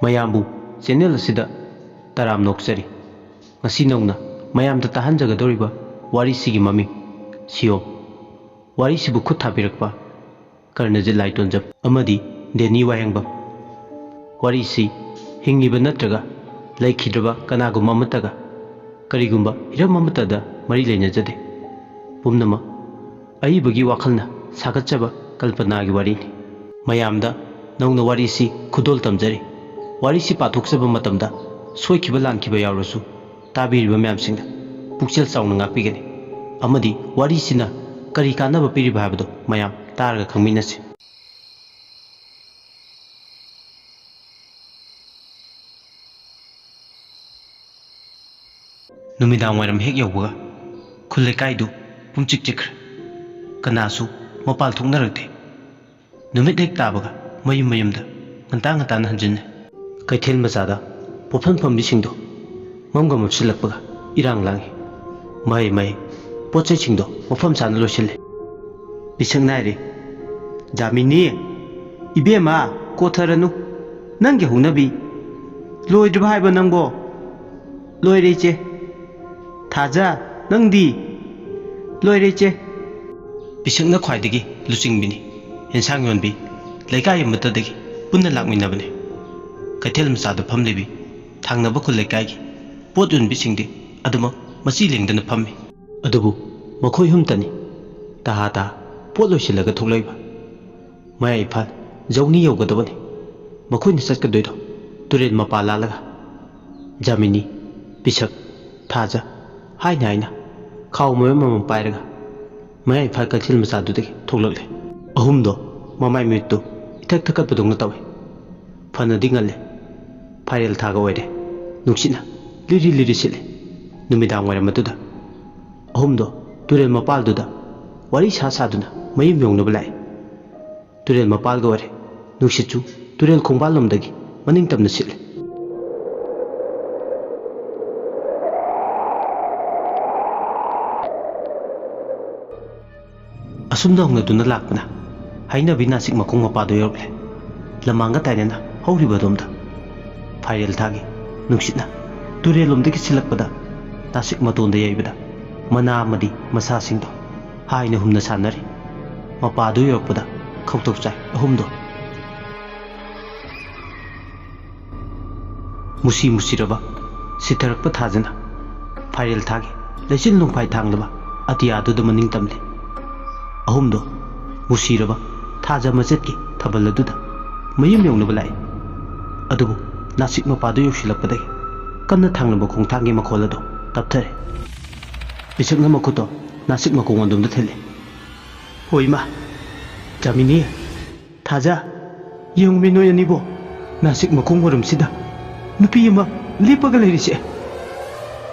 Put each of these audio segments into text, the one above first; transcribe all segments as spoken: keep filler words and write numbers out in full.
ꯃꯌꯥꯝꯕꯨ ꯆꯦꯅꯦꯜ ꯑꯁꯤꯗ ꯇꯔꯥꯝꯅ ꯑꯣꯛꯆꯔꯤ꯫ ꯉꯁꯤ ꯅꯧꯅ ꯃꯌꯥꯝꯗ ꯇꯥꯍꯟꯖꯒꯗꯧꯔꯤꯕ ꯋꯥꯔꯤꯁꯤꯒꯤ ꯃꯃꯤꯡ ꯁꯤꯌꯣꯝ꯫ ꯋꯥꯔꯤꯁꯤꯕꯨ ꯈꯨꯠ ꯊꯥꯕꯤꯔꯛꯄ ꯀꯔꯅꯖꯤꯠ ꯂꯥꯏꯇꯣꯟꯖꯝ ꯑꯃꯗꯤ ꯗꯦꯅꯤ ꯋꯥꯍꯦꯡꯕꯝ꯫ ꯋꯥꯔꯤꯁꯤ ꯍꯤꯡꯂꯤꯕ ꯅꯠꯇ꯭ꯔꯒ ꯂꯩꯈꯤꯗ꯭ꯔꯕ ꯀꯅꯥꯒꯨꯝꯕ ꯑꯃꯠꯇꯒ, ꯀꯔꯤꯒꯨꯝꯕ ꯍꯤꯔꯝ ꯑꯃꯠꯇꯗ ꯃꯔꯤ ꯂꯩꯅꯖꯗꯦ꯫ ꯄꯨꯝꯅꯃꯛ ꯑꯏꯕꯒꯤ ꯋꯥꯈꯜꯅ ꯁꯥꯒꯠꯆꯕ ꯀꯜꯄꯅꯥꯒꯤ ꯋꯥꯔꯤꯅꯤ꯫ ꯃꯌꯥꯝꯗ ꯅꯧꯅ ꯋꯥꯔꯤꯁꯤ ꯈꯨꯗꯣꯜ ꯇꯝꯖꯔꯤ꯫ ꯋꯥꯔꯤꯁꯤ ꯄꯥꯊꯣꯛꯆꯕ ꯃꯇꯝꯗ ꯁꯣꯏꯈꯤꯕ ꯂꯥꯟꯈꯤꯕ ꯌꯥꯎꯔꯁꯨ, ꯇꯥꯕꯤꯔꯤꯕ ꯃꯌꯥꯝꯁꯤꯡꯅ ꯄꯨꯛꯆꯦꯜ ꯆꯥꯎꯅ ꯉꯥꯛꯄꯤꯒꯅꯤ, ꯑꯃꯗꯤ ꯋꯥꯔꯤꯁꯤꯅ ꯀꯔꯤ ꯀꯥꯟꯅꯕ ꯄꯤꯔꯤꯕ ꯍꯥꯏꯕꯗꯨ ꯃꯌꯥꯝ ꯇꯥꯔꯒ ꯈꯪꯃꯤꯟꯅꯁꯤ꯫ ꯅꯨꯃꯤꯗꯥꯡ ꯋꯥꯏꯔꯝ ꯍꯦꯛ ꯌꯧꯕꯒ ꯈꯨꯜ ꯂꯩꯀꯥꯏꯗꯨ ꯄꯨꯝꯆꯤꯛ ꯆꯤꯛꯈ꯭ꯔꯦ꯫ ꯀꯅꯥꯁꯨ ꯃꯄꯥꯜ ꯊꯣꯛꯅꯔꯛꯇꯦ꯫ ꯅꯨꯃꯤꯠ ꯍꯦꯛ ꯇꯥꯕꯒ ꯃꯌꯨꯝ ꯃꯌꯨꯝꯗ ꯉꯟꯇꯥ ꯉꯟꯇꯥꯅ ꯍꯟꯖꯤꯟꯅꯩ꯫ ꯀꯩꯊꯦꯜ ꯃꯆꯥꯗ ꯄꯣꯠꯐꯝ ꯐꯝꯕꯤꯁꯤꯡꯗꯣ ꯃꯝꯒ ꯃꯝꯁꯤꯜꯂꯛꯄꯒ ꯏꯔꯥꯡ ꯂꯥꯡꯏ꯫ ꯃꯍꯩ ꯃꯍꯩ ꯄꯣꯠ ꯆꯩꯁꯤꯡꯗꯣ ꯃꯐꯝ ꯆꯥꯅ ꯂꯣꯏꯁꯤꯜꯂꯤ꯫ ꯄꯤꯁꯛ ꯅꯥꯏꯔꯦ꯫ ꯖꯥꯃꯤꯅꯤ, ꯏꯕꯦꯝꯃ, ꯀꯣꯊꯔꯅꯨ꯫ ꯅꯪꯒꯤ ꯍꯧꯅꯕꯤ꯫ ꯂꯣꯏꯗ꯭ꯔꯤꯕ ꯍꯥꯏꯕ ꯅꯪꯕꯣ? ꯂꯣꯏꯔꯦ ꯏꯆꯦ꯫ ꯊꯥꯖ, ꯅꯪꯗꯤ? ꯂꯣꯏꯔꯦ ꯏꯆꯦ꯫ ꯄꯤꯁꯛꯅ ꯈ꯭ꯋꯥꯏꯗꯒꯤ ꯂꯨꯆꯤꯡꯕꯤꯅꯤ꯫ ꯑꯦꯟꯁꯥꯡ ꯌꯣꯟꯕꯤ ꯂꯩꯀꯥꯏ ꯑꯃꯠꯇꯗꯒꯤ ꯄꯨꯟꯅ ꯂꯥꯛꯃꯤꯟꯅꯕꯅꯤ꯫ ꯀꯩꯊꯦꯜ ꯃꯆꯥꯗ ꯐꯝꯂꯤꯕꯤ ꯊꯪꯅꯕ ꯈꯨꯜ ꯂꯩꯀꯥꯏꯒꯤ ꯄꯣꯠ ꯌꯣꯟꯕꯤꯁꯤꯡꯗꯤ ꯑꯗꯨꯃꯛ ꯃꯆꯤ ꯂꯦꯡꯗꯅ ꯐꯝꯃꯤ꯫ ꯑꯗꯨꯕꯨ ꯃꯈꯣꯏ ꯑꯍꯨꯝꯇꯅꯤ ꯇꯍꯥ ꯇꯍꯥ ꯄꯣꯠ ꯂꯣꯏꯁꯤꯜꯂꯒ ꯊꯣꯛꯂꯛꯏꯕ꯫ ꯃꯌꯥꯏ ꯏꯝꯐꯥꯜ ꯖꯧꯅꯤ ꯌꯧꯒꯗꯕꯅꯤ꯫ ꯃꯈꯣꯏꯅ ꯆꯠꯀꯗꯣꯏꯗꯣ ꯇꯨꯔꯦꯜ ꯃꯄꯥ ꯂꯥꯜꯂꯒ꯫ ꯖꯥꯃꯤꯅꯤ, ꯄꯤꯁꯛ, ꯊꯥꯖ ꯍꯥꯏꯅ ꯍꯥꯏꯅ ꯈꯥꯎ ꯃꯌꯨꯝ ꯑꯃꯃꯝ ꯄꯥꯏꯔꯒ ꯃꯌꯥꯏ ꯏꯝꯐꯥꯜ ꯀꯩꯊꯦꯜ ꯃꯆꯥꯗꯨꯗꯒꯤ ꯊꯣꯛꯂꯛꯂꯦ꯫ ꯑꯍꯨꯝꯗꯣ ꯃꯃꯥꯏ ꯃꯤꯠꯇꯨ ꯏꯊꯛ ꯊꯛꯀꯠꯄꯗꯧꯅ ꯇꯧꯏ꯫ ꯐꯅꯗꯤ ꯉꯜꯂꯦ꯫ ꯐꯥꯏꯔꯦꯜ ꯊꯥꯒ ꯑꯣꯏꯔꯦ꯫ ꯅꯨꯡꯁꯤꯠꯅ ꯂꯤꯔꯤ ꯂꯤꯔꯤ ꯁꯤꯠꯂꯦ꯫ ꯅꯨꯃꯤꯗꯥꯡ ꯋꯥꯏꯔꯝ ꯑꯗꯨꯗ ꯑꯍꯨꯝꯗꯣ ꯇꯨꯔꯦꯜ ꯃꯄꯥꯜꯗꯨꯗ ꯋꯥꯔꯤ ꯁꯥ ꯁꯥꯗꯨꯅ ꯃꯌꯨꯝ ꯌꯧꯅꯕ ꯂꯥꯛꯏ꯫ ꯇꯨꯔꯦꯜ ꯃꯄꯥꯜꯒ ꯑꯣꯏꯔꯦ꯫ ꯅꯨꯡꯁꯤꯠꯁꯨ ꯇꯨꯔꯦꯜ ꯈꯣꯡꯕꯥꯜꯂꯣꯝꯗꯒꯤ ꯃꯅꯤꯡ ꯇꯝꯅ ꯁꯤꯠꯂꯦ꯫ ꯑꯁꯨꯝꯅ ꯍꯧꯅꯗꯨꯅ ꯂꯥꯛꯄꯅ ꯍꯩꯅꯕꯤ ꯅꯥꯁꯤꯛ ꯃꯈꯣꯡ ꯃꯄꯥꯗꯨ ꯌꯧꯔꯛꯂꯦ꯫ ꯂꯃꯥꯡꯒ ꯇꯥꯏꯅꯅ ꯍꯧꯔꯤꯕ ꯑꯗꯣꯝꯗ꯫ ꯐꯥꯏꯔꯦꯜ ꯊꯥꯒꯤ ꯅꯨꯡꯁꯤꯠꯅ ꯇꯨꯔꯦꯜꯂꯣꯝꯗꯒꯤ ꯁꯤꯜꯂꯛꯄꯗ ꯅꯥꯁꯤꯛ ꯃꯇꯣꯟꯗ ꯌꯩꯕꯗ ꯃꯅꯥ ꯑꯃꯗꯤ ꯃꯁꯥꯁꯤꯡꯗꯣ ꯍꯥꯏꯅ ꯍꯨꯝꯅ ꯁꯥꯟꯅꯔꯤ꯫ ꯃꯄꯥꯗꯨ ꯌꯧꯔꯛꯄꯗ ꯈꯧꯇꯧ ꯆꯥꯏ ꯑꯍꯨꯝꯗꯣ꯫ ꯃꯨꯁꯤ ꯃꯨꯁꯤꯔꯕ ꯁꯤꯊꯔꯛꯄ ꯊꯥꯖꯅ ꯐꯥꯏꯔꯦꯜ ꯊꯥꯒꯤ ꯂꯩꯆꯤꯜ ꯅꯣꯡꯐꯥꯏ ꯊꯥꯡꯂꯕ ꯑꯇꯤꯌꯥꯗꯨꯗ ꯃꯅꯤꯡ ꯇꯝꯂꯤ꯫ ꯑꯍꯨꯝꯗꯣ ꯃꯨꯁꯤꯔꯕ ꯊꯥꯖ ꯃꯆꯦꯠꯀꯤ ꯊꯥꯕꯜ ꯑꯗꯨꯗ ꯃꯌꯨꯝ ꯌꯧꯅꯕ ꯂꯥꯛꯏ꯫ ꯑꯗꯨꯕꯨ ꯅꯥꯁꯤꯛ ꯃꯄꯥꯗꯨ ꯌꯧꯁꯤꯜꯂꯛꯄꯗꯒꯤ ꯀꯟꯅ ꯊꯥꯡꯂꯕ ꯈꯣꯡꯊꯥꯡꯒꯤ ꯃꯈꯣꯜ ꯑꯗꯨ ꯇꯞꯊꯔꯦ꯫ ꯄꯤꯁꯛꯅ ꯃꯈꯨꯠꯇꯣ ꯅꯥꯁꯤꯛ ꯃꯈꯣꯡ ꯑꯗꯣꯝꯗ ꯊꯤꯜꯂꯤ꯫ "ꯍꯣ ꯏꯃꯥ, ꯖꯥꯃꯤꯅꯤ, ꯊꯥꯖ, ꯌꯦꯡꯉꯨꯃꯤ ꯅꯣꯏ ꯑꯅꯤꯕꯣ, ꯅꯥꯁꯤꯛ ꯃꯈꯣꯡ ꯃꯔꯨꯝꯁꯤꯗ ꯅꯨꯄꯤ ꯑꯃ ꯂꯦꯞꯄꯒ ꯂꯩꯔꯤꯁꯦ!"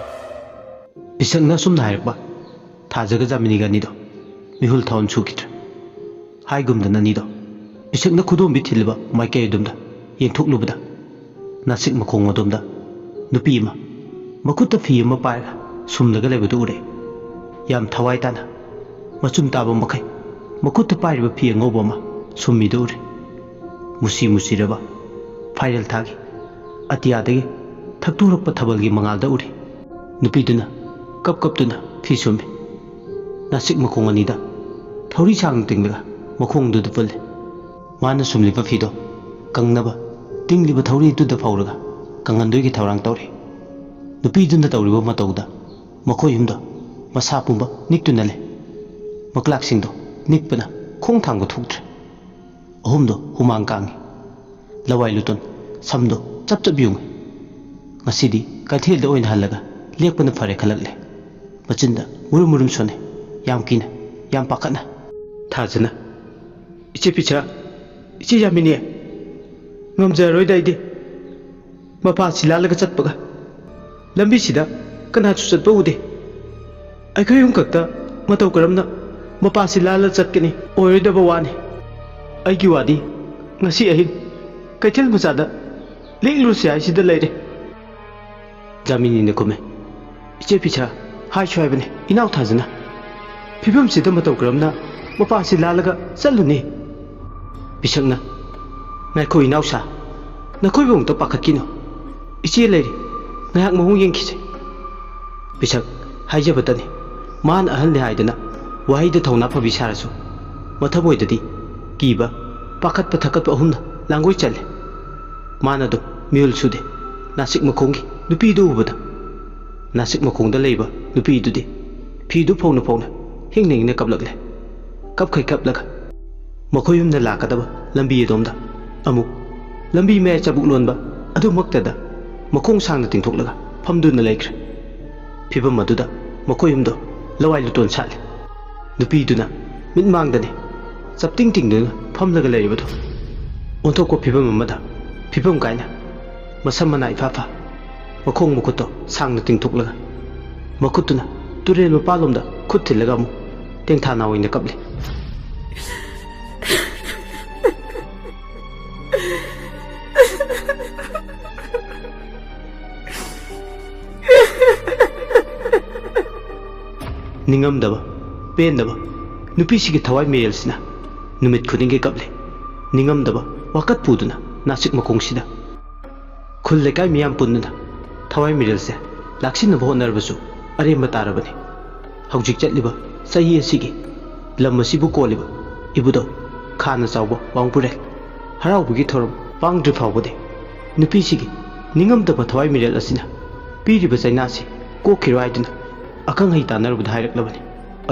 ꯄꯤꯁꯛꯅ ꯑꯁꯨꯝꯅ ꯍꯥꯏꯔꯛꯄ ꯊꯥꯖꯒ ꯖꯥꯃꯤꯅꯤꯒ ꯑꯅꯤꯗꯣ ꯃꯤꯍꯨꯜ ꯊꯥꯎꯍꯟ ꯁꯨꯈꯤꯗ꯭ꯔꯦ꯫ ꯍꯥꯏꯒꯨꯝꯗꯅ ꯑꯅꯤꯗꯣ ꯄꯤꯁꯛꯅ ꯈꯨꯗꯣꯝꯕꯤ ꯊꯤꯜꯂꯤꯕ ꯃꯥꯏꯀꯩ ꯑꯗꯣꯝꯗ ꯌꯦꯡꯊꯣꯛꯂꯨꯕꯗ ꯅꯥꯁꯤꯛ ꯃꯈꯣꯡ ꯑꯗꯣꯝꯗ ꯅꯨꯄꯤ ꯑꯃ ꯃꯈꯨꯠꯇ ꯐꯤ ꯑꯃ ꯄꯥꯏꯔꯒ ꯁꯨꯝꯂꯒ ꯂꯩꯕꯗꯨ ꯎꯔꯦ꯫ ꯌꯥꯝ ꯊꯋꯥꯏ ꯇꯥꯅ ꯃꯆꯨꯝ ꯇꯥꯕ ꯃꯈꯩ ꯃꯈꯨꯠꯇ ꯄꯥꯏꯔꯤꯕ ꯐꯤ ꯑꯉꯧꯕ ꯑꯃ ꯁꯨꯝꯃꯤꯗꯨ ꯎꯔꯦ꯫ ꯃꯨꯁꯤ ꯃꯨꯁꯤꯔꯕ ꯐꯥꯏꯔꯦꯜ ꯊꯥꯒꯤ ꯑꯇꯤꯌꯥꯗꯒꯤ ꯊꯛꯇꯣꯔꯛꯄ ꯊꯥꯕꯜꯒꯤ ꯃꯉꯥꯜꯗ ꯎꯔꯤ꯫ ꯅꯨꯄꯤꯗꯨꯅ ꯀꯞ ꯀꯞꯇꯨꯅ ꯐꯤ ꯁꯨꯝꯃꯤ꯫ ꯅꯥꯁꯤꯛ ꯃꯈꯣꯡ ꯑꯅꯤꯗ ꯊꯧꯔꯤ ꯁꯥꯡꯅ ꯇꯤꯡꯂꯒ ꯃꯈꯣꯡꯗꯨꯗ ꯄꯨꯜꯂꯤ꯫ ꯃꯥꯅ ꯁꯨꯝꯂꯤꯕ ꯐꯤꯗꯣ ꯀꯪꯅꯕ ꯇꯤꯡꯂꯤꯕ ꯊꯧꯔꯤꯗꯨꯗ ꯐꯧꯔꯒ ꯀꯪꯍꯟꯗꯣꯏꯒꯤ ꯊꯧꯔꯥꯡ ꯇꯧꯔꯤ꯫ ꯅꯨꯄꯤꯗꯨꯅ ꯇꯧꯔꯤꯕ ꯃꯇꯧꯗ ꯃꯈꯣꯏ ꯑꯍꯨꯝꯗꯣ ꯃꯁꯥ ꯄꯨꯝꯕ ꯅꯤꯛꯇꯨꯅ ꯂꯩ꯫ ꯃꯀ꯭ꯂꯥꯛꯁꯤꯡꯗꯣ ꯅꯤꯛꯄꯅ ꯈꯣꯡ ꯊꯥꯡꯕ ꯊꯣꯛꯇ꯭ꯔꯦ꯫ ꯑꯍꯨꯝꯗꯣ ꯍꯨꯃꯥꯡ ꯀꯥꯡꯉꯤ꯫ ꯂꯋꯥꯏ ꯂꯨꯇꯣꯟ ꯁꯝꯗꯣ ꯆꯞ ꯆꯞ ꯌꯨꯡꯉꯤ꯫ ꯉꯁꯤꯗꯤ ꯀꯩꯊꯦꯜꯗ ꯑꯣꯏꯅ ꯍꯜꯂꯒ ꯂꯦꯛꯄꯅ ꯐꯔꯦ ꯈꯜꯂꯛꯂꯦ꯫ ꯃꯆꯤꯟꯗ ꯃꯨꯔꯨꯝ ꯃꯨꯔꯨꯝ ꯁꯣꯟꯅꯩ꯫ ꯌꯥꯝ ꯀꯤꯅ, ꯌꯥꯝ ꯄꯥꯈꯠꯅ꯫ ꯊꯥꯖꯅ, "ꯏꯆꯦ ꯄꯤꯁꯥ, ꯏꯆꯦ ꯌꯥꯃꯤꯅꯤ, ꯉꯝꯖꯔꯔꯣꯏꯗ ꯑꯩꯗꯤ꯫ ꯃꯄꯥꯁꯤ ꯂꯥꯜꯂꯒ ꯆꯠꯄꯒ ꯂꯝꯕꯤꯁꯤꯗ ꯀꯅꯥꯁꯨ ꯆꯠꯄ ꯎꯗꯦ꯫ ꯑꯩꯈꯣꯏ ꯑꯍꯨꯝ ꯈꯛꯇ ꯃꯇꯧ ꯀꯔꯝꯅ ꯃꯄꯥꯁꯤ ꯂꯥꯜꯂ ꯆꯠꯀꯅꯤ? ꯑꯣꯏꯔꯣꯏꯗꯕ ꯋꯥꯅꯤ꯫ ꯑꯩꯒꯤ ꯋꯥꯗꯤ ꯉꯁꯤ ꯑꯍꯤꯡ ꯀꯩꯊꯦꯜ ꯃꯆꯥꯗ ꯂꯦꯛꯂꯨꯁꯤ ꯍꯥꯏꯁꯤꯗ ꯂꯩꯔꯦ꯫" ꯖꯥꯃꯤꯅꯤꯅ ꯈꯨꯝꯃꯦ, "ꯏꯆꯦ ꯄꯤꯁꯥ, ꯍꯥꯏꯁꯨ ꯍꯥꯏꯕꯅꯦ ꯏꯅꯥꯎ ꯊꯥꯖꯅ, ꯐꯤꯕꯝꯁꯤꯗ ꯃꯇꯧ ꯀꯔꯝꯅ ꯃꯄꯥꯁꯤ ꯂꯥꯜꯂꯒ ꯆꯠꯂꯨꯅꯤ?" ꯄꯤꯁꯛꯅ, "ꯉꯥꯏꯈꯣ ꯏꯅꯥꯎꯁꯥ, ꯅꯈꯣꯏꯕꯨ ꯑꯃꯨꯛꯇ ꯄꯥꯈꯠꯈꯤꯅꯨ꯫ "ꯏꯆꯦ ꯂꯩꯔꯤ, ꯉꯥꯏꯍꯥꯛ ꯃꯑꯣꯡ ꯌꯦꯡꯈꯤꯁꯦ꯫" ꯄꯤꯁꯛ ꯍꯥꯏꯖꯕꯇꯅꯤ, ꯃꯥꯅ ꯑꯍꯜꯅꯤ ꯍꯥꯏꯗꯅ ꯋꯥꯍꯩꯗ ꯊꯧꯅꯥ ꯐꯕꯤ ꯁꯥꯔꯁꯨ, ꯃꯊꯃꯣꯏꯗꯗꯤ ꯀꯤꯕ, ꯄꯥꯈꯠꯄ ꯊꯛꯀꯠꯄ ꯑꯍꯨꯝꯅ ꯂꯥꯡꯒꯣꯏ ꯆꯜꯂꯦ꯫ ꯃꯥꯅ ꯑꯗꯨꯝ ꯃꯤꯍꯨꯜ ꯁꯨꯗꯦ꯫ ꯅꯥꯁꯤꯛ ꯃꯈꯣꯡꯒꯤ ꯅꯨꯄꯤꯗꯨ ꯎꯕꯗ, ꯅꯥꯁꯤꯛ ꯃꯈꯣꯡꯗ ꯂꯩꯕ ꯅꯨꯄꯤꯗꯨꯗꯤ ꯐꯤꯗꯨ ꯐꯧꯅ ꯐꯧꯅ ꯍꯤꯡꯅ ꯍꯤꯡꯅ ꯀꯞꯂꯛꯂꯦ꯫ ꯀꯞꯈꯩ ꯀꯞꯂꯒ ꯃꯈꯣꯏ ꯑꯍꯨꯝꯅ ꯂꯥꯛꯀꯗꯕ ꯂꯝꯕꯤ ꯑꯗꯣꯝꯗ ꯑꯃꯨꯛ ꯂꯝꯕꯤ ꯃꯌꯥꯏ ꯆꯕꯨꯛ ꯂꯣꯟꯕ ꯑꯗꯨꯃꯛꯇꯗ ꯃꯈꯣꯡ ꯁꯥꯡꯅ ꯇꯤꯡꯊꯣꯛꯂꯒ ꯐꯝꯗꯨꯅ ꯂꯩꯈ꯭ꯔꯦ꯫ ꯐꯤꯚꯝ ꯑꯗꯨꯗ ꯃꯈꯣꯏ ꯑꯍꯨꯝꯗꯣ ꯂꯋꯥꯏ ꯂꯨꯇꯣꯟ ꯁꯥꯠꯂꯦ꯫ ꯅꯨꯄꯤꯗꯨꯅ ꯃꯤꯠꯃꯥꯡꯗꯅꯤ ꯆꯞꯇꯤꯡ ꯇꯤꯡꯗꯨꯅ ꯐꯝꯂꯒ ꯂꯩꯔꯤꯕꯗꯨ꯫ ꯑꯣꯟꯊꯣꯛꯄ ꯐꯤꯚꯝ ꯑꯃꯗ ꯐꯤꯚꯝ ꯀꯥꯏꯅ ꯃꯁꯝ ꯃꯅꯥ ꯏꯐꯥ ꯐꯥ, ꯃꯈꯣꯡ ꯃꯈꯨꯠꯇꯣ ꯁꯥꯡꯅ ꯇꯤꯡꯊꯣꯛꯂꯒ ꯃꯈꯨꯠꯇꯨꯅ ꯇꯨꯔꯦꯜ ꯃꯄꯥꯜꯂꯣꯝꯗ ꯈꯨꯠ ꯊꯤꯜꯂꯒ ꯑꯃꯨꯛ ꯇꯦꯡꯊꯥ ꯅꯥꯑꯣꯏꯅ ꯀꯞꯂꯤ꯫ ꯅꯤꯡꯉꯝꯗꯕ, ꯄꯦꯟꯗꯕ ꯅꯨꯄꯤꯁꯤꯒꯤ ꯊꯋꯥꯏ ꯃꯤꯔꯦꯜꯁꯤꯅ ꯅꯨꯃꯤꯠ ꯈꯨꯗꯤꯡꯒꯤ ꯀꯞꯂꯤ꯫ ꯅꯤꯡꯉꯝꯗꯕ ꯋꯥꯀꯠ ꯄꯨꯗꯨꯅ ꯅꯥꯁꯤꯛ ꯃꯈꯣꯡꯁꯤꯗ ꯈꯨꯜ ꯂꯩꯀꯥꯏ ꯃꯤꯌꯥꯝ ꯄꯨꯟꯗꯨꯅ ꯊꯋꯥꯏ ꯃꯤꯔꯦꯜꯁꯦ ꯂꯥꯛꯁꯤꯟꯅꯕ ꯍꯣꯠꯅꯔꯕꯁꯨ ꯑꯔꯦꯝꯕ ꯇꯥꯔꯕꯅꯤ꯫ ꯍꯧꯖꯤꯛ ꯆꯠꯂꯤꯕ ꯆꯍꯤ ꯑꯁꯤꯒꯤ ꯂꯝ ꯑꯁꯤꯕꯨ ꯀꯣꯜꯂꯤꯕ ꯏꯕꯨꯙꯧ ꯈꯥꯅ ꯆꯥꯎꯕ ꯋꯥꯡꯕꯨꯔꯦꯜ ꯍꯔꯥꯎꯕꯒꯤ ꯊꯧꯔꯝ ꯄꯥꯡꯗ꯭ꯔꯤ ꯐꯥꯎꯕꯗꯤ ꯅꯨꯄꯤꯁꯤꯒꯤ ꯅꯤꯡꯉꯝꯗꯕ ꯊꯋꯥꯏ ꯃꯤꯔꯦꯜ ꯑꯁꯤꯅ ꯄꯤꯔꯤꯕ ꯆꯩꯅꯥꯁꯤ ꯀꯣꯛꯈꯤꯔꯣꯏ ꯍꯥꯏꯗꯨꯅ ꯑꯈꯪ ꯑꯍꯩ ꯇꯥꯟꯅꯔꯨꯕꯗ ꯍꯥꯏꯔꯛꯂꯕꯅꯤ꯫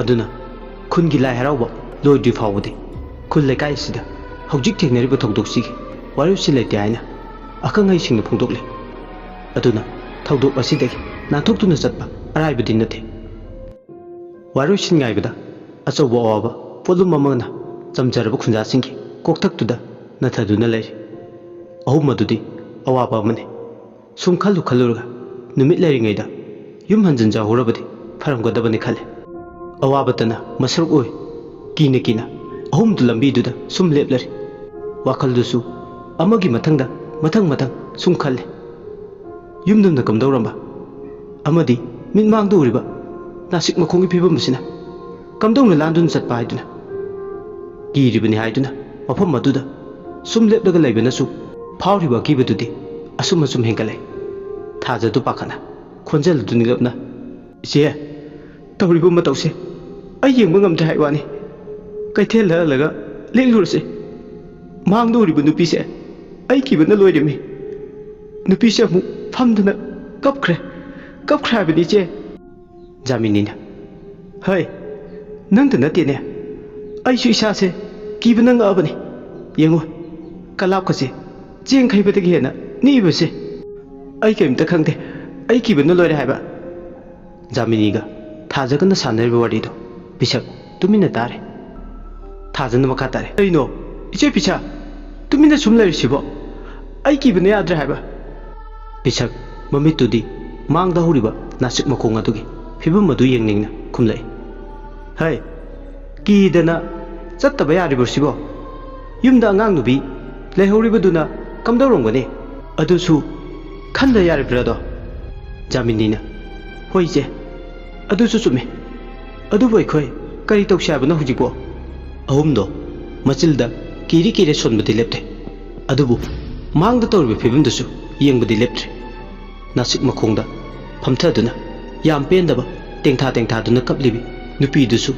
ꯑꯗꯨꯅ ꯈꯨꯟꯒꯤ ꯂꯥꯏ ꯍꯔꯥꯎꯕ ꯂꯣꯏꯗ꯭ꯔꯤ ꯐꯥꯎꯕꯗꯤ ꯈꯨꯜ ꯂꯩꯀꯥꯏ ꯑꯁꯤꯗ ꯍꯧꯖꯤꯛ ꯊꯦꯡꯅꯔꯤꯕ ꯊꯧꯗꯣꯛꯁꯤꯒꯤ ꯋꯥꯔꯣꯏꯁꯤꯟ ꯂꯩꯇꯦ ꯍꯥꯏꯅ ꯑꯈꯪ ꯑꯍꯩꯁꯤꯡꯅ ꯐꯣꯡꯗꯣꯛꯂꯤ꯫ ꯑꯗꯨꯅ ꯊꯧꯗꯣꯛ ꯑꯁꯤꯗꯒꯤ ꯅꯥꯟꯊꯣꯛꯇꯨꯅ ꯆꯠꯄ ꯑꯔꯥꯏꯕꯗꯤ ꯅꯠꯇꯦ꯫ ꯋꯥꯔꯣꯏꯁꯤꯟ ꯉꯥꯏꯕꯗ ꯑꯆꯧꯕ ꯑꯋꯥꯕ ꯄꯣꯠꯂꯨꯝ ꯑꯃꯅ ꯆꯝꯖꯔꯕ ꯈꯨꯟꯖꯥꯁꯤꯡꯒꯤ ꯀꯣꯛꯊꯛꯇꯨꯗ ꯅꯟꯊꯗꯨꯅ ꯂꯩꯔꯤ꯫ ꯑꯍꯨꯝ ꯑꯗꯨꯗꯤ ꯑꯋꯥꯕ ꯑꯃꯅꯤ꯫ ꯁꯨꯝ ꯈꯜꯂꯨ ꯈꯜꯂꯨꯔꯒ ꯅꯨꯃꯤꯠ ꯂꯩꯔꯤꯉꯩꯗ ꯌꯨꯝ ꯍꯟꯖꯤꯟꯖꯍꯧꯔꯕꯗꯤ ꯐꯔꯝꯒꯗꯕꯅꯤ ꯈꯜꯂꯤ꯫ ꯑꯋꯥꯕꯇꯅ ꯃꯁꯔꯨꯛ ꯑꯣꯏ꯫ ꯀꯤꯅ ꯀꯤꯅ ꯑꯍꯨꯝꯗꯨ ꯂꯝꯕꯤꯗꯨꯗ ꯁꯨꯝ ꯂꯦꯞꯂꯔꯤ꯫ ꯋꯥꯈꯜꯗꯨꯁꯨ ꯑꯃꯒꯤ ꯃꯊꯪꯗ ꯃꯊꯪ ꯃꯊꯪ ꯁꯨꯝ ꯈꯜꯂꯤ꯫ ꯌꯨꯝꯗꯨꯅ ꯀꯝꯗꯧꯔꯝꯕ ꯑꯃꯗꯤ ꯃꯤꯠꯃꯥꯡꯗ ꯎꯔꯤꯕ ꯅꯥꯁꯤꯛ ꯃꯈꯣꯡꯒꯤ ꯐꯤꯕꯝ ꯑꯁꯤꯅ ꯀꯝꯗꯧꯅ ꯂꯥꯟꯗꯨꯅ ꯆꯠꯄ ꯍꯥꯏꯗꯨꯅ ꯀꯤꯔꯤꯕꯅꯤ ꯍꯥꯏꯗꯨꯅ ꯃꯐꯝ ꯑꯗꯨꯗ ꯁꯨꯝ ꯂꯦꯞꯂꯒ ꯂꯩꯕꯅꯁꯨ ꯐꯥꯎꯔꯤꯕ ꯑꯀꯤꯕꯗꯨꯗꯤ ꯑꯁꯨꯝ ꯑꯁꯨꯝ ꯍꯦꯟꯒꯠꯂꯛꯏ꯫ ꯊꯥꯖꯗꯨ ꯄꯥꯈꯠꯅ, ꯈꯣꯟꯖꯦꯜ ꯑꯗꯨ ꯅꯤꯛꯂꯞꯅ, "ꯏꯆꯦ, ꯇꯧꯔꯤꯕ ꯃꯇꯧꯁꯦ ꯑꯩ ꯌꯦꯡꯕ ꯉꯝꯗ꯭ꯔꯦ ꯍꯥꯏ ꯋꯥꯅꯤ꯫ ꯀꯩꯊꯦꯜꯗ ꯍꯜꯂꯒ ꯂꯦꯛꯂꯨꯔꯁꯤ꯫ ꯃꯥꯡꯗ ꯎꯔꯤꯕ ꯅꯨꯄꯤꯁꯦ ꯑꯩ ꯀꯤꯕꯅ ꯂꯣꯏꯔꯦꯃꯤ꯫ ꯅꯨꯄꯤꯁꯦ ꯑꯃꯨꯛ ꯐꯝꯗꯅ ꯀꯞꯈ꯭ꯔꯦ, ꯀꯞꯈ꯭ꯔꯦ ꯍꯥꯏꯕꯅꯤ ꯏꯆꯦ꯫" ꯖꯥꯃꯤꯅꯤꯅ, "ꯍꯩ, ꯅꯪꯇ ꯅꯠꯇꯦꯅꯦ, ꯑꯩꯁꯨ ꯏꯁꯥꯁꯦ ꯀꯤꯕꯅ ꯉꯛꯑꯕꯅꯤ꯫ ꯌꯦꯡꯉꯨ, ꯀꯂꯥꯞꯀꯁꯦ ꯆꯦꯡ ꯈꯩꯕꯗꯒꯤ ꯍꯦꯟꯅ ꯅꯤꯛꯏꯕꯁꯦ꯫ ꯑꯩ ꯀꯔꯤꯝꯇ ꯈꯪꯗꯦ, ꯑꯩ ꯀꯤꯕꯅ ꯂꯣꯏꯔꯦ ꯍꯥꯏꯕ꯫" ꯖꯥꯃꯤꯅꯤꯒ ꯊꯥꯖꯒꯅ ꯁꯥꯟꯅꯔꯤꯕ ꯋꯥꯔꯤꯗꯣ ꯄꯤꯁꯛ ꯇꯨꯃꯤꯟꯅ ꯇꯥꯔꯦ꯫ ꯊꯥꯖꯅ ꯃꯈꯥ ꯇꯥꯔꯦ, "ꯀꯔꯤꯅꯣ, ꯏꯆꯦ ꯄꯤꯁꯛ, ꯇꯨꯃꯤꯟꯅ ꯁꯨꯝ ꯂꯩꯔꯤꯁꯤꯕꯣ? ꯑꯩ ꯀꯤꯕꯅ ꯌꯥꯗ꯭ꯔꯦ ꯍꯥꯏꯕ꯫" ꯄꯤꯁꯛ ꯃꯃꯤꯠꯇꯨꯗꯤ ꯃꯥꯡꯗ ꯍꯧꯔꯤꯕ ꯅꯥꯁꯤꯛ ꯃꯈꯣꯡ ꯑꯗꯨꯒꯤ ꯐꯤꯕꯝ ꯑꯗꯨ ꯌꯦꯡꯅꯤꯡꯅ ꯈꯨꯝꯂꯛꯏ꯫ "ꯍꯩ, ꯀꯤꯗꯅ ꯆꯠꯇꯕ ꯌꯥꯔꯤꯕ꯭ꯔꯣ ꯁꯤꯕꯣ? ꯌꯨꯝꯗ ꯑꯉꯥꯡ ꯅꯨꯄꯤ ꯂꯩꯍꯧꯔꯤꯕꯗꯨꯅ ꯀꯝꯗꯧꯔꯝꯒꯅꯤ? ꯑꯗꯨꯁꯨ ꯈꯟꯗ ꯌꯥꯔꯤꯕ꯭ꯔꯥꯗꯣ?" ꯖꯥꯃꯤꯅꯤꯅ, "ꯍꯣꯏ ꯏꯆꯦ, ꯑꯗꯨꯁꯨ ꯆꯨꯝꯃꯤ꯫ ꯑꯗꯨꯕꯨ ꯑꯩꯈꯣꯏ ꯀꯔꯤ ꯇꯧꯁꯤ ꯍꯥꯏꯕꯅꯣ ꯍꯧꯖꯤꯛꯄꯣ?" ꯑꯍꯨꯝꯗꯣ ꯃꯆꯤꯜꯗ ꯀꯤꯔꯤ ꯀꯤꯔꯦ ꯁꯣꯟꯕꯗꯤ ꯂꯦꯞꯇꯦ꯫ ꯑꯗꯨꯕꯨ ꯃꯥꯡꯗ ꯇꯧꯔꯤꯕ ꯐꯤꯕꯝꯗꯨꯁꯨ ꯌꯦꯡꯕꯗꯤ ꯂꯦꯞꯇ꯭ꯔꯦ꯫ ꯅꯥꯁꯤꯛ ꯃꯈꯣꯡꯗ ꯐꯝꯊꯗꯨꯅ ꯌꯥꯝ ꯄꯦꯟꯗꯕ ꯇꯦꯡꯊꯥ ꯇꯦꯡꯊꯥꯗꯨꯅ ꯀꯞꯂꯤꯕꯤ ꯅꯨꯄꯤꯗꯨꯁꯨ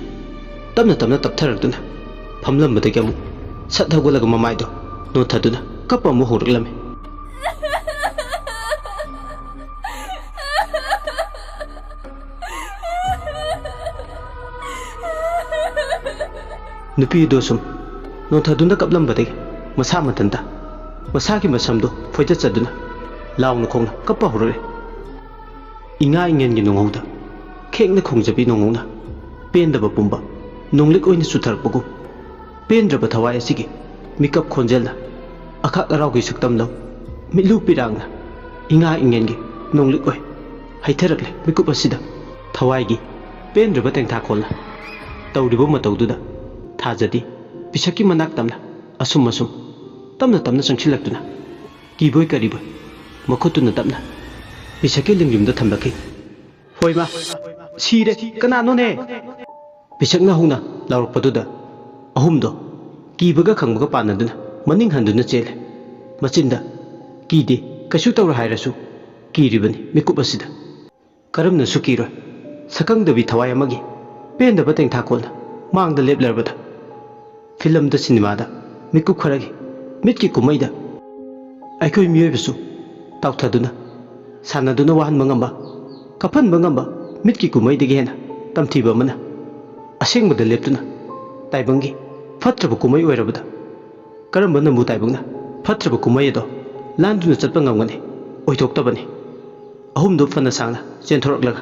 ꯇꯞꯅ ꯇꯞꯅ ꯇꯞꯊꯔꯛꯇꯨꯅ ꯐꯝꯂꯝꯕꯗꯒꯤ ꯑꯃꯨꯛ ꯁꯠ ꯍꯧꯒꯠꯂꯒ ꯃꯃꯥꯏꯗꯣ ꯅꯣꯟꯊꯗꯨꯅ ꯀꯞꯄ ꯑꯃꯨꯛ ꯍꯧꯔꯛꯂꯝꯃꯤ꯫ ꯅꯨꯄꯤ ꯑꯗꯨ ꯁꯨꯝ ꯅꯣꯟꯊꯗꯨꯅ ꯀꯞꯂꯝꯕꯗꯒꯤ ꯃꯁꯥ ꯃꯊꯟꯇ ꯃꯁꯥꯒꯤ ꯃꯁꯝꯗꯨ ꯐꯣꯏꯗꯠꯆꯗꯨꯅ ꯂꯥꯎꯅ ꯈꯣꯡꯅ ꯀꯞꯄ ꯍꯧꯔꯛꯂꯦ꯫ ꯏꯉꯥ ꯏꯉꯦꯟꯒꯤ ꯅꯣꯡꯍꯧꯗ ꯈꯦꯡꯅ ꯈꯣꯡꯖꯕꯤ ꯅꯣꯡꯉꯧꯅ ꯄꯦꯟꯗꯕ ꯄꯨꯝꯕ ꯅꯣꯡꯂꯤꯛ ꯑꯣꯏꯅ ꯆꯨꯊꯔꯛꯄꯒꯨꯝ, ꯄꯦꯟꯗ꯭ꯔꯕ ꯊꯋꯥꯏ ꯑꯁꯤꯒꯤ ꯃꯤꯀꯞ ꯈꯣꯟꯖꯦꯜꯅ ꯑꯈꯥꯛ ꯑꯔꯥꯎꯒꯤ ꯁꯛꯇꯝꯂꯧ ꯃꯤꯠꯂꯨ ꯄꯤꯔꯥꯡꯅ ꯏꯉꯥ ꯏꯉꯦꯟꯒꯤ ꯅꯣꯡꯂꯤꯛ ꯑꯣꯏ ꯍꯩꯊꯔꯛꯂꯦ ꯃꯤꯀꯨꯞ ꯑꯁꯤꯗ꯫ ꯊꯋꯥꯏꯒꯤ ꯄꯦꯟꯗ꯭ꯔꯕ ꯇꯦꯡꯊꯥꯈꯣꯜꯅ ꯇꯧꯔꯤꯕ ꯃꯇꯧꯗꯨꯗ ꯊꯥꯖꯗꯤ ꯄꯤꯁꯛꯀꯤ ꯃꯅꯥꯛ ꯇꯝꯅ ꯑꯁꯨꯝ ꯑꯁꯨꯝ ꯇꯞꯅ ꯇꯞꯅ ꯆꯪꯁꯤꯜꯂꯛꯇꯨꯅ ꯀꯤꯕꯣꯏ ꯀꯔꯤꯕꯣꯏ ꯃꯈꯨꯠꯇꯨꯅ ꯇꯞꯅ ꯄꯤꯁꯛꯀꯤ ꯂꯦꯡꯖꯨꯝꯗ ꯊꯝꯂꯛꯈꯤ꯫ "ꯍꯣꯏꯃ, ꯁꯤꯔꯦ, ꯀꯅꯥꯅꯣꯅꯦ?" ꯄꯤꯁꯛꯅ ꯍꯧꯅ ꯂꯥꯎꯔꯛꯄꯗꯨꯗ ꯑꯍꯨꯝꯗꯣ ꯀꯤꯕꯒ ꯈꯪꯕꯒ ꯄꯥꯟꯅꯗꯨꯅ ꯃꯅꯤꯡ ꯍꯟꯗꯨꯅ ꯆꯦꯜꯂꯦ꯫ ꯃꯆꯤꯟꯗ "ꯀꯤꯗꯦ, ꯀꯩꯁꯨ ꯇꯧꯔꯣꯏ" ꯍꯥꯏꯔꯁꯨ ꯀꯤꯔꯤꯕꯅꯤ ꯃꯤꯀꯨꯞ ꯑꯁꯤꯗ꯫ ꯀꯔꯝꯅꯁꯨ ꯀꯤꯔꯣꯏ? ꯁꯛꯈꯪꯗꯕꯤ ꯊꯋꯥꯏ ꯑꯃꯒꯤ ꯄꯦꯟꯗꯕ ꯇꯦꯡꯊꯥꯈꯣꯜꯅ ꯃꯥꯡꯗ ꯂꯦꯞꯂꯔꯕꯗ꯫ ꯐꯤꯂꯝꯗ, ꯁꯤꯅꯦꯃꯥꯗ ꯃꯤꯀꯨꯞ ꯈꯔꯒꯤ ꯃꯤꯠꯀꯤ ꯀꯨꯝꯍꯩꯗ ꯑꯩꯈꯣꯏ ꯃꯤꯑꯣꯏꯕꯁꯨ ꯇꯥꯎꯊꯗꯨꯅ, ꯁꯥꯟꯅꯗꯨꯅ ꯋꯥꯍꯟꯕ ꯉꯝꯕ, ꯀꯞꯍꯟꯕ ꯉꯝꯕ ꯃꯤꯠꯀꯤ ꯀꯨꯝꯍꯩꯗꯒꯤ ꯍꯦꯟꯅ ꯇꯝꯊꯤꯕ ꯑꯃꯅ ꯑꯁꯦꯡꯕꯗ ꯂꯦꯞꯇꯨꯅ ꯇꯥꯏꯕꯪꯒꯤ ꯐꯠꯇ꯭ꯔꯕ ꯀꯨꯝꯍꯩ ꯑꯣꯏꯔꯕꯗ ꯀꯔꯝꯕ ꯅꯝꯕꯨ ꯇꯥꯏꯕꯪꯅ ꯐꯠꯇ꯭ꯔꯕ ꯀꯨꯝꯍꯩ ꯑꯗꯣ ꯂꯥꯟꯗꯨꯅ ꯆꯠꯄ ꯉꯝꯒꯅꯤ? ꯑꯣꯏꯊꯣꯛꯇꯕꯅꯤ꯫ ꯑꯍꯨꯝꯗꯨ ꯐꯅ ꯁꯥꯡꯅ ꯆꯦꯟꯊꯣꯔꯛꯂꯒ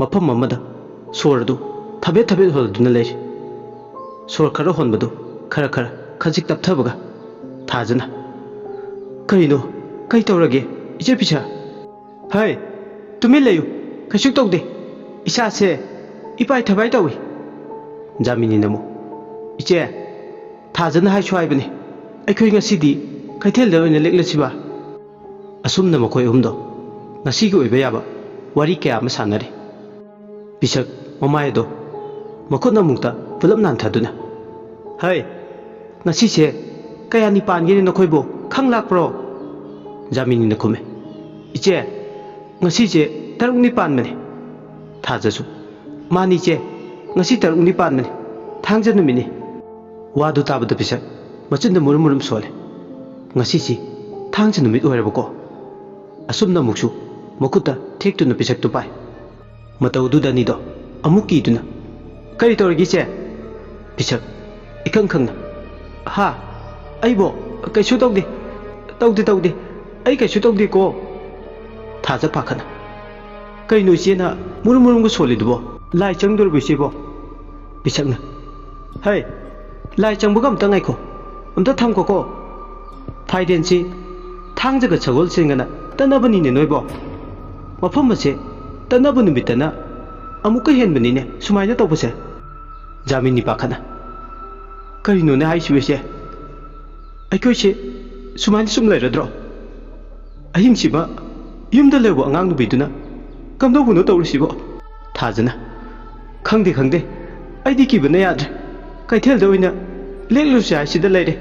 ꯃꯐꯝ ꯑꯃꯗ ꯁꯣꯔ ꯑꯗꯨ ꯊꯕꯦꯠ ꯊꯕꯦꯠ ꯍꯣꯟꯗꯨꯅ ꯂꯩꯔꯤ꯫ ꯁꯣꯔ ꯈꯔ ꯍꯣꯟꯕꯗꯨ ꯈꯔ ꯈꯔ ꯈꯖꯤꯛ ꯇꯞꯊꯕꯒ ꯊꯥꯖꯅ, "ꯀꯔꯤꯅꯣ? ꯀꯩ ꯇꯧꯔꯒꯦ, ꯏꯆꯦ ꯄꯤꯁꯥ?" "ꯍꯩ, ꯇꯨꯃꯤꯟ ꯂꯩꯌꯨ, ꯀꯩꯁꯨ ꯇꯧꯗꯦ꯫ ꯏꯁꯥꯁꯦ ꯏꯄꯥꯏ ꯊꯕꯥꯏ ꯇꯧꯏ꯫" ꯖꯥꯃꯤꯅꯤꯅ ꯑꯃꯨꯛ, "ꯏꯆꯦ, ꯊꯥꯖꯅ ꯍꯥꯏꯁꯨ ꯍꯥꯏꯕꯅꯤ, ꯑꯩꯈꯣꯏ ꯉꯁꯤꯗꯤ ꯀꯩꯊꯦꯜꯗ ꯑꯣꯏꯅ ꯂꯦꯛꯂꯁꯤꯕ?" ꯑꯁꯨꯝꯅ ꯃꯈꯣꯏ ꯑꯍꯨꯝꯗꯣ ꯉꯁꯤꯒꯤ ꯑꯣꯏꯕ ꯌꯥꯕ ꯋꯥꯔꯤ ꯀꯌꯥ ꯑꯃ ꯁꯥꯟꯅꯔꯤ꯫ ꯄꯤꯁꯛ ꯃꯃꯥꯏ ꯑꯗꯣ ꯃꯈꯨꯠꯅ ꯑꯃꯨꯛꯇ ꯄꯨꯂꯞ ꯅꯥꯟꯊꯗꯨꯅ, "ꯍꯩ, ꯉꯁꯤꯁꯦ ꯀꯌꯥꯅꯤ ꯄꯥꯟꯒꯦꯅꯦ ꯅꯈꯣꯏꯕꯨ? ꯈꯪ ꯂꯥꯛꯄ꯭ꯔꯣ?" ꯖꯥꯃꯤꯅꯤꯅ ꯈꯨꯝꯃꯦ, "ꯏꯆꯦ, ꯉꯁꯤꯁꯦ ꯇꯔꯨꯛꯅꯤ ꯄꯥꯟꯕꯅꯦ꯫" ꯊꯥꯖꯁꯨ, "ꯃꯥꯅꯤ ꯏꯆꯦ, ꯉꯁꯤ ꯇꯔꯨꯛꯅꯤ ꯄꯥꯟꯕꯅꯤ, ꯊꯥꯡꯖ ꯅꯨꯃꯤꯠꯅꯤ꯫" ꯋꯥꯗꯨ ꯇꯥꯕꯗ ꯄꯤꯁꯛ ꯃꯆꯤꯟꯗ ꯃꯨꯔꯨꯝ ꯃꯨꯔꯨꯝ ꯁꯣꯜꯂꯦ꯫ "ꯉꯁꯤꯁꯤ ꯊꯥꯡꯖ ꯅꯨꯃꯤꯠ ꯑꯣꯏꯔꯕꯀꯣ?" ꯑꯁꯨꯝꯅ ꯑꯃꯨꯛꯁꯨ ꯃꯈꯨꯠꯇ ꯊꯦꯛꯇꯨꯅ ꯄꯤꯁꯛꯇꯨ ꯄꯥꯏ꯫ ꯃꯇꯧꯗꯨꯗ ꯑꯅꯤꯗꯣ ꯑꯃꯨꯛ ꯀꯤꯗꯨꯅ, "ꯀꯔꯤ ꯇꯧꯔꯒꯦ ꯏꯆꯦ?" ꯄꯤꯁꯛ ꯏꯈꯪ ꯈꯪꯅ, "ꯍꯥ? ꯑꯩꯕꯣ? ꯀꯩꯁꯨ ꯇꯧꯗꯦ, ꯇꯧꯗꯦ, ꯇꯧꯗꯦ, ꯑꯩ ꯀꯩꯁꯨ ꯇꯧꯗꯦꯀꯣ꯫" ꯊꯥꯖ ꯄꯥꯈꯠꯅ, "ꯀꯩꯅꯣ ꯏꯆꯦꯅ ꯃꯨꯔꯨꯝ ꯃꯨꯔꯨꯝꯒ ꯁꯣꯜꯂꯤꯗꯨꯕꯣ? ꯂꯥꯏ ꯆꯪꯗꯣꯔꯤꯕꯣ ꯏꯆꯦꯕꯣ?" ꯄꯤꯁꯛꯅ, "ꯍꯩ, ꯂꯥꯏ ꯆꯪꯕꯒ ꯑꯝꯇ ꯉꯥꯏꯈꯣ, ꯑꯝꯇ ꯊꯝꯈꯣꯀꯣ꯫ ꯐꯥꯏꯔꯦꯟꯁꯤ ꯊꯥꯡꯖꯒ ꯁꯒꯣꯜꯁꯦꯟꯒꯅ ꯇꯠꯅꯕꯅꯤꯅꯦ ꯅꯣꯏꯕꯣ꯫ ꯃꯐꯝ ꯑꯁꯦ ꯇꯠꯅꯕ ꯅꯨꯃꯤꯠꯇꯅ ꯑꯃꯨꯛꯀ ꯍꯦꯟꯕꯅꯤꯅꯦ ꯁꯨꯃꯥꯏꯅ ꯇꯧꯕꯁꯦ꯫" ꯖꯥꯃꯤꯅꯤ ꯄꯥꯈꯠꯅ, "ꯀꯔꯤꯅꯣꯅꯦ ꯍꯥꯏꯁꯤꯕꯣ ꯏꯆꯦ? ꯑꯩꯈꯣꯏꯁꯦ ꯁꯨꯃꯥꯏꯅ ꯁꯨꯝ ꯂꯩꯔꯗ꯭ꯔꯣ? ꯑꯍꯤꯡꯁꯤꯃ ꯌꯨꯝꯗ ꯂꯩꯕ ꯑꯉꯥꯡ ꯅꯨꯄꯤꯗꯨꯅ ꯀꯝꯗꯧꯕꯅꯣ ꯇꯧꯔꯤꯁꯤꯕꯣ?" ꯊꯥꯖꯅ, "ꯈꯪꯗꯦ, ꯈꯪꯗꯦ, ꯑꯩꯗꯤ ꯀꯤꯕꯅ ꯌꯥꯗ꯭ꯔꯦ꯫ ꯀꯩꯊꯦꯜꯗ ꯑꯣꯏꯅ ꯂꯦꯛꯂꯨꯁꯦ ꯍꯥꯏꯁꯤꯗ ꯂꯩꯔꯦ꯫"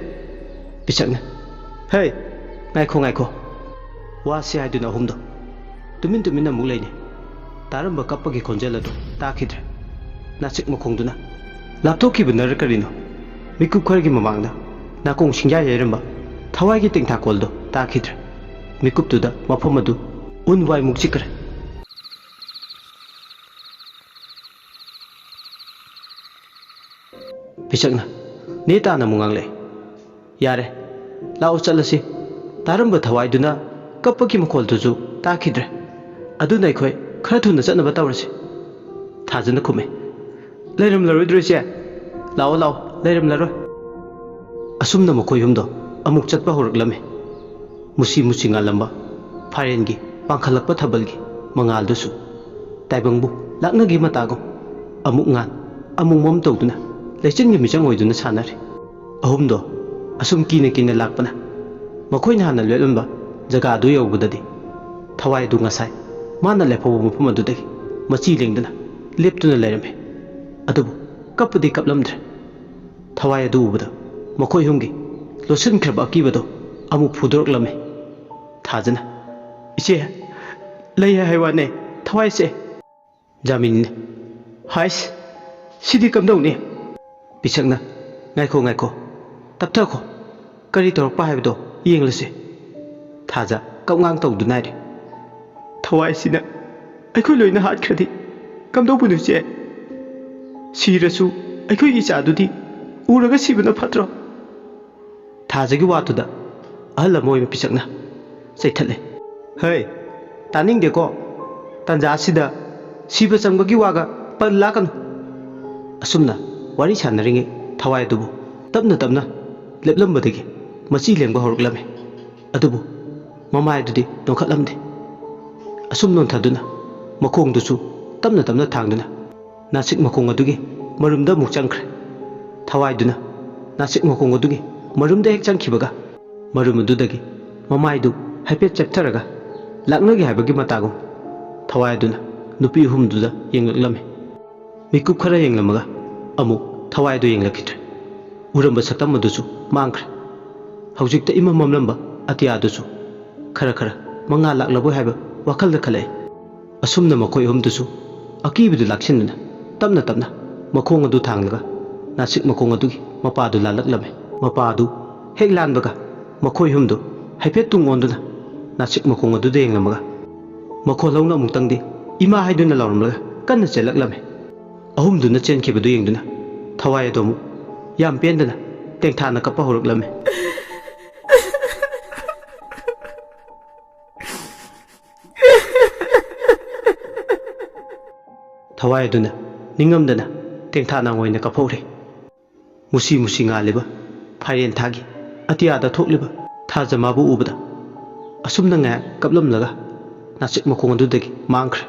ꯄꯤꯁꯛꯅ, "ꯍꯩ, ꯉꯥꯏꯈꯣ, ꯉꯥꯏꯈꯣ, ꯋꯥꯁꯦ ꯍꯥꯏꯗꯨꯅ ꯑꯍꯨꯝꯗꯣ ꯇꯨꯃꯤꯟ ꯇꯨꯃꯤꯟꯅ ꯑꯃꯨꯛ ꯂꯩꯅꯩ꯫ ꯇꯥꯔꯝꯕ ꯀꯞꯄꯒꯤ ꯈꯣꯟꯖꯦꯜ ꯑꯗꯨ ꯇꯥꯈꯤꯗ꯭ꯔꯦ꯫ ꯅꯥꯁꯤꯛ ꯃꯈꯣꯡꯗꯨꯅ ꯂꯥꯞꯊꯣꯛꯈꯤꯕꯅꯔ ꯀꯔꯤꯅꯣ, ꯃꯤꯀꯨꯞ ꯈꯔꯒꯤ ꯃꯃꯥꯡꯗ ꯅꯥꯀꯣꯡ ꯁꯤꯡꯌꯥ ꯌꯩꯔꯝꯕ ꯊꯋꯥꯏꯒꯤ ꯇꯦꯡꯊꯥꯀꯣꯜꯗꯨ ꯇꯥꯈꯤꯗ꯭ꯔꯦ꯫ ꯃꯤꯀꯨꯞꯇꯨꯗ ꯃꯐꯝ ꯑꯗꯨ ꯎꯟ ꯋꯥꯏꯃꯨꯛ ꯆꯤꯛꯈ꯭ꯔꯦ꯫ ꯄꯤꯁꯛꯅ ꯅꯦ ꯇꯥꯅ ꯑꯃꯨꯛ ꯉꯥꯡꯂꯛꯑꯦ꯫ "ꯌꯥꯔꯦ, ꯂꯥꯛꯑꯣ ꯆꯠꯂꯁꯤ꯫ ꯇꯥꯔꯝꯕ ꯊꯋꯥꯏꯗꯨꯅ ꯀꯞꯄꯒꯤ ꯃꯈꯣꯜꯗꯨꯁꯨ ꯇꯥꯈꯤꯗ꯭ꯔꯦ꯫ ꯑꯗꯨꯅ ꯑꯩꯈꯣꯏ ꯈꯔ ꯊꯨꯅ ꯆꯠꯅꯕ ꯇꯧꯔꯁꯤ꯫" ꯊꯥꯖꯅ ꯈꯨꯝꯃꯦ꯫ "ꯂꯩꯔꯝꯂꯔꯣꯏꯗ꯭ꯔꯣ ꯏꯆꯦ? ꯂꯥꯛꯑꯣ, ꯂꯥꯛꯑꯣ, ꯂꯩꯔꯝꯂꯔꯣꯏ꯫" ꯑꯁꯨꯝꯅ ꯃꯈꯣꯏ ꯑꯍꯨꯝꯗꯣ ꯑꯃꯨꯛ ꯆꯠꯄ ꯍꯧꯔꯛꯂꯝꯃꯤ꯫ ꯃꯨꯁꯤ ꯃꯨꯁꯤ ꯉꯥꯜꯂꯝꯕ ꯐꯥꯔꯦꯟꯒꯤ ꯄꯥꯡꯈꯠꯂꯛꯄ ꯊꯥꯕꯜꯒꯤ ꯃꯉꯥꯜꯗꯨꯁꯨ ꯇꯥꯏꯕꯪꯕꯨ ꯂꯥꯛꯅꯒꯤ ꯃꯇꯥꯒꯨꯝ ꯑꯃꯨꯛ ꯉꯥꯟ, ꯑꯃꯨꯛ ꯃꯝ ꯇꯧꯗꯨꯅ ꯂꯩꯆꯤꯟꯒꯤ ꯃꯤꯆꯪ ꯑꯣꯏꯗꯨꯅ ꯁꯥꯟꯅꯔꯤ꯫ ꯑꯍꯨꯝꯗꯣ ꯑꯁꯨꯝ ꯀꯤꯅ ꯀꯤꯅ ꯂꯥꯛꯄꯅ ꯃꯈꯣꯏꯅ ꯍꯥꯟꯅ ꯂꯦꯞꯂꯝꯕ ꯖꯒꯥ ꯑꯗꯨ ꯌꯧꯕꯗꯗꯤ ꯊꯋꯥꯏ ꯑꯗꯨ ꯉꯁꯥꯏ ꯃꯥꯅ ꯂꯦꯞꯍꯧꯕ ꯃꯐꯝ ꯑꯗꯨꯗꯒꯤ ꯃꯆꯤ ꯂꯦꯡꯗꯅ ꯂꯦꯞꯇꯨꯅ ꯂꯩꯔꯝꯃꯤ꯫ ꯑꯗꯨꯕꯨ ꯀꯞꯄꯗꯤ ꯀꯞꯂꯝꯗ꯭ꯔꯦ꯫ ꯊꯋꯥꯏ ꯑꯗꯨ ꯎꯕꯗ ꯃꯈꯣꯏ ꯑꯍꯨꯝꯒꯤ ꯂꯣꯠꯁꯤꯟꯈ꯭ꯔꯕ ꯑꯀꯤꯕꯗꯣ ꯑꯃꯨꯛ ꯐꯨꯗꯣꯔꯛꯂꯝꯃꯤ꯫ ꯊꯥꯖꯅ, "ꯏꯆꯦ, ꯂꯩ ꯍꯥꯏ ꯋꯥꯅꯦ, ꯊꯋꯥꯏꯁꯦ꯫" ꯖꯥꯃꯤꯅꯤꯅ, "ꯍꯥꯏꯁ, ꯁꯤꯗꯤ ꯀꯝꯗꯧꯅꯤ?" ꯄꯤꯁꯛꯅ, "ꯉꯥꯏꯈꯣ, ꯉꯥꯏꯈꯣ, ꯇꯞꯊꯈꯣ, ꯀꯔꯤ ꯇꯧꯔꯛꯄ ꯍꯥꯏꯕꯗꯣ ꯌꯦꯡꯂꯁꯤ꯫" ꯊꯥꯖ ꯀꯞꯉꯥꯡ ꯇꯧꯗꯨꯅ ꯍꯥꯏꯔꯤ, "ꯊꯋꯥꯏꯁꯤꯅ ꯑꯩꯈꯣꯏ ꯂꯣꯏꯅ ꯍꯥꯠꯈ꯭ꯔꯗꯤ ꯀꯝꯗꯧꯕꯅꯣ ꯏꯆꯦ? ꯁꯤꯔꯁꯨ ꯑꯩꯈꯣꯏꯒꯤ ꯏꯆꯥꯗꯨꯗꯤ ꯎꯔꯒ ꯁꯤꯕꯅ ꯐꯠꯇ꯭ꯔꯣ?" ꯊꯥꯖꯒꯤ ꯋꯥꯗꯨꯗ ꯑꯍꯜ ꯑꯃ ꯑꯣꯏꯕ ꯄꯤꯁꯛꯅ ꯆꯩꯊꯠꯂꯦ, "ꯍꯩ, ꯇꯥꯅꯤꯡꯗꯦꯀꯣ, ꯇꯥꯟꯖꯥ ꯑꯁꯤꯗ ꯁꯤꯕ ꯆꯪꯕꯒꯤ ꯋꯥꯒ ꯄꯜꯂꯥꯛꯀꯅꯨ꯫" ꯑꯁꯨꯝꯅ ꯋꯥꯔꯤ ꯁꯥꯟꯅꯔꯤꯉꯩ ꯊꯋꯥꯏ ꯑꯗꯨꯕꯨ ꯇꯞꯅ ꯇꯞꯅ ꯂꯦꯞꯂꯝꯕꯗꯒꯤ ꯃꯆꯤ ꯂꯦꯡꯕ ꯍꯧꯔꯛꯂꯝꯃꯤ꯫ ꯑꯗꯨꯕꯨ ꯃꯃꯥꯏ ꯑꯗꯨꯗꯤ ꯅꯣꯛꯈꯠꯂꯝꯗꯦ꯫ ꯑꯁꯨꯝ ꯅꯣꯟꯊꯗꯨꯅ ꯃꯈꯣꯡꯗꯨꯁꯨ ꯇꯞꯅ ꯇꯞꯅ ꯊꯥꯡꯗꯨꯅ ꯅꯥꯁꯤꯛ ꯃꯈꯣꯡ ꯑꯗꯨꯒꯤ ꯃꯔꯨꯝꯗ ꯑꯃꯨꯛ ꯆꯪꯈ꯭ꯔꯦ꯫ ꯊꯋꯥꯏꯗꯨꯅ ꯅꯥꯁꯤꯛ ꯃꯈꯣꯡ ꯑꯗꯨꯒꯤ ꯃꯔꯨꯝꯗ ꯍꯦꯛ ꯆꯪꯈꯤꯕꯒ ꯃꯔꯨꯝ ꯑꯗꯨꯗꯒꯤ ꯃꯃꯥꯏꯗꯨ ꯍꯥꯏꯐꯦꯠ ꯆꯦꯞꯊꯔꯒ ꯂꯥꯛꯅꯒꯦ ꯍꯥꯏꯕꯒꯤ ꯃꯇꯥꯒꯨꯝ ꯊꯋꯥꯏ ꯑꯗꯨꯅ ꯅꯨꯄꯤ ꯑꯍꯨꯝꯗꯨꯗ ꯌꯦꯡꯂꯛꯂꯝꯃꯤ꯫ ꯃꯤꯀꯨꯞ ꯈꯔ ꯌꯦꯡꯂꯝꯃꯒ ꯑꯃꯨꯛ ꯊꯋꯥꯏꯗꯨ ꯌꯦꯡꯂꯛꯈꯤꯗ꯭ꯔꯦ꯫ ꯎꯔꯝꯕ ꯁꯛꯇꯝ ꯑꯗꯨꯁꯨ ꯃꯥꯡꯈ꯭ꯔꯦ꯫ ꯍꯧꯖꯤꯛꯇ ꯏꯃꯝ ꯃꯝꯂꯝꯕ ꯑꯇꯤꯌꯥꯗꯨꯁꯨ ꯈꯔ ꯈꯔ ꯃꯉꯥꯜ ꯂꯥꯛꯂꯕꯣꯏ ꯍꯥꯏꯕ ꯋꯥꯈꯜꯗ ꯈꯜꯂꯛꯏ꯫ ꯑꯁꯨꯝꯅ ꯃꯈꯣꯏ ꯑꯍꯨꯝꯗꯨꯁꯨ ꯑꯀꯤꯕꯗꯨ ꯂꯥꯛꯁꯤꯟꯗꯨꯅ ꯇꯞꯅ ꯇꯞꯅ ꯃꯈꯣꯡ ꯑꯗꯨ ꯊꯥꯡꯂꯒ ꯅꯥꯁꯤꯛ ꯃꯈꯣꯡ ꯑꯗꯨꯒꯤ ꯃꯄꯥꯗꯨ ꯂꯥꯜꯂꯛꯂꯝꯃꯤ꯫ ꯃꯄꯥ ꯑꯗꯨ ꯍꯦꯛ ꯂꯥꯟꯕꯒ ꯃꯈꯣꯏ ꯑꯍꯨꯝꯗꯨ ꯍꯥꯏꯐꯦꯠ ꯇꯨꯡ ꯑꯣꯟꯗꯨꯅ ꯅꯥꯁꯤꯛ ꯃꯈꯣꯡ ꯑꯗꯨꯗ ꯌꯦꯡꯂꯝꯃꯒ ꯃꯈꯣꯜ ꯍꯧꯅ ꯑꯃꯨꯛꯇꯪꯗꯤ "ꯏꯃꯥ" ꯍꯥꯏꯗꯨꯅ ꯂꯥꯎꯔꯝꯂꯒ ꯀꯟꯅ ꯆꯦꯜꯂꯛꯂꯝꯃꯤ꯫ ꯑꯍꯨꯝꯗꯨꯅ ꯆꯦꯟꯈꯤꯕꯗꯨ ꯌꯦꯡꯗꯨꯅ ꯊꯋꯥꯏ ꯑꯗꯨ ꯑꯃꯨꯛ ꯌꯥꯝ ꯄꯦꯟꯗꯅ ꯇꯦꯡꯊꯥꯅ ꯀꯞꯄ ꯍꯧꯔꯛꯂꯝꯃꯤ꯫ ꯊꯋꯥꯏ ꯑꯗꯨꯅ ꯅꯤꯡꯉꯝꯗꯅ ꯇꯦꯡꯊꯥꯅ ꯑꯣꯏꯅ ꯀꯞꯍꯧꯔꯦ꯫ ꯃꯨꯁꯤ ꯃꯨꯁꯤ ꯉꯥꯜꯂꯤꯕ ꯐꯥꯏꯔꯦꯟ ꯊꯥꯒꯤ ꯑꯇꯤꯌꯥꯗ ꯊꯣꯛꯂꯤꯕ ꯊꯥꯖ ꯃꯥꯕꯨ ꯎꯕꯗ ꯑꯁꯨꯝꯅ ꯉꯥꯏꯍꯥꯛ ꯀꯞꯂꯝꯂꯒ ꯅꯥꯆꯤꯛ ꯃꯈꯣꯡ ꯑꯗꯨꯗꯒꯤ ꯃꯥꯡꯈ꯭ꯔꯦ꯫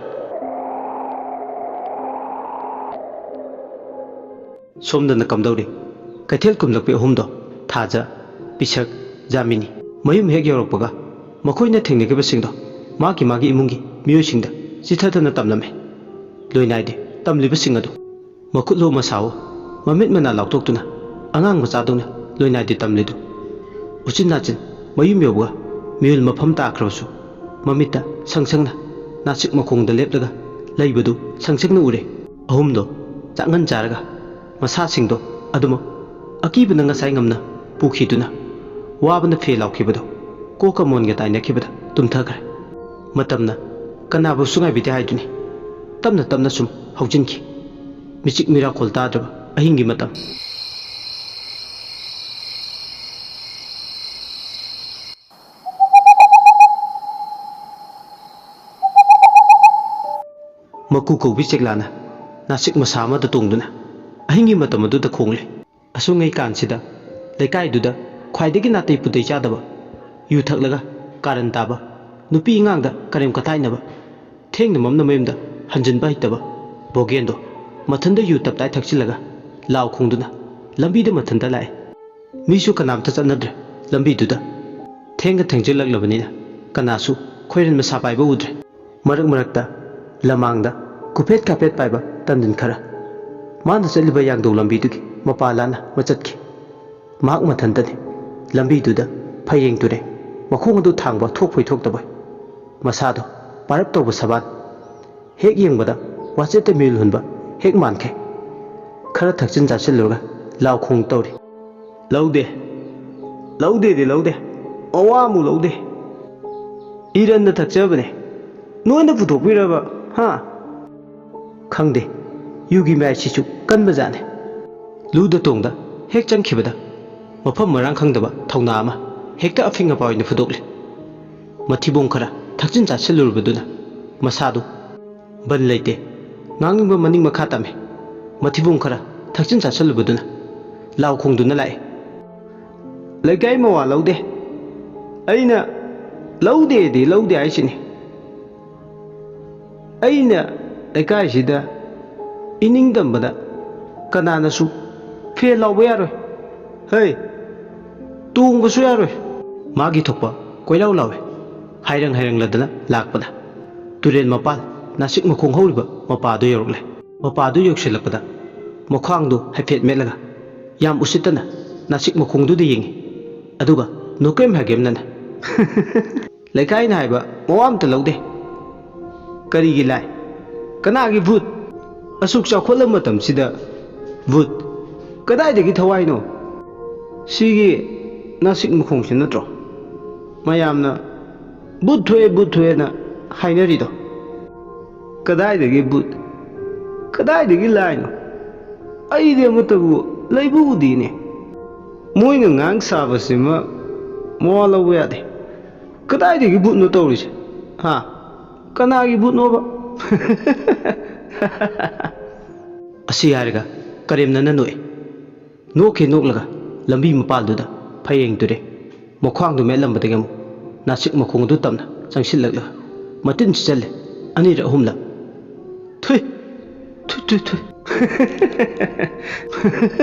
ꯁꯣꯝꯗꯅ ꯀꯝꯗꯧꯔꯤ? ꯀꯩꯊꯦꯜ ꯀꯨꯝꯂꯛꯄꯤ ꯑꯍꯨꯝꯗꯣ, ꯊꯥꯖ, ꯄꯤꯁꯛ, ꯖꯥꯃꯤꯅꯤ꯫ ꯃꯌꯨꯝ ꯍꯦꯛ ꯌꯧꯔꯛꯄꯒ ꯃꯈꯣꯏꯅ ꯊꯦꯡꯅꯈꯤꯕꯁꯤꯡꯗꯣ ꯃꯥꯒꯤ ꯃꯥꯒꯤ ꯏꯃꯨꯡꯒꯤ ꯃꯤꯑꯣꯏꯁꯤꯡꯗ ꯆꯤꯊꯗꯅ ꯇꯝꯂꯝꯃꯤ꯫ ꯂꯣꯏꯅꯥꯏꯗꯦ ꯇꯝꯂꯤꯕꯁꯤꯡ ꯑꯗꯨ ꯃꯈꯨꯠ ꯂꯣ ꯃꯁꯥꯋꯣ, ꯃꯃꯤꯠ ꯃꯅꯥ ꯂꯥꯎꯊꯣꯛꯇꯨꯅ ꯑꯉꯥꯡ ꯃꯆꯥꯗꯧꯅ ꯂꯣꯏꯅꯥꯏꯗꯦ ꯇꯝꯂꯤꯗꯨ꯫ ꯎꯆꯤꯟ ꯅꯥꯆꯤꯟ ꯃꯌꯨꯝ ꯌꯧꯕꯒ ꯃꯤꯍꯨꯜ ꯃꯐꯝ ꯇꯥꯈ꯭ꯔꯕꯁꯨ ꯃꯃꯤꯠꯇ ꯁꯪꯁꯪꯅ ꯅꯥꯆꯤꯛ ꯃꯈꯣꯡꯗ ꯂꯦꯞꯂꯒ ꯂꯩꯕꯗꯨ ꯁꯪꯁꯪꯅ ꯎꯔꯦ꯫ ꯑꯍꯨꯝꯗꯣ ꯆꯥꯛꯉꯟ ꯆꯥꯔꯒ ꯃꯁꯥꯁꯤꯡꯗꯣ ꯑꯗꯨꯃꯛ ꯑꯀꯤꯕꯅ ꯉꯁꯥꯏ ꯉꯝꯅ ꯄꯨꯈꯤꯗꯨꯅ ꯋꯥꯕꯅ ꯐꯦ ꯂꯥꯎꯈꯤꯕꯗꯣ ꯀꯣꯛꯀ ꯃꯣꯟꯒ ꯇꯥꯏꯅꯈꯤꯕꯗ ꯇꯨꯝꯊꯈ꯭ꯔꯦ꯫ ꯃꯇꯝꯅ ꯀꯅꯥꯕꯨꯁꯨ ꯉꯥꯏꯕꯤꯗꯦ ꯍꯥꯏꯗꯨꯅꯤ꯫ ꯇꯞꯅ ꯇꯞꯅ ꯁꯨꯝ ꯍꯧꯖꯤꯟꯈꯤ꯫ ꯃꯤꯆꯤꯛ ꯃꯤꯔꯥꯈꯣꯜ ꯇꯥꯗ꯭ꯔꯕ ꯑꯍꯤꯡꯒꯤ ꯃꯇꯝ꯫ ꯃꯀꯨ ꯀꯧꯕꯤ ꯆꯦꯛꯂꯥꯅ ꯅꯥꯆꯤꯛ ꯃꯁꯥ ꯑꯃꯗ ꯇꯣꯡꯗꯨꯅ ꯑꯍꯤꯡꯒꯤ ꯃꯇꯝ ꯑꯗꯨꯗ ꯈꯣꯡꯂꯤ꯫ ꯑꯁꯨꯡꯉꯩ ꯀꯥꯟꯁꯤꯗ ꯂꯩꯀꯥꯏꯗꯨꯗ ꯈ꯭ꯋꯥꯏꯗꯒꯤ ꯅꯥꯇꯩ ꯄꯨꯇꯩ ꯆꯥꯗꯕ, ꯌꯨ ꯊꯛꯂꯒ ꯀꯥꯔꯟ ꯇꯥꯕ, ꯅꯨꯄꯤ ꯑꯉꯥꯡꯗ ꯀꯔꯦꯝ ꯀꯊꯥꯏꯅꯕ, ꯊꯦꯡꯅ ꯃꯝꯅ ꯃꯌꯨꯝꯗ ꯍꯟꯖꯤꯟꯕ ꯍꯩꯇꯕ ꯕꯣꯒꯦꯟꯗꯣ ꯃꯊꯟꯗ ꯌꯨ ꯇꯞꯇꯥꯏ ꯊꯛꯆꯤꯜꯂꯒ ꯂꯥꯎ ꯈꯣꯡꯗꯨꯅ ꯂꯝꯕꯤꯗ ꯃꯊꯟꯇ ꯂꯥꯛꯑꯦ꯫ ꯃꯤꯁꯨ ꯀꯅꯥꯝꯇ ꯆꯠꯅꯗ꯭ꯔꯦ ꯂꯝꯕꯤꯗꯨꯗ꯫ ꯊꯦꯡꯒ ꯊꯦꯡꯖꯤꯜꯂꯛꯂꯕꯅꯤꯅ ꯀꯅꯥꯁꯨ ꯈꯣꯏꯔꯟ ꯃꯁꯥ ꯄꯥꯏꯕ ꯎꯗ꯭ꯔꯦ꯫ ꯃꯔꯛ ꯃꯔꯛꯇ ꯂꯃꯥꯡꯗ ꯀꯨꯐꯦꯠ ꯀꯥꯐꯦꯠ ꯄꯥꯏꯕ ꯇꯟꯗꯟ ꯈꯔ ꯃꯥꯅ ꯆꯠꯂꯤꯕ ꯌꯥꯡꯗꯧ ꯂꯝꯕꯤꯗꯨꯒꯤ ꯃꯄꯥ ꯂꯥꯟꯅ ꯃꯆꯠꯈꯤ꯫ ꯃꯍꯥꯛ ꯃꯊꯟꯇꯅꯤ ꯂꯝꯕꯤꯗꯨꯗ ꯐꯌꯦꯡ ꯇꯨꯔꯦ ꯃꯈꯣꯡ ꯑꯗꯨ ꯊꯥꯡꯕ ꯊꯣꯛꯄꯣꯏ ꯊꯣꯛꯇꯕꯣꯏ꯫ ꯃꯁꯥꯗꯣ ꯄꯥꯔꯞ ꯇꯧꯕ ꯁꯕꯥꯟ꯫ ꯍꯦꯛ ꯌꯦꯡꯕꯗ ꯋꯥꯆꯦꯠꯇ ꯃꯤꯍꯨꯜ ꯍꯨꯟꯕ ꯍꯦꯛ ꯃꯥꯟꯈꯩ꯫ ꯈꯔ ꯊꯛꯆꯤꯟ ꯆꯥꯁꯤꯜꯂꯨꯔꯒ ꯂꯥꯎ ꯈꯣꯡ ꯇꯧꯔꯤ꯫ "ꯂꯧꯗꯦ, ꯂꯧꯗꯦꯗꯤ ꯂꯧꯗꯦ, ꯃꯋꯥ ꯑꯃꯨꯛ ꯂꯧꯗꯦ꯫ ꯏꯔꯟꯅ ꯊꯛꯆꯕꯅꯦ꯫ ꯅꯣꯏꯅ ꯄꯨꯊꯣꯛꯄꯤꯔꯕ, ꯍꯥ?" ꯈꯪꯗꯦ, ꯌꯨꯒꯤ ꯃꯌꯥꯏꯁꯤꯁꯨ ꯀꯟꯕꯖꯥꯠꯅꯤ꯫ ꯂꯨꯗ ꯇꯣꯡꯗ ꯍꯦꯛ ꯆꯪꯈꯤꯕꯗ ꯃꯐꯝ ꯃꯔꯥꯡ ꯈꯪꯗꯕ ꯊꯧꯅꯥ ꯑꯃ ꯍꯦꯛꯇ ꯑꯐꯤꯡ ꯑꯄꯥꯏ ꯑꯣꯏꯅ ꯐꯨꯗꯣꯛꯂꯦ꯫ ꯃꯊꯤꯕꯣꯡ ꯈꯔ ꯊꯛꯆꯤꯟ ꯆꯥꯁꯤꯜꯂꯨꯔꯕꯗꯨꯅ ꯃꯁꯥꯗꯨ ꯕꯟ ꯂꯩꯇꯦ, ꯉꯥꯡꯅꯤꯡꯕ ꯃꯅꯤꯡ ꯃꯈꯥ ꯇꯝꯃꯦ꯫ ꯃꯊꯤꯕꯣꯡ ꯈꯔ ꯊꯛꯆꯤꯟ ꯆꯥꯁꯤꯜꯂꯨꯕꯗꯨꯅ ꯂꯥꯎ ꯈꯣꯡꯗꯨꯅ ꯂꯥꯛꯑꯦ꯫ "ꯂꯩꯀꯥꯏ ꯃꯋꯥ ꯂꯧꯗꯦ꯫ ꯑꯩꯅ ꯂꯧꯗꯦꯗꯤ ꯂꯧꯗꯦ ꯍꯥꯏꯁꯤꯅꯤ꯫ ꯑꯩꯅ ꯂꯩꯀꯥꯏꯁꯤꯗ ꯏꯅꯤꯡ ꯇꯝꯕꯗ ꯀꯅꯥꯅꯁꯨ ꯐꯦ ꯂꯥꯎꯕ ꯌꯥꯔꯣꯏ꯫ ꯍꯩ, ꯇꯣꯡꯕꯁꯨ ꯌꯥꯔꯣꯏ꯫" ꯃꯥꯒꯤ ꯊꯣꯛꯄ ꯀꯣꯏꯂꯥꯎ ꯂꯥꯎꯏ꯫ ꯍꯥꯏꯔꯪ ꯍꯥꯏꯔꯪꯂꯗꯅ ꯂꯥꯛꯄꯗ ꯇꯨꯔꯦꯜ ꯃꯄꯥꯜ ꯅꯥꯁꯤꯛ ꯃꯈꯣꯡ ꯍꯧꯔꯤꯕ ꯃꯄꯥꯗꯨ ꯌꯧꯔꯛꯂꯦ꯫ ꯃꯄꯥꯗꯨ ꯌꯧꯁꯤꯜꯂꯛꯄꯗ ꯃꯈ꯭ꯋꯥꯡꯗꯨ ꯍꯥꯏꯐꯦꯠ ꯃꯦꯠꯂꯒ ꯌꯥꯝ ꯎꯁꯤꯠꯇꯅ ꯅꯥꯁꯤꯛ ꯃꯈꯣꯡꯗꯨꯗ ꯌꯦꯡꯉꯤ꯫ ꯑꯗꯨꯒ ꯅꯣꯀꯦꯝ ꯍꯥꯏꯒꯦꯝꯅꯅ "ꯂꯩꯀꯥꯏꯅ ꯍꯥꯏꯕ ꯃꯋꯥ ꯑꯝꯇ ꯂꯧꯗꯦ꯫ ꯀꯔꯤꯒꯤ ꯂꯥꯏ? ꯀꯅꯥꯒꯤ ꯚꯨꯠ? ꯑꯁꯨꯛ ꯆꯥꯎꯈꯠꯂꯕ ꯃꯇꯝꯁꯤꯗ ꯚꯨꯠ? ꯀꯗꯥꯏꯗꯒꯤ ꯊꯋꯥꯏꯅꯣ? ꯁꯤꯒꯤ ꯅꯥꯁꯤꯛ ꯃꯈꯣꯡꯁꯤ ꯅꯠꯇ꯭ꯔꯣ ꯃꯌꯥꯝꯅ ꯚꯨꯠ ꯊꯣꯛꯑꯦ, ꯚꯨꯠ ꯊꯣꯛꯑꯦꯅ ꯍꯥꯏꯅꯔꯤꯗꯣ? ꯀꯗꯥꯏꯗꯒꯤ ꯚꯨꯠ? ꯀꯗꯥꯏꯗꯒꯤ ꯂꯥꯏꯅꯣ? ꯑꯩꯗꯤ ꯑꯃꯠꯇꯕꯨ ꯂꯩꯕ ꯎꯗꯦꯅꯦ꯫ ꯃꯣꯏꯅ ꯉꯥꯡ ꯁꯥꯕꯁꯤꯃ ꯃꯋꯥ ꯂꯧꯕ ꯌꯥꯗꯦ꯫ ꯀꯗꯥꯏꯗꯒꯤ ꯚꯨꯠꯅꯣ ꯇꯧꯔꯤꯁꯦ? ꯍꯥ? ꯀꯅꯥꯒꯤ ꯚꯨꯠꯅꯣꯕ?" ꯑꯁꯤ ꯍꯥꯏꯔꯒ ꯀꯔꯦꯝꯅꯅ ꯅꯣꯛꯏ꯫ ꯅꯣꯛꯈꯤ ꯅꯣꯛꯂꯒ ꯂꯝꯕꯤ ꯃꯄꯥꯜꯗꯨꯗ ꯐꯌꯦꯡ ꯇꯨꯔꯦ꯫ ꯃꯈ꯭ꯋꯥꯡꯗꯨ ꯃꯦꯠꯂꯝꯕꯗꯒꯤ ꯑꯃꯨꯛ ꯅꯥꯁꯤꯛ ꯃꯈꯣꯡ ꯑꯗꯨ ꯇꯝꯅ ꯆꯪꯁꯤꯜꯂꯛꯂꯒ ꯃꯇꯤꯟ ꯁꯤꯠꯆꯜꯂꯦ꯫ ꯑꯅꯤꯔꯛ ꯑꯍꯨꯝꯂꯛ꯫ "ꯊꯨꯏ! ꯊꯨ, ꯊꯨ, ꯊꯨ!"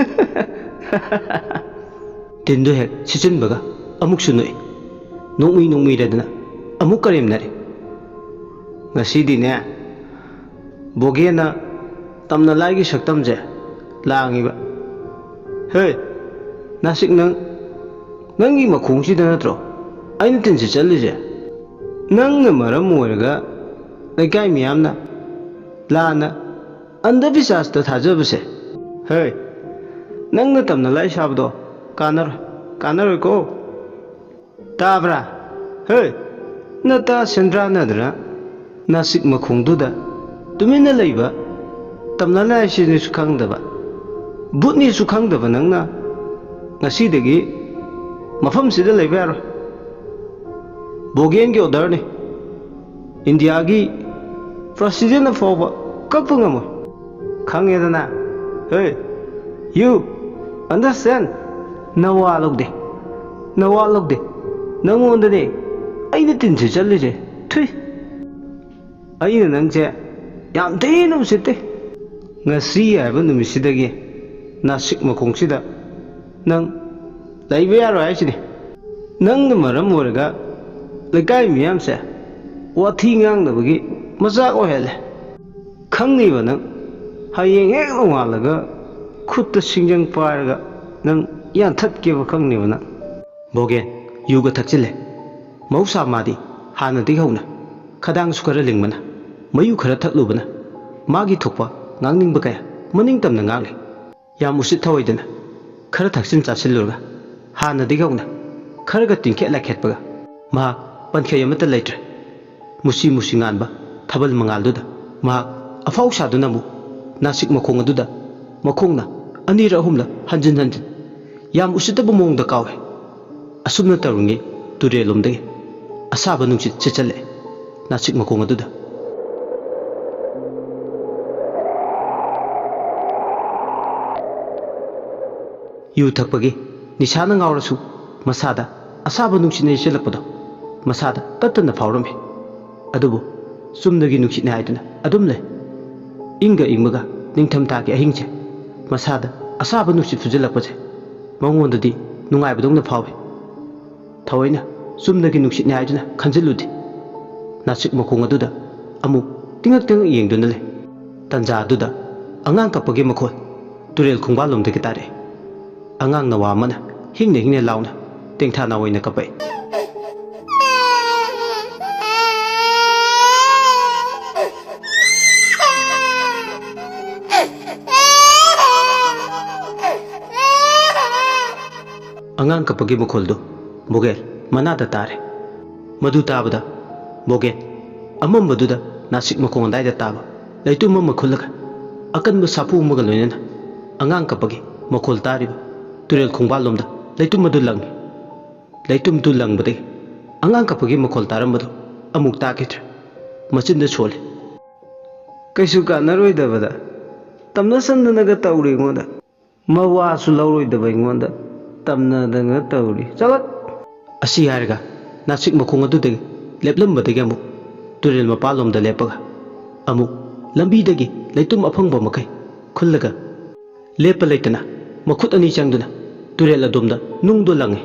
ꯇꯤꯟꯗꯨ ꯍꯦꯛ ꯁꯤꯠꯆꯤꯟꯕꯒ ꯑꯃꯨꯛꯁꯨ ꯅꯣꯛꯏ꯫ ꯅꯣꯛꯃꯤ ꯅꯣꯛꯃꯤꯔꯗꯅ ꯑꯃꯨꯛ ꯀꯔꯦꯝꯅꯔꯦ꯫ ꯉꯁꯤꯗꯤꯅꯦ, ꯕꯣꯒꯦꯅ ꯇꯝꯅ ꯂꯥꯏꯒꯤ ꯁꯛꯇꯝꯁꯦ ꯂꯥꯡꯉꯤꯕ꯫ "ꯍꯦ, ꯅꯥꯁꯤꯛ ꯅꯪ, ꯅꯪꯒꯤ ꯃꯈꯣꯡꯁꯤꯗ ꯅꯠꯇ꯭ꯔꯣ ꯑꯩꯅ ꯇꯤꯟꯁꯤ ꯆꯠꯂꯤꯁꯦ? ꯅꯪꯅ ꯃꯔꯝ ꯑꯣꯏꯔꯒ ꯂꯩꯀꯥꯏ ꯃꯤꯌꯥꯝꯅ ꯂꯥꯟꯅ ꯑꯟꯙꯕꯤꯁ꯭ꯋꯥꯁꯇ ꯊꯥꯖꯕꯁꯦ, ꯍꯦ, ꯅꯪꯅ ꯇꯝꯅ ꯂꯥꯏ ꯁꯥꯕꯗꯣ ꯀꯥꯟꯅꯔꯣꯏ, ꯀꯥꯟꯅꯔꯣꯏꯀꯣ꯫ ꯇꯥꯕ꯭ꯔꯥ? ꯍꯦ, ꯅꯇꯥ ꯁꯦꯟꯗ꯭ꯔꯥꯅꯗꯅ ꯅꯥꯁꯤꯛ ꯃꯈꯣꯡꯗꯨꯗ ꯇꯨꯃꯤꯟꯅ ꯂꯩꯕ, ꯇꯝꯅ ꯂꯥꯏꯁꯤꯅꯁꯨ ꯈꯪꯗꯕ, ꯚꯨꯠꯅꯤꯁꯨ ꯈꯪꯗꯕ ꯅꯪꯅ ꯉꯁꯤꯗꯒꯤ ꯃꯐꯝꯁꯤꯗ ꯂꯩꯕ ꯌꯥꯔꯣꯏ꯫ ꯕꯣꯒꯦꯟꯒꯤ ꯑꯣꯔꯗꯔꯅꯤ꯫ ꯏꯟꯗꯤꯌꯥꯒꯤ ꯄ꯭ꯔꯁꯤꯗꯦꯟꯅ ꯐꯥꯎꯕ ꯀꯛꯄ ꯉꯝꯃꯣꯏ꯫ ꯈꯪꯉꯦꯗꯅ? ꯍꯦ, you understand? ꯅꯋꯥ ꯂꯧꯗꯦ, ꯅꯋꯥ ꯂꯧꯗꯦ꯫ ꯅꯪꯉꯣꯟꯗꯅꯦ ꯑꯩꯅ ꯇꯤꯟꯁꯤ ꯆꯠꯂꯤꯁꯦ꯫ ꯊꯨꯏ꯫ ꯑꯩꯅ ꯅꯪꯁꯦ ꯌꯥꯝ ꯊꯤꯅ ꯎꯁꯤꯠꯇꯦ꯫ ꯉꯁꯤ ꯍꯥꯏꯕ ꯅꯨꯃꯤꯠꯁꯤꯗꯒꯤ ꯅꯥꯁꯤꯛ ꯃꯈꯣꯡꯁꯤꯗ ꯅꯪ ꯂꯩꯕ ꯌꯥꯔꯣꯏ ꯍꯥꯏꯁꯤꯅꯤ꯫ ꯅꯪꯅ ꯃꯔꯝ ꯑꯣꯏꯔꯒ ꯂꯩꯀꯥꯏ ꯃꯤꯌꯥꯝꯁꯦ ꯋꯥꯊꯤ ꯉꯥꯡꯅꯕꯒꯤ ꯃꯆꯥꯛ ꯑꯣꯏꯍꯜꯂꯦ꯫ ꯈꯪꯅꯤꯕ ꯅꯪ꯫ ꯍꯌꯦꯡ ꯍꯦꯛ ꯅꯣꯡꯉꯥꯜꯂꯒ ꯈꯨꯠꯇ ꯁꯤꯡꯖꯪ ꯄꯥꯏꯔꯒ ꯅꯪ ꯌꯥꯟꯊꯠꯀꯦꯕ ꯈꯪꯅꯤꯕ ꯅꯪ꯫ ꯕꯣꯒꯦꯟ ꯌꯨꯒ ꯊꯛꯆꯤꯜꯂꯦ꯫ ꯃꯍꯧꯁꯥ ꯃꯥꯗꯤ ꯍꯥꯟꯅꯗꯒꯤ ꯍꯧꯅ ꯈꯗꯥꯡꯁꯨ ꯈꯔ ꯂꯤꯡꯕꯅ, ꯃꯌꯨ ꯈꯔ ꯊꯛꯂꯨꯕꯅ, ꯃꯥꯒꯤ ꯊꯣꯛꯄ ꯉꯥꯡꯅꯤꯡꯕ ꯀꯌꯥ ꯃꯅꯤꯡ ꯇꯝꯅ ꯉꯥꯡꯂꯤ꯫ ꯌꯥꯝ ꯎꯁꯤꯠ ꯊꯑꯣꯏꯗꯅ ꯈꯔ ꯊꯛꯆꯤꯟ ꯆꯥꯁꯤꯜꯂꯨꯔꯒ ꯍꯥꯟꯅꯗꯒꯤ ꯍꯧꯅ ꯈꯔꯒ ꯇꯤꯡꯈꯦꯠ ꯂꯥꯏꯈꯦꯠꯄꯒ ꯃꯍꯥꯛ ꯄꯟꯈꯩ ꯑꯃꯠꯇ ꯂꯩꯇ꯭ꯔꯦ꯫ ꯃꯨꯁꯤ ꯃꯨꯁꯤ ꯉꯥꯟꯕ ꯊꯥꯕꯜ ꯃꯉꯥꯜꯗꯨꯗ ꯃꯍꯥꯛ ꯑꯐꯥꯎ ꯁꯥꯗꯨꯅ ꯑꯃꯨꯛ ꯅꯥꯁꯤꯛ ꯃꯈꯣꯡ ꯑꯗꯨꯗ ꯃꯈꯣꯡꯅ ꯑꯅꯤꯔꯛ ꯑꯍꯨꯝꯂꯛ ꯍꯟꯖꯤꯟ ꯍꯟꯖꯤꯟ ꯌꯥꯝ ꯎꯁꯤꯠꯇꯕ ꯃꯑꯣꯡꯗ ꯀꯥꯎꯏ꯫ ꯑꯁꯨꯝꯅ ꯇꯧꯔꯤꯉꯩ ꯇꯨꯔꯦꯜꯂꯣꯝꯗꯒꯤ ꯑꯁꯥꯕ ꯅꯨꯡꯁꯤꯠ ꯁꯤꯠꯆꯜꯂꯛꯑꯦ ꯅꯥꯁꯤꯛ ꯃꯈꯣꯡ ꯑꯗꯨꯗ꯫ ꯌꯨ ꯊꯛꯄꯒꯤ ꯅꯤꯁꯥꯅ ꯉꯥꯎꯔꯁꯨ ꯃꯁꯥꯗ ꯑꯁꯥꯕ ꯅꯨꯡꯁꯤꯠꯅ ꯌꯩꯁꯤꯜꯂꯛꯄꯗꯣ ꯃꯁꯥꯗ ꯇꯠꯇꯅ ꯐꯥꯎꯔꯝꯃꯤ꯫ ꯑꯗꯨꯕꯨ ꯆꯨꯝꯅꯒꯤ ꯅꯨꯡꯁꯤꯠꯅꯤ ꯍꯥꯏꯗꯨꯅ ꯑꯗꯨꯝ ꯂꯩ꯫ ꯏꯪꯒ ꯏꯪꯕꯒ ꯅꯤꯡꯊꯝꯊꯥꯒꯤ ꯑꯍꯤꯡꯁꯦ ꯃꯁꯥꯗ ꯑꯁꯥꯕ ꯅꯨꯡꯁꯤꯠ ꯐꯨꯖꯤꯜꯂꯛꯄꯁꯦ ꯃꯉꯣꯟꯗꯗꯤ ꯅꯨꯡꯉꯥꯏꯕꯗꯧꯅ ꯐꯥꯎꯏ꯫ ꯊꯑꯣꯏꯅ ꯆꯨꯝꯅꯒꯤ ꯅꯨꯡꯁꯤꯠꯅꯤ ꯍꯥꯏꯗꯨꯅ ꯈꯟꯖꯤꯜꯂꯨꯗꯦ꯫ ꯅꯥꯁꯤꯛ ꯃꯈꯣꯡ ꯑꯗꯨꯗ ꯑꯃꯨꯛ ꯇꯤꯡꯉꯛ ꯇꯤꯡꯉꯛ ꯌꯦꯡꯗꯨꯅ ꯂꯩ꯫ ꯇꯟꯖꯥ ꯑꯗꯨꯗ ꯑꯉꯥꯡ ꯀꯞꯄꯒꯤ ꯃꯈꯣꯜ ꯇꯨꯔꯦꯜ ꯈꯣꯡꯕꯥꯜꯂꯣꯝꯗꯒꯤ ꯇꯥꯔꯛꯏ꯫ ꯑꯉꯥꯡ ꯅꯋꯥ ꯑꯃꯅ ꯍꯤꯡꯅ ꯍꯤꯡꯅ ꯂꯥꯎꯅ ꯇꯦꯡꯊꯥ ꯅꯥꯑꯣꯏꯅ ꯀꯞꯄꯛꯏ꯫ ꯑꯉꯥꯡ ꯀꯞꯄꯒꯤ ꯃꯈꯣꯜꯗꯨ ꯕꯣꯒꯦꯟ ꯃꯅꯥꯗ ꯇꯥꯔꯦ꯫ ꯃꯗꯨ ꯇꯥꯕꯗ ꯕꯣꯒꯦꯟ ꯑꯃꯝꯕꯗꯨꯗ ꯅꯥꯁꯤꯛ ꯃꯈꯣꯡ ꯑꯗꯥꯏꯗ ꯇꯥꯕ ꯂꯩꯇꯨꯝ ꯑꯃ ꯈꯨꯜꯂꯒ ꯑꯀꯟꯕ ꯁꯥꯐꯨ ꯑꯃꯒ ꯂꯣꯏꯅꯅ ꯑꯉꯥꯡ ꯀꯞꯄꯒꯤ ꯃꯈꯣꯜ ꯇꯥꯔꯤꯕ ꯇꯨꯔꯦꯜ ꯈꯣꯡꯕꯥꯜꯂꯣꯝꯗ ꯂꯩꯇꯨꯝ ꯑꯗꯨ ꯂꯪꯉꯤ꯫ ꯂꯩꯇꯨꯝꯗꯨ ꯂꯪꯕꯗꯒꯤ ꯑꯉꯥꯡ ꯀꯞꯄꯒꯤ ꯃꯈꯣꯜ ꯇꯥꯔꯝꯕꯗꯨ ꯑꯃꯨꯛ ꯇꯥꯈꯤꯗ꯭ꯔꯦ꯫ ꯃꯆꯤꯟꯗ ꯁꯣꯜꯂꯤ꯫ "ꯀꯩꯁꯨ ꯀꯥꯟꯅꯔꯣꯏꯗꯕꯗ ꯇꯝꯅꯁꯟꯗꯅꯒ ꯇꯧꯔꯤ ꯑꯩꯉꯣꯟꯗ꯫ ꯃꯋꯥꯁꯨ ꯂꯧꯔꯣꯏꯗꯕ ꯑꯩꯉꯣꯟꯗ ꯇꯝꯅꯗꯅ ꯇꯧꯔꯤ꯫ ꯆꯠꯂꯣ!" ꯑꯁꯤ ꯍꯥꯏꯔꯒ ꯅꯥꯁꯤꯛ ꯃꯈꯣꯡ ꯑꯗꯨꯗꯒꯤ ꯂꯦꯞꯂꯝꯕꯗꯒꯤ ꯑꯃꯨꯛ ꯇꯨꯔꯦꯜ ꯃꯄꯥꯜꯂꯣꯝꯗ ꯂꯦꯞꯄꯒ ꯑꯃꯨꯛ ꯂꯝꯕꯤꯗꯒꯤ ꯂꯩꯇꯨꯝ ꯑꯐꯪꯕ ꯃꯈꯩ ꯈꯨꯜꯂꯒ ꯂꯦꯞꯄ ꯂꯩꯇꯅ ꯃꯈꯨꯠ ꯑꯅꯤ ꯆꯪꯗꯨꯅ ꯇꯨꯔꯦꯜ ꯑꯗꯣꯝꯗ ꯅꯨꯡꯗꯣ ꯂꯪꯉꯤ꯫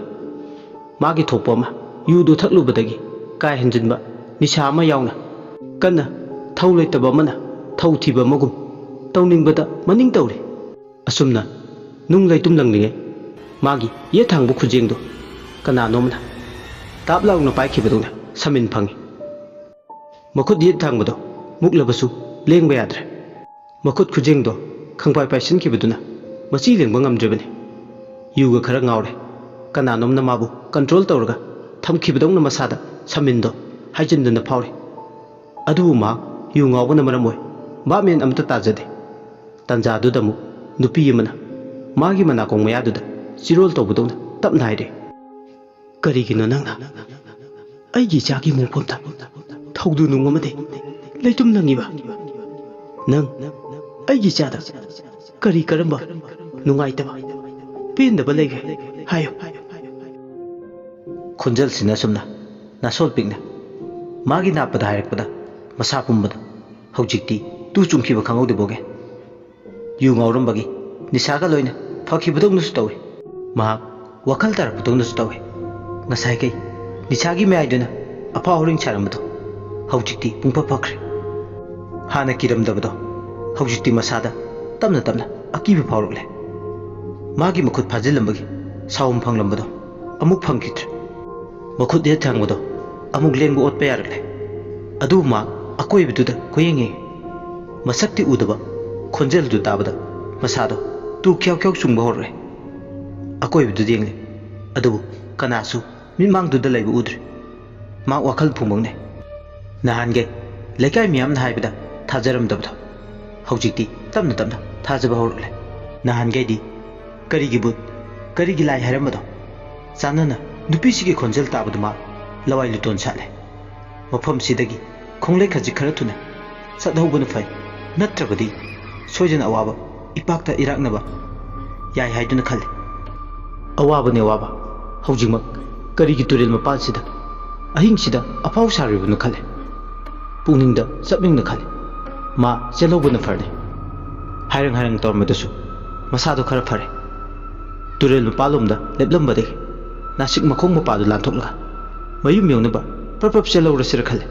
ꯃꯥꯒꯤ ꯊꯣꯛꯄ ꯑꯃ ꯌꯨꯗꯨ ꯊꯛꯂꯨꯕꯗꯒꯤ ꯀꯥ ꯍꯦꯟꯖꯤꯟꯕ ꯅꯤꯁꯥ ꯑꯃ ꯌꯥꯎꯅ ꯀꯟꯅ ꯊꯧ ꯂꯩꯇꯕ ꯑꯃꯅ ꯊꯧ ꯊꯤꯕ ꯑꯃꯒꯨꯝ ꯇꯧꯅꯤꯡꯕꯗ ꯃꯅꯤꯡ ꯇꯧꯔꯤ꯫ ꯑꯁꯨꯝꯅ ꯅꯨꯡ ꯂꯩꯇꯨꯝ ꯂꯪꯂꯤꯉꯩ ꯃꯥꯒꯤ ꯌꯦꯠ ꯊꯥꯡꯕ ꯈꯨꯖꯦꯡꯗꯣ ꯀꯅꯥꯅꯣꯝꯅ ꯇꯥꯞ ꯂꯥꯎꯅ ꯄꯥꯏꯈꯤꯕꯗꯧꯅ ꯁꯃꯤꯟ ꯐꯪꯉꯤ꯫ ꯃꯈꯨꯠ ꯌꯦꯠ ꯊꯥꯡꯕꯗꯣ ꯃꯨꯛꯂꯕꯁꯨ ꯂꯦꯡꯕ ꯌꯥꯗ꯭ꯔꯦ꯫ ꯃꯈꯨꯠ ꯈꯨꯖꯦꯡꯗꯣ ꯈꯪꯄꯥꯏ ꯄꯥꯏꯁꯤꯟꯈꯤꯕꯗꯨꯅ ꯃꯆꯤ ꯂꯦꯡꯕ ꯉꯝꯗ꯭ꯔꯤꯕꯅꯤ꯫ ꯌꯨꯒ ꯈꯔ ꯉꯥꯎꯔꯦ꯫ ꯀꯅꯥꯅꯣꯝꯅ ꯃꯥꯕꯨ ꯀꯟꯇ꯭ꯔꯣꯜ ꯇꯧꯔꯒ ꯊꯝꯈꯤꯕꯗꯧꯅ ꯃꯁꯥꯗ ꯁꯃꯤꯟꯗꯣ ꯍꯥꯏꯖꯤꯟꯗꯅ ꯐꯥꯎꯔꯤ꯫ ꯑꯗꯨꯕꯨ ꯃꯍꯥꯛ ꯌꯨ ꯉꯥꯎꯕꯅ ꯃꯔꯝ ꯑꯣꯏ ꯚꯥꯞ ꯃꯦꯟ ꯑꯃꯠꯇ ꯇꯥꯖꯗꯦ꯫ ꯇꯥꯟꯖꯥꯗꯨꯗ ꯑꯃꯨꯛ ꯅꯨꯄꯤ ꯑꯃꯅ ꯃꯥꯒꯤ ꯃꯅꯥꯀꯣꯡ ꯃꯌꯥꯗꯨꯗ ꯆꯤꯔꯣꯜ ꯇꯧꯕꯗꯧꯅ ꯇꯞꯅ ꯍꯥꯏꯔꯛꯏ꯫ "ꯀꯔꯤꯒꯤꯅꯣ ꯅꯪꯅ ꯑꯩꯒꯤ ꯏꯆꯥꯒꯤ ꯃꯣꯡꯐꯝꯗ ꯊꯧꯗꯨ ꯅꯨꯡ ꯑꯃꯗꯤ ꯂꯩꯇꯨꯝ ꯂꯪꯉꯤꯕ? ꯅꯪ ꯑꯩꯒꯤ ꯏꯆꯥꯗ ꯀꯔꯤ ꯀꯔꯝꯕ ꯅꯨꯡꯉꯥꯏꯇꯕ, ꯄꯦꯟꯗꯕ ꯂꯩꯒꯦ? ꯍꯥꯏꯌꯨ꯫" ꯈꯣꯟꯖꯦꯜꯁꯤꯅ ꯑꯁꯨꯝꯅ ꯅꯥꯁꯣꯜ ꯄꯤꯛꯅ ꯃꯥꯒꯤ ꯅꯥꯞꯄꯗ ꯍꯥꯏꯔꯛꯄꯗ ꯃꯁꯥ ꯄꯨꯝꯕꯗ ꯍꯧꯖꯤꯛꯇꯤ ꯇꯨ ꯆꯨꯡꯈꯤꯕ ꯈꯪꯍꯧꯗꯦ ꯕꯣꯒꯦꯟ꯫ ꯌꯨ ꯉꯥꯎꯔꯝꯕꯒꯤ ꯅꯤꯁꯥꯒ ꯂꯣꯏꯅ ꯐꯈꯤꯕꯗꯧꯅꯁꯨ ꯇꯧꯏ꯫ ꯃꯍꯥꯛ ꯋꯥꯈꯜ ꯇꯥꯔꯛꯄꯗꯧꯅꯁꯨ ꯇꯧꯏ꯫ ꯉꯁꯥꯏꯈꯩ ꯅꯤꯁꯥꯒꯤ ꯃꯌꯥꯏꯗꯨꯅ ꯑꯐꯥꯎ ꯑꯔꯤꯡ ꯁꯥꯔꯝꯕꯗꯣ ꯍꯧꯖꯤꯛꯇꯤ ꯄꯨꯡꯐ ꯐꯈ꯭ꯔꯦ꯫ ꯍꯥꯟꯅ ꯀꯤꯔꯝꯗꯕꯗꯣ ꯍꯧꯖꯤꯛꯇꯤ ꯃꯁꯥꯗ ꯇꯞꯅ ꯇꯞꯅ ꯑꯀꯤꯕ ꯐꯥꯎꯔꯛꯂꯦ꯫ ꯃꯥꯒꯤ ꯃꯈꯨꯠ ꯐꯥꯖꯤꯜꯂꯝꯕꯒꯤ ꯁꯥꯎꯝ ꯐꯪꯂꯝꯕꯗꯣ ꯑꯃꯨꯛ ꯐꯪꯈꯤꯗ꯭ꯔꯦ꯫ ꯃꯈꯨꯠ ꯌꯦꯠ ꯊꯪꯕꯗꯣ ꯑꯃꯨꯛ ꯂꯦꯡꯕ ꯑꯣꯠꯄ ꯌꯥꯔꯛꯂꯦ꯫ ꯑꯗꯨꯕꯨ ꯃꯍꯥꯛ ꯑꯀꯣꯏꯕꯗꯨꯗ ꯀꯣꯏꯌꯦꯡ ꯌꯦꯡꯉꯤ꯫ ꯃꯁꯛꯇꯤ ꯎꯗꯕ ꯈꯣꯟꯖꯦꯜꯗꯨ ꯇꯥꯕꯗ ꯃꯁꯥꯗꯣ ꯇꯨ ꯈ꯭ꯌꯥꯎ ꯈ꯭ꯌꯥꯎ ꯆꯨꯡꯕ ꯍꯧꯔꯛꯂꯦ꯫ ꯑꯀꯣꯏꯕꯗꯨꯗ ꯌꯦꯡꯂꯦ꯫ ꯑꯗꯨꯕꯨ ꯀꯅꯥꯁꯨ ꯃꯤꯠꯃꯥꯡꯗꯨꯗ ꯂꯩꯕ ꯎꯗ꯭ꯔꯦ꯫ ꯃꯍꯥꯛ ꯋꯥꯈꯜ ꯐꯨꯝꯕꯪꯅꯦ꯫ ꯅꯍꯥꯟꯒꯩ ꯂꯩꯀꯥꯏ ꯃꯤꯌꯥꯝꯅ ꯍꯥꯏꯕꯗ ꯊꯥꯖꯔꯝꯗꯕꯗꯣ ꯍꯧꯖꯤꯛꯇꯤ ꯇꯞꯅ ꯇꯞꯅ ꯊꯥꯖꯕ ꯍꯧꯔꯛꯂꯦ꯫ ꯅꯍꯥꯟꯒꯩꯗꯤ ꯀꯔꯤꯒꯤ ꯚꯨꯠ, ꯀꯔꯤꯒꯤ ꯂꯥꯏ ꯍꯥꯏꯔꯝꯕꯗꯣ ꯆꯥꯟꯅꯅ ꯅꯨꯄꯤꯁꯤꯒꯤ ꯈꯣꯟꯖꯦꯜ ꯇꯥꯕꯗꯨ ꯃꯍꯥꯛ ꯂꯋꯥꯏ ꯂꯨꯇꯣꯟ ꯁꯥꯠꯂꯦ꯫ ꯃꯐꯝꯁꯤꯗꯒꯤ ꯈꯣꯡꯂꯩ ꯈꯖꯤꯛ ꯈꯔ ꯊꯨꯅ ꯆꯠꯍꯧꯕꯅ ꯐꯩ, ꯅꯠꯇ꯭ꯔꯕꯗꯤ ꯁꯣꯏꯗꯅ ꯑꯋꯥꯕ ꯏꯄꯥꯛꯇ ꯏꯔꯥꯛꯅꯕ ꯌꯥꯏ ꯍꯥꯏꯗꯨꯅ ꯈꯜꯂꯤ꯫ ꯑꯋꯥꯕꯅꯦ ꯑꯋꯥꯕ꯫ ꯍꯧꯖꯤꯛꯃꯛ ꯀꯔꯤꯒꯤ ꯇꯨꯔꯦꯜ ꯃꯄꯥꯜꯁꯤꯗ ꯑꯍꯤꯡꯁꯤꯗ ꯑꯐꯥꯎ ꯁꯥꯔꯨꯔꯤꯕꯅꯣ ꯈꯜꯂꯦ꯫ ꯄꯨꯛꯅꯤꯡꯗ ꯆꯞꯅꯤꯡꯅ ꯈꯜꯂꯦ꯫ ꯃꯥ ꯆꯦꯜꯍꯧꯕꯅ ꯐꯔꯅꯤ꯫ ꯍꯥꯏꯔꯪ ꯍꯥꯏꯔꯪ ꯇꯧꯔꯝꯕꯗꯁꯨ ꯃꯁꯥꯗꯣ ꯈꯔ ꯐꯔꯦ꯫ ꯇꯨꯔꯦꯜ ꯃꯄꯥꯜꯂꯣꯝꯗ ꯂꯦꯞꯂꯝꯕꯗꯒꯤ ꯅꯥꯁꯤꯛ ꯃꯈꯣꯡ ꯃꯄꯥꯗꯨ ꯂꯥꯟꯊꯣꯛꯂꯒ ꯃꯌꯨꯝ ꯌꯧꯅꯕ ꯄ꯭ꯔꯞ ꯄ꯭ꯔꯞ ꯆꯦꯜꯍꯧꯔꯁꯤꯔ ꯈꯜꯂꯦ꯫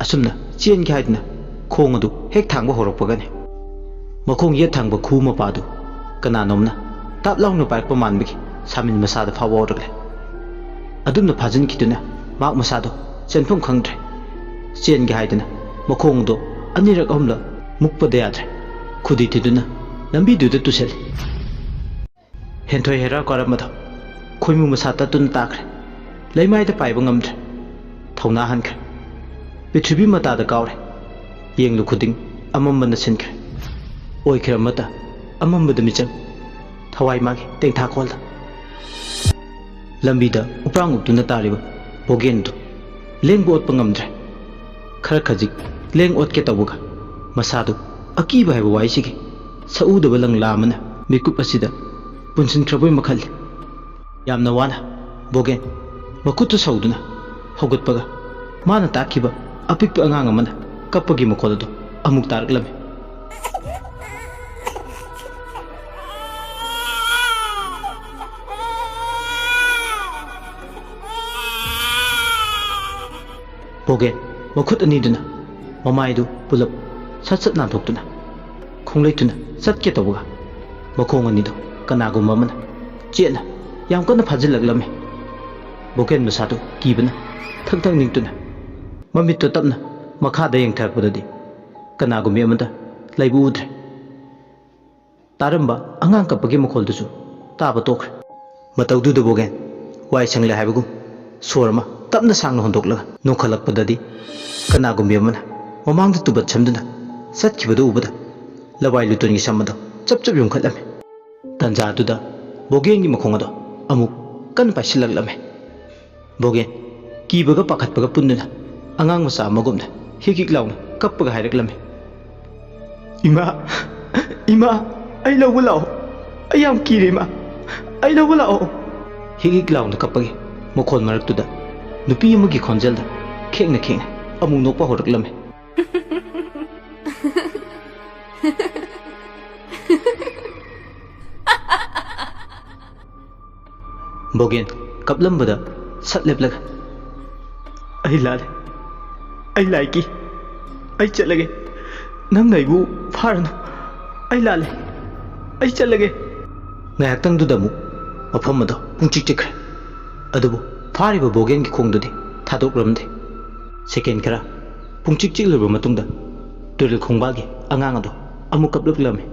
ꯑꯁꯨꯝꯅ ꯆꯦꯟꯒꯦ ꯍꯥꯏꯗꯨꯅ ꯈꯣꯡ ꯑꯗꯨ ꯍꯦꯛ ꯊꯥꯡꯕ ꯍꯧꯔꯛꯄꯒꯅꯤ ꯃꯈꯣꯡ ꯌꯦꯠ ꯊꯥꯡꯕ ꯈꯨ ꯃꯄꯥꯗꯨ ꯀꯅꯥꯅꯣꯝꯅ ꯇꯥꯞ ꯂꯥꯎꯅ ꯄꯥꯏꯔꯛꯄ ꯃꯥꯟꯕꯒꯤ ꯁꯥꯃꯤꯟ ꯃꯁꯥꯗ ꯐꯥꯎꯕ ꯍꯧꯔꯛꯂꯦ꯫ ꯑꯗꯨꯝꯅ ꯐꯥꯖꯤꯟꯈꯤꯗꯨꯅ ꯃꯍꯥꯛ ꯃꯁꯥꯗꯣ ꯆꯦꯟꯐꯝ ꯈꯪꯗ꯭ꯔꯦ꯫ ꯆꯦꯟꯒꯦ ꯍꯥꯏꯗꯨꯅ ꯃꯈꯣꯡꯗꯣ ꯑꯅꯤꯔꯛ ꯑꯍꯨꯝꯂꯛ ꯃꯨꯛꯄꯗ ꯌꯥꯗ꯭ꯔꯦ꯫ ꯈꯨꯗꯤ ꯊꯤꯗꯨꯅ ꯂꯝꯕꯤꯗꯨꯗ ꯇꯨꯁꯜꯂꯤ꯫ ꯍꯦꯟꯊꯣꯏ ꯍꯦꯔꯥ ꯀꯥꯔꯝꯕꯗꯣ ꯈꯣꯏꯃꯨ ꯃꯁꯥ ꯇꯠꯇꯨꯅ ꯇꯥꯈ꯭ꯔꯦ꯫ ꯂꯩꯃꯥꯏꯗ ꯄꯥꯏꯕ ꯉꯝꯗ꯭ꯔꯦ꯫ ꯊꯧꯅꯥ ꯍꯟꯈ꯭ꯔꯦ꯫ ꯄ꯭ꯔꯤꯊꯤꯕꯤ ꯃꯇꯥꯗ ꯀꯥꯎꯔꯦ꯫ ꯌꯦꯡꯂꯨ ꯈꯨꯗꯤꯡ ꯑꯃꯝꯕꯅ ꯁꯤꯟꯈ꯭ꯔꯦ꯫ ꯑꯣꯏꯈ꯭ꯔꯦ ꯑꯃꯠꯇ ꯑꯃꯝꯕꯗ ꯃꯤꯆꯪ꯫ ꯊꯋꯥꯏ ꯃꯥꯒꯤ ꯇꯦꯡꯊꯥꯈꯣꯜꯗ꯫ ꯂꯝꯕꯤꯗ ꯎꯄ꯭ꯔꯥꯡ ꯎꯞꯇꯨꯅ ꯇꯥꯔꯤꯕ ꯕꯣꯒꯦꯟꯗꯨ ꯂꯦꯡꯕ ꯑꯣꯠꯄ ꯉꯝꯗ꯭ꯔꯦ꯫ ꯈꯔ ꯈꯖꯤꯛ ꯂꯦꯡ ꯑꯣꯠꯀꯦ ꯇꯧꯕꯒ ꯃꯁꯥꯗꯨ ꯑꯀꯤꯕ ꯍꯥꯏꯕ ꯋꯥꯍꯩꯁꯤꯒꯤ ꯁꯛꯎꯗꯕ ꯂꯪꯂꯥ ꯑꯃꯅ ꯃꯤꯀꯨꯞ ꯑꯁꯤꯗ ꯄꯨꯟꯁꯤꯟꯈ꯭ꯔꯕꯣꯏ ꯃꯈꯜꯂꯤ꯫ ꯌꯥꯝꯅ ꯋꯥꯅ ꯕꯣꯒꯦꯟ ꯃꯈꯨꯠꯇꯨ ꯁꯧꯗꯨꯅ ꯍꯧꯒꯠꯄꯒ ꯃꯥꯅ ꯇꯥꯛꯈꯤꯕ ꯑꯄꯤꯛꯄ ꯑꯉꯥꯡ ꯑꯃꯅ ꯀꯞꯄꯒꯤ ꯃꯈꯣꯜ ꯑꯗꯨ ꯑꯃꯨꯛ ꯇꯥꯔꯛꯂꯝꯃꯤ꯫ ꯕꯣꯒꯦꯟ ꯃꯈꯨꯠ ꯑꯅꯤꯗꯨꯅ ꯃꯃꯥꯏꯗꯨ ꯄꯨꯂꯞ ꯁꯠ ꯁꯠ ꯅꯥꯟꯊꯣꯛꯇꯨꯅ ꯈꯣꯡꯂꯩ ꯊꯨꯅ ꯆꯠꯀꯦ ꯇꯧꯕꯒ ꯃꯈꯣꯡ ꯑꯅꯤꯗꯨ ꯀꯅꯥꯒꯨꯝꯕ ꯑꯃꯅ ꯆꯦꯠꯅ ꯌꯥꯝ ꯀꯟꯅ ꯐꯥꯖꯤꯜꯂꯛꯂꯝꯃꯤ꯫ ꯕꯣꯒꯦꯟ ꯃꯁꯥꯗꯨ ꯀꯤꯕꯅ ꯊꯪ ꯊꯪ ꯅꯤꯛꯇꯨꯅ ꯃꯃꯤꯠꯇꯨ ꯇꯞꯅ ꯃꯈꯥꯗ ꯌꯦꯡꯊꯔꯛꯄꯗꯗꯤ ꯀꯅꯥꯒꯨꯝꯕꯤ ꯑꯃꯠꯇ ꯂꯩꯕ ꯎꯗ꯭ꯔꯦ꯫ ꯇꯥꯔꯝꯕ ꯑꯉꯥꯡ ꯀꯞꯄꯒꯤ ꯃꯈꯣꯜꯗꯨꯁꯨ ꯇꯥꯕ ꯇꯣꯛꯈ꯭ꯔꯦ꯫ ꯃꯇꯧꯗꯨꯗ ꯕꯣꯒꯦꯟ ꯋꯥꯏ ꯁꯪꯂꯦ ꯍꯥꯏꯕꯒꯨꯝ ꯁꯣꯔ ꯑꯃ ꯇꯞꯅ ꯁꯥꯡꯅ ꯍꯣꯟꯗꯣꯛꯂꯒ ꯅꯣꯡꯈꯠꯂꯛꯄꯗꯗꯤ, ꯀꯅꯥꯒꯨꯝꯕꯤ ꯑꯃꯅ ꯃꯃꯥꯡꯗ ꯇꯨꯕꯠ ꯁꯝꯗꯨꯅ ꯆꯠꯈꯤꯕꯗꯨ ꯎꯕꯗ, ꯂꯋꯥꯏ ꯂꯨꯇꯣꯟꯒꯤ ꯁꯝ ꯑꯗꯣ ꯆꯞ ꯆꯞ ꯌꯨꯝꯈꯠꯂꯝꯃꯤ꯫ ꯇꯟꯖꯥꯗꯨꯗ ꯕꯣꯒꯦꯟꯒꯤ ꯃꯈꯣꯡ ꯑꯗꯣ ꯑꯃꯨꯛ ꯀꯟꯅ ꯄꯥꯏꯁꯤꯜꯂꯛꯂꯝꯃꯤ꯫ ꯕꯣꯒꯦꯟ ꯀꯤꯕꯒ ꯄꯥꯈꯠꯄꯒ ꯄꯨꯟꯗꯨꯅ ꯑꯉꯥꯡ ꯃꯆꯥ ꯑꯃꯒꯨꯝꯅ ꯍꯤꯛ ꯍꯤꯛ ꯂꯥꯎꯅ ꯀꯞꯄꯒ ꯍꯥꯏꯔꯛꯂꯝꯃꯤ꯫ "ꯏꯃꯥ, ꯏꯃꯥ, ꯑꯩ ꯂꯧꯕ ꯂꯥꯛꯑꯣ꯫ ꯑꯩ ꯌꯥꯝ ꯀꯤꯔꯦ, ꯏꯃꯥ꯫ ꯑꯩ ꯂꯧꯕ ꯂꯥꯛꯑꯣ꯫" ꯍꯤꯛ ꯍꯤꯛ ꯂꯥꯎꯅ ꯀꯞꯄꯒꯤ ꯃꯈꯣꯜ ꯃꯔꯛꯇꯨꯗ ꯅꯨꯄꯤ ꯑꯃꯒꯤ ꯈꯣꯟꯖꯦꯜꯗ ꯈꯦꯡꯅ ꯈꯦꯡꯅ ꯑꯃꯨꯛ ꯅꯣꯛꯄ ꯍꯧꯔꯛꯂꯝꯃꯤ꯫ ꯕꯣꯒꯦꯟ ꯀꯞꯂꯝꯕꯗ ꯁꯠ ꯂꯦꯞꯂꯒ, "ꯑꯩ ꯂꯥꯜꯂꯦ꯫ ꯑꯩ ꯂꯥꯏ ꯀꯤ꯫ ꯑꯩ ꯆꯠꯂꯒꯦ꯫ ꯅꯪꯅ ꯑꯩꯕꯨ ꯐꯥꯔꯅꯨ꯫ ꯑꯩ ꯂꯥꯜꯂꯦ꯫ ꯑꯩ ꯆꯠꯂꯒꯦ꯫" ꯉꯥꯏꯍꯥꯛꯇꯪꯗꯨꯗ ꯑꯃꯨꯛ ꯃꯐꯝ ꯑꯗꯣ ꯄꯨꯡꯆꯤꯛ ꯆꯤꯛꯈ꯭ꯔꯦ꯫ ꯑꯗꯨꯕꯨ ꯐꯥꯔꯤꯕ ꯕꯣꯒꯦꯟꯒꯤ ꯈꯣꯡꯗꯨꯗꯤ ꯊꯥꯗꯣꯛꯂꯝꯗꯦ꯫ ꯁꯦꯀꯦꯟ ꯈꯔ ꯄꯨꯡꯆꯤꯛ ꯆꯤꯛꯂꯨꯔꯕ ꯃꯇꯨꯡꯗ ꯇꯨꯔꯦꯜ ꯈꯣꯡꯕꯥꯜꯒꯤ ꯑꯉꯥꯡ ꯑꯗꯣ ꯑꯃꯨꯛ ꯀꯞꯂꯛꯂꯝꯃꯤ꯫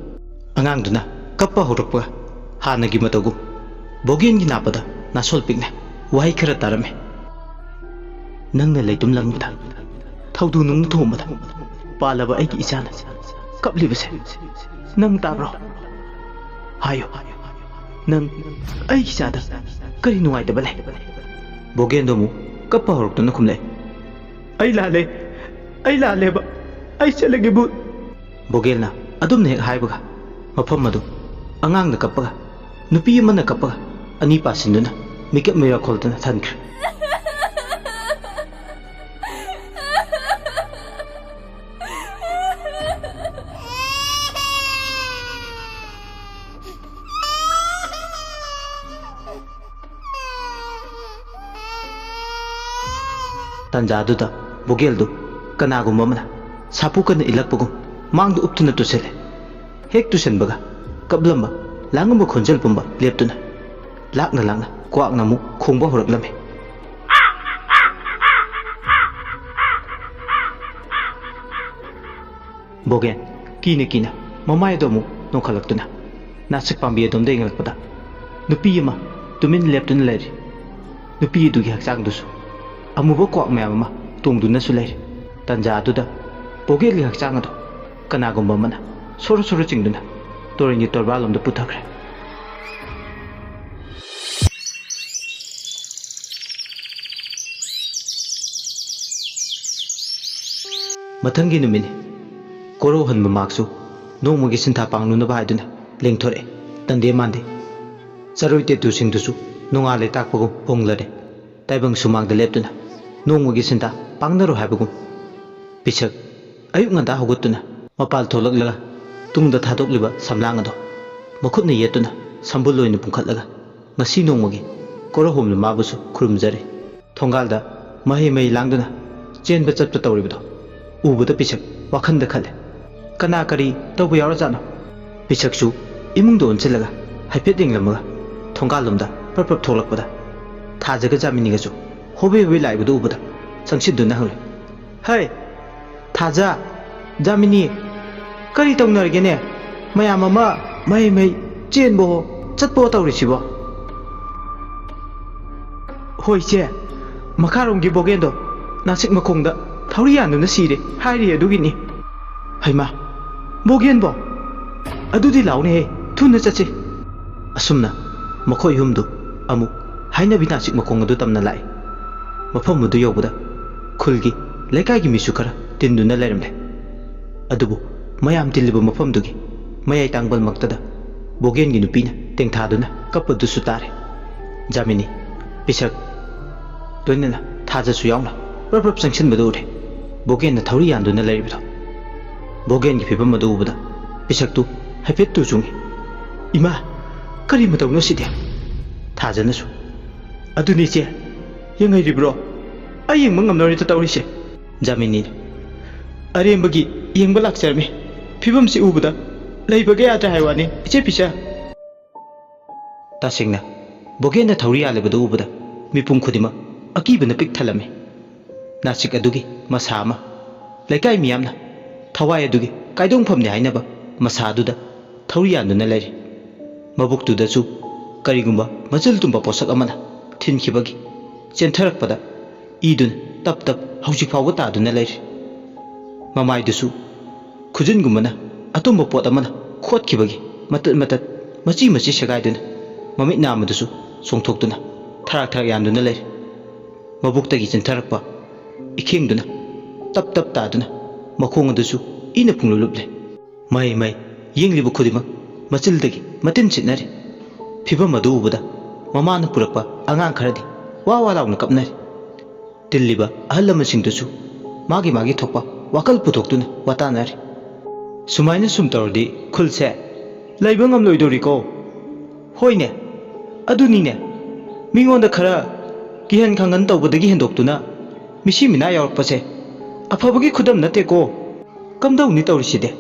ꯑꯉꯥꯡꯗꯨꯅ ꯀꯞꯄ ꯍꯧꯔꯛꯄꯒ ꯍꯥꯟꯅꯒꯤ ꯃꯇꯧꯒꯨꯝ ꯕꯣꯒꯦꯟꯒꯤ ꯅꯥꯞꯄꯗ ꯅꯥꯁꯣꯜ ꯄꯤꯛꯅ ꯋꯥꯍꯩ ꯈꯔ ꯇꯥꯔꯝꯃꯤ꯫ "ꯅꯪꯅ ꯂꯩꯇꯨꯝ ꯂꯪꯕꯗ, ꯊꯧꯗꯨ ꯅꯨꯡꯅ ꯊꯣꯝꯕꯗ ꯄꯥꯜꯂꯕ ꯑꯩꯒꯤ ꯏꯆꯥꯅ ꯀꯞꯂꯤꯕꯁꯦ ꯅꯪ ꯇꯥꯕ꯭ꯔꯣ? ꯍꯥꯏꯌꯨ, ꯅꯪ ꯑꯩꯒꯤ ꯏꯆꯥꯗ ꯀꯔꯤ ꯅꯨꯡꯉꯥꯏꯇꯕ ꯂꯩ?" ꯕꯣꯒꯦꯟꯗꯣ ꯑꯃꯨꯛ ꯀꯞꯄ ꯍꯧꯔꯛꯇꯨꯅ ꯈꯨꯝꯂꯛꯑꯦ꯫ "ꯑꯩ ꯂꯥꯜꯂꯦ, ꯑꯩ ꯂꯥꯜꯂꯦꯕ, ꯑꯩ ꯆꯠꯂꯒꯦ ꯚꯨꯠ꯫" ꯕꯣꯒꯦꯜꯅ ꯑꯗꯨꯝꯅ ꯍꯦꯛ ꯍꯥꯏꯕꯒ ꯃꯐꯝ ꯑꯗꯨ ꯑꯉꯥꯡꯅ ꯀꯞꯄꯒ ꯅꯨꯄꯤ ꯑꯃꯅ ꯀꯞꯄꯒ ꯑꯅꯤ ꯄꯥꯁꯤꯟꯗꯨꯅ ꯃꯤꯀꯞ ꯃꯩꯔꯥ ꯈꯣꯜꯗꯨꯅ ꯊꯟꯈ꯭ꯔꯦ꯫ ꯇꯟꯖꯥꯗꯨꯗ ꯕꯣꯒꯦꯜꯗꯨ ꯀꯅꯥꯒꯨꯝꯕ ꯑꯃꯅ ꯁꯥꯐꯨ ꯀꯟꯅ ꯏꯜꯂꯛꯄꯒꯨꯝ ꯃꯥꯡꯗ ꯎꯞꯇꯨꯅ ꯇꯨꯁꯤꯜꯂꯦ꯫ ꯍꯦꯛ ꯇꯨꯁꯤꯟꯕꯒ ꯀꯞꯂꯝꯕ, ꯂꯥꯡꯉꯝꯕ ꯈꯣꯟꯖꯦꯜ ꯄꯨꯝꯕ ꯂꯦꯞꯇꯨꯅ ꯂꯥꯛꯅ ꯂꯥꯛꯅ ꯀ꯭ꯋꯥꯛꯅ ꯑꯃꯨꯛ ꯈꯣꯡꯕ ꯍꯧꯔꯛꯂꯝꯃꯤ꯫ ꯕꯣꯒꯦꯟ ꯀꯤꯅ ꯀꯤꯅ ꯃꯃꯥꯏ ꯑꯗꯨ ꯑꯃꯨꯛ ꯅꯣꯛꯈꯠꯂꯛꯇꯨꯅ ꯅꯥꯁꯤꯛ ꯄꯥꯝꯕꯤ ꯑꯗꯣꯝꯗ ꯌꯦꯡꯂꯛꯄꯗ ꯅꯨꯄꯤ ꯑꯃ ꯇꯨꯃꯤꯟ ꯂꯦꯞꯇꯨꯅ ꯂꯩꯔꯤ꯫ ꯅꯨꯄꯤ ꯑꯗꯨꯒꯤ ꯍꯛꯆꯥꯡꯗꯨꯁꯨ ꯑꯃꯨꯕ ꯀ꯭ꯋꯥꯛ ꯃꯌꯥꯝ ꯑꯃ ꯇꯣꯡꯗꯨꯅꯁꯨ ꯂꯩꯔꯤ꯫ ꯇꯟꯖꯥ ꯑꯗꯨꯗ ꯕꯣꯒꯦꯟꯒꯤ ꯍꯛꯆꯥꯡ ꯑꯗꯨ ꯀꯅꯥꯒꯨꯝꯕ ꯑꯃꯅ ꯁꯣꯔꯣ ꯁꯣꯔꯣ ꯆꯤꯡꯗꯨꯅ ꯇꯨꯔꯦꯜꯒꯤ ꯇꯣꯔꯕꯥꯜꯂꯣꯝꯗ ꯄꯨꯊꯈ꯭ꯔꯦ꯫ ꯃꯊꯪꯒꯤ ꯅꯨꯃꯤꯠꯅꯤ꯫ ꯀꯣꯔꯧꯍꯟꯕ ꯃꯍꯥꯛꯁꯨ ꯅꯣꯡꯃꯒꯤ ꯁꯤꯟꯊꯥ ꯄꯥꯡꯂꯨꯅꯕ ꯍꯥꯏꯗꯨꯅ ꯂꯦꯡꯊꯣꯔꯛꯑꯦ꯫ ꯇꯟꯗꯦ ꯃꯥꯟꯗꯦ꯫ ꯆꯔꯣꯏ ꯇꯦꯇꯨꯁꯤꯡꯗꯨꯁꯨ ꯅꯣꯡꯉꯥꯜꯂꯦ ꯇꯥꯛꯄꯒꯨꯝ ꯍꯣꯡꯂꯔꯦ꯫ ꯇꯥꯏꯕꯪ ꯁꯨꯃꯥꯡꯗ ꯂꯦꯞꯇꯨꯅ ꯅꯣꯡꯃꯒꯤ ꯁꯤꯟꯊꯥ ꯄꯥꯡꯅꯔꯣ ꯍꯥꯏꯕꯒꯨꯝ꯫ ꯄꯤꯁꯛ ꯑꯌꯨꯛ ꯉꯟꯇꯥ ꯍꯧꯒꯠꯇꯨꯅ ꯃꯄꯥꯜ ꯊꯣꯛꯂꯛꯂꯒ ꯇꯨꯡꯗ ꯊꯥꯗꯣꯛꯂꯤꯕ ꯁꯝꯂꯥꯡ ꯑꯗꯣ ꯃꯈꯨꯠꯅ ꯌꯦꯠꯇꯨꯅ ꯁꯝꯕꯨꯜ ꯑꯣꯏꯅ ꯄꯨꯡꯈꯠꯂꯒ ꯉꯁꯤ ꯅꯣꯡꯃꯒꯤ ꯀꯣꯔꯧꯍꯟꯕ ꯃꯥꯕꯨꯁꯨ ꯈꯨꯔꯨꯝꯖꯔꯤ꯫ ꯊꯣꯡꯒꯥꯜꯗ ꯃꯍꯩ ꯃꯍꯩ ꯂꯥꯡꯗꯨꯅ ꯆꯦꯟꯕ ꯆꯠꯄ ꯇꯧꯔꯤꯕꯗꯣ ꯎꯕꯗ ꯄꯤꯁꯛ ꯋꯥꯈꯟꯗ ꯈꯜꯂꯦ꯫ ꯀꯅꯥ ꯀꯔꯤ ꯇꯧꯕ ꯌꯥꯎꯔꯖꯥꯠꯅꯣ? ꯄꯤꯁꯛꯁꯨ ꯏꯃꯨꯡꯗ ꯑꯣꯟꯁꯤꯜꯂꯒ ꯍꯥꯏꯐꯦꯠ ꯌꯦꯡꯂꯝꯃꯒ ꯊꯣꯡꯒꯥꯜꯂꯣꯝꯗ ꯄ꯭ꯔꯞ ꯄ꯭ꯔꯞ ꯊꯣꯛꯂꯛꯄꯗ ꯊꯥꯖꯒ ꯖꯥꯃꯤꯅꯤꯒꯁꯨ ꯍꯣꯕꯦ ꯍꯣꯕꯦ ꯂꯥꯛꯏꯕꯗꯨ ꯎꯕꯗ ꯆꯪꯁꯤꯟꯗꯨꯅ ꯍꯪꯂꯦ꯫ ꯍꯩ! ꯊꯥꯖ! ꯖꯥꯃꯤꯅꯤ! ꯀꯔꯤ ꯇꯧꯅꯔꯒꯦꯅꯦ? ꯃꯌꯥꯝ ꯑꯃ ꯃꯍꯩ ꯃꯍꯩ ꯆꯦꯟꯕꯣ ꯆꯠꯄꯣ ꯇꯧꯔꯤꯁꯤꯕꯣ? ꯍꯣꯏ ꯏꯆꯦ, ꯃꯈꯥꯔꯣꯝꯒꯤ ꯕꯣꯒꯦꯟꯗꯣ ꯅꯥꯁꯤꯛ ꯃꯈꯣꯡꯗ ꯊꯧꯔꯤ ꯌꯥꯟꯗꯨꯅ ꯁꯤꯔꯦ ꯍꯥꯏꯔꯤ ꯑꯗꯨꯒꯤꯅꯤ꯫ ꯍꯩꯃꯥ! ꯕꯣꯒꯦꯟꯕꯣ? ꯑꯗꯨꯗꯤ ꯂꯥꯎꯅꯦꯍꯦ, ꯊꯨꯅ ꯆꯠꯁꯤ꯫ ꯑꯁꯨꯝꯅ ꯃꯈꯣꯏ ꯑꯍꯨꯝꯗꯨ ꯑꯃꯨꯛ ꯍꯥꯏꯅꯕꯤ ꯅꯥꯁꯤꯛ ꯃꯈꯣꯡ ꯑꯗꯨ ꯇꯝꯅ ꯂꯥꯛꯏ꯫ ꯃꯐꯝ ꯑꯗꯨ ꯌꯧꯕꯗ ꯈꯨꯜꯒꯤ ꯂꯩꯀꯥꯏꯒꯤ ꯃꯤꯁꯨ ꯈꯔ ꯇꯤꯟꯗꯨꯅ ꯂꯩꯔꯝꯂꯦ꯫ ꯑꯗꯨꯕꯨ ꯃꯌꯥꯝ ꯇꯤꯜꯂꯤꯕ ꯃꯐꯝꯗꯨꯒꯤ ꯃꯌꯥꯏ ꯇꯥꯡꯕꯜꯃꯛꯇꯗ ꯕꯣꯒꯦꯟꯒꯤ ꯅꯨꯄꯤꯅ ꯇꯦꯡꯊꯥꯗꯨꯅ ꯀꯞꯄꯗꯨꯁꯨ ꯇꯥꯔꯦ꯫ ꯖꯥꯃꯤꯅꯤ, ꯄꯤꯁꯛ, ꯂꯣꯏꯅꯅ ꯊꯥꯖꯁꯨ ꯌꯥꯎꯅ ꯄ꯭ꯔꯞ ꯄ꯭ꯔꯞ ꯆꯪꯁꯤꯟꯕꯗꯨ ꯎꯔꯦ꯫ ꯕꯣꯒꯦꯟꯅ ꯊꯧꯔꯤ ꯌꯥꯟꯗꯨꯅ ꯂꯩꯔꯤꯕꯗꯣ꯫ ꯕꯣꯒꯦꯟꯒꯤ ꯐꯤꯕꯝ ꯑꯗꯨ ꯎꯕꯗ ꯄꯤꯁꯛꯇꯨ ꯍꯥꯏꯐꯦꯠ ꯇꯨ ꯆꯨꯡꯏ꯫ "ꯏꯃꯥ, ꯀꯔꯤ ꯃꯇꯧꯅꯣ ꯁꯤꯗꯤ?" ꯊꯥꯖꯅꯁꯨ, "ꯑꯗꯨꯅꯤ ꯏꯆꯦ, ꯌꯦꯡꯍꯩꯔꯤꯕ꯭ꯔꯣ? ꯑꯩ ꯌꯦꯡꯕ ꯉꯝꯂꯔꯣꯏꯗ ꯇꯧꯔꯤꯁꯦ꯫" ꯖꯥꯃꯤꯅꯤ, "ꯑꯔꯦꯝꯕꯒꯤ ꯌꯦꯡꯕ ꯂꯥꯛꯆꯔꯝꯃꯤ꯫ ꯐꯤꯕꯝꯁꯤ ꯎꯕꯗ ꯂꯩꯕꯒ ꯌꯥꯗ꯭ꯔꯦ ꯍꯥꯏ ꯋꯥꯅꯤ, ꯏꯆꯦ ꯄꯤꯁꯛ꯫" ꯇꯁꯦꯡꯅ, ꯕꯣꯒꯦꯟꯅ ꯊꯧꯔꯤ ꯌꯥꯜꯂꯤꯕꯗꯨ ꯎꯕꯗ ꯃꯤꯄꯨꯝ ꯈꯨꯗꯤꯡꯃꯛ ꯑꯀꯤꯕꯅ ꯄꯤꯛ ꯊꯜꯂꯝꯃꯤ꯫ ꯅꯥꯁꯤꯛ ꯑꯗꯨꯒꯤ ꯃꯁꯥ ꯑꯃ, ꯂꯩꯀꯥꯏ ꯃꯤꯌꯥꯝꯅ ꯊꯋꯥꯏ ꯑꯗꯨꯒꯤ ꯀꯥꯏꯗꯣꯡꯐꯝꯅꯤ ꯍꯥꯏꯅꯕ ꯃꯁꯥ ꯑꯗꯨꯗ ꯊꯧꯔꯤ ꯌꯥꯟꯗꯨꯅ ꯂꯩꯔꯤ꯫ ꯃꯕꯨꯛꯇꯨꯗꯁꯨ ꯀꯔꯤꯒꯨꯝꯕ ꯃꯆꯤꯜ ꯇꯨꯝꯕ ꯄꯣꯠꯁꯛ ꯑꯃꯅ ꯊꯤꯟꯈꯤꯕꯒꯤ ꯆꯦꯟꯊꯔꯛꯄꯗ ꯏꯗꯨꯅ ꯇꯞ ꯇꯞ ꯍꯧꯖꯤꯛ ꯐꯥꯎꯕ ꯇꯥꯗꯨꯅ ꯂꯩꯔꯤ꯫ ꯃꯃꯥꯏꯗꯨꯁꯨ ꯈꯨꯖꯤꯟꯒꯨꯝꯕꯅ ꯑꯇꯨꯝꯕ ꯄꯣꯠ ꯑꯃꯅ ꯈꯣꯠꯈꯤꯕꯒꯤ ꯃꯇꯠ ꯃꯇꯠ, ꯃꯆꯤ ꯃꯆꯤ ꯁꯦꯒꯥꯏꯗꯨꯅ ꯃꯃꯤꯠ ꯅꯥꯝꯃꯗꯁꯨ ꯆꯣꯡꯊꯣꯛꯇꯨꯅ ꯊꯔꯥꯛ ꯊꯔꯥꯛ ꯌꯥꯟꯗꯨꯅ ꯂꯩꯔꯤ꯫ ꯃꯕꯨꯛꯇꯒꯤ ꯆꯦꯟꯊꯔꯛꯄ ꯏꯈꯦꯡꯗꯨꯅ ꯇꯞ ꯇꯞ ꯇꯥꯗꯨꯅ ꯃꯈꯣꯡ ꯑꯗꯨꯁꯨ ꯏꯅ ꯄꯨꯡꯂꯨꯞ ꯂꯨꯞꯂꯦ꯫ ꯃꯍꯩ ꯃꯍꯩ ꯌꯦꯡꯂꯤꯕ ꯈꯨꯗꯤꯡꯃꯛ ꯃꯆꯤꯜꯗꯒꯤ ꯃꯇꯤꯟ ꯁꯤꯠꯅꯔꯤ꯫ ꯐꯤꯕꯝ ꯑꯗꯨ ꯎꯕꯗ ꯃꯃꯥꯅ ꯄꯨꯔꯛꯄ ꯑꯉꯥꯡ ꯈꯔꯗꯤ ꯋꯥ ꯋꯥ ꯂꯥꯎꯅ ꯀꯞꯅꯔꯤ꯫ ꯇꯤꯜꯂꯤꯕ ꯑꯍꯜ ꯂꯃꯟꯁꯤꯡꯗꯨꯁꯨ ꯃꯥꯒꯤ ꯃꯥꯒꯤ ꯊꯣꯛꯄ ꯋꯥꯈꯜ ꯄꯨꯊꯣꯛꯇꯨꯅ ꯋꯥꯇꯥꯅꯔꯤ꯫ ꯁꯨꯃꯥꯏꯅ ꯁꯨꯝ ꯇꯧꯔꯗꯤ ꯈꯨꯜꯁꯦ ꯂꯩꯕ ꯉꯝꯂꯣꯏꯗꯧꯔꯤꯀꯣ꯫ ꯍꯣꯏꯅꯦ, ꯑꯗꯨꯅꯤꯅꯦ, ꯃꯤꯉꯣꯟꯗ ꯈꯔ ꯀꯤꯍꯟ ꯈꯪꯍꯟ ꯇꯧꯕꯗꯒꯤ ꯍꯦꯟꯗꯣꯛꯇꯨꯅ ꯃꯤꯁꯤ ꯃꯤꯅꯥ ꯌꯥꯎꯔꯛꯄꯁꯦ ꯑꯐꯕꯒꯤ ꯈꯨꯗꯝ ꯅꯠꯇꯦꯀꯣ꯫ ꯀꯝꯗꯧꯅꯤ ꯇꯧꯔꯤꯁꯤꯗꯤ?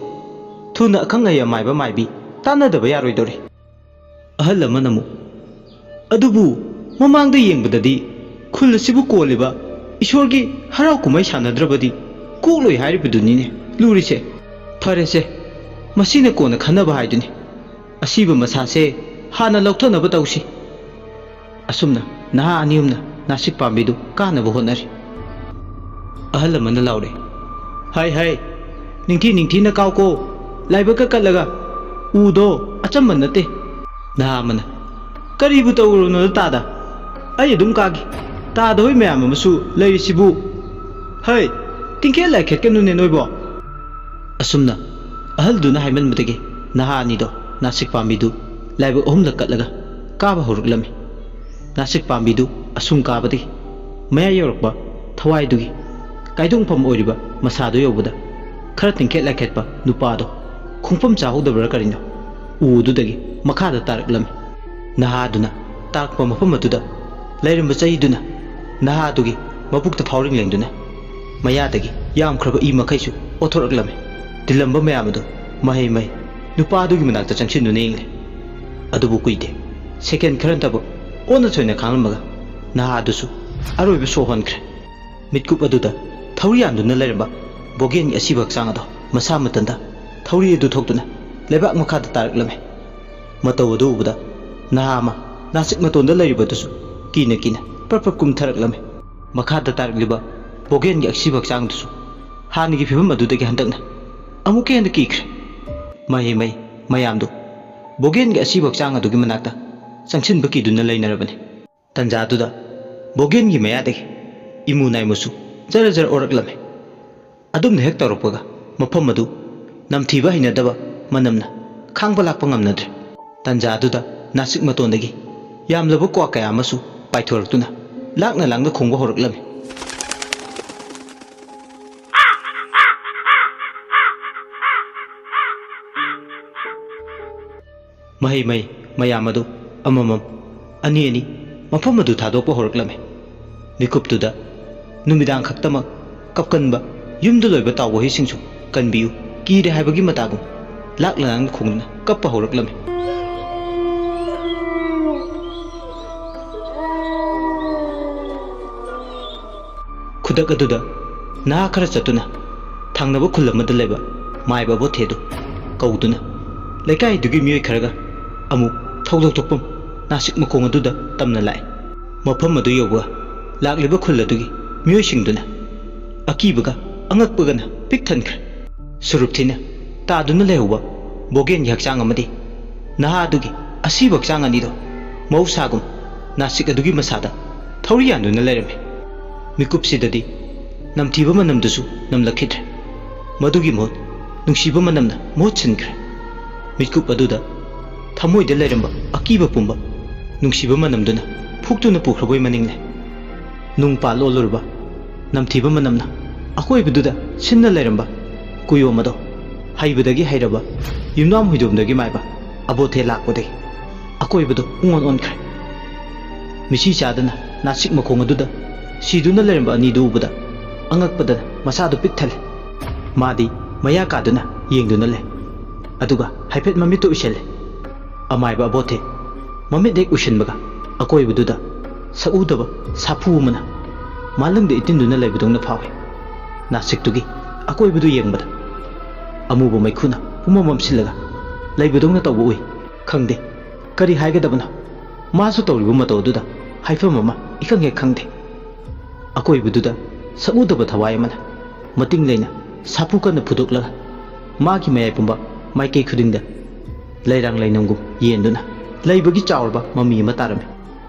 ꯊꯨꯅ ꯑꯈꯪ ꯑꯍꯩ ꯑꯃꯥꯏꯕ ꯃꯥꯏꯕꯤ ꯇꯥꯟꯅꯗꯕ ꯌꯥꯔꯣꯏꯗꯧꯔꯤ꯫ ꯑꯍꯜ ꯑꯃꯅ ꯑꯃꯨꯛ, "ꯑꯗꯨꯕꯨ ꯃꯃꯥꯡꯗ ꯌꯦꯡꯕꯗꯗꯤ ꯈꯨꯜ ꯑꯁꯤꯕꯨ ꯀꯣꯜꯂꯤꯕ ꯏꯁꯣꯔꯒꯤ ꯍꯔꯥꯎ ꯀꯨꯝꯍꯩ ꯁꯥꯟꯅꯗ꯭ꯔꯕꯗꯤ ꯀꯣꯛꯂꯣꯏ ꯍꯥꯏꯔꯤꯕꯗꯨꯅꯤꯅꯦ ꯂꯨꯔꯤꯁꯦ꯫ ꯐꯔꯦꯁꯦ, ꯃꯁꯤꯅ ꯀꯣꯟꯅ ꯈꯟꯅꯕ ꯍꯥꯏꯗꯨꯅꯤ꯫ ꯑꯁꯤꯕ ꯃꯁꯥꯁꯦ ꯍꯥꯟꯅ ꯂꯧꯊꯅꯕ ꯇꯧꯁꯤ꯫" ꯑꯁꯨꯝꯅ ꯅꯍꯥ ꯑꯅꯤ ꯑꯍꯨꯝꯅ ꯅꯥꯁꯤꯛ ꯄꯥꯝꯕꯤꯗꯨ ꯀꯥꯅꯕ ꯍꯣꯠꯅꯔꯤ꯫ ꯑꯍꯜ ꯑꯃꯅ ꯂꯥꯎꯔꯦ, "ꯍꯩ ꯍꯩ, ꯅꯤꯡꯊꯤ ꯅꯤꯡꯊꯤꯅ ꯀꯥꯎꯀꯣ, ꯂꯥꯏꯕꯛꯀ ꯀꯠꯂꯒ꯫ ꯎꯗꯣ ꯑꯆꯝꯕ ꯅꯠꯇꯦ꯫" ꯅꯍꯥ ꯑꯃꯅ, "ꯀꯔꯤꯕꯨ ꯇꯧꯔꯨꯅꯣꯗ ꯇꯥꯗ? ꯑꯩ ꯑꯗꯨꯝ ꯀꯥꯒꯦ꯫ ꯇꯥꯗ ꯍꯣꯏ ꯃꯌꯥꯝ ꯑꯃꯁꯨ ꯂꯩꯔꯤꯁꯤꯕꯨ꯫ ꯍꯩ, ꯇꯤꯡꯈꯦꯠ ꯂꯥꯏꯈꯦꯠꯀꯅꯨꯅꯦ ꯅꯣꯏꯕꯣ꯫" ꯑꯁꯨꯝꯅ ꯑꯍꯜꯗꯨꯅ ꯍꯥꯏꯃꯟꯕꯗꯒꯤ ꯅꯍꯥ ꯑꯅꯤꯗꯣ ꯅꯥꯁꯤꯛ ꯄꯥꯝꯕꯤꯗꯨ ꯂꯥꯏꯕꯛ ꯑꯍꯨꯝꯂꯛ ꯀꯠꯂꯒ ꯀꯥꯕ ꯍꯧꯔꯛꯂꯝꯃꯤ꯫ ꯅꯥꯁꯤꯛ ꯄꯥꯝꯕꯤꯗꯨ ꯑꯁꯨꯝ ꯀꯥꯕꯗꯒꯤ ꯃꯌꯥꯏ ꯌꯧꯔꯛꯄ ꯊꯋꯥꯏꯗꯨꯒꯤ ꯀꯥꯏꯗꯣꯡꯐꯝ ꯑꯣꯏꯔꯤꯕ ꯃꯁꯥꯗꯨ ꯌꯧꯕꯗ ꯈꯔ ꯇꯤꯡꯈꯦꯠ ꯂꯥꯏꯈꯦꯠꯄ ꯅꯨꯄꯥꯗꯣ ꯈꯣꯡꯐꯝ ꯆꯥꯍꯧꯗꯕ꯭ꯔꯥ ꯀꯔꯤꯅꯣ ꯎꯗꯨꯗꯒꯤ ꯃꯈꯥꯗ ꯇꯥꯔꯛꯂꯝꯃꯤ꯫ ꯅꯍꯥꯗꯨꯅ ꯇꯥꯔꯛꯄ ꯃꯐꯝ ꯑꯗꯨꯗ ꯂꯩꯔꯝꯕ ꯆꯩꯗꯨꯅ ꯅꯍꯥꯗꯨꯒꯤ ꯃꯕꯨꯛꯇ ꯐꯥꯎꯔꯤꯡ ꯂꯦꯡꯗꯨꯅ ꯃꯌꯥꯗꯒꯤ ꯌꯥꯝꯈ꯭ꯔꯕ ꯏ ꯃꯈꯩꯁꯨ ꯑꯣꯠꯊꯣꯔꯛꯂꯝꯃꯤ꯫ ꯇꯤꯜꯂꯝꯕ ꯃꯌꯥꯝ ꯑꯗꯨ ꯃꯍꯩ ꯃꯍꯩ ꯅꯨꯄꯥꯗꯨꯒꯤ ꯃꯅꯥꯛꯇ ꯆꯪꯁꯤꯟꯗꯨꯅ ꯌꯦꯡꯂꯦ꯫ ꯑꯗꯨꯕꯨ ꯀꯨꯏꯗꯦ, ꯁꯦꯀꯦꯟ ꯈꯔ ꯅꯠꯇꯕ ꯑꯣꯟꯅ ꯊꯣꯏꯅ ꯈꯥꯡꯂꯝꯃꯒ ꯅꯍꯥꯗꯨꯁꯨ ꯑꯔꯣꯏꯕ ꯁꯣꯛ ꯍꯣꯟꯈ꯭ꯔꯦ꯫ ꯃꯤꯠꯀꯨꯞ ꯑꯗꯨꯗ ꯊꯧꯔꯤ ꯌꯥꯟꯗꯨꯅ ꯂꯩꯔꯝꯕ ꯕꯣꯒꯦꯟꯒꯤ ꯑꯁꯤꯕ ꯍꯛꯆꯥꯡ ꯑꯗꯣ ꯃꯁꯥ ꯃꯊꯟꯇ ꯊꯧꯔꯤ ꯑꯗꯨ ꯊꯣꯛꯇꯨꯅ ꯂꯩꯕꯥꯛ ꯃꯈꯥꯗ ꯇꯥꯔꯛꯂꯝꯃꯤ꯫ ꯃꯇꯧ ꯑꯗꯨ ꯎꯕꯗ ꯅꯍꯥ ꯑꯃ ꯅꯥꯁꯤꯛ ꯃꯇꯣꯟꯗ ꯂꯩꯔꯤꯕꯗꯨꯁꯨ ꯀꯤꯅ ꯀꯤꯅ ꯄ꯭ꯔꯞ ꯄ꯭ꯔꯞ ꯀꯨꯝꯊꯔꯛꯂꯝꯃꯤ꯫ ꯃꯈꯥꯗ ꯇꯥꯔꯛꯂꯤꯕ ꯕꯣꯒꯦꯟꯒꯤ ꯑꯁꯤꯕ ꯍꯛꯆꯥꯡꯗꯨꯁꯨ ꯍꯥꯟꯅꯒꯤ ꯐꯤꯕꯝ ꯑꯗꯨꯗꯒꯤ ꯍꯟꯗꯛꯅ ꯑꯃꯨꯛꯀ ꯍꯦꯟꯅ ꯀꯤꯈ꯭ꯔꯦ꯫ ꯃꯍꯩ ꯃꯍꯩ ꯃꯌꯥꯝꯗꯨ ꯕꯣꯒꯦꯟꯒꯤ ꯑꯁꯤꯕ ꯍꯛꯆꯥꯡ ꯑꯗꯨꯒꯤ ꯃꯅꯥꯛꯇ ꯆꯪꯁꯤꯟꯕ ꯀꯤꯗꯨꯅ ꯂꯩꯅꯔꯕꯅꯤ꯫ ꯇꯟꯖꯥꯗꯨꯗ ꯕꯣꯒꯦꯟꯒꯤ ꯃꯌꯥꯗꯒꯤ ꯏꯃꯨ ꯅꯥꯏꯃꯨꯁꯨ ꯖꯔ ꯖꯔ ꯑꯣꯔꯛꯂꯝꯃꯤ꯫ ꯑꯗꯨꯝꯅ ꯍꯦꯛ ꯇꯧꯔꯛꯄꯒ ꯃꯐꯝ ꯑꯗꯨ ꯅꯝꯊꯤꯕ ꯍꯩꯅꯗꯕ ꯃꯅꯝꯅ ꯈꯥꯡꯕ ꯂꯥꯛꯄ ꯉꯝꯅꯗ꯭ꯔꯦ꯫ ꯇꯟꯖꯥꯗꯨꯗ ꯅꯥꯁꯤꯛ ꯃꯇꯣꯟꯗꯒꯤ ꯌꯥꯝꯂꯕ ꯀ꯭ꯋꯥ ꯀꯌꯥ ꯑꯃꯁꯨ ꯄꯥꯏꯊꯣꯔꯛꯇꯨꯅ ꯂꯥꯛꯅ ꯂꯥꯛꯅ ꯈꯣꯡꯕ ꯍꯧꯔꯛꯂꯝꯃꯤ꯫ ꯃꯍꯩ ꯃꯍꯩ ꯃꯌꯥꯝ ꯑꯗꯨ ꯑꯃꯃꯝ, ꯑꯅꯤ ꯑꯅꯤ ꯃꯐꯝ ꯑꯗꯨ ꯊꯥꯗꯣꯛꯄ ꯍꯧꯔꯛꯂꯝꯃꯤ꯫ ꯃꯤꯀꯨꯞꯇꯨꯗ ꯅꯨꯃꯤꯗꯥꯡ ꯈꯛꯇꯃꯛ ꯀꯞꯀꯟꯕ ꯌꯨꯝꯗ ꯂꯣꯏꯕ ꯇꯥꯎꯕ ꯍꯨꯏꯁꯤꯡꯁꯨ ꯀꯟꯕꯤꯌꯨ, ꯀꯤꯔꯦ ꯍꯥꯏꯕꯒꯤ ꯃꯇꯥꯒꯨꯝ ꯂꯥꯛ ꯂꯥꯡꯅ ꯈꯣꯡꯗꯨꯅ ꯀꯞꯄ ꯍꯧꯔꯛꯂꯝꯃꯤ꯫ ꯈꯨꯗꯛ ꯑꯗꯨꯗ ꯅꯍꯥ ꯈꯔ ꯆꯠꯇꯨꯅ ꯊꯪꯅꯕ ꯈꯨꯜ ꯑꯃꯗ ꯂꯩꯕ ꯃꯥꯏꯕ ꯑꯕꯣꯊꯦꯗꯨ ꯀꯧꯗꯨꯅ ꯂꯩꯀꯥꯏꯗꯨꯒꯤ ꯃꯤꯑꯣꯏ ꯈꯔꯒ ꯑꯃꯨꯛ ꯊꯧꯗꯣꯛ ꯊꯣꯛꯐꯝ ꯅꯥꯁꯤꯛ ꯃꯈꯣꯡ ꯑꯗꯨꯗ ꯇꯝꯅ ꯂꯥꯛꯏ꯫ ꯃꯐꯝ ꯑꯗꯨ ꯌꯧꯕ ꯂꯥꯛꯂꯤꯕ ꯈꯨꯜ ꯑꯗꯨꯒꯤ ꯃꯤꯑꯣꯏꯁꯤꯡꯗꯨꯅ ꯑꯀꯤꯕꯒ ꯑꯉꯛꯄꯒꯅ ꯄꯤꯛ ꯊꯟꯈ꯭ꯔꯦ꯫ ꯁꯨꯔꯨꯞ ꯊꯤꯅ ꯇꯥꯗꯨꯅ ꯂꯩꯍꯧꯕ ꯕꯣꯒꯦꯟꯒꯤ ꯍꯛꯆꯥꯡ ꯑꯃꯗꯤ ꯅꯍꯥ ꯑꯗꯨꯒꯤ ꯑꯁꯤꯕ ꯍꯛꯆꯥꯡ ꯑꯅꯤꯗꯣ ꯃꯍꯧꯁꯥꯒꯨꯝ ꯅꯥꯁꯤꯛ ꯑꯗꯨꯒꯤ ꯃꯁꯥꯗ ꯊꯧꯔꯤ ꯌꯥꯟꯗꯨꯅ ꯂꯩꯔꯝꯃꯤ꯫ ꯃꯤꯀꯨꯞꯁꯤꯗꯗꯤ ꯅꯝꯊꯤꯕ ꯃꯅꯝꯗꯨꯁꯨ ꯅꯝꯂꯛꯈꯤꯗ꯭ꯔꯦ꯫ ꯃꯗꯨꯒꯤ ꯃꯍꯨꯠ ꯅꯨꯡꯁꯤꯕ ꯃꯅꯝꯅ ꯃꯍꯨꯠ ꯁꯤꯟꯈ꯭ꯔꯦ꯫ ꯃꯤꯀꯨꯞ ꯑꯗꯨꯗ ꯊꯃꯣꯏꯗ ꯂꯩꯔꯝꯕ ꯑꯀꯤꯕ ꯄꯨꯝꯕ ꯅꯨꯡꯁꯤꯕ ꯃꯅꯝꯗꯨꯅ ꯐꯨꯛꯇꯨꯅ ꯄꯨꯈ꯭ꯔꯕꯣꯏ ꯃꯅꯤꯡꯂꯦ꯫ ꯅꯨꯡ ꯄꯥꯜ ꯑꯣꯜꯂꯨꯔꯕ ꯅꯝꯊꯤꯕ ꯃꯅꯝꯅ ꯑꯀꯣꯏꯕꯗꯨꯗ ꯁꯤꯟꯅ ꯂꯩꯔꯝꯕ ꯀꯨꯌꯣꯝ ꯑꯗꯣ ꯍꯩꯕꯗꯒꯤ ꯍꯩꯔꯕ ꯌꯨꯝꯅꯥꯝ ꯍꯨꯏꯗꯣꯝꯗꯒꯤ ꯃꯥꯏꯕ ꯑꯕꯣꯊꯦ ꯂꯥꯛꯄꯗꯒꯤ ꯑꯀꯣꯏꯕꯗꯨ ꯄꯨꯡꯑꯣꯟ ꯑꯣꯟꯈ꯭ꯔꯦ꯫ ꯃꯤꯁꯤ ꯆꯥꯗꯅ ꯅꯥꯁꯤꯛ ꯃꯈꯣꯡ ꯑꯗꯨꯗ ꯁꯤꯗꯨꯅ ꯂꯩꯔꯝꯕ ꯑꯅꯤꯗꯨ ꯎꯕꯗ ꯑꯉꯛꯄꯗ ꯃꯁꯥꯗꯨ ꯄꯤꯛ ꯊꯜꯂꯦ꯫ ꯃꯥꯗꯤ ꯃꯌꯥ ꯀꯥꯗꯨꯅ ꯌꯦꯡꯗꯨꯅ ꯂꯩ꯫ ꯑꯗꯨꯒ ꯍꯥꯏꯐꯦꯠ ꯃꯃꯤꯠꯇꯨ ꯎꯏꯁꯜꯂꯦ꯫ ꯑꯃꯥꯏꯕ ꯑꯕꯣꯊꯦ ꯃꯃꯤꯠ ꯍꯦꯛ ꯎꯏꯁꯟꯕꯒ ꯑꯀꯣꯏꯕꯗꯨꯗ ꯁꯛꯎꯗꯕ ꯁꯥꯐꯨ ꯑꯃꯅ ꯃꯥꯂꯪꯗ ꯏꯇꯤꯟꯗꯨꯅ ꯂꯩꯕꯗꯧꯅ ꯐꯥꯎꯏ꯫ ꯅꯥꯁꯤꯛꯇꯨꯒꯤ ꯑꯀꯣꯏꯕꯗꯨ ꯌꯦꯡꯕꯗ ꯑꯃꯨꯕ ꯃꯩꯈꯨꯅ ꯄꯨꯝꯃꯝ ꯃꯝꯁꯤꯜꯂꯒ ꯂꯩꯕꯗꯧꯅ ꯇꯧꯕ ꯎꯏ꯫ ꯈꯪꯗꯦ, ꯀꯔꯤ ꯍꯥꯏꯒꯗꯕꯅꯣ? ꯃꯥꯁꯨ ꯇꯧꯔꯤꯕ ꯃꯇꯧ ꯑꯗꯨꯗ ꯍꯥꯏꯐꯝ ꯑꯃ ꯏꯈꯪ ꯍꯦꯛ ꯈꯪꯗꯦ꯫ ꯑꯀꯣꯏꯕꯗꯨꯗ ꯁꯛꯎꯗꯕ ꯊꯋꯥꯏ ꯑꯃꯅ ꯃꯇꯤꯡ ꯂꯩꯅ ꯁꯥꯐꯨ ꯀꯟꯅ ꯐꯨꯗꯣꯛꯂꯒ ꯃꯥꯒꯤ ꯃꯌꯥꯏ ꯄꯨꯝꯕ ꯃꯥꯏꯀꯩ ꯈꯨꯗꯤꯡꯗ ꯂꯩꯔꯥꯡ ꯂꯩꯅꯝꯒꯨꯝ ꯌꯦꯟꯗꯨꯅ ꯂꯩꯕꯒꯤ ꯆꯥꯎꯔꯕ ꯃꯃꯤ ꯑꯃ ꯇꯥꯔꯝꯃꯤ꯫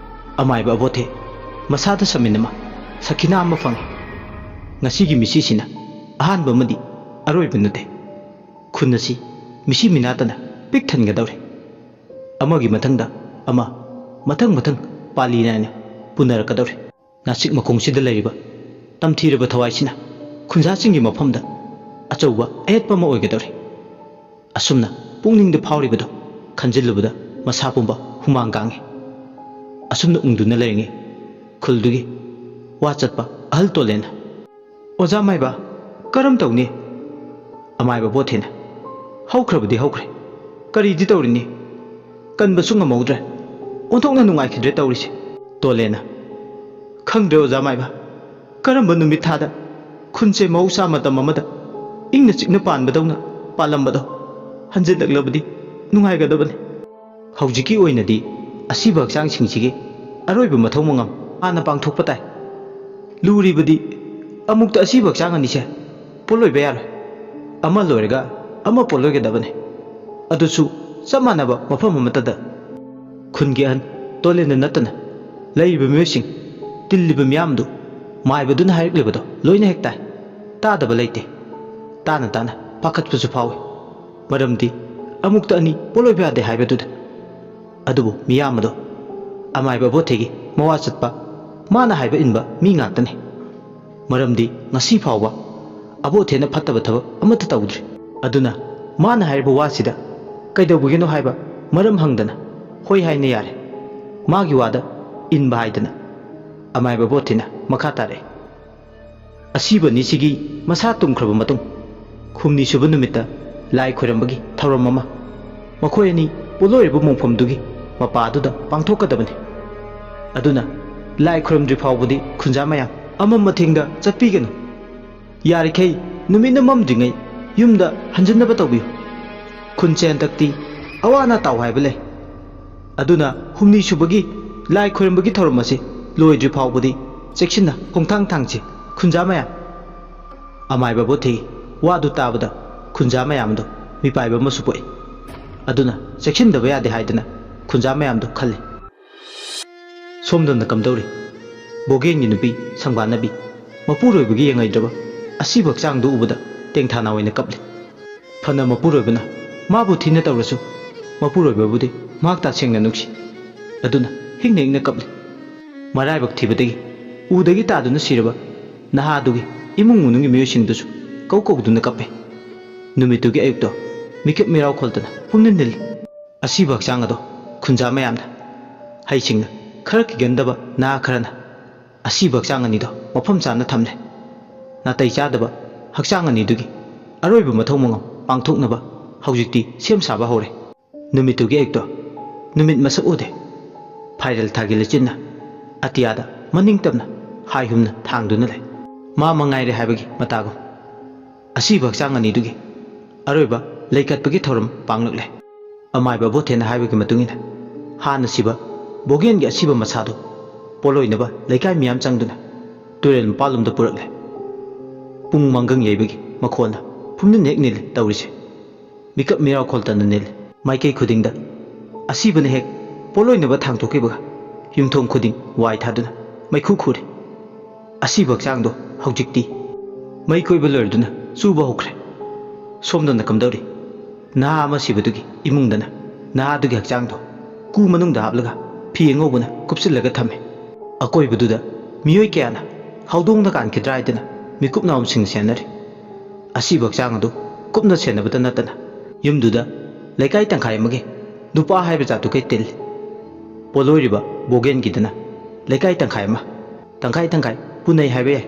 ꯑꯃꯥꯏꯕ ꯑꯕꯣꯊꯦ ꯃꯁꯥꯗ ꯁꯃꯤꯟ ꯑꯃ, ꯁꯈꯤꯅꯥ ꯑꯃ ꯐꯪꯉꯤ꯫ ꯉꯁꯤꯒꯤ ꯃꯤꯁꯤꯁꯤꯅ ꯑꯍꯥꯟꯕ ꯑꯃꯗꯤ ꯑꯔꯣꯏꯕ ꯅꯠꯇꯦ꯫ ꯈꯨꯟ ꯑꯁꯤ ꯃꯤꯁꯤ ꯃꯤꯅꯥꯇꯅ ꯄꯤꯛ ꯊꯟꯒꯗꯧꯔꯦ꯫ ꯑꯃꯒꯤ ꯃꯊꯪꯗ ꯑꯃ, ꯃꯊꯪ ꯃꯊꯪ ꯄꯥꯂꯤ ꯅꯥꯏꯅ ꯄꯨꯅꯔꯛꯀꯗꯧꯔꯦ꯫ ꯅꯥꯆꯤꯛ ꯃꯈꯣꯡꯁꯤꯗ ꯂꯩꯔꯤꯕ ꯇꯝꯊꯤꯔꯕ ꯊꯋꯥꯏꯁꯤꯅ ꯈꯨꯟꯖꯥꯁꯤꯡꯒꯤ ꯃꯐꯝꯗ ꯑꯆꯧꯕ ꯑꯌꯦꯠꯄ ꯑꯃ ꯑꯣꯏꯒꯗꯧꯔꯦ꯫ ꯑꯁꯨꯝꯅ ꯄꯨꯛꯅꯤꯡꯗ ꯐꯥꯎꯔꯤꯕꯗꯣ ꯈꯟꯖꯤꯜꯂꯨꯕꯗ ꯃꯁꯥ ꯄꯨꯝꯕ ꯍꯨꯃꯥꯡ ꯀꯥꯡꯉꯤ꯫ ꯑꯁꯨꯝꯅ ꯎꯪꯗꯨꯅ ꯂꯩꯔꯤꯉꯩ ꯈꯨꯜꯗꯨꯒꯤ ꯋꯥ ꯆꯠꯄ ꯑꯍꯜ ꯇꯣꯂꯦꯟꯅ, "ꯑꯣꯖꯥ ꯃꯥꯏꯕ, ꯀꯔꯝ ꯇꯧꯅꯤ?" ꯑꯃꯥꯏꯕ ꯕꯣꯊꯦꯅ, "ꯍꯧꯈ꯭ꯔꯕꯗꯤ ꯍꯧꯈ꯭ꯔꯦ, ꯀꯔꯤꯗꯤ ꯇꯧꯔꯤꯅꯤ? ꯀꯟꯕꯁꯨ ꯉꯝꯍꯧꯗ꯭ꯔꯦ, ꯑꯣꯟꯊꯣꯛꯅ ꯅꯨꯡꯉꯥꯏꯈꯤꯗ꯭ꯔꯦ ꯇꯧꯔꯤꯁꯦ꯫" ꯇꯣꯂꯦꯟꯅ, "ꯈꯪꯗ꯭ꯔꯦ ꯑꯣꯖꯥ ꯃꯥꯏꯕ, ꯀꯔꯝꯕ ꯅꯨꯃꯤꯠ ꯊꯥꯗ ꯈꯨꯟꯁꯦ ꯃꯍꯧꯁꯥ ꯃꯇꯝ ꯑꯃꯗ ꯏꯪꯅ ꯆꯤꯛꯅ ꯄꯥꯟꯕꯗꯧꯅ ꯄꯥꯜꯂꯝꯕꯗꯣ ꯍꯟꯖꯤꯜꯂꯛꯂꯕꯗꯤ ꯅꯨꯡꯉꯥꯏꯒꯗꯕꯅꯤ꯫ ꯍꯧꯖꯤꯛꯀꯤ ꯑꯣꯏꯅꯗꯤ ꯑꯁꯤꯕ ꯍꯛꯆꯥꯡꯁꯤꯡꯁꯤꯒꯤ ꯑꯔꯣꯏꯕ ꯃꯊꯧ ꯃꯉꯝ ꯍꯥꯟꯅ ꯄꯥꯡꯊꯣꯛꯄ ꯇꯥꯏ꯫ ꯂꯨꯔꯤꯕꯗꯤ ꯑꯃꯨꯛꯇ ꯑꯁꯤꯕ ꯍꯛꯆꯥꯡ ꯑꯅꯤꯁꯦ ꯄꯣꯠꯂꯣꯏꯕ ꯌꯥꯔꯣꯏ꯫ ꯑꯃ ꯂꯣꯏꯔꯒ ꯑꯃ ꯄꯣꯠꯂꯣꯏꯒꯗꯕꯅꯤ, ꯑꯗꯨꯁꯨ ꯆꯞ ꯃꯥꯟꯅꯕ ꯃꯐꯝ ꯑꯃꯠꯇꯗ꯫" ꯈꯨꯟꯒꯤ ꯑꯍꯟ ꯇꯣꯂꯦꯟꯗ ꯅꯠꯇꯅ ꯂꯩꯔꯤꯕ ꯃꯤꯑꯣꯏꯁꯤꯡ, ꯇꯤꯜꯂꯤꯕ ꯃꯤꯌꯥꯝꯗꯨ ꯃꯥꯏꯕꯗꯨꯅ ꯍꯥꯏꯔꯛꯂꯤꯕꯗꯣ ꯂꯣꯏꯅ ꯍꯦꯛ ꯇꯥꯏ꯫ ꯇꯥꯗꯕ ꯂꯩꯇꯦ꯫ ꯇꯥꯅ ꯇꯥꯅ ꯄꯥꯈꯠꯄꯁꯨ ꯐꯥꯎꯏ꯫ ꯃꯔꯝꯗꯤ ꯑꯃꯨꯛꯇ ꯑꯅꯤ ꯄꯣꯠꯂꯣꯏꯕ ꯌꯥꯗꯦ ꯍꯥꯏꯕꯗꯨꯗ꯫ ꯑꯗꯨꯕꯨ ꯃꯤꯌꯥꯝ ꯑꯗꯣ ꯑꯃꯥꯏꯕ ꯑꯕꯣꯊꯦꯒꯤ ꯃꯋꯥ ꯆꯠꯄ, ꯃꯥꯅ ꯍꯥꯏꯕ ꯏꯟꯕ ꯃꯤ ꯉꯥꯛꯇꯅꯤ꯫ ꯃꯔꯝꯗꯤ ꯉꯁꯤ ꯐꯥꯎꯕ ꯑꯕꯣꯊꯦꯅ ꯐꯠꯇꯕ ꯊꯕꯛ ꯑꯃꯠꯇ ꯇꯧꯗ꯭ꯔꯤ꯫ ꯑꯗꯨꯅ ꯃꯥꯅ ꯍꯥꯏꯔꯤꯕ ꯋꯥꯁꯤꯗ ꯀꯩꯗꯧꯕꯒꯤꯅꯣ ꯍꯥꯏꯕ ꯃꯔꯝ ꯍꯪꯗꯅ, ꯍꯣꯏ ꯍꯥꯏꯅ ꯌꯥꯔꯦ, ꯃꯥꯒꯤ ꯋꯥꯗ ꯏꯟꯕ ꯍꯥꯏꯗꯅ ꯑꯃꯥꯏꯕ ꯑꯕꯣꯊꯦꯅ ꯃꯈꯥ ꯇꯥꯔꯛꯏ꯫ ꯑꯁꯤꯕ ꯑꯅꯤꯁꯤꯒꯤ ꯃꯁꯥ ꯇꯨꯝꯈ꯭ꯔꯕ ꯃꯇꯨꯡ, ꯍꯨꯝꯅꯤ ꯁꯨꯕ ꯅꯨꯃꯤꯠꯇ ꯂꯥꯏ ꯈꯣꯏꯔꯝꯕꯒꯤ ꯊꯧꯔꯝ ꯑꯃ ꯃꯈꯣꯏ ꯑꯅꯤ ꯄꯣꯠꯂꯣꯏꯔꯤꯕ ꯃꯣꯡꯐꯝꯗꯨꯒꯤ ꯃꯄꯥꯗꯨꯗ ꯄꯥꯡꯊꯣꯛꯀꯗꯕꯅꯤ꯫ ꯑꯗꯨꯅ ꯂꯥꯏ ꯈꯣꯏꯔꯝꯗ꯭ꯔꯤ ꯐꯥꯎꯕꯗꯤ ꯈꯨꯟꯖꯥ ꯃꯌꯥꯝ ꯑꯃꯝ ꯑꯊꯦꯡꯗ ꯆꯠꯄꯤꯒꯅꯨ꯫ ꯌꯥꯔꯤꯈꯩ ꯅꯨꯃꯤꯠꯅ ꯃꯝꯗ꯭ꯔꯤꯉꯩ ꯌꯨꯝꯗ ꯍꯟꯖꯤꯟꯅꯕ ꯇꯧꯕꯤꯌꯨ꯫ ꯈꯨꯟꯁꯦ ꯍꯟꯗꯛꯇꯤ ꯑꯋꯥ ꯑꯅꯥ ꯇꯥꯎ ꯍꯥꯏꯕ ꯂꯩ꯫ ꯑꯗꯨꯅ ꯍꯨꯝꯅꯤ ꯁꯨꯕꯒꯤ ꯂꯥꯏ ꯈꯣꯏꯔꯝꯕꯒꯤ ꯊꯧꯔꯝ ꯑꯁꯤ ꯂꯣꯏꯗ꯭ꯔꯤ ꯐꯥꯎꯕꯗꯤ ꯆꯦꯛꯁꯤꯟꯅ ꯈꯣꯡꯊꯥꯡ ꯊꯥꯡꯁꯤ, ꯈꯨꯟꯖꯥ ꯃꯌꯥꯝ꯫ ꯑꯃꯥꯏꯕ ꯕꯣꯊꯦꯒꯤ ꯋꯥꯗꯨ ꯇꯥꯕꯗ ꯈꯨꯟꯖꯥ ꯃꯌꯥꯝꯗꯨ ꯃꯤꯄꯥꯏꯕ ꯑꯃꯁꯨ ꯄꯣꯛꯏ꯫ ꯑꯗꯨꯅ ꯆꯦꯛꯁꯤꯟꯗꯕ ꯌꯥꯗꯦ ꯍꯥꯏꯗꯅ ꯈꯨꯟꯖꯥ ꯃꯌꯥꯝꯗꯨ ꯈꯜꯂꯤ꯫ ꯁꯣꯝꯗꯅ ꯀꯝꯗꯧꯔꯤ? ꯕꯣꯒꯦꯟꯒꯤ ꯅꯨꯄꯤ ꯁꯪꯕꯥꯅꯕꯤ ꯃꯄꯨꯔꯣꯏꯕꯒꯤ ꯌꯦꯡꯉꯩꯗ꯭ꯔꯕ ꯑꯁꯤꯕ ꯍꯛꯆꯥꯡꯗꯨ ꯎꯕꯗ ꯇꯦꯡꯊꯥꯅ ꯑꯣꯏꯅ ꯀꯞꯂꯤ꯫ ꯐꯅ ꯃꯄꯨꯔꯣꯏꯕꯅ ꯃꯥꯕꯨ ꯊꯤꯅ ꯇꯧꯔꯁꯨ, ꯃꯄꯨꯔꯣꯏꯕꯕꯨꯗꯤ ꯃꯍꯥꯛ ꯇꯁꯦꯡꯅ ꯅꯨꯡꯁꯤ꯫ ꯑꯗꯨꯅ ꯍꯤꯡꯅ ꯍꯤꯡꯅ ꯀꯞꯂꯤ꯫ ꯃꯔꯥꯏꯕꯛ ꯊꯤꯕꯗꯒꯤ ꯎꯗꯒꯤ ꯇꯥꯗꯨꯅ ꯁꯤꯔꯕ ꯅꯍꯥꯗꯨꯒꯤ ꯏꯃꯨꯡ ꯃꯅꯨꯡꯒꯤ ꯃꯤꯑꯣꯏꯁꯤꯡꯗꯨꯁꯨ ꯀꯧ ꯀꯧꯗꯨꯅ ꯀꯞꯄꯤ꯫ ꯅꯨꯃꯤꯠꯇꯨꯒꯤ ꯑꯌꯨꯛꯇꯣ ꯃꯤꯀꯞ ꯃꯤꯔꯥꯎ ꯈꯣꯜꯗꯅ ꯄꯨꯝꯅꯤꯜ ꯅꯤꯜꯂꯤ꯫ ꯑꯁꯤꯕ ꯍꯛꯆꯥꯡ ꯑꯗꯣ ꯈꯨꯟꯖꯥ ꯃꯌꯥꯝꯅ, ꯍꯩꯁꯤꯡꯅ ꯈꯔ ꯀꯤꯒꯟꯗꯕ ꯅꯍꯥ ꯈꯔꯅ ꯑꯁꯤꯕ ꯍꯛꯆꯥꯡ ꯑꯅꯤꯗꯣ ꯃꯐꯝ ꯆꯥꯅ ꯊꯝꯂꯦ꯫ ꯅꯥꯇꯩ ꯆꯥꯗꯕ ꯍꯛꯆꯥꯡ ꯑꯅꯤꯗꯨꯒꯤ ꯑꯔꯣꯏꯕ ꯃꯊꯧ ꯃꯉꯝ ꯄꯥꯡꯊꯣꯛꯅꯕ ꯍꯧꯖꯤꯛꯇꯤ ꯁꯦꯝ ꯁꯥꯕ ꯍꯧꯔꯦ꯫ ꯅꯨꯃꯤꯠꯇꯨꯒꯤ ꯑꯌꯨꯛꯇꯣ ꯅꯨꯃꯤꯠ ꯃꯁꯛ ꯎꯗꯦ꯫ ꯐꯥꯏꯔꯦꯜ ꯊꯥꯒꯤ ꯂꯩꯆꯤꯟꯅ ꯑꯇꯤꯌꯥꯗ ꯃꯅꯤꯡ ꯇꯝꯅ ꯍꯥꯏ ꯍꯨꯝꯅ ꯊꯥꯡꯗꯨꯅ ꯂꯩ꯫ ꯃꯥ ꯃꯉꯥꯏꯔꯦ ꯍꯥꯏꯕꯒꯤ ꯃꯇꯥꯒꯨꯝ꯫ ꯑꯁꯤꯕ ꯍꯛꯆꯥꯡ ꯑꯅꯤꯗꯨꯒꯤ ꯑꯔꯣꯏꯕ ꯂꯩꯀꯠꯄꯒꯤ ꯊꯧꯔꯝ ꯄꯥꯡꯂꯛꯂꯦ꯫ ꯑꯃꯥꯏꯕ ꯕꯣꯊꯦꯅ ꯍꯥꯏꯕꯒꯤ ꯃꯇꯨꯡ ꯏꯟꯅ, ꯍꯥꯟꯅ ꯁꯤꯕ ꯕꯣꯒꯦꯟꯒꯤ ꯑꯁꯤꯕ ꯃꯁꯥꯗꯨ ꯄꯣꯠꯂꯣꯏꯅꯕ ꯂꯩꯀꯥꯏ ꯃꯤꯌꯥꯝ ꯆꯪꯗꯨꯅ ꯇꯨꯔꯦꯜ ꯃꯄꯥꯜꯂꯣꯝꯗ ꯄꯨꯔꯛꯂꯦ꯫ ꯄꯨꯡ ꯃꯪꯒꯪ ꯌꯩꯕꯒꯤ ꯃꯈꯣꯟꯅ ꯄꯨꯝꯅꯤꯜ ꯍꯦꯛ ꯅꯤꯜꯂꯤ ꯇꯧꯔꯤꯁꯦ꯫ ꯃꯤꯀꯞ ꯃꯤꯔꯥꯎ ꯈꯣꯜꯇꯅ ꯅꯤꯜꯂꯤ꯫ ꯃꯥꯏꯀꯩ ꯈꯨꯗꯤꯡꯗ ꯑꯁꯤꯕꯅ ꯍꯦꯛ ꯄꯣꯠꯂꯣꯏꯅꯕ ꯊꯥꯡꯗꯣꯛꯈꯤꯕꯒ ꯌꯨꯝꯊꯣꯡ ꯈꯨꯗꯤꯡ ꯋꯥꯏ ꯊꯥꯗꯨꯅ ꯃꯩꯈꯨ ꯈꯨꯔꯤ꯫ ꯑꯁꯤꯕ ꯍꯛꯆꯥꯡꯗꯣ ꯍꯧꯖꯤꯛꯇꯤ ꯃꯩ ꯀꯣꯏꯕ ꯂꯣꯏꯔꯗꯨꯅ ꯆꯨꯕ ꯍꯧꯈ꯭ꯔꯦ꯫ ꯁꯣꯝꯗꯅ ꯀꯝꯗꯧꯔꯤ? ꯅꯍꯥ ꯑꯃ ꯁꯤꯕꯗꯨꯒꯤ ꯏꯃꯨꯡꯗꯅ ꯅꯍꯥꯗꯨꯒꯤ ꯍꯛꯆꯥꯡꯗꯣ ꯀꯨ ꯃꯅꯨꯡꯗ ꯍꯥꯞꯂꯒ ꯐꯤ ꯑꯉꯧꯕꯅ ꯀꯨꯞꯁꯤꯜꯂꯒ ꯊꯝꯃꯤ꯫ ꯑꯀꯣꯏꯕꯗꯨꯗ ꯃꯤꯑꯣꯏ ꯀꯌꯥꯅ ꯍꯧꯗꯣꯡꯅ ꯀꯥꯟꯈꯤꯗ꯭ꯔꯥ ꯍꯥꯏꯗꯅ ꯃꯤꯀꯨꯞ ꯅꯥꯍꯨꯝꯁꯤꯡ ꯁꯦꯟꯅꯔꯤ꯫ ꯑꯁꯤꯕ ꯍꯛꯆꯥꯡ ꯑꯗꯨ ꯀꯨꯞꯅ ꯁꯦꯟꯅꯕꯇ ꯅꯠꯇꯅ ꯌꯨꯝꯗꯨꯗ ꯂꯩꯀꯥꯏ ꯇꯪꯈꯥꯏ ꯑꯃꯒꯤ ꯅꯨꯄꯥ ꯍꯥꯏꯕ ꯖꯥꯠꯇꯨ ꯀꯩ ꯇꯤꯜꯂꯤ꯫ ꯄꯣꯠꯂꯣꯏꯔꯤꯕ ꯕꯣꯒꯦꯟꯒꯤꯗꯅ ꯂꯩꯀꯥꯏ ꯇꯪꯈꯥꯏ ꯑꯃ, ꯇꯪꯈꯥꯏ ꯇꯪꯈꯥꯏ ꯄꯨꯅꯩ ꯍꯥꯏꯕ ꯌꯥꯏ꯫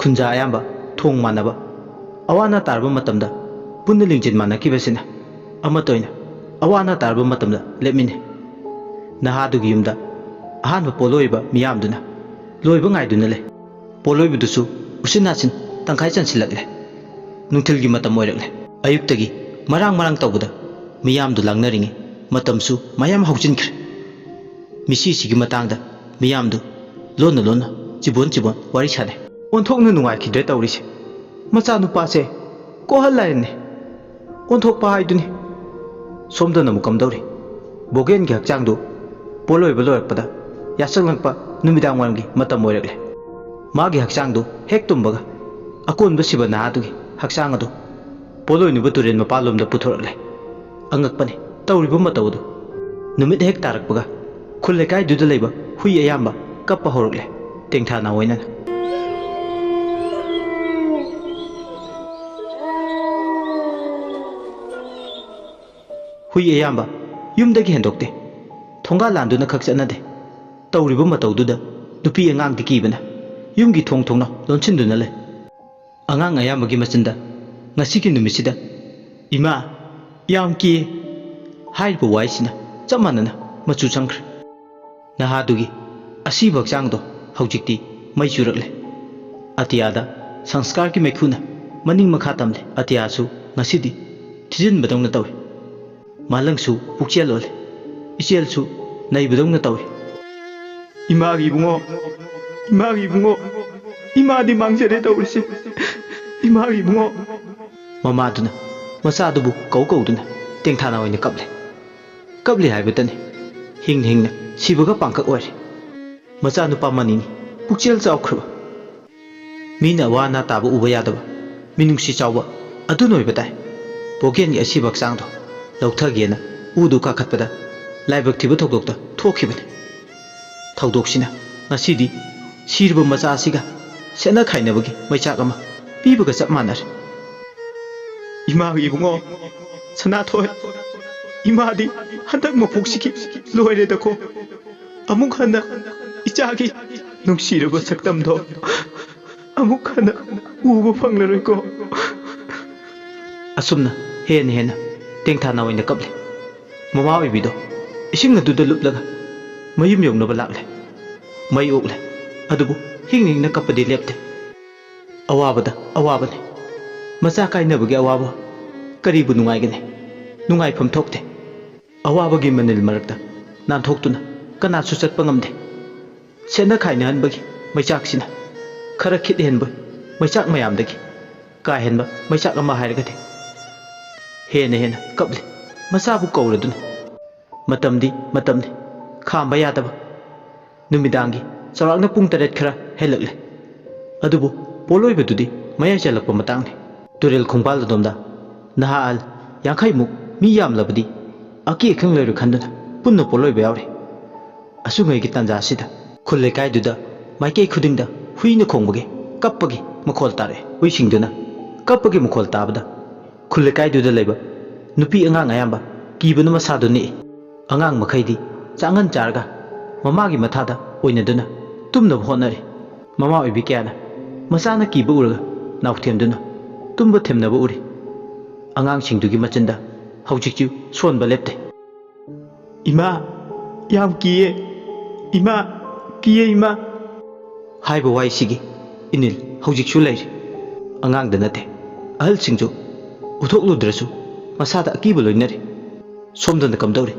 ꯈꯨꯟꯖꯥ ꯑꯌꯥꯝꯕ ꯊꯣꯡ ꯃꯥꯟꯅꯕ, ꯑꯋꯥ ꯑꯅꯥ ꯇꯥꯔꯕ ꯃꯇꯝꯗ ꯄꯨꯟꯅ ꯂꯤꯡꯖꯦꯜ ꯃꯥꯟꯅꯈꯤꯕꯁꯤꯅ ꯑꯃꯠꯇ ꯑꯣꯏꯅ ꯑꯋꯥ ꯑꯅꯥ ꯇꯥꯔꯕ ꯃꯇꯝꯗ ꯂꯦꯞꯃꯤꯟꯅꯩ꯫ ꯅꯍꯥꯗꯨꯒꯤ ꯌꯨꯝꯗ ꯑꯍꯥꯟꯕ ꯄꯣꯠꯂꯣꯏꯔꯤꯕ ꯃꯤꯌꯥꯝꯗꯨꯅ ꯂꯣꯏꯕ ꯉꯥꯏꯗꯨꯅ ꯂꯩ꯫ ꯄꯣꯠꯂꯣꯏꯕꯗꯨꯁꯨ ꯎꯆꯤꯟ ꯅꯥꯆꯤꯟ ꯇꯪꯈꯥꯏ ꯆꯟꯁꯤꯜꯂꯛꯂꯦ꯫ ꯅꯨꯡꯊꯤꯜꯒꯤ ꯃꯇꯝ ꯑꯣꯏꯔꯛꯂꯦ꯫ ꯑꯌꯨꯛꯇꯒꯤ ꯃꯔꯥꯡ ꯃꯔꯥꯡ ꯇꯧꯕꯗ ꯃꯤꯌꯥꯝꯗꯨ ꯂꯥꯡꯅꯔꯤꯉꯩ ꯃꯇꯝꯁꯨ ꯃꯌꯥꯝ ꯍꯧꯖꯤꯟꯈ꯭ꯔꯦ꯫ ꯃꯤꯁꯤꯁꯤꯒꯤ ꯃꯇꯥꯡꯗ ꯃꯤꯌꯥꯝꯗꯨ ꯂꯣꯟꯅ ꯂꯣꯟꯅ, ꯆꯤꯕꯣꯟ ꯆꯤꯕꯣꯟ ꯋꯥꯔꯤ ꯁꯥꯅꯩ꯫ ꯑꯣꯟꯊꯣꯛꯅ ꯅꯨꯡꯉꯥꯏꯈꯤꯗ꯭ꯔꯦ ꯇꯧꯔꯤꯁꯦ꯫ ꯃꯆꯥꯅꯨꯄꯥꯁꯦ ꯀꯣꯍꯜ ꯂꯥꯏꯔꯅꯤ꯫ ꯑꯣꯟꯊꯣꯛꯄ ꯍꯥꯏꯗꯨꯅꯤ꯫ ꯁꯣꯝꯗꯅ ꯑꯃꯨꯛ ꯀꯝꯗꯧꯔꯤ? ꯕꯣꯒꯦꯟꯒꯤ ꯍꯛꯆꯥꯡꯗꯨ ꯄꯣꯠꯂꯣꯏꯕ ꯂꯣꯏꯔꯛꯄꯗ ꯌꯥꯆꯪꯂꯛꯄ ꯅꯨꯃꯤꯗꯥꯡ ꯋꯥꯏꯔꯝꯒꯤ ꯃꯇꯝ ꯑꯣꯏꯔꯛꯂꯦ꯫ ꯃꯥꯒꯤ ꯍꯛꯆꯥꯡꯗꯨ ꯍꯦꯛ ꯇꯨꯝꯕꯒ ꯑꯀꯣꯟꯕ ꯁꯤꯕ ꯅꯍꯥꯗꯨꯒꯤ ꯍꯛꯆꯥꯡ ꯑꯗꯨ ꯄꯣꯠꯂꯣꯏꯅꯨꯕ ꯇꯨꯔꯦꯜ ꯃꯄꯥꯟꯂꯣꯝꯗ ꯄꯨꯊꯣꯔꯛꯂꯦ꯫ ꯑꯉꯛꯄꯅꯤ, ꯇꯧꯔꯤꯕ ꯃꯇꯧ ꯑꯗꯨ꯫ ꯅꯨꯃꯤꯠ ꯍꯦꯛ ꯇꯥꯔꯛꯄꯒ ꯈꯨꯜ ꯂꯩꯀꯥꯏꯗꯨꯗ ꯂꯩꯕ ꯍꯨꯏ ꯑꯌꯥꯝꯕ ꯀꯞꯄ ꯍꯧꯔꯛꯂꯦ, ꯇꯦꯡꯊꯥ ꯅꯥꯑꯣꯏꯅꯅ꯫ ꯍꯨꯏ ꯑꯌꯥꯝꯕ ꯌꯨꯝꯗꯒꯤ ꯍꯦꯟꯗꯣꯛꯇꯦ꯫ ꯊꯣꯡꯒꯥꯜ ꯂꯥꯟꯗꯨꯅ ꯈꯛ ꯆꯠꯅꯗꯦ꯫ ꯇꯧꯔꯤꯕ ꯃꯇꯧꯗꯨꯗ ꯅꯨꯄꯤ ꯑꯉꯥꯡꯗꯤ ꯀꯤꯕꯅ ꯌꯨꯝꯒꯤ ꯊꯣꯡ ꯊꯣꯡꯅ ꯂꯣꯟꯁꯤꯟꯗꯨꯅ ꯂꯩ꯫ ꯑꯉꯥꯡ ꯑꯌꯥꯝꯕꯒꯤ ꯃꯆꯤꯟꯗ ꯉꯁꯤꯒꯤ ꯅꯨꯃꯤꯠꯁꯤꯗ "ꯏꯃꯥ, ꯌꯥꯝ ꯀꯤ" ꯍꯥꯏꯔꯤꯕ ꯋꯥꯍꯩꯁꯤꯅ ꯆꯞ ꯃꯥꯟꯅꯅ ꯃꯆꯨ ꯆꯪꯈ꯭ꯔꯦ꯫ ꯅꯍꯥꯗꯨꯒꯤ ꯑꯁꯤꯕ ꯍꯛꯆꯥꯡꯗꯣ ꯍꯧꯖꯤꯛꯇꯤ ꯃꯩ ꯆꯨꯔꯛꯂꯦ꯫ ꯑꯇꯤꯌꯥꯗ ꯁꯪꯁꯀꯥꯔꯒꯤ ꯃꯩꯈꯨꯅ ꯃꯅꯤꯡ ꯃꯈꯥ ꯇꯝꯂꯦ꯫ ꯑꯇꯤꯌꯥꯁꯨ ꯉꯁꯤꯗꯤ ꯊꯤꯖꯤꯟꯕꯗꯧꯅ ꯇꯧꯏ꯫ ꯃꯥꯂꯪꯁꯨ ꯄꯨꯛꯆꯦꯜ ꯑꯣꯜꯂꯦ꯫ ꯏꯆꯦꯜꯁꯨ ꯅꯩꯕꯗꯧꯅ ꯇꯧꯏ꯫ "ꯏꯃꯥꯒꯤ ꯏꯕꯨꯡꯉꯣ, ꯏꯃꯥꯒꯤ ꯏꯕꯨꯡꯉꯣ, ꯏꯃꯥꯗꯤ ꯃꯥꯡꯖꯔꯦ ꯇꯧꯔꯤꯁꯦ, ꯏꯃꯥꯒꯤ ꯏꯕꯨꯡꯉꯣ!" ꯃꯃꯥꯗꯨꯅ ꯃꯆꯥꯗꯨꯕꯨ ꯀꯧ ꯀꯧꯗꯨꯅ ꯇꯦꯡꯊꯥ ꯅꯥꯑꯣꯏꯅ ꯀꯞꯂꯦ꯫ ꯀꯞꯂꯤ ꯍꯥꯏꯕꯇꯅꯤ, ꯍꯤꯡꯅ ꯍꯤꯡꯅ ꯁꯤꯕꯒ ꯄꯥꯡꯀꯛ ꯑꯣꯏꯔꯦ꯫ ꯃꯆꯥꯅꯨꯄꯥ ꯃꯅꯤꯅꯤ, ꯄꯨꯛꯆꯦꯜ ꯆꯥꯎꯈ꯭ꯔꯕ꯫ ꯃꯤꯅ ꯑꯋꯥ ꯑꯅꯥ ꯇꯥꯕ ꯎꯕ ꯌꯥꯗꯕ ꯃꯤꯅꯨꯡꯁꯤ ꯆꯥꯎꯕ ꯑꯗꯨꯅ ꯑꯣꯏꯕ ꯇꯥꯏ꯫ ꯕꯣꯒꯦꯟꯒꯤ ꯑꯁꯤꯕ ꯍꯛꯆꯥꯡꯗꯣ ꯂꯧꯊꯒꯦꯅ ꯎꯗꯨ ꯀꯥꯈꯠꯄꯗ ꯂꯥꯏꯕꯛ ꯊꯤꯕ ꯊꯧꯗꯣꯛꯇ ꯊꯣꯛꯈꯤꯕꯅꯤ꯫ ꯊꯧꯗꯣꯛꯁꯤꯅ ꯉꯁꯤꯗꯤ ꯁꯤꯔꯕ ꯃꯆꯥ ꯑꯁꯤꯒ ꯁꯦꯠꯅ ꯈꯥꯏꯅꯕꯒꯤ ꯃꯩꯆꯥꯛ ꯑꯃ ꯄꯤꯕꯒ ꯆꯞ ꯃꯥꯟꯅꯔꯦ꯫ "ꯏꯃꯥꯒꯤ ꯏꯕꯨꯡꯉꯣ ꯁꯅꯥꯊꯣꯏ, ꯏꯃꯥꯗꯤ ꯍꯟꯗꯛ ꯃꯄꯣꯛꯁꯤꯒꯤ ꯂꯣꯏꯔꯦꯗꯀꯣ꯫ ꯑꯃꯨꯛ ꯍꯟꯅ ꯏꯆꯥꯒꯤ ꯅꯨꯡꯁꯤꯔꯕ ꯁꯛꯇꯝꯗꯣ ꯑꯃꯨꯛ ꯍꯟꯅ ꯎꯕ ꯐꯪꯂꯔꯣꯏꯀꯣ꯫" ꯑꯁꯨꯝꯅ ꯍꯦꯟꯅ ꯍꯦꯟꯅ ꯇꯦꯡꯊꯥ ꯅꯥꯑꯣꯏꯅ ꯀꯞꯂꯦ꯫ ꯃꯃꯥ ꯑꯣꯏꯕꯤꯗꯣ ꯏꯁꯤꯡ ꯑꯗꯨꯗ ꯂꯨꯞꯂꯒ ꯃꯌꯨꯝ ꯌꯧꯅꯕ ꯂꯥꯛꯂꯦ꯫ ꯃꯩ ꯑꯣꯛꯂꯦ꯫ ꯑꯗꯨꯕꯨ ꯍꯤꯡꯅ ꯍꯤꯡꯅ ꯀꯞꯄꯗꯤ ꯂꯦꯞꯇꯦ꯫ ꯑꯋꯥꯕꯗ ꯑꯋꯥꯕꯅꯤ꯫ ꯃꯆꯥ ꯀꯥꯏꯅꯕꯒꯤ ꯑꯋꯥꯕ ꯀꯔꯤꯕꯨ ꯅꯨꯡꯉꯥꯏꯒꯅꯤ? ꯅꯨꯡꯉꯥꯏꯐꯝ ꯊꯣꯛꯇꯦ꯫ ꯑꯋꯥꯕꯒꯤ ꯃꯅꯤꯜ ꯃꯔꯛꯇ ꯅꯥꯟꯊꯣꯛꯇꯨꯅ ꯀꯅꯥꯁꯨ ꯆꯠꯄ ꯉꯝꯗꯦ꯫ ꯁꯦꯠꯅ ꯈꯥꯏꯅꯍꯟꯕꯒꯤ ꯃꯩꯆꯥꯛꯁꯤꯅ ꯈꯔ ꯈꯤꯠ ꯍꯦꯟꯕ ꯃꯩꯆꯥꯛ ꯃꯌꯥꯝꯗꯒꯤ ꯀꯥ ꯍꯦꯟꯕ ꯃꯩꯆꯥꯛ ꯑꯃ ꯍꯥꯏꯔꯒꯗꯤ ꯍꯦꯟꯅ ꯍꯦꯟꯅ ꯀꯞꯂꯤ꯫ ꯃꯆꯥꯕꯨ ꯀꯧꯔꯗꯨꯅ꯫ ꯃꯇꯝꯗꯤ ꯃꯇꯝꯅꯤ, ꯈꯥꯝꯕ ꯌꯥꯗꯕ꯫ ꯅꯨꯃꯤꯗꯥꯡꯒꯤ ꯆꯥꯎꯔꯥꯛꯅ ꯄꯨꯡ ꯇꯔꯦꯠ ꯈꯔ ꯍꯦꯜꯂꯛꯂꯦ꯫ ꯑꯗꯨꯕꯨ ꯄꯣꯠꯂꯣꯏꯕꯗꯨꯗꯤ ꯃꯌꯥꯏ ꯆꯜꯂꯛꯄ ꯃꯇꯥꯡꯅꯤ꯫ ꯇꯨꯔꯦꯜ ꯈꯣꯡꯕꯥꯜ ꯑꯗꯣꯝꯗ ꯅꯍꯥ ꯑꯍꯜ ꯌꯥꯡꯈꯩꯃꯨꯛ ꯃꯤ ꯌꯥꯝꯂꯕꯗꯤ ꯑꯀꯤ ꯑꯈꯪ ꯂꯩꯔꯣꯏ ꯈꯟꯗꯨꯅ ꯄꯨꯟꯅ ꯄꯣꯠꯂꯣꯏꯕ ꯌꯥꯎꯔꯤ꯫ ꯑꯁꯨꯉꯩꯒꯤ ꯇꯥꯟꯖꯥ ꯑꯁꯤꯗ ꯈꯨꯜ ꯂꯩꯀꯥꯏꯗꯨꯗ ꯃꯥꯏꯀꯩ ꯈꯨꯗꯤꯡꯗ ꯍꯨꯏꯅ ꯈꯣꯡꯕꯒꯤ, ꯀꯞꯄꯒꯤ ꯃꯈꯣꯜ ꯇꯥꯔꯛꯑꯦ꯫ ꯍꯨꯏꯁꯤꯡꯗꯨꯅ ꯀꯞꯄꯒꯤ ꯃꯈꯣꯜ ꯇꯥꯕꯗ ꯈꯨꯜ ꯂꯩꯀꯥꯏꯗꯨꯗ ꯂꯩꯕ ꯅꯨꯄꯤ ꯑꯉꯥꯡ ꯑꯌꯥꯝꯕ ꯀꯤꯕꯅ ꯃꯁꯥꯗꯨ ꯅꯤꯛꯏ꯫ ꯑꯉꯥꯡ ꯃꯈꯩꯗꯤ ꯆꯥꯡꯍꯟ ꯆꯥꯔꯒ ꯃꯃꯥꯒꯤ ꯃꯊꯥꯗ ꯑꯣꯏꯅꯗꯨꯅ ꯇꯨꯝꯅꯕ ꯍꯣꯠꯅꯔꯤ꯫ ꯃꯃꯥ ꯑꯣꯏꯕꯤ ꯀꯌꯥꯅ ꯃꯆꯥꯅ ꯀꯤꯕ ꯎꯔꯒ ꯅꯥꯎꯊꯦꯝꯗꯨꯅ ꯇꯨꯝꯕ ꯊꯦꯝꯅꯕ ꯎꯔꯤ꯫ ꯑꯉꯥꯡꯁꯤꯡꯗꯨꯒꯤ ꯃꯆꯤꯟꯗ ꯍꯧꯖꯤꯛꯁꯨ ꯁꯣꯟꯕ ꯂꯦꯞꯇꯦ꯫ "ꯏꯃꯥ, ꯌꯥꯝ ꯀꯤꯌꯦ꯫ ꯏꯃꯥ, ꯀꯤꯌꯦ ꯏꯃꯥ" ꯍꯥꯏꯕ ꯋꯥꯍꯩꯁꯤꯒꯤ ꯏꯅꯤꯜ ꯍꯧꯖꯤꯛꯁꯨ ꯂꯩꯔꯤ꯫ ꯑꯉꯥꯡꯗ ꯅꯠꯇꯦ, ꯑꯍꯜꯁꯤꯡꯁꯨ ꯎꯊꯣꯛꯂꯨꯗ꯭ꯔꯁꯨ ꯃꯁꯥꯗ ꯑꯀꯤꯕ ꯂꯣꯏꯅꯔꯤ꯫ ꯁꯣꯝꯗꯅ ꯀꯝꯗꯧꯔꯤ?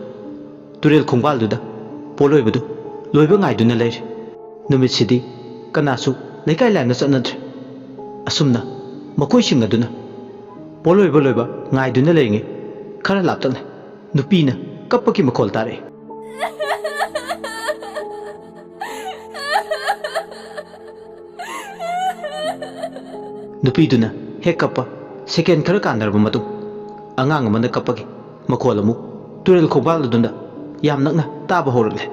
ꯇꯨꯔꯦꯜ ꯈꯣꯡꯕꯥꯜꯗꯨꯗ ꯄꯣꯠꯂꯣꯏꯕꯗꯨ ꯂꯣꯏꯕ ꯉꯥꯏꯗꯨꯅ ꯂꯩꯔꯤ꯫ ꯅꯨꯃꯤꯠꯁꯤꯗꯤ ꯀꯅꯥꯁꯨ ꯂꯩꯀꯥꯏ ꯂꯥꯟꯅ ꯆꯠꯅꯗ꯭ꯔꯦ꯫ ꯑꯁꯨꯝꯅ ꯃꯈꯣꯏꯁꯤꯡ ꯑꯗꯨꯅ ꯄꯣꯠꯂꯣꯏꯕ ꯂꯣꯏꯕ ꯉꯥꯏꯗꯨꯅ ꯂꯩꯔꯤꯉꯩ ꯈꯔ ꯂꯥꯞꯇꯛꯅ ꯅꯨꯄꯤꯅ ꯀꯞꯄꯒꯤ ꯃꯈꯣꯜ ꯇꯥꯔꯛꯏ꯫ ꯅꯨꯄꯤꯗꯨꯅ ꯍꯦꯛ ꯀꯞꯄ ꯁꯦꯀꯦꯟ ꯈꯔ ꯀꯥꯟꯅꯔꯕ ꯃꯇꯨꯡ, ꯑꯉꯥꯡ ꯑꯃꯅ ꯀꯞꯄꯒꯤ ꯃꯈꯣꯜ ꯑꯃꯨꯛ ꯇꯨꯔꯦꯜ ꯈꯣꯡꯕꯥꯜ ꯑꯗꯨꯗ ꯌꯥꯝ ꯅꯛꯅ ꯇꯥꯕ ꯍꯧꯔꯛꯂꯦ꯫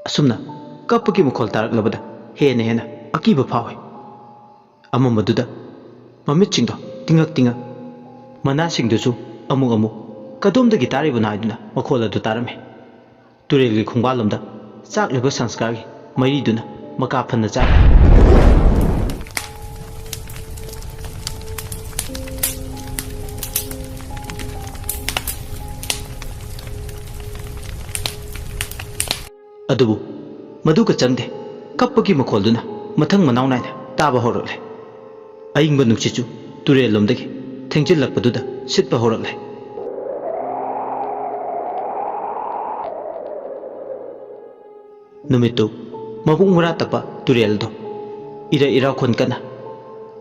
ꯑꯁꯨꯝꯅ ꯀꯞꯄꯒꯤ ꯃꯈꯣꯜ ꯇꯥꯔꯛꯂꯕꯗ ꯍꯦꯟꯅ ꯍꯦꯟꯅ ꯑꯀꯤꯕ ꯐꯥꯎꯏ꯫ ꯑꯃꯝꯕꯗꯨꯗ ꯃꯃꯤꯠꯁꯤꯡꯗꯣ ꯇꯤꯡꯉꯛ ꯇꯤꯡꯉꯛ, ꯃꯅꯥꯁꯤꯡꯗꯨꯁꯨ ꯑꯃꯨꯛ ꯑꯃꯨꯛ "ꯀꯗꯣꯝꯗꯒꯤ ꯇꯥꯔꯤꯕꯅꯣ?" ꯍꯥꯏꯗꯨꯅ ꯃꯈꯣꯜ ꯑꯗꯨ ꯇꯥꯔꯝꯃꯤ꯫ ꯇꯨꯔꯦꯜꯒꯤ ꯈꯣꯡꯕꯥꯜꯂꯣꯝꯗ ꯆꯥꯛꯂꯤꯕ ꯁꯪꯁꯀꯥꯔꯒꯤ ꯃꯩꯔꯤꯗꯨꯅ ꯃꯀꯥ ꯐꯟꯅ ꯆꯥꯛꯏ꯫ ꯑꯗꯨꯕꯨ ꯃꯗꯨꯒ ꯆꯪꯗꯦ, ꯀꯞꯄꯒꯤ ꯃꯈꯣꯜꯗꯨꯅ ꯃꯊꯪ ꯃꯅꯥꯎ ꯅꯥꯏꯅ ꯇꯥꯕ ꯍꯧꯔꯛꯂꯦ꯫ ꯑꯏꯪꯕ ꯅꯨꯡꯁꯤꯠꯁꯨ ꯇꯨꯔꯦꯜꯂꯣꯝꯗꯒꯤ ꯊꯦꯡꯖꯤꯜꯂꯛꯄꯗꯨꯗ ꯁꯤꯠꯄ ꯍꯧꯔꯛꯂꯦ꯫ ꯅꯨꯃꯤꯠꯇꯨ ꯃꯕꯨꯡ ꯃꯔꯥ ꯇꯞꯄ ꯇꯨꯔꯦꯜꯗꯣ ꯏꯔꯩ ꯏꯔꯥꯎꯈꯣꯟ ꯀꯟꯅ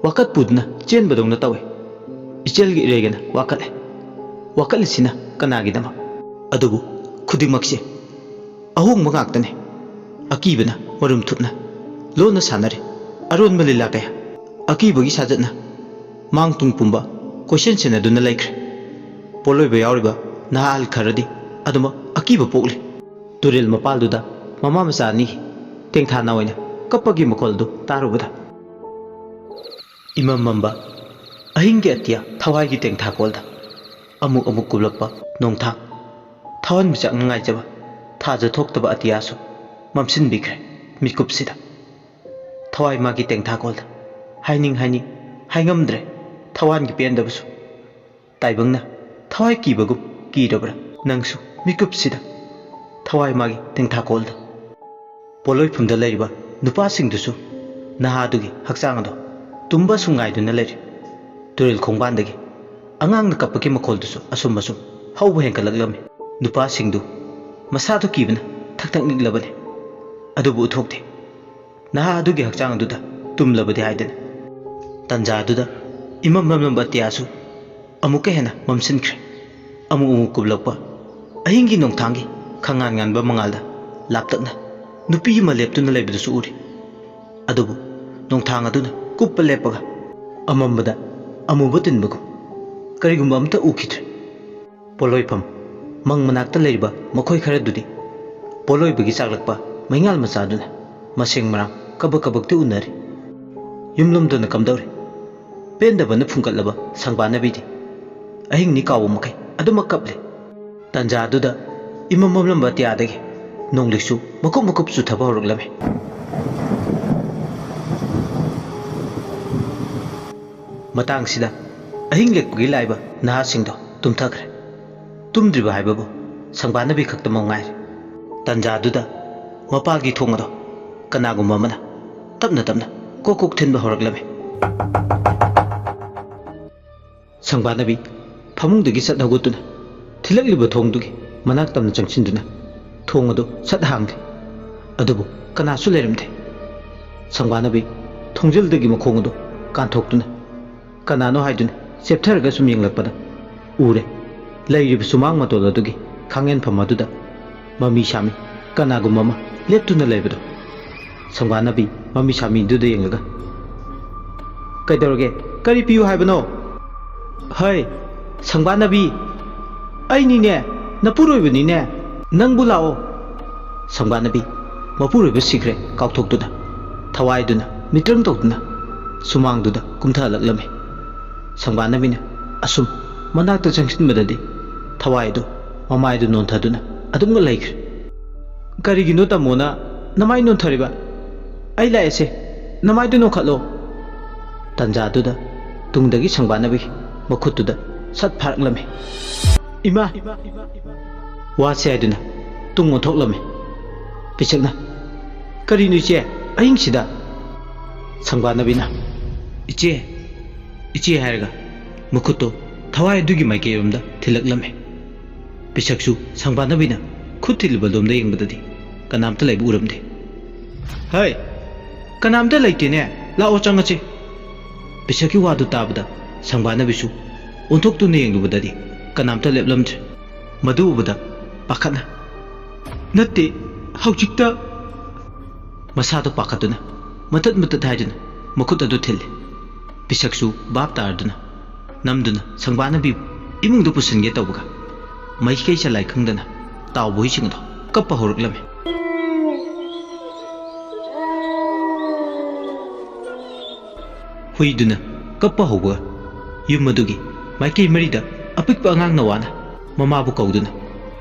ꯋꯥꯀꯠ ꯄꯨꯗꯨꯅ ꯆꯦꯟꯕꯗꯧꯅ ꯇꯧꯏ꯫ ꯏꯆꯦꯜꯒꯤ ꯏꯔꯩꯒꯅ ꯋꯥꯀꯠꯂꯦ꯫ ꯋꯥꯀꯠꯂꯤꯁꯤꯅ ꯀꯅꯥꯒꯤꯗꯃꯛ? ꯑꯗꯨꯕꯨ ꯈꯨꯗꯤꯡꯃꯛꯁꯦ ꯑꯍꯣꯡꯕ ꯉꯥꯛꯇꯅꯤ꯫ ꯑꯀꯤꯕꯅ ꯃꯔꯨꯝ ꯊꯨꯞꯅ ꯂꯣꯟꯅ ꯁꯥꯟꯅꯔꯤ꯫ ꯑꯔꯣꯟꯕ ꯂꯤꯂꯥ ꯀꯌꯥ ꯑꯀꯤꯕꯒꯤ ꯁꯥꯖꯠꯅ ꯃꯥꯡ ꯇꯨꯡ ꯄꯨꯝꯕ ꯀꯣꯏꯁꯦꯟ ꯁꯦꯟꯅꯗꯨꯅ ꯂꯩꯈ꯭ꯔꯦ꯫ ꯄꯣꯠꯂꯣꯏꯕ ꯌꯥꯎꯔꯤꯕ ꯅꯍꯥ ꯑꯍꯜ ꯈꯔꯗꯤ ꯑꯗꯨꯃꯛ ꯑꯀꯤꯕ ꯄꯣꯛꯂꯤ꯫ ꯇꯨꯔꯦꯜ ꯃꯄꯥꯜꯗꯨꯗ ꯃꯃꯥ ꯃꯆꯥ ꯑꯅꯤ ꯇꯦꯡꯊꯥꯅ ꯑꯣꯏꯅ ꯀꯞꯄꯒꯤ ꯃꯈꯣꯜꯗꯨ ꯇꯥꯔꯨꯕꯗ ꯏꯃꯝ ꯃꯝꯕ ꯑꯍꯤꯡꯒꯤ ꯑꯇꯤꯌꯥ ꯊꯋꯥꯏꯒꯤ ꯇꯦꯡꯊꯥꯀꯣꯜꯗ ꯑꯃꯨꯛ ꯑꯃꯨꯛ ꯀꯨꯞꯂꯛꯄ ꯅꯣꯡꯊꯥꯡ ꯊꯋꯥꯟꯃꯤꯆꯥꯛꯅ ꯉꯥꯏꯖꯕ ꯊꯥꯖ ꯊꯣꯛꯇꯕ ꯑꯇꯤꯌꯥꯁꯨ ꯃꯝꯁꯤꯟꯕꯤꯈ꯭ꯔꯦ ꯃꯤꯀꯨꯞꯁꯤꯗ꯫ ꯊꯋꯥꯏ ꯃꯥꯒꯤ ꯇꯦꯡꯊꯥꯀꯣꯜꯗ ꯍꯥꯏꯅꯤꯡ ꯍꯥꯏꯅꯤꯡ ꯍꯥꯏꯉꯝꯗ꯭ꯔꯦ ꯊꯋꯥꯟꯒꯤ ꯄꯦꯟꯗꯕꯁꯨ꯫ ꯇꯥꯏꯕꯪꯅ ꯊꯋꯥꯏ ꯀꯤꯕꯒꯨꯝ ꯀꯤꯔꯕ꯭ꯔꯥ ꯅꯪꯁꯨ ꯃꯤꯀꯨꯞꯁꯤꯗ? ꯊꯋꯥꯏ ꯃꯥꯒꯤ ꯇꯦꯡꯊꯥꯀꯣꯜꯗ ꯄꯣꯂꯣꯏꯐꯝꯗ ꯂꯩꯔꯤꯕ ꯅꯨꯄꯥꯁꯤꯡꯗꯨꯁꯨ ꯅꯍꯥꯗꯨꯒꯤ ꯍꯛꯆꯥꯡ ꯑꯗꯣ ꯇꯨꯝꯕ ꯁꯨꯝ ꯉꯥꯏꯗꯨꯅ ꯂꯩꯔꯤ꯫ ꯇꯨꯔꯦꯜ ꯈꯣꯡꯕꯥꯟꯗꯒꯤ ꯑꯉꯥꯡꯅ ꯀꯞꯄꯒꯤ ꯃꯈꯣꯜꯗꯨꯁꯨ ꯑꯁꯨꯝ ꯑꯁꯨꯝ ꯍꯧꯕ ꯍꯦꯟꯒꯠꯂꯛꯂꯝꯃꯤ꯫ ꯅꯨꯄꯥꯁꯤꯡꯗꯨ ꯃꯁꯥꯗꯨ ꯀꯤꯕꯅ ꯊꯛ ꯊꯛ ꯅꯤꯛꯂꯕꯅꯤ꯫ ꯑꯗꯨꯕꯨ ꯎꯠꯊꯣꯛꯇꯦ꯫ ꯅꯍꯥ ꯑꯗꯨꯒꯤ ꯍꯛꯆꯥꯡ ꯑꯗꯨꯗ ꯇꯨꯝꯂꯕꯗꯤ ꯍꯥꯏꯗꯅ꯫ ꯇꯟꯖꯥ ꯑꯗꯨꯗ ꯏꯃꯝ ꯃꯝꯂꯝꯕ ꯑꯇꯤꯌꯥꯁꯨ ꯑꯃꯨꯛꯀ ꯍꯦꯟꯅ ꯃꯝꯁꯤꯟꯈ꯭ꯔꯦ꯫ ꯑꯃꯨꯛ ꯑꯃꯨꯛ ꯀꯨꯞꯂꯛꯄ ꯑꯍꯤꯡꯒꯤ ꯅꯣꯡꯊꯥꯡꯒꯤ ꯈꯪꯉꯥꯟ ꯉꯥꯟꯕ ꯃꯉꯥꯜꯗ ꯂꯥꯞꯇꯛꯅ ꯅꯨꯄꯤ ꯑꯃ ꯂꯦꯞꯇꯨꯅ ꯂꯩꯕꯗꯨꯁꯨ ꯎꯔꯤ꯫ ꯑꯗꯨꯕꯨ ꯅꯣꯡꯊꯥꯡ ꯑꯗꯨꯅ ꯀꯨꯞꯄ ꯂꯦꯞꯄꯒ ꯑꯃꯝꯕꯗ ꯑꯃꯨꯕ ꯇꯤꯟꯕꯒꯨꯝ ꯀꯔꯤꯒꯨꯝꯕ ꯑꯃꯠꯇ ꯎꯈꯤꯗ꯭ꯔꯦ꯫ ꯄꯣꯠꯂꯣꯏꯐꯝ ꯃꯪ ꯃꯅꯥꯛꯇ ꯂꯩꯔꯤꯕ ꯃꯈꯣꯏ ꯈꯔꯗꯨꯗꯤ ꯄꯣꯠꯂꯣꯏꯕꯒꯤ ꯆꯥꯛꯂꯛꯄ ꯃꯩꯉꯥꯜ ꯃꯆꯥꯗꯨꯅ ꯃꯁꯦꯡ ꯃꯔꯥꯡ ꯀꯕꯛ ꯀꯕꯛꯇꯤ ꯎꯅꯔꯤ꯫ ꯌꯨꯝꯂꯣꯝꯗꯅ ꯀꯝꯗꯧꯔꯤ? ꯄꯦꯟꯗꯕꯅ ꯐꯨꯡꯒꯠꯂꯕ ꯁꯪꯕꯥꯅꯕꯤꯗꯤ ꯑꯍꯤꯡꯅꯤ ꯀꯥꯎꯕ ꯃꯈꯩ ꯑꯗꯨꯃꯛ ꯀꯞꯂꯤ꯫ ꯇꯟꯖꯥꯗꯨꯗ ꯏꯃꯝ ꯃꯝꯂꯝꯕ ꯑꯇꯤꯌꯥꯗꯒꯤ ꯅꯣꯡꯂꯤꯛꯁꯨ ꯃꯀꯨꯞ ꯃꯀꯨꯞ ꯆꯨꯊꯕ ꯍꯧꯔꯛꯂꯝꯃꯤ꯫ ꯃꯇꯥꯡꯁꯤꯗ ꯑꯍꯤꯡ ꯂꯦꯛꯄꯒꯤ ꯂꯥꯛꯏꯕ ꯅꯍꯥꯁꯤꯡꯗꯣ ꯇꯨꯝꯊꯈ꯭ꯔꯦ꯫ ꯇꯨꯝꯗ꯭ꯔꯤꯕ ꯍꯥꯏꯕꯕꯨ ꯁꯪꯕꯥꯅꯕꯤ ꯈꯛꯇꯃꯛ ꯉꯥꯏꯔꯦ꯫ ꯇꯟꯖꯥꯗꯨꯗ ꯃꯄꯥꯒꯤ ꯊꯣꯡ ꯑꯗꯣ ꯀꯅꯥꯒꯨꯝꯕ ꯑꯃꯅ ꯇꯞꯅ ꯇꯞꯅ ꯀꯣꯛ ꯀꯣꯛ ꯊꯤꯟꯕ ꯍꯧꯔꯛꯂꯝꯃꯤ꯫ ꯁꯪꯕꯥꯅꯕꯤ ꯐꯃꯨꯡꯗꯒꯤ ꯁꯠ ꯍꯧꯒꯠꯇꯨꯅ ꯊꯤꯜꯂꯛꯂꯤꯕ ꯊꯣꯡꯗꯨꯒꯤ ꯃꯅꯥꯛ ꯇꯝꯅ ꯆꯪꯁꯤꯟꯗꯨꯅ ꯊꯣꯡ ꯑꯗꯨ ꯁꯠ ꯍꯥꯡꯈꯤ꯫ ꯑꯗꯨꯕꯨ ꯀꯅꯥꯁꯨ ꯂꯩꯔꯝꯗꯦ꯫ ꯁꯪꯕꯥꯅꯕꯤ ꯊꯣꯡꯖꯤꯜꯗꯒꯤ ꯃꯈꯣꯡ ꯑꯗꯨ ꯀꯥꯟꯊꯣꯛꯇꯨꯅ ꯀꯅꯥꯅꯣ ꯍꯥꯏꯗꯨꯅ ꯆꯦꯞꯊꯔꯒ ꯁꯨꯝ ꯌꯦꯡꯂꯛꯄꯗ ꯎꯔꯦ, ꯂꯩꯔꯤꯕ ꯁꯨꯃꯥꯡ ꯃꯇꯣꯜ ꯑꯗꯨꯒꯤ ꯈꯥꯡꯉꯦꯟꯐꯝ ꯑꯗꯨꯗ ꯃꯃꯤ ꯁꯥꯃꯤ ꯀꯅꯥꯒꯨꯝꯕ ꯑꯃ ꯂꯦꯞꯇꯨꯅ ꯂꯩꯕꯗꯣ꯫ ꯁꯪꯕꯥꯅꯕꯤ ꯃꯃꯤ ꯁꯥꯃꯤꯗꯨꯗ ꯌꯦꯡꯂꯒ, "ꯀꯩꯗꯧꯔꯒꯦ? ꯀꯔꯤ ꯄꯤꯌꯨ ꯍꯥꯏꯕꯅꯣ?" "ꯍꯩ, ꯁꯪꯕꯥꯅꯕꯤ, ꯑꯩꯅꯤꯅꯦ, ꯅꯄꯨꯔꯣꯏꯕꯅꯤꯅꯦ, ꯅꯪꯕꯨ ꯂꯥꯛꯑꯣ꯫" ꯁꯪꯕꯥꯅꯕꯤ ꯃꯄꯨꯔꯣꯏꯕ ꯁꯤꯈ꯭ꯔꯦ ꯀꯥꯎꯊꯣꯛꯇꯨꯅ, ꯊꯋꯥꯏꯗꯨꯅ ꯃꯤꯇ꯭ꯔꯪ ꯇꯧꯗꯨꯅ ꯁꯨꯃꯥꯡꯗꯨꯗ ꯀꯨꯝꯊꯍꯜꯂꯛꯂꯝꯃꯤ꯫ ꯁꯪꯕꯥꯅꯕꯤꯅ ꯑꯁꯨꯝ ꯃꯅꯥꯛꯇ ꯆꯪꯁꯤꯟꯕꯗꯗꯤ ꯊꯋꯥꯏꯗꯨ ꯃꯃꯥꯏꯗꯨ ꯅꯣꯟꯊꯗꯨꯅ ꯑꯗꯨꯝꯅ ꯂꯩꯈ꯭ꯔꯦ꯫ "ꯀꯔꯤꯒꯤꯅꯣ ꯇꯥꯃꯣꯅ ꯅꯃꯥꯏ ꯅꯣꯟꯊꯔꯤꯕ? ꯑꯩ ꯂꯥꯛꯑꯦꯁꯦ, ꯅꯃꯥꯏꯗꯨ ꯅꯣꯟꯈꯠꯂꯣ꯫" ꯇꯟꯖꯥꯗꯨꯗ ꯇꯨꯡꯗꯒꯤ ꯁꯪꯕꯥꯅꯕꯤ ꯃꯈꯨꯠꯇꯨꯗ ꯁꯠ ꯐꯥꯔꯛꯂꯝꯃꯤ꯫ "ꯏꯃꯥ!" ꯋꯥꯁꯦ ꯍꯥꯏꯗꯨꯅ ꯇꯨꯡ ꯑꯣꯟꯊꯣꯛꯂꯝꯃꯤ꯫ ꯄꯤꯁꯛꯅ, "ꯀꯔꯤꯅꯣ ꯏꯆꯦ, ꯑꯍꯤꯡꯁꯤꯗ?" ꯁꯪꯕꯥꯅꯕꯤꯅ, "ꯏꯆꯦ, ꯏꯆꯦ" ꯍꯥꯏꯔꯒ ꯃꯈꯨꯠꯇꯣ ꯊꯋꯥꯏ ꯑꯗꯨꯒꯤ ꯃꯥꯏꯀꯩꯔꯣꯝꯗ ꯊꯤꯜꯂꯛꯂꯝꯃꯤ꯫ ꯄꯤꯁꯛꯁꯨ ꯁꯪꯕꯥꯅꯕꯤꯅ ꯈꯨꯠ ꯊꯤꯜꯂꯤꯕ ꯂꯣꯝꯗ ꯌꯦꯡꯕꯗꯗꯤ ꯀꯅꯥꯝꯇ ꯂꯩꯕ ꯎꯔꯝꯗꯦ꯫ "ꯍꯩ, ꯀꯅꯥꯝꯇ ꯂꯩꯇꯦꯅꯦ, ꯂꯥꯛꯑꯣ ꯆꯪꯉꯁꯤ꯫" ꯄꯤꯁꯛꯀꯤ ꯋꯥꯗꯨ ꯇꯥꯕꯗ ꯁꯪꯕꯥꯅꯕꯤꯁꯨ ꯑꯣꯟꯊꯣꯛꯇꯨꯅ ꯌꯦꯡꯂꯨꯕꯗꯗꯤ ꯀꯅꯥꯝꯇ ꯂꯦꯞꯂꯝꯗ꯭ꯔꯦ꯫ ꯃꯗꯨ ꯎꯕꯗ ꯄꯥꯈꯠꯅ, "ꯅꯠꯇꯦ, ꯍꯧꯖꯤꯛꯇ!" ꯃꯁꯥꯗꯣ ꯄꯥꯈꯠꯇꯨꯅ ꯃꯇꯠ ꯃꯇꯠ ꯍꯥꯏꯗꯨꯅ ꯃꯈꯨꯠ ꯑꯗꯨ ꯊꯤꯜꯂꯤ꯫ ꯄꯤꯁꯛꯁꯨ ꯚꯥꯞ ꯇꯥꯔꯗꯨꯅ ꯅꯝꯗꯨꯅ ꯁꯪꯕꯥꯅꯕꯤꯕꯨ ꯏꯃꯨꯡꯗ ꯄꯨꯁꯤꯟꯒꯦ ꯇꯧꯕꯒ ꯃꯥꯏꯀꯩ ꯆꯂꯥꯏ ꯈꯪꯗꯅ ꯇꯥꯎꯕ ꯍꯨꯏꯁꯤꯡ ꯑꯗꯣ ꯀꯞꯄ ꯍꯧꯔꯛꯂꯝꯃꯤ꯫ ꯍꯨꯏꯗꯨꯅ ꯀꯞꯄ ꯍꯧꯕꯒ ꯌꯨꯝ ꯑꯗꯨꯒꯤ ꯃꯥꯏꯀꯩ ꯃꯔꯤꯗ ꯑꯄꯤꯛꯄ ꯑꯉꯥꯡ ꯅꯋꯥꯅ ꯃꯃꯥꯕꯨ ꯀꯧꯗꯨꯅ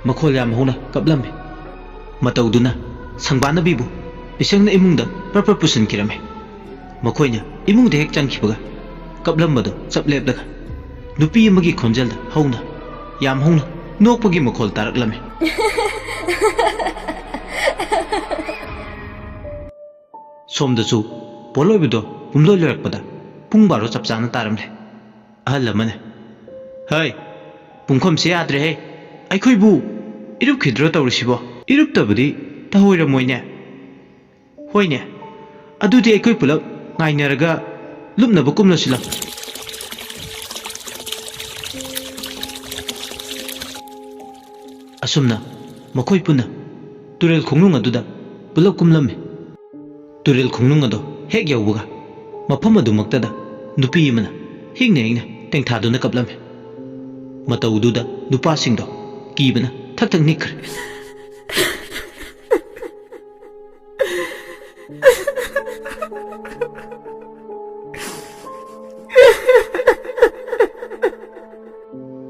ꯃꯈꯣꯜ ꯌꯥꯝ ꯍꯧꯅ ꯀꯞꯂꯝꯃꯤ꯫ ꯃꯇꯧꯗꯨꯅ ꯁꯪꯕꯥꯅꯕꯤꯕꯨ ꯄꯤꯁꯛꯅ ꯏꯃꯨꯡꯗ ꯄ꯭ꯔꯞ ꯄ꯭ꯔꯞ ꯄꯨꯁꯤꯟꯈꯤꯔꯝꯃꯤ꯫ ꯃꯈꯣꯏꯅ ꯏꯃꯨꯡꯗ ꯍꯦꯛ ꯆꯪꯈꯤꯕꯒ ꯀꯞꯂꯝꯕꯗꯨ ꯆꯞ ꯂꯦꯞꯂꯒ ꯅꯨꯄꯤ ꯑꯃꯒꯤ ꯈꯣꯟꯖꯦꯜꯗ ꯍꯧꯅ, ꯌꯥꯝ ꯍꯧꯅ ꯅꯣꯛꯄꯒꯤ ꯃꯈꯣꯜ ꯇꯥꯔꯛꯂꯝꯃꯤ꯫ ꯁꯣꯝꯗꯁꯨ ꯄꯣꯠꯂꯣꯏꯕꯗꯣ ꯄꯨꯝꯂꯣꯏ ꯂꯣꯏꯔꯛꯄꯗ ꯄꯨꯡ ꯕꯥꯔꯣ ꯆꯞ ꯆꯥꯅ ꯇꯥꯔꯝꯂꯦ꯫ ꯑꯍꯜ ꯑꯃꯅ, "ꯍꯩ, ꯄꯨꯡꯈꯝꯁꯦ ꯌꯥꯗ꯭ꯔꯦꯍꯦ, ꯑꯩꯈꯣꯏꯕꯨ ꯏꯔꯨꯞꯈꯤꯗ꯭ꯔꯣ ꯇꯧꯔꯤꯁꯤꯕꯣ? ꯏꯔꯨꯞꯇꯕꯗꯤ ꯇꯧꯍꯣꯏꯔꯝꯃꯣꯏꯅꯦ꯫ ꯍꯣꯏꯅꯦ, ꯑꯗꯨꯗꯤ ꯑꯩꯈꯣꯏ ꯄꯨꯂꯞ ꯉꯥꯏꯅꯔꯒ ꯂꯨꯞꯅꯕ ꯀꯨꯝꯂꯁꯤꯂꯣ?" ꯑꯁꯨꯝꯅ ꯃꯈꯣꯏ ꯄꯨꯟꯅ ꯇꯨꯔꯦꯜ ꯈꯣꯡꯅꯨꯡ ꯑꯗꯨꯗ ꯄꯨꯂꯞ ꯀꯨꯝꯂꯝꯃꯤ꯫ ꯇꯨꯔꯦꯜ ꯈꯣꯡꯅꯨꯡ ꯑꯗꯣ ꯍꯦꯛ ꯌꯧꯕꯒ ꯃꯐꯝ ꯑꯗꯨꯃꯛꯇꯗ ꯅꯨꯄꯤ ꯑꯃꯅ ꯍꯤꯡꯅ ꯍꯤꯡꯅ ꯇꯦꯡꯊꯥꯗꯨꯅ ꯀꯞꯂꯝꯃꯤ꯫ ꯃꯇꯧꯗꯨꯗ ꯅꯨꯄꯥꯁꯤꯡꯗꯣ ꯀꯤꯕꯅ ꯊꯛ ꯊꯛ ꯅꯤꯛꯈ꯭ꯔꯦ꯫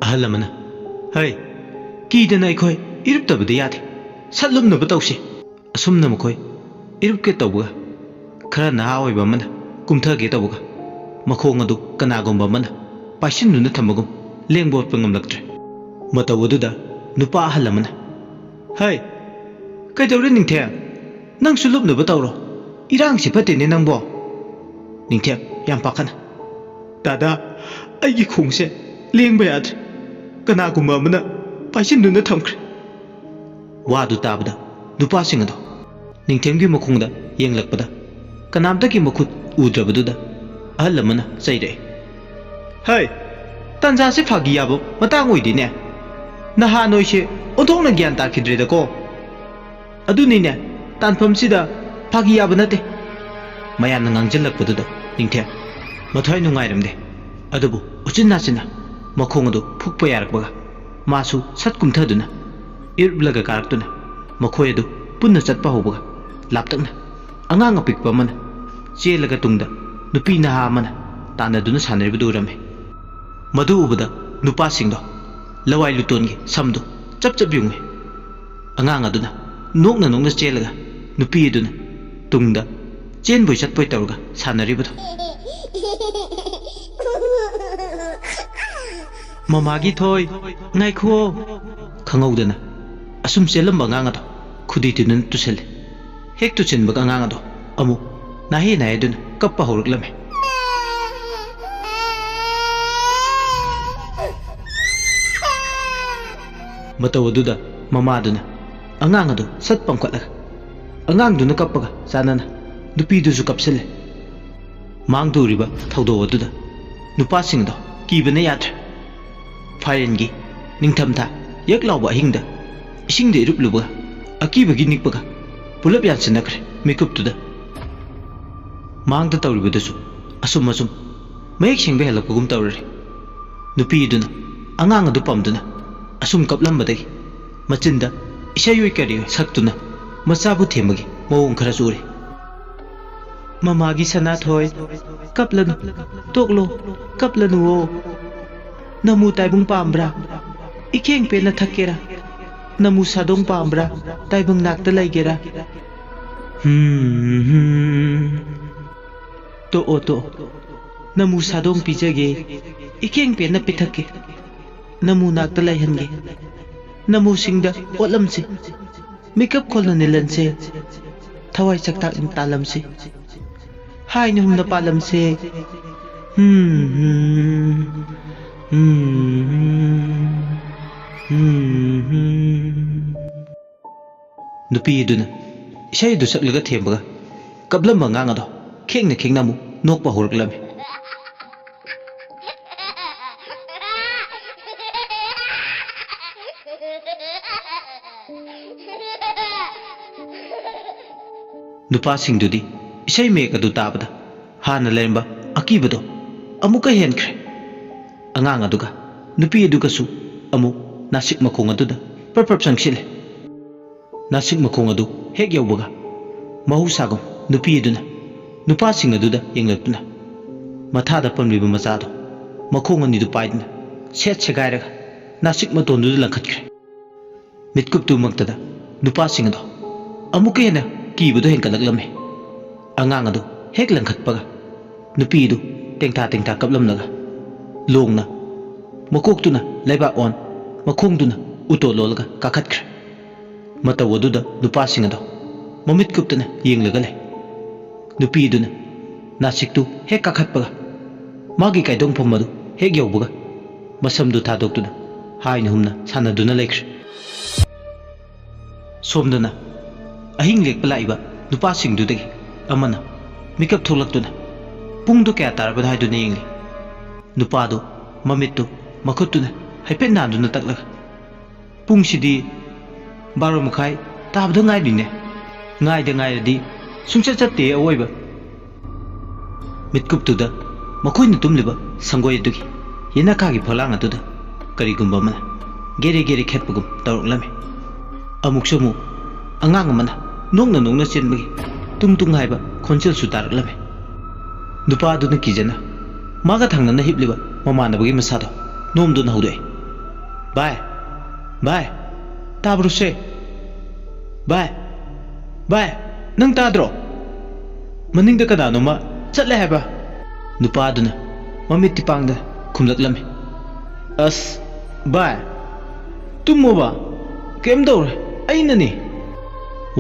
ꯑꯍꯜ ꯑꯃꯅ, "ꯍꯩ, ꯀꯤꯗꯅ ꯑꯩꯈꯣꯏ ꯏꯔꯨꯞꯇꯕꯗꯤ ꯌꯥꯗꯦ, ꯁꯠ ꯂꯨꯞꯅꯕ ꯇꯧꯁꯤ꯫" ꯑꯁꯨꯝꯅ ꯃꯈꯣꯏ ꯏꯔꯨꯞꯀꯦ ꯇꯧꯕꯒ ꯈꯔ ꯅꯍꯥ ꯑꯣꯏꯕ ꯑꯃꯅ ꯀꯨꯝꯊꯒꯦ ꯇꯧꯕꯒ ꯃꯈꯣꯡ ꯑꯗꯨ ꯀꯅꯥꯒꯨꯝꯕ ꯑꯃꯅ ꯄꯥꯏꯁꯤꯟꯗꯨꯅ ꯊꯝꯕꯒꯨꯝ ꯂꯦꯡꯕ ꯑꯣꯠꯄ ꯉꯝꯂꯛꯇ꯭ꯔꯦ꯫ ꯃꯇꯧ ꯑꯗꯨꯗ ꯅꯨꯄꯥ ꯑꯍꯜ ꯑꯃꯅ, "ꯍꯩ, ꯀꯩꯗꯧꯔꯦ ꯅꯤꯡꯊꯦꯝ? ꯅꯪꯁꯨ ꯂꯨꯞꯅꯕ ꯇꯧꯔꯣ꯫ ꯏꯔꯥꯡꯁꯤ ꯐꯠꯇꯦꯅꯦ ꯅꯪꯕꯣ꯫" ꯅꯤꯡꯊꯦꯝ ꯌꯥꯝ ꯄꯥꯈꯠꯅ, "ꯗꯥꯗꯥ, ꯑꯩꯒꯤ ꯈꯣꯡꯁꯦ ꯂꯦꯡꯕ ꯌꯥꯗ꯭ꯔꯦ꯫ ꯀꯅꯥꯒꯨꯝꯕ ꯑꯃꯅ ꯄꯥꯏꯁꯤꯟꯗꯨꯅ ꯊꯝꯈ꯭ꯔꯦ꯫" ꯋꯥꯗꯨ ꯇꯥꯕꯗ ꯅꯨꯄꯥꯁꯤꯡ ꯑꯗꯣ ꯅꯤꯡꯊꯦꯝꯒꯤ ꯃꯈꯣꯡꯗ ꯌꯦꯡꯂꯛꯄꯗ ꯀꯅꯥꯝꯇꯒꯤ ꯃꯈꯨꯠ ꯎꯗ꯭ꯔꯕꯗꯨꯗ ꯑꯍꯜ ꯑꯃꯅ ꯆꯩꯔꯛꯑꯦ, "ꯍꯩ, ꯇꯥꯟꯖꯥꯁꯦ ꯐꯥꯒꯤ ꯌꯥꯕ ꯃꯇꯥꯡ ꯑꯣꯏꯗꯦꯅꯦ꯫ ꯅꯍꯥ ꯅꯣꯏꯁꯦ ꯑꯣꯟꯊꯣꯛꯅ ꯒ꯭ꯌꯥꯟ ꯇꯥꯈꯤꯗ꯭ꯔꯦꯗꯀꯣ꯫ ꯑꯗꯨꯅꯤꯅꯦ, ꯇꯥꯟꯐꯝꯁꯤꯗ ꯐꯥꯒꯤ ꯌꯥꯕ ꯅꯠꯇꯦ꯫" ꯃꯌꯥꯝꯅ ꯉꯥꯡꯁꯤꯜꯂꯛꯄꯗꯨꯗ ꯅꯤꯡꯊꯦꯝ ꯃꯊ꯭ꯋꯥꯏ ꯅꯨꯡꯉꯥꯏꯔꯝꯗꯦ꯫ ꯑꯗꯨꯕꯨ ꯎꯆꯤꯟ ꯅꯥꯆꯤꯟꯅ ꯃꯈꯣꯡ ꯑꯗꯨ ꯐꯨꯛꯄ ꯌꯥꯔꯛꯄꯒ ꯃꯥꯁꯨ ꯁꯠ ꯀꯨꯝꯊꯗꯨꯅ ꯏꯔꯨꯞꯂꯒ ꯀꯥꯔꯛꯇꯨꯅ ꯃꯈꯣꯏ ꯑꯗꯨ ꯄꯨꯟꯅ ꯆꯠꯄ ꯍꯧꯕꯒ ꯂꯥꯞꯇꯛꯅ ꯑꯉꯥꯡ ꯑꯄꯤꯛꯄ ꯑꯃꯅ ꯆꯦꯜꯂꯒ ꯇꯨꯡꯗ ꯅꯨꯄꯤ ꯅꯍꯥ ꯑꯃꯅ ꯇꯥꯟꯅꯗꯨꯅ ꯁꯥꯟꯅꯔꯤꯕꯗꯨ ꯎꯔꯝꯃꯤ꯫ ꯃꯗꯨ ꯎꯕꯗ ꯅꯨꯄꯥꯁꯤꯡꯗꯣ ꯂꯋꯥꯏ ꯂꯨꯇꯣꯟꯒꯤ ꯁꯝꯗꯨ ꯆꯞ ꯆꯞ ꯌꯨꯡꯉꯤ꯫ ꯑꯉꯥꯡ ꯑꯗꯨꯅ ꯅꯣꯛꯅ ꯅꯣꯛꯅ ꯆꯦꯜꯂꯒ ꯅꯨꯄꯤ ꯑꯗꯨꯅ ꯇꯨꯡꯗ ꯆꯦꯟꯕꯣꯏ ꯆꯠꯄꯣꯏ ꯇꯧꯔꯒ ꯁꯥꯟꯅꯔꯤꯕꯗꯣ꯫ "ꯃꯃꯥꯒꯤ ꯊꯣꯏ, ꯉꯥꯏꯈꯨꯑꯣ!" ꯈꯪꯍꯧꯗꯅ ꯑꯁꯨꯝ ꯆꯦꯜꯂꯝꯕ ꯑꯉꯥꯡ ꯑꯗꯣ ꯈꯨꯗꯤ ꯇꯨꯗꯨꯅ ꯇꯨꯁꯤꯜꯂꯤ꯫ ꯍꯦꯛ ꯇꯨꯁꯤꯟꯕꯒ ꯑꯉꯥꯡ ꯑꯗꯣ ꯑꯃꯨꯛ ꯅꯥꯍꯦ ꯅꯥꯍꯦꯗꯨꯅ ꯀꯞꯄ ꯍꯧꯔꯛꯂꯝꯃꯤ꯫ ꯃꯇꯧ ꯑꯗꯨꯗ ꯃꯃꯥꯗꯨꯅ ꯑꯉꯥꯡ ꯑꯗꯨ ꯁꯠ ꯄꯝꯈꯠꯂꯒ, ꯑꯉꯥꯡꯗꯨꯅ ꯀꯞꯄꯒ ꯆꯥꯟꯅꯅ ꯅꯨꯄꯤꯗꯨꯁꯨ ꯀꯞꯁꯤꯜꯂꯦ꯫ ꯃꯥꯡꯗ ꯎꯔꯤꯕ ꯊꯧꯗꯣꯛ ꯑꯗꯨꯗ ꯅꯨꯄꯥꯁꯤꯡꯗꯣ ꯀꯤꯕꯅ ꯌꯥꯗ꯭ꯔꯦ꯫ ꯐꯥꯏꯔꯦꯟꯒꯤ ꯅꯤꯡꯊꯝꯊꯥ ꯌꯛ ꯂꯥꯎꯕ ꯑꯍꯤꯡꯗ ꯏꯁꯤꯡꯗ ꯏꯔꯨꯞꯂꯨꯕꯒ ꯑꯀꯤꯕꯒꯤ ꯅꯤꯛꯄꯒ ꯄꯨꯂꯞ ꯌꯥꯟꯁꯤꯟꯅꯈ꯭ꯔꯦ ꯃꯤꯀꯨꯞꯇꯨꯗ꯫ ꯃꯥꯡꯗ ꯇꯧꯔꯤꯕꯗꯨꯁꯨ ꯑꯁꯨꯝ ꯑꯁꯨꯝ ꯃꯌꯦꯛ ꯁꯦꯡꯕ ꯍꯦꯜꯂꯛꯄꯒꯨꯝ ꯇꯧꯔꯔꯦ꯫ ꯅꯨꯄꯤꯗꯨꯅ ꯑꯉꯥꯡ ꯑꯗꯨ ꯄꯝꯗꯨꯅ ꯑꯁꯨꯝ ꯀꯞꯂꯝꯕꯗꯒꯤ ꯃꯆꯤꯟꯗ ꯏꯁꯩ ꯑꯣꯏ ꯀꯔꯤ ꯑꯣꯏ ꯁꯛꯇꯨꯅ ꯃꯆꯥꯕꯨ ꯊꯦꯝꯕꯒꯤ ꯃꯑꯣꯡ ꯈꯔꯁꯨ ꯎꯔꯤ꯫ "ꯃꯃꯥꯒꯤ ꯁꯅꯥꯊꯣꯏ, ꯀꯞꯂꯅꯨ, ꯇꯣꯛꯂꯣ, ꯀꯞꯂꯅꯨꯋꯣ꯫ ꯅꯃꯨ ꯇꯥꯏꯕꯪ ꯄꯥꯝꯕ꯭ꯔꯥ? ꯏꯈꯦꯡ ꯄꯦꯟꯅ ꯊꯛꯀꯦꯔꯥ? ꯅꯃꯨ ꯁꯥꯗꯣꯡ ꯄꯥꯝꯕ꯭ꯔꯥ? ꯇꯥꯏꯕꯪ ꯅꯥꯛꯇ ꯂꯩꯒꯦꯔꯥ?" "ꯍꯝ, ꯍꯝ꯫ ꯇꯣꯛꯑꯣ, ꯇꯣꯛꯑꯣ꯫ ꯅꯃꯨ ꯁꯥꯗꯣꯡ ꯄꯤꯖꯒꯦ꯫ ꯏꯈꯦꯡ ꯄꯦꯟꯅ ꯄꯤꯊꯛꯀꯦ꯫ ꯅꯃꯨ ꯅꯥꯛꯇ ꯂꯩꯍꯟꯒꯦ꯫ ꯅꯃꯨꯁꯤꯡꯗ ꯑꯣꯠꯂꯝꯁꯤ꯫ ꯃꯤꯀꯞ ꯈꯣꯜꯅ ꯅꯤꯜꯍꯟꯁꯦ꯫ ꯊꯋꯥꯏ ꯆꯥꯛꯇꯥꯛꯅ ꯇꯥꯜꯂꯝꯁꯤ꯫ ꯍꯥꯏꯅ ꯍꯨꯝꯅ ꯄꯥꯜꯂꯝꯁꯦ꯫ ꯍꯝ, ꯍꯝ, ꯍꯝ, ꯍꯝ, ꯍꯝ, ꯍꯝ꯫" ꯅꯨꯄꯤ ꯑꯗꯨꯅ ꯏꯁꯩ ꯑꯗꯨ ꯁꯛꯂꯒ ꯊꯦꯝꯕꯒ ꯀꯞꯂꯝꯕ ꯑꯉꯥꯡ ꯑꯗꯣ ꯈꯦꯡꯅ ꯈꯦꯡꯅ ꯑꯃꯨꯛ ꯅꯣꯛꯄ ꯍꯧꯔꯛꯂꯝꯃꯤ꯫ ꯅꯨꯄꯥꯁꯤꯡꯗꯨꯗꯤ ꯏꯁꯩ ꯃꯌꯦꯛ ꯑꯗꯨ ꯇꯥꯕꯗ ꯍꯥꯟꯅ ꯂꯩꯔꯝꯕ ꯑꯀꯤꯕꯗꯣ ꯑꯃꯨꯛꯀ ꯍꯦꯟꯈ꯭ꯔꯦ꯫ ꯑꯉꯥꯡ ꯑꯗꯨꯒ ꯅꯨꯄꯤ ꯑꯗꯨꯒꯁꯨ ꯑꯃꯨꯛ ꯅꯥꯁꯤꯛ ꯃꯈꯣꯡ ꯑꯗꯨꯗ ꯄ꯭ꯔꯞ ꯄ꯭ꯔꯞ ꯆꯪꯁꯤꯜꯂꯦ꯫ ꯅꯥꯁꯤꯛ ꯃꯈꯣꯡ ꯑꯗꯨ ꯍꯦꯛ ꯌꯧꯕꯒ, ꯃꯍꯧꯁꯥꯒꯨꯝ ꯅꯨꯄꯤ ꯑꯗꯨꯅ ꯅꯨꯄꯥꯁꯤꯡ ꯑꯗꯨꯗ ꯌꯦꯡꯂꯛꯇꯨꯅ, ꯃꯊꯥꯗ ꯄꯝꯂꯤꯕ ꯃꯆꯥꯗꯨ ꯃꯈꯣꯡ ꯑꯅꯤꯗꯨ ꯄꯥꯏꯗꯨꯅ ꯁꯦꯠ ꯁꯦꯒꯥꯏꯔꯒ ꯅꯥꯁꯤꯛ ꯃꯇꯣꯟꯗꯨꯗ ꯂꯪꯈꯠꯈ꯭ꯔꯦ꯫ ꯃꯤꯠꯀꯨꯞꯇꯨꯃꯛꯇꯗ ꯅꯨꯄꯥꯁꯤꯡ ꯑꯗꯣ ꯑꯃꯨꯛꯀ ꯍꯦꯟꯅ ꯀꯤꯕꯗꯨ ꯍꯦꯟꯒꯠꯂꯛꯂꯝꯃꯤ꯫ ꯑꯉꯥꯡ ꯑꯗꯨ ꯍꯦꯛ ꯂꯪꯈꯠꯄꯒ, ꯅꯨꯄꯤ ꯑꯗꯨ ꯇꯦꯡꯊꯥ ꯇꯦꯡꯊꯥ ꯀꯞꯂꯝꯂꯒ, ꯂꯣꯡꯅ ꯃꯀꯣꯛꯇꯨꯅ ꯂꯩꯕꯥꯛ ꯑꯣꯟ, ꯃꯈꯣꯡꯗꯨꯅ ꯎꯇꯣ ꯂꯣꯜꯂꯒ ꯀꯥꯈꯠꯈ꯭ꯔꯦ꯫ ꯃꯇꯧ ꯑꯗꯨꯗ ꯅꯨꯄꯥꯁꯤꯡ ꯑꯗꯣ ꯃꯃꯤꯠ ꯀꯨꯞꯇꯅ ꯌꯦꯡꯂꯒ ꯂꯩ꯫ ꯅꯨꯄꯤ ꯑꯗꯨꯅ ꯅꯥꯁꯤꯛꯇꯨ ꯍꯦꯛ ꯀꯥꯈꯠꯄꯒ, ꯃꯥꯒꯤ ꯀꯥꯏꯗꯣꯡꯐꯝ ꯑꯗꯨ ꯍꯦꯛ ꯌꯧꯕꯒ, ꯃꯁꯝꯗꯨ ꯊꯥꯗꯣꯛꯇꯨꯅ ꯍꯥꯏꯅ ꯍꯨꯝꯅ ꯁꯥꯟꯅꯗꯨꯅ ꯂꯩꯈ꯭ꯔꯦ꯫ ꯁꯣꯝꯗꯅ ꯑꯍꯤꯡ ꯂꯦꯛꯄ ꯂꯥꯛꯏꯕ ꯅꯨꯄꯥꯁꯤꯡꯗꯨꯗꯒꯤ ꯑꯃꯅ ꯃꯤꯀꯞ ꯊꯣꯛꯂꯛꯇꯨꯅ ꯄꯨꯡꯗꯨ ꯀꯌꯥ ꯇꯥꯔꯕꯅꯣ ꯍꯥꯏꯗꯨꯅ ꯌꯦꯡꯂꯤ꯫ ꯅꯨꯄꯥꯗꯨ ꯃꯃꯤꯠꯇꯨ ꯃꯈꯨꯠꯇꯨꯅ ꯍꯥꯏꯐꯦꯠ ꯅꯥꯟꯗꯨꯅ ꯇꯛꯂꯒ, "ꯄꯨꯡꯁꯤꯗꯤ ꯕꯥꯔꯣ ꯃꯈꯥꯏ ꯇꯥꯕꯗ ꯉꯥꯏꯔꯤꯅꯦ꯫ ꯉꯥꯏꯗ ꯉꯥꯏꯔꯗꯤ ꯁꯨꯡꯆꯠ ꯆꯠꯇꯦ ꯑꯋꯣꯏꯕ꯫" ꯃꯤꯠꯀꯨꯞꯇꯨꯗ ꯃꯈꯣꯏꯅ ꯇꯨꯝꯂꯤꯕ ꯁꯪꯒꯣꯏ ꯑꯗꯨꯒꯤ ꯌꯦꯅꯈꯥꯒꯤ ꯐꯛꯂꯥꯡ ꯑꯗꯨꯗ ꯀꯔꯤꯒꯨꯝꯕ ꯑꯃꯅ ꯒꯦꯔꯦ ꯒꯦꯔꯦ ꯈꯦꯠꯄꯒꯨꯝ ꯇꯧꯔꯛꯂꯝꯃꯤ꯫ ꯑꯃꯨꯛꯁꯨ ꯑꯃꯨꯛ ꯑꯉꯥꯡ ꯑꯃꯅ ꯅꯣꯛꯅ ꯅꯣꯛꯅ ꯆꯦꯟꯕꯒꯤ ꯇꯨꯡ ꯇꯨꯡ ꯍꯥꯏꯕ ꯈꯣꯟꯖꯦꯜꯁꯨ ꯇꯥꯔꯛꯂꯝꯃꯤ꯫ ꯅꯨꯄꯥ ꯑꯗꯨꯅ ꯀꯤꯖꯅ ꯃꯥꯒ ꯊꯪꯅꯅ ꯍꯤꯞꯂꯤꯕ ꯃꯃꯥꯟꯅꯕꯒꯤ ꯃꯁꯥꯗꯣ ꯅꯣꯝꯗꯨꯅ ꯍꯧꯗꯣꯛꯏ꯫ "ꯚꯥꯏ, ꯚꯥꯏ, ꯇꯥꯕ꯭ꯔꯣꯁꯦ? ꯚꯥꯏ, ꯚꯥꯏ, ꯅꯪ ꯇꯥꯗ꯭ꯔꯣ? ꯃꯅꯤꯡꯗ ꯀꯅꯥꯅꯣꯃ ꯆꯠꯂꯦ ꯍꯥꯏꯕ?" ꯅꯨꯄꯥꯗꯨꯅ ꯃꯃꯤꯠꯇꯤ ꯄꯥꯡꯗꯅ ꯈꯨꯝꯂꯛꯂꯝꯃꯤ꯫ "ꯑꯁ, ꯚꯥꯏ, ꯇꯨꯝꯃꯣꯕ, ꯀꯩꯝ ꯇꯧꯔꯣꯏ, ꯑꯩꯅꯅꯤ꯫"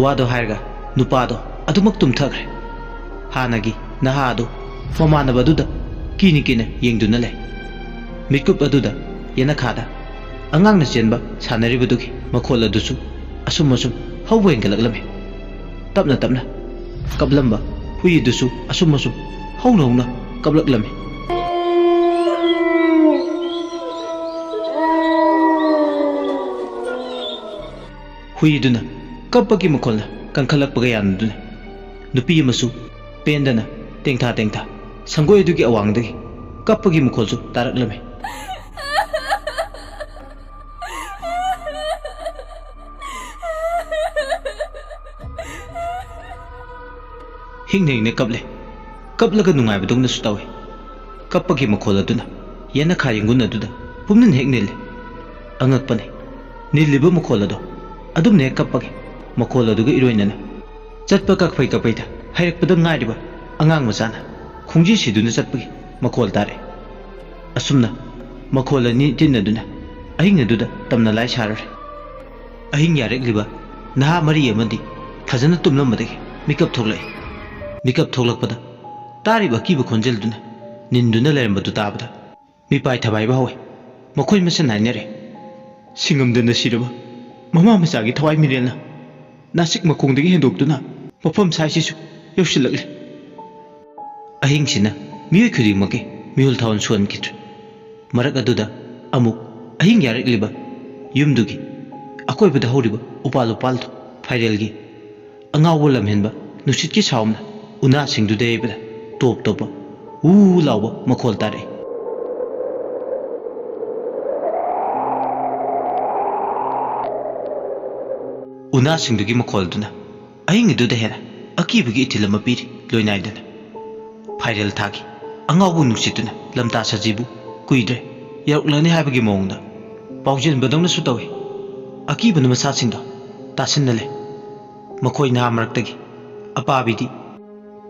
ꯋꯥꯗꯣ ꯍꯥꯏꯔꯒ ꯅꯨꯄꯥꯗꯣ ꯑꯗꯨꯃꯛ ꯇꯨꯝꯊꯈ꯭ꯔꯦ꯫ ꯍꯥꯟꯅꯒꯤ ꯅꯍꯥ ꯑꯗꯨ ꯃꯃꯥꯟꯅꯕ ꯑꯗꯨꯗ ꯀꯤꯅ ꯀꯤꯅ ꯌꯦꯡꯗꯨꯅ ꯂꯩ꯫ ꯃꯤꯠꯀꯨꯞ ꯑꯗꯨꯗ ꯌꯦꯅꯈꯥꯗ ꯑꯉꯥꯡꯅ ꯆꯦꯟꯕ ꯁꯥꯟꯅꯔꯤꯕꯗꯨꯒꯤ ꯃꯈꯣꯜ ꯑꯗꯨꯁꯨ ꯑꯁꯨꯝ ꯑꯁꯨꯝ ꯍꯧꯕ ꯍꯦꯟꯒꯠꯂꯛꯂꯝꯃꯤ꯫ ꯇꯞꯅ ꯇꯞꯅ ꯀꯞꯂꯝꯕ ꯍꯨꯏ ꯑꯗꯨꯁꯨ ꯑꯁꯨꯝ ꯑꯁꯨꯝ ꯍꯧꯅ ꯍꯧꯅ ꯀꯞꯂꯛꯂꯝꯃꯤ꯫ ꯍꯨꯏꯗꯨꯅ ꯀꯞꯄꯒꯤ ꯃꯈꯣꯜꯅ ꯀꯟꯈꯠꯂꯛꯄꯒ ꯌꯥꯅꯗꯨꯅ ꯅꯨꯄꯤ ꯑꯃꯁꯨ ꯄꯦꯟꯗꯅ ꯇꯦꯡꯊꯥ ꯇꯦꯡꯊꯥ ꯁꯪꯒꯣꯏ ꯑꯗꯨꯒꯤ ꯑꯋꯥꯡꯗꯒꯤ ꯀꯞꯄꯒꯤ ꯃꯈꯣꯜꯁꯨ ꯇꯥꯔꯛꯂꯝꯃꯤ꯫ ꯍꯤꯡꯅ ꯍꯤꯡꯅ ꯀꯞꯂꯦ꯫ ꯀꯞꯂꯒ ꯅꯨꯡꯉꯥꯏꯕꯗꯧꯅꯁꯨ ꯇꯧꯏ꯫ ꯀꯞꯄꯒꯤ ꯃꯈꯣꯜ ꯑꯗꯨꯅ ꯌꯦꯅꯈꯥ ꯌꯦꯡꯒꯨꯟ ꯑꯗꯨꯗ ꯄꯨꯝꯅꯤꯟ ꯍꯦꯛ ꯅꯤꯜꯂꯤ꯫ ꯑꯉꯛꯄꯅꯤ, ꯅꯤꯜꯂꯤꯕ ꯃꯈꯣꯜ ꯑꯗꯣ ꯑꯗꯨꯝꯅ ꯍꯦꯛ ꯀꯞꯄꯒꯤ ꯃꯈꯣꯜ ꯑꯗꯨꯒ ꯏꯔꯣꯏꯅꯅ ꯆꯠꯄ ꯀꯛꯐꯩ ꯀꯛꯐꯩꯗ ꯍꯥꯏꯔꯛꯄꯗ ꯉꯥꯏꯔꯤꯕ ꯑꯉꯥꯡ ꯃꯆꯥꯅ ꯈꯣꯡꯖꯤ ꯁꯤꯗꯨꯅ ꯆꯠꯄꯒꯤ ꯃꯈꯣꯜ ꯇꯥꯔꯛꯏ꯫ ꯑꯁꯨꯝꯅ ꯃꯈꯣꯜ ꯑꯅꯤ ꯇꯤꯟꯅꯗꯨꯅ ꯑꯍꯤꯡ ꯑꯗꯨꯗ ꯇꯝꯅ ꯂꯥꯏ ꯁꯥꯔꯨꯔꯦ꯫ ꯑꯍꯤꯡ ꯌꯥꯔꯦꯛꯂꯤꯕ ꯅꯍꯥ ꯃꯔꯤ ꯑꯃꯗꯤ ꯐꯖꯅ ꯇꯨꯝꯂꯝꯕꯗꯒꯤ ꯃꯤꯀꯞ ꯊꯣꯛꯂꯛꯏ꯫ ꯃꯤꯀꯞ ꯊꯣꯛꯂꯛꯄꯗ ꯇꯥꯔꯤꯕ ꯑꯀꯤꯕ ꯈꯣꯟꯖꯦꯜꯗꯨꯅ ꯅꯤꯟꯗꯨꯅ ꯂꯩꯔꯝꯕꯗꯨ ꯇꯥꯕꯗ ꯃꯤꯄꯥꯏ ꯊꯕꯥꯏꯕ ꯍꯧꯋꯦ꯫ ꯃꯈꯣꯏ ꯃꯁꯦꯟ ꯍꯥꯏꯅꯔꯦ, "ꯁꯤꯡꯉꯝꯗꯅ ꯁꯤꯔꯕ ꯃꯃꯥ ꯃꯆꯥꯒꯤ ꯊꯋꯥꯏ ꯃꯤꯔꯦꯜꯅ ꯅꯥꯁꯤꯛ ꯃꯈꯣꯡꯗꯒꯤ ꯍꯦꯟꯗꯣꯛꯇꯨꯅ ꯃꯐꯝ ꯁꯥꯏꯁꯤꯁꯨ ꯌꯧꯁꯤꯜꯂꯛꯂꯦ"꯫ ꯑꯍꯤꯡꯁꯤꯅ ꯃꯤꯑꯣꯏ ꯈꯨꯗꯤꯡꯃꯛꯀꯤ ꯃꯤꯍꯨꯜ ꯊꯥꯍꯨꯜ ꯁꯨꯍꯟꯈꯤꯗ꯭ꯔꯦ꯫ ꯃꯔꯛ ꯑꯗꯨꯗ ꯑꯃꯨꯛ ꯑꯍꯤꯡ ꯌꯥꯔꯛꯂꯤꯕ ꯌꯨꯝꯗꯨꯒꯤ ꯑꯀꯣꯏꯕꯗ ꯍꯧꯔꯤꯕ ꯎꯄꯥꯜ ꯎꯄꯥꯜꯗꯨ ꯐꯥꯏꯔꯦꯜꯒꯤ ꯑꯉꯥꯎꯕ ꯂꯝꯍꯦꯟꯕ ꯅꯨꯡꯁꯤꯠꯀꯤ ꯁꯥꯎꯝꯅ ꯎꯅꯥꯁꯤꯡꯗꯨꯗ ꯌꯩꯕꯗ ꯇꯣꯞ ꯇꯣꯞꯄ ꯎ ꯂꯥꯎꯕ ꯃꯈꯣꯜ ꯇꯥꯔꯛꯏ꯫ ꯎꯅꯥꯁꯤꯡꯗꯨꯒꯤ ꯃꯈꯣꯜꯗꯨꯅ ꯑꯍꯤꯡ ꯑꯗꯨꯗ ꯍꯦꯟꯅ ꯑꯀꯤꯕꯒꯤ ꯏꯊꯤꯜ ꯑꯃ ꯄꯤꯔꯤ꯫ ꯂꯣꯏꯅꯥꯏꯗꯅ ꯐꯥꯏꯔꯦꯜ ꯊꯥꯒꯤ ꯑꯉꯥꯎꯕ ꯅꯨꯡꯁꯤꯠꯇꯨꯅ ꯂꯝꯇꯥ ꯁꯖꯤꯕꯨ ꯀꯨꯏꯗ꯭ꯔꯦ ꯌꯧꯔꯛꯂꯅꯤ ꯍꯥꯏꯕꯒꯤ ꯃꯑꯣꯡꯗ ꯄꯥꯎꯖꯦꯟꯕꯗꯧꯅꯁꯨ ꯇꯧꯏ꯫ ꯑꯀꯤꯕꯅ ꯃꯁꯥꯁꯤꯡꯗꯣ ꯇꯥꯁꯤꯟꯅꯂꯦ꯫ ꯃꯈꯣꯏ ꯅꯍꯥ ꯃꯔꯛꯇꯒꯤ ꯑꯄꯥꯕꯤꯗꯤ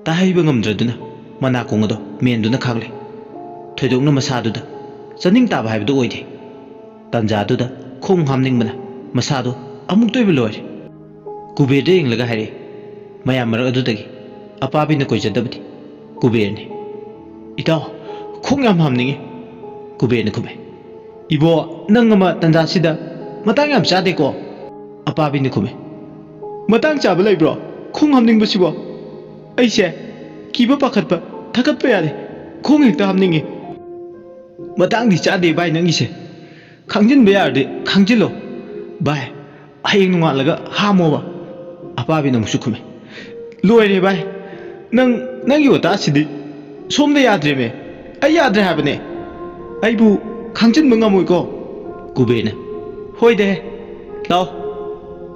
ꯇꯥꯍꯩꯕ ꯉꯝꯗ꯭ꯔꯗꯨꯅ ꯃꯅꯥꯀꯣꯡ ꯑꯗꯣ ꯃꯦꯟꯗꯨꯅ ꯈꯥꯡꯂꯦ꯫ ꯊꯣꯏꯗꯣꯛꯅ ꯃꯁꯥꯗꯨꯗ ꯆꯥꯅꯤꯡ ꯇꯥꯕ ꯍꯥꯏꯕꯗꯨ ꯑꯣꯏꯗꯦ꯫ ꯇꯥꯟꯖꯥꯗꯨꯗ ꯈꯣꯡ ꯍꯥꯝꯅꯤꯡꯕꯅ ꯃꯁꯥꯗꯨ ꯑꯃꯨꯛꯇ ꯑꯣꯏꯕ ꯂꯣꯏꯔꯦ꯫ ꯀꯨꯕꯦꯔꯗ ꯌꯦꯡꯂꯒ ꯍꯥꯏꯔꯛꯏ꯫ ꯃꯌꯥꯝ ꯃꯔꯛ ꯑꯗꯨꯗꯒꯤ ꯑꯄꯥꯕꯤꯅ ꯀꯣꯏꯖꯗꯕꯗꯤ ꯀꯨꯕꯦꯔꯅꯤ꯫ "ꯏꯇꯥꯎ, ꯈꯣꯡ ꯌꯥꯝ ꯍꯥꯝꯅꯤꯡꯉꯤ"꯫ ꯀꯨꯕꯦꯔꯅ ꯈꯨꯝꯃꯦ꯫ "ꯏꯕꯣ, ꯅꯪ ꯑꯃ ꯇꯟꯖꯥꯁꯤꯗ ꯃꯇꯥꯡ ꯌꯥꯝ ꯆꯥꯗꯦꯀꯣ"꯫ ꯑꯄꯥꯕꯤꯅ ꯈꯨꯝꯃꯦ꯫ "ꯃꯇꯥꯡ ꯆꯥꯕ ꯂꯩꯕ꯭ꯔꯣ ꯈꯣꯡ ꯍꯥꯝꯅꯤꯡꯕꯁꯤꯕꯣ? ꯑꯩꯁꯦ ꯀꯤꯕ ꯄꯥꯈꯠꯄ ꯊꯀꯠꯄ ꯌꯥꯗꯦ, ꯈꯣꯡ ꯍꯦꯛꯇ ꯍꯥꯝꯅꯤꯡꯉꯤ"꯫ "ꯃꯇꯥꯡꯗꯤ ꯆꯥꯗꯦ ꯚꯥꯏ ꯅꯪꯒꯤꯁꯦ, ꯈꯥꯡꯖꯤꯟꯕ ꯌꯥꯔꯗꯤ ꯈꯥꯡꯖꯤꯜꯂꯣ ꯚꯥꯏ, ꯍꯌꯦꯡ ꯅꯣꯡꯉꯥꯜꯂꯒ ꯍꯥꯝꯃꯣꯕ"꯫ ꯑꯄꯥꯕꯤꯅ ꯑꯃꯨꯛꯁꯨ ꯈꯨꯝꯃꯦ꯫ "ꯂꯣꯏꯔꯦ ꯚꯥꯏ, ꯅꯪ, ꯅꯪꯒꯤ ꯋꯥꯇꯥꯁꯤꯗꯤ ꯁꯣꯝꯗ ꯌꯥꯗ꯭ꯔꯦꯃꯦ, ꯑꯩ ꯌꯥꯗ꯭ꯔꯦ ꯍꯥꯏꯕꯅꯦ꯫ ꯑꯩꯕꯨ ꯈꯥꯡꯖꯤꯟꯕ ꯉꯝꯃꯣꯏꯀꯣ"꯫ ꯀꯨꯕꯦꯔꯅ, "ꯍꯣꯏꯗꯦ, ꯂꯥꯛꯑꯣ,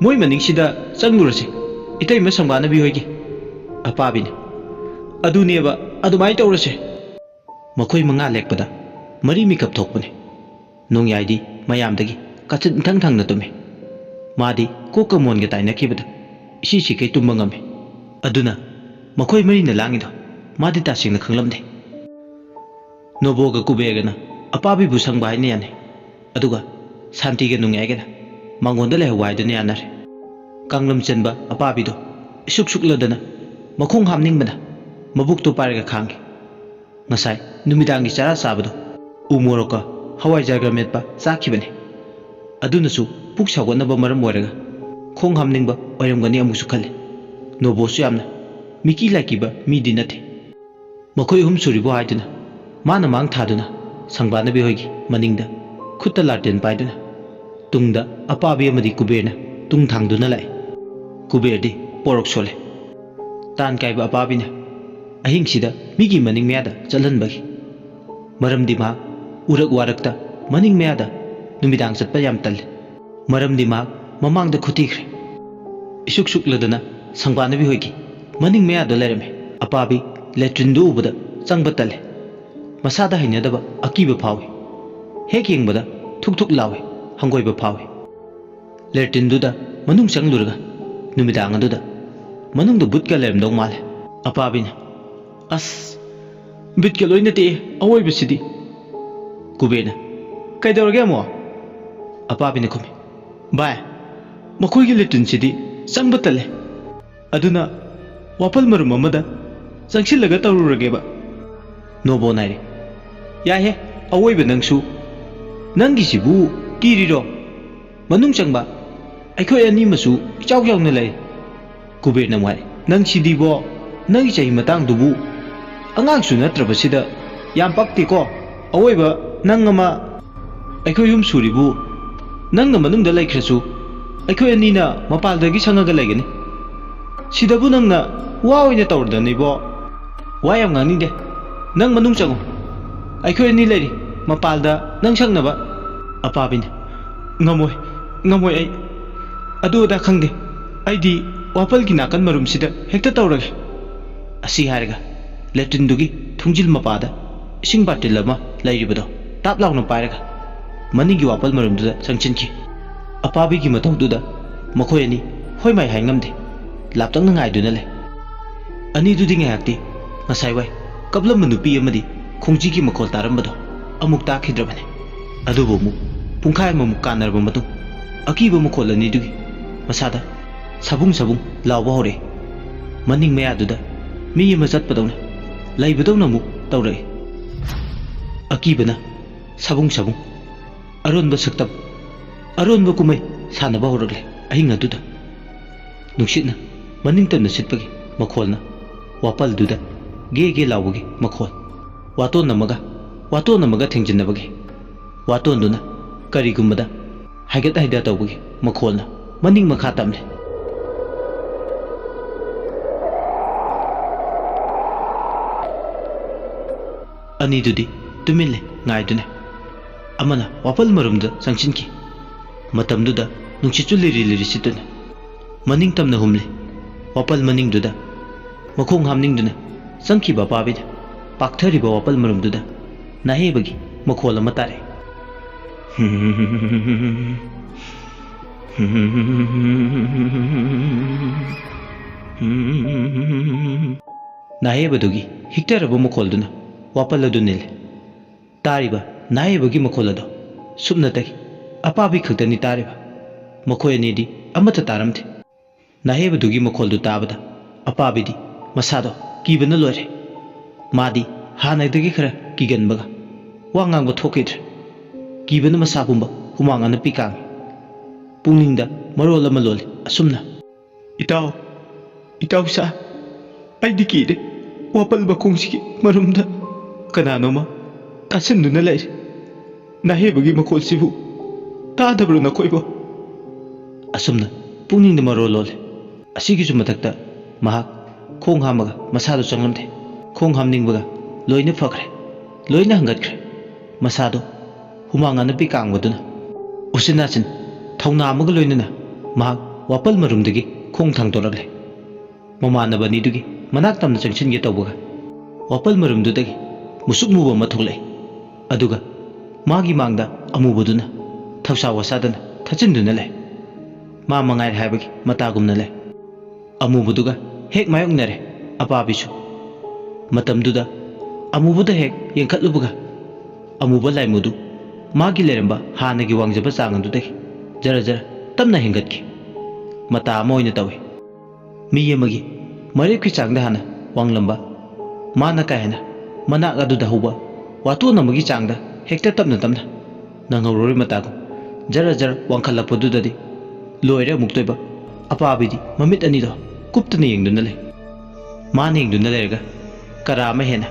ꯃꯣꯏ ꯃꯅꯤꯡꯁꯤꯗ ꯆꯪꯂꯨꯔꯁꯤ, ꯏꯇꯩꯃ ꯁꯪꯕꯥꯅꯕꯤ ꯍꯣꯏꯒꯤ"꯫ ꯑꯄꯥꯕꯤꯅ, "ꯑꯗꯨꯅꯦꯕ, ꯑꯗꯨꯃꯥꯏꯅ ꯇꯧꯔꯁꯦ"꯫ ꯃꯈꯣꯏ ꯃꯉꯥ ꯂꯦꯛꯄꯗ ꯃꯔꯤ ꯃꯤꯀꯞ ꯊꯣꯛꯄꯅꯤ꯫ ꯅꯣꯡꯌꯥꯏꯗꯤ ꯃꯌꯥꯝꯗꯒꯤ ꯀꯥꯆꯤꯟ ꯏꯊꯪ ꯊꯪꯅ ꯇꯨꯝꯃꯤ꯫ ꯃꯥꯗꯤ ꯀꯣꯛꯀ ꯃꯣꯟꯒ ꯇꯥꯏꯅꯈꯤꯕꯗ ꯏꯁꯤ ꯁꯤꯈꯩ ꯇꯨꯝꯕ ꯉꯝꯃꯤ꯫ ꯑꯗꯨꯅ ꯃꯈꯣꯏ ꯃꯔꯤꯅ ꯂꯥꯡꯉꯤꯗꯣ ꯃꯥꯗꯤ ꯇꯁꯦꯡꯅ ꯈꯪꯂꯝꯗꯦ꯫ ꯅꯣꯕꯣꯒ ꯀꯨꯕꯦꯔꯒꯅ ꯑꯄꯥꯕꯤꯕꯨ ꯁꯪꯕ ꯍꯥꯏꯅ ꯌꯥꯅꯩ, ꯑꯗꯨꯒ ꯁꯥꯟꯇꯤꯒ ꯅꯣꯡꯌꯥꯏꯒꯅ ꯃꯉꯣꯟꯗ ꯂꯩꯍꯧꯕ ꯍꯥꯏꯗꯨꯅ ꯌꯥꯅꯔꯦ꯫ ꯀꯥꯡꯂꯝ ꯆꯦꯟꯕ ꯑꯄꯥꯕꯤꯗꯣ ꯏꯁꯨꯛ ꯁꯨꯛꯂꯗꯅ ꯃꯈꯣꯡ ꯍꯥꯝꯅꯤꯡꯕꯅ ꯃꯕꯨꯛꯇꯣ ꯄꯥꯏꯔꯒ ꯈꯥꯡꯉꯤ꯫ ꯉꯁꯥꯏ ꯅꯨꯃꯤꯗꯥꯡꯒꯤ ꯆꯔꯥ ꯆꯥꯕꯗꯣ ꯎ ꯃꯣꯔꯣꯛꯀ ꯍꯋꯥꯏꯖꯥꯔꯒ ꯃꯦꯠꯄ ꯆꯥꯈꯤꯕꯅꯤ꯫ ꯑꯗꯨꯅꯁꯨ ꯄꯨꯛ ꯁꯥꯎꯒꯠꯅꯕ ꯃꯔꯝ ꯑꯣꯏꯔꯒ ꯈꯣꯡ ꯍꯥꯝꯅꯤꯡꯕ ꯑꯣꯏꯔꯝꯒꯅꯤ ꯑꯃꯨꯛꯁꯨ ꯈꯜꯂꯤ꯫ ꯅꯣꯕꯣꯁꯨ ꯌꯥꯝꯅ ꯃꯤꯀꯤ ꯂꯥꯏꯀꯤꯕ ꯃꯤꯗꯤ ꯅꯠꯇꯦ꯫ ꯃꯈꯣꯏ ꯑꯍꯨꯝ ꯁꯨꯔꯤꯕꯣ ꯍꯥꯏꯗꯨꯅ ꯃꯥꯅ ꯃꯥꯡ ꯊꯥꯗꯨꯅ ꯁꯪꯕꯥꯅꯕꯤ ꯍꯣꯏꯒꯤ ꯃꯅꯤꯡꯗ ꯈꯨꯠꯇ ꯂꯥꯇꯦꯟ ꯄꯥꯏꯗꯨꯅ ꯇꯨꯡꯗ ꯑꯄꯥꯕꯤ ꯑꯃꯗꯤ ꯀꯨꯕꯦꯔꯅ ꯇꯨꯡ ꯊꯥꯡꯗꯨꯅ ꯂꯥꯛꯏ꯫ ꯀꯨꯕꯦꯔꯗꯤ ꯄꯣꯔꯣꯛ ꯁꯣꯜꯂꯦ꯫ ꯇꯥꯟ ꯀꯥꯏꯕ ꯑꯄꯥꯕꯤꯅ ꯑꯍꯤꯡꯁꯤꯗ ꯃꯤꯒꯤ ꯃꯅꯤꯡ ꯃꯌꯥꯗ ꯆꯠꯍꯟꯕꯒꯤ꯫ ꯃꯔꯝꯗꯤ ꯃꯍꯥꯛ ꯎꯔꯛ ꯋꯥꯔꯛꯇ ꯃꯅꯤꯡ ꯃꯌꯥꯗ ꯅꯨꯃꯤꯗꯥꯡ ꯆꯠꯄ ꯌꯥꯝ ꯇꯜꯂꯤ꯫ ꯃꯔꯝꯗꯤ ꯃꯍꯥꯛ ꯃꯃꯥꯡꯗ ꯈꯨꯊꯤꯈ꯭ꯔꯦ꯫ ꯏꯁꯨꯛ ꯁꯨꯛꯂꯗꯅ ꯁꯪꯕꯥꯅꯕꯤ ꯍꯣꯏꯒꯤ ꯃꯅꯤꯡ ꯃꯌꯥꯗ ꯂꯩꯔꯝꯃꯤ꯫ ꯑꯄꯥꯕꯤ ꯂꯦꯇ꯭ꯔꯤꯟꯗꯨ ꯎꯕꯗ ꯆꯪꯕ ꯇꯜꯂꯤ꯫ ꯃꯁꯥꯗ ꯍꯩꯅꯗꯕ ꯑꯀꯤꯕ ꯐꯥꯎꯏ꯫ ꯍꯦꯛ ꯌꯦꯡꯕꯗ ꯊꯨꯛ ꯊꯨꯛ ꯂꯥꯎꯏ, ꯍꯪꯒꯣꯏꯕ ꯐꯥꯎꯏ꯫ ꯂꯦꯇ꯭ꯔꯤꯟꯗꯨꯗ ꯃꯅꯨꯡ ꯆꯪꯂꯨꯔꯒ ꯅꯨꯃꯤꯗꯥꯡ ꯑꯗꯨꯗ ꯃꯅꯨꯡꯗ ꯕꯨꯠꯀ ꯂꯩꯔꯝꯗꯧ ꯃꯥꯜꯂꯦ꯫ ꯑꯄꯥꯕꯤꯅ, "ꯑꯁ, ꯕꯤꯠꯀ ꯂꯣꯏꯅ ꯇꯦꯛꯑꯦ ꯑꯋꯣꯏꯕꯁꯤꯗꯤ꯫" ꯀꯨꯕꯦꯔꯅ, "ꯀꯩꯗꯧꯔꯒꯦ ꯑꯃꯨꯛ?" ꯑꯄꯥꯕꯤꯅ ꯈꯨꯝꯃꯤ, "ꯚꯥꯏ, ꯃꯈꯣꯏꯒꯤ ꯂꯦꯇ꯭ꯔꯤꯟꯁꯤꯗꯤ ꯆꯪꯕ ꯇꯜꯂꯦ꯫ ꯑꯗꯨꯅ ꯋꯥꯄꯜ ꯃꯔꯨꯝ ꯑꯃꯗ ꯆꯪꯁꯤꯜꯂꯒ ꯇꯧꯔꯨꯔꯒꯦꯕ꯫" ꯅꯣꯕꯣ ꯅꯥꯏꯔꯦ, "ꯌꯥꯏꯍꯦ, ꯑꯋꯣꯏꯕ ꯅꯪꯁꯨ꯫ ꯅꯪꯒꯤꯁꯤꯕꯨ ꯀꯤꯔꯤꯔꯣ? ꯃꯅꯨꯡ ꯆꯪꯕ ꯑꯩꯈꯣꯏ ꯑꯅꯤꯃꯁꯨ ꯏꯆꯥꯎ ꯆꯥꯎꯅ ꯂꯩ꯫" ꯀꯨꯕꯦꯔꯅ ꯑꯃꯨꯛ ꯍꯥꯏ, "ꯅꯪꯁꯤꯗꯤꯕꯣ, ꯅꯪꯒꯤ ꯆꯍꯤ ꯃꯇꯥꯡꯗꯨꯕꯨ ꯑꯉꯥꯡꯁꯨ ꯅꯠꯇ꯭ꯔꯕꯁꯤꯗ ꯌꯥꯝ ꯄꯛꯇꯦꯀꯣ꯫ ꯑꯋꯣꯏꯕ ꯅꯪ ꯑꯃ, ꯑꯩꯈꯣꯏ ꯑꯍꯨꯝ ꯁꯨꯔꯤꯕꯨ ꯅꯪꯅ ꯃꯅꯨꯡꯗ ꯂꯩꯈ꯭ꯔꯁꯨ ꯑꯩꯈꯣꯏ ꯑꯅꯤꯅ ꯃꯄꯥꯜꯗꯒꯤ ꯁꯪꯉꯒ ꯂꯩꯒꯅꯤ꯫ ꯁꯤꯗꯕꯨ ꯅꯪꯅ ꯋꯥ ꯑꯣꯏꯅ ꯇꯧꯔꯗꯅ ꯏꯕꯣ꯫ ꯋꯥ ꯌꯥꯝ ꯉꯥꯡꯅꯤꯡꯗꯦ꯫ ꯅꯪ ꯃꯅꯨꯡ ꯆꯪꯉꯨ꯫ ꯑꯩꯈꯣꯏ ꯑꯅꯤ ꯂꯩꯔꯤ ꯃꯄꯥꯜꯗ ꯅꯪ ꯁꯪꯅꯕ꯫" ꯑꯄꯥꯕꯤꯅ, "ꯉꯝꯃꯣꯏ, ꯉꯝꯃꯣꯏ ꯑꯩ꯫ ꯑꯗꯨ ꯑꯗꯥ ꯈꯪꯗꯦ꯫ ꯑꯩꯗꯤ ꯋꯥꯄꯜꯒꯤ ꯅꯥꯀꯟ ꯃꯔꯨꯝꯁꯤꯗ ꯍꯦꯛꯇ ꯇꯧꯔꯒꯦ꯫" ꯑꯁꯤ ꯍꯥꯏꯔꯒ ꯂꯦꯇ꯭ꯔꯤꯟꯗꯨꯒꯤ ꯊꯨꯡꯖꯤꯜ ꯃꯄꯥꯗ ꯏꯁꯤꯡ ꯕꯥꯔꯇꯤꯜ ꯑꯃ ꯂꯩꯔꯤꯕꯗꯣ ꯇꯥꯞ ꯂꯥꯎꯅ ꯄꯥꯏꯔꯒ ꯃꯅꯤꯡꯒꯤ ꯋꯥꯄꯜ ꯃꯔꯨꯝꯗꯨꯗ ꯆꯪꯁꯤꯟꯈꯤ꯫ ꯑꯄꯥꯕꯤꯒꯤ ꯃꯇꯧꯗꯨꯗ ꯃꯈꯣꯏ ꯑꯅꯤ ꯍꯣꯏ ꯃꯥꯏ ꯍꯥꯏ ꯉꯝꯗꯦ꯫ ꯂꯥꯞꯇꯛꯅ ꯉꯥꯏꯗꯨꯅ ꯂꯩ꯫ ꯑꯅꯤꯗꯨꯗꯤ ꯉꯥꯏꯍꯥꯛꯇꯤ ꯉꯁꯥꯏ ꯋꯥꯏ ꯀꯞꯂꯝꯕ ꯅꯨꯄꯤ ꯑꯃꯗꯤ ꯈꯣꯡꯖꯤꯒꯤ ꯃꯈꯣꯜ ꯇꯥꯔꯝꯕꯗꯣ ꯑꯃꯨꯛ ꯇꯥꯈꯤꯗ꯭ꯔꯕꯅꯤ꯫ ꯑꯗꯨꯕꯨ ꯑꯃꯨꯛ ꯄꯨꯡꯈꯥꯏ ꯑꯃꯃꯨꯛ ꯀꯥꯟꯅꯔꯕ ꯃꯇꯨꯡ ꯑꯀꯤꯕ ꯃꯈꯣꯜ ꯑꯅꯤꯗꯨꯒꯤ ꯃꯁꯥꯗ ꯁꯥꯕꯨꯡ ꯁꯥꯕꯨꯡ ꯂꯥꯎꯕ ꯍꯧꯔꯛꯏ꯫ ꯃꯅꯤꯡ ꯃꯌꯥꯗꯨꯗ ꯃꯤ ꯑꯃ ꯆꯠꯄꯗꯧꯅ, ꯂꯩꯕꯗꯧꯅ ꯑꯃꯨꯛ ꯇꯧꯔꯛꯏ꯫ ꯑꯀꯤꯕꯅ ꯁꯥꯕꯨꯡ ꯁꯥꯕꯨꯡ꯫ ꯑꯔꯣꯟꯕ ꯁꯛꯇꯝ, ꯑꯔꯣꯟꯕ ꯀꯨꯝꯍꯩ ꯁꯥꯟꯅꯕ ꯍꯧꯔꯛꯂꯦ ꯑꯍꯤꯡ ꯑꯗꯨꯗ꯫ ꯅꯨꯡꯁꯤꯠꯅ ꯃꯅꯤꯡ ꯇꯝꯅ ꯁꯤꯠꯄꯒꯤ ꯃꯈꯣꯜꯅ ꯋꯥꯄꯜꯗꯨꯗ ꯒꯦ ꯒꯦ ꯂꯥꯎꯕꯒꯤ ꯃꯈꯣꯜ, ꯋꯥꯇꯣꯟ ꯑꯃꯒ ꯋꯥꯇꯣꯟ ꯑꯃꯒ ꯊꯦꯡꯖꯤꯟꯅꯕꯒꯤ, ꯋꯥꯇꯣꯟꯗꯨꯅ ꯀꯔꯤꯒꯨꯝꯕꯗ ꯍꯥꯏꯒꯠ ꯍꯥꯏꯗ ꯇꯧꯕꯒꯤ ꯃꯈꯣꯜꯅ ꯃꯅꯤꯡ ꯃꯈꯥ ꯇꯝꯂꯤ꯫ ꯑꯅꯤꯗꯨꯗꯤ ꯇꯨꯃꯤꯟ ꯂꯩ ꯉꯥꯏꯗꯨꯅ꯫ ꯑꯃꯅ ꯋꯥꯄꯜ ꯃꯔꯨꯝꯗ ꯆꯪꯁꯤꯟꯈꯤ꯫ ꯃꯇꯝꯗꯨꯗ ꯅꯨꯡꯁꯤꯠꯁꯨ ꯂꯤꯔꯤ ꯂꯤꯔꯤ ꯁꯤꯠꯇꯨꯅ ꯃꯅꯤꯡ ꯇꯝꯅ ꯍꯨꯝꯂꯤ꯫ ꯋꯥꯄꯜ ꯃꯅꯤꯡꯗꯨꯗ ꯃꯈꯣꯡ ꯍꯥꯝꯅꯤꯡꯗꯨꯅ ꯆꯪꯈꯤꯕ ꯑꯄꯥꯕꯤꯗ ꯄꯥꯛꯊꯔꯤꯕ ꯋꯥꯄꯜ ꯃꯔꯨꯝꯗꯨꯗ ꯅꯥꯍꯦꯕꯒꯤ ꯃꯈꯣꯜ ꯑꯃ ꯇꯥꯔꯛꯏ꯫ ꯅꯥꯍꯦꯕꯗꯨꯒꯤ ꯍꯤꯛꯇꯔꯕ ꯃꯈꯣꯜꯗꯨꯅ ꯋꯥꯄꯜ ꯑꯗꯨ ꯅꯤꯜꯂꯤ꯫ ꯇꯥꯔꯤꯕ ꯅꯥꯍꯦꯕꯒꯤ ꯃꯈꯣꯜ ꯑꯗꯣ ꯁꯨꯞꯅꯇꯒꯤ ꯑꯄꯥꯕꯤ ꯈꯛꯇꯅꯤ ꯇꯥꯔꯤꯕ꯫ ꯃꯈꯣꯏ ꯑꯅꯤꯗꯤ ꯑꯃꯠꯇ ꯇꯥꯔꯝꯗꯦ꯫ ꯅꯥꯍꯦꯕꯗꯨꯒꯤ ꯃꯈꯣꯜꯗꯨ ꯇꯥꯕꯗ ꯑꯄꯥꯕꯤꯗꯤ ꯃꯁꯥꯗꯣ ꯀꯤꯕꯅ ꯂꯣꯏꯔꯦ꯫ ꯃꯥꯗꯤ ꯍꯥꯟꯅꯗꯒꯤ ꯈꯔ ꯀꯤꯒꯟꯕꯒ ꯋꯥ ꯉꯥꯡꯕ ꯊꯣꯛꯈꯤꯗ꯭ꯔꯦ꯫ ꯀꯤꯕꯅ ꯃꯁꯥ ꯄꯨꯝꯕ ꯍꯨꯃꯥꯡ ꯑꯅꯞꯄꯤ ꯀꯥꯡꯉꯤ꯫ ꯄꯨꯛꯅꯤꯡꯗ ꯃꯔꯣꯜ ꯑꯃ ꯂꯣꯜꯂꯤ ꯑꯁꯨꯝꯅ, "ꯏꯇꯥꯎ, ꯏꯇꯥꯎ ꯁꯥ, ꯑꯩꯗꯤ ꯀꯤꯔꯦ꯫ ꯋꯥꯄꯜ ꯃꯈꯣꯡꯁꯤꯒꯤ ꯃꯔꯨꯝꯗ ꯀꯅꯥꯅꯣꯃ ꯇꯥꯁꯤꯟꯗꯨꯅ ꯂꯩꯔꯦ꯫ ꯅꯥꯍꯦꯕꯒꯤ ꯃꯈꯣꯜꯁꯤꯕꯨ ꯇꯥꯗꯕ꯭ꯔꯣ ꯅꯈꯣꯏꯕꯣ?" ꯑꯁꯨꯝꯅ ꯄꯨꯛꯅꯤꯡꯗ ꯃꯔꯣꯜ ꯂꯣꯜꯂꯦ꯫ ꯑꯁꯤꯒꯤꯁꯨ ꯃꯊꯛꯇ ꯃꯍꯥꯛ ꯈꯣꯡ ꯍꯥꯝꯃꯒ ꯃꯁꯥꯗꯨ ꯆꯪꯂꯝꯗꯦ꯫ ꯈꯣꯡ ꯍꯥꯝꯅꯤꯡꯕꯒ ꯂꯣꯏꯅ ꯐꯈ꯭ꯔꯦ, ꯂꯣꯏꯅ ꯍꯪꯒꯠꯈ꯭ꯔꯦ꯫ ꯃꯁꯥꯗꯨ ꯍꯨꯃꯥꯡ ꯑꯅꯞꯄꯤ ꯀꯥꯡꯕꯗꯨꯅ ꯎꯆꯤꯟ ꯅꯥꯆꯤꯟ ꯊꯧꯅꯥ ꯑꯃꯒ ꯂꯣꯏꯅꯅ ꯃꯍꯥꯛ ꯋꯥꯄꯜ ꯃꯔꯨꯝꯗꯒꯤ ꯈꯣꯡ ꯊꯥꯡꯗꯣꯔꯛꯂꯦ꯫ ꯃꯃꯥꯟꯅꯕ ꯑꯅꯤꯗꯨꯒꯤ ꯃꯅꯥꯛ ꯇꯝꯅ ꯆꯪꯁꯤꯟꯒꯦ ꯇꯧꯕꯒ ꯋꯥꯄꯜ ꯃꯔꯨꯝꯗꯨꯗꯒꯤ ꯃꯨꯁꯨꯛ ꯃꯨꯕ ꯑꯃ ꯊꯣꯛꯂꯛꯏ꯫ ꯑꯗꯨꯒ ꯃꯥꯒꯤ ꯃꯥꯡꯗ ꯑꯃꯨꯕꯗꯨꯅ ꯊꯧꯁꯥ ꯋꯥꯁꯥꯗꯅ ꯊꯠꯆꯤꯟꯗꯨꯅ ꯂꯩ꯫ ꯃꯥ ꯃꯉꯥꯏꯔꯦ ꯍꯥꯏꯕꯒꯤ ꯃꯇꯥꯒꯨꯝꯅ ꯂꯩ꯫ ꯑꯃꯨꯕꯗꯨꯒ ꯍꯦꯛ ꯃꯥꯌꯣꯛꯅꯔꯦ ꯑꯄꯥꯕꯤꯁꯨ꯫ ꯃꯇꯝꯗꯨꯗ ꯑꯃꯨꯕꯗ ꯍꯦꯛ ꯌꯦꯡꯈꯠꯂꯨꯕꯒ ꯑꯃꯨꯕ ꯂꯥꯏꯃꯨꯗꯨ ꯃꯥꯒꯤ ꯂꯩꯔꯝꯕ ꯍꯥꯟꯅꯒꯤ ꯋꯥꯡꯖꯕ ꯆꯥꯡ ꯑꯗꯨꯗꯒꯤ ꯖꯔ ꯖꯔ ꯇꯞꯅ ꯍꯦꯟꯒꯠꯈꯤ꯫ ꯃꯇꯥ ꯑꯃ ꯑꯣꯏꯅ ꯇꯧꯏ꯫ ꯃꯤ ꯑꯃꯒꯤ ꯃꯔꯦꯞꯀꯤ ꯆꯥꯡꯗ ꯍꯥꯟꯅ ꯋꯥꯡꯂꯝꯕ ꯃꯥꯅ ꯀꯥ ꯍꯦꯟꯅ ꯃꯅꯥꯛ ꯑꯗꯨꯗ ꯍꯧꯕ ꯋꯥꯇꯣꯟ ꯑꯃꯒꯤ ꯆꯥꯡꯗ ꯍꯦꯛꯇ ꯇꯞꯅ ꯇꯞꯅ, ꯅꯪꯍꯧꯔꯣꯏ ꯃꯇꯥꯒꯨꯝ ꯖꯔ ꯖꯔ ꯋꯥꯡꯈꯠꯂꯛꯄꯗꯨꯗꯗꯤ ꯂꯣꯏꯔꯦ ꯑꯃꯨꯛꯇꯣꯏꯕ꯫ ꯑꯄꯥꯕꯤꯗꯤ ꯃꯃꯤꯠ ꯑꯅꯤꯗꯣ ꯀꯨꯞꯇꯅ ꯌꯦꯡꯗꯨꯅ ꯂꯩ꯫ ꯃꯥꯅ ꯌꯦꯡꯗꯨꯅ ꯂꯩꯔꯒ ꯀꯔꯥ ꯑꯃ ꯍꯦꯟꯅ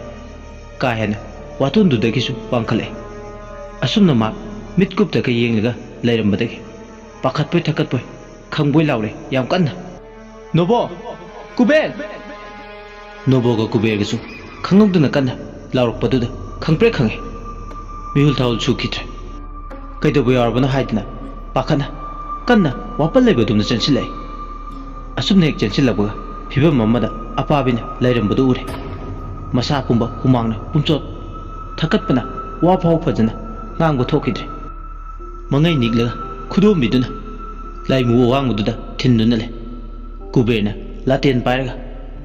ꯀꯥ ꯍꯦꯟꯅ ꯋꯥꯇꯣꯟꯗꯨꯗꯒꯤꯁꯨ ꯋꯥꯡꯈꯠꯂꯛꯑꯦ꯫ ꯑꯁꯨꯝꯅ ꯃꯥ ꯃꯤꯠ ꯀꯨꯞꯇꯒ ꯌꯦꯡꯂꯒ ꯂꯩꯔꯝꯕꯗꯒꯤ ꯄꯥꯈꯠꯄꯣꯏ ꯊꯛꯀꯠꯄꯣꯏ ꯈꯪꯕꯣꯏ ꯂꯥꯎꯔꯦ ꯌꯥꯝ ꯀꯟꯅ, "ꯅꯣꯕꯣ! ꯀꯨꯕꯦꯔ!" ꯅꯣꯕꯣꯒ ꯀꯨꯕꯦꯔꯒꯁꯨ ꯈꯪꯍꯧꯗꯅ ꯀꯟꯅ ꯂꯥꯎꯔꯛꯄꯗꯨꯗ ꯈꯪꯄ꯭ꯔꯦꯛ ꯈꯪꯉꯦ꯫ ꯃꯤꯍꯨꯜ ꯊꯥꯍꯨꯜ ꯁꯨꯈꯤꯗ꯭ꯔꯦ꯫ ꯀꯩꯗꯧꯕ ꯌꯥꯎꯔꯕꯅꯣ ꯍꯥꯏꯗꯅ ꯄꯥꯈꯠꯅ ꯀꯟꯅ ꯋꯥꯄꯜ ꯂꯩꯕꯗꯨꯝꯅ ꯆꯦꯟꯁꯤꯜꯂꯛꯏ꯫ ꯑꯁꯨꯝꯅ ꯍꯦꯛ ꯆꯦꯟꯁꯤꯜꯂꯛꯄꯒ ꯐꯤꯕꯝ ꯑꯃꯗ ꯑꯄꯥꯕꯤꯅ ꯂꯩꯔꯝꯕꯗꯨ ꯎꯔꯦ꯫ ꯃꯁꯥ ꯄꯨꯝꯕ ꯍꯨꯃꯥꯡꯅ ꯄꯨꯝꯆꯣꯠ ꯊꯛꯀꯠꯄꯅ ꯋꯥ ꯐꯥꯎ ꯐꯖꯅ ꯉꯥꯡꯕ ꯊꯣꯛꯈꯤꯗ꯭ꯔꯦ꯫ ꯃꯉꯩ ꯅꯤꯛꯂꯒ ꯈꯨꯗꯣꯝꯕꯤꯗꯨꯅ ꯂꯥꯏꯃꯨ ꯑꯋꯥꯡꯕꯗꯨꯗ ꯊꯤꯟꯗꯨꯅ ꯂꯩ꯫ ꯀꯨꯕꯦꯔꯅ ꯂꯥꯇꯦꯟ ꯄꯥꯏꯔꯒ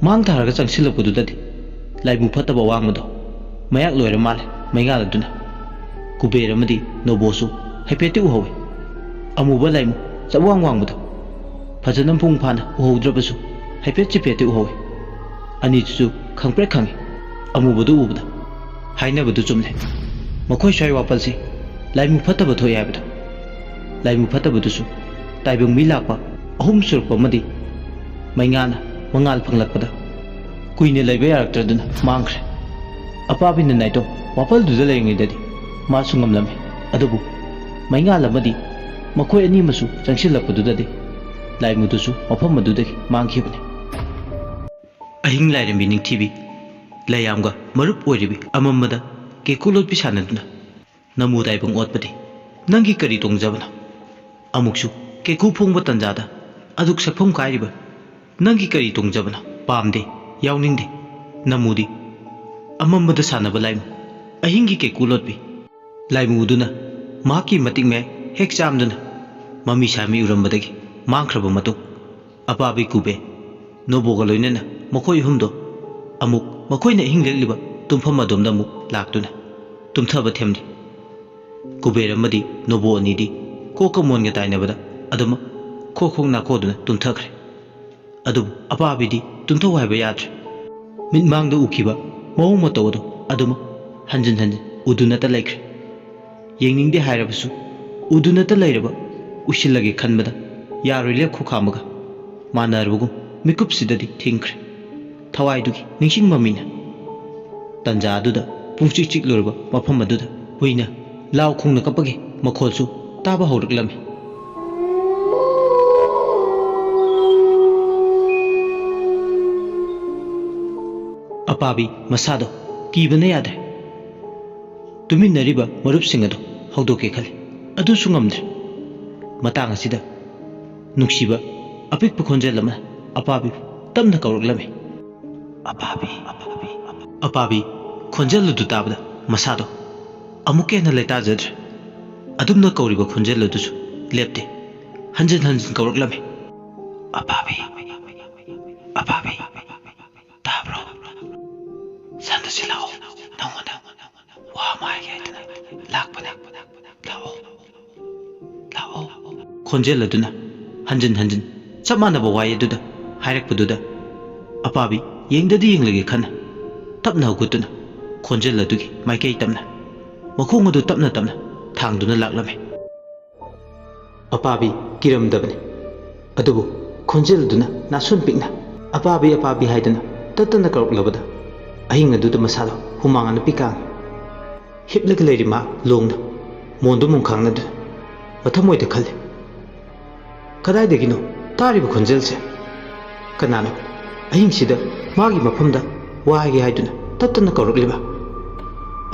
ꯃꯥꯡ ꯊꯥꯔꯒ ꯆꯪꯁꯤꯜꯂꯛꯄꯗꯨꯗꯗꯤ ꯂꯥꯏꯃꯨ ꯐꯠꯇꯕ ꯑꯋꯥꯡꯕꯗꯣ ꯃꯌꯥꯛ ꯂꯣꯏꯔ ꯃꯥꯜꯂꯦ ꯃꯩꯉꯥꯜ ꯑꯗꯨꯅ꯫ ꯀꯨꯕꯦꯔ ꯑꯃꯗꯤ ꯅꯣꯕꯣꯁꯨ ꯍꯥꯏꯐꯦꯠꯇꯤ ꯎꯍꯧꯋꯤ꯫ ꯑꯃꯨꯕ ꯂꯥꯏꯃꯨ ꯆꯞꯋꯥꯡ ꯋꯥꯡꯕꯗꯣ ꯐꯖꯅ ꯃꯄꯨꯡ ꯐꯥꯅ ꯎꯍꯧꯗ꯭ꯔꯕꯁꯨ ꯍꯥꯏꯐꯦꯠ ꯆꯤꯐꯦꯠꯇꯤ ꯎꯍꯧꯋꯤ꯫ ꯑꯅꯤꯗꯨꯁꯨ ꯈꯪꯄ꯭ꯔꯦꯛ ꯈꯪꯉꯤ ꯑꯃꯨꯕꯗꯨ ꯎꯕꯗ꯫ ꯍꯥꯏꯅꯕꯗꯨ ꯆꯨꯝꯂꯦ꯫ ꯃꯈꯣꯏ ꯁ꯭ꯋꯥꯏ ꯋꯥꯄꯜꯁꯤ ꯂꯥꯏꯃꯨ ꯐꯠꯇꯕ ꯊꯣꯛꯑꯦ ꯍꯥꯏꯕꯗꯣ꯫ ꯂꯥꯏꯃꯨ ꯐꯠꯇꯕꯗꯨꯁꯨ ꯇꯥꯏꯕꯪ ꯃꯤ ꯂꯥꯛꯄ ꯑꯍꯨꯝ ꯁꯨꯔꯛꯄ ꯑꯃꯗꯤ ꯃꯩꯉꯥꯅ ꯃꯉꯥꯜ ꯐꯪꯂꯛꯄꯗ ꯀꯨꯏꯅ ꯂꯩꯕ ꯌꯥꯔꯛꯇ꯭ꯔꯗꯨꯅ ꯃꯥꯡꯈ꯭ꯔꯦ꯫ ꯑꯄꯥꯕꯤꯅ ꯅꯥꯏꯇꯣꯝ ꯋꯥꯄꯜꯗꯨꯗ ꯂꯩꯔꯤꯉꯩꯗꯗꯤ ꯃꯥꯁꯨ ꯉꯝꯂꯝꯃꯤ꯫ ꯑꯗꯨꯕꯨ ꯃꯩꯉꯥꯜ ꯑꯃꯗꯤ ꯃꯈꯣꯏ ꯑꯅꯤ ꯑꯃꯁꯨ ꯆꯪꯁꯤꯜꯂꯛꯄꯗꯨꯗꯗꯤ ꯂꯥꯏꯃꯨꯗꯨꯁꯨ ꯃꯐꯝ ꯑꯗꯨꯗꯒꯤ ꯃꯥꯡꯈꯤꯕꯅꯤ꯫ ꯑꯍꯤꯡ ꯂꯥꯏꯔꯦꯝꯕꯤ ꯅꯤꯡꯊꯤꯕꯤ ꯂꯩꯌꯥꯝꯒ ꯃꯔꯨꯞ ꯑꯣꯏꯔꯤꯕꯤ ꯑꯃꯝꯕꯗ ꯀꯦꯀꯨ ꯂꯣꯠꯄꯤ ꯁꯥꯟꯅꯗꯨꯅ ꯅꯃꯨ ꯇꯥꯏꯕꯪ ꯑꯣꯠꯄꯗꯤ ꯅꯪꯒꯤ ꯀꯔꯤ ꯇꯣꯡꯖꯕꯅꯣ? ꯑꯃꯨꯛꯁꯨ ꯀꯦꯀꯨ ꯐꯣꯡꯕ ꯇꯟꯖꯥꯗ ꯑꯗꯨꯛ ꯁꯛꯐꯝ ꯀꯥꯏꯔꯤꯕ ꯅꯪꯒꯤ ꯀꯔꯤ ꯇꯣꯡꯖꯕꯅꯣ? ꯄꯥꯝꯗꯦ, ꯌꯥꯎꯅꯤꯡꯗꯦ꯫ ꯅꯃꯨꯗꯤ ꯑꯃꯝꯕꯗ ꯁꯥꯟꯅꯕ ꯂꯥꯏꯃꯨ, ꯑꯍꯤꯡꯒꯤ ꯀꯦꯀꯨ ꯂꯣꯠꯄꯤ꯫ ꯂꯥꯏꯃꯨꯗꯨꯅ ꯃꯍꯥꯛꯀꯤ ꯃꯇꯤꯛ ꯃꯌꯥꯏ ꯍꯦꯛ ꯆꯥꯝꯗꯨꯅ ꯃꯃꯤ ꯁꯥꯃꯤ ꯎꯔꯝꯕꯗꯒꯤ ꯃꯥꯡꯈ꯭ꯔꯕ ꯃꯇꯨꯡ, ꯑꯄꯥꯕꯤ ꯀꯨꯕꯦ, ꯅꯣꯕꯣꯒ ꯂꯣꯏꯅꯅ ꯃꯈꯣꯏ ꯑꯍꯨꯝꯗꯣ ꯑꯃꯨꯛ ꯃꯈꯣꯏꯅ ꯑꯍꯤꯡ ꯂꯦꯛꯂꯤꯕ ꯇꯨꯝꯐꯝ ꯑꯗꯣꯝꯗ ꯑꯃꯨꯛ ꯂꯥꯛꯇꯨꯅ ꯇꯨꯝꯊꯕ ꯊꯦꯝꯂꯤ꯫ ꯀꯨꯕꯦꯔ ꯑꯃꯗꯤ ꯅꯣꯕꯣ ꯑꯅꯤꯗꯤ ꯀꯣꯛꯀ ꯃꯣꯟꯒ ꯇꯥꯏꯅꯕꯗ ꯑꯗꯨꯃꯛ ꯈꯣꯛ ꯈꯣꯛ ꯅꯥꯈꯣꯗꯨꯅ ꯇꯨꯝꯊꯈ꯭ꯔꯦ꯫ ꯑꯗꯨꯕꯨ ꯑꯄꯥꯕꯤꯗꯤ ꯇꯨꯝꯊꯧ ꯍꯥꯏꯕ ꯌꯥꯗ꯭ꯔꯦ꯫ ꯃꯤꯠꯃꯥꯡꯗ ꯎꯈꯤꯕ ꯃꯑꯣꯡ ꯃꯇꯧ ꯑꯗꯨ ꯑꯗꯨꯃꯛ ꯍꯟꯖꯤꯟ ꯍꯟꯖꯤꯟ ꯎꯗꯨꯅꯇ ꯂꯩꯈ꯭ꯔꯦ꯫ ꯌꯦꯡꯅꯤꯡꯗꯦ ꯍꯥꯏꯔꯕꯁꯨ ꯎꯗꯨꯅꯇ ꯂꯩꯔꯕ ꯎꯏꯁꯤꯜꯂꯒꯦ ꯈꯟꯕꯗ ꯌꯥꯔꯣꯏ ꯂꯦꯞꯈꯣ ꯈꯥꯝꯃꯒ ꯃꯥꯟꯅꯔꯕꯒꯨꯝ ꯃꯤꯀꯨꯞꯁꯤꯗꯗꯤ ꯊꯤꯡꯈ꯭ꯔꯦ꯫ ꯊꯋꯥꯏꯗꯨꯒꯤ ꯅꯤꯡꯁꯤꯡ ꯃꯃꯤꯅ ꯇꯟꯖꯥ ꯑꯗꯨꯗ ꯄꯨꯡꯆꯤꯛ ꯆꯤꯛꯂꯨꯔꯕ ꯃꯐꯝ ꯑꯗꯨꯗ ꯍꯨꯏꯅ ꯂꯥꯎ ꯈꯣꯡꯅ ꯀꯞꯄꯒꯤ ꯃꯈꯣꯜꯁꯨ ꯇꯥꯕ ꯍꯧꯔꯛꯂꯝꯃꯤ꯫ ꯑꯄꯥꯕꯤ ꯃꯁꯥꯗꯣ ꯀꯤꯕꯅ ꯌꯥꯗ꯭ꯔꯦ꯫ ꯇꯨꯃꯤꯟꯅꯔꯤꯕ ꯃꯔꯨꯞꯁꯤꯡ ꯑꯗꯨ ꯍꯧꯗꯣꯛꯀꯦ ꯈꯜꯂꯤ, ꯑꯗꯨꯁꯨ ꯉꯝꯗ꯭ꯔꯦ꯫ ꯃꯇꯥꯡ ꯑꯁꯤꯗ ꯅꯨꯡꯁꯤꯕ ꯑꯄꯤꯛꯄ ꯈꯣꯟꯖꯦꯜ ꯑꯃꯅ ꯑꯄꯥꯕꯤꯕꯨ ꯇꯞꯅ ꯀꯧꯔꯛꯂꯝꯃꯤ꯫ "ꯑꯄꯥꯕꯤ, ꯑꯄꯥꯕꯤ, ꯑꯄꯥꯕꯤ꯫" ꯈꯣꯟꯖꯦꯜ ꯑꯗꯨ ꯇꯥꯕꯗ ꯃꯁꯥꯗꯣ ꯑꯃꯨꯛꯀ ꯍꯦꯟꯅ ꯂꯩꯇꯥꯖꯗ꯭ꯔꯦ꯫ ꯑꯗꯨꯝꯅ ꯀꯧꯔꯤꯕ ꯈꯣꯟꯖꯦꯜ ꯑꯗꯨꯁꯨ ꯂꯦꯞꯇꯦ꯫ ꯍꯟꯖꯤꯟ ꯍꯟꯖꯤꯟ ꯀꯧꯔꯛꯂꯝꯃꯤ꯫ "ꯑꯄꯥꯕꯤ, ꯑꯄꯥꯕꯤ, ꯇꯥꯕ꯭ꯔꯣ? ꯁꯥꯟꯅꯁꯤ ꯂꯥꯛꯑꯣ, ꯅꯪꯉꯣꯟꯗ ꯋꯥ ꯑꯃ ꯍꯥꯏꯒꯦ ꯍꯥꯏꯗꯅ ꯂꯥꯛꯄꯅꯦ꯫ ꯂꯥꯛꯑꯣ, ꯂꯥꯛꯑꯣ꯫" ꯈꯣꯟꯖꯦꯜ ꯑꯗꯨꯅ ꯍꯟꯖꯤꯟ ꯍꯟꯖꯤꯟ ꯆꯞ ꯃꯥꯟꯅꯕ ꯋꯥꯍꯩ ꯑꯗꯨꯗ ꯍꯥꯏꯔꯛꯄꯗꯨꯗ ꯑꯄꯥꯕꯤ ꯌꯦꯡꯗꯗꯤ ꯌꯦꯡꯂꯒꯦ ꯈꯟꯅ ꯇꯞꯅ ꯍꯧꯒꯠꯇꯨꯅ ꯈꯣꯟꯖꯦꯜ ꯑꯗꯨꯒꯤ ꯃꯥꯏꯀꯩ ꯇꯝꯅ ꯃꯈꯣꯡ ꯑꯗꯨ ꯇꯞꯅ ꯇꯞꯅ ꯊꯥꯡꯗꯨꯅ ꯂꯥꯛꯂꯝꯃꯤ꯫ ꯑꯄꯥꯕꯤ ꯀꯤꯔꯝꯗꯕꯅꯤ꯫ ꯑꯗꯨꯕꯨ ꯈꯣꯟꯖꯦꯜ ꯑꯗꯨꯅ ꯅꯥꯁꯣꯟ ꯄꯤꯛꯅ "ꯑꯄꯥꯕꯤ, ꯑꯄꯥꯕꯤ" ꯍꯥꯏꯗꯨꯅ ꯇꯠꯇꯅ ꯀꯧꯔꯛꯂꯕꯗ ꯑꯍꯤꯡ ꯑꯗꯨꯗ ꯃꯁꯥꯗꯣ ꯍꯨꯃꯥꯡ ꯑꯅꯞꯄꯤ ꯀꯥꯡꯏ꯫ ꯍꯤꯞꯂꯒ ꯂꯩꯔꯤ ꯃꯥ ꯂꯣꯡꯅ ꯃꯣꯟꯗꯨ ꯃꯨꯟꯈꯥꯡꯅꯗꯨꯅ ꯃꯊꯃꯣꯏꯗ ꯈꯜꯂꯤ, "ꯀꯗꯥꯏꯗꯒꯤꯅꯣ ꯇꯥꯔꯤꯕ ꯈꯣꯟꯖꯦꯜꯁꯦ? ꯀꯅꯥꯅꯣ ꯑꯍꯤꯡꯁꯤꯗ ꯃꯥꯒꯤ ꯃꯐꯝꯗ ꯋꯥ ꯍꯥꯏꯒꯦ ꯍꯥꯏꯗꯨꯅ ꯇꯠꯇꯅ ꯀꯧꯔꯛꯂꯤꯕ?"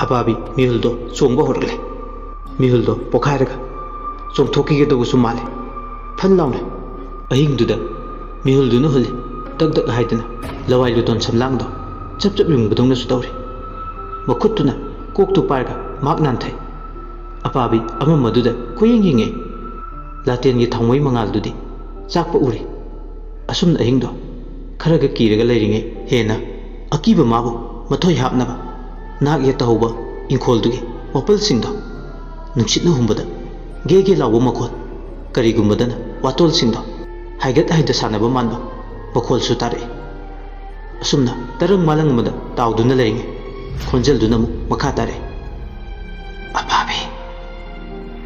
ꯑꯄꯥꯕꯤ ꯃꯤꯍꯨꯜꯗꯣ ꯆꯣꯡꯕ ꯍꯧꯔꯛꯂꯦ꯫ ꯃꯤꯍꯨꯜꯗꯣ ꯄꯣꯈꯥꯏꯔꯒ ꯆꯣꯡꯊꯣꯛꯈꯤꯒꯗꯧꯕꯁꯨ ꯃꯥꯜꯂꯦ꯫ ꯐꯟ ꯂꯥꯎꯅ ꯑꯍꯤꯡꯗꯨꯗ ꯃꯤꯍꯨꯜꯗꯨꯅ ꯍꯨꯜꯂꯤ꯫ ꯗꯛ ꯗꯛ ꯍꯥꯏꯗꯅ ꯂꯋꯥꯏ ꯂꯨꯇꯣꯟ ꯁꯝꯂꯥꯡꯗꯣ ꯆꯞ ꯆꯞ ꯌꯨꯡꯕꯗꯧꯅꯁꯨ ꯇꯧꯔꯤ꯫ ꯃꯈꯨꯠꯇꯨꯅ ꯀꯣꯛꯇꯨ ꯄꯥꯏꯔꯒ ꯃꯍꯥꯛ ꯅꯥꯟꯊꯩ꯫ ꯑꯄꯥꯕꯤ ꯑꯃꯝꯕꯗꯨꯗ ꯀꯣꯏꯌꯦꯡ ꯌꯦꯡꯉꯦ꯫ ꯂꯥꯇꯦꯟꯒꯤ ꯊꯥꯎꯃꯩ ꯃꯉꯥꯜꯗꯨꯗꯤ ꯆꯥꯛꯄ ꯎꯔꯤ꯫ ꯑꯁꯨꯝꯅ ꯑꯍꯤꯡꯗꯣ ꯈꯔꯒ ꯀꯤꯔꯒ ꯂꯩꯔꯤꯉꯩ ꯍꯦꯟꯅ ꯑꯀꯤꯕ ꯃꯥꯕꯨ ꯃꯊꯣꯏ ꯍꯥꯞꯅꯕ ꯅꯥꯛ ꯌꯦꯠꯇ ꯍꯧꯕ ꯏꯪꯈꯣꯜꯗꯨꯒꯤ ꯃꯄꯜꯁꯤꯡꯗꯣ ꯅꯨꯡꯁꯤꯠꯅ ꯍꯨꯝꯕꯗ ꯒꯦ ꯒꯦ ꯂꯥꯎꯕ ꯃꯈꯣꯜ, ꯀꯔꯤꯒꯨꯝꯕꯗꯅ ꯋꯥꯇꯣꯜꯁꯤꯡꯗꯣ ꯍꯥꯏꯒꯠ ꯍꯥꯏꯗ ꯁꯥꯟꯅꯕ ꯃꯥꯟꯕ ꯃꯈꯣꯜꯁꯨ ꯇꯥꯔꯛꯏ꯫ ꯑꯁꯨꯝꯅ ꯇꯔꯪ ꯃꯥꯂꯪ ꯑꯃꯗ ꯇꯥꯎꯗꯨꯅ ꯂꯩꯔꯤꯉꯩ, ꯈꯣꯟꯖꯦꯜꯗꯨꯅ ꯑꯃꯨꯛ ꯃꯈꯥ ꯇꯥꯔꯛꯑꯦ꯫ "ꯑꯄꯥꯕꯤ,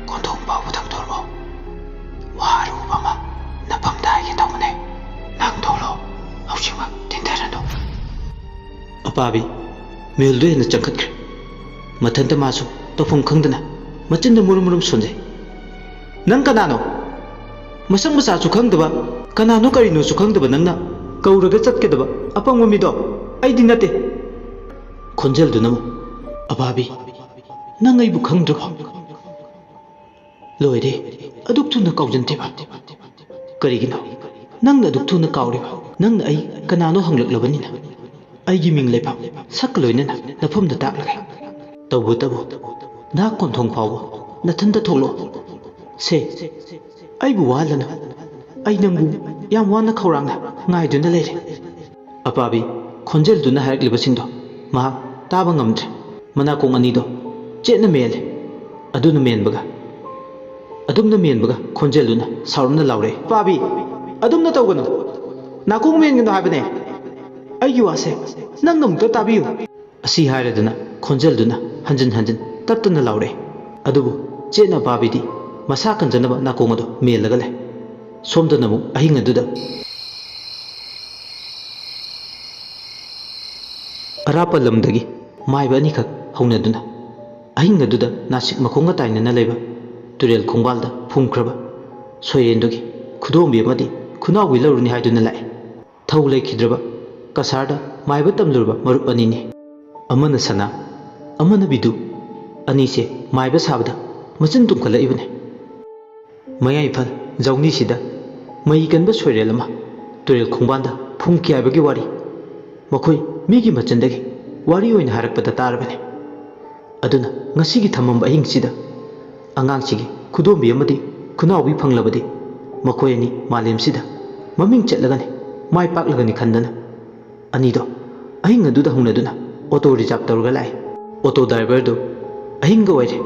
ꯀꯣꯟꯊꯣꯡ ꯐꯥꯎꯕ ꯊꯥꯡꯗꯣꯔꯛꯑꯣ꯫ ꯋꯥ ꯑꯔꯨꯕ ꯑꯃ ꯅꯐꯝꯗ ꯍꯥꯏꯒꯦ ꯇꯧꯕꯅꯦ꯫ ꯅꯪ ꯊꯣꯛꯂꯛꯑꯣ, ꯍꯧꯖꯤꯛꯃꯛ ꯊꯤꯟꯊꯔꯅꯨ꯫" ꯑꯄꯥꯕꯤ ꯃꯤꯍꯨꯜꯗꯨ ꯍꯦꯟꯅ ꯆꯪꯈꯠꯈ꯭ꯔꯦ꯫ ꯃꯊꯟꯇ ꯃꯥꯁꯨ ꯇꯧꯐꯝ ꯈꯪꯗꯅ ꯃꯆꯤꯟꯗ ꯃꯨꯔꯨꯝ ꯃꯨꯔꯨꯝ ꯁꯣꯟꯖꯩ꯫ "ꯅꯪ ꯀꯅꯥꯅꯣ? ꯃꯁꯛ ꯃꯆꯥꯁꯨ ꯈꯪꯗꯕ, ꯀꯅꯥꯅꯣ ꯀꯔꯤꯅꯣꯁꯨ ꯈꯪꯗꯕ ꯅꯪꯅ ꯀꯧꯔꯒ ꯆꯠꯀꯗꯕ ꯑꯄꯪꯕ ꯃꯤꯗꯣ ꯑꯩꯗꯤ ꯅꯠꯇꯦ꯫" ꯈꯣꯟꯖꯦꯜꯗꯨꯅ ꯑꯃꯨꯛ, "ꯑꯄꯥꯕꯤ, ꯅꯪ ꯑꯩꯕꯨ ꯈꯪꯗ꯭ꯔꯕꯣ? ꯂꯣꯏꯔꯦ, ꯑꯗꯨꯛ ꯊꯨꯅ ꯀꯥꯎꯖꯟꯗ꯭ꯔꯤꯕ? ꯀꯔꯤꯒꯤꯅꯣ ꯅꯪꯅ ꯑꯗꯨꯛ ꯊꯨꯅ ꯀꯥꯎꯔꯤꯕ? ꯅꯪꯅ ꯑꯩ ꯀꯅꯥꯅꯣ ꯍꯪꯂꯛꯂꯕꯅꯤꯅ ꯑꯩꯒꯤ ꯃꯤꯡ ꯂꯩꯐꯝ ꯁꯛꯀ ꯂꯣꯏꯅꯅ ꯅꯐꯝꯗ ꯇꯥꯛꯂꯒꯦ꯫ ꯇꯧꯕꯇꯕꯨ ꯅꯍꯥꯛ ꯀꯣꯟꯊꯣꯡ ꯐꯥꯎꯕ ꯅꯊꯟꯇ ꯊꯣꯛꯂꯛꯑꯣ꯫ ꯁꯦ, ꯑꯩꯕꯨ ꯋꯥꯍꯜꯂꯅꯨ꯫ ꯑꯩ ꯅꯪꯕꯨ ꯌꯥꯝ ꯋꯥꯅ ꯈꯧꯔꯥꯡꯅ ꯉꯥꯏꯗꯨꯅ ꯂꯩꯔꯦ꯫" ꯑꯄꯥꯕꯤ ꯈꯣꯟꯖꯦꯜꯗꯨꯅ ꯍꯥꯏꯔꯛꯂꯤꯕꯁꯤꯡꯗꯣ ꯃꯍꯥꯛ ꯇꯥꯕ ꯉꯝꯗ꯭ꯔꯦ꯫ ꯃꯅꯥꯀꯣꯡ ꯑꯅꯤꯗꯣ ꯆꯦꯠꯅ ꯃꯦꯜꯂꯦ꯫ ꯑꯗꯨꯅ ꯃꯦꯟꯕꯒ, ꯑꯗꯨꯝꯅ ꯃꯦꯟꯕꯒ ꯈꯣꯟꯖꯦꯜꯗꯨꯅ ꯁꯥꯎꯔꯞꯅ ꯂꯥꯎꯔꯛꯏ, "ꯑꯄꯥꯕꯤ, ꯑꯗꯨꯝꯅ ꯇꯧꯒꯅꯨ꯫ ꯅꯥꯀꯣꯡ ꯃꯦꯟꯒꯅꯨ ꯍꯥꯏꯕꯅꯦ꯫ ꯑꯩꯒꯤ ꯋꯥꯁꯦ ꯅꯪꯅ ꯑꯃꯨꯛꯇ ꯇꯥꯕꯤꯌꯨ꯫" ꯑꯁꯤ ꯍꯥꯏꯔꯗꯨꯅ ꯈꯣꯟꯖꯦꯜꯗꯨꯅ ꯍꯟꯖꯤꯟ ꯍꯟꯖꯤꯟ ꯇꯠꯇꯅ ꯂꯥꯎꯔꯛꯏ꯫ ꯑꯗꯨꯕꯨ ꯆꯦꯠꯅ ꯑꯄꯥꯕꯤꯗꯤ ꯃꯁꯥ ꯀꯟꯖꯅꯕ ꯅꯥꯀꯣꯡ ꯑꯗꯨ ꯃꯦꯜꯂꯒ ꯂꯩ꯫ ꯁꯣꯝꯗꯅ ꯑꯃꯨꯛ ꯑꯍꯤꯡ ꯑꯗꯨꯗ ꯑꯔꯥꯞꯄ ꯂꯝꯗꯒꯤ ꯃꯥꯏꯕ ꯑꯅꯤꯈꯛ ꯍꯧꯅꯗꯨꯅ ꯑꯍꯤꯡ ꯑꯗꯨꯗ ꯅꯥꯁꯤꯛ ꯃꯈꯣꯡꯒ ꯇꯥꯏꯅꯅ ꯂꯩꯕ ꯇꯨꯔꯦꯜ ꯈꯣꯡꯕꯥꯜꯗ ꯐꯨꯝꯈ꯭ꯔꯕ ꯁꯣꯏꯔꯦꯟꯗꯨꯒꯤ ꯈꯨꯗꯣꯝꯕꯤ ꯑꯃꯗꯤ ꯈꯨꯅꯥꯎꯕꯤ ꯂꯧꯔꯨꯅꯤ ꯍꯥꯏꯗꯨꯅ ꯂꯥꯛꯏ꯫ ꯊꯧ ꯂꯩꯈꯤꯗ꯭ꯔꯕ ꯀꯁꯥꯔꯗ ꯃꯥꯏꯕ ꯇꯝꯂꯨꯔꯕ ꯃꯔꯨꯞ ꯑꯅꯤꯅꯤ꯫ ꯑꯃꯅ ꯁꯅꯥ, ꯑꯃꯅ ꯕꯤꯗꯨ꯫ ꯑꯅꯤꯁꯦ ꯃꯥꯏꯕ ꯁꯥꯕꯗ ꯃꯆꯤꯟ ꯇꯨꯝꯈꯠꯂꯛꯏꯕꯅꯤ꯫ ꯃꯌꯥꯏ ꯏꯝꯐꯥꯜ ꯖꯧꯅꯤꯁꯤꯗ ꯃꯩ ꯀꯟꯕ ꯁꯣꯏꯔꯦꯜ ꯑꯃ ꯇꯨꯔꯦꯜ ꯈꯣꯡꯕꯥꯟꯗ ꯐꯨꯝꯈꯤ ꯍꯥꯏꯕꯒꯤ ꯋꯥꯔꯤ ꯃꯈꯣꯏ ꯃꯤꯒꯤ ꯃꯆꯤꯟꯗꯒꯤ ꯋꯥꯔꯤ ꯑꯣꯏꯅ ꯍꯥꯏꯔꯛꯄꯗ ꯇꯥꯔꯕꯅꯤ꯫ ꯑꯗꯨꯅ ꯉꯁꯤꯒꯤ ꯊꯃꯝꯕ ꯑꯍꯤꯡꯁꯤꯗ ꯑꯉꯥꯡꯁꯤꯒꯤ ꯈꯨꯗꯣꯝꯕꯤ ꯑꯃꯗꯤ ꯈꯨꯅꯥꯎꯕꯤ ꯐꯪꯂꯕꯗꯤ ꯃꯈꯣꯏ ꯑꯅꯤ ꯃꯥꯂꯦꯝꯁꯤꯗ ꯃꯃꯤꯡ ꯆꯠꯂꯒꯅꯤ, ꯃꯥꯏ ꯄꯥꯛꯂꯒꯅꯤ ꯈꯟꯗꯅ ꯑꯅꯤꯗꯣ ꯑꯍꯤꯡ ꯑꯗꯨꯗ ꯍꯧꯅꯗꯨꯅ ꯑꯣꯇꯣ ꯔꯤꯖꯥꯕ ꯇꯧꯔꯒ ꯂꯥꯛꯏ꯫ ꯑꯣꯇꯣ ꯗ꯭ꯔꯥꯏꯚꯔꯗꯨ ꯑꯍꯤꯡꯒ ꯑꯣꯏꯔꯦ꯫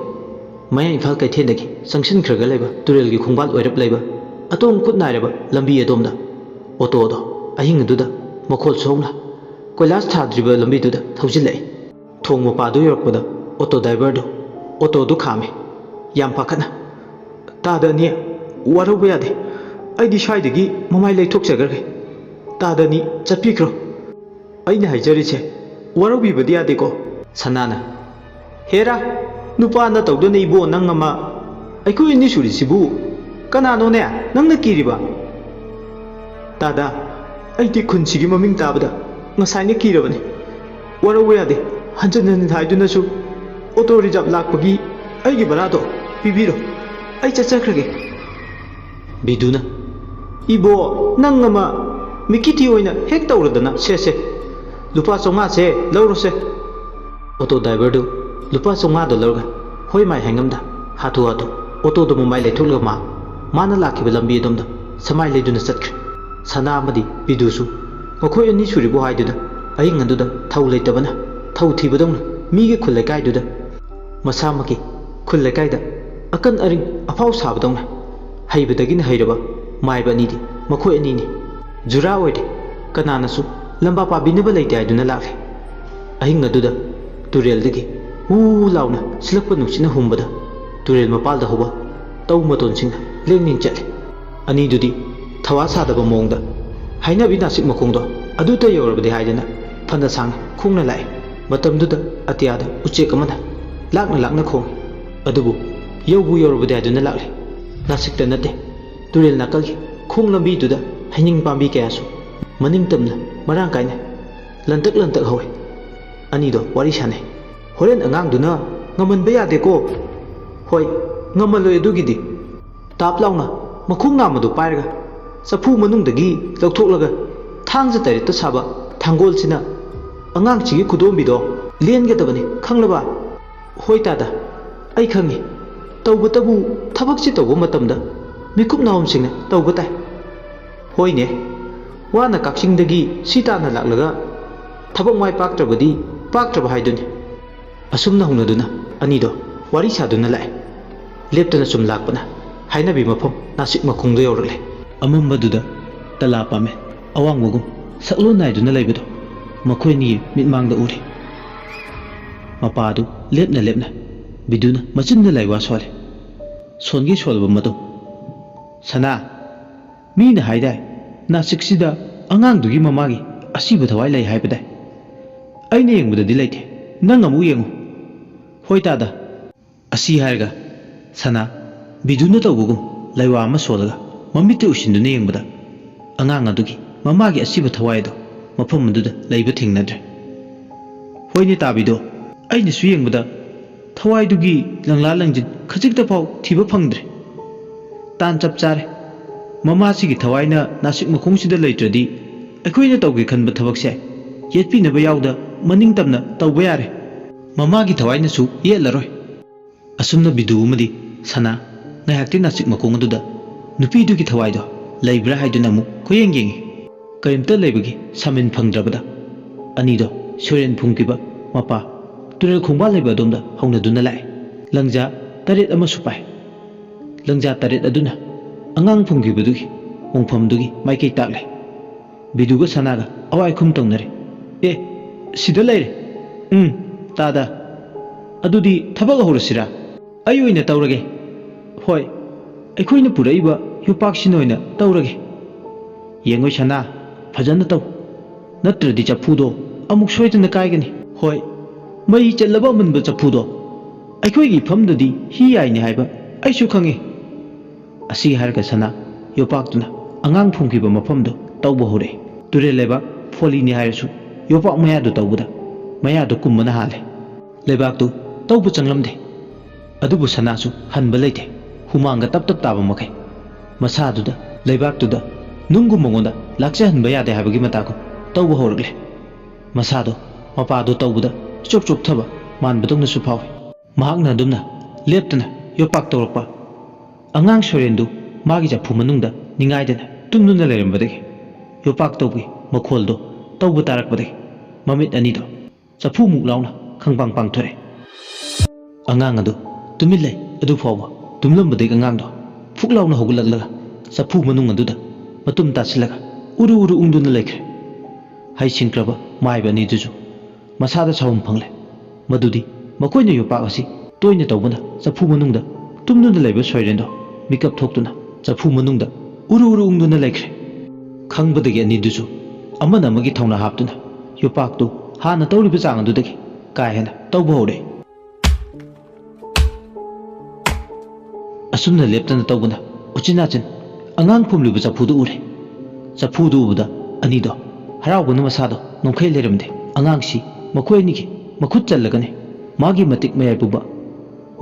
ꯃꯌꯥꯏ ꯏꯝꯐꯥꯜ ꯀꯩꯊꯦꯜꯗꯒꯤ ꯆꯪꯁꯤꯟꯈ꯭ꯔꯒ ꯂꯩꯕ ꯇꯨꯔꯦꯜꯒꯤ ꯈꯣꯡꯕꯥꯜ ꯑꯣꯏꯔꯞ ꯂꯩꯕ ꯑꯇꯣꯡ ꯈꯨꯠ ꯅꯥꯏꯔꯕ ꯂꯝꯕꯤ ꯑꯗꯣꯝꯗ ꯑꯣꯇꯣꯗꯣ ꯑꯍꯤꯡ ꯑꯗꯨꯗ ꯃꯈꯣꯜ ꯁꯣꯛꯅ ꯀꯣꯏꯂꯥꯁ ꯊꯥꯗ꯭ꯔꯤꯕ ꯂꯝꯕꯤꯗꯨꯗ ꯊꯧꯖꯤꯜꯂꯛꯏ꯫ ꯊꯣꯡ ꯃꯄꯥꯗꯨ ꯌꯧꯔꯛꯄꯗ ꯑꯣꯇꯣ ꯗ꯭ꯔꯥꯏꯚꯔꯗꯨ ꯑꯣꯇꯣꯗꯨ ꯈꯥꯝꯃꯤ꯫ ꯌꯥꯝ ꯄꯥꯈꯠꯅ, "ꯇꯥꯗ ꯑꯅꯤ, ꯋꯥꯔꯧꯕ ꯌꯥꯗꯦ꯫ ꯑꯩꯗꯤ ꯁ꯭ꯋꯥꯏꯗꯒꯤ ꯃꯃꯥꯏ ꯂꯩꯊꯣꯛꯆꯈ꯭ꯔꯒꯦ꯫ ꯇꯥꯗ ꯑꯅꯤ, ꯆꯠꯄꯤꯈ꯭ꯔꯣ꯫ ꯑꯩꯅ ꯍꯥꯏꯖꯔꯤꯁꯦ ꯋꯥꯔꯧꯕꯤꯕꯗꯤ ꯌꯥꯗꯦꯀꯣ꯫" ꯁꯅꯥꯅ, "ꯍꯦꯔꯥ, ꯅꯨꯄꯥꯅ ꯇꯧꯗꯅ ꯏꯕꯣ ꯅꯪ ꯑꯃ꯫ ꯑꯩꯈꯣꯏ ꯑꯅꯤ ꯁꯨꯔꯤꯁꯤꯕꯨ ꯀꯅꯥꯅꯣꯅꯦ ꯅꯪꯅ ꯀꯤꯔꯤꯕ?" "ꯇꯥꯗ, ꯑꯩꯗꯤ ꯈꯨꯟꯁꯤꯒꯤ ꯃꯃꯤꯡ ꯇꯥꯕꯗ ꯉꯁꯥꯏꯅ ꯀꯤꯔꯕꯅꯤ꯫ ꯋꯥꯔꯧꯕ ꯌꯥꯗꯦ, ꯍꯟꯖꯤꯟ ꯍꯟꯖꯤꯟ ꯍꯥꯏꯗꯨꯅꯁꯨ꯫ ꯑꯣꯇꯣ ꯔꯤꯖꯥꯕ ꯂꯥꯛꯄꯒꯤ ꯑꯩꯒꯤ ꯚꯔꯥꯗꯣ ꯄꯤꯕꯤꯔꯣ, ꯑꯩ ꯆꯠꯆꯈ꯭ꯔꯒꯦ꯫" ꯕꯤꯗꯨꯅ, "ꯏꯕꯣ, ꯅꯪ ꯑꯃ ꯃꯤꯀꯤꯇꯤ ꯑꯣꯏꯅ ꯍꯦꯛ ꯇꯧꯔꯗꯅ, ꯁꯦ, ꯁꯦ, ꯂꯨꯄꯥ ꯆꯥꯝꯃꯉꯥꯁꯦ ꯂꯧꯔꯣꯁꯦ꯫" ꯑꯣꯇꯣ ꯗ꯭ꯔꯥꯏꯚꯔꯗꯨ ꯂꯨꯄꯥ ꯆꯥꯝꯃꯉꯥꯗꯣ ꯂꯧꯔꯒ ꯍꯣꯏ ꯃꯥꯏ ꯍꯥꯏꯉꯝꯗ ꯍꯥꯊꯨ ꯍꯥꯊꯨ ꯑꯣꯇꯣꯗꯨ ꯃꯃꯥꯏ ꯂꯩꯊꯣꯛꯂꯒ ꯃꯥ, ꯃꯥꯅ ꯂꯥꯛꯈꯤꯕ ꯂꯝꯕꯤ ꯑꯗꯣꯝꯗ ꯁꯃꯥꯏ ꯂꯩꯗꯨꯅ ꯆꯠꯈ꯭ꯔꯦ꯫ ꯁꯅꯥ ꯑꯃꯗꯤ ꯕꯤꯗꯨꯁꯨ ꯃꯈꯣꯏ ꯑꯅꯤ ꯁꯨꯔꯤꯕꯣ ꯍꯥꯏꯗꯨꯅ ꯑꯍꯤꯡ ꯑꯗꯨꯗ ꯊꯧ ꯂꯩꯇꯕꯅ ꯊꯧ ꯊꯤꯕꯗꯧꯅ ꯃꯤꯒꯤ ꯈꯨꯜ ꯂꯩꯀꯥꯏꯗꯨꯗ ꯃꯁꯥꯃꯛꯀꯤ ꯈꯨꯜ ꯂꯩꯀꯥꯏꯗ ꯑꯀꯟ ꯑꯔꯤꯡ ꯑꯐꯥꯎ ꯁꯥꯕꯗꯧꯅ ꯍꯩꯕꯗꯒꯤꯅ ꯍꯩꯔꯕ ꯃꯥꯏꯕ ꯑꯅꯤꯗꯤ ꯃꯈꯣꯏ ꯑꯅꯤꯅꯤ꯫ ꯖꯨꯔꯥ ꯑꯣꯏꯔꯦ꯫ ꯀꯅꯥꯅꯁꯨ ꯂꯝꯕꯥ ꯄꯥꯕꯤꯅꯕ ꯂꯩꯇꯦ ꯍꯥꯏꯗꯨꯅ ꯂꯥꯛꯂꯦ꯫ ꯑꯍꯤꯡ ꯑꯗꯨꯗ ꯇꯨꯔꯦꯜꯗꯒꯤ ꯎ ꯂꯥꯎꯅ ꯁꯤꯜꯂꯛꯄ ꯅꯨꯡꯁꯤꯠꯅ ꯍꯨꯝꯕꯗ ꯇꯨꯔꯦꯜ ꯃꯄꯥꯜꯗ ꯍꯧꯕ ꯇꯧ ꯃꯇꯣꯟꯁꯤꯡꯅ ꯂꯦꯡ ꯂꯦꯡ ꯆꯠꯂꯤ꯫ ꯑꯅꯤꯗꯨꯗꯤ ꯊꯋꯥ ꯁꯥꯗꯕ ꯃꯑꯣꯡꯗ ꯍꯥꯏꯅꯕꯤ ꯅꯥꯁꯤꯛ ꯃꯈꯣꯡꯗꯣ ꯑꯗꯨꯗ ꯌꯧꯔꯕꯗꯤ ꯍꯥꯏꯗꯅ ꯐꯅ ꯁꯥꯡꯅ ꯈꯣꯡꯅ ꯂꯥꯛꯏ꯫ ꯃꯇꯝꯗꯨꯗ ꯑꯇꯤꯌꯥꯗ ꯎꯆꯦꯛ ꯑꯃꯅ ꯂꯥꯛꯅ ꯂꯥꯛꯅ ꯈꯣꯡꯏ꯫ ꯑꯗꯨꯕꯨ ꯌꯧꯕꯨ ꯌꯧꯔꯕꯗꯤ ꯍꯥꯏꯗꯨꯅ ꯂꯥꯛꯂꯤ꯫ ꯅꯥꯁꯤꯛꯇ ꯅꯠꯇꯦ, ꯇꯨꯔꯦꯜ ꯅꯥꯀꯜꯒꯤ ꯈꯣꯡ ꯂꯝꯕꯤꯗꯨꯗ ꯍꯩꯅꯤꯡ ꯄꯥꯝꯕꯤ ꯀꯌꯥꯁꯨ ꯃꯅꯤꯡ ꯇꯝꯅ ꯃꯔꯥꯡ ꯀꯥꯏꯅ ꯂꯟꯇꯛ ꯂꯟꯇꯛ ꯍꯧꯏ꯫ ꯑꯅꯤꯗꯣ ꯋꯥꯔꯤ ꯁꯥꯟꯅꯩ꯫ "ꯍꯣꯔꯦꯟ ꯑꯉꯥꯡꯗꯨꯅ ꯉꯝꯍꯟꯕ ꯌꯥꯗꯦꯀꯣ꯫" "ꯍꯣꯏ, ꯉꯝꯍꯜꯂꯣꯏ ꯑꯗꯨꯒꯤꯗꯤ꯫" ꯇꯥꯞ ꯂꯥꯎꯅ ꯃꯈꯣꯡ ꯅꯥꯝꯃꯗꯨ ꯄꯥꯏꯔꯒ ꯆꯐꯨ ꯃꯅꯨꯡꯗꯒꯤ ꯂꯧꯊꯣꯛꯂꯒ ꯊꯥꯡꯖ ꯇꯔꯦꯠꯇ ꯁꯥꯕ ꯊꯥꯡꯒꯣꯜꯁꯤꯅ ꯑꯉꯥꯡꯁꯤꯒꯤ ꯈꯨꯗꯣꯝꯕꯤꯗꯣ ꯂꯦꯟꯒꯗꯕꯅꯤ, ꯈꯪꯂꯕ? "ꯍꯣꯏ ꯇꯥꯗ, ꯑꯩ ꯈꯪꯉꯤ꯫ ꯇꯧꯕꯇꯕꯨ ꯊꯕꯛꯁꯤ ꯇꯧꯕ ꯃꯇꯝꯗ ꯃꯤꯀꯨꯞ ꯅꯥꯍꯨꯝꯁꯤꯡꯅ ꯇꯧꯕ ꯇꯥꯏ꯫" "ꯍꯣꯏꯅꯦ, ꯋꯥꯅ ꯀꯛꯆꯤꯡꯗꯒꯤ ꯁꯤ ꯇꯥꯟꯅ ꯂꯥꯛꯂꯒ ꯊꯕꯛ ꯃꯥꯏ ꯄꯥꯛꯇ꯭ꯔꯕꯗꯤ ꯄꯥꯛꯇ꯭ꯔꯕ ꯍꯥꯏꯗꯨꯅꯤ꯫" ꯑꯁꯨꯝꯅ ꯍꯧꯅꯗꯨꯅ ꯑꯅꯤꯗꯣ ꯋꯥꯔꯤ ꯁꯥꯗꯨꯅ ꯂꯥꯛꯑꯦ꯫ ꯂꯦꯞꯇꯅ ꯁꯨꯝ ꯂꯥꯛꯄꯅ ꯍꯥꯏꯅꯕꯤ ꯃꯐꯝ ꯅꯥꯁꯤꯛ ꯃꯈꯣꯡꯗ ꯌꯧꯔꯛꯂꯦ꯫ ꯑꯃꯝꯕꯗꯨꯗ ꯇꯂꯥ ꯄꯥꯝꯃꯦ ꯑꯋꯥꯡꯕꯒꯨꯝ ꯁꯛꯂꯣꯟ ꯅꯥꯏꯗꯨꯅ ꯂꯩꯕꯗꯣ꯫ ꯃꯈꯣꯏ ꯑꯅꯤꯒꯤ ꯃꯤꯠꯃꯥꯡꯗ ꯎꯔꯦ꯫ ꯃꯄꯥꯗꯨ ꯂꯦꯞꯅ ꯂꯦꯞꯅ ꯕꯤꯗꯨꯅ ꯃꯆꯤꯟꯗ ꯂꯥꯏꯋꯥ ꯁꯣꯜꯂꯦ꯫ ꯁꯣꯟꯒꯤ ꯁꯣꯜꯂꯕ ꯃꯇꯨꯡ, "ꯁꯅꯥ, ꯃꯤꯅ ꯍꯥꯏꯗꯥꯏ, ꯅꯥꯁꯤꯛꯁꯤꯗ ꯑꯉꯥꯡꯗꯨꯒꯤ ꯃꯃꯥꯒꯤ ꯑꯁꯤꯕ ꯊꯋꯥꯏ ꯂꯩ ꯍꯥꯏꯕꯗꯥꯏ? ꯑꯩꯅ ꯌꯦꯡꯕꯗꯗꯤ ꯂꯩꯇꯦ, ꯅꯪ ꯑꯃꯨꯛ ꯌꯦꯡꯉꯨ꯫" "ꯍꯣꯏ ꯇꯥꯗ꯫" ꯑꯁꯤ ꯍꯥꯏꯔꯒ ꯁꯅꯥ ꯕꯤꯗꯨꯅ ꯇꯧꯕꯒꯨꯝ ꯂꯩꯋꯥ ꯑꯃ ꯁꯣꯜꯂꯒ ꯃꯃꯤꯠꯇ ꯎꯁꯤꯟꯗꯨꯅ ꯌꯦꯡꯕꯗ, ꯑꯉꯥꯡ ꯑꯗꯨꯒꯤ ꯃꯃꯥꯒꯤ ꯑꯁꯤꯕ ꯊꯋꯥꯏ ꯑꯗꯨ ꯃꯐꯝ ꯑꯗꯨꯗ ꯂꯩꯕ ꯊꯦꯡꯅꯗ꯭ꯔꯦ꯫ "ꯍꯣꯏꯅꯦ ꯇꯥꯕꯤꯗꯣ, ꯑꯩꯅꯁꯨ ꯌꯦꯡꯕꯗ ꯊꯋꯥꯏꯗꯨꯒꯤ ꯂꯪꯂꯥ ꯂꯪꯖꯤꯟ ꯈꯖꯤꯛꯇ ꯐꯥꯎ ꯊꯤꯕ ꯐꯪꯗ꯭ꯔꯦ꯫ ꯇꯥꯟ ꯆꯞ ꯆꯥꯔꯦ꯫ ꯃꯃꯥꯁꯤꯒꯤ ꯊꯋꯥꯏꯅ ꯅꯥꯁꯤꯛ ꯃꯈꯣꯡꯁꯤꯗ ꯂꯩꯇ꯭ꯔꯗꯤ ꯑꯩꯈꯣꯏꯅ ꯇꯧꯒꯦ ꯈꯟꯕ ꯊꯕꯛꯁꯦ ꯌꯦꯠꯄꯤꯅꯕ ꯌꯥꯎꯗ ꯃꯅꯤꯡ ꯇꯝꯅ ꯇꯧꯕ ꯌꯥꯔꯦ꯫ ꯃꯃꯥꯒꯤ ꯊꯋꯥꯏꯅꯁꯨ ꯌꯦꯠꯂꯔꯣꯏ꯫" ꯑꯁꯨꯝꯅ ꯕꯤꯗꯨ ꯑꯃꯗꯤ ꯁꯅꯥ ꯉꯥꯏꯍꯥꯛꯇꯤ ꯅꯥꯁꯤꯛ ꯃꯈꯣꯡ ꯑꯗꯨꯗ ꯅꯨꯄꯤꯗꯨꯒꯤ ꯊꯋꯥꯏꯗꯣ ꯂꯩꯕ꯭ꯔꯥ ꯍꯥꯏꯗꯨꯅ ꯑꯃꯨꯛ ꯀꯣꯏꯌꯦꯡ ꯌꯦꯡꯉꯤ꯫ ꯀꯔꯤꯝꯇ ꯂꯩꯕꯒꯤ ꯁꯥꯃꯤꯟ ꯐꯪꯗ꯭ꯔꯕꯗ ꯑꯅꯤꯗꯣ ꯁꯣꯏꯔꯦꯟ ꯐꯨꯝꯈꯤꯕ ꯃꯄꯥ ꯇꯨꯔꯦꯜ ꯈꯣꯡꯕꯥꯜ ꯂꯩꯕ ꯑꯗꯣꯝꯗ ꯍꯧꯅꯗꯨꯅ ꯂꯥꯛꯑꯦ꯫ ꯂꯪꯖꯥ ꯇꯔꯦꯠ ꯑꯃꯁꯨ ꯄꯥꯏ꯫ ꯂꯪꯖꯥ ꯇꯔꯦꯠ ꯑꯗꯨꯅ ꯑꯉꯥꯡ ꯐꯨꯝꯈꯤꯕꯗꯨꯒꯤ ꯃꯣꯡꯐꯝꯗꯨꯒꯤ ꯃꯥꯏꯀꯩ ꯇꯥꯛꯂꯦ꯫ ꯕꯤꯗꯨꯒ ꯁꯅꯥꯒ ꯑꯋꯥꯏ ꯈꯨꯝ ꯇꯧꯅꯔꯦ꯫ "ꯑꯦ, ꯁꯤꯗ ꯂꯩꯔꯦ꯫ ꯎꯝ, ꯇꯥꯗ꯫ ꯑꯗꯨꯗꯤ ꯊꯕꯛ ꯍꯧꯔꯁꯤꯔꯥ?" "ꯑꯩ ꯑꯣꯏꯅ ꯇꯧꯔꯒꯦ꯫" "ꯍꯣꯏ, ꯑꯩꯈꯣꯏꯅ ꯄꯨꯔꯛꯏꯕ ꯌꯣꯄꯥꯛꯁꯤꯅ ꯑꯣꯏꯅ ꯇꯧꯔꯒꯦ꯫ ꯌꯦꯡꯉꯣꯏ ꯁꯅꯥ, ꯐꯖꯅ ꯇꯧ, ꯅꯠꯇ꯭ꯔꯗꯤ ꯆꯐꯨꯗꯣ ꯑꯃꯨꯛ ꯁꯣꯏꯗꯅ ꯀꯥꯏꯒꯅꯤ꯫" "ꯍꯣꯏ, ꯃꯩ ꯆꯠꯂꯕ ꯑꯃꯟꯕ ꯆꯐꯨꯗꯣ ꯑꯩꯈꯣꯏꯒꯤ ꯏꯐꯝꯗꯗꯤ ꯍꯤ ꯌꯥꯏꯅꯤ ꯍꯥꯏꯕ ꯑꯩꯁꯨ ꯈꯪꯉꯤ꯫" ꯑꯁꯤ ꯍꯥꯏꯔꯒ ꯁꯅꯥ ꯌꯣꯄꯥꯛꯇꯨꯅ ꯑꯉꯥꯡ ꯐꯨꯝꯈꯤꯕ ꯃꯐꯝꯗꯨ ꯇꯧꯕ ꯍꯧꯔꯛꯏ꯫ ꯇꯨꯔꯦꯜ ꯂꯩꯕꯥꯛ ꯐꯣꯜꯂꯤꯅꯤ ꯍꯥꯏꯔꯁꯨ ꯌꯣꯄꯥꯛ ꯃꯌꯥꯗꯨ ꯇꯧꯕꯗ ꯃꯌꯥꯗꯨ ꯀꯨꯝꯕꯅ ꯍꯥꯜꯂꯦ꯫ ꯂꯩꯕꯥꯛꯇꯨ ꯇꯧꯕ ꯆꯪꯂꯝꯗꯦ꯫ ꯑꯗꯨꯕꯨ ꯁꯅꯥꯁꯨ ꯍꯟꯕ ꯂꯩꯇꯦ꯫ ꯍꯨꯃꯥꯡꯒ ꯇꯞ ꯇꯞ ꯇꯥꯕ ꯃꯈꯩ ꯃꯁꯥꯗꯨꯗ, ꯂꯩꯕꯥꯛꯇꯨꯗ ꯅꯨꯡꯒꯨꯝ ꯃꯉꯣꯟꯗ ꯂꯥꯛꯆꯍꯟꯕ ꯌꯥꯗꯦ ꯍꯥꯏꯕꯒꯤ ꯃꯇꯥꯒꯨꯝ ꯇꯧꯕ ꯍꯧꯔꯛꯂꯦ꯫ ꯃꯁꯥꯗꯣ ꯃꯄꯥꯗꯣ ꯇꯧꯕꯗ ꯏꯆꯣꯞ ꯆꯣꯞꯊꯕ ꯃꯥꯟꯕꯗꯧꯅꯁꯨ ꯐꯥꯎꯏ꯫ ꯃꯍꯥꯛꯅ ꯑꯗꯨꯝꯅ ꯂꯦꯞꯇꯅ ꯌꯣꯄꯥꯛ ꯇꯧꯔꯛꯄ꯫ ꯑꯉꯥꯡ ꯁꯣꯔꯦꯟꯗꯨ ꯃꯥꯒꯤ ꯆꯐꯨ ꯃꯅꯨꯡꯗ ꯅꯤꯡꯉꯥꯏꯗꯅ ꯇꯨꯝꯗꯨꯅ ꯂꯩꯔꯝꯕꯗꯒꯤ, ꯌꯣꯄꯥꯛ ꯇꯧꯕꯒꯤ ꯃꯈꯣꯜꯗꯣ ꯇꯧꯕ ꯇꯥꯔꯛꯄꯗꯒꯤ ꯃꯃꯤꯠ ꯑꯅꯤꯗꯣ ꯆꯐꯨꯃꯨꯛ ꯂꯥꯎꯅ ꯈꯪꯄꯥꯡ ꯄꯥꯡꯊꯣꯔꯛꯑꯦ꯫ ꯑꯉꯥꯡ ꯑꯗꯨ ꯇꯨꯃꯤꯟ ꯂꯩ꯫ ꯑꯗꯨ ꯐꯥꯎꯕ ꯇꯨꯝꯂꯝꯕꯗꯒꯤ ꯑꯉꯥꯡꯗꯣ ꯐꯨꯛ ꯂꯥꯎꯅ ꯍꯧꯒꯠꯂꯛꯂꯒ ꯆꯐꯨ ꯃꯅꯨꯡ ꯑꯗꯨꯗ ꯃꯇꯨꯝ ꯇꯥꯁꯤꯜꯂꯒ ꯎꯔꯨ ꯎꯔꯨ ꯎꯪꯗꯨꯅ ꯂꯩꯈ꯭ꯔꯦ꯫ ꯍꯩꯁꯤꯡꯈ꯭ꯔꯕ ꯃꯥꯏꯕ ꯑꯅꯤꯗꯨꯁꯨ ꯃꯁꯥꯗ ꯁꯥꯎꯍꯨꯝ ꯐꯪꯂꯦ꯫ ꯃꯗꯨꯗꯤ ꯃꯈꯣꯏꯅ ꯌꯣꯄꯥꯛ ꯑꯁꯤ ꯇꯣꯏꯅ ꯇꯧꯕꯅ ꯆꯐꯨ ꯃꯅꯨꯡꯗ ꯇꯨꯝꯗꯨꯅ ꯂꯩꯕ ꯁꯣꯏꯔꯦꯟꯗꯣ ꯃꯤꯀꯞ ꯊꯣꯛꯇꯨꯅ ꯆꯐꯨ ꯃꯅꯨꯡꯗ ꯎꯔꯨ ꯎꯔꯨ ꯎꯪꯗꯨꯅ ꯂꯩꯈ꯭ꯔꯦ꯫ ꯈꯪꯕꯗꯒꯤ ꯑꯅꯤꯗꯨꯁꯨ ꯑꯃꯅ ꯑꯃꯒꯤ ꯊꯧꯅꯥ ꯍꯥꯞꯇꯨꯅ ꯌꯣꯄꯥꯛꯇꯨ ꯍꯥꯟꯅ ꯇꯧꯔꯤꯕ ꯆꯥꯡ ꯑꯗꯨꯗꯒꯤ ꯀꯥ ꯍꯦꯟꯅ ꯇꯧꯕ ꯍꯧꯔꯛꯏ꯫ ꯑꯁꯨꯝꯅ ꯂꯦꯞꯇꯅ ꯇꯧꯕꯅ ꯎꯆꯤꯟ ꯅꯥꯆꯤꯟ ꯑꯉꯥꯡ ꯐꯨꯝꯂꯤꯕ ꯆꯐꯨꯗꯨ ꯎꯔꯦ꯫ ꯆꯐꯨꯗꯨ ꯎꯕꯗ ꯑꯅꯤꯗꯣ ꯍꯔꯥꯎꯕꯅ ꯃꯁꯥꯗꯣ ꯅꯣꯡꯈꯩ ꯂꯩꯔꯝꯗꯦ꯫ ꯑꯉꯥꯡꯁꯤ ꯃꯈꯣꯏ ꯑꯅꯤꯒꯤ ꯃꯈꯨꯠ ꯆꯜꯂꯒꯅꯤ ꯃꯥꯒꯤ ꯃꯇꯤꯛ ꯃꯌꯥꯏ ꯄꯨꯝꯕ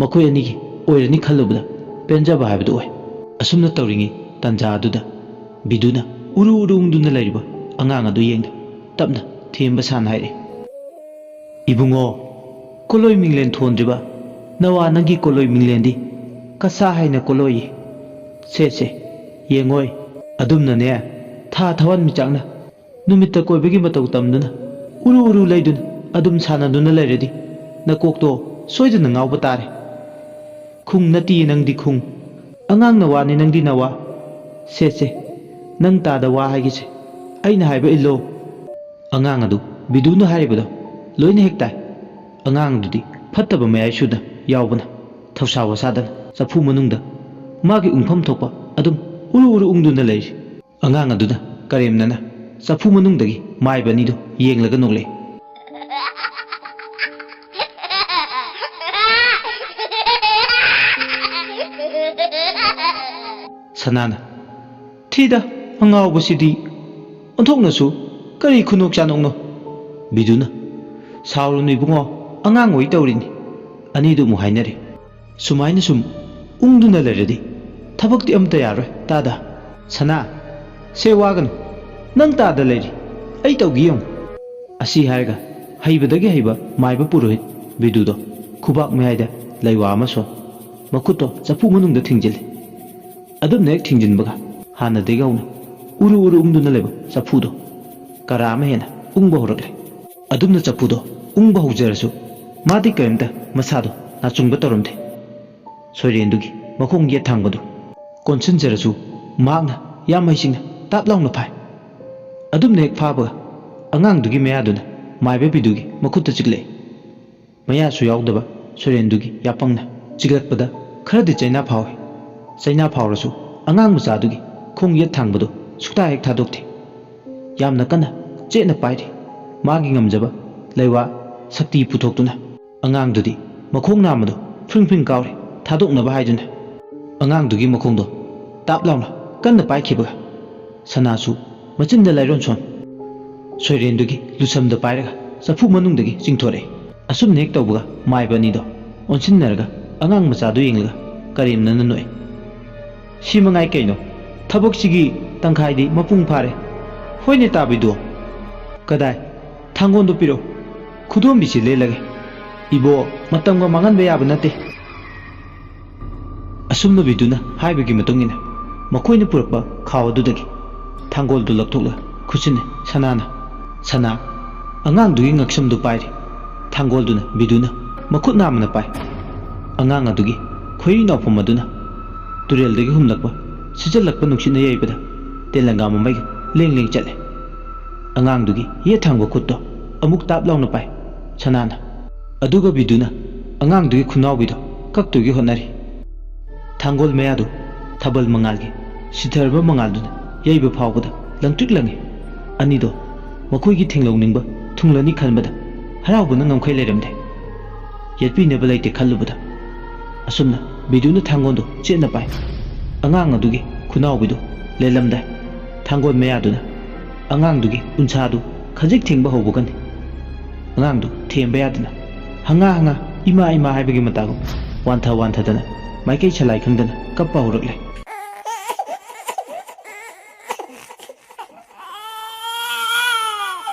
ꯃꯈꯣꯏ ꯑꯅꯤꯒꯤ ꯑꯣꯏꯔꯅꯤ ꯈꯜꯂꯨꯕꯗ ꯄꯦꯟꯖꯕ ꯍꯥꯏꯕꯗꯨ ꯑꯣꯏ꯫ ꯑꯁꯨꯝꯅ ꯇꯧꯔꯤꯉꯩ ꯇꯥꯟꯖꯥ ꯑꯗꯨꯗ ꯕꯤꯗꯨꯅ ꯎꯔꯨ ꯎꯔꯨ ꯎꯪꯗꯨꯅ ꯂꯩꯔꯤꯕ ꯑꯉꯥꯡ ꯑꯗꯨ ꯌꯦꯡꯗ ꯇꯞꯅ ꯊꯦꯝꯕ ꯁꯥꯅ ꯍꯥꯏꯔꯛꯏ, "ꯏꯕꯨꯡꯉꯣ, ꯀꯣꯂꯣꯏ ꯃꯤꯡꯂꯦꯟ ꯊꯣꯟꯗ꯭ꯔꯤꯕ ꯅꯋꯥ ꯅꯪꯒꯤ ꯀꯣꯂꯣꯏ ꯃꯤꯡꯂꯦꯟꯗꯤ ꯀꯁꯥ ꯍꯥꯏꯅ ꯀꯣꯂꯣꯏꯌꯦ꯫ ꯁꯦ ꯁꯦ, ꯌꯦꯡꯉꯣꯏ, ꯑꯗꯨꯝꯅꯅꯦ ꯊꯥ ꯊꯋꯥꯟꯃꯤꯆꯥꯛꯅ ꯅꯨꯃꯤꯠꯇ ꯀꯣꯏꯕꯒꯤ ꯃꯇꯧ ꯇꯝꯗꯨꯅ ꯎꯔꯨ ꯎꯔꯨ ꯂꯩꯗꯨꯅ ꯑꯗꯨꯝ ꯁꯥꯟꯅꯗꯨꯅ ꯂꯩꯔꯗꯤ ꯅꯀꯣꯛꯇꯣ ꯁꯣꯏꯗꯅ ꯉꯥꯎꯕ ꯇꯥꯔꯦ꯫ ꯈꯨꯡ ꯅꯠꯇꯤꯌꯦ ꯅꯪꯗꯤ ꯈꯨꯡ, ꯑꯉꯥꯡ ꯅꯋꯥꯅꯤ ꯅꯪꯗꯤ ꯅꯋꯥ꯫ ꯁꯦ ꯁꯦ, ꯅꯪ ꯇꯥꯗ ꯋꯥ ꯍꯥꯏꯒꯦꯁꯦ, ꯑꯩꯅ ꯍꯥꯏꯕ ꯏꯜꯂꯣ꯫" ꯑꯉꯥꯡ ꯑꯗꯨ ꯕꯤꯗꯨꯅ ꯍꯥꯏꯔꯤꯕꯗꯣ ꯂꯣꯏꯅ ꯍꯦꯛ ꯇꯥꯏ꯫ ꯑꯉꯥꯡ ꯑꯗꯨꯗꯤ ꯐꯠꯇꯕ ꯃꯌꯥꯏꯁꯨꯗ ꯌꯥꯎꯕꯅ ꯊꯧꯁꯥ ꯋꯥꯁꯥꯗꯅ ꯆꯐꯨ ꯃꯅꯨꯡꯗ ꯃꯥꯒꯤ ꯎꯪꯐꯝ ꯊꯣꯛꯄ ꯑꯗꯨꯝ ꯎꯔꯨ ꯎꯔꯨ ꯎꯪꯗꯨꯅ ꯂꯩꯔꯤ꯫ ꯑꯉꯥꯡ ꯑꯗꯨꯅ ꯀꯔꯦꯝꯅꯅ ꯆꯐꯨ ꯃꯅꯨꯡꯗꯒꯤ ꯃꯥꯏꯕ ꯑꯅꯤꯗꯨ ꯌꯦꯡꯂꯒ ꯅꯣꯛꯂꯛꯏ꯫ ꯁꯅꯥꯅ, "ꯊꯤꯗ, ꯑꯉꯥꯎꯕꯁꯤꯗꯤ ꯑꯣꯟꯊꯣꯛꯅꯁꯨ ꯀꯔꯤ ꯈꯨꯅꯣꯛ ꯆꯥꯅꯣꯛꯅꯣ?" ꯕꯤꯗꯨꯅ, "ꯁꯥꯎꯔꯨꯅꯨ ꯏꯕꯨꯡꯉꯣ, ꯑꯉꯥꯡ ꯑꯣꯏ ꯇꯧꯔꯤꯅꯤ꯫" ꯑꯅꯤꯗꯨ ꯑꯃꯨꯛ ꯍꯥꯏꯅꯔꯦ꯫ "ꯁꯨꯃꯥꯏꯅ ꯁꯨꯝ ꯎꯪꯗꯨꯅ ꯂꯩꯔꯗꯤ ꯊꯕꯛꯇꯤ ꯑꯃꯠꯇ ꯌꯥꯔꯣꯏ ꯇꯥꯗ꯫ ꯁꯅꯥ, ꯁꯦ ꯋꯥꯒꯅꯨ, ꯅꯪ ꯇꯥꯗ ꯂꯩꯔꯤ, ꯑꯩ ꯇꯧꯒꯦ ꯌꯦꯡꯉꯨ꯫" ꯑꯁꯤ ꯍꯥꯏꯔꯒ ꯍꯩꯕꯗꯒꯤ ꯍꯩꯕ ꯃꯥꯏꯕ ꯄꯨꯔꯣꯍꯤꯠ ꯕꯤꯗꯨꯗꯣ ꯈꯨꯕꯥꯛ ꯃꯌꯥꯏꯗ ꯂꯩꯋꯥ ꯑꯃ ꯁꯣꯟ, ꯃꯈꯨꯠꯇꯣ ꯆꯐꯨ ꯃꯅꯨꯡꯗ ꯊꯤꯡꯖꯤꯜꯂꯤ꯫ ꯑꯗꯨꯝꯅ ꯍꯦꯛ ꯊꯤꯡꯖꯤꯟꯕꯒ ꯍꯥꯟꯅꯗꯒꯤ ꯍꯧꯅ ꯎꯔꯨ ꯎꯔꯨ ꯎꯪꯗꯨꯅ ꯂꯩꯕ ꯆꯐꯨꯗꯣ ꯀꯔꯥ ꯑꯃ ꯍꯦꯟꯅ ꯎꯪꯕ ꯍꯧꯔꯛꯂꯦ꯫ ꯑꯗꯨꯝꯅ ꯆꯐꯨꯗꯣ ꯎꯪꯕ ꯍꯧꯖꯔꯁꯨ ꯃꯥꯗꯤ ꯀꯔꯤꯝꯇ ꯃꯁꯥꯗꯣ ꯅꯥꯆꯨꯡꯕ ꯇꯧꯔꯝꯗꯦ꯫ ꯁꯣꯏꯔꯦꯟꯗꯨꯒꯤ ꯃꯈꯣꯡ ꯌꯦꯠ ꯊꯥꯡꯕꯗꯨ ꯀꯣꯟꯁꯤꯟꯖꯔꯁꯨ ꯃꯍꯥꯛꯅ ꯌꯥꯝ ꯍꯩꯁꯤꯡꯅ ꯇꯥꯞ ꯂꯥꯎꯅ ꯐꯥꯏ꯫ ꯑꯗꯨꯝꯅ ꯍꯦꯛ ꯐꯥꯕꯒ ꯑꯉꯥꯡꯗꯨꯒꯤ ꯃꯌꯥꯗꯨꯅ ꯃꯥꯏꯕ ꯕꯤꯗꯨꯒꯤ ꯃꯈꯨꯠꯇ ꯆꯤꯛꯂꯛꯏ꯫ ꯃꯌꯥꯁꯨ ꯌꯥꯎꯗꯕ ꯁꯣꯏꯔꯦꯟꯗꯨꯒꯤ ꯌꯥꯄꯪꯅ ꯆꯤꯛꯂꯛꯄꯗ ꯈꯔꯗꯤ ꯆꯩꯅꯥ ꯐꯥꯎꯏ꯫ ꯆꯩꯅꯥ ꯐꯥꯎꯔꯁꯨ ꯑꯉꯥꯡ ꯃꯆꯥꯗꯨꯒꯤ ꯈꯣꯡ ꯌꯦꯠ ꯊꯥꯡꯕꯗꯨ ꯁꯨꯛꯊꯥ ꯍꯦꯛ ꯊꯥꯗꯣꯛꯇꯦ꯫ ꯌꯥꯝꯅ ꯀꯟꯅ ꯆꯦꯠꯅ ꯄꯥꯏꯔꯤ꯫ ꯃꯥꯒꯤ ꯉꯝꯖꯕ ꯂꯩꯋꯥ ꯁꯛꯇꯤ ꯄꯨꯊꯣꯛꯇꯨꯅ ꯑꯉꯥꯡꯗꯨꯗꯤ ꯃꯈꯣꯡ ꯅꯥꯝꯃꯗꯨ ꯐ꯭ꯔꯤꯡ ꯐ꯭ꯔꯤꯡ ꯀꯥꯎꯔꯤ, ꯊꯥꯗꯣꯛꯅꯕ ꯍꯥꯏꯗꯨꯅ꯫ ꯑꯉꯥꯡꯗꯨꯒꯤ ꯃꯈꯣꯡꯗꯣ ꯇꯥꯞ ꯂꯥꯎꯅ ꯀꯟꯅ ꯄꯥꯏꯈꯤꯕꯒ ꯁꯅꯥꯁꯨ ꯃꯆꯤꯟꯗ ꯂꯥꯏꯔꯣꯟ ꯁꯣꯟ ꯁꯣꯏꯔꯦꯟꯗꯨꯒꯤ ꯂꯨꯁꯝꯗ ꯄꯥꯏꯔꯒ ꯆꯐꯨ ꯃꯅꯨꯡꯗꯒꯤ ꯆꯤꯡꯊꯣꯔꯛꯏ꯫ ꯑꯁꯨꯝꯅ ꯍꯦꯛ ꯇꯧꯕꯒ ꯃꯥꯏꯕ ꯑꯅꯤꯗꯣ ꯑꯣꯟꯁꯤꯟꯅꯔꯒ ꯑꯉꯥꯡ ꯃꯆꯥꯗꯨ ꯌꯦꯡꯂꯒ ꯀꯔꯦꯝꯅꯅ ꯅꯣꯛꯏ꯫ "ꯁꯤ ꯃꯉꯥꯏ ꯀꯩꯅꯣ? ꯊꯕꯛꯁꯤꯒꯤ ꯇꯪꯈꯥꯏꯗꯤ ꯃꯄꯨꯡ ꯐꯥꯔꯦ꯫ ꯍꯣꯏꯅꯦ ꯇꯥꯕꯤꯗꯣ꯫ ꯀꯗꯥꯏ? ꯊꯥꯡꯒꯣꯟꯗꯣ ꯄꯤꯔꯛꯎ꯫ ꯈꯨꯗꯣꯝꯕꯤꯁꯤ ꯂꯦꯜꯂꯒꯦ꯫ ꯏꯕꯣ, ꯃꯇꯝꯒ ꯃꯥꯡꯍꯟꯕ ꯌꯥꯕ ꯅꯠꯇꯦ꯫" ꯑꯁꯨꯝꯅ ꯕꯤꯗꯨꯅ ꯍꯥꯏꯕꯒꯤ ꯃꯇꯨꯡ ꯏꯟꯅ ꯃꯈꯣꯏꯅ ꯄꯨꯔꯛꯄ ꯈꯥꯎ ꯑꯗꯨꯗꯒꯤ ꯊꯥꯡꯒꯣꯜꯗꯨ ꯂꯧꯊꯣꯛꯂꯒ ꯈꯨꯠꯁꯤꯟꯅꯩ ꯁꯅꯥꯅ꯫ ꯁꯅꯥ ꯑꯉꯥꯡꯗꯨꯒꯤ ꯉꯛꯁꯝꯗꯨ ꯄꯥꯏꯔꯤ꯫ ꯊꯥꯡꯒꯣꯜꯗꯨꯅ ꯕꯤꯗꯨꯅ ꯃꯈꯨꯠ ꯅꯥꯝꯃꯅ ꯄꯥꯏ꯫ ꯑꯉꯥꯡ ꯑꯗꯨꯒꯤ ꯈꯣꯏꯔꯤ ꯅꯥꯎꯐꯝ ꯑꯗꯨꯅ ꯇꯨꯔꯦꯜꯗꯒꯤ ꯍꯨꯝꯂꯛꯄ ꯁꯤꯠꯆꯜꯂꯛꯄ ꯅꯨꯡꯁꯤꯠꯅ ꯌꯩꯕꯗ ꯇꯦꯂꯪꯒꯥ ꯃꯃꯩꯒ ꯂꯦꯡ ꯂꯦꯡ ꯆꯠꯂꯦ꯫ ꯑꯉꯥꯡꯗꯨꯒꯤ ꯌꯦꯠ ꯊꯪꯕ ꯈꯨꯠꯇꯣ ꯑꯃꯨꯛ ꯇꯥꯞ ꯂꯥꯎꯅ ꯄꯥꯏ ꯁꯅꯥꯅ꯫ ꯑꯗꯨꯒ ꯕꯤꯗꯨꯅ ꯑꯉꯥꯡꯗꯨꯒꯤ ꯈꯨꯅꯥꯎꯕꯤꯗꯣ ꯀꯛꯇꯨꯒꯤ ꯍꯣꯠꯅꯔꯤ꯫ ꯊꯥꯡꯒꯣꯜ ꯃꯌꯥꯗꯨ ꯊꯥꯕꯜ ꯃꯉꯥꯜꯒꯤ ꯁꯤꯊꯔꯕ ꯃꯉꯥꯜꯗꯨꯅ ꯌꯩꯕ ꯐꯥꯎꯕꯗ ꯂꯪꯇ꯭ꯔꯤꯛ ꯂꯪꯏ꯫ ꯑꯅꯤꯗꯣ ꯃꯈꯣꯏꯒꯤ ꯊꯦꯡꯂꯧꯅꯤꯡꯕ ꯊꯨꯡꯂꯅꯤ ꯈꯟꯕꯗ ꯍꯔꯥꯎꯕꯅ ꯉꯝꯈꯩ ꯂꯩꯔꯝꯗꯦ꯫ ꯌꯦꯠꯄꯤꯅꯕ ꯂꯩꯇꯦ ꯈꯜꯂꯨꯕꯗ꯫ ꯑꯁꯨꯝꯅ ꯕꯤꯗꯨꯅ ꯊꯥꯡꯒꯣꯜꯗꯨ ꯆꯦꯠꯅ ꯄꯥꯏ꯫ ꯑꯉꯥꯡ ꯑꯗꯨꯒꯤ ꯈꯨꯅꯥꯎꯕꯤꯗꯨ ꯂꯦꯜꯂꯝꯗꯥꯏ ꯊꯥꯡꯒꯣꯜ ꯃꯌꯥꯗꯨꯅ ꯑꯉꯥꯡꯗꯨꯒꯤ ꯎꯟꯁꯥꯗꯨ ꯈꯖꯤꯛ ꯊꯦꯡꯕ ꯍꯧꯕꯒꯅꯤ꯫ ꯑꯉꯥꯡꯗꯨ ꯊꯦꯝꯕ ꯌꯥꯗꯅ ꯍꯪꯉꯥ ꯍꯪꯉꯥ ꯏꯃꯥ ꯏꯃꯥ ꯍꯥꯏꯕꯒꯤ ꯃꯇꯥꯒꯨꯝ ꯋꯥꯟꯊ ꯋꯥꯟꯊꯗꯅ ꯃꯥꯏꯀꯩ ꯁꯂꯥꯏ ꯈꯪꯗꯅ ꯀꯞꯄ ꯍꯧꯔꯛꯂꯦ꯫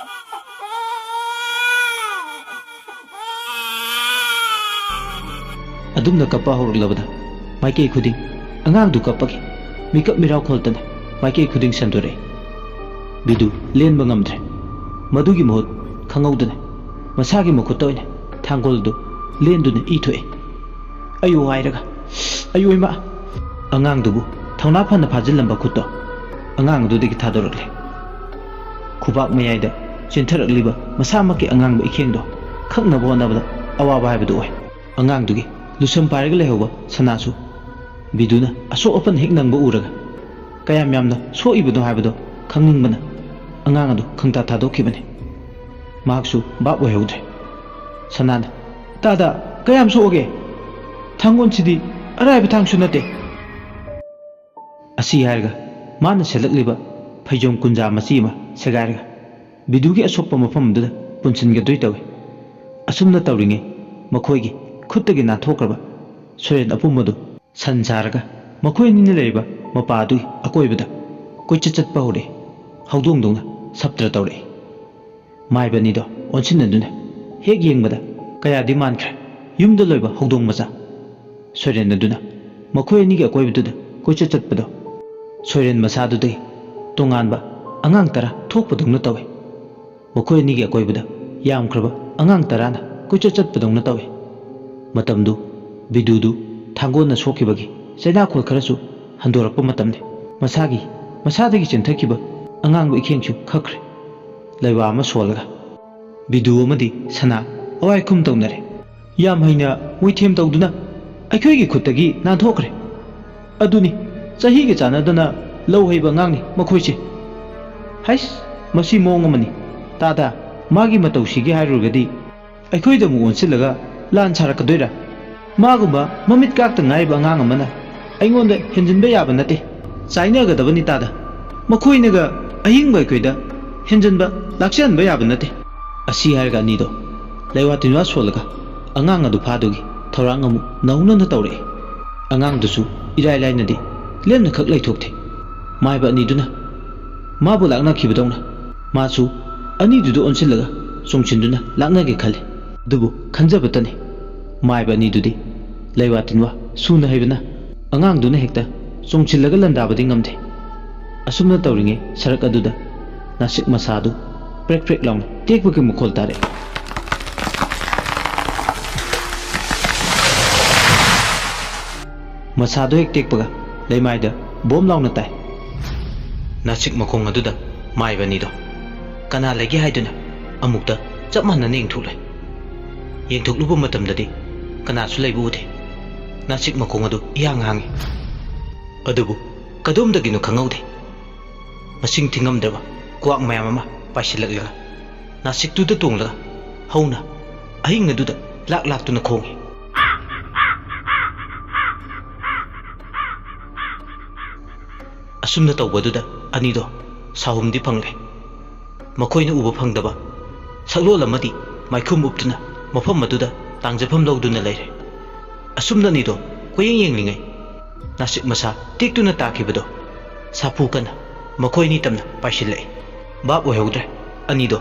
ꯑꯗꯨꯝꯅ ꯀꯞꯄ ꯍꯧꯔꯛꯂꯕꯗ ꯃꯥꯏꯀꯩ ꯈꯨꯗꯤꯡ ꯑꯉꯥꯡꯗꯨ ꯀꯞꯄꯒꯤ ꯃꯤꯀꯞ ꯃꯤꯔꯥꯎ ꯈꯣꯜꯇꯅ ꯃꯥꯏꯀꯩ ꯈꯨꯗꯤꯡ ꯁꯟꯗꯣꯔꯛꯏ꯫ ꯕꯤꯗꯨ ꯂꯦꯟꯕ ꯉꯝꯗ꯭ꯔꯦ꯫ ꯃꯗꯨꯒꯤ ꯃꯍꯨꯠ ꯈꯪꯍꯧꯗꯅ ꯃꯁꯥꯒꯤ ꯃꯈꯨꯠꯇ ꯑꯣꯏꯅ ꯊꯥꯡꯒꯣꯜꯗꯨ ꯂꯦꯟꯗꯨꯅ ꯏ ꯊꯣꯛꯏ꯫ "ꯑꯌꯣ" ꯍꯥꯏꯔꯒ, "ꯑꯌꯣ ꯏꯃꯥ!" ꯑꯉꯥꯡꯗꯨꯕꯨ ꯊꯧꯅꯥ ꯐꯅ ꯐꯥꯖꯤꯜꯂꯝꯕ ꯈꯨꯠꯇꯣ ꯑꯉꯥꯡ ꯑꯗꯨꯗꯒꯤ ꯊꯥꯗꯣꯔꯛꯂꯦ꯫ ꯈꯨꯕꯥꯛ ꯃꯌꯥꯏꯗ ꯆꯦꯟꯊꯔꯛꯂꯤꯕ ꯃꯁꯥꯃꯛꯀꯤ ꯑꯉꯥꯡꯕ ꯏꯈꯦꯡꯗꯣ ꯈꯛꯅꯕ ꯍꯣꯠꯅꯕꯗ ꯑꯋꯥꯕ ꯍꯥꯏꯕꯗꯨ ꯑꯣꯏ꯫ ꯑꯉꯥꯡꯗꯨꯒꯤ ꯂꯨꯁꯝ ꯄꯥꯏꯔꯒ ꯂꯩꯍꯧꯕ ꯁꯅꯥꯁꯨ ꯕꯤꯗꯨꯅ ꯑꯁꯣꯛ ꯑꯄꯟ ꯍꯦꯛ ꯅꯪꯕ ꯎꯔꯒ ꯀꯌꯥꯝ ꯌꯥꯝꯅ ꯁꯣꯛꯏꯕꯅꯣ ꯍꯥꯏꯕꯗꯣ ꯈꯪꯅꯤꯡꯕꯅ ꯑꯉꯥꯡ ꯑꯗꯨ ꯈꯪꯇꯥ ꯊꯥꯗꯣꯛꯈꯤꯕꯅꯤ꯫ ꯃꯍꯥꯛꯁꯨ ꯚꯥꯞ ꯑꯣꯏꯍꯧꯗ꯭ꯔꯦ꯫ ꯁꯅꯥꯅ, "ꯇꯥꯗ, ꯀꯌꯥꯝ ꯁꯣꯛꯑꯒꯦ? ꯊꯥꯡꯒꯣꯟꯁꯤꯗꯤ ꯑꯔꯥꯏꯕ ꯊꯥꯡꯁꯨ ꯅꯠꯇꯦ"꯫ ꯑꯁꯤ ꯍꯥꯏꯔꯒ ꯃꯥꯅ ꯁꯦꯠꯂꯛꯂꯤꯕ ꯐꯩꯖꯣꯝ ꯀꯨꯟꯖꯥ ꯃꯆꯤ ꯑꯃ ꯁꯦꯒꯥꯏꯔꯒ ꯕꯤꯗꯨꯒꯤ ꯑꯁꯣꯛꯄ ꯃꯐꯝꯗꯨꯗ ꯄꯨꯟꯁꯤꯟꯒꯗꯣꯏ ꯇꯧꯏ꯫ ꯑꯁꯨꯝꯅ ꯇꯧꯔꯤꯉꯩ ꯃꯈꯣꯏꯒꯤ ꯈꯨꯠꯇꯒꯤ ꯅꯥꯟꯊꯣꯛꯈ꯭ꯔꯕ ꯁꯣꯔꯦꯟ ꯑꯄꯨꯝꯕꯗꯨ ꯁꯟ ꯁꯥꯔꯒ ꯃꯈꯣꯏ ꯑꯅꯤꯅ ꯂꯩꯔꯤꯕ ꯃꯄꯥ ꯑꯗꯨꯒꯤ ꯑꯀꯣꯏꯕꯗ ꯀꯣꯏꯆꯠ ꯆꯠꯄ ꯍꯧꯔꯛꯏ꯫ ꯍꯧꯗꯣꯡꯗꯧꯅ ꯁꯞꯇ꯭ꯔ ꯇꯧꯔꯛꯏ꯫ ꯃꯥꯏꯕ ꯑꯅꯤꯗꯣ ꯑꯣꯟꯁꯤꯟꯅꯗꯨꯅ ꯍꯦꯛ ꯌꯦꯡꯕꯗ ꯀꯌꯥꯗꯤ ꯃꯥꯟꯈ꯭ꯔꯦ꯫ ꯌꯨꯝꯗ ꯂꯣꯏꯕ ꯍꯧꯗꯣꯡ ꯃꯆꯥ꯫ ꯁꯣꯏꯔꯦꯟ ꯑꯗꯨꯅ ꯃꯈꯣꯏ ꯑꯅꯤꯒꯤ ꯑꯀꯣꯏꯕꯗꯨꯗ ꯀꯣꯏꯆꯠ ꯆꯠꯄꯗꯣ ꯁꯣꯏꯔꯦꯟ ꯃꯁꯥꯗꯨꯗꯒꯤ ꯇꯣꯉꯥꯟꯕ ꯑꯉꯥꯡ ꯇꯔꯥ ꯊꯣꯛꯄꯗꯧꯅ ꯇꯧꯏ꯫ ꯃꯈꯣꯏ ꯑꯅꯤꯒꯤ ꯑꯀꯣꯏꯕꯗ ꯌꯥꯝꯈ꯭ꯔꯕ ꯑꯉꯥꯡ ꯇꯔꯥꯅ ꯀꯣꯏꯆꯠ ꯆꯠꯄꯗꯧꯅ ꯇꯧꯏ꯫ ꯃꯇꯝꯗꯨ ꯕꯤꯗꯨꯗꯨ ꯊꯥꯡꯒꯣꯟꯅ ꯁꯣꯛꯈꯤꯕꯒꯤ ꯆꯩꯅꯥꯈꯣꯜ ꯈꯔꯁꯨ ꯍꯟꯗꯣꯔꯛꯄ ꯃꯇꯝꯅꯤ꯫ ꯃꯁꯥꯒꯤ, ꯃꯁꯥꯗꯒꯤ ꯆꯦꯟꯊꯈꯤꯕ ꯑꯉꯥꯡꯕ ꯏꯈꯦꯡꯁꯨ ꯈꯛꯈ꯭ꯔꯦ꯫ ꯂꯩꯋꯥ ꯑꯃ ꯁꯣꯜꯂꯒ ꯕꯤꯗꯨ ꯑꯃꯗꯤ ꯁꯅꯥ ꯑꯋꯥꯏꯈꯨꯝ ꯇꯧꯅꯔꯦ꯫ "ꯌꯥꯝ ꯍꯩꯅ ꯃꯣꯏꯊꯦꯝ ꯇꯧꯗꯨꯅ ꯑꯩꯈꯣꯏꯒꯤ ꯈꯨꯠꯇꯒꯤ ꯅꯥꯟꯊꯣꯛꯈ꯭ꯔꯦ꯫ ꯑꯗꯨꯅꯤ, ꯆꯍꯤꯒ ꯆꯥꯟꯅꯗꯅ ꯂꯧ ꯍꯩꯕ ꯑꯉꯥꯡꯅꯤ ꯃꯈꯣꯏꯁꯦ꯫ ꯍꯩꯁ, ꯃꯁꯤ ꯃꯑꯣꯡ ꯑꯃꯅꯤ꯫ ꯇꯥꯗ, ꯃꯥꯒꯤ ꯃꯇꯧꯁꯤꯒꯤ ꯍꯥꯏꯔꯨꯔꯒꯗꯤ ꯑꯩꯈꯣꯏꯗ ꯑꯃꯨꯛ ꯑꯣꯟꯁꯤꯜꯂꯒ ꯂꯥꯟ ꯁꯥꯔꯛꯀꯗꯣꯏꯔꯥ? ꯃꯥꯒꯨꯝꯕ ꯃꯃꯤꯠ ꯀꯥꯛꯇ ꯉꯥꯏꯔꯤꯕ ꯑꯉꯥꯡ ꯑꯃꯅ ꯑꯩꯉꯣꯟꯗ ꯍꯦꯟꯖꯤꯟꯕ ꯌꯥꯕ ꯅꯠꯇꯦ꯫ ꯆꯥꯏꯅꯒꯗꯕꯅꯤ ꯇꯥꯗ꯫ ꯃꯈꯣꯏꯅꯒ ꯑꯍꯤꯡꯕ ꯑꯩꯈꯣꯏꯗ ꯍꯦꯟꯖꯤꯟꯕ ꯂꯥꯛꯆꯍꯟꯕ ꯌꯥꯕ ꯅꯠꯇꯦ"꯫ ꯑꯁꯤ ꯍꯥꯏꯔꯒ ꯑꯅꯤꯗꯣ ꯂꯩꯋꯥ ꯇꯤꯟꯋꯥ ꯁꯣꯜꯂꯒ ꯑꯉꯥꯡ ꯑꯗꯨ ꯐꯥꯗꯨꯒꯤ ꯊꯧꯔꯥꯡ ꯑꯃꯨꯛ ꯅꯧꯅꯅ ꯇꯧꯔꯛꯏ꯫ ꯑꯉꯥꯡꯗꯨꯁꯨ ꯏꯔꯥꯏ ꯂꯥꯏꯅꯗꯤ ꯂꯦꯝꯅꯈꯛ ꯂꯩꯊꯣꯛꯇꯦ꯫ ꯃꯥꯏꯕ ꯑꯅꯤꯗꯨꯅ ꯃꯥꯕꯨ ꯂꯥꯛꯅꯈꯤꯕꯗꯧꯅ ꯃꯥꯁꯨ ꯑꯅꯤꯗꯨꯗ ꯑꯣꯟꯁꯤꯜꯂꯒ ꯆꯣꯡꯁꯤꯟꯗꯨꯅ ꯂꯥꯛꯅꯒꯦ ꯈꯜꯂꯤ꯫ ꯑꯗꯨꯕꯨ ꯈꯟꯖꯕꯇꯅꯤ꯫ ꯃꯥꯏꯕ ꯑꯅꯤꯗꯨꯗꯤ ꯂꯩꯋꯥ ꯇꯤꯟꯋꯥ ꯁꯨꯅ ꯍꯩꯕꯅ ꯑꯉꯥꯡꯗꯨꯅ ꯍꯦꯛꯇ ꯆꯣꯡꯁꯤꯜꯂꯒ ꯂꯥꯟꯗꯥꯕꯗꯤ ꯉꯝꯗꯦ꯫ ꯑꯁꯨꯝꯅ ꯇꯧꯔꯤꯉꯩ ꯁꯔꯛ ꯑꯗꯨꯗ ꯅꯥꯁꯤꯛ ꯃꯁꯥꯗꯨ ꯄ꯭ꯔꯦꯛ ꯄ꯭ꯔꯦꯛ ꯂꯥꯎꯅ ꯇꯦꯛꯄꯒꯤ ꯃꯈꯣꯜ ꯇꯥꯔꯛꯏ꯫ ꯃꯁꯥꯗꯣ ꯍꯦꯛ ꯇꯦꯛꯄꯒ ꯂꯩꯃꯥꯏꯗ ꯕꯣꯝ ꯂꯥꯎꯅ ꯇꯥꯏ꯫ ꯅꯥꯁꯤꯛ ꯃꯈꯣꯡ ꯑꯗꯨꯗ ꯃꯥꯏꯕ ꯑꯅꯤꯗꯣ ꯀꯅꯥ ꯂꯩꯒꯦ ꯍꯥꯏꯗꯨꯅ ꯑꯃꯨꯛꯇ ꯆꯞ ꯃꯥꯟꯅꯅ ꯌꯦꯡꯊꯣꯛꯂꯦ꯫ ꯌꯦꯡꯊꯣꯛꯂꯨꯕ ꯃꯇꯝꯗꯗꯤ ꯀꯅꯥꯁꯨ ꯂꯩꯕ ꯎꯗꯦ꯫ ꯅꯥꯁꯤꯛ ꯃꯈꯣꯡ ꯑꯗꯨ ꯏꯍꯥꯡ ꯍꯥꯡꯉꯤ꯫ ꯑꯗꯨꯕꯨ ꯀꯗꯣꯝꯗꯒꯤꯅꯣ ꯈꯪꯍꯧꯗꯦ꯫ ꯃꯁꯤꯡ ꯊꯤꯉꯝꯗ꯭ꯔꯕ ꯀ꯭ꯋꯥꯛ ꯃꯌꯥꯝ ꯑꯃ ꯄꯥꯏꯁꯤꯜꯂꯛꯂꯒ ꯅꯥꯁꯤꯛꯇꯨꯗ ꯇꯣꯡꯂꯒ ꯍꯧꯅ ꯑꯍꯤꯡ ꯑꯗꯨꯗ ꯂꯥꯛ ꯂꯥꯛꯇꯨꯅ ꯈꯣꯡꯏ꯫ ꯑꯁꯨꯝꯅ ꯇꯧꯕꯗꯨꯗ ꯑꯅꯤꯗꯣ ꯁꯥꯍꯨꯝꯗꯤ ꯐꯪꯂꯦ꯫ ꯃꯈꯣꯏꯅ ꯎꯕ ꯐꯪꯗꯕ ꯁꯛꯂꯣꯟ ꯑꯃꯗꯤ ꯃꯥꯏꯈꯨꯝ ꯎꯞꯇꯨꯅ ꯃꯐꯝ ꯑꯗꯨꯗ ꯇꯥꯡꯖꯐꯝ ꯂꯧꯗꯨꯅ ꯂꯩꯔꯦ꯫ ꯑꯁꯨꯝꯅ ꯑꯅꯤꯗꯣ ꯀꯣꯏꯌꯦꯡ ꯌꯦꯡꯂꯤꯉꯩ ꯅꯥꯁꯤꯛ ꯃꯁꯥ ꯇꯦꯛꯇꯨꯅ ꯇꯥꯈꯤꯕꯗꯣ ꯁꯥꯐꯨ ꯀꯟꯅ ꯃꯈꯣꯏ ꯑꯅꯤ ꯇꯝꯅ ꯄꯥꯏꯁꯤꯜꯂꯛꯏ꯫ ꯚꯥꯞ ꯑꯣꯏꯍꯧꯗ꯭ꯔꯦ꯫ ꯑꯅꯤꯗꯣ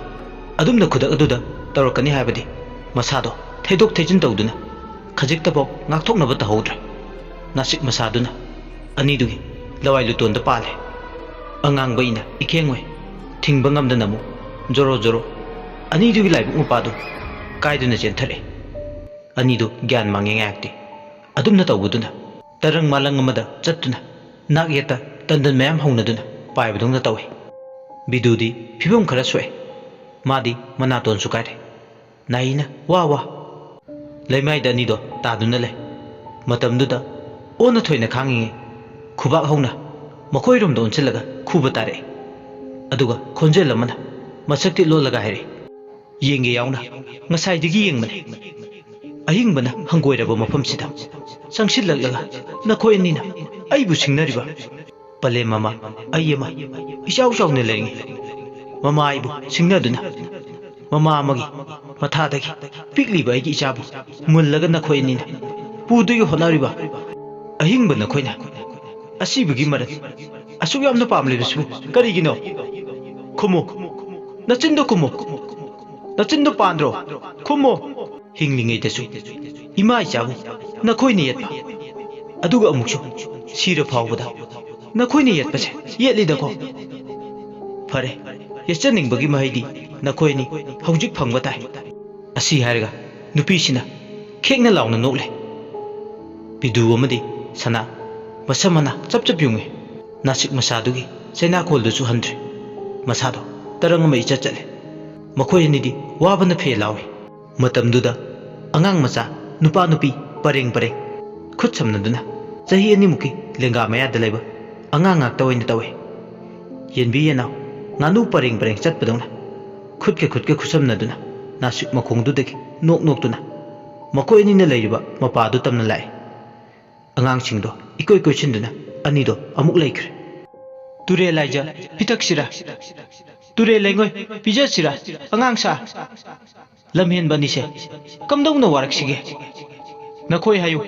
ꯑꯗꯨꯝꯅ ꯈꯨꯗꯛ ꯑꯗꯨꯗ ꯇꯧꯔꯛꯀꯅꯤ ꯍꯥꯏꯕꯗꯤ ꯃꯁꯥꯗꯣ ꯊꯩꯗꯣꯛ ꯊꯩꯖꯤꯟ ꯇꯧꯗꯨꯅ ꯈꯖꯤꯛꯇꯐꯥꯎ ꯉꯥꯛꯊꯣꯛꯅꯕ ꯇꯧꯍꯧꯗ꯭ꯔꯦ꯫ ꯅꯥꯁꯤꯛ ꯃꯁꯥꯗꯨꯅ ꯑꯅꯤꯗꯨꯒꯤ ꯂꯋꯥꯏ ꯂꯨꯇꯣꯟꯗ ꯄꯥꯜꯂꯦ꯫ ꯑꯉꯥꯡꯕ ꯏꯅ ꯏꯈꯦꯡ ꯑꯣꯏ ꯊꯤꯡꯕ ꯉꯝꯗꯅ ꯑꯃꯨꯛ ꯖꯣꯔꯣ ꯖꯣꯔꯣ ꯑꯅꯤꯗꯨꯒꯤ ꯂꯥꯏꯕꯛ ꯃꯄꯥꯗꯨ ꯀꯥꯏꯗꯨꯅ ꯆꯦꯟꯊꯔꯛꯏ꯫ ꯑꯅꯤꯗꯨ ꯒ꯭ꯌꯥꯟ ꯃꯥꯡꯉꯦ ꯉꯥꯏꯍꯥꯛꯇꯤ꯫ ꯑꯗꯨꯝꯅ ꯇꯧꯕꯗꯨꯅ ꯇꯔꯪ ꯃꯥꯂꯪ ꯑꯃꯗ ꯆꯠꯇꯨꯅ ꯅꯥꯛ ꯌꯦꯠꯇ ꯇꯟꯗꯟ ꯃꯌꯥꯝ ꯍꯧꯅꯗꯨꯅ ꯄꯥꯏꯕꯗꯧꯅ ꯇꯧꯏ꯫ ꯕꯤꯗꯨꯗꯤ ꯐꯤꯕꯝ ꯈꯔ ꯁꯣꯛꯑꯦ꯫ ꯃꯥꯗꯤ ꯃꯅꯥꯇꯣꯟꯁꯨ ꯀꯥꯏꯔꯦ꯫ ꯅꯥꯏꯅ ꯋꯥ ꯋꯥ꯫ ꯂꯩꯃꯥꯏꯗ ꯑꯅꯤꯗꯣ ꯇꯥꯗꯨꯅ ꯂꯩ꯫ ꯃꯇꯝꯗꯨꯗ ꯑꯣꯟꯅ ꯊꯣꯏꯅ ꯈꯥꯡꯉꯤꯉꯩ ꯈꯨꯕꯥꯛ ꯍꯧꯅ ꯃꯈꯣꯏꯔꯣꯝꯗ ꯑꯣꯟꯁꯤꯜꯂꯒ ꯈꯨꯕ ꯇꯥꯔꯛꯏ꯫ ꯑꯗꯨꯒ ꯈꯣꯟꯖꯦꯜ ꯑꯃꯅ ꯃꯁꯛꯇꯤ ꯂꯣꯜꯂꯒ ꯍꯥꯏꯔꯛꯏ, "ꯌꯦꯡꯒꯦ ꯌꯥꯎꯅ ꯉꯁꯥꯏꯗꯒꯤ ꯌꯦꯡꯕꯅꯤ꯫ ꯑꯍꯤꯡꯕꯅ ꯍꯪꯒꯣꯏꯔꯕ ꯃꯐꯝꯁꯤꯗ ꯆꯪꯁꯤꯜꯂꯛꯂꯒ ꯅꯈꯣꯏ ꯑꯅꯤꯅ ꯑꯩꯕꯨ ꯁꯤꯡꯅꯔꯤꯕ? ꯄꯂꯦꯝ ꯑꯃ, ꯑꯩ ꯑꯃ, ꯏꯆꯥꯎ ꯆꯥꯎꯅ ꯂꯩꯔꯤꯉꯩ ꯃꯃꯥ ꯑꯩꯕꯨ ꯁꯤꯡꯅꯗꯨꯅ ꯃꯃꯥ ꯑꯃꯒꯤ ꯃꯊꯥꯗꯒꯤ ꯄꯤꯛꯂꯤꯕ ꯑꯩꯒꯤ ꯏꯆꯥꯕꯨ ꯃꯨꯜꯂꯒ ꯅꯈꯣꯏ ꯑꯅꯤꯅ ꯄꯨꯗꯨꯒꯤ ꯍꯣꯠꯅꯔꯤꯕ ꯑꯍꯤꯡꯕ ꯅꯈꯣꯏꯅ ꯑꯁꯤꯕꯒꯤ ꯃꯔꯟ ꯑꯁꯨꯛ ꯌꯥꯝꯅ ꯄꯥꯝꯂꯤꯕꯁꯤꯕꯨ ꯀꯔꯤꯒꯤꯅꯣ? ꯈꯨꯝꯃꯨ, ꯅꯆꯤꯟꯗꯣ ꯈꯨꯝꯃꯨ, ꯅꯆꯤꯟꯗꯣ ꯄꯥꯟꯗ꯭ꯔꯣ? ꯈꯨꯝꯃꯨ!" ꯍꯤꯡꯂꯤꯉꯩꯗꯁꯨ ꯏꯃꯥ ꯏꯆꯥꯕꯨ ꯅꯈꯣꯏꯅ ꯌꯦꯠꯄ, ꯑꯗꯨꯒ ꯑꯃꯨꯛꯁꯨ ꯁꯤꯔ ꯐꯥꯎꯕꯗ ꯅꯈꯣꯏꯅ ꯌꯦꯠꯄꯁꯦ ꯌꯦꯠꯂꯤꯗꯀꯣ꯫ ꯐꯔꯦ, ꯌꯦꯠꯆꯅꯤꯡꯕꯒꯤ ꯃꯍꯩꯗꯤ ꯅꯈꯣꯏ ꯑꯅꯤ ꯍꯧꯖꯤꯛ ꯐꯪꯕ ꯇꯥꯏ꯫ ꯑꯁꯤ ꯍꯥꯏꯔꯒ ꯅꯨꯄꯤꯁꯤꯅ ꯈꯦꯛꯅ ꯂꯥꯎꯅ ꯅꯣꯛꯂꯦ꯫ ꯕꯤꯗꯨ ꯑꯃꯗꯤ ꯁꯅꯥ ꯃꯁꯝ ꯃꯅꯥ ꯆꯞ ꯆꯞ ꯌꯨꯡꯉꯤ꯫ ꯅꯥꯁꯤꯛ ꯃꯁꯥꯗꯨꯒꯤ ꯆꯩꯅꯥꯈꯣꯜꯗꯨꯁꯨ ꯍꯟꯗ꯭ꯔꯦ꯫ ꯃꯁꯥꯗꯣ ꯇꯔꯪ ꯑꯃ ꯏꯆꯠ ꯆꯠꯂꯦ꯫ ꯃꯈꯣꯏ ꯑꯅꯤꯗꯤ ꯋꯥꯕꯅ ꯐꯦ ꯂꯥꯎꯏ꯫ ꯃꯇꯝꯗꯨꯗ ꯑꯉꯥꯡ ꯃꯆꯥ, ꯅꯨꯄꯥ ꯅꯨꯄꯤ ꯄꯔꯦꯡ ꯄꯔꯦꯡ ꯈꯨꯠ ꯁꯝꯅꯗꯨꯅ, ꯆꯍꯤ ꯑꯅꯤꯃꯨꯛꯀꯤ ꯂꯦꯡꯒꯥ ꯃꯌꯥꯗ ꯂꯩꯕ ꯑꯉꯥꯡ ꯉꯥꯛꯇ ꯑꯣꯏꯅ ꯇꯧꯏ꯫ ꯌꯦꯟꯕꯤ ꯌꯦꯅꯥꯎ, ꯉꯥꯅꯨ ꯄꯔꯦꯡ ꯄꯔꯦꯡ ꯆꯠꯄꯗꯧꯅ ꯈꯨꯠꯀ ꯈꯨꯠꯀ ꯈꯨꯠꯁꯝꯅꯗꯨꯅ ꯅꯥꯁꯤꯛ ꯃꯈꯣꯡꯗꯨꯗꯒꯤ ꯅꯣꯛ ꯅꯣꯛꯇꯨꯅ ꯃꯈꯣꯏ ꯑꯅꯤꯅ ꯂꯩꯔꯤꯕ ꯃꯄꯥꯗꯨ ꯇꯝꯅ ꯂꯥꯛꯏ꯫ ꯑꯉꯥꯡꯁꯤꯡꯗꯣ ꯏꯀꯣꯏ ꯀꯣꯏꯁꯤꯟꯗꯨꯅ ꯑꯅꯤꯗꯣ ꯑꯃꯨꯛ ꯂꯩꯈ꯭ꯔꯦ꯫ "ꯇꯨꯔꯦꯜ ꯂꯥꯏꯖ ꯄꯤꯇꯛꯁꯤꯔꯥ, ꯇꯨꯔꯦꯜ ꯂꯩꯉꯣꯏ ꯄꯤꯖꯁꯤꯔꯥ, ꯑꯉꯥꯡ ꯁꯥ?" ꯂꯝꯍꯦꯟꯕ ꯑꯅꯤꯁꯦ ꯀꯝꯗꯧꯅ ꯋꯥꯔꯛꯁꯤꯒꯦ? ꯅꯈꯣꯏ ꯍꯥꯏꯌꯨ,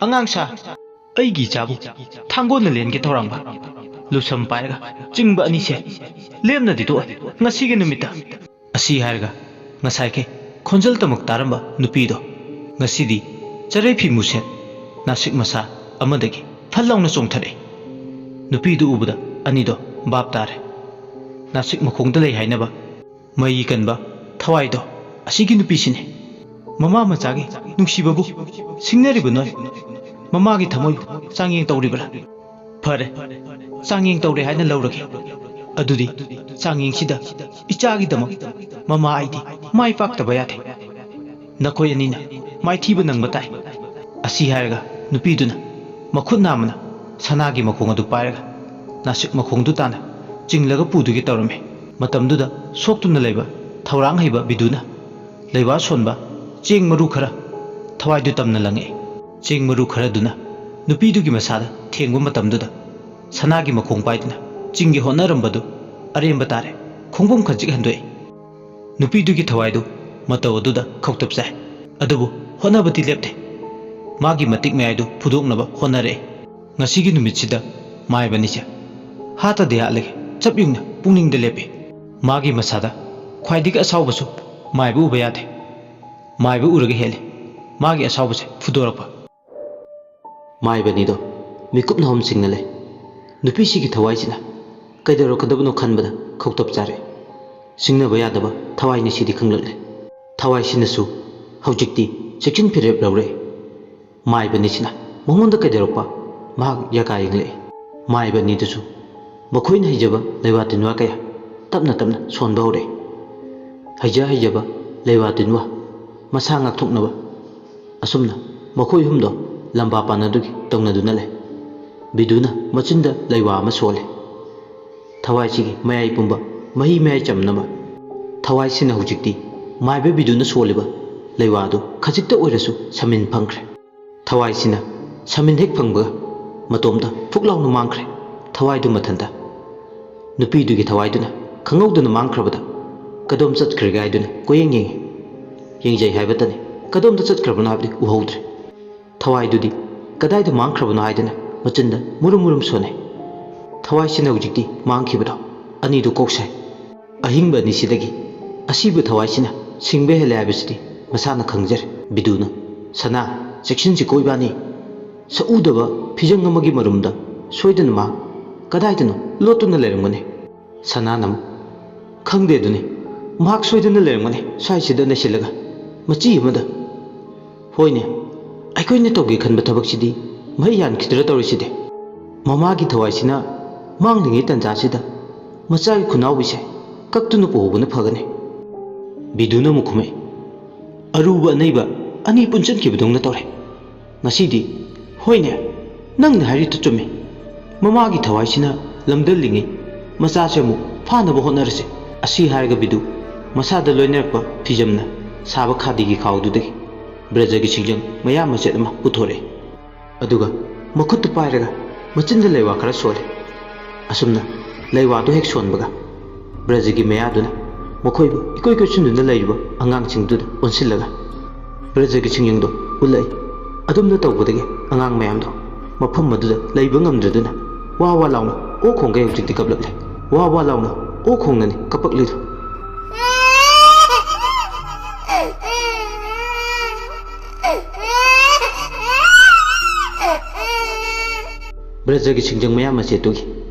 ꯑꯉꯥꯡ ꯁꯥ꯫ ꯑꯩꯒꯤ ꯏꯆꯥꯕꯨ ꯊꯥꯡꯒꯣꯟꯅ ꯂꯦꯟꯒꯦ ꯊꯧꯔꯥꯡꯕ, ꯂꯨꯁꯝ ꯄꯥꯏꯔꯒ ꯆꯤꯡꯕ ꯑꯅꯤꯁꯦ ꯂꯦꯝꯅꯗꯤ ꯇꯣꯛꯑꯣꯏ ꯉꯁꯤꯒꯤ ꯅꯨꯃꯤꯠꯇ꯫ ꯑꯁꯤ ꯍꯥꯏꯔꯒ ꯉꯁꯥꯏꯈꯩ ꯈꯣꯟꯖꯦꯜ ꯇꯃꯛ ꯇꯥꯔꯝꯕ ꯅꯨꯄꯤꯗꯣ ꯉꯁꯤꯗꯤ ꯆꯔꯩ ꯐꯤ ꯃꯨꯁꯦꯠ ꯅꯥꯁꯤꯛ ꯃꯁꯥ ꯑꯃꯗꯒꯤ ꯐꯜ ꯂꯥꯎꯅ ꯆꯣꯡꯊꯔꯛꯏ꯫ ꯅꯨꯄꯤꯗꯨ ꯎꯕꯗ ꯑꯅꯤꯗꯣ ꯚꯥꯞ ꯇꯥꯔꯦ꯫ ꯅꯥꯁꯤꯛ ꯃꯈꯣꯡꯗ ꯂꯩ ꯍꯥꯏꯅꯕ ꯃꯩ ꯀꯟꯕ ꯊꯋꯥꯏꯗꯣ ꯑꯁꯤꯒꯤ ꯅꯨꯄꯤꯁꯤꯅꯤ꯫ ꯃꯃꯥ ꯃꯆꯥꯒꯤ ꯅꯨꯡꯁꯤꯕꯕꯨ ꯁꯤꯡꯅꯔꯤꯕ ꯅꯣꯏ, ꯃꯃꯥꯒꯤ ꯊꯃꯣꯏꯕꯨ ꯆꯥꯡꯌꯦꯡ ꯇꯧꯔꯤꯕ꯭ꯔꯥ? ꯐꯔꯦ, ꯆꯥꯡꯌꯦꯡ ꯇꯧꯔꯦ ꯍꯥꯏꯅ ꯂꯧꯔꯒꯦ꯫ ꯑꯗꯨꯗꯤ ꯆꯥꯡꯌꯦꯡꯁꯤꯗ ꯏꯆꯥꯒꯤꯗꯃꯛ ꯃꯃꯥ ꯑꯩꯗꯤ ꯃꯥꯏ ꯄꯥꯛꯇꯕ ꯌꯥꯗꯦ꯫ ꯅꯈꯣꯏ ꯑꯅꯤꯅ ꯃꯥꯏꯊꯤꯕ ꯅꯪꯕ ꯇꯥꯏ꯫ ꯑꯁꯤ ꯍꯥꯏꯔꯒ ꯅꯨꯄꯤꯗꯨꯅ ꯃꯈꯨꯠ ꯅꯥꯝꯃꯅ ꯁꯅꯥꯒꯤ ꯃꯈꯣꯡ ꯑꯗꯨ ꯄꯥꯏꯔꯒ ꯅꯥꯁꯤꯛ ꯃꯈꯣꯡꯗꯨ ꯇꯥꯅ ꯆꯤꯡꯂꯒ ꯄꯨꯗꯨꯒꯤ ꯇꯧꯔꯝꯃꯤ꯫ ꯃꯇꯝꯗꯨꯗ ꯁꯣꯛꯇꯨꯅ ꯂꯩꯕ ꯊꯧꯔꯥꯡ ꯍꯩꯕ ꯕꯤꯗꯨꯅ ꯂꯩꯕꯥꯛ ꯁꯣꯟꯕ ꯆꯦꯡ ꯃꯔꯨ ꯈꯔ ꯊꯋꯥꯏꯗꯨ ꯇꯝꯅ ꯂꯪꯉꯛꯏ꯫ ꯆꯦꯡ ꯃꯔꯨ ꯈꯔꯗꯨꯅ ꯅꯨꯄꯤꯗꯨꯒꯤ ꯃꯁꯥꯗ ꯊꯦꯡꯕ ꯃꯇꯝꯗꯨꯗ ꯁꯅꯥꯒꯤ ꯃꯈꯣꯡ ꯄꯥꯏꯗꯨꯅ ꯆꯤꯡꯒꯦ ꯍꯣꯠꯅꯔꯝꯕꯗꯨ ꯑꯔꯦꯝꯕ ꯇꯥꯔꯦ꯫ ꯈꯣꯡꯕꯨꯝ ꯈꯖꯤꯛ ꯍꯟꯗꯣꯛꯏ꯫ ꯅꯨꯄꯤꯗꯨꯒꯤ ꯊꯋꯥꯏꯗꯨ ꯃꯇꯧ ꯑꯗꯨꯗ ꯈꯧꯇꯞ ꯆꯥꯏ꯫ ꯑꯗꯨꯕꯨ ꯍꯣꯠꯅꯕꯗꯤ ꯂꯦꯞꯇꯦ꯫ ꯃꯥꯒꯤ ꯃꯇꯤꯛ ꯃꯌꯥꯏꯗꯨ ꯐꯨꯗꯣꯛꯅꯕ ꯍꯣꯠꯅꯔꯛꯏ꯫ ꯉꯁꯤꯒꯤ ꯅꯨꯃꯤꯠꯁꯤꯗ ꯃꯥꯏꯕꯅꯤꯁꯦ ꯍꯥꯠꯇꯗꯤ ꯍꯥꯠꯂꯒꯦ ꯆꯞ ꯌꯨꯡꯅ ꯄꯨꯛꯅꯤꯡꯗ ꯂꯦꯞꯄꯤ꯫ ꯃꯥꯒꯤ ꯃꯁꯥꯗ ꯈ꯭ꯋꯥꯏꯗꯒꯤ ꯑꯁꯥꯎꯕꯁꯨ ꯃꯥꯏꯕ ꯎꯕ ꯌꯥꯗꯦ꯫ ꯃꯥꯏꯕ ꯎꯔꯒ ꯍꯦꯜꯂꯤ ꯃꯥꯒꯤ ꯑꯁꯥꯎꯕꯁꯦ ꯐꯨꯗꯣꯔꯛꯄ꯫ ꯃꯥꯏꯕꯅꯤꯗꯣ ꯃꯤꯀꯨꯞꯅ ꯑꯍꯨꯝ ꯁꯤꯡꯅ ꯂꯩ꯫ ꯅꯨꯄꯤꯁꯤꯒꯤ ꯊꯋꯥꯏꯁꯤꯅ ꯀꯩꯗꯧꯔꯛꯀꯗꯕꯅꯣ ꯈꯟꯕꯗ ꯈꯧꯇꯞ ꯆꯥꯔꯦ꯫ ꯁꯤꯡꯅꯕ ꯌꯥꯗꯕ ꯊꯋꯥꯏꯅꯤ ꯁꯤꯗꯤ ꯈꯪꯂꯛꯂꯦ꯫ ꯊꯋꯥꯏꯁꯤꯅꯁꯨ ꯍꯧꯖꯤꯛꯇꯤ ꯆꯦꯛꯁꯤꯟ ꯐꯤꯔꯦꯞ ꯂꯧꯔꯦ꯫ ꯃꯥꯏꯕꯅꯤꯁꯤꯅ ꯃꯉꯣꯟꯗ ꯀꯩꯗꯧꯔꯛꯄ ꯃꯍꯥꯛ ꯌꯥꯀꯥ ꯌꯦꯡꯂꯛꯏ꯫ ꯃꯥꯏꯕꯅꯤꯗꯨꯁꯨ ꯃꯈꯣꯏꯅ ꯍꯩꯖꯕ ꯂꯩꯋꯥ ꯇꯤꯟꯋꯥ ꯀꯌꯥ ꯇꯞꯅ ꯇꯞꯅ ꯁꯣꯟꯕ ꯍꯧꯔꯛꯏ꯫ ꯍꯩꯖ ꯍꯩꯖꯕ ꯂꯩꯋꯥ ꯇꯤꯟꯋꯥ, ꯃꯁꯥ ꯉꯥꯛꯊꯣꯛꯅꯕ, ꯑꯁꯨꯝꯅ ꯃꯈꯣꯏ ꯑꯍꯨꯝꯗꯣ ꯂꯝꯕꯥ ꯄꯥꯅꯗꯨꯒꯤ ꯇꯧꯅꯗꯨꯅ ꯂꯩ꯫ ꯕꯤꯗꯨꯅ ꯃꯆꯤꯟꯗ ꯂꯩꯋꯥ ꯑꯃ ꯁꯣꯜꯂꯤ꯫ ꯊꯋꯥꯏꯁꯤꯒꯤ ꯃꯌꯥꯏ ꯄꯨꯝꯕ ꯃꯍꯤ ꯃꯌꯥꯏ ꯆꯝꯅꯕ ꯊꯋꯥꯏꯁꯤꯅ ꯍꯧꯖꯤꯛꯇꯤ ꯃꯥꯏꯕ ꯕꯤꯗꯨꯅ ꯁꯣꯜꯂꯤꯕ ꯂꯩꯋꯥꯗꯨ ꯈꯖꯤꯛꯇ ꯑꯣꯏꯔꯁꯨ ꯁꯃꯤꯟ ꯐꯪꯈ꯭ꯔꯦ꯫ ꯊꯋꯥꯏꯁꯤꯅ ꯁꯃꯤꯟ ꯍꯦꯛ ꯐꯪꯕꯒ ꯃꯇꯣꯝꯇ ꯐꯨꯛ ꯂꯥꯎꯅ ꯃꯥꯡꯈ꯭ꯔꯦ꯫ ꯊꯋꯥꯏꯗꯨ ꯃꯊꯟꯇ꯫ ꯅꯨꯄꯤꯗꯨꯒꯤ ꯊꯋꯥꯏꯗꯨꯅ ꯈꯪꯍꯧꯗꯅ ꯃꯥꯡꯈ꯭ꯔꯕꯗ ꯀꯗꯣꯝ ꯆꯠꯈ꯭ꯔꯒꯦ ꯍꯥꯏꯗꯨꯅ ꯀꯣꯏꯌꯦꯡ ꯌꯦꯡꯉꯤ꯫ ꯌꯦꯡꯖꯩ ꯍꯥꯏꯕꯇꯅꯤ, ꯀꯗꯣꯝꯗ ꯆꯠꯈ꯭ꯔꯕꯅꯣ ꯍꯥꯏꯕꯗꯤ ꯎꯍꯧꯗ꯭ꯔꯦ꯫ ꯊꯋꯥꯏꯗꯨꯗꯤ ꯀꯗꯥꯏꯗ ꯃꯥꯡꯈ꯭ꯔꯕꯅꯣ ꯍꯥꯏꯗꯨꯅ ꯃꯆꯤꯟꯗ ꯃꯨꯔꯨꯝ ꯃꯨꯔꯨꯝ ꯁꯣꯟꯅꯩ꯫ ꯊꯋꯥꯏꯁꯤꯅ ꯍꯧꯖꯤꯛꯇꯤ ꯃꯥꯡꯈꯤꯕꯗꯣ ꯑꯅꯤꯗꯨ ꯀꯣꯛ ꯁꯥꯏ꯫ ꯑꯍꯤꯡꯕ ꯑꯅꯤꯁꯤꯗꯒꯤ ꯑꯁꯤꯕ ꯊꯋꯥꯏꯁꯤꯅ ꯁꯤꯡꯕ ꯍꯦꯜꯂꯦ ꯍꯥꯏꯕꯁꯤꯗꯤ ꯃꯁꯥꯅ ꯈꯪꯖꯔꯦ꯫ ꯕꯤꯗꯨꯅ, "ꯁꯅꯥ, ꯆꯦꯛꯁꯤꯟꯁꯤꯀꯣ ꯏꯕꯥꯅꯤ꯫ ꯁꯛꯎꯗꯕ ꯐꯤꯖꯪ ꯑꯃꯒꯤ ꯃꯔꯨꯝꯗ ꯁꯣꯏꯗꯅ ꯃꯍꯥꯛ ꯀꯗꯥꯏꯗꯅꯣ ꯂꯣꯠꯇꯨꯅ ꯂꯩꯔꯝꯒꯅꯤ"꯫ ꯁꯅꯥꯅ ꯑꯃꯨꯛ, "ꯈꯪꯗꯦ ꯑꯗꯨꯅꯤ, ꯃꯍꯥꯛ ꯁꯣꯏꯗꯅ ꯂꯩꯔꯝꯒꯅꯤ ꯁ꯭ꯋꯥꯏꯁꯤꯗ ꯅꯩꯁꯤꯜꯂꯒ, ꯃꯆꯤ ꯑꯃꯗ꯫ ꯍꯣꯏꯅꯦ, ꯑꯩꯈꯣꯏꯅ ꯇꯧꯒꯦ ꯈꯟꯕ ꯊꯕꯛꯁꯤꯗꯤ ꯃꯍꯩ ꯌꯥꯟꯈꯤꯗ꯭ꯔꯥ ꯇꯧꯔꯤꯁꯤꯗꯤ꯫ ꯃꯃꯥꯒꯤ ꯊꯋꯥꯏꯁꯤꯅ ꯃꯥꯡꯂꯤꯉꯩ ꯇꯟꯖꯥꯁꯤꯗ ꯃꯆꯥꯒꯤ ꯈꯨꯅꯥꯎꯕꯤꯁꯦ ꯀꯛꯇꯨꯅ ꯄꯨꯍꯧꯕꯅ ꯐꯒꯅꯤ"꯫ ꯕꯤꯗꯨꯅ ꯑꯃꯨꯛ ꯈꯨꯝꯃꯛꯏ, "ꯑꯔꯨꯕ ꯑꯅꯩꯕ ꯑꯅꯤ ꯄꯨꯟꯁꯤꯟꯈꯤꯕꯗꯧꯅ ꯇꯧꯔꯦ ꯉꯁꯤꯗꯤ꯫ ꯍꯣꯏꯅꯦ, ꯅꯪꯅ ꯍꯥꯏꯔꯤꯗꯨ ꯆꯨꯝꯃꯤ꯫ ꯃꯃꯥꯒꯤ ꯊꯋꯥꯏꯁꯤꯅ ꯂꯝꯗꯜꯂꯤꯉꯩ ꯃꯆꯥꯁꯦ ꯑꯃꯨꯛ ꯐꯥꯅꯕ ꯍꯣꯠꯅꯔꯁꯤ"꯫ ꯑꯁꯤ ꯍꯥꯏꯔꯒ ꯕꯤꯗꯨ ꯃꯁꯥꯗ ꯂꯣꯏꯅꯔꯛꯄ ꯐꯤꯖꯝꯅ ꯁꯥꯕ ꯈꯥꯗꯤꯒꯤ ꯈꯥꯎꯗꯨꯗꯒꯤ ꯕ꯭ꯔꯖꯒꯤ ꯁꯤꯡꯖꯪ ꯃꯌꯥ ꯃꯆꯦꯠ ꯑꯃ ꯄꯨꯊꯣꯔꯛꯏ꯫ ꯑꯗꯨꯒ ꯃꯈꯨꯠꯇꯨ ꯄꯥꯏꯔꯒ ꯃꯆꯤꯟꯗ ꯂꯩꯋꯥ ꯈꯔ ꯁꯣꯜꯂꯤ꯫ ꯑꯁꯨꯝꯅ ꯂꯩꯋꯥꯗꯨ ꯍꯦꯛ ꯁꯣꯟꯕꯒ ꯕ꯭ꯔꯖꯒꯤ ꯃꯌꯥꯗꯨꯅ ꯃꯈꯣꯏꯕꯨ ꯏꯀꯣꯏ ꯀꯣꯏꯁꯤꯟꯗꯨꯅ ꯂꯩꯔꯤꯕ ꯑꯉꯥꯡꯁꯤꯡꯗꯨꯗ ꯑꯣꯟꯁꯤꯜꯂꯒ ꯕ꯭ꯔꯖꯒꯤ ꯁꯤꯡꯖꯪꯗꯣ ꯎꯠꯂꯛꯏ꯫ ꯑꯗꯨꯝꯅ ꯇꯧꯕꯗꯒꯤ ꯑꯉꯥꯡ ꯃꯌꯥꯝꯗꯣ ꯃꯐꯝ ꯑꯗꯨꯗ ꯂꯩꯕ ꯉꯝꯗ꯭ꯔꯗꯨꯅ ꯋꯥ ꯋꯥ ꯂꯥꯎꯅ ꯑꯣꯛ ꯈꯣꯡꯒꯩ ꯍꯧꯖꯤꯛꯇꯤ ꯀꯞꯂꯛꯂꯦ꯫ ꯋꯥ ꯋꯥ ꯂꯥꯎꯅ ꯑꯣꯛ ꯈꯣꯡꯅꯅꯤ ꯀꯞꯄꯛꯂꯤꯗꯣ꯫ ꯕ꯭ꯔꯖꯒꯤ ꯁꯤꯡꯖꯪ ꯃꯌꯥ ꯃꯆꯦꯠꯇꯨꯒꯤ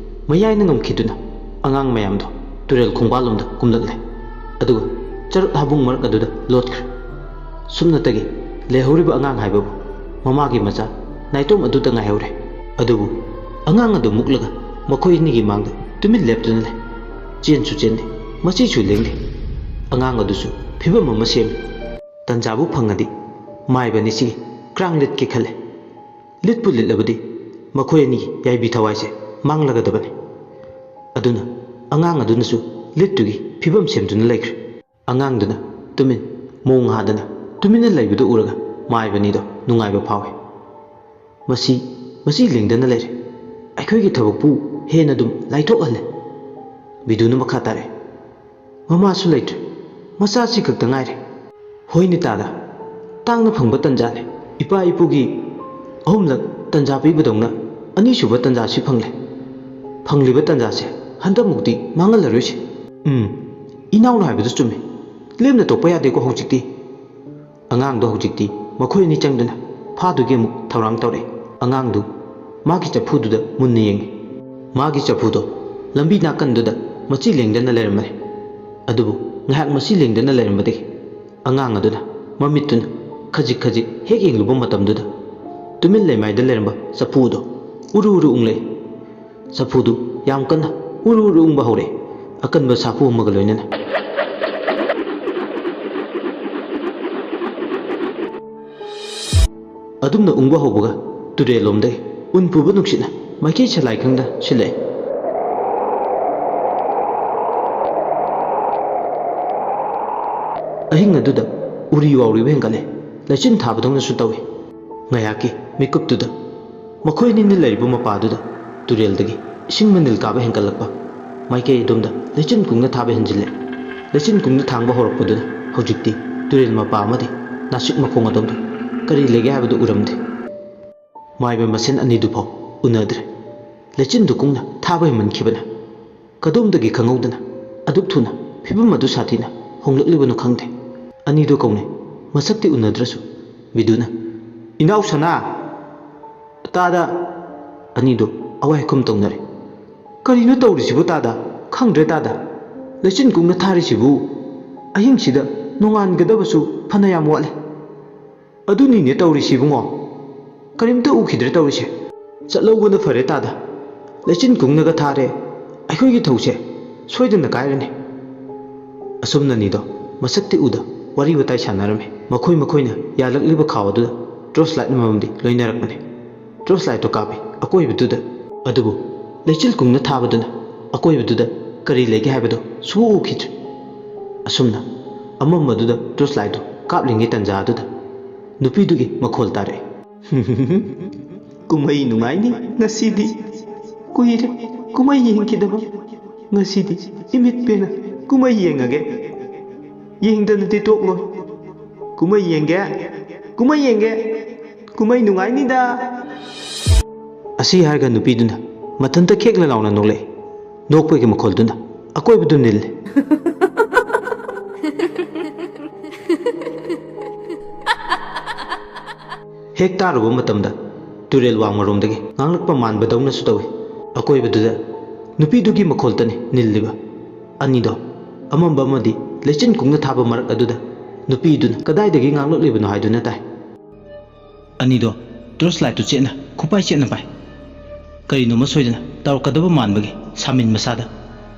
ꯃꯌꯥꯏꯅ ꯉꯝꯈꯤꯗꯨꯅ ꯑꯉꯥꯡ ꯃꯌꯥꯝꯗꯣ ꯇꯨꯔꯦꯜ ꯈꯣꯡꯕꯥꯜꯂꯣꯝꯗ ꯀꯨꯝꯂꯛꯂꯦ꯫ ꯑꯗꯨꯒ ꯆꯔꯨꯠ ꯍꯥꯕꯨꯡ ꯃꯔꯛ ꯑꯗꯨꯗ ꯂꯣꯠꯈ꯭ꯔꯦ꯫ ꯁꯨꯞꯅꯇꯒꯤ ꯂꯩꯍꯧꯔꯤꯕ ꯑꯉꯥꯡ ꯍꯥꯏꯕꯕꯨ ꯃꯃꯥꯒꯤ ꯃꯆꯥ ꯅꯥꯏꯇꯣꯝ ꯑꯗꯨꯇ ꯉꯥꯏꯍꯧꯔꯦ꯫ ꯑꯗꯨꯕꯨ ꯑꯉꯥꯡ ꯑꯗꯨ ꯃꯨꯛꯂꯒ ꯃꯈꯣꯏ ꯑꯅꯤꯒꯤ ꯃꯥꯡꯗ ꯇꯨꯃꯤꯟ ꯂꯦꯞꯇꯨꯅ ꯂꯩ꯫ ꯆꯦꯟꯁꯨ ꯆꯦꯟꯗꯦ, ꯃꯆꯤꯁꯨ ꯂꯦꯡꯗꯦ꯫ ꯑꯉꯥꯡ ꯑꯗꯨꯁꯨ ꯐꯤꯕꯝ ꯑꯃ ꯁꯦꯝꯃꯤ꯫ ꯇꯟꯖꯥꯕꯨ ꯐꯪꯉꯗꯤ ꯃꯥꯏꯕ ꯑꯅꯤꯁꯤꯒꯤ ꯀ꯭ꯔꯥꯡ ꯂꯤꯠꯀꯦ ꯈꯜꯂꯦ꯫ ꯂꯤꯠꯄꯨ ꯂꯤꯠꯂꯕꯗꯤ ꯃꯈꯣꯏ ꯑꯅꯤꯒꯤ ꯌꯥꯏꯕꯤ ꯊꯋꯥꯏꯁꯦ ꯃꯥꯡꯂꯒꯗꯕꯅꯤ꯫ ꯑꯗꯨꯅ ꯑꯉꯥꯡ ꯑꯗꯨꯅꯁꯨ ꯂꯤꯠꯇꯨꯒꯤ ꯐꯤꯕꯝ ꯁꯦꯝꯗꯨꯅ ꯂꯩꯈ꯭ꯔꯦ꯫ ꯑꯉꯥꯡꯗꯨꯅ ꯇꯨꯃꯤꯟ ꯃꯣꯡ ꯍꯥꯗꯅ ꯇꯨꯃꯤꯟꯅ ꯂꯩꯕꯗꯨ ꯎꯔꯒ ꯃꯥꯏꯕ ꯑꯅꯤꯗꯣ ꯅꯨꯡꯉꯥꯏꯕ ꯐꯥꯎꯏ꯫ "ꯃꯁꯤ, ꯃꯁꯤ ꯂꯦꯡꯗꯅ ꯂꯩꯔꯦ꯫ ꯑꯩꯈꯣꯏꯒꯤ ꯊꯕꯛꯄꯨ ꯍꯦꯟꯅ ꯑꯗꯨꯝ ꯂꯥꯏꯊꯣꯛꯍꯜꯂꯦ꯫" ꯕꯤꯗꯨꯅ ꯃꯈꯥ ꯇꯥꯔꯛꯏ, "ꯃꯃꯥꯁꯨ ꯂꯩꯇ꯭ꯔꯦ, ꯃꯆꯥꯁꯤ ꯈꯛꯇ ꯉꯥꯏꯔꯦ꯫" "ꯍꯣꯏꯅꯦ ꯇꯥꯗ, ꯇꯥꯡꯅ ꯐꯪꯕ ꯇꯟꯖꯥꯅꯦ꯫ ꯏꯄꯥ ꯏꯄꯨꯒꯤ ꯑꯍꯨꯝꯂꯛ ꯇꯟꯖꯥ ꯄꯤꯕꯗꯧꯅ ꯑꯅꯤꯁꯨꯕ ꯇꯟꯖꯥꯁꯤ ꯐꯪꯂꯦ꯫ ꯐꯪꯂꯤꯕ ꯇꯟꯖꯥꯁꯦ ꯍꯟꯗꯛꯃꯨꯛꯇꯤ ꯃꯥꯡꯍꯜꯂꯔꯣꯏꯁꯦ꯫" "ꯎꯝ, ꯏꯅꯥꯎꯅ ꯍꯥꯏꯕꯗꯨ ꯆꯨꯝꯃꯤ꯫ ꯂꯦꯝꯅ ꯇꯣꯛꯄ ꯌꯥꯗꯦꯀꯣ ꯍꯧꯖꯤꯛꯇꯤ꯫" ꯑꯉꯥꯡꯗꯣ ꯍꯧꯖꯤꯛꯇꯤ ꯃꯈꯣꯏ ꯑꯅꯤ ꯆꯪꯗꯨꯅ ꯐꯥꯗꯨꯒꯤ ꯑꯃꯨꯛ ꯊꯧꯔꯥꯡ ꯇꯧꯔꯛꯏ꯫ ꯑꯉꯥꯡꯗꯨ ꯃꯥꯒꯤ ꯆꯐꯨꯗꯨꯗ ꯃꯨꯟꯅ ꯌꯦꯡꯉꯤ꯫ ꯃꯥꯒꯤ ꯆꯐꯨꯗꯣ ꯂꯝꯕꯤ ꯅꯥꯀꯟꯗꯨꯗ ꯃꯆꯤ ꯂꯦꯡꯗꯅ ꯂꯩꯔꯝꯕꯅꯤ꯫ ꯑꯗꯨꯕꯨ ꯉꯥꯏꯍꯥꯛ ꯃꯆꯤ ꯂꯦꯡꯗꯅ ꯂꯩꯔꯝꯕꯗꯒꯤ ꯑꯉꯥꯡ ꯑꯗꯨꯅ ꯃꯃꯤꯠꯇꯨꯅ ꯈꯖꯤꯛ ꯈꯖꯤꯛ ꯍꯦꯛ ꯌꯦꯡꯂꯨꯕ ꯃꯇꯝꯗꯨꯗ ꯇꯨꯃꯤꯟ ꯂꯩꯃꯥꯏꯗ ꯂꯩꯔꯝꯕ ꯆꯐꯨ ꯑꯗꯨ ꯎꯔꯨ ꯎꯔꯨ ꯎꯪꯂꯛꯏ꯫ ꯆꯐꯨꯗꯨ ꯌꯥꯝ ꯀꯟꯅ ꯎꯔꯨ ꯎꯔꯨ ꯎꯪꯕ ꯍꯧꯔꯛꯑꯦ, ꯑꯀꯟꯕ ꯁꯥꯐꯨ ꯑꯃꯒ ꯂꯣꯏꯅꯅ꯫ ꯑꯗꯨꯝꯅ ꯎꯪꯕ ꯍꯧꯕꯒ ꯇꯨꯔꯦꯜꯂꯣꯝꯗꯒꯤ ꯎꯟ ꯄꯨꯕ ꯅꯨꯡꯁꯤꯠꯅ ꯃꯥꯏꯀꯩ ꯁꯂꯥꯏ ꯈꯪꯗ ꯁꯤꯜꯂꯛꯑꯦ꯫ ꯑꯍꯤꯡ ꯑꯗꯨꯗ ꯎꯔꯤ ꯋꯥꯎꯔꯤꯕ ꯍꯦꯟꯒꯠꯂꯦ, ꯂꯩꯆꯤꯟ ꯊꯥꯕꯗꯧꯅꯁꯨ ꯇꯧꯏ꯫ ꯉꯥꯏꯍꯥꯛꯀꯤ ꯃꯤꯀꯨꯞꯇꯨꯗ ꯃꯈꯣꯏ ꯑꯅꯤꯅ ꯂꯩꯔꯤꯕ ꯃꯄꯥꯗꯨꯗ ꯇꯨꯔꯦꯜꯗꯒꯤ ꯏꯁꯤꯡ ꯃꯅꯤꯜ ꯀꯥꯕ ꯍꯦꯟꯒꯠꯂꯛꯄ, ꯃꯥꯏꯀꯩ ꯑꯗꯣꯝꯗ ꯂꯩꯆꯤꯟ ꯀꯨꯡꯅ ꯊꯥꯕ ꯍꯦꯟꯖꯤꯜꯂꯦ꯫ ꯂꯩꯆꯤꯟ ꯀꯨꯡꯅ ꯊꯥꯡꯕ ꯍꯧꯔꯛꯄꯗꯨꯅ ꯍꯧꯖꯤꯛꯇꯤ ꯇꯨꯔꯦꯜ ꯃꯄꯥ ꯑꯃꯗꯤ ꯅꯥꯁꯤꯛ ꯃꯈꯣꯡ ꯑꯗꯣꯝꯗ ꯀꯔꯤ ꯂꯩꯒꯦ ꯍꯥꯏꯕꯗꯨ ꯎꯔꯝꯗꯦ꯫ ꯃꯥꯏꯕ ꯃꯁꯦꯟ ꯑꯅꯤꯗꯨꯐꯥꯎ ꯎꯅꯗ꯭ꯔꯦ꯫ ꯂꯩꯆꯤꯟꯗꯨ ꯀꯨꯡꯅ ꯊꯥꯕ ꯍꯦꯟꯃꯟꯈꯤꯕꯅ ꯀꯗꯣꯝꯗꯒꯤ ꯈꯪꯍꯧꯗꯅ ꯑꯗꯨꯛ ꯊꯨꯅ ꯐꯤꯕꯝ ꯑꯗꯨ ꯁꯥꯊꯤꯅ ꯍꯣꯡꯂꯛꯂꯤꯕꯅꯣ ꯈꯪꯗꯦ꯫ ꯑꯅꯤꯗꯨ ꯀꯧꯅꯩ꯫ ꯃꯁꯛꯇꯤ ꯎꯅꯗ꯭ꯔꯁꯨ ꯕꯤꯗꯨꯅ, "ꯏꯅꯥꯎ ꯁꯅꯥ! ꯇꯥꯗ!" ꯑꯅꯤꯗꯨ ꯑꯋꯥꯏ ꯑꯈꯨꯝ ꯇꯧꯅꯔꯦ꯫ "ꯀꯔꯤꯅꯣ ꯇꯧꯔꯤꯁꯤꯕꯨ ꯇꯥꯗ? ꯈꯪꯗ꯭ꯔꯦ ꯇꯥꯗ꯫ ꯂꯩꯆꯤꯟ ꯀꯨꯡꯅ ꯊꯥꯔꯤꯁꯤꯕꯨ? ꯑꯍꯤꯡꯁꯤꯗ ꯅꯣꯡꯉꯥꯟꯒꯗꯕꯁꯨ ꯐꯅꯌꯥꯝ ꯋꯥꯠꯂꯦ꯫" "ꯑꯗꯨꯅꯤꯅꯦ ꯇꯧꯔꯤꯁꯤ ꯏꯕꯨꯡꯉꯣ, ꯀꯔꯤꯝꯇ ꯎꯈꯤꯗ꯭ꯔꯦ ꯇꯧꯔꯤꯁꯦ꯫ ꯆꯠꯍꯧꯕꯅ ꯐꯔꯦ ꯇꯥꯗ, ꯂꯩꯆꯤꯟ ꯀꯨꯡꯅꯒ ꯊꯥꯔꯦ, ꯑꯩꯈꯣꯏꯒꯤ ꯊꯧꯁꯦ ꯁꯣꯏꯗꯅ ꯀꯥꯏꯔꯅꯤ꯫ ꯑꯁꯨꯝꯅ ꯑꯅꯤꯗꯣ ꯃꯁꯛꯇꯤ ꯎꯗ ꯋꯥꯔꯤ ꯋꯥꯇꯥꯏ ꯁꯥꯟꯅꯔꯝꯃꯤ꯫ ꯃꯈꯣꯏ ꯃꯈꯣꯏꯅ ꯌꯥꯜꯂꯛꯂꯤꯕ ꯈꯥꯎ ꯑꯗꯨꯗ ꯇꯣꯔꯆ ꯂꯥꯏꯠ ꯑꯃꯃꯝꯗꯤ ꯂꯣꯏꯅꯔꯛꯄꯅꯤ꯫ ꯇꯣꯔꯆ ꯂꯥꯏꯠꯇꯣ ꯀꯥꯞꯄꯤ ꯑꯀꯣꯏꯕꯗꯨꯗ, ꯑꯗꯨꯕꯨ ꯂꯩꯆꯤꯜ ꯀꯨꯡꯅ ꯊꯥꯕꯗꯨꯅ ꯑꯀꯣꯏꯕꯗꯨꯗ ꯀꯔꯤ ꯂꯩꯒꯦ ꯍꯥꯏꯕꯗꯨ ꯁꯨꯛꯎ ꯎꯈꯤꯗ꯭ꯔꯦ꯫ ꯑꯁꯨꯝꯅ ꯑꯃꯝꯕꯗꯨꯗ ꯇꯣꯔꯆ ꯂꯥꯏꯠꯇꯨ ꯀꯥꯞꯂꯤꯉꯩ ꯇꯟꯖꯥ ꯑꯗꯨꯗ ꯅꯨꯄꯤꯗꯨꯒꯤ ꯃꯈꯣꯜ ꯇꯥꯔꯛꯑꯦ꯫ "ꯀꯨꯝꯍꯩ ꯅꯨꯡꯉꯥꯏꯅꯤ ꯉꯁꯤꯗꯤ꯫ ꯀꯨꯏꯔꯦ ꯀꯨꯝꯍꯩ ꯌꯦꯡꯈꯤꯗꯕ꯫ ꯉꯁꯤꯗꯤ ꯏꯃꯤꯠ ꯄꯦꯟꯅ ꯀꯨꯝꯍꯩ ꯌꯦꯡꯉꯒꯦ꯫ ꯌꯦꯡꯗꯅꯗꯤ ꯇꯣꯛꯂꯣꯏ꯫ ꯀꯨꯝꯍꯩ ꯌꯦꯡꯒꯦ, ꯀꯨꯝꯍꯩ ꯌꯦꯡꯒꯦ, ꯀꯨꯝꯍꯩ ꯅꯨꯡꯉꯥꯏꯅꯤꯗ!" ꯑꯁꯤ ꯍꯥꯏꯔꯒ ꯅꯨꯄꯤꯗꯨꯅ ꯃꯊꯟꯇ ꯈꯦꯛꯂ ꯂꯥꯎꯅ ꯅꯣꯛꯂꯛꯏ꯫ ꯅꯣꯛꯄꯒꯤ ꯃꯈꯣꯜꯗꯨꯅ ꯑꯀꯣꯏꯕꯗꯨ ꯅꯤꯜꯂꯤ꯫ ꯍꯦꯛ ꯇꯥꯔꯨꯕ ꯃꯇꯝꯗ ꯇꯨꯔꯦꯜ ꯋꯥꯡꯃꯔꯣꯝꯗꯒꯤ ꯉꯥꯡꯂꯛꯄ ꯃꯥꯟꯕꯗꯧꯅꯁꯨ ꯇꯧꯏ꯫ ꯑꯀꯣꯏꯕꯗꯨꯗ ꯅꯨꯄꯤꯗꯨꯒꯤ ꯃꯈꯣꯜꯇꯅꯤ ꯅꯤꯜꯂꯤꯕ꯫ ꯑꯅꯤꯗꯣ ꯑꯃꯝꯕ ꯑꯃꯗꯤ ꯂꯩꯆꯤꯟ ꯀꯨꯡꯅ ꯊꯥꯕ ꯃꯔꯛ ꯑꯗꯨꯗ ꯅꯨꯄꯤꯗꯨꯅ ꯀꯗꯥꯏꯗꯒꯤ ꯉꯥꯡꯂꯛꯂꯤꯕꯅꯣ ꯍꯥꯏꯗꯨꯅ ꯇꯥꯏ꯫ ꯑꯅꯤꯗꯣ ꯇꯣꯔꯆ ꯂꯥꯏꯠꯇꯨ ꯆꯦꯠꯅ ꯈꯨꯄꯥꯏ ꯆꯦꯠꯅ ꯄꯥꯏ꯫ ꯀꯔꯤꯅꯣꯃ ꯁꯣꯏꯗꯅ ꯇꯧꯔꯛꯀꯗꯕ ꯃꯥꯟꯕꯒꯤ ꯁꯥꯃꯤꯟ ꯃꯁꯥꯗ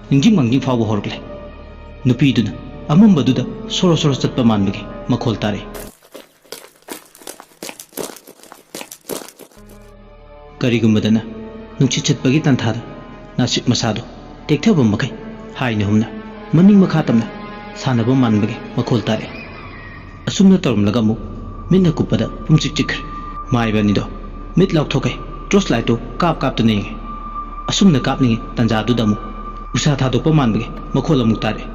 ꯅꯤꯡꯖꯤꯡ ꯃꯥꯡꯖꯤꯡ ꯐꯥꯎꯕ ꯍꯧꯔꯛꯂꯦ꯫ ꯅꯨꯄꯤꯗꯨꯅ ꯑꯃꯝꯕꯗꯨꯗ ꯁꯣꯔꯣ ꯁꯣꯔꯣ ꯆꯠꯄ ꯃꯥꯟꯕꯒꯤ ꯃꯈꯣꯜ ꯇꯥꯔꯛꯏ꯫ ꯀꯔꯤꯒꯨꯝꯕꯗꯅ ꯅꯨꯡꯁꯤꯠ ꯁꯤꯠꯄꯒꯤ ꯇꯥꯟꯊꯥꯗ ꯅꯥꯁꯤꯛ ꯃꯁꯥꯗꯨ ꯇꯦꯛꯊꯕ ꯃꯈꯩ ꯍꯥꯏꯅ ꯍꯨꯝꯅ ꯃꯅꯤꯡ ꯃꯈꯥ ꯇꯝꯅ ꯁꯥꯟꯅꯕ ꯃꯥꯟꯕꯒꯤ ꯃꯈꯣꯜ ꯇꯥꯔꯛꯏ꯫ ꯑꯁꯨꯝꯅ ꯇꯧꯔꯝꯂꯒ ꯑꯃꯨꯛ ꯃꯤꯠꯅ ꯀꯨꯞꯄꯗ ꯄꯨꯝꯆꯤꯛ ꯆꯤꯛꯈ꯭ꯔꯦ꯫ ꯃꯥꯏꯕ ꯑꯅꯤꯗꯣ ꯃꯤꯠ ꯂꯥꯎꯊꯣꯛꯀꯩ ꯇꯣꯔꯆ ꯂꯥꯏꯠꯇꯨ ꯀꯥꯞ ꯀꯥꯞꯇꯨꯅ ꯌꯦꯡꯉꯤ꯫ ꯑꯁꯨꯝꯅ ꯀꯥꯞꯂꯤꯉꯩ ꯇꯥꯟꯖꯥꯗꯨꯗ ꯑꯃꯨꯛ ꯎꯁꯥ ꯊꯥꯗꯣꯛꯄ ꯃꯥꯟꯕꯒꯤ ꯃꯈꯣꯜ ꯑꯃꯨꯛ ꯇꯥꯔꯛꯏ꯫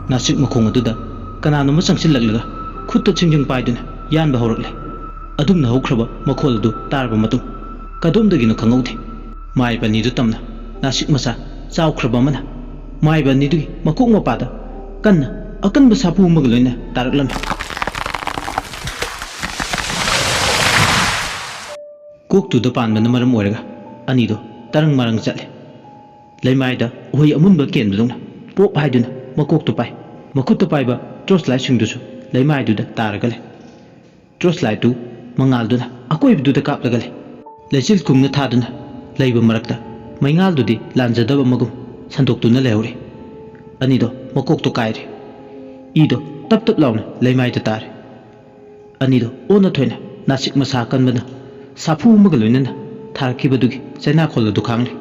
ꯅꯥꯁꯤꯛ ꯃꯈꯣꯡ ꯑꯗꯨꯗ ꯀꯅꯥꯅꯣꯝꯃ ꯆꯪꯁꯤꯜꯂꯛꯂꯒ ꯈꯨꯠꯇ ꯆꯤꯡꯖꯪ ꯄꯥꯏꯗꯨꯅ ꯌꯥꯟꯕ ꯍꯧꯔꯛꯂꯦ꯫ ꯑꯗꯨꯝꯅ ꯍꯧꯈ꯭ꯔꯕ ꯃꯈꯣꯜ ꯑꯗꯨ ꯇꯥꯔꯕ ꯃꯇꯨꯡ ꯀꯗꯣꯝꯗꯒꯤꯅꯣ ꯈꯪꯍꯧꯗꯦ꯫ ꯃꯥꯏꯕ ꯑꯅꯤꯗꯨ ꯇꯝꯅ ꯅꯥꯁꯤꯛ ꯃꯆꯥ ꯆꯥꯎꯈ꯭ꯔꯕ ꯑꯃꯅ ꯃꯥꯏꯕ ꯑꯅꯤꯗꯨꯒꯤ ꯃꯀꯣꯛ ꯃꯄꯥꯗ ꯀꯟꯅ ꯑꯀꯟꯕ ꯁꯥꯐꯨ ꯑꯃꯒ ꯂꯣꯏꯅ ꯇꯥꯔꯛꯂꯝꯃꯤ꯫ ꯀꯣꯛꯇꯨꯗ ꯄꯥꯟꯕꯅ ꯃꯔꯝ ꯑꯣꯏꯔꯒ ꯑꯅꯤꯗꯣ ꯇꯔꯪ ꯃꯔꯪ ꯆꯠꯂꯦ꯫ ꯂꯩꯃꯥꯏꯗ ꯎꯍꯩ ꯑꯃꯨꯟꯕ ꯀꯦꯟꯕꯗꯧꯅ ꯄꯣꯞ ꯍꯥꯏꯗꯨꯅ ꯃꯀꯣꯛꯇꯨ ꯄꯥꯏ꯫ ꯃꯈꯨꯠꯇ ꯄꯥꯏꯕ ꯇꯣꯔꯆ ꯂꯥꯏꯠꯁꯤꯡꯗꯨꯁꯨ ꯂꯩꯃꯥꯏꯗꯨꯗ ꯇꯥꯔꯒ ꯂꯩ꯫ ꯇꯣꯔꯆ ꯂꯥꯏꯠꯇꯨ ꯃꯉꯥꯜꯗꯨꯅ ꯑꯀꯣꯏꯕꯗꯨꯗ ꯀꯥꯞꯂꯒ ꯂꯩ꯫ ꯂꯩꯆꯤꯜ ꯀꯨꯡꯅ ꯊꯥꯗꯨꯅ ꯂꯩꯕ ꯃꯔꯛꯇ ꯃꯩꯉꯥꯜꯗꯨꯗꯤ ꯂꯥꯟꯖꯗꯕ ꯑꯃꯒꯨꯝ ꯁꯟꯗꯣꯛꯇꯨꯅ ꯂꯩꯍꯧꯔꯦ꯫ ꯑꯅꯤꯗꯣ ꯃꯀꯣꯛꯇꯣ ꯀꯥꯏꯔꯦ꯫ ꯏꯗꯣ ꯇꯞ ꯇꯞ ꯂꯥꯎꯅ ꯂꯩꯃꯥꯏꯗ ꯇꯥꯔꯦ꯫ ꯑꯅꯤꯗꯣ ꯑꯣꯟꯅ ꯊꯣꯏꯅ ꯅꯥꯁꯤꯛ ꯃꯁꯥ ꯀꯟꯕꯅ ꯁꯥꯐꯨ ꯑꯃꯒ ꯂꯣꯏꯅꯅ ꯊꯥꯔꯛꯈꯤꯕꯗꯨꯒꯤ ꯆꯩꯅꯥꯈꯣꯜ ꯑꯗꯨ ꯈꯥꯡꯂꯦ꯫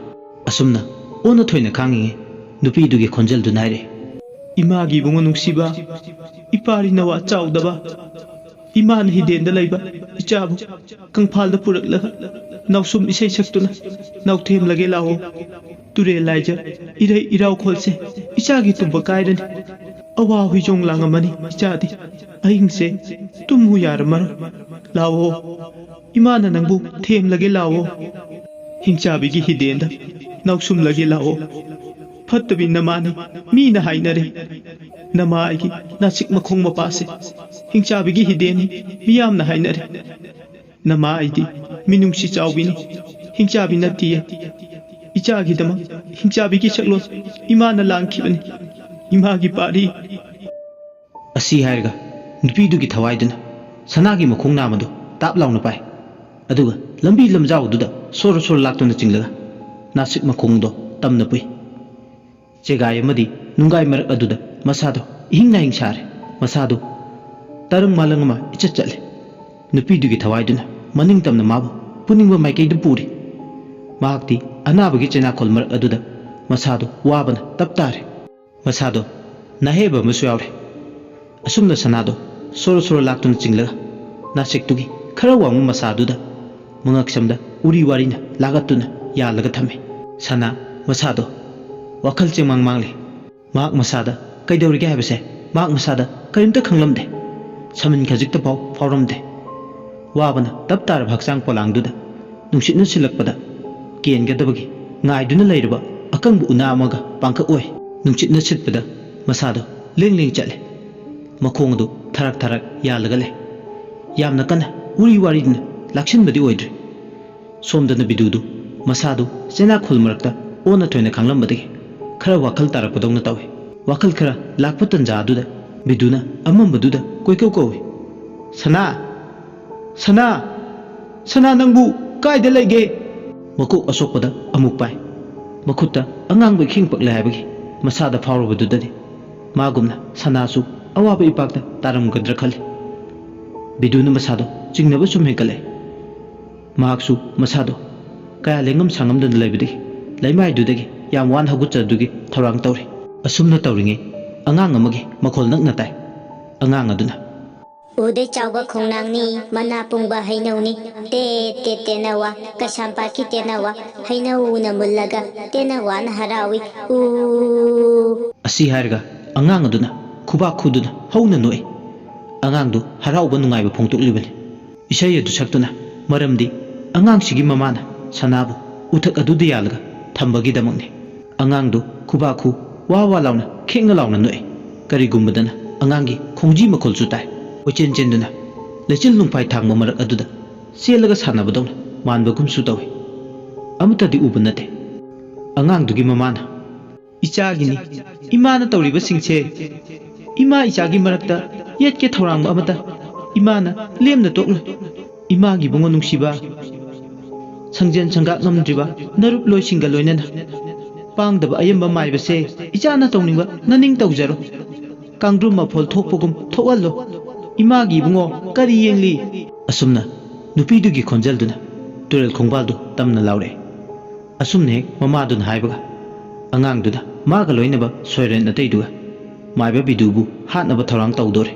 ꯑꯁꯨꯝꯅ ꯑꯣꯟꯅ ꯊꯣꯏꯅ ꯈꯥꯡꯉꯤꯉꯩ ꯅꯨꯄꯤꯗꯨꯒꯤ ꯈꯣꯟꯖꯦꯜꯗꯨꯅ ꯍꯥꯏꯔꯛꯏ, "ꯏꯃꯥꯒꯤ ꯏꯕꯨꯡꯉꯣ ꯅꯨꯡꯁꯤꯕ, ꯏꯄꯥꯔꯤ ꯅꯋꯥ ꯆꯥꯎꯗꯕ, ꯏꯃꯥꯅ ꯍꯤꯗꯦꯟꯗ ꯂꯩꯕ ꯏꯆꯥꯕꯨ ꯀꯪꯐꯥꯜꯗ ꯄꯨꯔꯛꯂꯒ ꯅꯥꯎꯁꯨꯝ ꯏꯁꯩ ꯁꯛꯇꯨꯅ ꯅꯥꯎꯊꯦꯝꯂꯒꯦ ꯂꯥꯛꯑꯣ꯫ ꯇꯨꯔꯦꯜ ꯂꯥꯏꯖ ꯏꯔꯩ ꯏꯔꯥꯎꯈꯣꯜꯁꯦ ꯏꯆꯥꯒꯤ ꯇꯨꯝꯕ ꯀꯥꯏꯔꯅꯤ꯫ ꯑꯋꯥ ꯍꯨꯏꯖꯣꯡ ꯂꯥꯡꯉꯝꯃꯅꯤ ꯏꯆꯥꯗꯤ꯫ ꯑꯍꯤꯡꯁꯦ ꯇꯨꯝꯃꯨ ꯌꯥꯔꯝꯃꯔꯣꯏ꯫ ꯂꯥꯛꯑꯣ, ꯏꯃꯥꯅ ꯅꯪꯕꯨ ꯊꯦꯝꯂꯒꯦ ꯂꯥꯛꯑꯣ꯫ ꯍꯤꯡꯆꯥꯕꯤꯒꯤ ꯍꯤꯗꯦꯟꯗ ꯅꯥꯎꯁꯨꯝꯂꯒꯦ ꯂꯥꯛꯑꯣ꯫ ꯐꯠꯇꯕꯤ ꯅꯃꯥꯅꯤ ꯃꯤꯅ ꯍꯥꯏꯅꯔꯦ꯫ ꯅꯃꯥ ꯑꯩꯒꯤ ꯅꯥꯁꯤꯛ ꯃꯈꯣꯡ ꯃꯄꯥꯁꯦ ꯍꯤꯡꯆꯥꯕꯤꯒꯤ ꯍꯤꯗꯦꯟꯅꯤ ꯃꯤꯌꯥꯝꯅ ꯍꯥꯏꯅꯔꯦ꯫ ꯅꯃꯥ ꯑꯩꯗꯤ ꯃꯤꯅꯨꯡꯁꯤ ꯆꯥꯎꯕꯤꯅꯤ, ꯍꯤꯡꯆꯥꯕꯤ ꯅꯠꯇꯤꯌꯦ꯫ ꯏꯆꯥꯒꯤꯗꯃꯛ ꯍꯤꯡꯆꯥꯕꯤꯒꯤ ꯁꯛꯂꯣꯟ ꯏꯃꯥꯅ ꯂꯥꯡꯈꯤꯕꯅꯤ꯫ ꯏꯃꯥꯒꯤ ꯄꯥꯔꯤ"꯫ ꯑꯁꯤ ꯍꯥꯏꯔꯒ ꯅꯨꯄꯤꯗꯨꯒꯤ ꯊꯋꯥꯏꯗꯨꯅ ꯁꯅꯥꯒꯤ ꯃꯈꯣꯡ ꯅꯥꯝꯃꯗꯨ ꯇꯥꯞ ꯂꯥꯎꯅ ꯄꯥꯏ꯫ ꯑꯗꯨꯒ ꯂꯝꯕꯤ ꯂꯝꯖꯥꯎꯗꯨꯗ ꯁꯣꯔꯣ ꯁꯣꯔꯣ ꯂꯥꯛꯇꯨꯅ ꯆꯤꯡꯂꯒ ꯅꯥꯁꯤꯛ ꯃꯈꯣꯡꯗꯣ ꯇꯝꯅ ꯄꯨꯏ꯫ ꯆꯦꯒꯥꯏ ꯑꯃꯗꯤ ꯅꯨꯡꯒꯥꯏ ꯃꯔꯛ ꯑꯗꯨꯗ ꯃꯁꯥꯗꯣ ꯏꯍꯤꯡ ꯅꯥꯍꯤꯡ ꯁꯥꯔꯦ꯫ ꯃꯁꯥꯗꯣ ꯇꯔꯪ ꯃꯥꯂꯪ ꯑꯃ ꯏꯆꯠ ꯆꯠꯂꯦ꯫ ꯅꯨꯄꯤꯗꯨꯒꯤ ꯊꯋꯥꯏꯗꯨꯅ ꯃꯅꯤꯡ ꯇꯝꯅ ꯃꯥꯕꯨ ꯄꯨꯅꯤꯡꯕ ꯃꯥꯏꯀꯩꯗ ꯄꯨꯔꯤ꯫ ꯃꯍꯥꯛꯇꯤ ꯑꯅꯥꯕꯒꯤ ꯆꯩꯅꯥꯈꯣꯜ ꯃꯔꯛ ꯑꯗꯨꯗ ꯃꯁꯥꯗꯣ ꯋꯥꯕꯅ ꯇꯞ ꯇꯥꯔꯦ꯫ ꯃꯁꯥꯗꯣ ꯅꯥꯍꯦꯕ ꯑꯃꯁꯨ ꯌꯥꯎꯔꯦ꯫ ꯑꯁꯨꯝꯅ ꯁꯅꯥꯗꯣ ꯁꯣꯔꯣ ꯁꯣꯔꯣ ꯂꯥꯛꯇꯨꯅ ꯆꯤꯡꯂꯒ ꯅꯥꯁꯤꯛꯇꯨꯒꯤ ꯈꯔ ꯋꯥꯡꯕ ꯃꯁꯥꯗꯨꯗ ꯃꯉꯛꯁꯝꯗ ꯎꯔꯤ ꯋꯥꯔꯤꯅ ꯂꯥꯒꯠꯇꯨꯅ ꯌꯥꯜꯂꯒ ꯊꯝꯃꯤ꯫ ꯁꯅꯥ ꯃꯁꯥꯗꯣ ꯋꯥꯈꯜ ꯆꯦꯡꯃꯥꯡ ꯃꯥꯡꯂꯤ꯫ ꯃꯍꯥꯛ ꯃꯁꯥꯗ ꯀꯩꯗꯧꯔꯤꯒꯦ ꯍꯥꯏꯕꯁꯦ ꯃꯍꯥꯛ ꯃꯁꯥꯗ ꯀꯔꯤꯝꯇ ꯈꯪꯂꯝꯗꯦ꯫ ꯁꯃꯤꯟ ꯈꯖꯤꯛꯇ ꯐꯥꯎ ꯐꯥꯎꯔꯝꯗꯦ꯫ ꯋꯥꯕꯅ ꯇꯞ ꯇꯥꯔꯕ ꯍꯛꯆꯥꯡ ꯄꯣꯂꯥꯡꯗꯨꯗ ꯅꯨꯡꯁꯤꯠꯅ ꯁꯤꯜꯂꯛꯄꯗ ꯀꯦꯟꯒꯗꯕꯒꯤ ꯉꯥꯏꯗꯨꯅ ꯂꯩꯔꯕ ꯑꯀꯪꯕ ꯎꯅꯥ ꯑꯃꯒ ꯄꯥꯡꯀꯛ ꯑꯣꯏ꯫ ꯅꯨꯡꯁꯤꯠꯅ ꯁꯤꯠꯄꯗ ꯃꯁꯥꯗꯣ ꯂꯦꯡ ꯂꯦꯡ ꯆꯠꯂꯦ꯫ ꯃꯈꯣꯡ ꯑꯗꯨ ꯊꯔꯛ ꯊꯔꯛ ꯌꯥꯜꯂꯒ ꯂꯩ꯫ ꯌꯥꯝꯅ ꯀꯟꯅ ꯎꯔꯤ ꯋꯥꯔꯤꯗꯨꯅ ꯂꯥꯛꯁꯤꯟꯕꯗꯤ ꯑꯣꯏꯗ꯭ꯔꯤ꯫ ꯁꯣꯝꯗꯅ ꯕꯤꯗꯨꯗꯨ ꯃꯁꯥꯗꯨ ꯆꯦꯅꯥꯈꯣꯜ ꯃꯔꯛꯇ ꯑꯣꯟꯅ ꯊꯣꯏꯅ ꯈꯥꯡꯂꯝꯕꯗꯒꯤ ꯈꯔ ꯋꯥꯈꯜ ꯇꯥꯔꯛꯄꯗꯧꯅ ꯇꯧꯏ꯫ ꯋꯥꯈꯜ ꯈꯔ ꯂꯥꯛꯄ ꯇꯟꯖꯥ ꯑꯗꯨꯗ ꯕꯤꯗꯨꯅ ꯑꯃꯝꯕꯗꯨꯗ ꯀꯣꯏꯀꯧ ꯀꯧꯏ, "ꯁꯅꯥ! ꯁꯅꯥ!" "ꯁꯅꯥ, ꯅꯪꯕꯨ ꯀꯥꯏꯗ ꯂꯩꯒꯦ?" ꯃꯀꯣꯛ ꯑꯁꯣꯛꯄꯗ ꯑꯃꯨꯛ ꯄꯥꯏ꯫ ꯃꯈꯨꯠꯇ ꯑꯉꯥꯡꯕ ꯏꯈꯤꯡ ꯄꯛꯂꯦ ꯍꯥꯏꯕꯒꯤ ꯃꯁꯥꯗ ꯐꯥꯎꯔꯕꯗꯨꯗꯗꯤ ꯃꯥꯒꯨꯝꯅ ꯁꯅꯥꯁꯨ ꯑꯋꯥꯕ ꯏꯄꯥꯛꯇ ꯇꯥꯔꯝꯒꯗ꯭ꯔꯥ ꯈꯜꯂꯤ꯫ ꯕꯤꯗꯨꯅ ꯃꯁꯥꯗꯣ ꯆꯤꯡꯅꯕ ꯁꯨꯝ ꯍꯦꯟꯒꯠꯂꯛꯏ꯫ ꯃꯍꯥꯛꯁꯨ ꯃꯁꯥꯗꯣ ꯀꯌꯥ ꯂꯦꯡꯉꯝ ꯁꯥꯉꯝꯗꯅ ꯂꯩꯕꯗꯒꯤ ꯂꯩꯃꯥꯏꯗꯨꯗꯒꯤ ꯌꯥꯝ ꯋꯥꯅ ꯍꯧꯒꯠꯆꯗꯨꯒꯤ ꯊꯧꯔꯥꯡ ꯇꯧꯔꯤ꯫ ꯑꯁꯨꯝꯅ ꯇꯧꯔꯤꯉꯩ ꯑꯉꯥꯡ ꯑꯃꯒꯤ ꯃꯈꯣꯜ ꯅꯛꯅ ꯇꯥꯏ꯫ ꯑꯉꯥꯡ ꯑꯗꯨꯅ, "ꯎꯗꯩ ꯆꯥꯎꯕ ꯈꯣꯡꯅꯥꯡꯅꯤ, ꯃꯅꯥ ꯄꯨꯡꯕ ꯍꯩꯅꯧꯅꯤ, ꯇꯦꯠ ꯇꯦꯠ ꯇꯦꯅꯋꯥ, ꯀꯩꯁꯥꯝꯄꯥꯠꯀꯤ ꯇꯦꯅꯋꯥ, ꯍꯩꯅꯧꯅ ꯃꯨꯜꯂꯒ ꯇꯦꯅꯋꯥꯅ ꯍꯔꯥꯎꯏ, ꯎ"꯫ ꯑꯁꯤ ꯍꯥꯏꯔꯒ ꯑꯉꯥꯡ ꯑꯗꯨꯅ ꯈꯨꯕꯥꯛ ꯈꯨꯗꯨꯅ ꯍꯧꯅ ꯅꯣꯛꯏ꯫ ꯑꯉꯥꯡꯗꯨ ꯍꯔꯥꯎꯕ ꯅꯨꯡꯉꯥꯏꯕ ꯐꯣꯡꯗꯣꯛꯂꯤꯕꯅꯤ꯫ ꯏꯁꯩ ꯑꯗꯨ ꯁꯛꯇꯨꯅ, ꯃꯔꯝꯗꯤ ꯑꯉꯥꯡꯁꯤꯒꯤ ꯃꯃꯥꯅ ꯁꯅꯥꯕꯨ ꯎꯊꯛ ꯑꯗꯨꯗ ꯌꯥꯜꯂꯒ ꯊꯝꯕꯒꯤꯗꯃꯛꯅꯤ꯫ ꯑꯉꯥꯡꯗꯨ ꯈꯨꯕꯥꯛ ꯈꯨ, ꯋꯥ ꯋꯥ ꯂꯥꯎꯅ, ꯈꯦꯡꯅ ꯂꯥꯎꯅ ꯅꯣꯛꯏ꯫ ꯀꯔꯤꯒꯨꯝꯕꯗꯅ ꯑꯉꯥꯡꯒꯤ ꯈꯣꯡꯖꯤ ꯃꯈꯣꯜꯁꯨ ꯇꯥꯏ꯫ ꯀꯣꯏꯆꯦꯟ ꯆꯦꯟꯗꯨꯅ ꯂꯩꯆꯤꯜ ꯅꯨꯡꯐꯥꯏ ꯊꯥꯡꯕ ꯃꯔꯛ ꯑꯗꯨꯗ ꯆꯦꯜꯂꯒ ꯁꯥꯟꯅꯕꯗꯧꯅ ꯃꯥꯟꯕꯒꯨꯝꯁꯨ ꯇꯧꯏ꯫ ꯑꯃꯠꯇꯗꯤ ꯎꯕ ꯅꯠꯇꯦ꯫ ꯑꯉꯥꯡꯗꯨꯒꯤ ꯃꯃꯥꯅ, "ꯏꯆꯥꯒꯤꯅꯤ ꯏꯃꯥꯅ ꯇꯧꯔꯤꯕꯁꯤꯡꯁꯦ꯫ ꯏꯃꯥ ꯏꯆꯥꯒꯤ ꯃꯔꯛꯇ ꯌꯦꯠꯀꯦ ꯊꯧꯔꯥꯡꯕ ꯑꯃꯠꯇ ꯏꯃꯥꯅ ꯂꯦꯝꯅ ꯇꯣꯛꯂꯣꯏ꯫ ꯏꯃꯥꯒꯤ ꯏꯕꯨꯡꯉꯣ ꯅꯨꯡꯁꯤꯕ, ꯁꯪꯖꯦꯟ ꯁꯪꯒꯥ ꯉꯝꯗ꯭ꯔꯤꯕ ꯅꯔꯨꯞ ꯂꯣꯏꯁꯤꯡꯒ ꯂꯣꯏꯅꯅ ꯄꯥꯡꯗꯕ ꯑꯌꯥꯝꯕ ꯃꯥꯏꯕꯁꯦ ꯏꯆꯥꯅ ꯇꯧꯅꯤꯡꯕ ꯅꯅꯤꯡ ꯇꯧꯖꯔꯣ꯫ ꯀꯥꯡꯗ꯭ꯔꯨꯝ ꯃꯐꯣꯜ ꯊꯣꯛꯄꯒꯨꯝ ꯊꯣꯛꯍꯜꯂꯣ꯫ ꯏꯃꯥꯒꯤ ꯏꯕꯨꯡꯉꯣ ꯀꯔꯤ ꯌꯦꯡꯂꯤ?" ꯑꯁꯨꯝꯅ ꯅꯨꯄꯤꯗꯨꯒꯤ ꯈꯣꯟꯖꯦꯜꯗꯨꯅ ꯇꯨꯔꯦꯜ ꯈꯣꯡꯕꯥꯜꯗꯨ ꯇꯝꯅ ꯂꯥꯎꯔꯛꯏ꯫ ꯑꯁꯨꯝꯅ ꯍꯦꯛ ꯃꯃꯥꯗꯨꯅ ꯍꯥꯏꯕꯒ, ꯑꯉꯥꯡꯗꯨꯗ ꯃꯥꯒ ꯂꯣꯏꯅꯕ ꯁꯣꯏꯔꯦꯟ ꯑꯇꯩꯗꯨꯒ ꯃꯥꯏꯕ ꯕꯤꯗꯨꯕꯨ ꯍꯥꯠꯅꯕ ꯊꯧꯔꯥꯡ ꯇꯧꯗꯣꯔꯦ꯫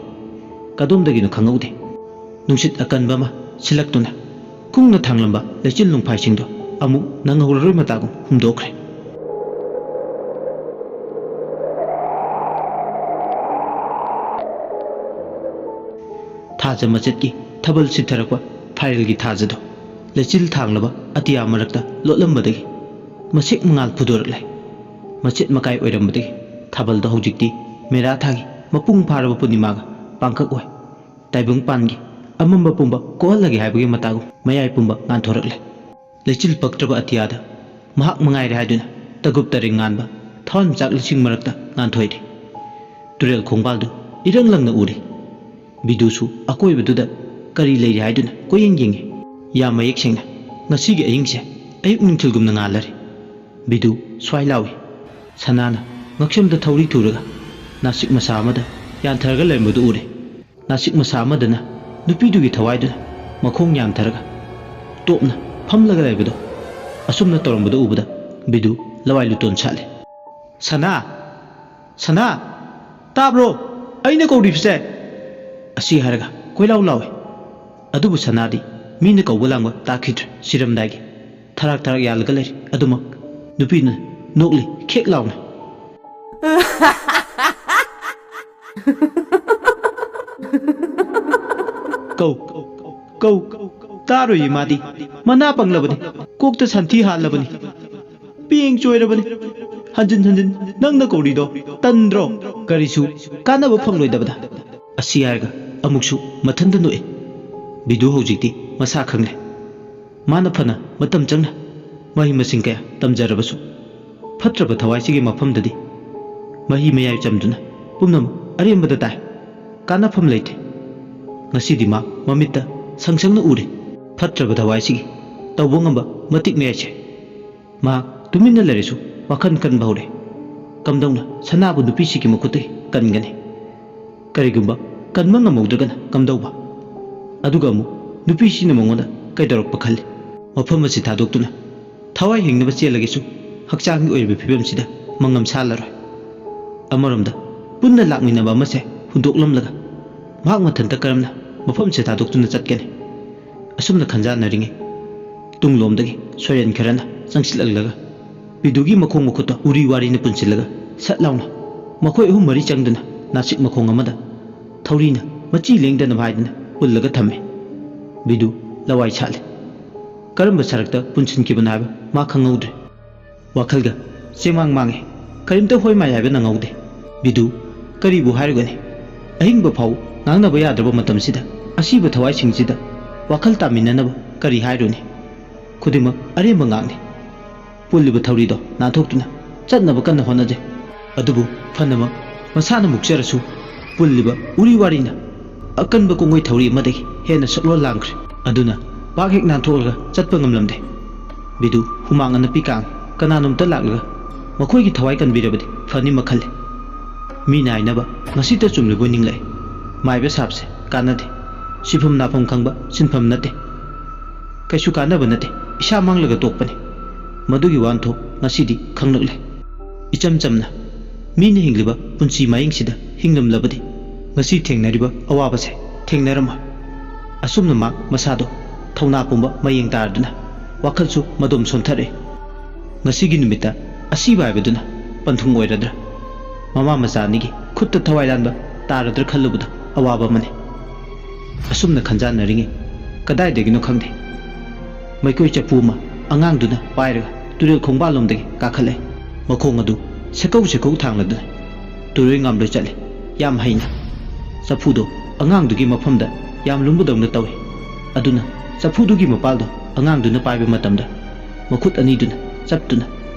ꯀꯗꯣꯝꯗꯒꯤꯅꯣ ꯈꯪꯍꯧꯗꯦ, ꯅꯨꯡꯁꯤꯠ ꯑꯀꯟꯕ ꯑꯃ ꯁꯤꯜꯂꯛꯇꯨꯅ ꯀꯨꯡꯅ ꯊꯥꯡꯂꯝꯕ ꯂꯩꯆꯤꯜ ꯅꯨꯡꯐꯥꯏꯁꯤꯡꯗꯣ ꯑꯃꯨꯛ ꯅꯪꯍꯧꯔꯔꯣꯏ ꯃꯇꯥꯒꯨꯝ ꯍꯨꯝꯗꯣꯛꯈ꯭ꯔꯦ꯫ ꯊꯥꯖ ꯃꯆꯦꯠꯀꯤ ꯊꯥꯕꯜ ꯁꯤꯊꯔꯛꯄ ꯐꯥꯏꯔꯦꯜꯒꯤ ꯊꯥꯖꯗꯣ ꯂꯩꯆꯤꯜ ꯊꯥꯡꯂꯕ ꯑꯇꯤꯌꯥ ꯃꯔꯛꯇ ꯂꯣꯠꯂꯝꯕꯗꯒꯤ ꯃꯁꯦꯛ ꯃꯉꯥꯜ ꯐꯨꯗꯣꯔꯛꯂꯦ꯫ ꯃꯆꯦꯠ ꯃꯀꯥꯏ ꯑꯣꯏꯔꯝꯕꯗꯒꯤ ꯊꯥꯕꯜꯗꯣ ꯍꯧꯖꯤꯛꯇꯤ ꯃꯦꯔꯥ ꯊꯥꯒꯤ ꯃꯄꯨꯡ ꯐꯥꯔꯕ ꯄꯨꯔꯅꯤꯃꯥꯒ ꯄꯥꯡꯈꯛ ꯑꯣꯏ꯫ ꯇꯥꯏꯕꯪ ꯄꯥꯟꯒꯤ ꯑꯃꯝꯕ ꯄꯨꯝꯕ ꯀꯣꯛꯍꯜꯂꯒꯦ ꯍꯥꯏꯕꯒꯤ ꯃꯇꯥꯒꯨꯝ ꯃꯌꯥꯏ ꯄꯨꯝꯕ ꯉꯥꯟꯊꯣꯔꯛꯂꯦ꯫ ꯂꯩꯆꯤꯜ ꯄꯛꯇ꯭ꯔꯕ ꯑꯇꯤꯌꯥꯗ ꯃꯍꯥꯛ ꯃꯉꯥꯏꯔꯦ ꯍꯥꯏꯗꯨꯅ ꯇꯒꯨꯞ ꯇꯔꯦꯡ ꯉꯥꯟꯕ ꯊꯋꯥꯟꯃꯤꯆꯥꯛ ꯂꯤꯁꯤꯡ ꯃꯔꯛꯇ ꯉꯥꯟꯊꯣꯏꯔꯤ꯫ ꯇꯨꯔꯦꯜ ꯈꯣꯡꯕꯥꯜꯗꯨ ꯏꯔꯪ ꯂꯪꯅ ꯎꯔꯤ꯫ ꯕꯤꯗꯨꯁꯨ ꯑꯀꯣꯏꯕꯗꯨꯗ ꯀꯔꯤ ꯂꯩꯔꯤ ꯍꯥꯏꯗꯨꯅ ꯀꯣꯏꯌꯦꯡ ꯌꯦꯡꯉꯤ꯫ ꯌꯥꯝ ꯃꯌꯦꯛ ꯁꯦꯡꯅ ꯉꯁꯤꯒꯤ ꯑꯍꯤꯡꯁꯦ ꯑꯌꯨꯛ ꯅꯨꯡꯊꯤꯜꯒꯨꯝꯅ ꯉꯥꯜꯂꯔꯦ꯫ ꯕꯤꯗꯨ ꯁ꯭ꯋꯥꯏ ꯂꯥꯎꯏ꯫ ꯁꯅꯥꯅ ꯉꯛꯁꯝꯗ ꯊꯧꯔꯤ ꯊꯨꯔꯒ ꯅꯥꯁꯤꯛ ꯃꯁꯥ ꯑꯃꯗ ꯌꯥꯟꯊꯔꯒ ꯂꯩꯔꯝꯕꯗꯨ ꯎꯔꯦ꯫ ꯅꯥꯁꯤꯛ ꯃꯁꯥ ꯑꯃꯗꯅ ꯅꯨꯄꯤꯗꯨꯒꯤ ꯊꯋꯥꯏꯗꯨꯅ ꯃꯈꯣꯡ ꯌꯥꯟꯊꯔꯒ ꯇꯣꯞꯅ ꯐꯝꯂꯒ ꯂꯩꯕꯗꯣ ꯑꯁꯨꯝꯅ ꯇꯧꯔꯝꯕꯗꯨ ꯎꯕꯗ ꯕꯤꯗꯨ ꯂꯋꯥꯏ ꯂꯨꯇꯣꯟ ꯁꯥꯠꯂꯦ꯫ "ꯁꯅꯥ! ꯁꯅꯥ! ꯇꯥꯕ꯭ꯔꯣ? ꯑꯩꯅ ꯀꯧꯔꯤꯕꯁꯦ!" ꯑꯁꯤ ꯍꯥꯏꯔꯒ ꯀꯣꯏꯂꯥꯎ ꯂꯥꯎꯏ꯫ ꯑꯗꯨꯕꯨ ꯁꯅꯥꯗꯤ ꯃꯤꯅ ꯀꯧꯕ ꯂꯥꯡꯕ ꯇꯥꯈꯤꯗ꯭ꯔꯦ꯫ ꯁꯤꯔꯝꯗꯥꯏꯒꯤ ꯊꯔꯥꯛ ꯊꯔꯥꯛ ꯌꯥꯜꯂꯒ ꯂꯩꯔꯤ꯫ ꯑꯗꯨꯃꯛ ꯅꯨꯄꯤꯅ ꯅꯣꯛꯂꯤ ꯈꯦꯛ ꯂꯥꯎꯅ꯫ "ꯀꯧ, ꯀꯧ, ꯇꯥꯔꯣꯏꯌꯦ ꯃꯥꯗꯤ꯫ ꯃꯅꯥ ꯄꯪꯂꯕꯅꯤ, ꯀꯣꯛꯇ ꯁꯟꯊꯤ ꯍꯥꯜꯂꯕꯅꯤ, ꯄꯦꯡ ꯆꯣꯏꯔꯕꯅꯤ꯫ ꯍꯟꯖꯤꯟ ꯍꯟꯖꯤꯟ ꯅꯪꯅ ꯀꯧꯔꯤꯗꯣ ꯇꯟꯗ꯭ꯔꯣ? ꯀꯔꯤꯁꯨ ꯀꯥꯟꯅꯕ ꯐꯪꯂꯣꯏꯗꯕꯗ"꯫ ꯑꯁꯤ ꯍꯥꯏꯔꯒ ꯑꯃꯨꯛꯁꯨ ꯃꯊꯟꯇ ꯅꯣꯛꯏ꯫ ꯕꯤꯗꯨ ꯍꯧꯖꯤꯛꯇꯤ ꯃꯁꯥ ꯈꯪꯂꯦ꯫ ꯃꯥꯅ ꯐꯅ ꯃꯇꯝ ꯆꯪꯅ ꯃꯍꯩ ꯃꯁꯤꯡ ꯀꯌꯥ ꯇꯝꯖꯔꯕꯁꯨ, ꯐꯠꯇ꯭ꯔꯕ ꯊꯋꯥꯏꯁꯤꯒꯤ ꯃꯐꯝꯗꯗꯤ ꯃꯍꯤ ꯃꯌꯥꯏ ꯆꯝꯗꯨꯅ ꯄꯨꯝꯅꯃꯛ ꯑꯔꯦꯝꯕꯗ ꯇꯥꯏ꯫ ꯀꯥꯟꯅꯐꯝ ꯂꯩꯇꯦ꯫ ꯉꯁꯤꯗꯤ ꯃꯥ ꯃꯃꯤꯠꯇ ꯁꯪ ꯁꯪꯅ ꯎꯔꯦ꯫ ꯐꯠꯇ꯭ꯔꯕ ꯊꯋꯥꯏꯁꯤꯒꯤ ꯇꯧꯕ ꯉꯝꯕ ꯃꯇꯤꯛ ꯃꯌꯥꯏꯁꯦ꯫ ꯃꯍꯥꯛ ꯇꯨꯃꯤꯟꯅ ꯂꯩꯔꯁꯨ ꯋꯥꯈꯜ ꯀꯟꯕ ꯍꯧꯔꯦ꯫ ꯀꯝꯗꯧꯅ ꯁꯅꯥꯕꯨ ꯅꯨꯄꯤꯁꯤꯒꯤ ꯃꯈꯨꯠꯇꯒꯤ ꯀꯟꯒꯅꯤ? ꯀꯔꯤꯒꯨꯝꯕ ꯀꯟꯕ ꯉꯝꯍꯧꯗ꯭ꯔꯒꯅ ꯀꯝꯗꯧꯕ? ꯑꯗꯨꯒ ꯑꯃꯨꯛ ꯅꯨꯄꯤꯁꯤꯅ ꯃꯉꯣꯟꯗ ꯀꯩꯗꯧꯔꯛꯄ ꯈꯜꯂꯤ꯫ ꯃꯐꯝ ꯑꯁꯤ ꯊꯥꯗꯣꯛꯇꯨꯅ ꯊꯋꯥꯏ ꯍꯤꯡꯅꯕ ꯆꯦꯜꯂꯒꯦꯁꯨ ꯍꯛꯆꯥꯡꯒꯤ ꯑꯣꯏꯔꯤꯕ ꯐꯤꯕꯝꯁꯤꯗ ꯃꯉꯝ ꯁꯥꯜꯂꯔꯣꯏ꯫ ꯑꯃꯔꯣꯝꯗ ꯄꯨꯟꯅ ꯂꯥꯛꯃꯤꯟꯅꯕ ꯑꯃꯁꯦ ꯍꯨꯟꯗꯣꯛꯂꯝꯂꯒ ꯃꯍꯥꯛ ꯃꯊꯟꯇ ꯀꯔꯝꯅ ꯃꯐꯝꯁꯦ ꯊꯥꯗꯣꯛꯇꯨꯅ ꯆꯠꯀꯅꯤ? ꯑꯁꯨꯝꯅ ꯈꯟꯖꯥꯟꯅꯔꯤꯉꯩ ꯇꯨꯡꯂꯣꯝꯗꯒꯤ ꯁꯣꯏꯔꯦꯟ ꯈꯔꯅ ꯆꯪꯁꯤꯜꯂꯛꯂꯒ ꯕꯤꯗꯨꯒꯤ ꯃꯈꯣꯡ ꯃꯈꯨꯠꯇ ꯎꯔꯤ ꯋꯥꯔꯤꯅ ꯄꯨꯟꯁꯤꯜꯂꯒ ꯁꯠ ꯂꯥꯎꯅ ꯃꯈꯣꯏ ꯑꯍꯨꯝ ꯃꯔꯤ ꯆꯪꯗꯨꯅ ꯅꯥꯁꯤꯛ ꯃꯈꯣꯡ ꯑꯃꯗ ꯊꯧꯔꯤꯅ ꯃꯆꯤ ꯂꯦꯡꯗꯅꯕ ꯍꯥꯏꯗꯨꯅ ꯄꯨꯜꯂꯒ ꯊꯝꯃꯤ꯫ ꯕꯤꯗꯨ ꯂꯋꯥꯏ ꯁꯥꯠꯂꯦ꯫ ꯀꯔꯝꯕ ꯁꯔꯛꯇ ꯄꯨꯟꯁꯤꯟꯈꯤꯕꯅꯣ ꯍꯥꯏꯕ ꯃꯥ ꯈꯪꯍꯧꯗ꯭ꯔꯦ꯫ ꯋꯥꯈꯜꯒ ꯆꯦꯃꯥꯡ ꯃꯥꯡꯉꯤ꯫ ꯀꯔꯤꯝꯇ ꯍꯣꯏ ꯃꯥꯏ ꯍꯥꯏꯕ ꯅꯪꯍꯧꯗꯦ꯫ ꯕꯤꯗꯨ ꯀꯔꯤꯕꯨ ꯍꯥꯏꯔꯨꯒꯅꯤ? ꯑꯍꯤꯡꯕ ꯐꯥꯎ ꯉꯥꯡꯅꯕ ꯌꯥꯗ꯭ꯔꯕ ꯃꯇꯝꯁꯤꯗ ꯑꯁꯤꯕ ꯊꯋꯥꯏꯁꯤꯡꯁꯤꯗ ꯋꯥꯈꯜ ꯇꯥꯃꯤꯟꯅꯅꯕ ꯀꯔꯤ ꯍꯥꯏꯔꯨꯅꯤ? ꯈꯨꯗꯤꯡꯃꯛ ꯑꯔꯦꯝꯕ ꯉꯥꯛꯅꯤ꯫ ꯄꯨꯜꯂꯤꯕ ꯊꯧꯔꯤꯗꯣ ꯅꯥꯟꯊꯣꯛꯇꯨꯅ ꯆꯠꯅꯕ ꯀꯟꯅ ꯍꯣꯠꯅꯖꯩ꯫ ꯑꯗꯨꯕꯨ ꯐꯅꯃꯛ ꯃꯁꯥꯅ ꯃꯨꯛꯆꯔꯁꯨ ꯄꯨꯜꯂꯤꯕ ꯎꯔꯤ ꯋꯥꯔꯤꯅ ꯑꯀꯟꯕ ꯀꯣꯡꯒꯩ ꯊꯧꯔꯤ ꯑꯃꯗꯒꯤ ꯍꯦꯟꯅ ꯁꯛꯂꯣꯟ ꯂꯥꯡꯈ꯭ꯔꯦ꯫ ꯑꯗꯨꯅ ꯄꯥꯛ ꯍꯦꯛ ꯅꯥꯟꯊꯣꯛꯂꯒ ꯆꯠꯄ ꯉꯝꯂꯝꯗꯦ꯫ ꯕꯤꯗꯨ ꯍꯨꯃꯥꯡ ꯑꯅꯞꯄꯤ ꯀꯥꯡꯉꯤ꯫ ꯀꯅꯥꯅꯣꯝꯇ ꯂꯥꯛꯂꯒ ꯃꯈꯣꯏꯒꯤ ꯊꯋꯥꯏ ꯀꯟꯕꯤꯔꯕꯗꯤ ꯐꯅꯤ ꯃꯈꯜꯂꯤ꯫ ꯃꯤꯅ ꯍꯥꯏꯅꯕ ꯉꯁꯤꯇ ꯆꯨꯝꯂꯤꯕꯣꯏ ꯅꯤꯡꯂꯛꯏ꯫ ꯃꯥꯏꯕ ꯁꯥꯕꯁꯦ ꯀꯥꯟꯅꯗꯦ꯫ ꯁꯤꯐꯝ ꯅꯥꯐꯝ ꯈꯪꯕ ꯁꯤꯟꯐꯝ ꯅꯠꯇꯦ꯫ ꯀꯩꯁꯨ ꯀꯥꯟꯅꯕ ꯅꯠꯇꯦ꯫ ꯏꯁꯥ ꯃꯥꯡꯂꯒ ꯇꯣꯛꯄꯅꯤ꯫ ꯃꯗꯨꯒꯤ ꯋꯥꯍꯟꯊꯣꯛ ꯉꯁꯤꯗꯤ ꯈꯪꯂꯛꯂꯦ꯫ ꯏꯆꯝ ꯆꯝꯅ ꯃꯤꯅ ꯍꯤꯡꯂꯤꯕ ꯄꯨꯟꯁꯤ ꯃꯍꯤꯡꯁꯤꯗ ꯍꯤꯡꯂꯝꯂꯕꯗꯤ ꯉꯁꯤ ꯊꯦꯡꯅꯔꯤꯕ ꯑꯋꯥꯕꯁꯦ ꯊꯦꯡꯅꯔꯝꯃꯣꯏ꯫ ꯑꯁꯨꯝꯅ ꯃꯍꯥꯛ ꯃꯁꯥꯗꯣ ꯊꯧꯅꯥ ꯄꯨꯝꯕ ꯃꯌꯦꯡ ꯇꯥꯔꯗꯨꯅ ꯋꯥꯈꯜꯁꯨ ꯃꯗꯣꯝ ꯁꯣꯟꯊꯔꯛꯏ꯫ ꯉꯁꯤꯒꯤ ꯅꯨꯃꯤꯠꯇ ꯑꯁꯤꯕ ꯍꯥꯏꯕꯗꯨꯅ ꯄꯟꯊꯨꯡ ꯑꯣꯏꯔꯗ꯭ꯔꯥ? ꯃꯃꯥ ꯃꯆꯥ ꯑꯅꯤꯒꯤ ꯈꯨꯠꯇ ꯊꯋꯥꯏ ꯂꯥꯟꯕ ꯇꯥꯔꯗ꯭ꯔꯥ ꯈꯜꯂꯨꯕꯗ ꯑꯋꯥꯕ ꯑꯃꯅꯤ꯫ ꯑꯁꯨꯝꯅ ꯈꯟꯖꯥꯟꯅꯔꯤꯉꯩ ꯀꯗꯥꯏꯗꯒꯤꯅꯣ ꯈꯪꯗꯦ, ꯃꯩꯀꯣꯏ ꯆꯐꯨ ꯑꯃ ꯑꯉꯥꯡꯗꯨꯅ ꯄꯥꯏꯔꯒ ꯇꯨꯔꯦꯜ ꯈꯣꯡꯕꯥꯜꯂꯣꯝꯗꯒꯤ ꯀꯥꯈꯠꯂꯛꯏ꯫ ꯃꯈꯣꯡ ꯑꯗꯨ ꯁꯦꯀꯧ ꯁꯦꯀꯧ ꯊꯥꯡꯂꯗꯨꯅ ꯇꯨꯔꯣꯏ ꯉꯥꯝꯂꯣꯏ ꯆꯠꯂꯤ꯫ ꯌꯥꯝ ꯍꯩꯅ ꯆꯐꯨꯗꯣ ꯑꯉꯥꯡꯗꯨꯒꯤ ꯃꯐꯝꯗ ꯌꯥꯝ ꯂꯨꯝꯕꯗꯧꯅ ꯇꯧꯏ꯫ ꯑꯗꯨꯅ ꯆꯐꯨꯗꯨꯒꯤ ꯃꯄꯥꯜꯗꯣ ꯑꯉꯥꯡꯗꯨꯅ ꯄꯥꯏꯕ ꯃꯇꯝꯗ ꯃꯈꯨꯠ ꯑꯅꯤꯗꯨꯅ ꯆꯞꯇꯨꯅ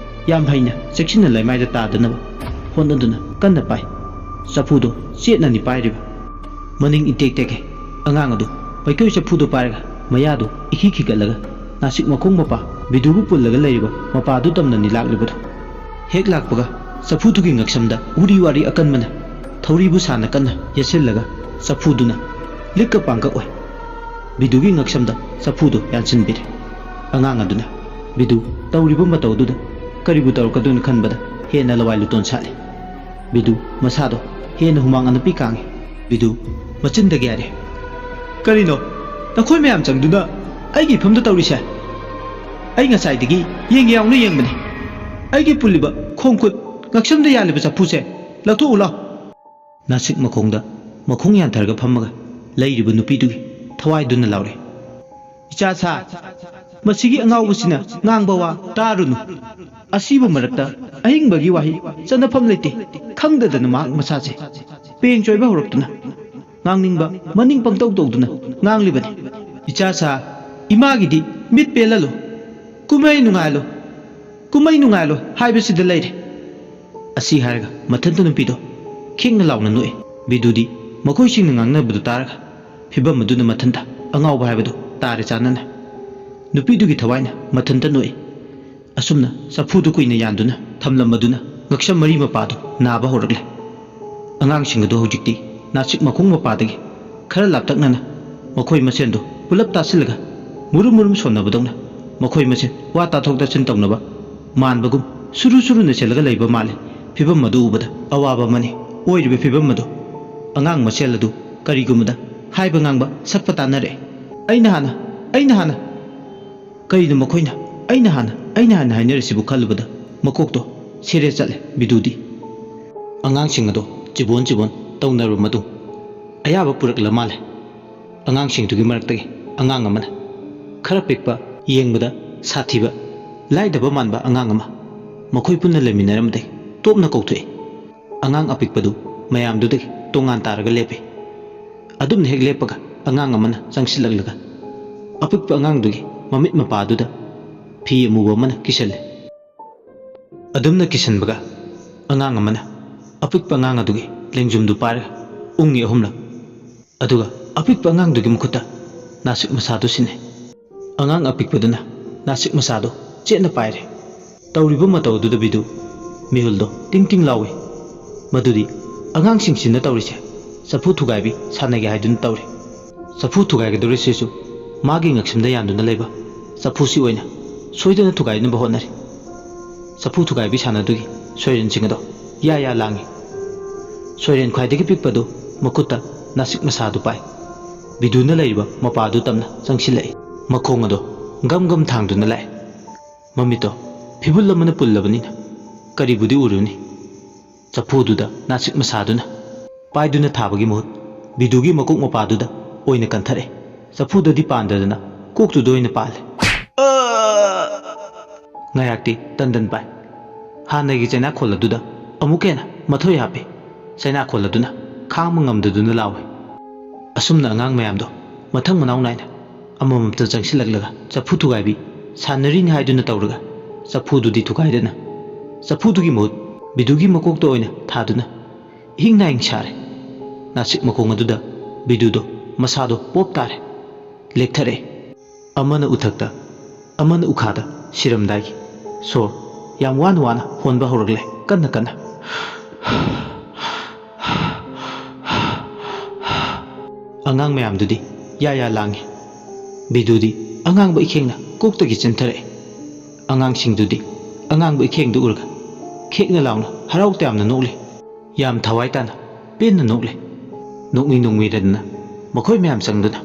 ꯌꯥꯝ ꯍꯩꯅ ꯆꯦꯛꯁꯤꯟꯅ ꯂꯩꯃꯥꯏꯗ ꯇꯥꯗꯅꯕ ꯍꯣꯠꯅꯗꯨꯅ ꯀꯟꯅ ꯄꯥꯏ꯫ ꯆꯐꯨꯗꯣ ꯆꯦꯠꯅꯅꯤ ꯄꯥꯏꯔꯤꯕ꯫ ꯃꯅꯤꯡ ꯏꯇꯦꯛ ꯇꯦꯛꯀꯩ꯫ ꯑꯉꯥꯡ ꯑꯗꯨ ꯃꯩꯀꯣꯏ ꯆꯐꯨꯗꯣ ꯄꯥꯏꯔꯒ ꯃꯌꯥꯗꯨ ꯏꯈꯤ ꯈꯤꯒꯠꯂꯒ ꯅꯥꯁꯤꯛ ꯃꯈꯣꯡ ꯃꯄꯥ ꯕꯤꯗꯨꯕꯨ ꯄꯨꯜꯂꯒ ꯂꯩꯔꯤꯕ ꯃꯄꯥꯗꯨ ꯇꯝꯅꯅꯤ ꯂꯥꯛꯂꯤꯕꯗꯣ꯫ ꯍꯦꯛ ꯂꯥꯛꯄꯒ ꯆꯐꯨꯗꯨꯒꯤ ꯉꯛꯁꯝꯗ ꯎꯔꯤ ꯋꯥꯔꯤ ꯑꯀꯟꯕꯅ ꯊꯧꯔꯤꯕꯨ ꯁꯥꯅ ꯀꯟꯅ ꯌꯦꯠꯁꯤꯜꯂꯒ ꯆꯐꯨꯗꯨꯅ ꯂꯤꯛꯀ ꯄꯥꯡꯀꯛ ꯑꯣꯏ꯫ ꯕꯤꯗꯨꯒꯤ ꯉꯛꯁꯝꯗ ꯆꯐꯨꯗꯨ ꯌꯥꯟꯁꯤꯟꯕꯤꯔꯦ꯫ ꯑꯉꯥꯡ ꯑꯗꯨꯅ ꯕꯤꯗꯨ ꯇꯧꯔꯤꯕ ꯃꯇꯧ ꯑꯗꯨꯗ ꯀꯔꯤꯕꯨ ꯇꯧꯔꯛꯀꯗꯣꯏꯅꯣ ꯈꯟꯕꯗ ꯍꯦꯟꯅ ꯂꯋꯥꯏ ꯂꯨꯇꯣꯟ ꯁꯥꯠꯂꯤ꯫ ꯕꯤꯗꯨ ꯃꯁꯥꯗꯣ ꯍꯦꯟꯅ ꯍꯨꯃꯥꯡ ꯑꯅꯞꯄꯤ ꯀꯥꯡꯉꯤ꯫ ꯕꯤꯗꯨ ꯃꯆꯤꯟꯗꯒꯤ ꯍꯥꯏꯔꯦ, "ꯀꯔꯤꯅꯣ ꯅꯈꯣꯏ ꯃꯌꯥꯝ ꯆꯪꯗꯨꯅ ꯑꯩꯒꯤ ꯏꯐꯝꯗ ꯇꯧꯔꯤꯁꯦ? ꯑꯩ ꯉꯁꯥꯏꯗꯒꯤ ꯌꯦꯡꯒꯦ ꯌꯥꯎꯅ ꯌꯦꯡꯕꯅꯤ꯫ ꯑꯩꯒꯤ ꯄꯨꯜꯂꯤꯕ ꯈꯣꯡ ꯈꯨꯠ ꯉꯛꯁꯝꯗ ꯌꯥꯜꯂꯤꯕ ꯆꯐꯨꯁꯦ ꯂꯧꯊꯣꯛꯎ ꯂꯥꯎ!" ꯅꯥꯁꯤꯛ ꯃꯈꯣꯡꯗ ꯃꯈꯣꯡ ꯌꯥꯟꯊꯔꯒ ꯐꯝꯃꯒ ꯂꯩꯔꯤꯕ ꯅꯨꯄꯤꯗꯨꯒꯤ ꯊꯋꯥꯏꯗꯨꯅ ꯂꯥꯎꯔꯦ, "ꯏꯆꯥ ꯁꯥ, ꯃꯁꯤꯒꯤ ꯑꯉꯥꯎꯕꯁꯤꯅ ꯉꯥꯡꯕ ꯋꯥ ꯇꯥꯔꯨꯅꯨ꯫ ꯑꯁꯤꯕ ꯃꯔꯛꯇ ꯑꯍꯤꯡꯕꯒꯤ ꯋꯥꯍꯩ ꯆꯠꯅꯐꯝ ꯂꯩꯇꯦ꯫ ꯈꯪꯗꯗꯅ ꯃꯍꯥꯛ ꯃꯁꯥꯁꯦ ꯄꯦꯡ ꯆꯣꯏꯕ ꯍꯧꯔꯛꯇꯨꯅ ꯉꯥꯡꯅꯤꯡꯕ ꯃꯅꯤꯡ ꯄꯪꯇꯧ ꯇꯧꯗꯨꯅ ꯉꯥꯡꯂꯤꯕꯅꯤ꯫ ꯏꯆꯥ ꯁꯥ, ꯏꯃꯥꯒꯤꯗꯤ ꯃꯤꯠ ꯄꯦꯜꯍꯜꯂꯨ, ꯀꯨꯝꯍꯩ ꯅꯨꯡꯉꯥꯏꯍꯜꯂꯨ, ꯀꯨꯝꯍꯩ ꯅꯨꯡꯉꯥꯏꯍꯜꯂꯨ ꯍꯥꯏꯕꯁꯤꯗ ꯂꯩꯔꯦ꯫" ꯑꯁꯤ ꯍꯥꯏꯔꯒ ꯃꯊꯟꯇ ꯅꯨꯄꯤꯗꯣ ꯈꯤꯡꯅ ꯂꯥꯎꯅ ꯅꯣꯛꯏ꯫ ꯕꯤꯗꯨꯗꯤ ꯃꯈꯣꯏꯁꯤꯡꯅ ꯉꯥꯡꯅꯕꯗꯨ ꯇꯥꯔꯒ ꯐꯤꯕꯝ ꯑꯗꯨꯅ ꯃꯊꯟꯇ ꯑꯉꯥꯎꯕ ꯍꯥꯏꯕꯗꯨ ꯇꯥꯔꯦ ꯆꯥꯟꯅꯅ꯫ ꯅꯨꯄꯤꯗꯨꯒꯤ ꯊꯋꯥꯏꯅ ꯃꯊꯟꯇ ꯅꯣꯛꯏ꯫ ꯑꯁꯨꯝꯅ ꯆꯐꯨꯗꯨ ꯀꯨꯏꯅ ꯌꯥꯟꯗꯨꯅ ꯊꯝꯂꯝꯕꯗꯨꯅ ꯉꯛꯁꯝ ꯃꯔꯤ ꯃꯄꯥꯗꯨ ꯅꯥꯕ ꯍꯧꯔꯛꯂꯦ꯫ ꯑꯉꯥꯡꯁꯤꯡ ꯑꯗꯨ ꯍꯧꯖꯤꯛꯇꯤ ꯅꯥꯁꯤꯛ ꯃꯈꯣꯡ ꯃꯄꯥꯗꯒꯤ ꯈꯔ ꯂꯥꯞꯇꯛꯅꯅ ꯃꯈꯣꯏ ꯃꯁꯦꯟꯗꯨ ꯄꯨꯂꯞ ꯇꯥꯁꯤꯜꯂꯒ ꯃꯨꯔꯨꯝ ꯃꯨꯔꯨꯝ ꯁꯣꯟꯅꯕꯗꯧꯅ ꯃꯈꯣꯏ ꯃꯁꯦꯟ ꯋꯥ ꯇꯥꯊꯣꯛ ꯇꯥꯁꯤꯟ ꯇꯧꯅꯕ ꯃꯥꯟꯕꯒꯨꯝ ꯁꯨꯔꯨ ꯁꯨꯔꯨ ꯅꯩꯁꯜꯂꯒ ꯂꯩꯕ ꯃꯥꯜꯂꯦ꯫ ꯐꯤꯕꯝ ꯑꯗꯨ ꯎꯕꯗ ꯑꯋꯥꯕ ꯑꯃꯅꯤ ꯑꯣꯏꯔꯤꯕ ꯐꯤꯕꯝ ꯑꯗꯨ꯫ ꯑꯉꯥꯡ ꯃꯁꯦꯜ ꯑꯗꯨ ꯀꯔꯤꯒꯨꯝꯕꯗ ꯍꯥꯏꯕ ꯉꯥꯡꯕ ꯁꯛꯄ ꯇꯥꯅꯔꯦ꯫ "ꯑꯩꯅ ꯍꯥꯟꯅ, ꯑꯩꯅ ꯍꯥꯟꯅ!" ꯀꯔꯤꯅꯣ ꯃꯈꯣꯏꯅ "ꯑꯩꯅ ꯍꯥꯟꯅ, ꯑꯩꯅ ꯍꯥꯟꯅ" ꯍꯥꯏꯅꯔꯤꯁꯤꯕꯨ ꯈꯜꯂꯨꯕꯗ ꯃꯀꯣꯛꯇꯣ ꯁꯦꯔꯦ ꯆꯠꯂꯦ ꯕꯤꯗꯨꯗꯤ꯫ ꯑꯉꯥꯡꯁꯤꯡ ꯑꯗꯣ ꯆꯤꯕꯣꯟ ꯆꯤꯕꯣꯟ ꯇꯧꯅꯔꯕ ꯃꯇꯨꯡ ꯑꯌꯥꯕ ꯄꯨꯔꯛꯂ ꯃꯥꯜꯂꯦ꯫ ꯑꯉꯥꯡꯁꯤꯡꯗꯨꯒꯤ ꯃꯔꯛꯇꯒꯤ ꯑꯉꯥꯡ ꯑꯃꯅ ꯈꯔ ꯄꯤꯛꯄ, ꯌꯦꯡꯕꯗ ꯁꯥꯊꯤꯕ, ꯂꯥꯏꯗꯕ ꯃꯥꯟꯕ ꯑꯉꯥꯡ ꯑꯃ ꯃꯈꯣꯏ ꯄꯨꯟꯅ ꯂꯩꯃꯤꯟꯅꯔꯝꯕꯗꯒꯤ ꯇꯣꯞꯅ ꯀꯧꯊꯣꯛꯏ꯫ ꯑꯉꯥꯡ ꯑꯄꯤꯛꯄꯗꯨ ꯃꯌꯥꯝꯗꯨꯗꯒꯤ ꯇꯣꯉꯥꯟ ꯇꯥꯔꯒ ꯂꯦꯞꯄꯤ꯫ ꯑꯗꯨꯝꯅ ꯍꯦꯛ ꯂꯦꯞꯄꯒ ꯑꯉꯥꯡ ꯑꯃꯅ ꯆꯪꯁꯤꯜꯂꯛꯂꯒ ꯑꯄꯤꯛꯄ ꯑꯉꯥꯡꯗꯨꯒꯤ ꯃꯃꯤꯠ ꯃꯄꯥꯗꯨꯗ ꯐꯤ ꯑꯃꯨꯕ ꯑꯃꯅ ꯀꯤꯁꯜꯂꯤ꯫ ꯑꯗꯨꯝꯅ ꯀꯤꯁꯟꯕꯒ ꯑꯉꯥꯡ ꯑꯃꯅ ꯑꯄꯤꯛꯄ ꯑꯉꯥꯡ ꯑꯗꯨꯒꯤ ꯂꯦꯡꯖꯨꯝꯗꯨ ꯄꯥꯏꯔꯒ ꯎꯪꯉꯤ ꯑꯍꯨꯝꯂꯛ꯫ ꯑꯗꯨꯒ ꯑꯄꯤꯛꯄ ꯑꯉꯥꯡꯗꯨꯒꯤ ꯃꯈꯨꯠꯇ ꯅꯥꯁꯤꯛ ꯃꯁꯥꯗꯨ ꯁꯤꯟꯅꯩ꯫ ꯑꯉꯥꯡ ꯑꯄꯤꯛꯄꯗꯨꯅ ꯅꯥꯁꯤꯛ ꯃꯁꯥꯗꯨ ꯆꯦꯠꯅ ꯄꯥꯏꯔꯦ꯫ ꯇꯧꯔꯤꯕ ꯃꯇꯧ ꯑꯗꯨꯗ ꯕꯤꯗꯨ ꯃꯤꯍꯨꯜꯗꯣ ꯇꯤꯡ ꯇꯤꯡ ꯂꯥꯎꯏ꯫ ꯃꯗꯨꯗꯤ ꯑꯉꯥꯡꯁꯤꯡꯁꯤꯅ ꯇꯧꯔꯤꯁꯦ ꯆꯐꯨ ꯊꯨꯒꯥꯏꯕꯤ ꯁꯥꯟꯅꯒꯦ ꯍꯥꯏꯗꯨꯅ ꯇꯧꯔꯤ꯫ ꯆꯐꯨ ꯊꯨꯒꯥꯏꯒꯗꯧꯔꯤꯁꯤꯁꯨ ꯃꯥꯒꯤ ꯉꯛꯁꯝꯗ ꯌꯥꯟꯗꯨꯅ ꯂꯩꯕ ꯆꯐꯨꯁꯤ ꯑꯣꯏꯅ ꯁꯣꯏꯗꯅ ꯊꯨꯒꯥꯏꯅꯕ ꯍꯣꯠꯅꯔꯤ꯫ ꯆꯐꯨ ꯊꯨꯒꯥꯏꯕꯤ ꯁꯥꯟꯅꯗꯨꯒꯤ ꯁꯣꯏꯔꯦꯟꯁꯤꯡ ꯑꯗꯣ ꯌꯥ ꯌꯥ ꯂꯥꯡꯏ꯫ ꯁꯣꯏꯔꯦꯟ ꯈ꯭ꯋꯥꯏꯗꯒꯤ ꯄꯤꯛꯄꯗꯨ ꯃꯈꯨꯠꯇ ꯅꯥꯁꯤꯛ ꯃꯁꯥꯗꯨ ꯄꯥꯏ꯫ ꯕꯤꯗꯨꯅ ꯂꯩꯔꯤꯕ ꯃꯄꯥꯗꯨ ꯇꯝꯅ ꯆꯪꯁꯤꯜꯂꯛꯏ꯫ ꯃꯈꯣꯡ ꯑꯗꯣ ꯒꯝ ꯒꯝ ꯊꯥꯡꯗꯨꯅ ꯂꯥꯛꯏ꯫ ꯃꯃꯤꯠꯇꯣ ꯐꯤꯕꯨꯜ ꯑꯃꯅ ꯄꯨꯜꯂꯕꯅꯤꯅ ꯀꯔꯤꯕꯨꯗꯤ ꯎꯔꯨꯅꯤ? ꯆꯐꯨꯗꯨꯗ ꯅꯥꯁꯤꯛ ꯃꯁꯥꯗꯨꯅ ꯄꯥꯏꯗꯨꯅ ꯊꯥꯕꯒꯤ ꯃꯍꯨꯠ ꯕꯤꯗꯨꯒꯤ ꯃꯀꯣꯛ ꯃꯄꯥꯗꯨꯗ ꯑꯣꯏꯅ ꯀꯟꯊꯔꯛꯏ꯫ ꯆꯐꯨꯗꯗꯤ ꯄꯥꯟꯗꯗꯅ ꯀꯣꯛꯇꯨꯗ ꯑꯣꯏꯅ ꯄꯥꯜꯂꯦ꯫ ꯉꯥꯏꯍꯥꯛꯇꯤ ꯇꯟꯗꯟ ꯄꯥꯏ꯫ ꯍꯥꯟꯅꯒꯤ ꯆꯩꯅꯥꯈꯣꯜ ꯑꯗꯨꯗ ꯑꯃꯨꯛ ꯍꯦꯟꯅ ꯃꯊꯣꯏ ꯍꯥꯞꯄꯤ꯫ ꯆꯩꯅꯥꯈꯣꯜ ꯑꯗꯨꯅ ꯈꯥꯡꯕ ꯉꯝꯗꯗꯨꯅ ꯂꯥꯎꯏ꯫ ꯑꯁꯨꯝꯅ ꯑꯉꯥꯡ ꯃꯌꯥꯝꯗꯣ ꯃꯊꯪ ꯃꯅꯥꯎ ꯅꯥꯏꯅ ꯑꯃꯃꯝꯇ ꯆꯪꯁꯤꯜꯂꯛꯂꯒ ꯆꯐꯨ ꯊꯨꯒꯥꯏꯕꯤ ꯁꯥꯟꯅꯔꯤꯅꯤ ꯍꯥꯏꯗꯨꯅ ꯇꯧꯔꯒ ꯆꯐꯨꯗꯨꯗꯤ ꯊꯨꯒꯥꯏꯗꯅ ꯆꯐꯨꯗꯨꯒꯤ ꯃꯍꯨꯠ ꯕꯤꯗꯨꯒꯤ ꯃꯀꯣꯛꯇ ꯑꯣꯏꯅ ꯊꯥꯗꯨꯅ ꯏꯍꯤꯡ ꯅꯥꯍꯤꯡ ꯁꯥꯔꯦ꯫ ꯅꯥꯁꯤꯛ ꯃꯈꯣꯡ ꯑꯗꯨꯗ ꯕꯤꯗꯨꯗꯣ ꯃꯁꯥꯗꯣ ꯄꯣꯞ ꯇꯥꯔꯦ꯫ ꯂꯦꯛꯊꯔꯛꯑꯦ꯫ ꯑꯃꯅ ꯎꯊꯛꯇ, ꯑꯃꯅ ꯎꯈꯥꯗ ꯁꯤꯔꯝꯗꯥꯏꯒꯤ ꯁꯣꯔ ꯌꯥꯝ ꯋꯥꯅ ꯋꯥꯅ ꯍꯣꯟꯕ ꯍꯧꯔꯛꯂꯦ, ꯀꯟꯅ ꯀꯟꯅ꯫ ꯑꯉꯥꯡ ꯃꯌꯥꯝꯗꯨꯗꯤ ꯌꯥ ꯌꯥ ꯂꯥꯡꯉꯤ꯫ ꯕꯤꯗꯨꯗꯤ ꯑꯉꯥꯡꯕ ꯏꯈꯦꯡꯅ ꯀꯣꯛꯇꯒꯤ ꯆꯦꯟꯊꯔꯛꯏ꯫ ꯑꯉꯥꯡꯁꯤꯡꯗꯨꯗꯤ ꯑꯉꯥꯡꯕ ꯏꯈꯦꯡꯗꯨ ꯎꯔꯒ ꯈꯦꯛꯅ ꯂꯥꯎꯅ ꯍꯔꯥꯎ ꯇꯌꯥꯝꯅ ꯅꯣꯛꯂꯤ꯫ ꯌꯥꯝ ꯊꯋꯥꯏ ꯇꯥꯅ ꯄꯦꯟꯅ ꯅꯣꯛꯂꯤ꯫ ꯅꯣꯛꯃꯤ ꯅꯣꯛꯃꯤꯔꯗꯅ ꯃꯈꯣꯏ ꯃꯌꯥꯝ ꯆꯪꯗꯨꯅ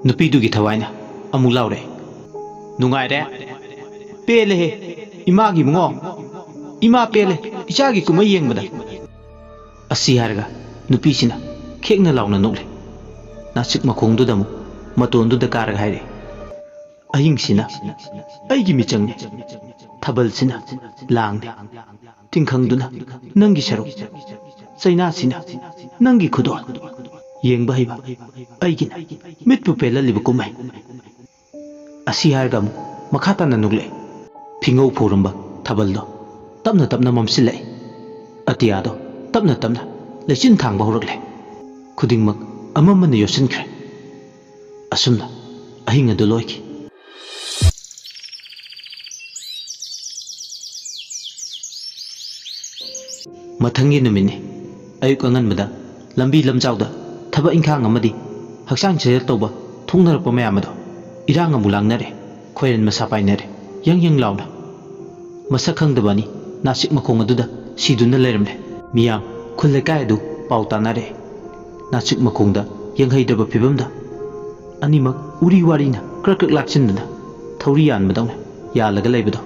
ꯅꯨꯄꯤꯗꯨꯒꯤ ꯊꯋꯥꯏꯅ ꯑꯃꯨꯛ ꯂꯥꯎꯔꯦ, "ꯅꯨꯡꯉꯥꯏꯔꯦ, ꯄꯦꯜꯂꯦꯍꯦ, ꯏꯃꯥꯒꯤ ꯏꯕꯨꯡꯉꯣ, ꯏꯃꯥ ꯄꯦꯜꯂꯦ, ꯏꯆꯥꯒꯤ ꯀꯨꯝꯍꯩ ꯌꯦꯡꯕꯗ"꯫ ꯑꯁꯤ ꯍꯥꯏꯔꯒ ꯅꯨꯄꯤꯁꯤꯅ ꯈꯦꯛꯅ ꯂꯥꯎꯅ ꯅꯣꯛꯂꯦ꯫ ꯅꯥꯆꯤꯛ ꯃꯈꯣꯡꯗꯨꯗ ꯑꯃꯨꯛ ꯃꯇꯣꯟꯗꯨꯗ ꯀꯥꯔꯒ ꯍꯥꯏꯔꯦ, "ꯑꯍꯤꯡꯁꯤꯅ ꯑꯩꯒꯤ ꯃꯤꯆꯪꯅꯤ, ꯊꯥꯕꯜꯁꯤꯅ ꯂꯥꯡꯅꯤ, ꯇꯤꯡꯈꯪꯗꯨꯅ ꯅꯪꯒꯤ ꯁꯔꯨꯛ, ꯆꯩꯅꯥꯁꯤꯅ ꯅꯪꯒꯤ ꯈꯨꯗꯣꯜ, ꯌꯦꯡꯕ ꯍꯩꯕ ꯑꯩꯒꯤꯅ ꯃꯤꯠꯄꯨ ꯄꯦꯜꯍꯜꯂꯤꯕ ꯀꯨꯝꯍꯩ"꯫ ꯑꯁꯤ ꯍꯥꯏꯔꯒ ꯑꯃꯨꯛ ꯃꯈꯥ ꯇꯥꯅ ꯅꯣꯛꯂꯛꯏ꯫ ꯐꯤꯉꯧ ꯐꯧꯔꯝꯕ ꯊꯥꯕꯜꯗꯣ ꯇꯞꯅ ꯇꯞꯅ ꯃꯝꯁꯤꯜꯂꯛꯏ꯫ ꯑꯇꯤꯌꯥꯗꯣ ꯇꯞꯅ ꯇꯞꯅ ꯂꯩꯆꯤꯟ ꯊꯥꯡꯕ ꯍꯧꯔꯛꯂꯦ꯫ ꯈꯨꯗꯤꯡꯃꯛ ꯑꯃꯝꯕꯅ ꯌꯣꯠꯁꯤꯟꯈ꯭ꯔꯦ꯫ ꯑꯁꯨꯝꯅ ꯑꯍꯤꯡ ꯑꯗꯨ ꯂꯣꯏꯈꯤ꯫ ꯃꯊꯪꯒꯤ ꯅꯨꯃꯤꯠꯅꯤ꯫ ꯑꯌꯨꯛ ꯑꯉꯟꯕꯗ ꯂꯝꯕꯤ ꯂꯝꯖꯥꯎꯗ ꯊꯕꯛ ꯏꯪꯈꯥꯡ ꯑꯃꯗꯤ ꯍꯛꯆꯥꯡ ꯁꯥꯖꯦꯜ ꯇꯧꯕ ꯊꯣꯛꯅꯔꯛꯄ ꯃꯌꯥꯝ ꯑꯗꯣ ꯏꯔꯥꯡ ꯑꯃꯨꯛ ꯂꯥꯡꯅꯔꯦ꯫ ꯈꯣꯏꯔꯦꯟ ꯃꯁꯥ ꯄꯥꯏꯅꯔꯦ, ꯌꯪ ꯌꯪ ꯂꯥꯎꯅ꯫ ꯃꯁꯛ ꯈꯪꯗꯕ ꯑꯅꯤ ꯅꯥꯆꯤꯛ ꯃꯈꯣꯡ ꯑꯗꯨꯗ ꯁꯤꯗꯨꯅ ꯂꯩꯔꯝꯂꯦ꯫ ꯃꯤꯌꯥꯝ, ꯈꯨꯜ ꯂꯩꯀꯥꯏ ꯑꯗꯨ ꯄꯥꯎ ꯇꯥꯅꯔꯦ꯫ ꯅꯥꯆꯤꯛ ꯃꯈꯣꯡꯗ ꯌꯦꯡꯍꯩꯗ꯭ꯔꯕ ꯐꯤꯕꯝꯗ ꯑꯅꯤꯃꯛ ꯎꯔꯤ ꯋꯥꯔꯤꯅ ꯀ꯭ꯔꯛ ꯀ꯭ꯔꯛ ꯂꯥꯛꯁꯤꯟꯗꯨꯅ ꯊꯧꯔꯤ ꯌꯥꯟꯕꯗꯧꯅ ꯌꯥꯜꯂꯒ ꯂꯩꯕꯗꯣ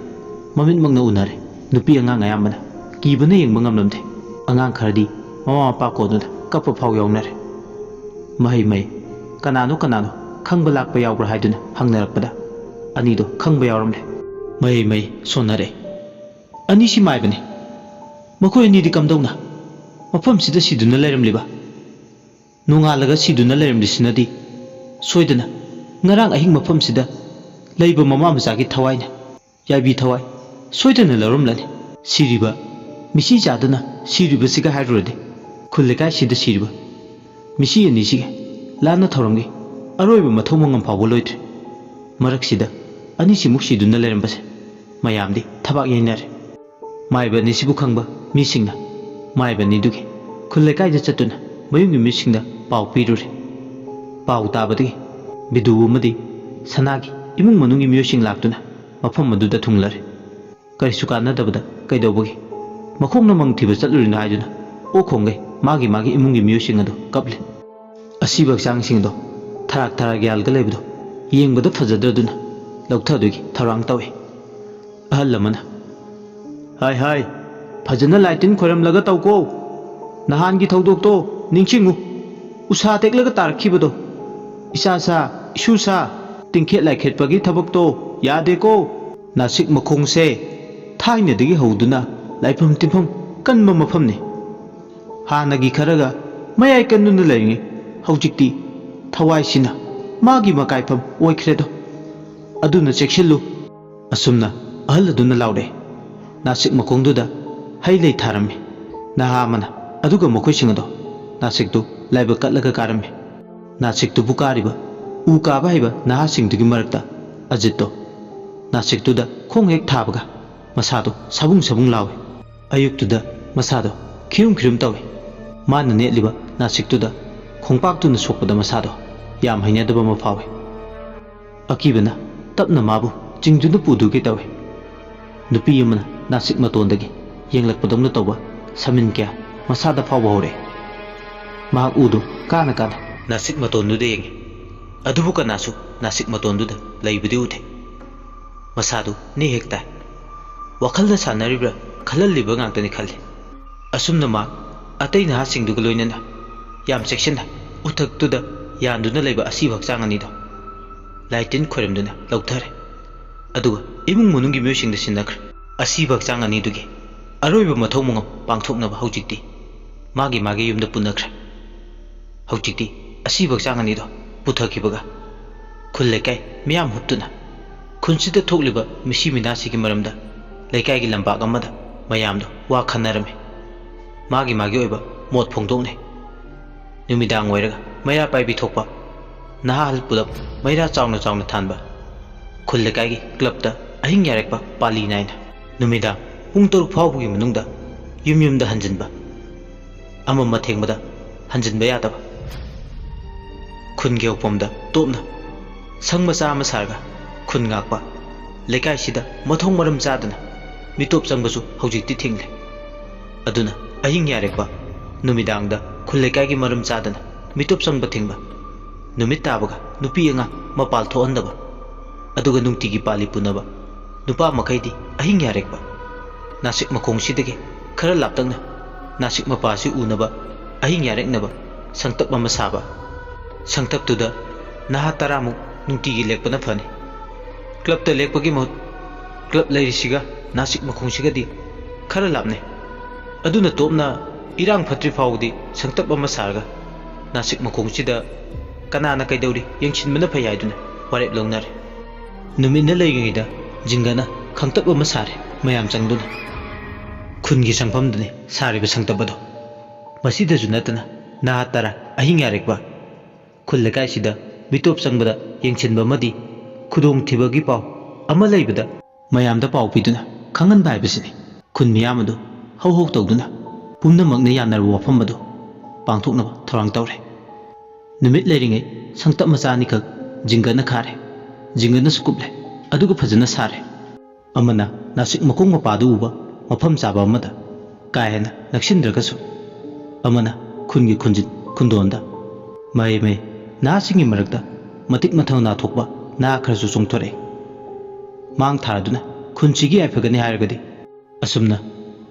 ꯃꯃꯤꯠꯃꯛꯅ ꯎꯅꯔꯦ꯫ ꯅꯨꯄꯤ ꯑꯉꯥꯡ ꯑꯌꯥꯝꯕꯅ ꯀꯤꯕꯅ ꯌꯦꯡꯕ ꯉꯝꯂꯝꯗꯦ꯫ ꯑꯉꯥꯡ ꯈꯔꯗꯤ ꯃꯃꯥ ꯃꯄꯥ ꯀꯣꯟꯗꯨꯅ ꯀꯞꯄ ꯐꯥꯎ ꯌꯥꯎꯅꯔꯦ꯫ "ꯃꯍꯩ ꯃꯍꯩ, ꯀꯅꯥꯅꯣ ꯀꯅꯥꯅꯣ ꯈꯪꯕ ꯂꯥꯛꯄ ꯌꯥꯎꯕ꯭ꯔꯥ?" ꯍꯥꯏꯗꯨꯅ ꯍꯪꯅꯔꯛꯄꯗ ꯑꯅꯤꯗꯣ ꯈꯪꯕ ꯌꯥꯎꯔꯝꯂꯦ꯫ ꯃꯍꯩ ꯃꯍꯩ ꯁꯣꯟꯅꯔꯦ꯫ "ꯑꯅꯤꯁꯤ ꯃꯥꯏꯕꯅꯤ꯫ ꯃꯈꯣꯏ ꯑꯅꯤꯗꯤ ꯀꯝꯗꯧꯅ ꯃꯐꯝꯁꯤꯗ ꯁꯤꯗꯨꯅ ꯂꯩꯔꯝꯂꯤꯕ? ꯅꯣꯡꯉꯥꯜꯂꯒ ꯁꯤꯗꯨꯅ ꯂꯩꯔꯝꯂꯤꯁꯤꯅꯗꯤ ꯁꯣꯏꯗꯅ ꯉꯔꯥꯡ ꯑꯍꯤꯡ ꯃꯐꯝꯁꯤꯗ ꯂꯩꯕ ꯃꯃꯥ ꯃꯆꯥꯒꯤ ꯊꯋꯥꯏꯅ ꯌꯥꯏꯕꯤ ꯊꯋꯥꯏ ꯁꯣꯏꯗꯅ ꯂꯧꯔꯝꯂꯅꯤ꯫ ꯁꯤꯔꯤꯕ, ꯃꯤꯁꯤ ꯆꯥꯗꯨꯅ ꯁꯤꯔꯤꯕꯁꯤꯒ ꯍꯥꯏꯔꯨꯔꯗꯤ, ꯈꯨꯜ ꯂꯩꯀꯥꯏꯁꯤꯗ ꯁꯤꯔꯤꯕ ꯃꯤꯁꯤ ꯑꯅꯤꯁꯤꯒꯤ ꯂꯥꯟꯅ ꯊꯧꯔꯝꯒꯤ ꯑꯔꯣꯏꯕ ꯃꯊꯧ ꯃꯉꯝ ꯐꯥꯎꯕ ꯂꯣꯏꯗ꯭ꯔꯤ꯫ ꯃꯔꯛꯁꯤꯗ ꯑꯅꯤꯁꯤꯃꯨꯛ ꯁꯤꯗꯨꯅ ꯂꯩꯔꯝꯕꯁꯦ ꯃꯌꯥꯝꯗꯤ ꯊꯕꯥꯛ ꯌꯩꯅꯔꯦ꯫ ꯃꯥꯏꯕ ꯑꯅꯤꯁꯤꯕꯨ ꯈꯪꯕ ꯃꯤꯁꯤꯡꯅ ꯃꯥꯏꯕ ꯑꯅꯤꯗꯨꯒꯤ ꯈꯨꯜ ꯂꯩꯀꯥꯏꯗ ꯆꯠꯇꯨꯅ ꯃꯌꯨꯝꯒꯤ ꯃꯤꯁꯤꯡꯗ ꯄꯥꯎ ꯄꯤꯔꯨꯔꯦ꯫ ꯄꯥꯎ ꯇꯥꯕꯗꯒꯤ ꯕꯤꯗꯨ ꯑꯃꯗꯤ ꯁꯅꯥꯒꯤ ꯏꯃꯨꯡ ꯃꯅꯨꯡꯒꯤ ꯃꯤꯑꯣꯏꯁꯤꯡ ꯂꯥꯛꯇꯨꯅ ꯃꯐꯝ ꯑꯗꯨꯗ ꯊꯨꯡꯂꯔꯦ꯫ ꯀꯔꯤꯁꯨ ꯀꯥꯟꯅꯗꯕꯗ ꯀꯩꯗꯧꯕꯒꯤ ꯃꯈꯣꯡꯅ ꯃꯪ ꯊꯤꯕ ꯆꯠꯂꯨꯔꯤꯅꯣ ꯍꯥꯏꯗꯨꯅ ꯑꯣꯛ ꯈꯣꯡꯒꯩ ꯃꯥꯒꯤ ꯃꯥꯒꯤ ꯏꯃꯨꯡꯒꯤ ꯃꯤꯑꯣꯏꯁꯤꯡ ꯑꯗꯨ ꯀꯞꯂꯤ꯫ ꯑꯁꯤꯕ ꯍꯛꯆꯥꯡꯁꯤꯡꯗꯣ ꯊꯔꯥꯛ ꯊꯔꯥꯛ ꯌꯥꯜꯒ ꯂꯩꯕꯗꯣ ꯌꯦꯡꯕꯗ ꯐꯖꯗ꯭ꯔꯗꯨꯅ ꯂꯧꯊꯗꯣꯏꯒꯤ ꯊꯧꯔꯥꯡ ꯇꯧꯏ꯫ ꯑꯍꯜ ꯑꯃꯅ, "ꯍꯥꯏ ꯍꯥꯏ, ꯐꯖꯅ ꯂꯥꯏ ꯇꯤꯟ ꯈꯣꯏꯔꯝꯂꯒ ꯇꯧꯀꯣ꯫ ꯅꯍꯥꯟꯒꯤ ꯊꯧꯗꯣꯛꯇꯣ ꯅꯤꯡꯁꯤꯡꯉꯨ꯫ ꯎꯁꯥ ꯇꯦꯛꯂꯒ ꯇꯥꯔꯛꯈꯤꯕꯗꯣ, ꯏꯆꯥ ꯁꯥ, ꯏꯁꯨ ꯁꯥ, ꯇꯤꯡꯈꯦꯠ ꯂꯥꯏꯈꯦꯠꯄꯒꯤ ꯊꯕꯛꯇꯣ ꯌꯥꯗꯦꯀꯣ꯫" ꯅꯥꯁꯤꯛ ꯃꯈꯣꯡꯁꯦ ꯊꯥꯏꯅꯗꯒꯤ ꯍꯧꯗꯨꯅ ꯂꯥꯏꯐꯝ ꯇꯤꯟꯐꯝ ꯀꯟꯕ ꯃꯐꯝꯅꯤ꯫ ꯍꯥꯟꯅꯒꯤ ꯈꯔꯒ ꯃꯌꯥꯏ ꯀꯟꯗꯨꯅ ꯂꯩꯔꯤꯉꯩ, ꯍꯧꯖꯤꯛꯇꯤ ꯊꯋꯥꯏꯁꯤꯅ ꯃꯥꯒꯤ ꯃꯀꯥꯏꯐꯝ ꯑꯣꯏꯈ꯭ꯔꯦꯗꯣ꯫ ꯑꯗꯨꯅ ꯆꯦꯛꯁꯤꯜꯂꯨ꯫ ꯑꯁꯨꯝꯅ ꯑꯍꯜ ꯑꯗꯨꯅ ꯂꯥꯎꯔꯛꯏ꯫ ꯅꯥꯁꯤꯛ ꯃꯈꯣꯡꯗꯨꯗ ꯍꯩ ꯂꯩ ꯊꯥꯔꯝꯃꯤ꯫ ꯅꯍꯥ ꯑꯃꯅ ꯑꯗꯨꯒ ꯃꯈꯣꯏꯁꯤꯡ ꯑꯗꯣ ꯅꯥꯁꯤꯛꯇꯨ ꯂꯥꯏꯕꯛ ꯀꯠꯂꯒ ꯀꯥꯔꯝꯃꯤ꯫ ꯅꯥꯁꯤꯛꯇꯨꯕꯨ ꯀꯥꯔꯤꯕ ꯎ ꯀꯥꯕ ꯍꯩꯕ ꯅꯍꯥꯁꯤꯡꯗꯨꯒꯤ ꯃꯔꯛꯇ ꯑꯖꯤꯠꯇꯣ ꯅꯥꯁꯤꯛꯇꯨꯗ ꯈꯣꯡ ꯍꯦꯛ ꯊꯥꯕꯒ ꯃꯁꯥꯗꯣ ꯁꯥꯕꯨꯡ ꯁꯥꯕꯨꯡ ꯂꯥꯎꯏ꯫ ꯑꯌꯨꯛꯇꯨꯗ ꯃꯁꯥꯗꯣ ꯈꯤꯔꯨꯝ ꯈꯤꯔꯨꯝ ꯇꯧꯏ꯫ ꯃꯥꯅ ꯅꯦꯠꯂꯤꯕ ꯅꯥꯁꯤꯛꯇꯨꯗ ꯈꯣꯡꯄꯥꯛꯇꯨꯅ ꯁꯣꯛꯄꯗ ꯃꯁꯥꯗꯣ ꯌꯥꯝ ꯍꯩꯅꯗꯕ ꯑꯃ ꯐꯥꯎꯏ꯫ ꯑꯀꯤꯕꯅ ꯇꯞꯅ ꯃꯥꯕꯨ ꯆꯤꯡꯗꯨꯅ ꯄꯨꯗꯨꯒꯦ ꯇꯧꯏ꯫ ꯅꯨꯄꯤ ꯑꯃꯅ ꯅꯥꯁꯤꯛ ꯃꯇꯣꯟꯗꯒꯤ ꯌꯦꯡꯂꯛꯄꯗꯧꯅ ꯇꯧꯕ ꯁꯃꯤꯟ ꯀꯌꯥ ꯃꯁꯥꯗ ꯐꯥꯎꯕ ꯍꯧꯔꯛꯏ꯫ ꯃꯍꯥꯛ ꯎꯗꯨ ꯀꯥꯅ ꯀꯥꯅ ꯅꯥꯁꯤꯛ ꯃꯇꯣꯟꯗꯨꯗ ꯌꯦꯡꯉꯤ꯫ ꯑꯗꯨꯕꯨ ꯀꯅꯥꯁꯨ ꯅꯥꯁꯤꯛ ꯃꯇꯣꯟꯗꯨꯗ ꯂꯩꯕꯗꯤ ꯎꯗꯦ꯫ ꯃꯁꯥꯗꯨ ꯅꯦ ꯍꯦꯛ ꯇꯥꯏ꯫ ꯋꯥꯈꯜꯅ ꯁꯥꯟꯅꯔꯤꯕ꯭ꯔꯥ ꯈꯜꯍꯜꯂꯤꯕ ꯉꯥꯛꯇꯅꯤ ꯈꯜꯂꯤ꯫ ꯑꯁꯨꯝꯅ ꯃꯍꯥꯛ ꯑꯇꯩ ꯅꯍꯥꯁꯤꯡꯗꯨꯒ ꯂꯣꯏꯅꯅ ꯌꯥꯝ ꯆꯦꯛꯁꯤꯟꯅ ꯎꯊꯛꯇꯨꯗ ꯌꯥꯟꯗꯨꯅ ꯂꯩꯕ ꯑꯁꯤꯕ ꯍꯛꯆꯥꯡ ꯑꯅꯤꯗꯣ ꯂꯥꯏ ꯇꯤꯟ ꯈꯣꯏꯔꯝꯗꯨꯅ ꯂꯧꯊꯔꯦ꯫ ꯑꯗꯨꯒ ꯏꯃꯨꯡ ꯃꯅꯨꯡꯒꯤ ꯃꯤꯑꯣꯏꯁꯤꯡꯗ ꯁꯤꯟꯅꯈ꯭ꯔꯦ꯫ ꯑꯁꯤꯕ ꯍꯛꯆꯥꯡ ꯑꯅꯤꯗꯨꯒꯤ ꯑꯔꯣꯏꯕ ꯃꯊꯧ ꯃꯉꯝ ꯄꯥꯡꯊꯣꯛꯅꯕ ꯍꯧꯖꯤꯛꯇꯤ ꯃꯥꯒꯤ ꯃꯥꯒꯤ ꯌꯨꯝꯗ ꯄꯨꯅꯈ꯭ꯔꯦ꯫ ꯍꯧꯖꯤꯛꯇꯤ ꯑꯁꯤꯕ ꯍꯛꯆꯥꯡ ꯑꯅꯤꯗꯣ ꯄꯨꯊꯈꯤꯕꯒ ꯈꯨꯜ ꯂꯩꯀꯥꯏ ꯃꯤꯌꯥꯝ ꯍꯨꯞꯇꯨꯅ ꯈꯨꯟꯁꯤꯗ ꯊꯣꯛꯂꯤꯕ ꯃꯤꯁꯤ ꯃꯤꯅꯥꯁꯤꯒꯤ ꯃꯔꯝꯗ ꯂꯩꯀꯥꯏꯒꯤ ꯂꯝꯄꯥꯛ ꯑꯃꯗ ꯃꯌꯥꯝꯗꯣ ꯋꯥ ꯈꯟꯅꯔꯝꯃꯤ꯫ ꯃꯥꯒꯤ ꯃꯥꯒꯤ ꯑꯣꯏꯕ ꯃꯣꯠ ꯐꯣꯡꯗꯣꯛꯅꯩ꯫ ꯅꯨꯃꯤꯗꯥꯡ ꯑꯣꯏꯔꯒ ꯃꯩꯔꯥ ꯄꯥꯏꯕꯤ ꯊꯣꯛꯄ, ꯅꯍꯥ ꯑꯍꯜ ꯄꯨꯂꯞ ꯃꯩꯔꯥ ꯆꯥꯎꯅ ꯆꯥꯎꯅ ꯊꯥꯟꯕ, ꯈꯨꯜ ꯂꯩꯀꯥꯏꯒꯤ ꯀ꯭ꯂꯕꯇ ꯑꯍꯤꯡ ꯌꯥꯔꯦꯛꯄ ꯄꯥꯂꯤ ꯅꯥꯏꯅ ꯅꯨꯃꯤꯗꯥꯡ ꯄꯨꯡ ꯇꯔꯨꯛ ꯐꯥꯎꯕꯒꯤ ꯃꯅꯨꯡꯗ ꯌꯨꯝ ꯌꯨꯝꯗ ꯍꯟꯖꯤꯟꯕ, ꯑꯃꯝꯕ ꯊꯦꯡꯕꯗ ꯍꯟꯖꯤꯟꯕ ꯌꯥꯗꯕ꯫ ꯈꯨꯟꯒꯤ ꯍꯧꯐꯝꯗ ꯇꯣꯞꯅ ꯁꯪ ꯃꯆꯥ ꯑꯃ ꯁꯥꯔꯒ ꯈꯨꯟ ꯉꯥꯛꯄ, ꯂꯩꯀꯥꯏꯁꯤꯗ ꯃꯊꯣꯡ ꯃꯔꯝ ꯆꯥꯗꯅ ꯃꯤꯇꯣꯞ ꯆꯪꯕꯁꯨ ꯍꯧꯖꯤꯛꯇꯤ ꯊꯤꯡꯂꯦ꯫ ꯑꯗꯨꯅ ꯑꯍꯤꯡ ꯌꯥꯔꯦꯛꯄ ꯅꯨꯃꯤꯗꯥꯡꯗ ꯈꯨꯜ ꯂꯩꯀꯥꯏꯒꯤ ꯃꯔꯝ ꯆꯥꯗꯅ ꯃꯤꯇꯣꯞ ꯆꯪꯕ ꯊꯤꯡꯕ, ꯅꯨꯃꯤꯠ ꯇꯥꯕꯒ ꯅꯨꯄꯤ ꯑꯉꯥꯡ ꯃꯄꯥꯜ ꯊꯣꯛꯍꯟꯗꯕ, ꯑꯗꯨꯒ ꯅꯨꯡꯇꯤꯒꯤ ꯄꯥꯜꯂꯤ ꯄꯨꯅꯕ ꯅꯨꯄꯥ ꯃꯈꯩꯗꯤ ꯑꯍꯤꯡ ꯌꯥꯔꯦꯛꯄ ꯅꯥꯁꯤꯛ ꯃꯈꯣꯡꯁꯤꯗꯒꯤ ꯈꯔ ꯂꯥꯞꯇꯛꯅ ꯅꯥꯁꯤꯛ ꯃꯄꯥꯁꯤ ꯎꯅꯕ ꯑꯍꯤꯡ ꯌꯥꯔꯦꯛꯅꯕ ꯁꯪꯇꯞ ꯑꯃ ꯁꯥꯕ꯫ ꯁꯪꯇꯞꯇꯨꯗ ꯅꯍꯥ ꯇꯔꯥꯃꯨꯛ ꯅꯨꯡꯇꯤꯒꯤ ꯂꯦꯛꯄꯅ ꯐꯅꯤ꯫ ꯀ꯭ꯂꯕꯇ ꯂꯦꯛꯄꯒꯤ ꯃꯍꯨꯠ ꯀ꯭ꯂꯕ ꯂꯩꯔꯤꯁꯤꯒ ꯅꯥꯁꯤꯛ ꯃꯈꯣꯡꯁꯤꯒꯗꯤ ꯈꯔ ꯂꯥꯞꯅꯩ꯫ ꯑꯗꯨꯅ ꯇꯣꯞꯅ ꯏꯔꯥꯡ ꯐꯠꯇ꯭ꯔꯤ ꯐꯥꯎꯕꯗꯤ ꯁꯪꯇꯞ ꯑꯃ ꯁꯥꯔꯒ ꯅꯥꯁꯤꯛ ꯃꯈꯣꯡꯁꯤꯗ ꯀꯅꯥꯅ ꯀꯩꯗꯧꯔꯤ ꯌꯦꯡꯁꯤꯟꯕꯅ ꯐꯩ ꯍꯥꯏꯗꯨꯅ ꯋꯥꯔꯦꯞ ꯂꯧꯅꯔꯦ꯫ ꯅꯨꯃꯤꯠꯅ ꯂꯩꯔꯤꯉꯩꯗ ꯖꯤꯡꯒꯅ ꯈꯪꯇꯞ ꯑꯃ ꯁꯥꯔꯦ꯫ ꯃꯌꯥꯝ ꯆꯪꯗꯨꯅ ꯈꯨꯟꯒꯤ ꯁꯪꯐꯝꯗꯨꯅꯤ ꯁꯥꯔꯤꯕ ꯁꯪꯇꯞ ꯑꯗꯣ꯫ ꯃꯁꯤꯗꯁꯨ ꯅꯠꯇꯅ ꯅꯍꯥ ꯇꯔꯥ ꯑꯍꯤꯡ ꯌꯥꯔꯦꯛꯄ ꯈꯨꯜ ꯂꯩꯀꯥꯏꯁꯤꯗ ꯃꯤꯇꯣꯞ ꯆꯪꯕꯗ ꯌꯦꯡꯁꯤꯟꯕ ꯑꯃꯗꯤ ꯈꯨꯗꯣꯡꯊꯤꯕꯒꯤ ꯄꯥꯎ ꯑꯃ ꯂꯩꯕꯗ ꯃꯌꯥꯝꯗ ꯄꯥꯎ ꯄꯤꯗꯨꯅ ꯈꯪꯍꯟꯕ ꯍꯥꯏꯕꯁꯤꯅꯤ꯫ ꯈꯨꯟ ꯃꯤꯌꯥꯝ ꯑꯗꯨ ꯍꯧ ꯍꯧ ꯇꯧꯗꯨꯅ ꯄꯨꯝꯅꯃꯛꯅ ꯌꯥꯅꯔꯕ ꯋꯥꯐꯝ ꯑꯗꯨ ꯄꯥꯡꯊꯣꯛꯅꯕ ꯊꯧꯔꯥꯡ ꯇꯧꯔꯦ꯫ ꯅꯨꯃꯤꯠ ꯂꯩꯔꯤꯉꯩ ꯁꯪꯇꯞ ꯃꯆꯥ ꯑꯅꯤꯈꯛ ꯖꯤꯡꯒꯅ ꯈꯥꯔꯦ꯫ ꯖꯤꯡꯒꯅꯁꯨ ꯀꯨꯞꯂꯦ꯫ ꯑꯗꯨꯒ ꯐꯖꯅ ꯁꯥꯔꯦ꯫ ꯑꯃꯅ ꯅꯥꯁꯤꯛ ꯃꯈꯣꯡ ꯃꯄꯥꯗꯨ ꯎꯕ ꯃꯐꯝ ꯆꯥꯕ ꯑꯃꯗ ꯀꯥ ꯍꯦꯟꯅ ꯅꯛꯁꯤꯟꯗ꯭ꯔꯒꯁꯨ, ꯑꯃꯅ ꯈꯨꯟꯒꯤ ꯈꯨꯟꯖꯤꯟ ꯈꯨꯟꯗꯣꯟꯗ꯫ ꯃꯍꯩ ꯃꯍꯩ ꯅꯍꯥꯁꯤꯡꯒꯤ ꯃꯔꯛꯇ ꯃꯇꯤꯛ ꯃꯊꯧꯅꯥ ꯊꯣꯛꯄ ꯅꯍꯥ ꯈꯔꯁꯨ ꯆꯣꯡꯊꯣꯔꯛꯏ꯫ ꯃꯥꯡ ꯊꯥꯔꯗꯨꯅ ꯈꯨꯟꯁꯤꯒꯤ ꯌꯥꯏꯐꯒꯅꯤ ꯍꯥꯏꯔꯒꯗꯤ ꯑꯁꯨꯝꯅ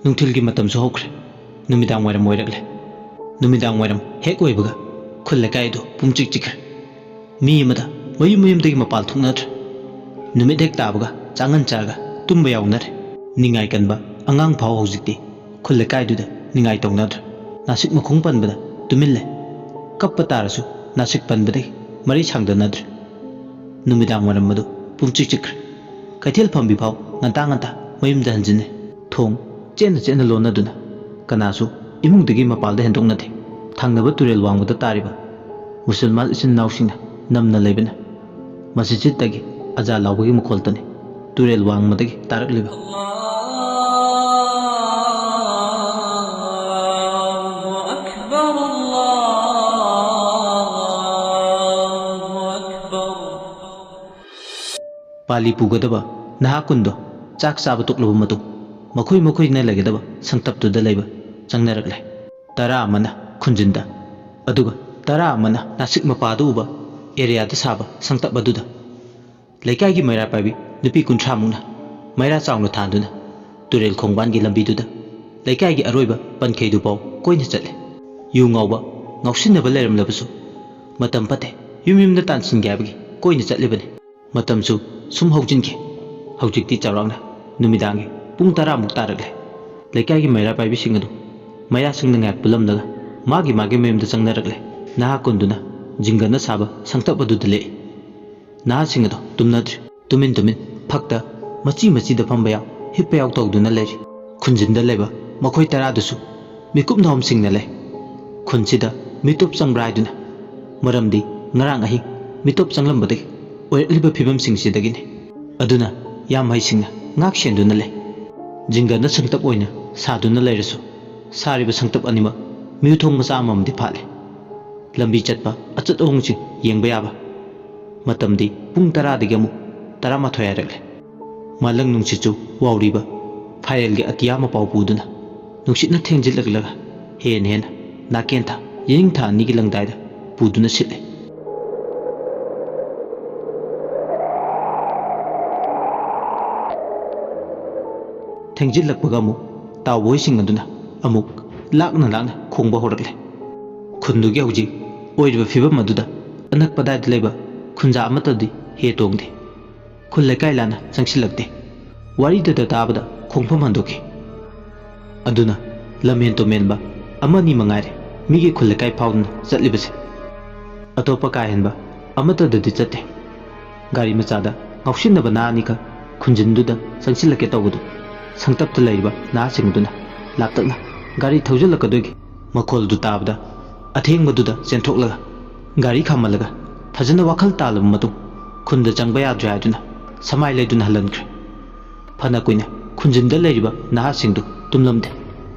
ꯅꯨꯡꯊꯤꯜꯒꯤ ꯃꯇꯝꯁꯨ ꯍꯧꯈ꯭ꯔꯦ꯫ ꯅꯨꯃꯤꯗꯥꯡ ꯋꯥꯏꯔꯝ ꯑꯣꯏꯔꯛꯂꯦ꯫ ꯅꯨꯃꯤꯗꯥꯡ ꯋꯥꯏꯔꯝ ꯍꯦꯛ ꯑꯣꯏꯕꯒ ꯈꯨꯜ ꯂꯩꯀꯥꯏ ꯑꯗꯨ ꯄꯨꯡꯆꯤꯛ ꯆꯤꯛꯈ꯭ꯔꯦ꯫ ꯃꯤ ꯑꯃꯗ ꯃꯌꯨꯝ ꯃꯌꯨꯝꯗꯒꯤ ꯃꯄꯥꯜ ꯊꯣꯛꯅꯗ꯭ꯔꯦ꯫ ꯅꯨꯃꯤꯠ ꯍꯦꯛ ꯇꯥꯕꯒ ꯆꯥꯉꯟ ꯆꯥꯔꯒ ꯇꯨꯝꯕ ꯌꯥꯎꯅꯔꯦ꯫ ꯅꯤꯡꯉꯥꯏ ꯀꯟꯕ ꯑꯉꯥꯡ ꯐꯥꯎ ꯍꯧꯖꯤꯛꯇꯤ ꯈꯨꯜ ꯂꯩꯀꯥꯏꯗꯨꯗ ꯅꯤꯡꯉꯥꯏ ꯇꯧꯅꯗ꯭ꯔꯦ꯫ ꯅꯥꯁꯤꯛ ꯃꯈꯣꯡ ꯄꯟꯕꯗ ꯇꯨꯃꯤꯜꯂꯦ꯫ ꯀꯞꯄ ꯇꯥꯔꯁꯨ ꯅꯥꯁꯤꯛ ꯄꯟꯕꯗꯒꯤ ꯃꯔꯤ ꯁꯥꯡꯗꯅꯗ꯭ꯔꯦ꯫ ꯅꯨꯃꯤꯗꯥꯡ ꯋꯥꯏꯔꯝ ꯑꯗꯨ ꯄꯨꯡꯆꯤꯛ ꯆꯤꯛꯈ꯭ꯔꯦ꯫ ꯀꯩꯊꯦꯜ ꯐꯝꯕꯤ ꯐꯥꯎ ꯉꯟꯇꯥ ꯉꯟꯇꯥ ꯃꯌꯨꯝꯗ ꯍꯟꯖꯤꯟꯅꯩ꯫ ꯊꯣꯡ ꯆꯦꯠꯅ ꯆꯦꯠꯅ ꯂꯣꯟꯅꯗꯨꯅ ꯀꯅꯥꯁꯨ ꯏꯃꯨꯡꯗꯒꯤ ꯃꯄꯥꯜꯗ ꯍꯦꯟꯗꯣꯛꯅꯗꯦ꯫ ꯊꯪꯅꯕ ꯇꯨꯔꯦꯜ ꯋꯥꯡꯃꯗ ꯇꯥꯔꯤꯕ ꯃꯨꯁꯜꯃꯥꯟ ꯏꯆꯤꯟ ꯏꯅꯥꯎꯁꯤꯡꯅ ꯅꯝꯅ ꯂꯩꯕꯅ ꯃꯁꯖꯤꯗꯇꯒꯤ ꯑꯖꯥ ꯂꯥꯎꯕꯒꯤ ꯃꯈꯣꯜꯇꯅꯤ ꯇꯨꯔꯦꯜ ꯋꯥꯡꯃꯗꯒꯤ ꯇꯥꯔꯛꯂꯤꯕ꯫ ꯄꯥꯂꯤ ꯄꯨꯒꯗꯕ ꯅꯍꯥ ꯀꯨꯟꯗꯣ ꯆꯥꯛ ꯆꯥꯕ ꯇꯣꯛꯂꯕ ꯃꯇꯨꯡ ꯃꯈꯣꯏ ꯃꯈꯣꯏꯅ ꯂꯩꯒꯗꯕ ꯁꯪꯇꯞꯇꯨꯗ ꯂꯩꯕ ꯆꯪꯅꯔꯛꯂꯦ꯫ ꯇꯔꯥ ꯑꯃꯅ ꯈꯨꯟꯖꯤꯟꯗ, ꯑꯗꯨꯒ ꯇꯔꯥ ꯑꯃꯅ ꯅꯥꯁꯤꯛ ꯃꯄꯥꯗ ꯎꯕ ꯑꯦꯔꯤꯌꯥꯗ ꯁꯥꯕ ꯁꯪꯇꯞ ꯑꯗꯨꯗ꯫ ꯂꯩꯀꯥꯏꯒꯤ ꯃꯩꯔꯥ ꯄꯥꯏꯕꯤ ꯅꯨꯄꯤ ꯀꯨꯟꯊ꯭ꯔꯥꯃꯨꯛꯅ ꯃꯩꯔꯥ ꯆꯥꯎꯅ ꯊꯥꯟꯗꯨꯅ ꯇꯨꯔꯦꯜ ꯈꯣꯡꯕꯥꯟꯒꯤ ꯂꯝꯕꯤꯗꯨꯗ ꯂꯩꯀꯥꯏꯒꯤ ꯑꯔꯣꯏꯕ ꯄꯟꯈꯩꯗꯨꯐꯥꯎ ꯀꯣꯏꯅ ꯆꯠꯂꯦ꯫ ꯌꯨ ꯉꯥꯎꯕ, ꯉꯥꯎꯁꯤꯟꯅꯕ ꯂꯩꯔꯝꯂꯕꯁꯨ ꯃꯇꯝ ꯐꯠꯇꯦ, ꯌꯨꯝ ꯌꯨꯝꯗ ꯇꯥꯟꯁꯤꯟꯒꯦ ꯍꯥꯏꯕꯒꯤ ꯀꯣꯏꯅ ꯆꯠꯂꯤꯕꯅꯤ꯫ ꯃꯇꯝꯁꯨ ꯁꯨꯝ ꯍꯧꯖꯤꯟꯈꯤ꯫ ꯍꯧꯖꯤꯛꯇꯤ ꯆꯥꯎꯔꯥꯛꯅ ꯅꯨꯃꯤꯗꯥꯡꯒꯤ ꯄꯨꯡ ꯇꯔꯥꯃꯨꯛ ꯇꯥꯔꯛꯂꯦ꯫ ꯂꯩꯀꯥꯏꯒꯤ ꯃꯩꯔꯥ ꯄꯥꯏꯕꯤꯁꯤꯡ ꯑꯗꯨ ꯃꯩꯔꯥꯁꯤꯡꯅ ꯉꯥꯏꯍꯥꯛ ꯄꯨꯜꯂꯝꯂꯒ ꯃꯥꯒꯤ ꯃꯥꯒꯤ ꯃꯌꯨꯝꯗ ꯆꯪꯅꯔꯛꯂꯦ꯫ ꯅꯍꯥ ꯀꯨꯟꯗꯨꯅ ꯖꯤꯡꯒꯅ ꯁꯥꯕ ꯁꯪꯇꯞ ꯑꯗꯨꯗ ꯂꯦꯛꯏ꯫ ꯅꯍꯥꯁꯤꯡ ꯑꯗꯨ ꯇꯨꯝꯅꯗ꯭ꯔꯤ꯫ ꯇꯨꯃꯤꯟ ꯇꯨꯃꯤꯟ ꯐꯛꯇ ꯃꯆꯤ ꯃꯆꯤꯗ ꯐꯝꯕ ꯌꯥꯎ, ꯍꯤꯞꯄ ꯌꯥꯎ ꯇꯧꯗꯨꯅ ꯂꯩꯔꯤ꯫ ꯈꯨꯟꯖꯤꯟꯗ ꯂꯩꯕ ꯃꯈꯣꯏ ꯇꯔꯥꯗꯨꯁꯨ ꯃꯤꯀꯨꯞ ꯅꯍꯨꯝꯁꯤꯡꯅ ꯂꯩ꯫ ꯈꯨꯟꯁꯤꯗ ꯃꯤꯇꯣꯞ ꯆꯪꯕ꯭ꯔꯥ ꯍꯥꯏꯗꯨꯅ꯫ ꯃꯔꯝꯗꯤ ꯉꯔꯥꯡ ꯑꯍꯤꯡ ꯃꯤꯇꯣꯞ ꯆꯪꯂꯝꯕꯗꯒꯤ ꯑꯣꯏꯔꯛꯂꯤꯕ ꯐꯤꯕꯝꯁꯤꯡꯁꯤꯗꯒꯤꯅꯤ꯫ ꯑꯗꯨꯅ ꯌꯥꯝꯍꯩꯁꯤꯡꯅ ꯉꯥꯛ ꯁꯦꯟꯗꯨꯅ ꯂꯩ꯫ ꯖꯤꯡꯒꯅ ꯁꯪꯇꯞ ꯑꯣꯏꯅ ꯁꯥꯗꯨꯅ ꯂꯩꯔꯁꯨ ꯁꯥꯔꯤꯕ ꯁꯪꯇꯞ ꯑꯅꯤꯃꯛ ꯃꯤꯌꯨꯊꯣꯡ ꯃꯆꯥ ꯑꯃꯃꯝꯗꯤ ꯐꯥꯠꯂꯤ꯫ ꯂꯝꯕꯤ ꯆꯠꯄ ꯑꯆꯠ ꯑꯍꯣꯡꯁꯤꯡ ꯌꯦꯡꯕ ꯌꯥꯕ꯫ ꯃꯇꯝꯗꯤ ꯄꯨꯡ ꯇꯔꯥꯗꯒꯤ ꯑꯃꯨꯛ ꯇꯔꯥꯃꯥꯊꯣꯏ ꯍꯥꯏꯔꯛꯂꯦ꯫ ꯃꯥꯂꯪ ꯅꯨꯡꯁꯤꯠꯁꯨ ꯋꯥꯎꯔꯤꯕ ꯐꯥꯏꯔꯦꯜꯒꯤ ꯑꯇꯤꯌꯥ ꯃꯄꯥꯎ ꯄꯨꯗꯨꯅ ꯅꯨꯡꯁꯤꯠꯅ ꯊꯦꯡꯖꯤꯜꯂꯛꯂꯒ ꯍꯦꯟꯅ ꯍꯦꯟꯅ ꯅꯥꯀꯦꯟꯊꯥ ꯌꯦꯅꯤꯡꯊꯥ ꯑꯅꯤꯒꯤ ꯂꯪꯗꯥꯏꯗ ꯄꯨꯗꯨꯅ ꯁꯤꯠꯂꯦ꯫ ꯊꯦꯡꯖꯤꯜꯂꯛꯄꯒ ꯑꯃꯨꯛ ꯇꯥꯎꯕꯣꯏꯁꯤꯡ ꯑꯗꯨꯅ ꯑꯃꯨꯛ ꯂꯥꯛꯅ ꯂꯥꯛꯅ ꯈꯣꯡꯕ ꯍꯧꯔꯛꯂꯦ꯫ ꯈꯨꯟꯗꯨꯒꯤ ꯍꯧꯖꯤꯛ ꯑꯣꯏꯔꯤꯕ ꯐꯤꯕꯝ ꯑꯗꯨꯗ ꯑꯅꯛꯄ ꯑꯗꯥꯏꯗ ꯂꯩꯕ ꯈꯨꯟꯖꯥ ꯑꯃꯠꯇꯗꯤ ꯍꯦ ꯇꯣꯡꯗꯦ꯫ ꯈꯨꯜ ꯂꯩꯀꯥꯏ ꯂꯥꯟꯅ ꯆꯪꯁꯤꯜꯂꯛꯇꯦ꯫ ꯋꯥꯔꯤꯗꯨꯗ ꯇꯥꯕꯗ ꯈꯣꯡꯐꯝ ꯍꯟꯗꯣꯛꯈꯤ꯫ ꯑꯗꯨꯅ ꯂꯝꯍꯦꯟ ꯇꯨꯝꯍꯦꯟꯕ ꯑꯃꯅꯤ ꯃꯉꯥꯏꯔꯦ ꯃꯤꯒꯤ ꯈꯨꯜ ꯂꯩꯀꯥꯏ ꯐꯥꯎꯗꯨꯅ ꯆꯠꯂꯤꯕꯁꯦ꯫ ꯑꯇꯣꯞꯄ ꯀꯥ ꯍꯦꯟꯕ ꯑꯃꯠꯇꯗꯗꯤ ꯆꯠꯇꯦ꯫ ꯒꯥꯔꯤ ꯃꯆꯥꯗ ꯉꯥꯎꯁꯤꯟꯅꯕ ꯅꯍꯥ ꯑꯅꯤꯈꯛ ꯈꯨꯟꯖꯤꯟꯗꯨꯗ ꯆꯪꯁꯤꯜꯂꯛꯀꯦ ꯇꯧꯕꯗꯨ ꯁꯪꯇꯞꯇ ꯂꯩꯔꯤꯕ ꯅꯍꯥꯁꯤꯡ ꯑꯗꯨꯅ ꯂꯥꯞꯇꯛꯅ ꯒꯥꯔꯤ ꯊꯧꯖꯤꯜꯂꯛꯀꯗꯣꯏꯒꯤ ꯃꯈꯣꯜꯗꯨ ꯇꯥꯕꯗ, ꯑꯊꯦꯡꯕꯗꯨꯗ ꯆꯦꯟꯊꯣꯛꯂꯒ ꯒꯥꯔꯤ ꯈꯥꯝꯃꯜꯂꯒ ꯐꯖꯅ ꯋꯥꯈꯜ ꯇꯥꯜꯂꯕ ꯃꯇꯨꯡ, ꯈꯨꯟꯗ ꯆꯪꯕ ꯌꯥꯗ꯭ꯔꯦ ꯍꯥꯏꯗꯨꯅ ꯁꯃꯥꯏ ꯂꯩꯗꯨꯅ ꯍꯜꯍꯟꯈ꯭ꯔꯦ꯫ ꯐꯅ ꯀꯨꯏꯅ ꯈꯨꯟꯖꯤꯟꯗ ꯂꯩꯔꯤꯕ ꯅꯍꯥꯁꯤꯡꯗꯨ ꯇꯨꯝꯂꯝꯗꯦ꯫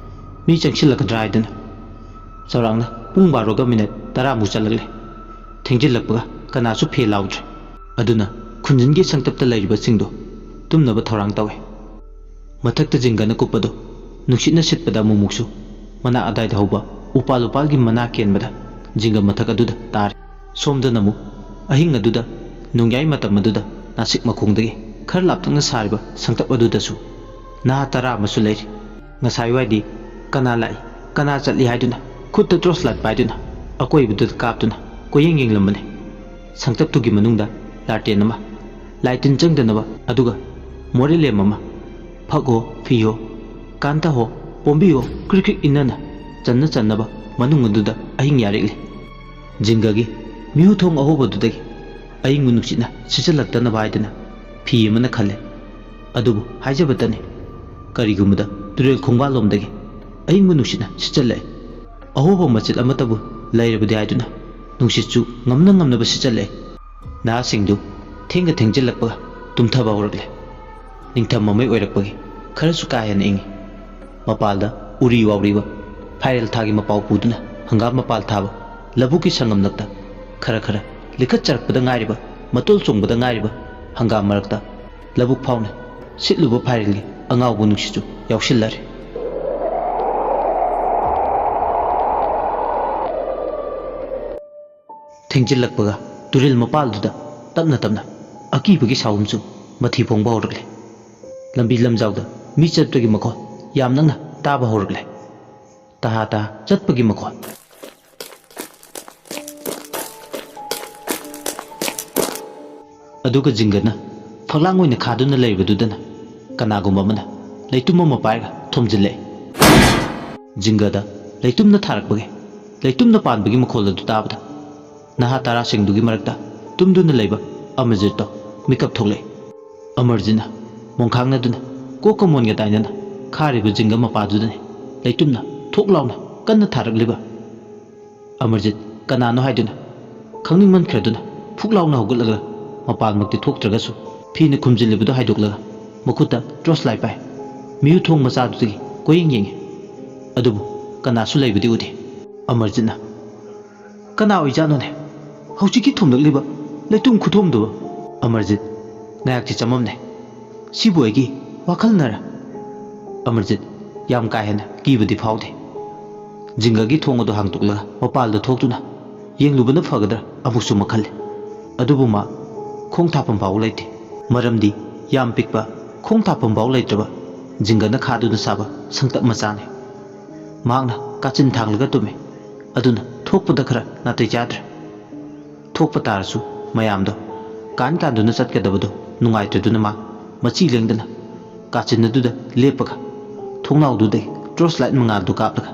ꯃꯤ ꯆꯪꯁꯤꯜꯂꯛꯀꯗ꯭ꯔꯥ ꯍꯥꯏꯗꯨꯅ ꯆꯥꯎꯔꯥꯛꯅ ꯄꯨꯡ ꯕꯥꯔꯣꯒ ꯃꯤꯅꯠ ꯇꯔꯥꯃꯨꯛ ꯆꯠꯂꯛꯂꯦ꯫ ꯊꯦꯡꯖꯤꯜꯂꯛꯄꯒ ꯀꯅꯥꯁꯨ ꯐꯦ ꯂꯥꯎꯗ꯭ꯔꯦ꯫ ꯑꯗꯨꯅ ꯈꯨꯟꯖꯤꯟꯒꯤ ꯁꯪꯇꯞꯇ ꯂꯩꯔꯤꯕꯁꯤꯡꯗꯨ ꯇꯨꯝꯅꯕ ꯊꯧꯔꯥꯡ ꯇꯧꯏ꯫ ꯃꯊꯛꯇ ꯖꯤꯡꯒꯅ ꯀꯨꯞꯄꯗꯨ ꯅꯨꯡꯁꯤꯠꯅ ꯁꯤꯠꯄꯗ ꯑꯃꯨꯛꯃꯨꯛꯁꯨ ꯃꯅꯥꯛ ꯑꯗꯥꯏꯗ ꯍꯧꯕ ꯎꯄꯥꯜ ꯎꯄꯥꯜꯒꯤ ꯃꯅꯥ ꯀꯦꯟꯕꯗ ꯖꯤꯡꯒ ꯃꯊꯛ ꯑꯗꯨꯗ ꯇꯥꯔꯦ꯫ ꯁꯣꯝꯗꯅ ꯑꯃꯨꯛ ꯑꯍꯤꯡ ꯑꯗꯨꯗ ꯅꯣꯡꯌꯥꯏ ꯃꯇꯝ ꯑꯗꯨꯗ ꯅꯥꯁꯤꯛ ꯃꯈꯣꯡꯗꯒꯤ ꯈꯔ ꯂꯥꯞꯇꯛꯅ ꯁꯥꯔꯤꯕ ꯁꯪꯇꯞ ꯑꯗꯨꯗꯁꯨ ꯅꯍꯥ ꯇꯔꯥ ꯑꯃꯁꯨ ꯂꯩꯔꯤ꯫ ꯉꯁꯥꯏꯋꯥꯏꯗꯤ ꯀꯅꯥ ꯂꯥꯛꯏ, ꯀꯅꯥ ꯆꯠꯂꯤ ꯍꯥꯏꯗꯨꯅ ꯈꯨꯠꯇ ꯇꯣꯔꯆ ꯂꯥꯏꯠ ꯄꯥꯏꯗꯨꯅ ꯑꯀꯣꯏꯕꯗꯨꯗ ꯀꯥꯞꯇꯨꯅ ꯀꯣꯏꯌꯦꯡ ꯌꯦꯡꯂꯝꯕꯅꯤ꯫ ꯁꯪꯇꯞꯇꯨꯒꯤ ꯃꯅꯨꯡꯗ ꯂꯥꯇꯦꯟ ꯑꯃ, ꯂꯥꯏ ꯇꯤꯟ ꯆꯪꯗꯅꯕ, ꯑꯗꯨꯒ ꯃꯣꯔꯦ ꯂꯦꯝ ꯑꯃ, ꯐꯛ ꯍꯣ, ꯐꯤ ꯍꯣ, ꯀꯥꯟꯇ ꯍꯣ, ꯄꯣꯝꯕꯤ ꯍꯣ, ꯀ꯭ꯔꯤꯛ ꯀ꯭ꯔꯤꯛ ꯏꯟꯅꯅ ꯆꯟꯅ ꯆꯟꯅꯕ ꯃꯅꯨꯡ ꯑꯗꯨꯗ ꯑꯍꯤꯡ ꯌꯥꯔꯦꯛꯂꯤ꯫ ꯖꯤꯡꯒꯒꯤ ꯃꯤꯍꯨ ꯊꯣꯡ ꯑꯍꯧꯕꯗꯨꯗꯒꯤ ꯑꯏꯪꯕ ꯅꯨꯡꯁꯤꯠꯅ ꯁꯤꯠꯆꯜꯂꯛꯇꯅꯕ ꯍꯥꯏꯗꯅ ꯐꯤ ꯑꯃꯅ ꯈꯜꯂꯦ꯫ ꯑꯗꯨꯕꯨ ꯍꯥꯏꯖꯕꯇꯅꯤ, ꯀꯔꯤꯒꯨꯝꯕꯗ ꯇꯨꯔꯦꯜ ꯈꯣꯡꯕꯥꯜꯂꯣꯝꯗꯒꯤ ꯑꯏꯪꯕ ꯅꯨꯡꯁꯤꯠꯅ ꯁꯤꯠꯆꯜꯂꯛꯑꯦ꯫ ꯑꯍꯣꯕ ꯃꯆꯤꯠ ꯑꯃꯠꯇꯕꯨ ꯂꯩꯔꯕꯗꯤ ꯍꯥꯏꯗꯨꯅ ꯅꯨꯡꯁꯤꯠꯁꯨ ꯉꯝꯅ ꯉꯝꯅꯕ ꯁꯤꯠꯆꯜꯂꯛꯑꯦ꯫ ꯅꯍꯥꯁꯤꯡꯗꯨ ꯊꯦꯡꯒ ꯊꯦꯡꯖꯤꯜꯂꯛꯄꯒ ꯇꯨꯝꯊꯕ ꯍꯧꯔꯛꯂꯦ꯫ ꯅꯤꯡꯊꯝ ꯃꯃꯩ ꯑꯣꯏꯔꯛꯄꯒꯤ ꯈꯔꯁꯨ ꯀꯥ ꯍꯦꯟꯅ ꯏꯪꯉꯤ꯫ ꯃꯄꯥꯜꯗ ꯎꯔꯤ ꯋꯥꯎꯔꯤꯕ ꯐꯥꯏꯔꯦꯜ ꯊꯥꯒꯤ ꯃꯄꯥꯎ ꯄꯨꯗꯨꯅ ꯍꯪꯒꯥꯝ ꯃꯄꯥꯜ ꯊꯥꯕ ꯂꯧꯕꯨꯛꯀꯤ ꯁꯪꯒꯝꯂꯛꯇ ꯈꯔ ꯈꯔ ꯂꯤꯈꯠꯆꯔꯛꯄꯗ ꯉꯥꯏꯔꯤꯕ ꯃꯇꯣꯜ ꯆꯣꯡꯕꯗ ꯉꯥꯏꯔꯤꯕ ꯍꯪꯒꯥꯝ ꯃꯔꯛꯇ ꯂꯧꯕꯨꯛ ꯐꯥꯎꯅ ꯁꯤꯠꯂꯨꯕ ꯐꯥꯏꯔꯦꯜꯒꯤ ꯑꯉꯥꯎꯕ ꯅꯨꯡꯁꯤꯠꯁꯨ ꯌꯥꯎꯁꯤꯜꯂꯔꯦ꯫ ꯊꯦꯡꯖꯤꯜꯂꯛꯄꯒ ꯇꯨꯔꯦꯜ ꯃꯄꯥꯜꯗꯨꯗ ꯇꯞꯅ ꯇꯞꯅ ꯑꯀꯤꯕꯒꯤ ꯁꯥꯎꯝꯁꯨ ꯃꯊꯤ ꯐꯣꯡꯕ ꯍꯧꯔꯛꯂꯦ꯫ ꯂꯝꯕꯤ ꯂꯝꯖꯥꯎꯗ ꯃꯤ ꯆꯠꯄꯒꯤ ꯃꯈꯣꯜ ꯌꯥꯝ ꯅꯛꯅ ꯇꯥꯕ ꯍꯧꯔꯛꯂꯦ꯫ ꯇꯍꯥ ꯇꯍꯥ ꯆꯠꯄꯒꯤ ꯃꯈꯣꯜ꯫ ꯑꯗꯨꯒ ꯖꯤꯡꯒꯅ ꯐꯛꯂꯥꯡ ꯑꯣꯏꯅ ꯈꯥꯗꯨꯅ ꯂꯩꯕꯗꯨꯗꯅ ꯀꯅꯥꯒꯨꯝꯕ ꯑꯃꯅ ꯂꯩꯇꯨꯝ ꯑꯃ ꯄꯥꯏꯔꯒ ꯊꯣꯝꯖꯤꯜꯂꯛꯏ꯫ ꯖꯤꯡꯒꯗ ꯂꯩꯇꯨꯝꯅ ꯊꯥꯔꯛꯄꯒꯤ ꯂꯩꯇꯨꯝꯅ ꯄꯥꯟꯕꯒꯤ ꯃꯈꯣꯜ ꯑꯗꯨ ꯇꯥꯕꯗ ꯅꯍꯥ ꯇꯔꯥꯁꯤꯡꯗꯨꯒꯤ ꯃꯔꯛꯇ ꯇꯨꯝꯗꯨꯅ ꯂꯩꯕ ꯑꯃꯔꯖꯤꯠꯇꯣ ꯃꯤꯀꯞ ꯊꯣꯛꯂꯛꯏ꯫ ꯑꯃꯔꯖꯤꯠꯅ ꯃꯣꯡꯈꯥꯡꯅꯗꯨꯅ ꯀꯣꯛꯀ ꯃꯣꯟꯒ ꯇꯥꯏꯅꯅ ꯈꯥꯔꯤꯕ ꯖꯤꯡꯒ ꯃꯄꯥꯗꯨꯗꯅꯤ ꯂꯩꯇꯨꯝꯅ ꯊꯣꯛ ꯂꯥꯎꯅ ꯀꯟꯅ ꯊꯥꯔꯛꯂꯤꯕ꯫ ꯑꯃꯔꯖꯤꯠ ꯀꯅꯥꯅꯣ ꯍꯥꯏꯗꯨꯅ ꯈꯪꯅꯤꯡꯃꯟꯈ꯭ꯔꯗꯨꯅ ꯐꯨꯛ ꯂꯥꯎꯅ ꯍꯧꯒꯠꯂꯒ ꯃꯄꯥꯟꯃꯛꯇꯤ ꯊꯣꯛꯇ꯭ꯔꯒꯁꯨ ꯐꯤꯅ ꯈꯨꯝꯖꯤꯜꯂꯤꯕꯗꯣ ꯍꯥꯏꯗꯣꯛꯂꯒ ꯃꯈꯨꯠꯇ torch light ꯄꯥꯏ꯫ ꯃꯤꯌꯨ ꯊꯣꯡ ꯃꯆꯥꯗꯨꯗꯒꯤ ꯀꯣꯏꯌꯦꯡ ꯌꯦꯡꯉꯤ꯫ ꯑꯗꯨꯕꯨ ꯀꯅꯥꯁꯨ ꯂꯩꯕꯗꯤ ꯎꯗꯦ꯫ ꯑꯃꯔꯖꯤꯠꯅ, "ꯀꯅꯥ ꯑꯣꯏꯖꯥꯠꯅꯣꯅꯦ ꯍꯧꯖꯤꯛꯀꯤ ꯊꯣꯝꯂꯛꯂꯤꯕ ꯂꯩꯇꯨꯝ ꯈꯨꯊꯣꯝꯗꯨꯕꯨ?" ꯑꯃꯔꯖꯤꯠ ꯉꯥꯏꯍꯥꯛꯇꯤ ꯆꯃꯝꯅꯩ꯫ "ꯁꯤꯕꯨ ꯑꯩꯒꯤ ꯋꯥꯈꯜꯅꯔ?" ꯑꯃꯔꯖꯤꯠ ꯌꯥꯝ ꯀꯥ ꯍꯦꯟꯅ ꯀꯤꯕꯗꯤ ꯐꯥꯎꯗꯦ꯫ ꯖꯤꯡꯒꯒꯤ ꯊꯣꯡ ꯑꯗꯨ ꯍꯥꯡꯗꯣꯛꯂꯒ ꯃꯄꯥꯜꯗ ꯊꯣꯛꯇꯨꯅ ꯌꯦꯡꯂꯨꯕꯅ ꯐꯒꯗ꯭ꯔꯥ ꯑꯃꯨꯛꯁꯨ ꯑꯃꯨꯛ ꯈꯜꯂꯤ꯫ ꯑꯗꯨꯕꯨ ꯃꯥ ꯈꯣꯡ ꯊꯥꯐꯝ ꯐꯥꯎ ꯂꯩꯇꯦ꯫ ꯃꯔꯝꯗꯤ ꯌꯥꯝ ꯄꯤꯛꯄ, ꯈꯣꯡ ꯊꯥꯐꯝ ꯐꯥꯎ ꯂꯩꯇ꯭ꯔꯕ ꯖꯤꯡꯒꯅ ꯈꯥꯗꯨꯅ ꯁꯥꯕ ꯁꯪꯇꯞ ꯃꯆꯥꯅꯤ꯫ ꯃꯍꯥꯛꯅ ꯀꯥꯆꯤꯟ ꯊꯥꯡꯂꯒ ꯇꯨꯝꯃꯤ꯫ ꯑꯗꯨꯅ ꯊꯣꯛꯄꯗ ꯈꯔ ꯅꯥꯇꯩ ꯆꯥꯗ꯭ꯔꯦ꯫ ꯊꯣꯛꯄ ꯇꯥꯔꯁꯨ ꯃꯌꯥꯝꯗꯣ ꯀꯥꯟ ꯀꯥꯟꯗꯨꯅ ꯆꯠꯀꯗꯕꯗꯣ ꯅꯨꯡꯉꯥꯏꯇ꯭ꯔꯗꯨꯅ ꯃꯥ ꯃꯆꯤ ꯂꯦꯡꯗꯅ ꯀꯥꯆꯤꯟ ꯑꯗꯨꯗ ꯂꯦꯞꯄꯒ ꯊꯣꯡꯅꯥꯎꯗꯨꯗꯒꯤ torch light ꯃꯉꯥꯜꯗꯨ ꯀꯥꯞꯂꯒ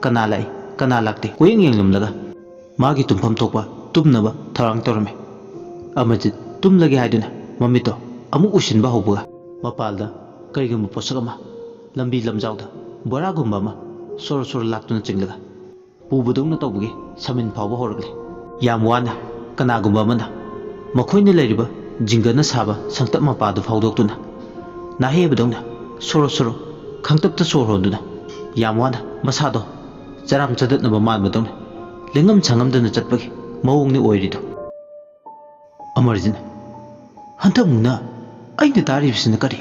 ꯀꯅꯥ ꯂꯥꯛꯏ, ꯀꯅꯥ ꯂꯥꯛꯇꯦ ꯀꯣꯏꯌꯦꯡ ꯌꯦꯡꯂꯝꯂꯒ ꯃꯥꯒꯤ ꯇꯨꯝꯐꯝ ꯊꯣꯛꯄ ꯇꯨꯝꯅꯕ ꯊꯧꯔꯥꯡ ꯇꯧꯔꯝꯃꯤ꯫ ꯑꯃꯔꯖꯤꯠ ꯇꯨꯝꯂꯒꯦ ꯍꯥꯏꯗꯨꯅ ꯃꯃꯤꯠꯇꯣ ꯑꯃꯨꯛ ꯎꯏꯁꯤꯟꯕ ꯍꯧꯕꯒ ꯃꯄꯥꯜꯗ ꯀꯔꯤꯒꯨꯝꯕ ꯄꯣꯠꯁꯛ ꯑꯃ ꯂꯝꯕꯤ ꯂꯝꯖꯥꯎꯗ ꯕꯣꯔꯥꯒꯨꯝꯕ ꯑꯃ ꯁꯣꯔꯣ ꯁꯣꯔꯣ ꯂꯥꯛꯇꯨꯅ ꯆꯤꯡꯂꯒ ꯄꯨꯕꯗꯧꯅ ꯇꯧꯕꯒꯤ ꯁꯃꯤꯟ ꯐꯥꯎꯕ ꯍꯧꯔꯛꯂꯦ꯫ ꯌꯥꯝ ꯋꯥꯅ ꯀꯅꯥꯒꯨꯝꯕ ꯑꯃꯅ ꯃꯈꯣꯏꯅ ꯂꯩꯔꯤꯕ ꯖꯤꯡꯒꯅ ꯁꯥꯕ ꯁꯪꯇꯞ ꯃꯄꯥꯗꯨ ꯐꯥꯎꯗꯣꯛꯇꯨꯅ ꯅꯥꯍꯦꯕꯗꯧꯅ ꯁꯣꯔꯣ ꯁꯣꯔꯣ ꯈꯪꯇꯞꯇ ꯁꯣꯔ ꯍꯣꯟꯗꯨꯅ ꯌꯥꯝ ꯋꯥꯅ ꯃꯁꯥꯗꯣ ꯆꯔꯥꯝ ꯆꯗꯠꯅꯕ ꯃꯥꯟꯕꯗꯧꯅ ꯂꯦꯡꯉꯝ ꯁꯥꯉꯝꯗꯅ ꯆꯠꯄꯒꯤ ꯃꯑꯣꯡꯅꯤ ꯑꯣꯏꯔꯤꯗꯣ꯫ ꯑꯃꯔꯖꯤꯠꯅ, "ꯍꯟꯗꯛꯃꯨꯛꯅ ꯑꯩꯅ ꯇꯥꯔꯤꯕꯁꯤꯅ ꯀꯔꯤ?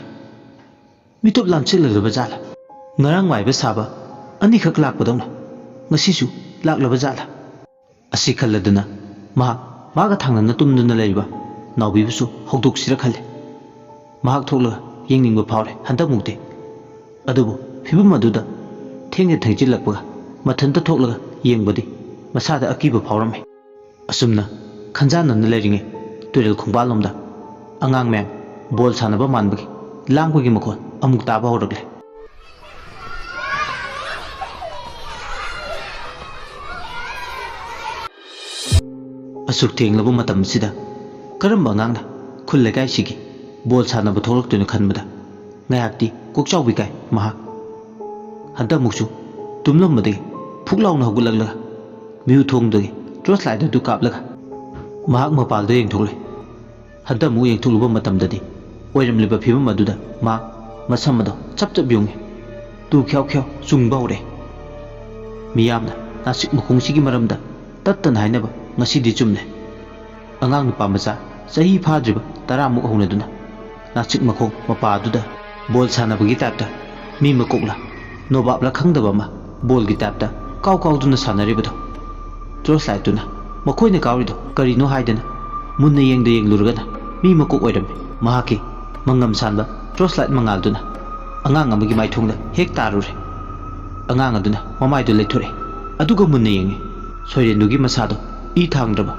ꯃꯤꯇꯣꯞ ꯂꯥꯝꯁꯤꯜꯂꯛꯂꯕ ꯖꯥꯠꯂꯥ? ꯉꯔꯥꯡ ꯃꯥꯏꯕ ꯁꯥꯕ ꯑꯅꯤꯈꯛ ꯂꯥꯛꯄꯗꯧꯅ ꯉꯁꯤꯁꯨ ꯂꯥꯛꯂꯕ ꯖꯥꯠꯂꯥ?" ꯑꯁꯤ ꯈꯜꯂꯗꯨꯅ ꯃꯍꯥꯛ ꯃꯥꯒ ꯊꯪꯅꯅ ꯇꯨꯝꯗꯨꯅ ꯂꯩꯔꯤꯕ ꯅꯥꯎꯕꯤꯕꯨꯁꯨ ꯍꯧꯗꯣꯛꯁꯤꯔ ꯈꯜꯂꯤ꯫ ꯃꯍꯥꯛ ꯊꯣꯛꯂꯒ ꯌꯦꯡꯅꯤꯡꯕ ꯐꯥꯎꯔꯦ ꯍꯟꯗꯛꯃꯨꯛꯇꯤ꯫ ꯑꯗꯨꯕꯨ ꯐꯤꯚꯝ ꯑꯗꯨꯗ ꯊꯦꯡꯅ ꯊꯦꯡꯖꯤꯜꯂꯛꯄꯒ ꯃꯊꯟꯇ ꯊꯣꯛꯂꯒ ꯌꯦꯡꯕꯗꯤ ꯃꯁꯥꯗ ꯑꯀꯤꯕ ꯐꯥꯎꯔꯝꯃꯤ꯫ ꯑꯁꯨꯝꯅ ꯈꯟꯖꯥꯟꯅꯅ ꯂꯩꯔꯤꯉꯩ ꯇꯨꯔꯦꯜ ꯈꯣꯡꯕꯥꯜꯂꯣꯝꯗ ꯑꯉꯥꯡ ꯃꯌꯥꯝ ꯕꯣꯜ ꯁꯥꯟꯅꯕ ꯃꯥꯟꯕꯒꯤ ꯂꯥꯡꯕꯒꯤ ꯃꯈꯣꯜ ꯑꯃꯨꯛ ꯇꯥꯕ ꯍꯧꯔꯛꯂꯦ꯫ ꯑꯁꯨꯛ ꯊꯦꯡꯂꯕ ꯃꯇꯝ ꯑꯁꯤꯗ ꯀꯔꯝꯕ ꯑꯉꯥꯡꯅ ꯈꯨꯜ ꯂꯩꯀꯥꯏꯁꯤꯒꯤ ꯕꯣꯜ ꯁꯥꯟꯅꯕ ꯊꯣꯛꯂꯛꯇꯣꯏꯅꯣ ꯈꯟꯕꯗ ꯉꯥꯏꯍꯥꯛꯇꯤ ꯀꯣꯛ ꯆꯥꯎꯕꯤ ꯀꯥꯏ ꯃꯍꯥꯛ꯫ ꯍꯟꯗꯛꯃꯨꯛꯁꯨ ꯇꯨꯝꯂꯝꯕꯗꯒꯤ ꯐꯨꯛ ꯂꯥꯎꯅ ꯍꯧꯒꯠꯂꯛꯂꯒ ꯃꯤꯌꯨ ꯊꯣꯡꯗꯒꯤ ꯇꯣꯔꯆ ꯂꯥꯏꯠ ꯑꯗꯨ ꯀꯥꯞꯂꯒ ꯃꯍꯥꯛ ꯃꯄꯥꯜꯗ ꯌꯦꯡꯊꯣꯛꯂꯦ꯫ ꯍꯟꯗꯛꯃꯨꯛ ꯌꯦꯡꯊꯣꯛꯂꯨꯕ ꯃꯇꯝꯗꯗꯤ ꯑꯣꯏꯔꯝꯂꯤꯕ ꯐꯤꯕꯝ ꯑꯗꯨꯗ ꯃꯍꯥꯛ ꯃꯁꯝ ꯑꯗꯣ ꯆꯞ ꯆꯞ ꯌꯨꯡꯉꯤ꯫ ꯇꯨ ꯈ꯭ꯌꯥꯎ ꯈ꯭ꯌꯥꯎ ꯆꯨꯡꯕ ꯍꯧꯔꯦ꯫ ꯃꯤꯌꯥꯝꯅ ꯅꯥꯁꯤꯛ ꯃꯈꯣꯡꯁꯤꯒꯤ ꯃꯔꯝꯗ ꯇꯠꯇꯅ ꯍꯥꯏꯅꯕ ꯉꯁꯤꯗꯤ ꯆꯨꯝꯂꯦ꯫ ꯑꯉꯥꯡ ꯅꯨꯄꯥ ꯃꯆꯥ ꯆꯍꯤ ꯐꯥꯗ꯭ꯔꯤꯕ ꯇꯔꯥꯃꯨꯛ ꯍꯧꯅꯗꯨꯅ ꯅꯥꯁꯤꯛ ꯃꯈꯣꯡ ꯃꯄꯥ ꯑꯗꯨꯗ ꯕꯣꯜ ꯁꯥꯟꯅꯕꯒꯤ ꯇꯥꯏꯞꯇ ꯃꯤ ꯃꯀꯣꯛꯂ ꯅꯣꯕꯥꯞꯂ ꯈꯪꯗꯕ ꯑꯃ ꯕꯣꯜꯒꯤ ꯇꯥꯏꯞꯇ ꯀꯥꯎ ꯀꯥꯎꯗꯨꯅ ꯁꯥꯟꯅꯔꯤꯕꯗꯣ꯫ ꯇꯣꯔꯆ ꯂꯥꯏꯠꯇꯨꯅ ꯃꯈꯣꯏꯅ ꯀꯥꯎꯔꯤꯗꯣ ꯀꯔꯤꯅꯣ ꯍꯥꯏꯗꯅ ꯃꯨꯟꯅ ꯌꯦꯡꯗ ꯌꯦꯡꯂꯨꯔꯒꯅ ꯃꯤ ꯃꯀꯣꯛ ꯑꯣꯏꯔꯝꯃꯤ꯫ ꯃꯍꯥꯛꯀꯤ ꯃꯪꯉꯝ ꯁꯥꯟꯕ ꯇꯣꯔꯆ ꯂꯥꯏꯠ ꯃꯉꯥꯜꯗꯨꯅ ꯑꯉꯥꯡ ꯑꯃꯒꯤ ꯃꯥꯏꯊꯣꯡꯗ ꯍꯦꯛ ꯇꯥꯔꯨꯔꯦ꯫ ꯑꯉꯥꯡ ꯑꯗꯨꯅ ꯃꯃꯥꯏꯗꯨ ꯂꯩꯊꯣꯔꯛꯏ꯫ ꯑꯗꯨꯒ ꯃꯨꯟꯅ ꯌꯦꯡꯉꯤ꯫ ꯁꯣꯏꯔꯦꯟꯗꯨꯒꯤ ꯃꯁꯥꯗꯣ ꯏ ꯊꯥꯡꯗ꯭ꯔꯕ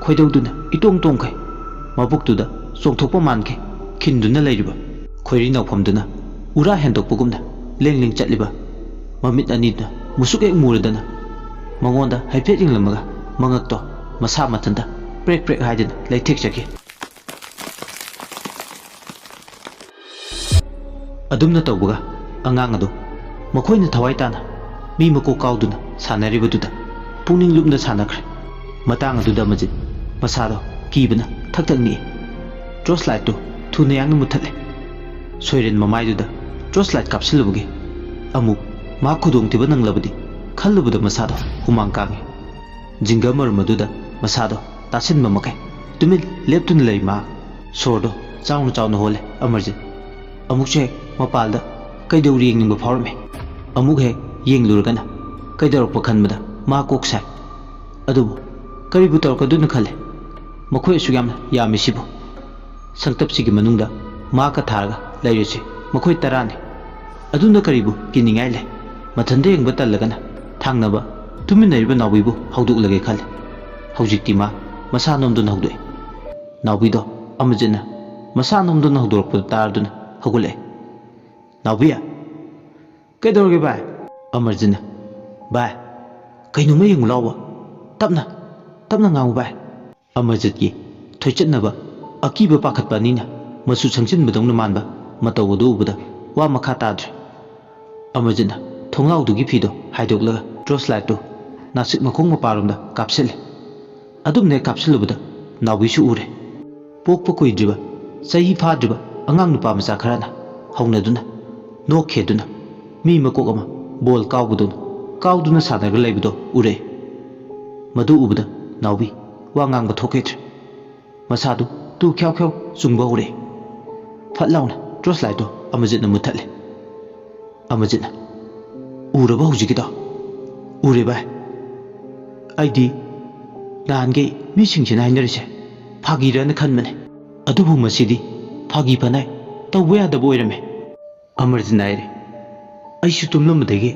ꯈꯣꯏꯗꯧꯗꯨꯅ ꯏꯇꯣꯡ ꯇꯣꯡꯈꯩ꯫ ꯃꯕꯨꯛꯇꯨꯗ ꯆꯣꯡꯊꯣꯛꯄ ꯃꯥꯟꯈꯩ ꯈꯤꯟꯗꯨꯅ ꯂꯩꯔꯤꯕ ꯈꯣꯏꯔꯤ ꯅꯥꯎꯐꯝꯗꯨꯅ ꯎꯔꯥ ꯍꯦꯟꯗꯣꯛꯄꯒꯨꯝꯅ ꯂꯦꯡ ꯂꯦꯡ ꯆꯠꯂꯤꯕ ꯃꯃꯤꯠ ꯑꯅꯤꯗꯨꯅ ꯃꯨꯁꯨꯛ ꯍꯦꯛ ꯃꯨꯔꯗꯅ ꯃꯉꯣꯟꯗ ꯍꯥꯏꯐꯦꯠ ꯌꯦꯡꯂꯝꯃꯒ ꯃꯉꯛꯇꯣ ꯃꯁꯥ ꯃꯊꯟꯇ ꯄ꯭ꯔꯦꯛ ꯄ꯭ꯔꯦꯛ ꯍꯥꯏꯗꯅ ꯂꯩꯊꯦꯛꯆꯈꯤ꯫ ꯑꯗꯨꯝꯅ ꯇꯧꯕꯒ ꯑꯉꯥꯡ ꯑꯗꯨ ꯃꯈꯣꯏꯅ ꯊꯋꯥꯏ ꯇꯥꯅ ꯃꯤ ꯃꯀꯣꯛ ꯀꯥꯎꯗꯨꯅ ꯁꯥꯟꯅꯔꯤꯕꯗꯨꯗ ꯄꯨꯛꯅꯤꯡ ꯂꯨꯞꯅ ꯁꯥꯟꯅꯈ꯭ꯔꯦ꯫ ꯃꯇꯥꯡ ꯑꯗꯨꯗ ꯑꯃꯖꯤꯠ ꯃꯁꯥꯗꯣ ꯀꯤꯕꯅ ꯊꯛ ꯊꯛ ꯅꯤꯛꯏ꯫ ꯇꯣꯔꯆ ꯂꯥꯏꯠꯇꯨ ꯊꯨꯅ ꯌꯥꯡꯅ ꯃꯨꯠꯊꯠꯂꯦ꯫ ꯁꯣꯏꯔꯦꯟ ꯃꯃꯥꯏꯗꯨꯗ ꯇꯣꯔꯆ ꯂꯥꯏꯠ ꯀꯥꯞꯁꯤꯜꯂꯨꯕꯒꯤ ꯑꯃꯨꯛ ꯃꯍꯥꯛ ꯈꯨꯗꯣꯡꯊꯤꯕ ꯅꯪꯂꯕꯗꯤ ꯈꯜꯂꯨꯕꯗ ꯃꯁꯥꯗꯣ ꯍꯨꯃꯥꯡ ꯀꯥꯡꯉꯤ꯫ ꯖꯤꯡꯒ ꯃꯔꯨꯝ ꯑꯗꯨꯗ ꯃꯁꯥꯗꯣ ꯇꯥꯁꯤꯟꯕ ꯃꯈꯩ ꯇꯨꯃꯤꯟ ꯂꯦꯞꯇꯨꯅ ꯂꯩ ꯃꯍꯥꯛ꯫ ꯁꯣꯔꯗꯣ ꯆꯥꯎꯅ ꯆꯥꯎꯅ ꯍꯣꯜꯂꯦ ꯑꯃꯔꯖꯤꯠ꯫ ꯑꯃꯨꯛꯁꯨ ꯍꯦꯛ ꯃꯄꯥꯜꯗ ꯀꯩꯗꯧꯔꯤ ꯌꯦꯡꯅꯤꯡꯕ ꯐꯥꯎꯔꯝꯃꯤ꯫ ꯑꯃꯨꯛ ꯍꯦꯛ ꯌꯦꯡꯂꯨꯔꯒꯅ ꯀꯩꯗꯧꯔꯛꯄ ꯈꯟꯕꯗ ꯃꯥ ꯀꯣꯛ ꯁꯥꯏ꯫ ꯑꯗꯨꯕꯨ ꯀꯔꯤꯕꯨ ꯇꯧꯔꯛꯀꯗꯣꯏꯅꯣ ꯈꯜꯂꯦ꯫ ꯃꯈꯣꯏ ꯑꯁꯨꯛ ꯌꯥꯝꯅ ꯌꯥꯝꯃꯤꯁꯤꯕꯨ꯫ ꯁꯪꯇꯞꯁꯤꯒꯤ ꯃꯅꯨꯡꯗ ꯃꯍꯥꯛꯀ ꯊꯥꯔꯒ ꯂꯩꯔꯤꯁꯤ ꯃꯈꯣꯏ ꯇꯔꯥꯅꯤ꯫ ꯑꯗꯨꯅ ꯀꯔꯤꯕꯨ ꯀꯤꯅꯤꯡꯉꯥꯏ ꯂꯩ? ꯃꯊꯟꯇ ꯌꯦꯡꯕ ꯇꯜꯂꯒꯅ ꯊꯥꯡꯅꯕ ꯇꯨꯃꯤꯟꯅꯔꯤꯕ ꯅꯥꯎꯕꯤꯕꯨ ꯍꯧꯗꯣꯛꯂꯒꯦ ꯈꯜꯂꯤ꯫ ꯍꯧꯖꯤꯛꯇꯤ ꯃꯥ ꯃꯁꯥ ꯅꯣꯝꯗꯨꯅ ꯍꯧꯗꯣꯛꯏ꯫ ꯅꯥꯎꯕꯤꯗꯣ ꯑꯃꯖꯤꯠꯅ ꯃꯁꯥ ꯅꯣꯝꯗꯨꯅ ꯍꯧꯗꯣꯔꯛꯄꯗꯨ ꯇꯥꯔꯗꯨꯅ ꯍꯧꯒꯠꯂꯛꯑꯦ꯫ "ꯅꯥꯎꯕꯤ!" "ꯀꯩꯗꯧꯔꯒꯦ ꯚꯥꯏ?" ꯑꯃꯔꯖꯤꯠꯅ꯫ "ꯚꯥꯏ, ꯀꯩꯅꯣꯝꯃ ꯌꯦꯡꯉꯨ ꯂꯥꯎꯕ꯫ ꯇꯞꯅ, ꯇꯞꯅ ꯉꯥꯡꯉꯨ ꯚꯥꯏ꯫" ꯑꯃꯔꯖꯤꯠꯀꯤ ꯊꯣꯏꯆꯠꯅꯕ ꯑꯀꯤꯕ ꯄꯥꯈꯠꯄ ꯑꯅꯤꯅ ꯃꯆꯨ ꯁꯪꯖꯤꯟꯕꯗꯧꯅ ꯃꯥꯟꯕ ꯃꯇꯧ ꯑꯗꯨ ꯎꯕꯗ ꯋꯥ ꯃꯈꯥ ꯇꯥꯗ꯭ꯔꯦ꯫ ꯑꯃꯔꯖꯤꯠꯅ ꯊꯣꯡꯅꯥꯎꯗꯨꯒꯤ ꯐꯤꯗꯣ ꯍꯥꯏꯗꯣꯛꯂꯒ ꯇꯣꯔꯆ ꯂꯥꯏꯠꯇꯨ ꯅꯥꯁꯤꯛ ꯃꯈꯣꯡ ꯃꯄꯥꯔꯣꯝꯗ ꯀꯥꯞꯁꯤꯜꯂꯦ꯫ ꯑꯗꯨꯝꯅ ꯍꯦꯛ ꯀꯥꯞꯁꯤꯜꯂꯨꯕꯗ ꯅꯥꯎꯕꯤꯁꯨ ꯎꯔꯦ꯫ ꯄꯣꯛꯄ ꯀꯨꯏꯗ꯭ꯔꯤꯕ, ꯆꯍꯤ ꯐꯥꯗ꯭ꯔꯤꯕ ꯑꯉꯥꯡ ꯅꯨꯄꯥ ꯃꯆꯥ ꯈꯔꯅ ꯍꯧꯅꯗꯨꯅ, ꯅꯣꯛꯈꯦꯗꯨꯅ, ꯃꯤ ꯃꯀꯣꯛ ꯑꯃ ꯕꯣꯜ ꯀꯥꯎꯕꯗꯧꯅ ꯀꯥꯎꯗꯨꯅ ꯁꯥꯟꯅꯔꯒ ꯂꯩꯕꯗꯣ ꯎꯔꯛꯑꯦ꯫ ꯃꯗꯨ ꯎꯕꯗ ꯅꯥꯎꯕꯤ ꯋꯥ ꯉꯥꯡꯕ ꯊꯣꯛꯈꯤꯗ꯭ꯔꯦ꯫ ꯃꯁꯥꯗꯨ ꯇꯨ ꯈ꯭ꯌꯥꯎ ꯈ꯭ꯌꯥꯎ ꯆꯨꯡꯕ ꯍꯧꯔꯛꯑꯦ꯫ ꯐꯠ ꯂꯥꯎꯅ ꯇꯣꯔꯆ ꯂꯥꯏꯠꯇꯣ ꯑꯃꯔꯖꯤꯠꯅ ꯃꯨꯠꯊꯠꯂꯦ꯫ ꯑꯃꯔꯖꯤꯠꯅ, "ꯎꯔꯕ ꯍꯧꯖꯤꯛꯀꯤꯗꯣ?" "ꯎꯔꯦ ꯚꯥꯏ꯫ ꯑꯩꯗꯤ ꯅꯍꯥꯟꯒꯩ ꯃꯤꯁꯤꯡꯁꯤꯅ ꯍꯥꯏꯅꯔꯤꯁꯦ ꯐꯥꯒꯤꯔꯅ ꯈꯟꯕꯅꯦ꯫ ꯑꯗꯨꯕꯨ ꯃꯁꯤꯗꯤ ꯐꯥꯒꯤ ꯐꯅꯥꯏ ꯇꯧꯕ ꯌꯥꯗꯕ ꯑꯣꯏꯔꯝꯃꯦ꯫" ꯑꯃꯔꯖꯤꯠꯅ ꯍꯥꯏꯔꯦ꯫ ꯑꯩꯁꯨ ꯇꯨꯝꯂꯝꯕꯗꯒꯤ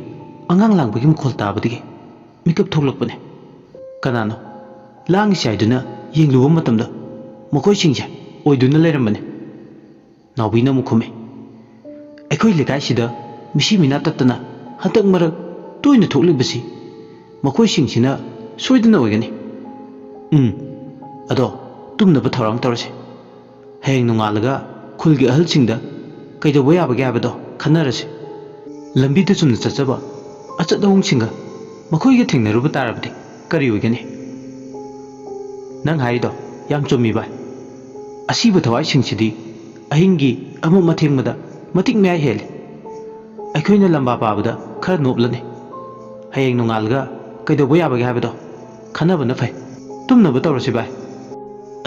ꯑꯉꯥꯡ ꯂꯥꯡꯕꯒꯤ ꯃꯈꯣꯜ ꯇꯥꯕꯗꯒꯤ ꯃꯤꯀꯞ ꯊꯣꯛꯂꯛꯄꯅꯦ꯫ ꯀꯅꯥꯅꯣ ꯂꯥꯡꯉꯤꯁꯦ ꯍꯥꯏꯗꯨꯅ ꯌꯦꯡꯂꯨꯕ ꯃꯇꯝꯗ ꯃꯈꯣꯏꯁꯤꯡꯁꯦ ꯑꯣꯏꯗꯨꯅ ꯂꯩꯔꯝꯕꯅꯦ꯫ ꯅꯥꯎꯕꯤꯅ ꯑꯃꯨꯛ ꯈꯨꯝꯃꯤ, "ꯑꯩꯈꯣꯏ ꯂꯩꯀꯥꯏꯁꯤꯗ ꯃꯤꯁꯤ ꯃꯤꯅꯥ ꯇꯠꯇꯅ ꯍꯟꯗꯛ ꯃꯔꯛ ꯇꯣꯏꯅ ꯊꯣꯛꯂꯤꯕꯁꯤ ꯃꯈꯣꯏꯁꯤꯡꯁꯤꯅ ꯁꯣꯏꯗꯅ ꯑꯣꯏꯒꯅꯤ꯫ ꯎꯝ, ꯑꯗꯣ ꯇꯨꯝꯅꯕ ꯊꯧꯔꯥꯡ ꯇꯧꯔꯁꯤ꯫ ꯍꯌꯦꯡ ꯅꯣꯡꯉꯥꯜꯂꯒ ꯈꯨꯜꯒꯤ ꯑꯍꯜꯁꯤꯡꯗ ꯀꯩꯗꯧꯕ ꯌꯥꯕꯒꯦ ꯍꯥꯏꯕꯗꯣ ꯈꯟꯅꯔꯁꯤ꯫ ꯂꯝꯕꯤꯗ ꯆꯨꯝꯅ ꯆꯠꯆꯕ ꯑꯆꯠ ꯑꯋꯣꯡꯁꯤꯡꯒ ꯃꯈꯣꯏꯒ ꯊꯦꯡꯅꯔꯨꯕ ꯇꯥꯔꯕꯗꯤ ꯀꯔꯤ ꯑꯣꯏꯒꯅꯤ?" "ꯅꯪ ꯍꯥꯏꯔꯤꯗꯣ ꯌꯥꯝ ꯆꯨꯝꯃꯤ ꯚꯥꯏ꯫ ꯑꯁꯤꯕ ꯊꯋꯥꯏꯁꯤꯡꯁꯤꯗꯤ ꯑꯍꯤꯡꯒꯤ ꯑꯃꯝ ꯑꯊꯦꯡꯕꯗ ꯃꯇꯤꯛ ꯃꯌꯥꯏ ꯍꯦꯜꯂꯤ꯫ ꯑꯩꯈꯣꯏꯅ ꯂꯝꯕꯥ ꯄꯥꯕꯗ ꯈꯔ ꯅꯣꯞꯂꯅꯤ꯫ ꯍꯌꯦꯡ ꯅꯣꯡꯉꯥꯜꯂꯒ ꯀꯩꯗꯧꯕ ꯌꯥꯕꯒꯦ ꯍꯥꯏꯕꯗꯣ ꯈꯟꯅꯕꯅ ꯐꯩ꯫ ꯇꯨꯝꯅꯕ ꯇꯧꯔꯁꯤ ꯚꯥꯏ꯫"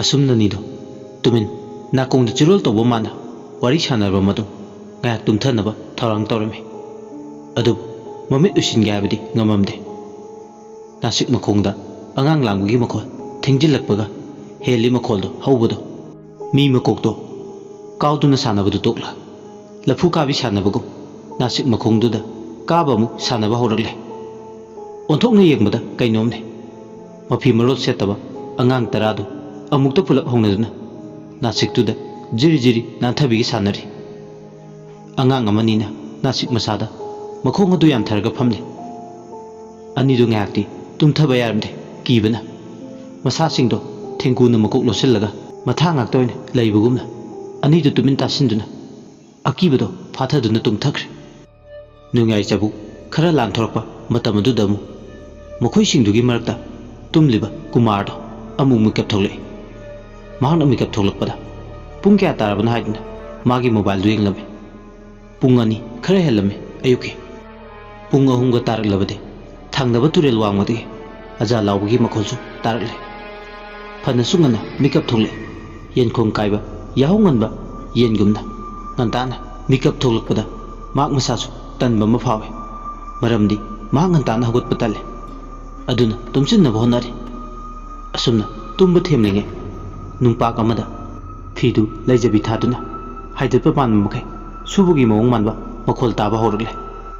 ꯑꯁꯨꯝꯅꯅꯤꯗꯣ ꯇꯨꯃꯤꯟ ꯅꯥꯀꯣꯡꯗ ꯆꯤꯔꯣꯜ ꯇꯧꯕ ꯃꯥꯅ ꯋꯥꯔꯤ ꯁꯥꯟꯅꯔꯕ ꯃꯇꯨꯡ ꯉꯥꯏꯍꯥꯛ ꯇꯨꯝꯊꯅꯕ ꯊꯧꯔꯥꯡ ꯇꯧꯔꯝꯃꯤ꯫ ꯑꯗꯨꯕꯨ ꯃꯃꯤꯠ ꯎꯏꯁꯤꯟꯒꯦ ꯍꯥꯏꯕꯗꯤ ꯉꯝꯃꯝꯗꯦ꯫ ꯅꯥꯁꯤꯛ ꯃꯈꯣꯡꯗ ꯑꯉꯥꯡ ꯂꯥꯡꯕꯒꯤ ꯃꯈꯣꯜ ꯊꯦꯡꯖꯤꯜꯂꯛꯄꯒ ꯍꯦꯜꯂꯤ ꯃꯈꯣꯜꯗꯣ ꯍꯧꯕꯗꯣ꯫ ꯃꯤ ꯃꯀꯣꯛꯇꯣ ꯀꯥꯎꯗꯨꯅ ꯁꯥꯟꯅꯕꯗꯨ ꯇꯣꯛꯂ, ꯂꯐꯨ ꯀꯥꯕꯤ ꯁꯥꯟꯅꯕꯒꯨꯝ ꯅꯥꯁꯤꯛ ꯃꯈꯣꯡꯗꯨꯗ ꯀꯥꯕ ꯑꯃꯨꯛ ꯁꯥꯟꯅꯕ ꯍꯧꯔꯛꯂꯦ꯫ ꯑꯣꯟꯊꯣꯛꯅ ꯌꯦꯡꯕꯗ ꯀꯩꯅꯣꯝꯅꯦ꯫ ꯃꯐꯤ ꯃꯔꯣꯜ ꯁꯦꯠꯇꯕ ꯑꯉꯥꯡ ꯇꯔꯥꯗꯨ ꯑꯃꯨꯛꯇ ꯄꯨꯂꯞ ꯍꯧꯅꯗꯨꯅ ꯅꯥꯁꯤꯛꯇꯨꯗ ꯖꯤꯔꯤ ꯖꯤꯔꯤ ꯅꯥꯟꯊꯕꯤꯒ ꯁꯥꯟꯅꯔꯤ꯫ ꯑꯉꯥꯡ ꯑꯃꯅꯤꯅ ꯅꯥꯁꯤꯛ ꯃꯁꯥꯗ ꯃꯈꯣꯡ ꯑꯗꯨ ꯌꯥꯟꯊꯔꯒ ꯐꯝꯂꯤ꯫ ꯑꯅꯤꯗꯨ ꯉꯥꯏꯍꯥꯛꯇꯤ ꯇꯨꯝꯊꯕ ꯌꯥꯔꯝꯗꯦ, ꯀꯤꯕꯅ꯫ ꯃꯁꯥꯁꯤꯡꯗꯣ ꯊꯦꯡꯒꯨꯅ ꯃꯀꯣꯛ ꯂꯣꯠꯁꯤꯜꯂꯒ ꯃꯊꯥ ꯉꯥꯛꯇ ꯑꯣꯏꯅ ꯂꯩꯕꯒꯨꯝꯅ ꯑꯅꯤꯗꯨ ꯇꯨꯃꯤꯟ ꯇꯥꯁꯤꯟꯗꯨꯅ ꯑꯀꯤꯕꯗꯣ ꯐꯥꯊꯗꯨꯅ ꯇꯨꯝꯊꯈ꯭ꯔꯦ꯫ ꯅꯣꯡꯌꯥꯏ ꯆꯕꯨꯛ ꯈꯔ ꯂꯥꯟꯊꯣꯔꯛꯄ ꯃꯇꯝ ꯑꯗꯨꯗ ꯑꯃꯨꯛ ꯃꯈꯣꯏꯁꯤꯡꯗꯨꯒꯤ ꯃꯔꯛꯇ ꯇꯨꯝꯂꯤꯕ ꯀꯨꯃꯥꯔꯗꯣ ꯑꯃꯨꯛ ꯃꯤꯀꯞ ꯊꯣꯛꯂꯛꯏ꯫ ꯃꯍꯥꯛꯅ ꯃꯤꯀꯞ ꯊꯣꯛꯂꯛꯄꯗ ꯄꯨꯡ ꯀꯌꯥ ꯇꯥꯔꯕꯅꯣ ꯍꯥꯏꯗꯨꯅ ꯃꯥꯒꯤ ꯃꯣꯕꯥꯏꯜꯗꯨ ꯌꯦꯡꯂꯝꯃꯤ꯫ ꯄꯨꯡ ꯑꯅꯤ ꯈꯔ ꯍꯦꯜꯂꯝꯃꯤ ꯑꯌꯨꯛꯀꯤ꯫ ꯄꯨꯡ ꯑꯍꯨꯝꯒ ꯇꯥꯔꯛꯂꯕꯗꯤ ꯊꯪꯅꯕ ꯇꯨꯔꯦꯜ ꯋꯥꯡꯃꯗꯒꯤ ꯑꯖꯥ ꯂꯥꯎꯕꯒꯤ ꯃꯈꯣꯜꯁꯨ ꯇꯥꯔꯛꯂꯦ꯫ ꯐꯅꯁꯨ ꯉꯟꯅ ꯃꯤꯀꯞ ꯊꯣꯛꯂꯛꯏ꯫ ꯌꯦꯟꯈꯣꯡ ꯀꯥꯏꯕ ꯌꯥꯍꯧ ꯉꯟꯕ ꯌꯦꯟꯒꯨꯝꯅ ꯉꯟꯇꯥꯅ ꯃꯤꯀꯞ ꯊꯣꯛꯂꯛꯄꯗ ꯃꯍꯥꯛ ꯃꯁꯥꯁꯨ ꯇꯟꯕ ꯑꯃ ꯐꯥꯎꯏ꯫ ꯃꯔꯝꯗꯤ ꯃꯍꯥꯛ ꯉꯟꯇꯥꯅ ꯍꯧꯒꯠꯄ ꯇꯜꯂꯤ꯫ ꯑꯗꯨꯅ ꯇꯨꯝꯁꯤꯟꯅꯕ ꯍꯣꯠꯅꯔꯤ꯫ ꯑꯁꯨꯝꯅ ꯇꯨꯝꯕ ꯊꯦꯝꯂꯤꯉꯩ ꯅꯨꯡꯄꯥꯛ ꯑꯃꯗ ꯐꯤꯗꯨ ꯂꯩꯖꯕꯤ ꯊꯥꯗꯨꯅ ꯍꯥꯏꯗꯠꯄ ꯃꯥꯟꯕ ꯃꯈꯩ ꯁꯨꯕꯒꯤ ꯃꯑꯣꯡ ꯃꯥꯟꯕ ꯃꯈꯣꯜ ꯇꯥꯕ ꯍꯧꯔꯛꯂꯦ꯫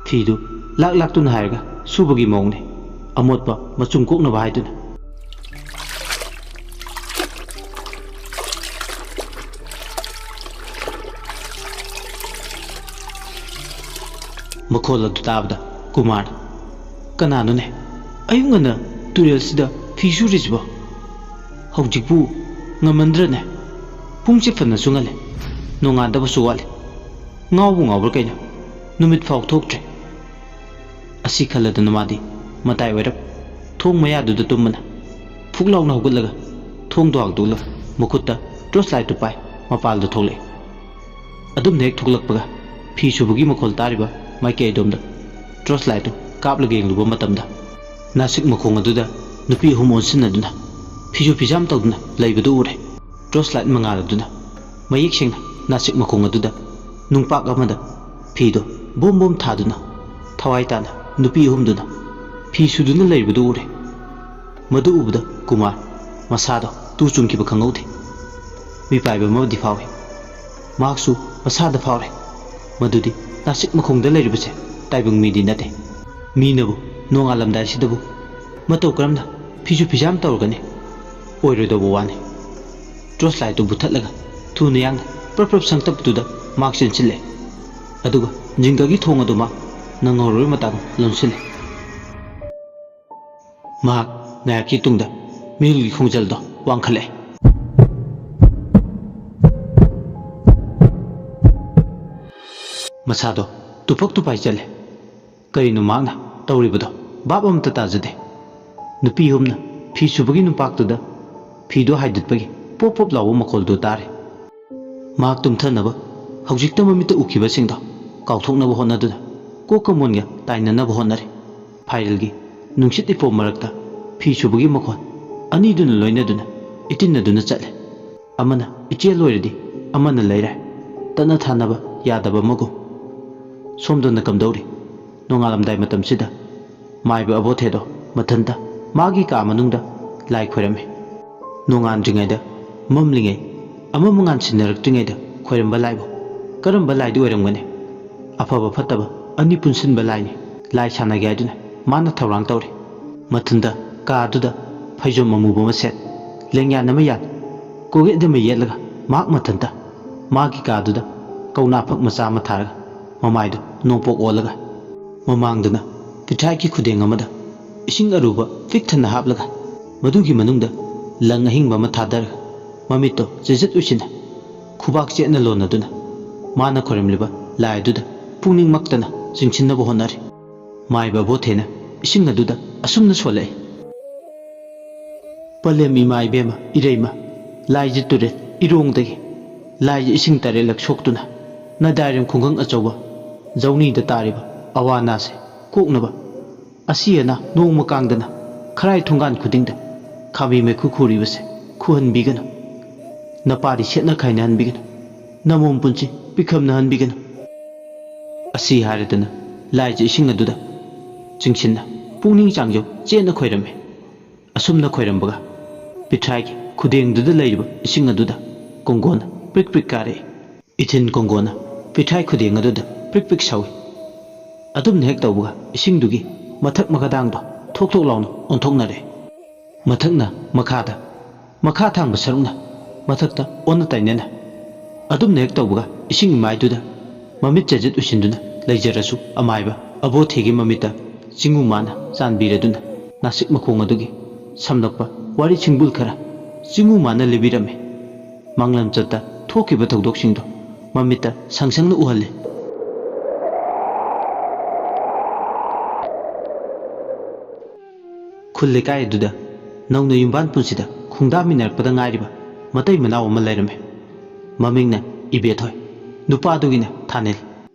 ꯐꯤꯗꯨ ꯂꯥꯛ ꯂꯥꯛꯇꯨꯅ ꯍꯥꯏꯔꯒ ꯁꯨꯕꯒꯤ ꯃꯑꯣꯡꯅꯤ꯫ ꯑꯃꯣꯠꯄ ꯃꯆꯨꯝ ꯀꯣꯛꯅꯕ ꯍꯥꯏꯗꯨꯅ꯫ ꯃꯈꯣꯜ ꯑꯗꯨ ꯇꯥꯕꯗ ꯀꯨꯃꯥꯔꯅ, "ꯀꯅꯥꯅꯣꯅꯦ ꯑꯌꯨꯛ ꯉꯟꯅ ꯇꯨꯔꯦꯜꯁꯤꯗ ꯐꯤ ꯁꯨꯔꯤꯁꯤꯕꯣ? ꯍꯧꯖꯤꯛꯄꯨ ꯉꯟꯃꯟꯗ꯭ꯔꯅꯦ? ꯄꯨꯡꯁꯦ ꯐꯅꯁꯨ ꯉꯜꯂꯦ, ꯅꯣꯡꯉꯥꯟꯗꯕꯁꯨ ꯋꯥꯠꯂꯤ꯫ ꯉꯥꯎꯕꯨ ꯉꯥꯎꯕ꯭ꯔꯥ ꯀꯩꯅꯣ? ꯅꯨꯃꯤꯠ ꯐꯥꯎ ꯊꯣꯛꯇ꯭ꯔꯦ"꯫ ꯑꯁꯤ ꯈꯜꯂꯗꯅ ꯃꯥꯗꯤ ꯃꯇꯥꯏ ꯑꯣꯏꯔꯞ ꯊꯣꯡ ꯃꯌꯥꯗꯨꯗ ꯇꯨꯝꯕꯅ ꯐꯨꯛ ꯂꯥꯎꯅ ꯍꯧꯒꯠꯂꯒ ꯊꯣꯡꯗꯣ ꯍꯥꯡꯗꯣꯛꯂꯒ ꯃꯈꯨꯠꯇ ꯇꯣꯔꯆ ꯂꯥꯏꯠꯇꯨ ꯄꯥꯏ ꯃꯄꯥꯜꯗ ꯊꯣꯛꯂꯛꯏ꯫ ꯑꯗꯨꯝꯅ ꯍꯦꯛ ꯊꯣꯛꯂꯛꯄꯒ ꯐꯤ ꯁꯨꯕꯒꯤ ꯃꯈꯣꯜ ꯇꯥꯔꯤꯕ ꯃꯥꯏꯀꯩ ꯑꯗꯣꯝꯗ ꯇꯣꯔꯆ ꯂꯥꯏꯠꯇꯨ ꯀꯥꯞꯂꯒ ꯌꯦꯡꯂꯨꯕ ꯃꯇꯝꯗ ꯅꯥꯁꯤꯛ ꯃꯈꯣꯡ ꯑꯗꯨꯗ ꯅꯨꯄꯤ ꯑꯍꯨꯝ ꯑꯣꯟꯁꯤꯟꯅꯗꯨꯅ ꯐꯤꯁꯨ ꯐꯤꯖꯥꯝ ꯇꯧꯗꯨꯅ ꯂꯩꯕꯗꯨ ꯎꯔꯦ꯫ ꯇꯣꯔꯆ ꯂꯥꯏꯠ ꯃꯉꯥꯜ ꯑꯗꯨꯅ ꯃꯌꯦꯛ ꯁꯦꯡꯅ ꯅꯥꯁꯤꯛ ꯃꯈꯣꯡ ꯑꯗꯨꯗ ꯅꯨꯡꯄꯥꯛ ꯑꯃꯗ ꯐꯤꯗꯨ ꯕꯣꯝ ꯕꯣꯝ ꯊꯥꯗꯨꯅ ꯊꯋꯥꯏ ꯇꯥꯅ ꯅꯨꯄꯤ ꯑꯍꯨꯝꯗꯨꯅ ꯐꯤ ꯁꯨꯗꯨꯅ ꯂꯩꯔꯤꯕꯗꯨ ꯎꯔꯦ꯫ ꯃꯗꯨ ꯎꯕꯗ ꯀꯨꯃꯥꯔ ꯃꯁꯥꯗꯣ ꯇꯨ ꯆꯨꯡꯈꯤꯕ ꯈꯪꯍꯧꯗꯦ꯫ ꯃꯤꯄꯥꯏꯕ ꯑꯃꯗꯤ ꯐꯥꯎꯏ꯫ ꯃꯍꯥꯛꯁꯨ ꯃꯁꯥꯗ ꯐꯥꯎꯔꯦ ꯃꯗꯨꯗꯤ ꯅꯥꯁꯤꯛ ꯃꯈꯣꯡꯗ ꯂꯩꯔꯤꯕꯁꯦ ꯇꯥꯏꯕꯪ ꯃꯤꯗꯤ ꯅꯠꯇꯦ꯫ ꯃꯤꯅꯕꯨ ꯅꯣꯡꯉꯥꯜꯂꯝꯗꯥꯏꯁꯤꯗꯕꯨ ꯃꯇꯧ ꯀꯔꯝꯅ ꯐꯤꯁꯨ ꯐꯤꯖꯥꯝ ꯇꯧꯔꯒꯅꯤ? ꯑꯣꯏꯔꯣꯏꯗꯧꯕ ꯋꯥꯅꯤ꯫ ꯇꯣꯔꯆ ꯂꯥꯏꯠꯇꯨ ꯃꯨꯊꯠꯂꯒ ꯊꯨꯅ ꯌꯥꯡꯅ ꯄ꯭ꯔꯞ ꯄ꯭ꯔꯞ ꯁꯪꯇꯞꯇꯨꯗ ꯃꯍꯥꯛ ꯆꯦꯟꯁꯤꯜꯂꯦ꯫ ꯑꯗꯨꯒ ꯖꯤꯡꯒꯒꯤ ꯊꯣꯡ ꯑꯗꯨ ꯃꯍꯥꯛ ꯅꯪꯍꯧꯔꯣꯏ ꯃꯇꯥꯒꯨꯝ ꯂꯣꯟꯁꯤꯜꯂꯦ꯫ ꯃꯍꯥꯛ ꯉꯥꯏꯍꯥꯛꯀꯤ ꯇꯨꯡꯗ ꯃꯤꯍꯨꯜꯒꯤ ꯈꯣꯡꯖꯦꯜꯗꯣ ꯋꯥꯡꯈꯠꯂꯛꯑꯦ꯫ ꯃꯁꯥꯗꯣ ꯇꯨꯐꯛ ꯇꯨꯐꯥꯏ ꯆꯠꯂꯦ꯫ ꯀꯔꯤꯅꯣ ꯃꯍꯥꯛꯅ ꯇꯧꯔꯤꯕꯗꯣ? ꯚꯥꯞ ꯑꯃꯇ ꯇꯥꯖꯗꯦ꯫ ꯅꯨꯄꯤ ꯑꯍꯨꯝꯅ ꯐꯤ ꯁꯨꯕꯒꯤ ꯅꯨꯡꯄꯥꯛꯇꯨꯗ ꯐꯤꯗꯣ ꯍꯥꯏꯗꯠꯄꯒꯤ ꯄꯣꯞ ꯄꯣꯞ ꯂꯥꯎꯕ ꯃꯈꯣꯜꯗꯨ ꯇꯥꯔꯦ꯫ ꯃꯍꯥꯛ ꯇꯨꯝꯊꯅꯕ, ꯍꯧꯖꯤꯛꯇ ꯃꯃꯤꯠꯇ ꯎꯈꯤꯕꯁꯤꯡꯗꯣ ꯀꯥꯎꯊꯣꯛꯅꯕ ꯍꯣꯠꯅꯗꯨꯅ ꯀꯣꯛꯀ ꯃꯣꯟꯒ ꯇꯥꯏꯅꯅꯕ ꯍꯣꯠꯅꯔꯤ꯫ ꯐꯥꯏꯔꯦꯜꯒꯤ ꯅꯨꯡꯁꯤꯠ ꯏꯄꯣꯝ ꯃꯔꯛꯇ ꯐꯤ ꯁꯨꯕꯒꯤ ꯃꯈꯣꯜ ꯑꯅꯤꯗꯨꯅ ꯂꯣꯏꯅꯗꯨꯅ ꯏꯇꯤꯟꯅꯗꯨꯅ ꯆꯠꯂꯦ꯫ ꯑꯃꯅ ꯏꯆꯦꯜ ꯑꯣꯏꯔꯗꯤ ꯑꯃꯅ ꯂꯩꯔꯦ꯫ ꯇꯠꯅ ꯊꯥꯅꯕ ꯌꯥꯗꯕ ꯑꯃꯒꯨꯝ꯫ ꯁꯣꯝꯗꯅ ꯀꯝꯗꯧꯔꯤ? ꯅꯣꯡꯉꯥꯜꯂꯝꯗꯥꯏ ꯃꯇꯝꯁꯤꯗ ꯃꯥꯏꯕ ꯑꯕꯣꯊꯦꯗꯣ ꯃꯊꯟꯇ ꯃꯥꯒꯤ ꯀꯥ ꯃꯅꯨꯡꯗ ꯂꯥꯏ ꯈꯣꯏꯔꯝꯃꯤ꯫ ꯅꯣꯡꯉꯥꯟꯗ꯭ꯔꯤꯉꯩꯗ, ꯃꯝꯂꯤꯉꯩ, ꯑꯃ ꯃꯉꯥꯟ ꯁꯤꯟꯅꯔꯛꯇ꯭ꯔꯤꯉꯩꯗ ꯈꯣꯏꯔꯝꯕ ꯂꯥꯏꯕꯨ ꯀꯔꯝꯕ ꯂꯥꯏꯗꯤ ꯑꯣꯏꯔꯝꯒꯅꯤ? ꯑꯐꯕ ꯐꯠꯇꯕ ꯑꯅꯤ ꯄꯨꯟꯁꯤꯟꯕ ꯂꯥꯏꯅꯤ꯫ ꯂꯥꯏ ꯁꯥꯟꯅꯒꯦ ꯍꯥꯏꯗꯨꯅ ꯃꯥꯅ ꯊꯧꯔꯥꯡ ꯇꯧꯔꯤ꯫ ꯃꯊꯟꯇ ꯀꯥ ꯑꯗꯨꯗ ꯐꯩꯖꯣꯝ ꯑꯃꯨꯕ ꯑꯃ ꯁꯦꯠ, ꯂꯦꯡꯌꯥꯟ ꯑꯃ ꯌꯥꯟ, ꯀꯣꯛꯌꯦꯠ ꯑꯃ ꯌꯦꯠꯂꯒ ꯃꯍꯥꯛ ꯃꯊꯟꯇ ꯃꯥꯒꯤ ꯀꯥꯗꯨꯗ ꯀꯧꯅꯥ ꯐꯛ ꯃꯆꯥ ꯑꯃ ꯊꯥꯔꯒ ꯃꯃꯥꯏꯗꯨ ꯅꯣꯡꯄꯣꯛ ꯑꯣꯜꯂꯒ, ꯃꯃꯥꯡꯗꯅ ꯄꯤꯊ꯭ꯔꯥꯏꯒꯤ ꯈꯨꯗꯦꯡ ꯑꯃꯗ ꯏꯁꯤꯡ ꯑꯔꯨꯕ ꯄꯤꯛ ꯊꯟꯅ ꯍꯥꯞꯂꯒ, ꯃꯗꯨꯒꯤ ꯃꯅꯨꯡꯗ ꯂꯪ ꯑꯍꯤꯡꯕ ꯑꯃ ꯊꯥꯗꯔꯒ, ꯃꯃꯤꯠꯇꯣ ꯆꯦꯖꯠ ꯎꯏꯁꯤꯟꯅ ꯈꯨꯕꯥꯛ ꯆꯦꯠꯅ ꯂꯣꯟꯅꯗꯨꯅ ꯃꯥꯅ ꯈꯣꯏꯔꯝꯂꯤꯕ ꯂꯥꯏ ꯑꯗꯨꯗ ꯄꯨꯛꯅꯤꯡ ꯃꯛꯇꯅ ꯆꯤꯡꯁꯤꯟꯅꯕ ꯍꯣꯠꯅꯔꯤ꯫ ꯃꯥꯏꯕ ꯑꯕꯣꯊꯦꯅ ꯏꯁꯤꯡ ꯑꯗꯨꯗ ꯑꯁꯨꯝꯅ ꯁꯣꯜꯂꯛꯏ: "ꯄꯂꯦꯝ ꯏꯃꯥ ꯏꯕꯦꯝꯃ ꯏꯔꯩꯃ, ꯂꯥꯏꯖ ꯇꯨꯔꯦꯜ ꯏꯔꯣꯡꯗꯒꯤ, ꯂꯥꯏꯖ ꯏꯁꯤꯡ ꯇꯔꯦꯠꯂꯛ ꯁꯣꯛꯇꯨꯅ, ꯅꯗꯥꯏꯔꯝ ꯈꯨꯡꯒꯪ ꯑꯆꯧꯕ ꯖꯧꯅꯤꯗ ꯇꯥꯔꯤꯕ ꯑꯋꯥ ꯑꯅꯥꯁꯦ ꯀꯣꯛꯅꯕ, ꯑꯁꯤ ꯑꯅꯥ ꯅꯣꯡꯃ ꯀꯥꯡꯗꯅ ꯈꯔꯥꯏ ꯊꯣꯡꯒꯥꯟ ꯈꯨꯗꯤꯡꯗ ꯈꯥꯃꯤ ꯃꯩꯈꯨ ꯈꯨꯔꯤꯕꯁꯦ ꯈꯨꯍꯟꯕꯤꯒꯅꯨ꯫ ꯅꯄꯥꯗꯤ ꯁꯦꯠꯅ ꯈꯥꯏꯅꯍꯟꯕꯤꯒꯅꯨ꯫ ꯅꯃꯣꯝ ꯄꯨꯟꯁꯤ ꯄꯤꯛꯈꯝꯅꯍꯟꯕꯤꯒꯅꯨ"꯫ ꯑꯁꯤ ꯍꯥꯏꯔꯗꯅ ꯂꯥꯏꯖ ꯏꯁꯤꯡ ꯑꯗꯨꯗ ꯆꯤꯡꯁꯤꯟꯅ ꯄꯨꯛꯅꯤꯡ ꯆꯥꯡꯖꯧ ꯆꯦꯠꯅ ꯈꯣꯏꯔꯝꯃꯤ꯫ ꯑꯁꯨꯝꯅ ꯈꯣꯏꯔꯝꯕꯒ ꯄꯤꯊ꯭ꯔꯥꯏꯒꯤ ꯈꯨꯗꯦꯡꯗꯨꯗ ꯂꯩꯔꯤꯕ ꯏꯁꯤꯡ ꯑꯗꯨꯗ ꯀꯣꯡꯒꯣꯟꯅ ꯄ꯭ꯔꯤꯛ ꯄ꯭ꯔꯤꯛ ꯀꯥꯔꯛꯏ꯫ ꯏꯊꯤꯟ ꯀꯣꯡꯒꯣꯟꯅ ꯄꯤꯊ꯭ꯔꯥꯏ ꯈꯨꯗꯦꯡ ꯑꯗꯨꯗ ꯄ꯭ꯔꯤꯛ ꯄ꯭ꯔꯤꯛ ꯁꯧꯏ꯫ ꯑꯗꯨꯝꯅ ꯍꯦꯛ ꯇꯧꯕꯒ ꯏꯁꯤꯡꯗꯨꯒꯤ ꯃꯊꯛ ꯃꯈꯥꯗꯥꯡꯗꯣ ꯊꯣꯛ ꯊꯣꯛ ꯂꯥꯎꯅ ꯑꯣꯟꯊꯣꯛꯅꯔꯦ꯫ ꯃꯊꯛꯅ ꯃꯈꯥꯗ, ꯃꯈꯥ ꯊꯥꯡꯕ ꯁꯔꯨꯛꯅ ꯃꯊꯛꯇ ꯑꯣꯟꯅ ꯇꯩꯅꯅ꯫ ꯑꯗꯨꯝꯅ ꯍꯦꯛ ꯇꯧꯕꯒ ꯏꯁꯤꯡ ꯏꯃꯥꯏꯗꯨꯗ ꯃꯃꯤꯠ ꯆꯦꯖꯠ ꯎꯏꯁꯤꯟꯗꯨꯅ ꯂꯩꯖꯔꯁꯨ ꯑꯃꯥꯏꯕ ꯑꯕꯣꯊꯦꯒꯤ ꯃꯃꯤꯠꯇ ꯆꯤꯡꯉꯨ ꯃꯥꯅ ꯆꯥꯟꯕꯤꯔꯗꯨꯅ ꯅꯥꯁꯤꯛ ꯃꯈꯣꯡ ꯑꯗꯨꯒꯤ ꯁꯝꯂꯛꯄ ꯋꯥꯔꯤ ꯁꯤꯡꯕꯨꯜ ꯈꯔ ꯆꯤꯡꯉꯨ ꯃꯥꯅ ꯂꯤꯕꯤꯔꯝꯃꯤ꯫ ꯃꯥꯡꯂꯝꯆꯠꯇ ꯊꯣꯛꯈꯤꯕ ꯊꯧꯗꯣꯛꯁꯤꯡꯗꯣ ꯃꯃꯤꯠꯇ ꯁꯪ ꯁꯪꯅ ꯎꯍꯜꯂꯤ꯫ ꯈꯨꯜ ꯂꯩꯀꯥꯏ ꯑꯗꯨꯗ ꯅꯧꯅ ꯌꯨꯝꯕꯥꯟ ꯄꯨꯟꯁꯤꯗ ꯈꯣꯡꯗꯥꯃꯤꯟꯅꯔꯛꯄꯗ ꯉꯥꯏꯔꯤꯕ ꯃꯇꯩ ꯃꯅꯥꯎ ꯑꯃ ꯂꯩꯔꯝꯃꯤ꯫ ꯃꯃꯤꯡꯅ ꯏꯕꯦꯊꯣꯏ, ꯅꯨꯄꯥꯗꯨꯒꯤꯅ ꯊꯥꯅꯤꯜ꯫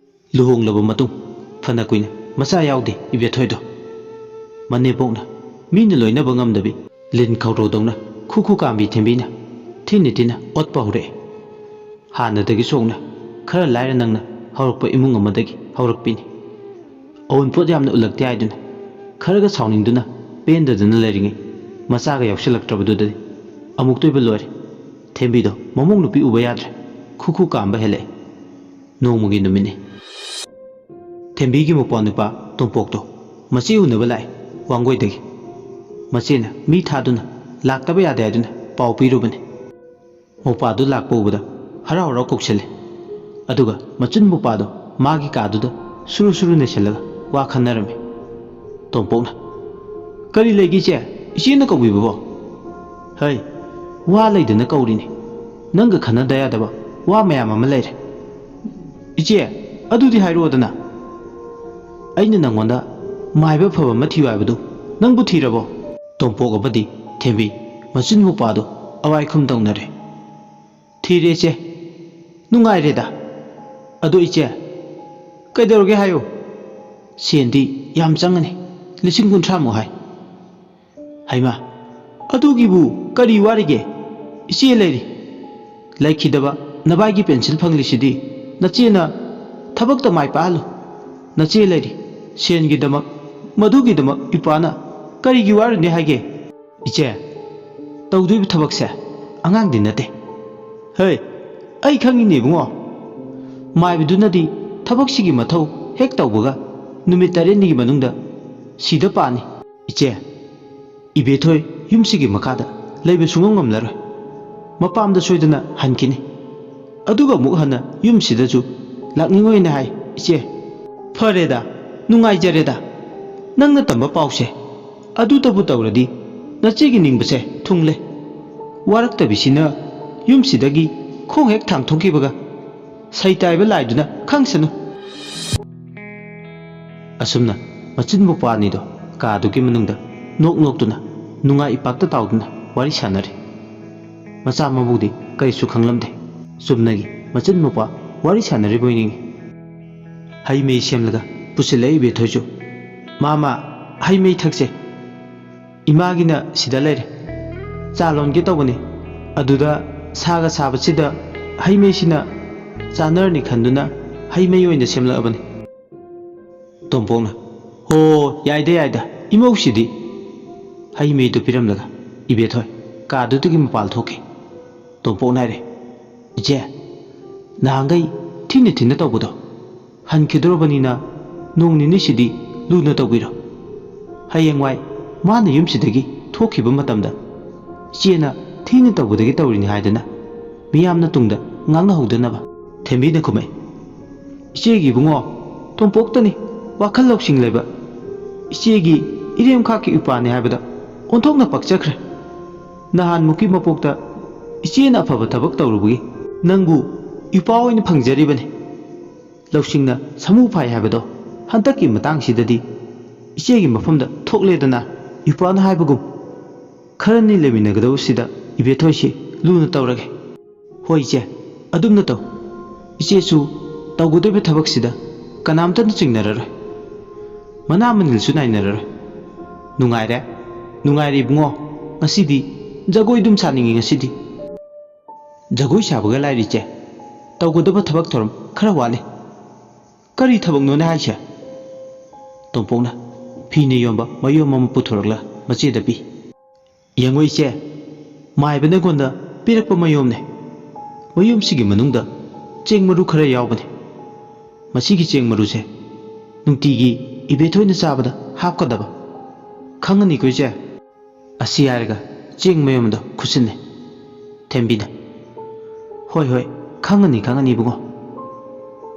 ꯂꯨꯍꯣꯡꯂꯕ ꯃꯇꯨꯡ ꯐꯅ ꯀꯨꯏꯅ ꯃꯆꯥ ꯌꯥꯎꯗꯦ ꯏꯕꯦꯊꯣꯏꯗꯣ꯫ ꯃꯅꯦꯝꯄꯣꯛꯅ ꯃꯤꯅ ꯂꯣꯏꯅꯕ ꯉꯝꯗꯕꯤ ꯂꯤꯟ ꯈꯧꯔꯧꯗꯧꯅ ꯈꯨ ꯈꯨ ꯀꯥꯝꯕꯤ ꯊꯦꯝꯕꯤꯅ ꯊꯤꯅ ꯊꯤꯅ ꯑꯣꯠꯄ ꯍꯧꯔꯛꯑꯦ꯫ ꯍꯥꯟꯅꯗꯒꯤ ꯁꯣꯛꯅ ꯈꯔ ꯂꯥꯏꯔ ꯅꯪꯅ ꯍꯧꯔꯛꯄ ꯏꯃꯨꯡ ꯑꯃꯗꯒꯤ ꯍꯧꯔꯛꯄꯤꯅꯤ꯫ ꯑꯋꯨꯟꯄꯣꯠ ꯌꯥꯝꯅ ꯎꯠꯂꯛꯇꯦ ꯍꯥꯏꯗꯨꯅ ꯈꯔꯒ ꯁꯥꯎꯅꯤꯡꯗꯨꯅ ꯄꯦꯟꯗꯗꯅ ꯂꯩꯔꯤꯉꯩ ꯃꯆꯥꯒ ꯌꯥꯎꯁꯤꯜꯂꯛꯇ꯭ꯔꯕꯗꯨꯗꯗꯤ ꯑꯃꯨꯛꯇꯣꯏꯕ ꯂꯣꯏꯔꯦ꯫ ꯊꯦꯝꯕꯤꯗꯣ ꯃꯃꯧ ꯅꯨꯄꯤ ꯎꯕ ꯌꯥꯗ꯭ꯔꯦ꯫ ꯈꯨ ꯈꯨ ꯀꯥꯝꯕ ꯍꯦꯜꯂꯛꯑꯦ꯫ ꯅꯣꯡꯃꯒꯤ ꯅꯨꯃꯤꯠꯅꯤ꯫ ꯊꯦꯝꯕꯤꯒꯤ ꯃꯄ꯭ꯋꯥ ꯅꯨꯄꯥ ꯇꯣꯝꯄꯣꯛꯇꯣ ꯃꯆꯦ ꯎꯅꯕ ꯂꯥꯛꯑꯦ ꯋꯥꯡꯒꯣꯏꯗꯒꯤ꯫ ꯃꯆꯦꯅ ꯃꯤ ꯊꯥꯗꯨꯅ ꯂꯥꯛꯇꯕ ꯌꯥꯗꯦ ꯍꯥꯏꯗꯨꯅ ꯄꯥꯎ ꯄꯤꯔꯨꯕꯅꯤ꯫ ꯃꯧꯄꯥꯗꯨ ꯂꯥꯛꯄ ꯎꯕꯗ ꯍꯔꯥꯎ ꯍꯔꯥꯎ ꯀꯧꯁꯜꯂꯦ꯫ ꯑꯗꯨꯒ ꯃꯆꯨꯟ ꯃꯧꯄꯥꯗꯣ ꯃꯥꯒꯤ ꯀꯥꯗꯨꯗ ꯁꯨꯔꯨ ꯁꯨꯔꯨ ꯅꯩꯁꯜꯂꯒ ꯋꯥ ꯈꯟꯅꯔꯝꯃꯤ꯫ ꯇꯣꯝꯄꯣꯛꯅ, "ꯀꯔꯤ ꯂꯩꯒꯦ ꯏꯆꯦ? ꯏꯆꯦꯅ ꯀꯧꯕꯤꯕꯕꯣ?" "ꯍꯩ, ꯋꯥ ꯂꯩꯗꯅ ꯀꯧꯔꯤꯅꯤ꯫ ꯅꯪꯒ ꯈꯟꯅꯗ ꯌꯥꯗꯕ ꯋꯥ ꯃꯌꯥꯝ ꯑꯃ ꯂꯩꯔꯦ꯫ ꯏꯆꯦ, ꯑꯗꯨꯗꯤ ꯍꯥꯏꯔꯛꯑꯣꯗꯅ꯫ ꯑꯩꯅ ꯅꯪꯉꯣꯟꯗ ꯃꯥꯏꯕ ꯐꯕ ꯑꯃ ꯊꯤꯌꯨ ꯍꯥꯏꯕꯗꯨ ꯅꯪꯕꯨ ꯊꯤꯔꯕꯣ?" ꯇꯣꯝꯄꯣꯛ ꯑꯃꯗꯤ ꯊꯦꯝꯕꯤ ꯃꯆꯤꯟ ꯃꯧꯄꯥꯗꯨ ꯑꯋꯥꯏꯈꯨꯝ ꯇꯧꯅꯔꯦ꯫ "ꯊꯤꯔꯦ ꯏꯆꯦ꯫ ꯅꯨꯡꯉꯥꯏꯔꯦꯗ꯫ ꯑꯗꯣ ꯏꯆꯦ, ꯀꯩꯗꯧꯔꯒꯦ ꯍꯥꯏꯌꯨ꯫ ꯁꯦꯟꯗꯤ ꯌꯥꯝ ꯆꯪꯉꯅꯤ, ꯂꯤꯁꯤꯡ ꯀꯨꯟꯊ꯭ꯔꯥꯃꯨꯛ ꯍꯥꯏ꯫" "ꯍꯩꯃꯥ, ꯑꯗꯨꯒꯤꯕꯨ ꯀꯔꯤ ꯋꯥꯔꯤꯒꯦ? ꯏꯆꯦ ꯂꯩꯔꯤ꯫ ꯂꯩꯈꯤꯗꯕ ꯅꯕꯥꯏꯒꯤ ꯄꯦꯟꯁꯤꯜ ꯐꯪꯂꯤꯁꯤꯗꯤ ꯅꯆꯦꯅ ꯊꯕꯛꯇ ꯃꯥꯏ ꯄꯥꯛꯍꯜꯂꯨ꯫ ꯅꯆꯦ ꯂꯩꯔꯤ꯫ ꯁꯦꯟꯒꯤꯗꯃꯛ, ꯃꯗꯨꯒꯤꯗꯃꯛ ꯏꯄꯥꯅ ꯀꯔꯤꯒꯤ ꯋꯥꯔꯨꯅꯤ ꯍꯥꯏꯒꯦ?" "ꯏꯆꯦ, ꯇꯧꯗꯣꯏꯕ ꯊꯕꯛꯁꯦ ꯑꯉꯥꯡꯗꯤ ꯅꯠꯇꯦ꯫" "ꯍꯩ, ꯑꯩ ꯈꯪꯉꯤꯅꯦ ꯏꯕꯨꯡꯉꯣ꯫ ꯃꯥꯏꯕꯗꯨꯅꯗꯤ ꯊꯕꯛꯁꯤꯒꯤ ꯃꯊꯧ ꯍꯦꯛ ꯇꯧꯕꯒ ꯅꯨꯃꯤꯠ ꯇꯔꯦꯠꯅꯤꯒꯤ ꯃꯅꯨꯡꯗ ꯁꯤꯗ ꯄꯥꯅꯤ꯫" "ꯏꯆꯦ, ꯏꯕꯦꯊꯣꯏ ꯌꯨꯝꯁꯤꯒꯤ ꯃꯈꯥꯗ ꯂꯩꯕ ꯁꯨꯡꯉꯝ ꯉꯝꯂꯔꯣꯏ꯫ ꯃꯄꯥꯝꯗ ꯁꯣꯏꯗꯅ ꯍꯟꯈꯤꯅꯤ꯫ ꯑꯗꯨꯒ ꯑꯃꯨꯛ ꯍꯟꯅ ꯌꯨꯝꯁꯤꯗꯁꯨ ꯂꯥꯛꯅꯤꯡꯉꯣꯏꯅ ꯍꯥꯏ, ꯏꯆꯦ꯫" "ꯐꯔꯦꯗ, ꯅꯨꯡꯉꯥꯏꯖꯔꯦꯗ꯫ ꯅꯪꯅ ꯇꯝꯕ ꯄꯥꯎꯁꯦ ꯑꯗꯨꯇꯕꯨ ꯇꯧꯔꯗꯤ ꯅꯆꯦꯒꯤ ꯅꯤꯡꯕꯁꯦ ꯊꯨꯡꯂꯦ꯫ ꯋꯥꯔꯛꯇꯕꯤꯁꯤꯅ ꯌꯨꯝꯁꯤꯗꯒꯤ ꯈꯣꯡ ꯍꯦꯛ ꯊꯥꯡꯊꯣꯛꯈꯤꯕꯒ ꯁꯩꯇꯥꯏꯕ ꯂꯥꯏꯗꯨꯅ ꯈꯪꯁꯅꯨ꯫" ꯑꯁꯨꯝꯅ ꯃꯆꯤꯟ ꯃꯧꯄ꯭ꯋꯥ ꯑꯅꯤꯗꯣ ꯀꯥꯗꯨꯒꯤ ꯃꯅꯨꯡꯗ ꯅꯣꯛ ꯅꯣꯛꯇꯨꯅ, ꯅꯨꯡꯉꯥꯏ ꯏꯄꯥꯛꯇ ꯇꯥꯎꯗꯨꯅ ꯋꯥꯔꯤ ꯁꯥꯟꯅꯔꯤ꯫ ꯃꯆꯥ ꯃꯃꯧꯗꯤ ꯀꯔꯤꯁꯨ ꯈꯪꯂꯝꯗꯦ꯫ ꯆꯨꯝꯅꯒꯤ ꯃꯆꯤꯟ ꯃꯧꯄ꯭ꯋꯥ ꯋꯥꯔꯤ ꯁꯥꯟꯅꯔꯤꯕꯣꯏ ꯅꯤꯡꯏ꯫ ꯍꯩ ꯃꯍꯤ ꯁꯦꯝꯂꯒ ꯄꯨꯁꯤꯜꯂꯛꯏ ꯏꯕꯦꯊꯣꯏꯁꯨ꯫ "ꯃꯥꯃ, ꯍꯩ ꯃꯍꯤ ꯊꯛꯁꯦ꯫ ꯏꯃꯥꯒꯤꯅ ꯁꯤꯗ ꯂꯩꯔꯦ꯫ ꯆꯥ ꯂꯣꯟꯒꯦ ꯇꯧꯕꯅꯤ꯫ ꯑꯗꯨꯗ ꯁꯥꯒ ꯁꯥꯕꯁꯤꯗ ꯍꯩ ꯃꯍꯤꯁꯤꯅ ꯆꯥꯅꯔꯅꯤ ꯈꯟꯗꯨꯅ ꯍꯩ ꯃꯍꯤ ꯑꯣꯏꯅ ꯁꯦꯝꯂꯛꯑꯕꯅꯤ꯫" ꯇꯣꯝꯄꯣꯛꯅ, "ꯍꯣ, ꯌꯥꯏꯗ, ꯌꯥꯏꯗ, ꯏꯃꯧꯁꯤꯗꯤ꯫" ꯍꯩ ꯃꯍꯤꯗꯨ ꯄꯤꯔꯝꯂꯒ ꯏꯕꯦꯊꯣꯏ ꯀꯥꯗꯨꯗꯒꯤ ꯃꯄꯥꯜ ꯊꯣꯛꯈꯤ꯫ ꯇꯣꯝꯄꯣꯛꯅ ꯍꯥꯏꯔꯦ, "ꯏꯆꯦ, ꯅꯍꯥꯟꯈꯩ ꯊꯤꯅ ꯊꯤꯅ ꯇꯧꯕꯗꯣ ꯍꯟꯈꯤꯗꯣꯔꯕꯅꯤꯅ ꯅꯣꯡ ꯅꯤꯅꯤꯁꯤꯗꯤ ꯂꯨꯅ ꯇꯧꯕꯤꯔꯣ꯫ ꯍꯌꯦꯡꯋꯥꯏ ꯃꯥꯅ ꯌꯨꯝꯁꯤꯗꯒꯤ ꯊꯣꯛꯈꯤꯕ ꯃꯇꯝꯗ ꯏꯆꯦꯅ ꯊꯤꯅ ꯇꯧꯕꯗꯒꯤ ꯇꯧꯔꯤꯅꯤ ꯍꯥꯏꯗꯅ ꯃꯤꯌꯥꯝꯅ ꯇꯨꯡꯗ ꯉꯥꯡꯅꯍꯧꯗꯅꯕ꯫" ꯊꯦꯝꯕꯤꯅ ꯈꯨꯝꯃꯛꯏ, "ꯏꯆꯦꯒꯤ ꯏꯕꯨꯡꯉꯣ, ꯇꯣꯝꯄꯣꯛꯇꯅꯤ ꯋꯥꯈꯜ ꯂꯧꯁꯤꯡ ꯂꯩꯕ꯫ ꯏꯆꯦꯒꯤ ꯏꯔꯦꯝꯈꯥꯛꯀꯤ ꯏꯄꯥꯅꯤ ꯍꯥꯏꯕꯗ ꯑꯣꯟꯊꯣꯛꯅ ꯄꯛꯆꯈ꯭ꯔꯦ꯫ ꯅꯍꯥꯟꯃꯨꯛꯀꯤ ꯃꯄꯣꯛꯇ ꯏꯆꯦꯅ ꯑꯐꯕ ꯊꯕꯛ ꯇꯧꯔꯨꯕꯒꯤ ꯅꯪꯕꯨ ꯏꯄꯥ ꯑꯣꯏꯅ ꯐꯪꯖꯔꯤꯕꯅꯤ꯫ ꯂꯧꯁꯤꯡꯅ ꯁꯃꯨ ꯐꯥꯏ ꯍꯥꯏꯕꯗꯣ ꯍꯟꯗꯛꯀꯤ ꯃꯇꯥꯡꯁꯤꯗꯗꯤ ꯏꯆꯦꯒꯤ ꯃꯐꯝꯗ ꯊꯣꯛꯂꯦꯗꯅ, ꯏꯄꯥꯅ ꯍꯥꯏꯕꯒꯨꯝ ꯈꯔꯅꯤ ꯂꯩꯃꯤꯟꯅꯒꯗꯧꯕꯁꯤꯗ ꯏꯕꯦꯊꯣꯏꯁꯤ ꯂꯨꯅ ꯇꯧꯔꯒꯦ꯫" "ꯍꯣꯏ ꯏꯆꯦ, ꯑꯗꯨꯝꯅ ꯇꯧ꯫ ꯏꯆꯦꯁꯨ ꯇꯧꯒꯗꯧꯔꯤꯕ ꯊꯕꯛꯁꯤꯗ ꯀꯅꯥꯝꯇꯅ ꯆꯤꯡꯅꯔꯔꯣꯏ꯫ ꯃꯅꯥ ꯃꯅꯤꯜꯁꯨ ꯅꯥꯏꯅꯔꯔꯣꯏ꯫ ꯅꯨꯡꯉꯥꯏꯔꯦ, ꯅꯨꯡꯉꯥꯏꯔꯦ ꯏꯕꯨꯡꯉꯣ꯫ ꯉꯁꯤꯗꯤ ꯖꯒꯣꯏ ꯑꯗꯨꯝ ꯁꯥꯅꯤꯡꯉꯤ ꯉꯁꯤꯗꯤ꯫" "ꯖꯒꯣꯏ ꯁꯥꯕꯒ ꯂꯥꯏꯔꯤ ꯏꯆꯦ, ꯇꯧꯒꯗꯕ ꯊꯕꯛ ꯊꯧꯔꯝ ꯈꯔ ꯋꯥꯠꯂꯤ꯫" "ꯀꯔꯤ ꯊꯕꯛꯅꯣꯅꯦ ꯍꯥꯏꯁꯦ?" ꯇꯣꯝꯄꯣꯛꯅ ꯐꯤꯅ ꯌꯣꯟꯕ ꯃꯌꯣꯝ ꯑꯃ ꯄꯨꯊꯣꯔꯛꯂ ꯃꯆꯦꯗ ꯄꯤ꯫ "ꯌꯦꯡꯉꯣ ꯏꯆꯦ, ꯃꯥꯏꯕꯅ ꯑꯩꯉꯣꯟꯗ ꯄꯤꯔꯛꯄ ꯃꯌꯣꯝꯅꯦ꯫ ꯃꯌꯣꯝꯁꯤꯒꯤ ꯃꯅꯨꯡꯗ ꯆꯦꯡ ꯃꯔꯨ ꯈꯔ ꯌꯥꯎꯕꯅꯦ꯫ ꯃꯁꯤꯒꯤ ꯆꯦꯡ ꯃꯔꯨꯁꯦ ꯅꯨꯡꯇꯤꯒꯤ ꯏꯕꯦꯊꯣꯏꯅ ꯆꯥꯕꯗ ꯍꯥꯞꯀꯗꯕ꯫ ꯈꯪꯉꯅꯤꯀꯣ ꯏꯆꯦ?" ꯑꯁꯤ ꯍꯥꯏꯔꯒ ꯆꯦꯡ ꯃꯌꯣꯝꯗꯣ ꯈꯨꯠꯁꯤꯟꯅꯩ꯫ ꯊꯦꯝꯕꯤꯅ, "ꯍꯣꯏ, ꯍꯣꯏ, ꯈꯪꯉꯅꯤ, ꯈꯪꯉꯅꯤ ꯏꯕꯨꯡꯉꯣ꯫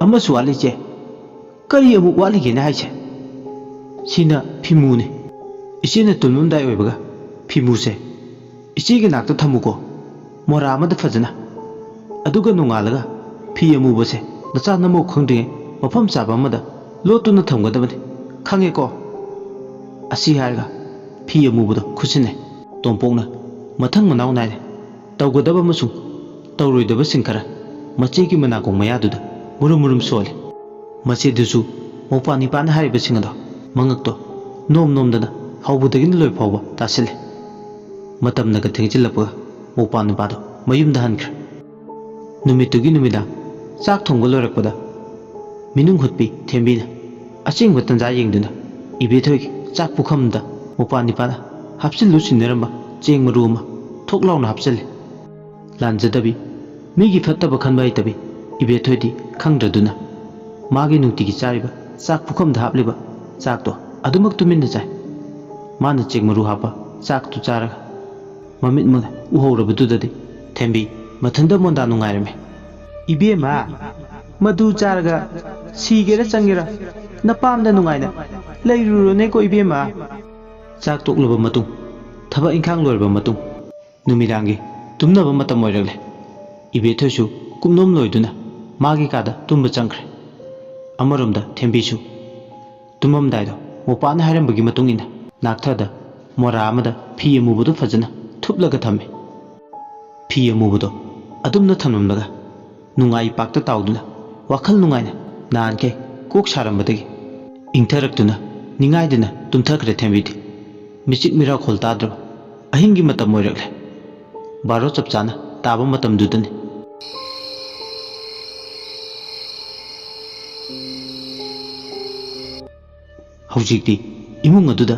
ꯑꯃꯁꯨ ꯋꯥꯠꯂꯤ ꯏꯆꯦ꯫" "ꯀꯔꯤ ꯑꯃꯨꯛ ꯋꯥꯠꯂꯤꯒꯦꯅꯦ ꯍꯥꯏꯁꯦ?" "ꯁꯤꯅ ꯐꯤꯃꯨꯅꯦ꯫ ꯏꯆꯦꯅ ꯇꯨꯝꯂꯝꯗꯥꯏ ꯑꯣꯏꯕꯒ ꯐꯤꯃꯨꯁꯦ ꯏꯆꯦꯒꯤ ꯅꯥꯛꯇ ꯊꯝꯃꯨꯀꯣ, ꯃꯣꯔꯥ ꯑꯃꯗ ꯐꯖꯅ꯫ ꯑꯗꯨꯒ ꯅꯣꯡꯉꯥꯜꯂꯒ ꯐꯤ ꯑꯃꯨꯕꯁꯦ ꯅꯆꯥ ꯅꯃꯧ ꯈꯪꯗ꯭ꯔꯤꯉꯩ ꯃꯐꯝ ꯆꯥꯕ ꯑꯃꯗ ꯂꯣꯠꯇꯨꯅ ꯊꯝꯒꯗꯕꯅꯤ꯫ ꯈꯪꯉꯦꯀꯣ?" ꯑꯁꯤ ꯍꯥꯏꯔꯒ ꯐꯤ ꯑꯃꯨꯕꯗꯣ ꯈꯨꯠꯁꯤꯟꯅꯩ꯫ ꯇꯣꯝꯄꯣꯛꯅ ꯃꯊꯪ ꯃꯅꯥꯎ ꯅꯥꯏꯅ ꯇꯧꯒꯗꯕ ꯑꯃꯁꯨꯡ ꯇꯧꯔꯣꯏꯗꯕꯁꯤꯡ ꯈꯔ ꯃꯆꯦꯒꯤ ꯃꯅꯥꯀꯣꯡ ꯃꯌꯥꯗꯨꯗ ꯃꯨꯔꯨꯝ ꯃꯨꯔꯨꯝ ꯁꯣꯜꯂꯤ꯫ ꯃꯆꯦꯗꯨꯁꯨ ꯃꯧꯄ꯭ꯋꯥ ꯅꯤꯄꯥꯅ ꯍꯥꯏꯔꯤꯕꯁꯤꯡ ꯑꯗꯣ ꯃꯉꯛꯇꯣ ꯅꯣꯝ ꯅꯣꯝꯗꯅ ꯍꯧꯕꯗꯒꯤꯅ ꯂꯣꯏ ꯐꯥꯎꯕ ꯇꯥꯁꯤꯜꯂꯤ꯫ ꯃꯇꯝꯅꯒ ꯊꯦꯡꯖꯤꯜꯂꯛꯄꯒ ꯃꯧꯄ꯭ꯋꯥ ꯅꯨꯄꯥꯗꯣ ꯃꯌꯨꯝꯗ ꯍꯟꯈ꯭ꯔꯦ꯫ ꯅꯨꯃꯤꯠꯇꯨꯒꯤ ꯅꯨꯃꯤꯗꯥꯡ ꯆꯥꯛ ꯊꯣꯡꯕ ꯂꯣꯏꯔꯛꯄꯗ ꯃꯤꯅꯨꯡ ꯍꯨꯠꯄꯤ ꯊꯦꯝꯕꯤꯅ ꯑꯆꯦꯡꯕ ꯇꯟꯖꯥ ꯌꯦꯡꯗꯨꯅ ꯏꯕꯦꯊꯣꯏꯒꯤ ꯆꯥꯛ ꯄꯨꯈꯝꯗ ꯃꯧꯄ꯭ꯋꯥ ꯅꯤꯄꯥꯅ ꯍꯥꯞꯆꯤꯜꯂꯨ ꯁꯤꯟꯅꯔꯝꯕ ꯆꯦꯡ ꯃꯔꯨ ꯑꯃ ꯊꯣꯛ ꯂꯥꯎꯅ ꯍꯥꯞꯆꯤꯜꯂꯤ꯫ ꯂꯥꯟꯖꯗꯕꯤ, ꯃꯤꯒꯤ ꯐꯠꯇꯕ ꯈꯟꯕ ꯍꯩꯇꯕꯤ ꯏꯕꯦꯊꯣꯏꯗꯤ ꯈꯪꯗ꯭ꯔꯗꯨꯅ ꯃꯥꯒꯤ ꯅꯨꯡꯇꯤꯒꯤ ꯆꯥꯔꯤꯕ ꯆꯥꯛ ꯄꯨꯈꯝꯗ ꯍꯥꯞꯂꯤꯕ ꯆꯥꯛꯇꯣ ꯑꯗꯨꯃꯛ ꯇꯨꯃꯤꯟꯅ ꯆꯥꯏ꯫ ꯃꯥꯅ ꯆꯦꯡ ꯃꯔꯨ ꯍꯥꯞꯄ ꯆꯥꯛꯇꯨ ꯆꯥꯔꯒ ꯃꯃꯤꯠ ꯃꯨꯅ ꯎꯍꯧꯔꯕꯗꯨꯗꯗꯤ ꯊꯦꯝꯕꯤ ꯃꯊꯟꯇ ꯃꯣꯟꯗꯥ ꯅꯨꯡꯉꯥꯏꯔꯝꯃꯤ꯫ "ꯏꯕꯦꯝꯃ, ꯃꯗꯨ ꯆꯥꯔꯒ ꯁꯤꯒꯦꯔꯥ ꯆꯪꯒꯦꯔꯥ ꯅꯄꯥꯝꯗ ꯅꯨꯡꯉꯥꯏꯅ ꯂꯩꯔꯨꯔꯣꯅꯦꯀꯣ ꯏꯕꯦꯝꯃ꯫" ꯆꯥꯛ ꯇꯣꯛꯂꯕ ꯃꯇꯨꯡ, ꯊꯕꯛ ꯏꯪꯈꯥꯡ ꯂꯣꯏꯔꯕ ꯃꯇꯨꯡ, ꯅꯨꯃꯤꯗꯥꯡꯒꯤ ꯇꯨꯝꯅꯕ ꯃꯇꯝ ꯑꯣꯏꯔꯛꯂꯦ꯫ ꯏꯕꯦꯊꯣꯏꯁꯨ ꯀꯨꯞꯅꯣꯝ ꯂꯣꯏꯗꯨꯅ ꯃꯥꯒꯤ ꯀꯥꯗ ꯇꯨꯝꯕ ꯆꯪꯈ꯭ꯔꯦ꯫ ꯑꯃꯔꯣꯝꯗ ꯊꯦꯝꯕꯤꯁꯨ ꯇꯨꯝꯃꯝꯗꯥꯏꯗꯣ ꯃꯧꯄꯥꯅ ꯍꯥꯏꯔꯝꯕꯒꯤ ꯃꯇꯨꯡ ꯏꯟꯅ ꯅꯥꯛꯊꯗ ꯃꯣꯔꯥ ꯑꯃꯗ ꯐꯤ ꯑꯃꯨꯕꯗꯨ ꯐꯖꯅ ꯊꯨꯞꯂꯒ ꯊꯝꯃꯤ꯫ ꯐꯤ ꯑꯃꯨꯕꯗꯣ ꯑꯗꯨꯝꯅ ꯊꯝꯂꯝꯂꯒ ꯅꯨꯡꯉꯥꯏ ꯄꯥꯛꯇ ꯇꯥꯎꯗꯨꯅ ꯋꯥꯈꯜ ꯅꯨꯡꯉꯥꯏꯅ ꯅꯍꯥꯟꯈꯩ ꯀꯣꯛ ꯁꯥꯔꯝꯕꯗꯒꯤ ꯏꯪꯊꯔꯛꯇꯨꯅ ꯅꯤꯡꯉꯥꯏꯗꯨꯅ ꯇꯨꯝꯊꯈ꯭ꯔꯦ ꯊꯦꯝꯕꯤꯗꯤ꯫ ꯃꯤꯆꯤꯛ ꯃꯤꯔꯥꯎꯈꯣꯜ ꯇꯥꯗ꯭ꯔꯕ ꯑꯍꯤꯡꯒꯤ ꯃꯇꯝ ꯑꯣꯏꯔꯛꯂꯦ꯫ ꯕꯥꯔꯣ ꯆꯞ ꯆꯥꯅ ꯇꯥꯕ ꯃꯇꯝꯗꯨꯗꯅꯤ꯫ ꯍꯧꯖꯤꯛꯇꯤ ꯏꯃꯨꯡ ꯑꯗꯨꯗ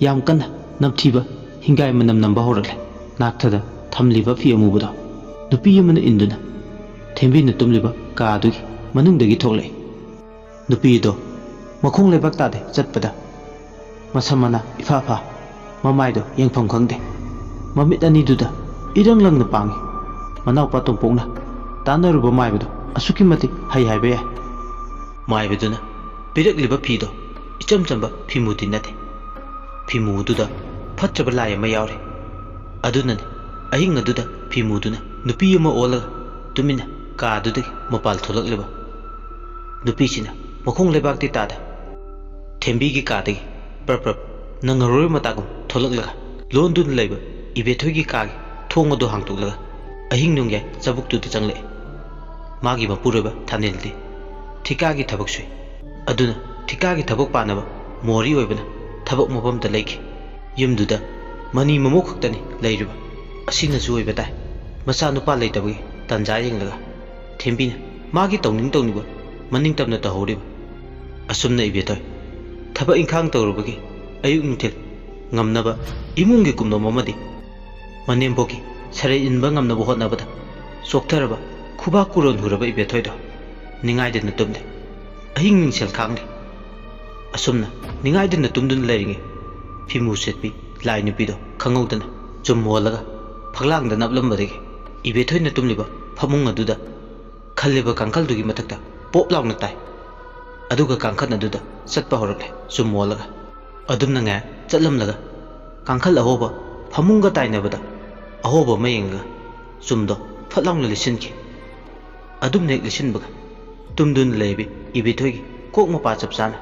ꯌꯥꯝ ꯀꯟꯅ ꯅꯝꯊꯤꯕ ꯍꯤꯡꯒꯥꯏ ꯃꯅꯝ ꯅꯝꯕ ꯍꯧꯔꯛꯂꯦ꯫ ꯅꯥꯛꯊꯗ ꯊꯝꯂꯤꯕ ꯐꯤ ꯑꯃꯨꯕꯗꯣ ꯅꯨꯄꯤ ꯑꯃꯅ ꯏꯟꯗꯨꯅ ꯊꯦꯝꯕꯤꯅ ꯇꯨꯝꯂꯤꯕ ꯀꯥ ꯑꯗꯨꯒꯤ ꯃꯅꯨꯡꯗꯒꯤ ꯊꯣꯛꯂꯛꯏ꯫ ꯅꯨꯄꯤ ꯑꯗꯣ ꯃꯈꯣꯡ ꯂꯩꯕꯥꯛ ꯇꯥꯗꯦ ꯆꯠꯄꯗ ꯃꯁꯝ ꯃꯅꯥ ꯏꯐꯥ ꯐꯥ, ꯃꯃꯥꯏꯗꯣ ꯌꯦꯡꯐꯝ ꯈꯪꯗꯦ꯫ ꯃꯃꯤꯠ ꯑꯅꯤꯗꯨꯗ ꯏꯔꯪ ꯂꯪꯅ ꯄꯥꯡꯉꯤ꯫ ꯃꯅꯥꯎꯄꯥ ꯇꯣꯝꯄꯣꯛꯅ ꯇꯥꯟꯅꯔꯨꯕ ꯃꯥꯏꯕꯗꯣ ꯑꯁꯨꯛꯀꯤ ꯃꯇꯤꯛ ꯍꯩ ꯍꯥꯏꯕ ꯌꯥꯏ꯫ ꯃꯥꯏꯕꯗꯨꯅ ꯄꯤꯔꯛꯂꯤꯕ ꯐꯤꯗꯣ ꯏꯆꯝ ꯆꯝꯕ ꯐꯤꯃꯨꯗꯤ ꯅꯠꯇꯦ꯫ ꯐꯤꯃꯨꯗꯨꯗ ꯐꯠꯇ꯭ꯔꯕ ꯂꯥꯏ ꯑꯃ ꯌꯥꯎꯔꯤ꯫ ꯑꯗꯨꯅꯅꯤ ꯑꯍꯤꯡ ꯑꯗꯨꯗ ꯐꯤꯃꯨꯗꯨꯅ ꯅꯨꯄꯤ ꯑꯃ ꯑꯣꯜꯂꯒ ꯇꯨꯃꯤꯟꯅ ꯀꯥ ꯑꯗꯨꯗꯒꯤ ꯃꯄꯥꯜ ꯊꯣꯛꯂꯛꯂꯤꯕ꯫ ꯅꯨꯄꯤꯁꯤꯅ ꯃꯈꯣꯡ ꯂꯩꯕꯥꯛꯇꯤ ꯇꯥꯗ ꯊꯦꯝꯕꯤꯒꯤ ꯀꯥꯗꯒꯤ ꯄ꯭ꯔꯞ ꯄ꯭ꯔꯞ ꯅꯪꯉꯔꯣꯏ ꯃꯇꯥꯒꯨꯝ ꯊꯣꯛꯂꯛꯂꯒ ꯂꯣꯟꯗꯨꯅ ꯂꯩꯕ ꯏꯕꯦꯊꯣꯏꯒꯤ ꯀꯥꯒꯤ ꯊꯣꯡ ꯑꯗꯨ ꯍꯥꯡꯇꯣꯛꯂꯒ ꯑꯍꯤꯡ ꯅꯣꯡꯌꯥꯏ ꯆꯕꯨꯛꯇꯨꯗ ꯆꯪꯂꯛꯏ꯫ ꯃꯥꯒꯤ ꯃꯄꯨꯔꯣꯏꯕ ꯊꯥꯅꯦꯜꯗꯤ ꯊꯤꯀꯥꯒꯤ ꯊꯕꯛ ꯁꯨꯏ꯫ ꯑꯗꯨꯅ ꯊꯤꯀꯥꯒꯤ ꯊꯕꯛ ꯄꯥꯅꯕ ꯃꯣꯍꯣꯔꯤ ꯑꯣꯏꯕꯅ ꯊꯕꯛ ꯃꯐꯝꯗ ꯂꯩꯈꯤ꯫ ꯌꯨꯝꯗꯨꯗ ꯃꯅꯤ ꯃꯃꯧ ꯈꯛꯇꯅꯤ ꯂꯩꯔꯤꯕ꯫ ꯑꯁꯤꯅꯁꯨ ꯑꯣꯏꯕ ꯇꯥꯏ, ꯃꯆꯥꯅꯨꯄꯥ ꯂꯩꯇꯕꯒꯤ ꯇꯥꯟꯖꯥ ꯌꯦꯡꯂꯒ ꯊꯦꯝꯕꯤꯅ ꯃꯥꯒꯤ ꯇꯧꯅꯤꯡ ꯇꯧꯅꯤꯡꯕ ꯃꯅꯤꯡ ꯇꯝꯅ ꯇꯧꯍꯧꯔꯤꯕ꯫ ꯑꯁꯨꯝꯅ ꯏꯕꯦꯊꯣꯏ ꯊꯕꯛ ꯏꯪꯈꯥꯡ ꯇꯧꯔꯨꯕꯒꯤ ꯑꯌꯨꯛ ꯅꯨꯡꯊꯤꯜ ꯉꯝꯅꯕ ꯏꯃꯨꯡꯒꯤ ꯀꯨꯝꯗꯣꯝ ꯑꯃꯗꯤ ꯃꯅꯦꯝꯕꯣꯛꯀꯤ ꯁꯔꯩ ꯏꯟꯕ ꯉꯝꯅꯕ ꯍꯣꯠꯅꯕꯗ ꯆꯣꯛꯊꯔꯕ, ꯈꯨꯕꯥꯛ ꯀꯨꯔꯣꯟ ꯍꯨꯔꯕ ꯏꯕꯦꯊꯣꯏꯗꯣ ꯅꯤꯡꯉꯥꯏꯗꯅ ꯇꯨꯝꯂꯦ꯫ ꯑꯍꯤꯡ ꯃꯤꯡꯁꯦꯜ ꯈꯥꯡꯂꯤ꯫ ꯑꯁꯨꯝꯅ ꯅꯤꯡꯉꯥꯏꯗꯅ ꯇꯨꯝꯗꯨꯅ ꯂꯩꯔꯤꯉꯩ ꯐꯤꯃꯨ ꯁꯦꯠꯄꯤ ꯂꯥꯏ ꯅꯨꯄꯤꯗꯣ ꯈꯪꯍꯧꯗꯅ ꯆꯨꯝ ꯃꯣꯜꯂꯒ ꯐꯛꯂꯥꯡꯗ ꯅꯞꯂꯝꯕꯗꯒꯤ ꯏꯕꯦꯊꯣꯏꯅ ꯇꯨꯝꯂꯤꯕ ꯐꯃꯨꯡ ꯑꯗꯨꯗ ꯈꯜꯂꯤꯕ ꯀꯥꯡꯈꯜꯗꯨꯒꯤ ꯃꯊꯛꯇ ꯄꯣꯞ ꯂꯥꯎꯅ ꯇꯥꯏ꯫ ꯑꯗꯨꯒ ꯀꯥꯡꯈꯜ ꯑꯗꯨꯗ ꯆꯠꯄ ꯍꯧꯔꯛꯂꯦ ꯆꯨꯝ ꯃꯣꯜꯂꯒ꯫ ꯑꯗꯨꯝꯅ ꯉꯥꯏꯍꯥꯛ ꯆꯠꯂꯝꯂꯒ ꯀꯥꯡꯈꯜ ꯑꯍꯣꯕ ꯐꯃꯨꯡꯒ ꯇꯥꯏꯅꯕꯗ ꯑꯍꯣꯕ ꯑꯃ ꯌꯦꯡꯂꯒ ꯆꯨꯝꯗꯣ ꯐꯠ ꯂꯥꯎꯅ ꯂꯤꯠꯁꯤꯟꯈꯤ꯫ ꯑꯗꯨꯝꯅ ꯍꯦꯛ ꯂꯤꯠꯁꯤꯟꯕꯒ ꯇꯨꯝꯗꯨꯅ ꯂꯩꯕꯤ ꯏꯕꯦꯊꯣꯏꯒꯤ ꯀꯣꯛ ꯃꯄꯥ ꯆꯞ ꯆꯥꯅ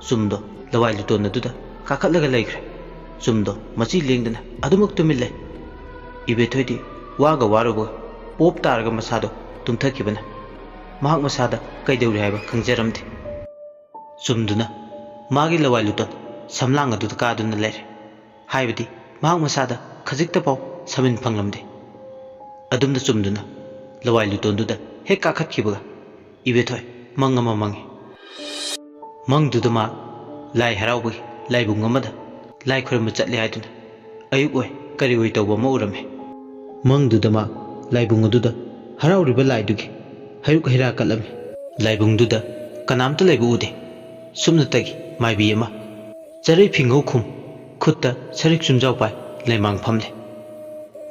ꯆꯨꯝꯗꯣ ꯂꯋꯥꯏ ꯂꯨꯇꯣꯟ ꯑꯗꯨꯗ ꯀꯥꯈꯠꯂꯒ ꯂꯩꯈ꯭ꯔꯦ꯫ ꯆꯨꯝꯗꯣ ꯃꯆꯤ ꯂꯦꯡꯗꯅ ꯑꯗꯨꯃꯛ ꯇꯨꯃꯤꯟ ꯂꯩ꯫ ꯏꯕꯦꯊꯣꯏꯗꯤ ꯋꯥꯒ ꯋꯥꯔꯨꯕꯒ ꯄꯣꯞ ꯇꯥꯔꯒ ꯃꯁꯥꯗꯣ ꯇꯨꯝꯊꯈꯤꯕꯅ ꯃꯍꯥꯛ ꯃꯁꯥꯗ ꯀꯩꯗꯧꯔꯤ ꯍꯥꯏꯕ ꯈꯪꯖꯔꯝꯗꯦ꯫ ꯆꯨꯝꯗꯨꯅ ꯃꯥꯒꯤ ꯂꯋꯥꯏ ꯂꯨꯇꯣꯟ ꯁꯝꯂꯥꯡ ꯑꯗꯨꯗ ꯀꯥꯗꯨꯅ ꯂꯩꯔꯦ꯫ ꯍꯥꯏꯕꯗꯤ ꯃꯍꯥꯛ ꯃꯁꯥꯗ ꯈꯖꯤꯛꯇꯐꯥꯎ ꯁꯃꯤꯟ ꯐꯪꯂꯝꯗꯦ꯫ ꯑꯗꯨꯝꯅ ꯆꯨꯝꯗꯨꯅ ꯂꯋꯥꯏ ꯂꯨꯇꯣꯟꯗꯨꯗ ꯍꯦꯛ ꯀꯥꯈꯠꯈꯤꯕꯒ ꯏꯕꯦꯊꯣꯏ ꯃꯪ ꯑꯃ ꯃꯪꯉꯤ꯫ ꯃꯪꯗꯨꯗ ꯃꯥ ꯂꯥꯏ ꯍꯔꯥꯎꯕꯒꯤ ꯂꯥꯏꯕꯨꯡ ꯑꯃꯗ ꯂꯥꯏ ꯈꯨꯔꯨꯝꯕ ꯆꯠꯂꯤ ꯍꯥꯏꯗꯨꯅ ꯑꯌꯨꯛ ꯑꯣꯏ ꯀꯔꯤ ꯑꯣꯏ ꯇꯧꯕ ꯑꯃ ꯎꯔꯝꯃꯤ꯫ ꯃꯪꯗꯨꯗ ꯃꯥ ꯂꯥꯏꯕꯨꯡ ꯑꯗꯨꯗ ꯍꯔꯥꯎꯔꯤꯕ ꯂꯥꯏꯗꯨꯒꯤ ꯍꯩꯔꯨꯛ ꯍꯩꯔꯥ ꯀꯠꯂꯝꯃꯤ꯫ ꯂꯥꯏꯕꯨꯡꯗꯨꯗ ꯀꯅꯥꯝꯇ ꯂꯩꯕ ꯎꯗꯦ꯫ ꯁꯨꯞꯅꯇꯒꯤ ꯃꯥꯏꯕꯤ ꯑꯃ ꯆꯔꯩ ꯐꯤꯉꯧ ꯈꯨꯝ, ꯈꯨꯠꯇ ꯁꯔꯤꯛ ꯆꯨꯝꯖꯥꯎ ꯄꯥꯏ ꯂꯩꯃꯥꯡ ꯐꯝꯂꯤ꯫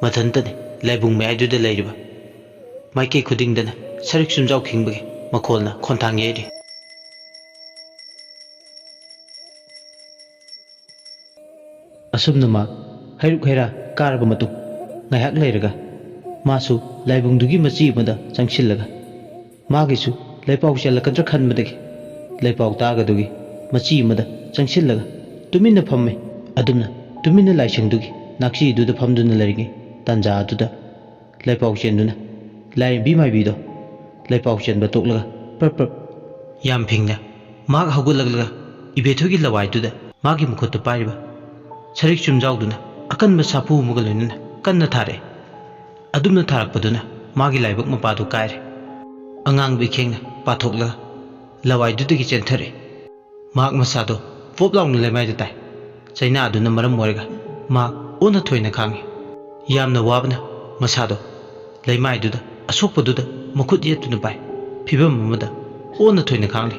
ꯃꯊꯟꯇꯅꯤ ꯂꯥꯏꯕꯨꯡ ꯃꯌꯥꯏꯗꯨꯗ ꯂꯩꯔꯤꯕ꯫ ꯃꯥꯏꯀꯩ ꯈꯨꯗꯤꯡꯗꯅ ꯁꯔꯤꯛ ꯆꯨꯝꯖꯥꯎ ꯈꯤꯡꯕꯒꯤ ꯃꯈꯣꯜꯅ ꯈꯣꯟꯊꯥꯡ ꯌꯩꯔꯤ꯫ ꯑꯁꯨꯝꯅ ꯃꯥ ꯍꯩꯔꯨꯛ ꯍꯩꯔꯥ ꯀꯥꯔꯕ ꯃꯇꯨꯡ ꯉꯥꯏꯍꯥꯛ ꯂꯩꯔꯒ ꯃꯥꯁꯨ ꯂꯥꯏꯕꯨꯡꯗꯨꯒꯤ ꯃꯆꯤ ꯑꯃꯗ ꯆꯪꯁꯤꯜꯂꯒ ꯃꯥꯒꯤꯁꯨ ꯂꯩꯄꯥꯎ ꯆꯦꯜꯂꯛꯀꯗ꯭ꯔꯥ ꯈꯟꯕꯗꯒꯤ ꯂꯩꯄꯥꯎ ꯇꯥꯒꯗꯨꯒꯤ ꯃꯆꯤ ꯑꯃꯗ ꯆꯪꯁꯤꯜꯂꯒ ꯇꯨꯃꯤꯟꯅ ꯐꯝꯃꯤ꯫ ꯑꯗꯨꯝꯅ ꯇꯨꯃꯤꯟꯅ ꯂꯥꯏꯁꯪꯗꯨꯒꯤ ꯅꯥꯛꯁꯤꯗꯨꯗ ꯐꯝꯗꯨꯅ ꯂꯩꯔꯤꯉꯩ ꯇꯥꯟꯖꯥ ꯑꯗꯨꯗ ꯂꯩꯄꯥꯎ ꯆꯦꯟꯗꯨꯅ ꯂꯥꯏꯔꯦꯝꯕꯤ ꯃꯥꯏꯕꯤꯗꯣ ꯂꯩꯄꯥꯎ ꯆꯦꯟꯕ ꯇꯣꯛꯂꯒ ꯄ꯭ꯔꯞ ꯄ꯭ꯔꯞ ꯌꯥꯝ ꯐꯤꯡꯅ ꯃꯍꯥꯛ ꯍꯧꯒꯠꯂꯛꯂꯒ ꯏꯕꯦꯊꯣꯏꯒꯤ ꯂꯋꯥꯏꯗꯨꯗ ꯃꯥꯒꯤ ꯃꯈꯨꯠꯇ ꯄꯥꯏꯔꯤꯕ ꯁꯔꯤꯛ ꯆꯨꯝꯖꯥꯎꯗꯨꯅ ꯑꯀꯟꯕ ꯁꯥꯐꯨ ꯑꯃꯒ ꯂꯣꯏꯅꯅ ꯀꯟꯅ ꯊꯥꯔꯛꯑꯦ꯫ ꯑꯗꯨꯝꯅ ꯊꯥꯔꯛꯄꯗꯨꯅ ꯃꯥꯒꯤ ꯂꯥꯏꯕꯛ ꯃꯄꯥꯗꯨ ꯀꯥꯏꯔꯦ꯫ ꯑꯉꯥꯡꯕ ꯏꯈꯦꯡꯅ ꯄꯥꯊꯣꯛꯂꯒ ꯂꯋꯥꯏꯗꯨꯗꯒꯤ ꯆꯦꯟꯊꯔꯛꯏ꯫ ꯃꯍꯥꯛ ꯃꯁꯥꯗꯣ ꯄꯣꯞ ꯂꯥꯎꯅ ꯂꯩꯃꯥꯏꯗ ꯇꯥꯏ꯫ ꯆꯩꯅꯥ ꯑꯗꯨꯅ ꯃꯔꯝ ꯑꯣꯏꯔꯒ ꯃꯍꯥꯛ ꯑꯣꯟꯅ ꯊꯣꯏꯅ ꯈꯥꯡꯉꯤ꯫ ꯌꯥꯝꯅ ꯋꯥꯕꯅ ꯃꯁꯥꯗꯣ ꯂꯩꯃꯥꯏꯗꯨꯗ ꯑꯁꯣꯛꯄꯗꯨꯗ ꯃꯈꯨꯠ ꯌꯦꯠꯇꯨꯅ ꯄꯥꯏ꯫ ꯐꯤꯕꯝ ꯑꯃꯗ ꯑꯣꯟꯅ ꯊꯣꯏꯅ ꯈꯥꯡꯂꯤ꯫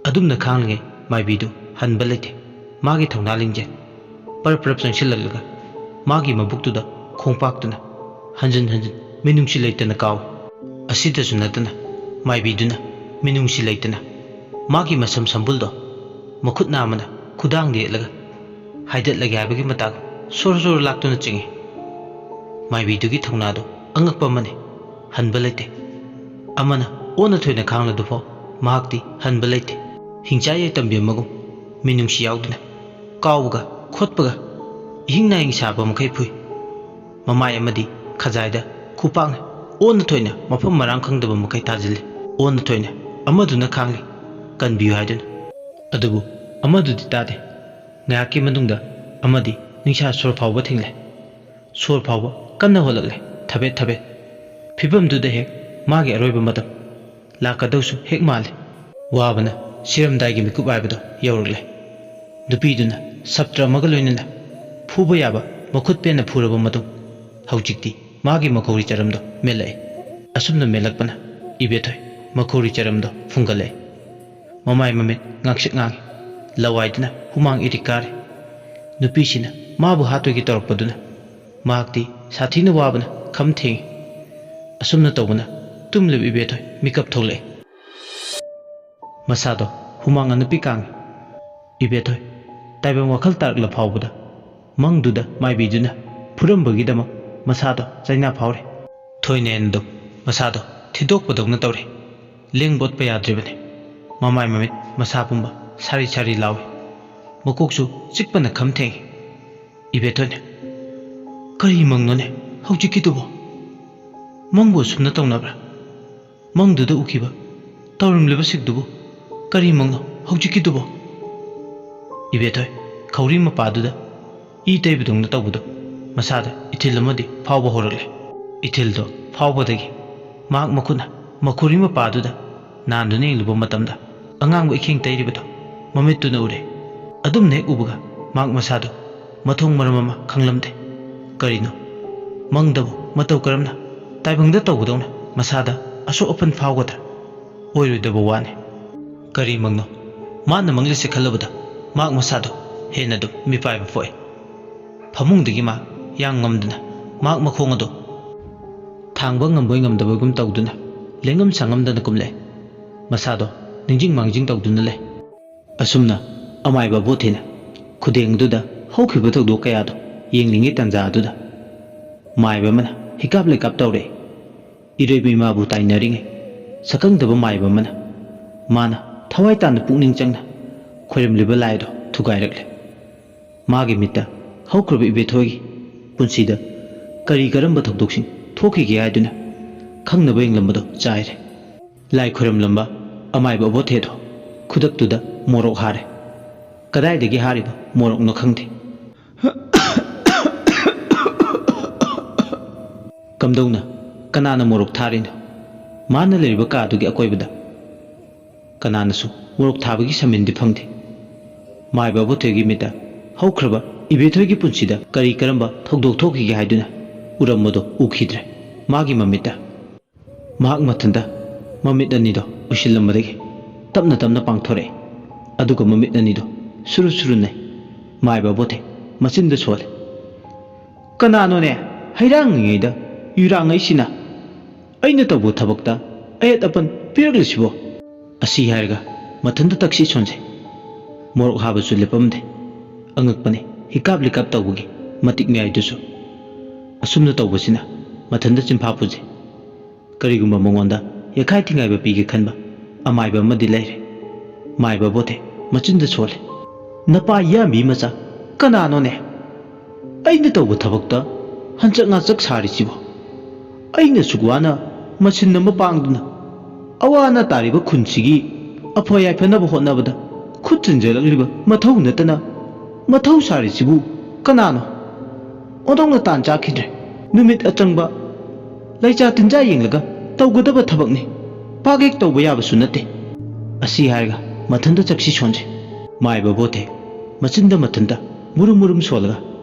ꯑꯗꯨꯝꯅ ꯈꯥꯡꯂꯤꯉꯩ ꯃꯥꯏꯕꯤꯗꯨ ꯍꯟꯕ ꯂꯩꯇꯦ꯫ ꯃꯥꯒꯤ ꯊꯧꯅꯥ ꯂꯤꯡꯖꯦꯜ ꯄꯔꯞ ꯄꯔꯞ ꯆꯪꯁꯤꯜꯂꯛꯂꯒ ꯃꯥꯒꯤ ꯃꯕꯨꯛꯇꯨꯗ ꯈꯣꯡꯄꯥꯛꯇꯨꯅ ꯍꯟꯖꯤꯟ ꯍꯟꯖꯤꯟ ꯃꯤꯅꯨꯡꯁꯤ ꯂꯩꯇꯅ ꯀꯥꯎꯏ꯫ ꯑꯁꯤꯗꯁꯨ ꯅꯠꯇꯅ ꯃꯥꯏꯕꯤꯗꯨꯅ ꯃꯤꯅꯨꯡꯁꯤ ꯂꯩꯇꯅ ꯃꯥꯒꯤ ꯃꯁꯝ ꯁꯝꯕꯨꯜꯗꯣ ꯃꯈꯨꯠ ꯅꯥꯝꯃꯅ ꯈꯨꯗꯥꯡꯗ ꯌꯦꯠꯂꯒ ꯍꯥꯏꯗꯠꯂꯒꯦ ꯍꯥꯏꯕꯒꯤ ꯃꯇꯥꯡ ꯁꯣꯔ ꯁꯣꯔ ꯂꯥꯛꯇꯨꯅ ꯆꯤꯡꯏ꯫ ꯃꯥꯏꯕꯤꯗꯨꯒꯤ ꯊꯧꯅꯥꯗꯣ ꯑꯉꯛꯄ ꯑꯃꯅꯤ꯫ ꯍꯟꯕ ꯂꯩꯇꯦ꯫ ꯑꯃꯅ ꯑꯣꯟꯅ ꯊꯣꯏꯅ ꯈꯥꯡꯂꯗꯨꯐꯥꯎ ꯃꯍꯥꯛꯇꯤ ꯍꯟꯕ ꯂꯩꯇꯦ꯫ ꯍꯤꯡꯆꯥꯏ ꯌꯥꯏꯇꯝꯕꯤ ꯑꯃꯒꯨꯝ ꯃꯤꯅꯨꯡꯁꯤ ꯌꯥꯎꯗꯅ ꯀꯥꯎꯕꯒ ꯈꯣꯠꯄꯒ ꯏꯍꯤꯡ ꯅꯥꯍꯤꯡ ꯁꯥꯕ ꯃꯈꯩ ꯐꯨꯏ꯫ ꯃꯃꯥꯏ ꯑꯃꯗꯤ ꯈꯖꯥꯏꯗ ꯈꯨꯄꯥꯛꯅ ꯑꯣꯟꯅ ꯊꯣꯏꯅ ꯃꯐꯝ ꯃꯔꯥꯡ ꯈꯪꯗꯕ ꯃꯈꯩ ꯊꯥꯖꯤꯜꯂꯤ꯫ ꯑꯣꯟꯅ ꯊꯣꯏꯅ ꯑꯃꯗꯨꯅ ꯈꯥꯡꯂꯤ, "ꯀꯟꯕꯤꯌꯨ" ꯍꯥꯏꯗꯨꯅ꯫ ꯑꯗꯨꯕꯨ ꯑꯃꯗꯨꯗꯤ ꯇꯥꯗꯦ꯫ ꯉꯥꯏꯍꯥꯛꯀꯤ ꯃꯇꯨꯡꯗ ꯑꯃꯗꯤ ꯅꯤꯡꯁꯥ ꯁꯣꯔ ꯐꯥꯎꯕ ꯊꯤꯡꯂꯦ꯫ ꯁꯣꯔ ꯐꯥꯎꯕ ꯀꯟꯅ ꯍꯣꯜꯂꯛꯂꯦ, ꯊꯕꯦꯠ ꯊꯕꯦꯠ꯫ ꯐꯤꯕꯝꯗꯨꯗ ꯍꯦꯛ ꯃꯥꯒꯤ ꯑꯔꯣꯏꯕ ꯃꯇꯝ ꯂꯥꯛꯀꯗꯧꯁꯨ ꯍꯦꯛ ꯃꯥꯜꯂꯦ꯫ ꯋꯥꯕꯅ ꯁꯤꯔꯝꯗꯥꯏꯒꯤ ꯃꯤꯀꯨꯞ ꯍꯥꯏꯕꯗꯣ ꯌꯧꯔꯛꯂꯦ꯫ ꯅꯨꯄꯤꯗꯨꯅ ꯁꯞꯇ꯭ꯔ ꯑꯃꯒ ꯂꯣꯏꯅꯅ ꯐꯨꯕ ꯌꯥꯕ ꯃꯈꯨꯠ ꯄꯦꯟꯅ ꯐꯨꯔꯕ ꯃꯇꯨꯡ, ꯍꯧꯖꯤꯛꯇꯤ ꯃꯥꯒꯤ ꯃꯈꯧꯔꯤ ꯆꯔꯝꯗꯣ ꯃꯦꯜꯂꯛꯏ꯫ ꯑꯁꯨꯝꯅ ꯃꯦꯜꯂꯛꯄꯅ ꯏꯕꯦꯊꯣꯏ ꯃꯈꯧꯔꯤ ꯆꯔꯝꯗꯣ ꯐꯨꯡꯒꯠꯂꯛꯏ꯫ ꯃꯃꯥꯏ ꯃꯃꯤꯠ ꯉꯥꯡꯁꯛ ꯉꯥꯡꯏ꯫ ꯂꯋꯥꯏꯗꯨꯅ ꯍꯨꯃꯥꯡ ꯏꯔꯤꯛ ꯀꯥꯔꯤ꯫ ꯅꯨꯄꯤꯁꯤꯅ ꯃꯥꯕꯨ ꯍꯥꯠꯇꯣꯏꯒꯤ ꯇꯧꯔꯛꯄꯗꯨꯅ ꯃꯍꯥꯛꯇꯤ ꯁꯥꯊꯤꯅ ꯋꯥꯕꯅ ꯈꯝ ꯊꯦꯡꯏ꯫ ꯑꯁꯨꯝꯅ ꯇꯧꯕꯅ ꯇꯨꯝꯂꯤꯕ ꯏꯕꯦꯊꯣꯏ ꯃꯤꯀꯞ ꯊꯣꯛꯂꯛꯏ꯫ ꯃꯁꯥꯗꯣ ꯍꯨꯃꯥꯡ ꯑꯅꯞꯄꯤ ꯀꯥꯡꯏ꯫ ꯏꯕꯦꯊꯣꯏ ꯇꯥꯏꯕꯪ ꯋꯥꯈꯜ ꯇꯥꯔꯛꯂ ꯐꯥꯎꯕꯗ ꯃꯪꯗꯨꯗ ꯃꯥꯏꯕꯤꯗꯨꯅ ꯐꯨꯔꯝꯕꯒꯤꯗꯃꯛ ꯃꯁꯥꯗꯣ ꯆꯩꯅꯥ ꯐꯥꯎꯔꯦ꯫ ꯊꯣꯏꯅꯦꯟꯗꯣ ꯃꯁꯥꯗꯣ ꯊꯤꯟꯗꯣꯛꯄꯗꯧꯅ ꯇꯧꯔꯦ꯫ ꯂꯦꯡ ꯕꯣꯠꯄ ꯌꯥꯗ꯭ꯔꯤꯕꯅꯤ꯫ ꯃꯃꯥꯏ ꯃꯃꯤꯠ ꯃꯁꯥ ꯄꯨꯝꯕ ꯁꯥꯔꯤ ꯁꯥꯔꯤ ꯂꯥꯎꯏ꯫ ꯃꯀꯣꯛꯁꯨ ꯆꯤꯛꯄꯅ ꯈꯝ ꯊꯦꯡꯏ꯫ ꯏꯕꯦꯊꯣꯏꯅ, "ꯀꯔꯤ ꯃꯪꯅꯣꯅꯦ ꯍꯧꯖꯤꯛꯀꯤꯗꯨꯕꯣ? ꯃꯪꯕꯨ ꯑꯁꯨꯝꯅ ꯇꯧꯅꯕ꯭ꯔꯥ? ꯃꯪꯗꯨꯗ ꯎꯈꯤꯕ ꯇꯧꯔꯝꯂꯤꯕꯁꯤꯡꯗꯨꯕꯨ ꯀꯔꯤ ꯃꯪꯅꯣ ꯍꯧꯖꯤꯛꯀꯤꯗꯨꯕꯣ?" ꯏꯕꯦꯊꯣꯏ, ꯈꯧꯔꯤ ꯃꯄꯥꯗꯨꯗ ꯏ ꯇꯩꯕꯗꯧꯅ ꯇꯧꯕꯗꯣ ꯃꯁꯥꯗ ꯏꯊꯤꯜ ꯑꯃꯗꯤ ꯐꯥꯎꯕ ꯍꯧꯔꯛꯂꯦ꯫ ꯏꯊꯤꯜꯗꯣ ꯐꯥꯎꯕꯗꯒꯤ ꯃꯍꯥꯛ ꯃꯈꯨꯠꯅ ꯃꯈꯨꯔꯤ ꯃꯄꯥꯗꯨꯗ ꯅꯥꯟꯗꯨꯅ ꯌꯦꯡꯂꯨꯕ ꯃꯇꯝꯗ, ꯑꯉꯥꯡꯕ ꯏꯈꯦꯡ ꯇꯩꯔꯤꯕꯗꯣ ꯃꯃꯤꯠꯇꯨꯅ ꯎꯔꯦ꯫ ꯑꯗꯨꯝꯅ ꯍꯦꯛ ꯎꯕꯒ ꯃꯍꯥꯛ ꯃꯁꯥꯗꯣ ꯃꯊꯣꯡ ꯃꯔꯝ ꯑꯃ ꯈꯪꯂꯝꯗꯦ꯫ ꯀꯔꯤꯅꯣ? ꯃꯪꯗꯕꯨ ꯃꯇꯧ ꯀꯔꯝꯅ ꯇꯥꯏꯕꯪꯗ ꯇꯧꯕꯗꯧꯅ ꯃꯁꯥꯗ ꯑꯁꯣꯛ ꯑꯄꯟ ꯐꯥꯎꯒꯗ꯭ꯔꯥ? ꯑꯣꯏꯔꯣꯏꯗꯕ ꯋꯥꯅꯤ꯫ ꯀꯔꯤ ꯃꯪꯅꯣ? ꯃꯥꯅ ꯃꯪꯂꯤꯁꯦ ꯈꯜꯂꯨꯕꯗ ꯃꯍꯥꯛ ꯃꯁꯥꯗꯣ ꯍꯦꯟꯅ ꯑꯗꯨꯝ ꯃꯤꯄꯥꯏꯕ ꯄꯣꯛꯏ꯫ ꯐꯃꯨꯡꯗꯒꯤ ꯃꯥ ꯌꯥꯡ ꯉꯝꯗꯅ ꯃꯍꯥꯛ ꯃꯈꯣꯡ ꯑꯗꯨ ꯊꯥꯡꯕ ꯉꯝꯕꯣꯏ ꯉꯝꯗꯕꯒꯨꯝ ꯇꯧꯗꯨꯅ ꯂꯦꯡꯉꯝ ꯁꯥꯡꯉꯝꯗꯅ ꯀꯨꯝꯂꯛꯏ꯫ ꯃꯁꯥꯗꯣ ꯅꯤꯡꯖꯤꯡ ꯃꯥꯡꯖꯤꯡ ꯇꯧꯗꯨꯅ ꯂꯩ꯫ ꯑꯁꯨꯝꯅ ꯑꯃꯥꯏꯕ ꯑꯕꯣꯊꯤꯅ ꯈꯨꯗꯦꯡꯗꯨꯗ ꯍꯧꯈꯤꯕ ꯊꯧꯗꯣꯛ ꯀꯌꯥꯗꯣ ꯌꯦꯡꯂꯤꯉꯩ ꯇꯥꯟꯖꯥ ꯑꯗꯨꯗ ꯃꯥꯏꯕ ꯑꯃꯅ ꯍꯤꯀꯥꯞ ꯂꯩꯀꯥꯞ ꯇꯧꯔꯛꯏ꯫ ꯏꯔꯩꯕ ꯏꯃꯥꯕꯨ ꯇꯥꯏꯅꯔꯤꯉꯩ ꯁꯛꯈꯪꯗꯕ ꯃꯥꯏꯕ ꯑꯃꯅ ꯃꯥꯅ ꯊꯋꯥꯏ ꯇꯥꯅ ꯄꯨꯛꯅꯤꯡ ꯆꯪꯅ ꯈꯣꯏꯔꯝꯂꯤꯕ ꯂꯥꯏ ꯑꯗꯨ ꯊꯨꯒꯥꯏꯔꯛꯂꯦ꯫ ꯃꯥꯒꯤ ꯃꯤꯠꯇ ꯍꯧꯈ꯭ꯔꯕ ꯏꯕꯦꯊꯣꯏꯒꯤ ꯄꯨꯟꯁꯤꯗ ꯀꯔꯤ ꯀꯔꯝꯕ ꯊꯧꯗꯣꯛꯁꯤꯡ ꯊꯣꯛꯈꯤꯒꯦ ꯍꯥꯏꯗꯨꯅ ꯈꯪꯅꯕ ꯌꯦꯡꯂꯝꯕꯗꯣ ꯆꯥꯏꯔꯦ꯫ ꯂꯥꯏ ꯈꯣꯏꯔꯝꯂꯝꯕ ꯑꯃꯥꯏꯕ ꯑꯕꯣꯊꯦꯗꯣ ꯈꯨꯗꯛꯇꯨꯗ ꯃꯣꯔꯣꯛ ꯍꯥꯔꯦ꯫ ꯀꯗꯥꯏꯗꯒꯤ ꯍꯥꯔꯤꯕ ꯃꯣꯔꯣꯛꯅꯣ ꯈꯪꯗꯦ꯫ ꯀꯝꯗꯧꯅ? ꯀꯅꯥꯅ ꯃꯣꯔꯣꯛ ꯊꯥꯔꯤꯅꯣ? ꯃꯥꯅ ꯂꯩꯔꯤꯕ ꯀꯥꯗꯨꯒꯤ ꯑꯀꯣꯏꯕꯗ ꯀꯅꯥꯅꯁꯨ ꯃꯣꯔꯣꯛ ꯊꯥꯕꯒꯤ ꯁꯃꯤꯟꯗꯤ ꯐꯪꯗꯦ꯫ ꯃꯥꯏꯕ ꯑꯕꯣꯊꯣꯏꯒꯤ ꯃꯤꯠꯇ ꯍꯧꯈ꯭ꯔꯕ ꯏꯕꯦꯊꯣꯏꯒꯤ ꯄꯨꯟꯁꯤꯗ ꯀꯔꯤ ꯀꯔꯝꯕ ꯊꯧꯗꯣꯛ ꯊꯣꯛꯈꯤꯒꯦ ꯍꯥꯏꯗꯨꯅ ꯎꯔꯝꯕꯗꯣ ꯎꯈꯤꯗ꯭ꯔꯦ꯫ ꯃꯥꯒꯤ ꯃꯃꯤꯠꯇ ꯃꯍꯥꯛ ꯃꯊꯟꯇ ꯃꯃꯤꯠ ꯑꯅꯤꯗꯣ ꯎꯏꯁꯤꯜꯂꯝꯕꯗꯒꯤ ꯇꯞꯅ ꯇꯞꯅ ꯄꯥꯡꯊꯣꯔꯛꯏ꯫ ꯑꯗꯨꯒ ꯃꯃꯤꯠ ꯑꯅꯤꯗꯣ ꯁꯨꯔꯨ ꯁꯨꯔꯨ ꯅꯩ꯫ ꯃꯥꯏꯕ ꯑꯕꯣꯊꯦ ꯃꯆꯤꯟꯗ ꯁꯣꯜꯂꯦ꯫ "ꯀꯅꯥꯅꯣꯅꯦ ꯍꯩꯔꯥꯡꯉꯤꯉꯩꯗ ꯌꯨꯔꯥꯡꯉꯩꯁꯤꯅ? ꯑꯩꯅ ꯇꯧꯕ ꯊꯕꯛꯇ ꯑꯌꯦꯠ ꯑꯄꯟ ꯄꯤꯔꯛꯂꯤꯁꯤꯕꯣ?" ꯑꯁꯤ ꯍꯥꯏꯔꯒ ꯃꯊꯟꯇ ꯇꯛꯁꯤ ꯁꯣꯟꯖꯩ꯫ ꯃꯣꯔꯣꯛ ꯍꯥꯕꯁꯨ ꯂꯦꯞꯄꯝꯗꯦ꯫ ꯑꯉꯛꯄꯅꯤ, ꯍꯤꯀꯥꯞ ꯂꯤꯀꯥꯞ ꯇꯧꯕꯒꯤ ꯃꯇꯤꯛ ꯃꯌꯥꯏꯗꯨꯁꯨ꯫ ꯑꯁꯨꯝꯅ ꯇꯧꯕꯁꯤꯅ ꯃꯊꯟꯇ ꯆꯤꯟꯐꯥ ꯄꯨꯖꯩ꯫ ꯀꯔꯤꯒꯨꯝꯕ ꯃꯉꯣꯟꯗ ꯌꯦꯈꯥꯏ ꯊꯤꯡꯒꯥꯏꯕ ꯄꯤꯒꯦ ꯈꯟꯕ ꯑꯃꯥꯏꯕ ꯑꯃꯗꯤ ꯂꯩꯔꯦ꯫ ꯃꯥꯏꯕ ꯕꯣꯊꯦ ꯃꯆꯤꯟꯗ ꯁꯣꯜꯂꯦ꯫ "ꯅꯄꯥ ꯌꯥꯝꯕꯤ ꯃꯆꯥ, ꯀꯅꯥꯅꯣꯅꯦ? ꯑꯩꯅ ꯇꯧꯕ ꯊꯕꯛꯇ ꯍꯟꯆꯛ ꯉꯥꯆꯛ ꯁꯥꯔꯤꯁꯤꯕꯣ? ꯑꯩꯅ ꯁꯨꯛ ꯋꯥꯅ ꯃꯁꯤꯟ ꯑꯃ ꯄꯥꯡꯗꯨꯅ ꯑꯋꯥ ꯑꯅꯥ ꯇꯥꯔꯤꯕ ꯈꯨꯟꯁꯤꯒꯤ ꯑꯐ ꯌꯥꯏꯐꯅꯕ ꯍꯣꯠꯅꯕꯗ ꯈꯨꯠ ꯆꯤꯟꯖꯜꯂꯛꯂꯤꯕ ꯃꯊꯧ ꯅꯠꯇꯅ ꯃꯊꯧ ꯁꯥꯔꯤꯁꯤꯕꯨ ꯀꯅꯥꯅꯣ? ꯑꯣꯟꯊꯣꯛꯅ ꯇꯥꯟ ꯆꯥꯈꯤꯗ꯭ꯔꯦ꯫ ꯅꯨꯃꯤꯠ ꯑꯆꯪꯕ ꯂꯩꯆꯥ ꯇꯤꯟꯖꯥ ꯌꯦꯡꯂꯒ ꯇꯧꯒꯗꯕ ꯊꯕꯛꯅꯤ꯫ ꯄꯥꯛ ꯍꯦꯛ ꯇꯧꯕ ꯌꯥꯕꯁꯨ ꯅꯠꯇꯦ꯫ ꯑꯁꯤ ꯍꯥꯏꯔꯒ ꯃꯊꯟꯇ ꯆꯛꯁꯤ ꯁꯣꯟꯖꯩ꯫ ꯃꯥꯏꯕ ꯕꯣꯙꯦ ꯃꯆꯤꯟꯗ ꯃꯊꯟꯇ ꯃꯨꯔꯨꯝ ꯃꯨꯔꯨꯝ ꯁꯣꯜꯂꯒ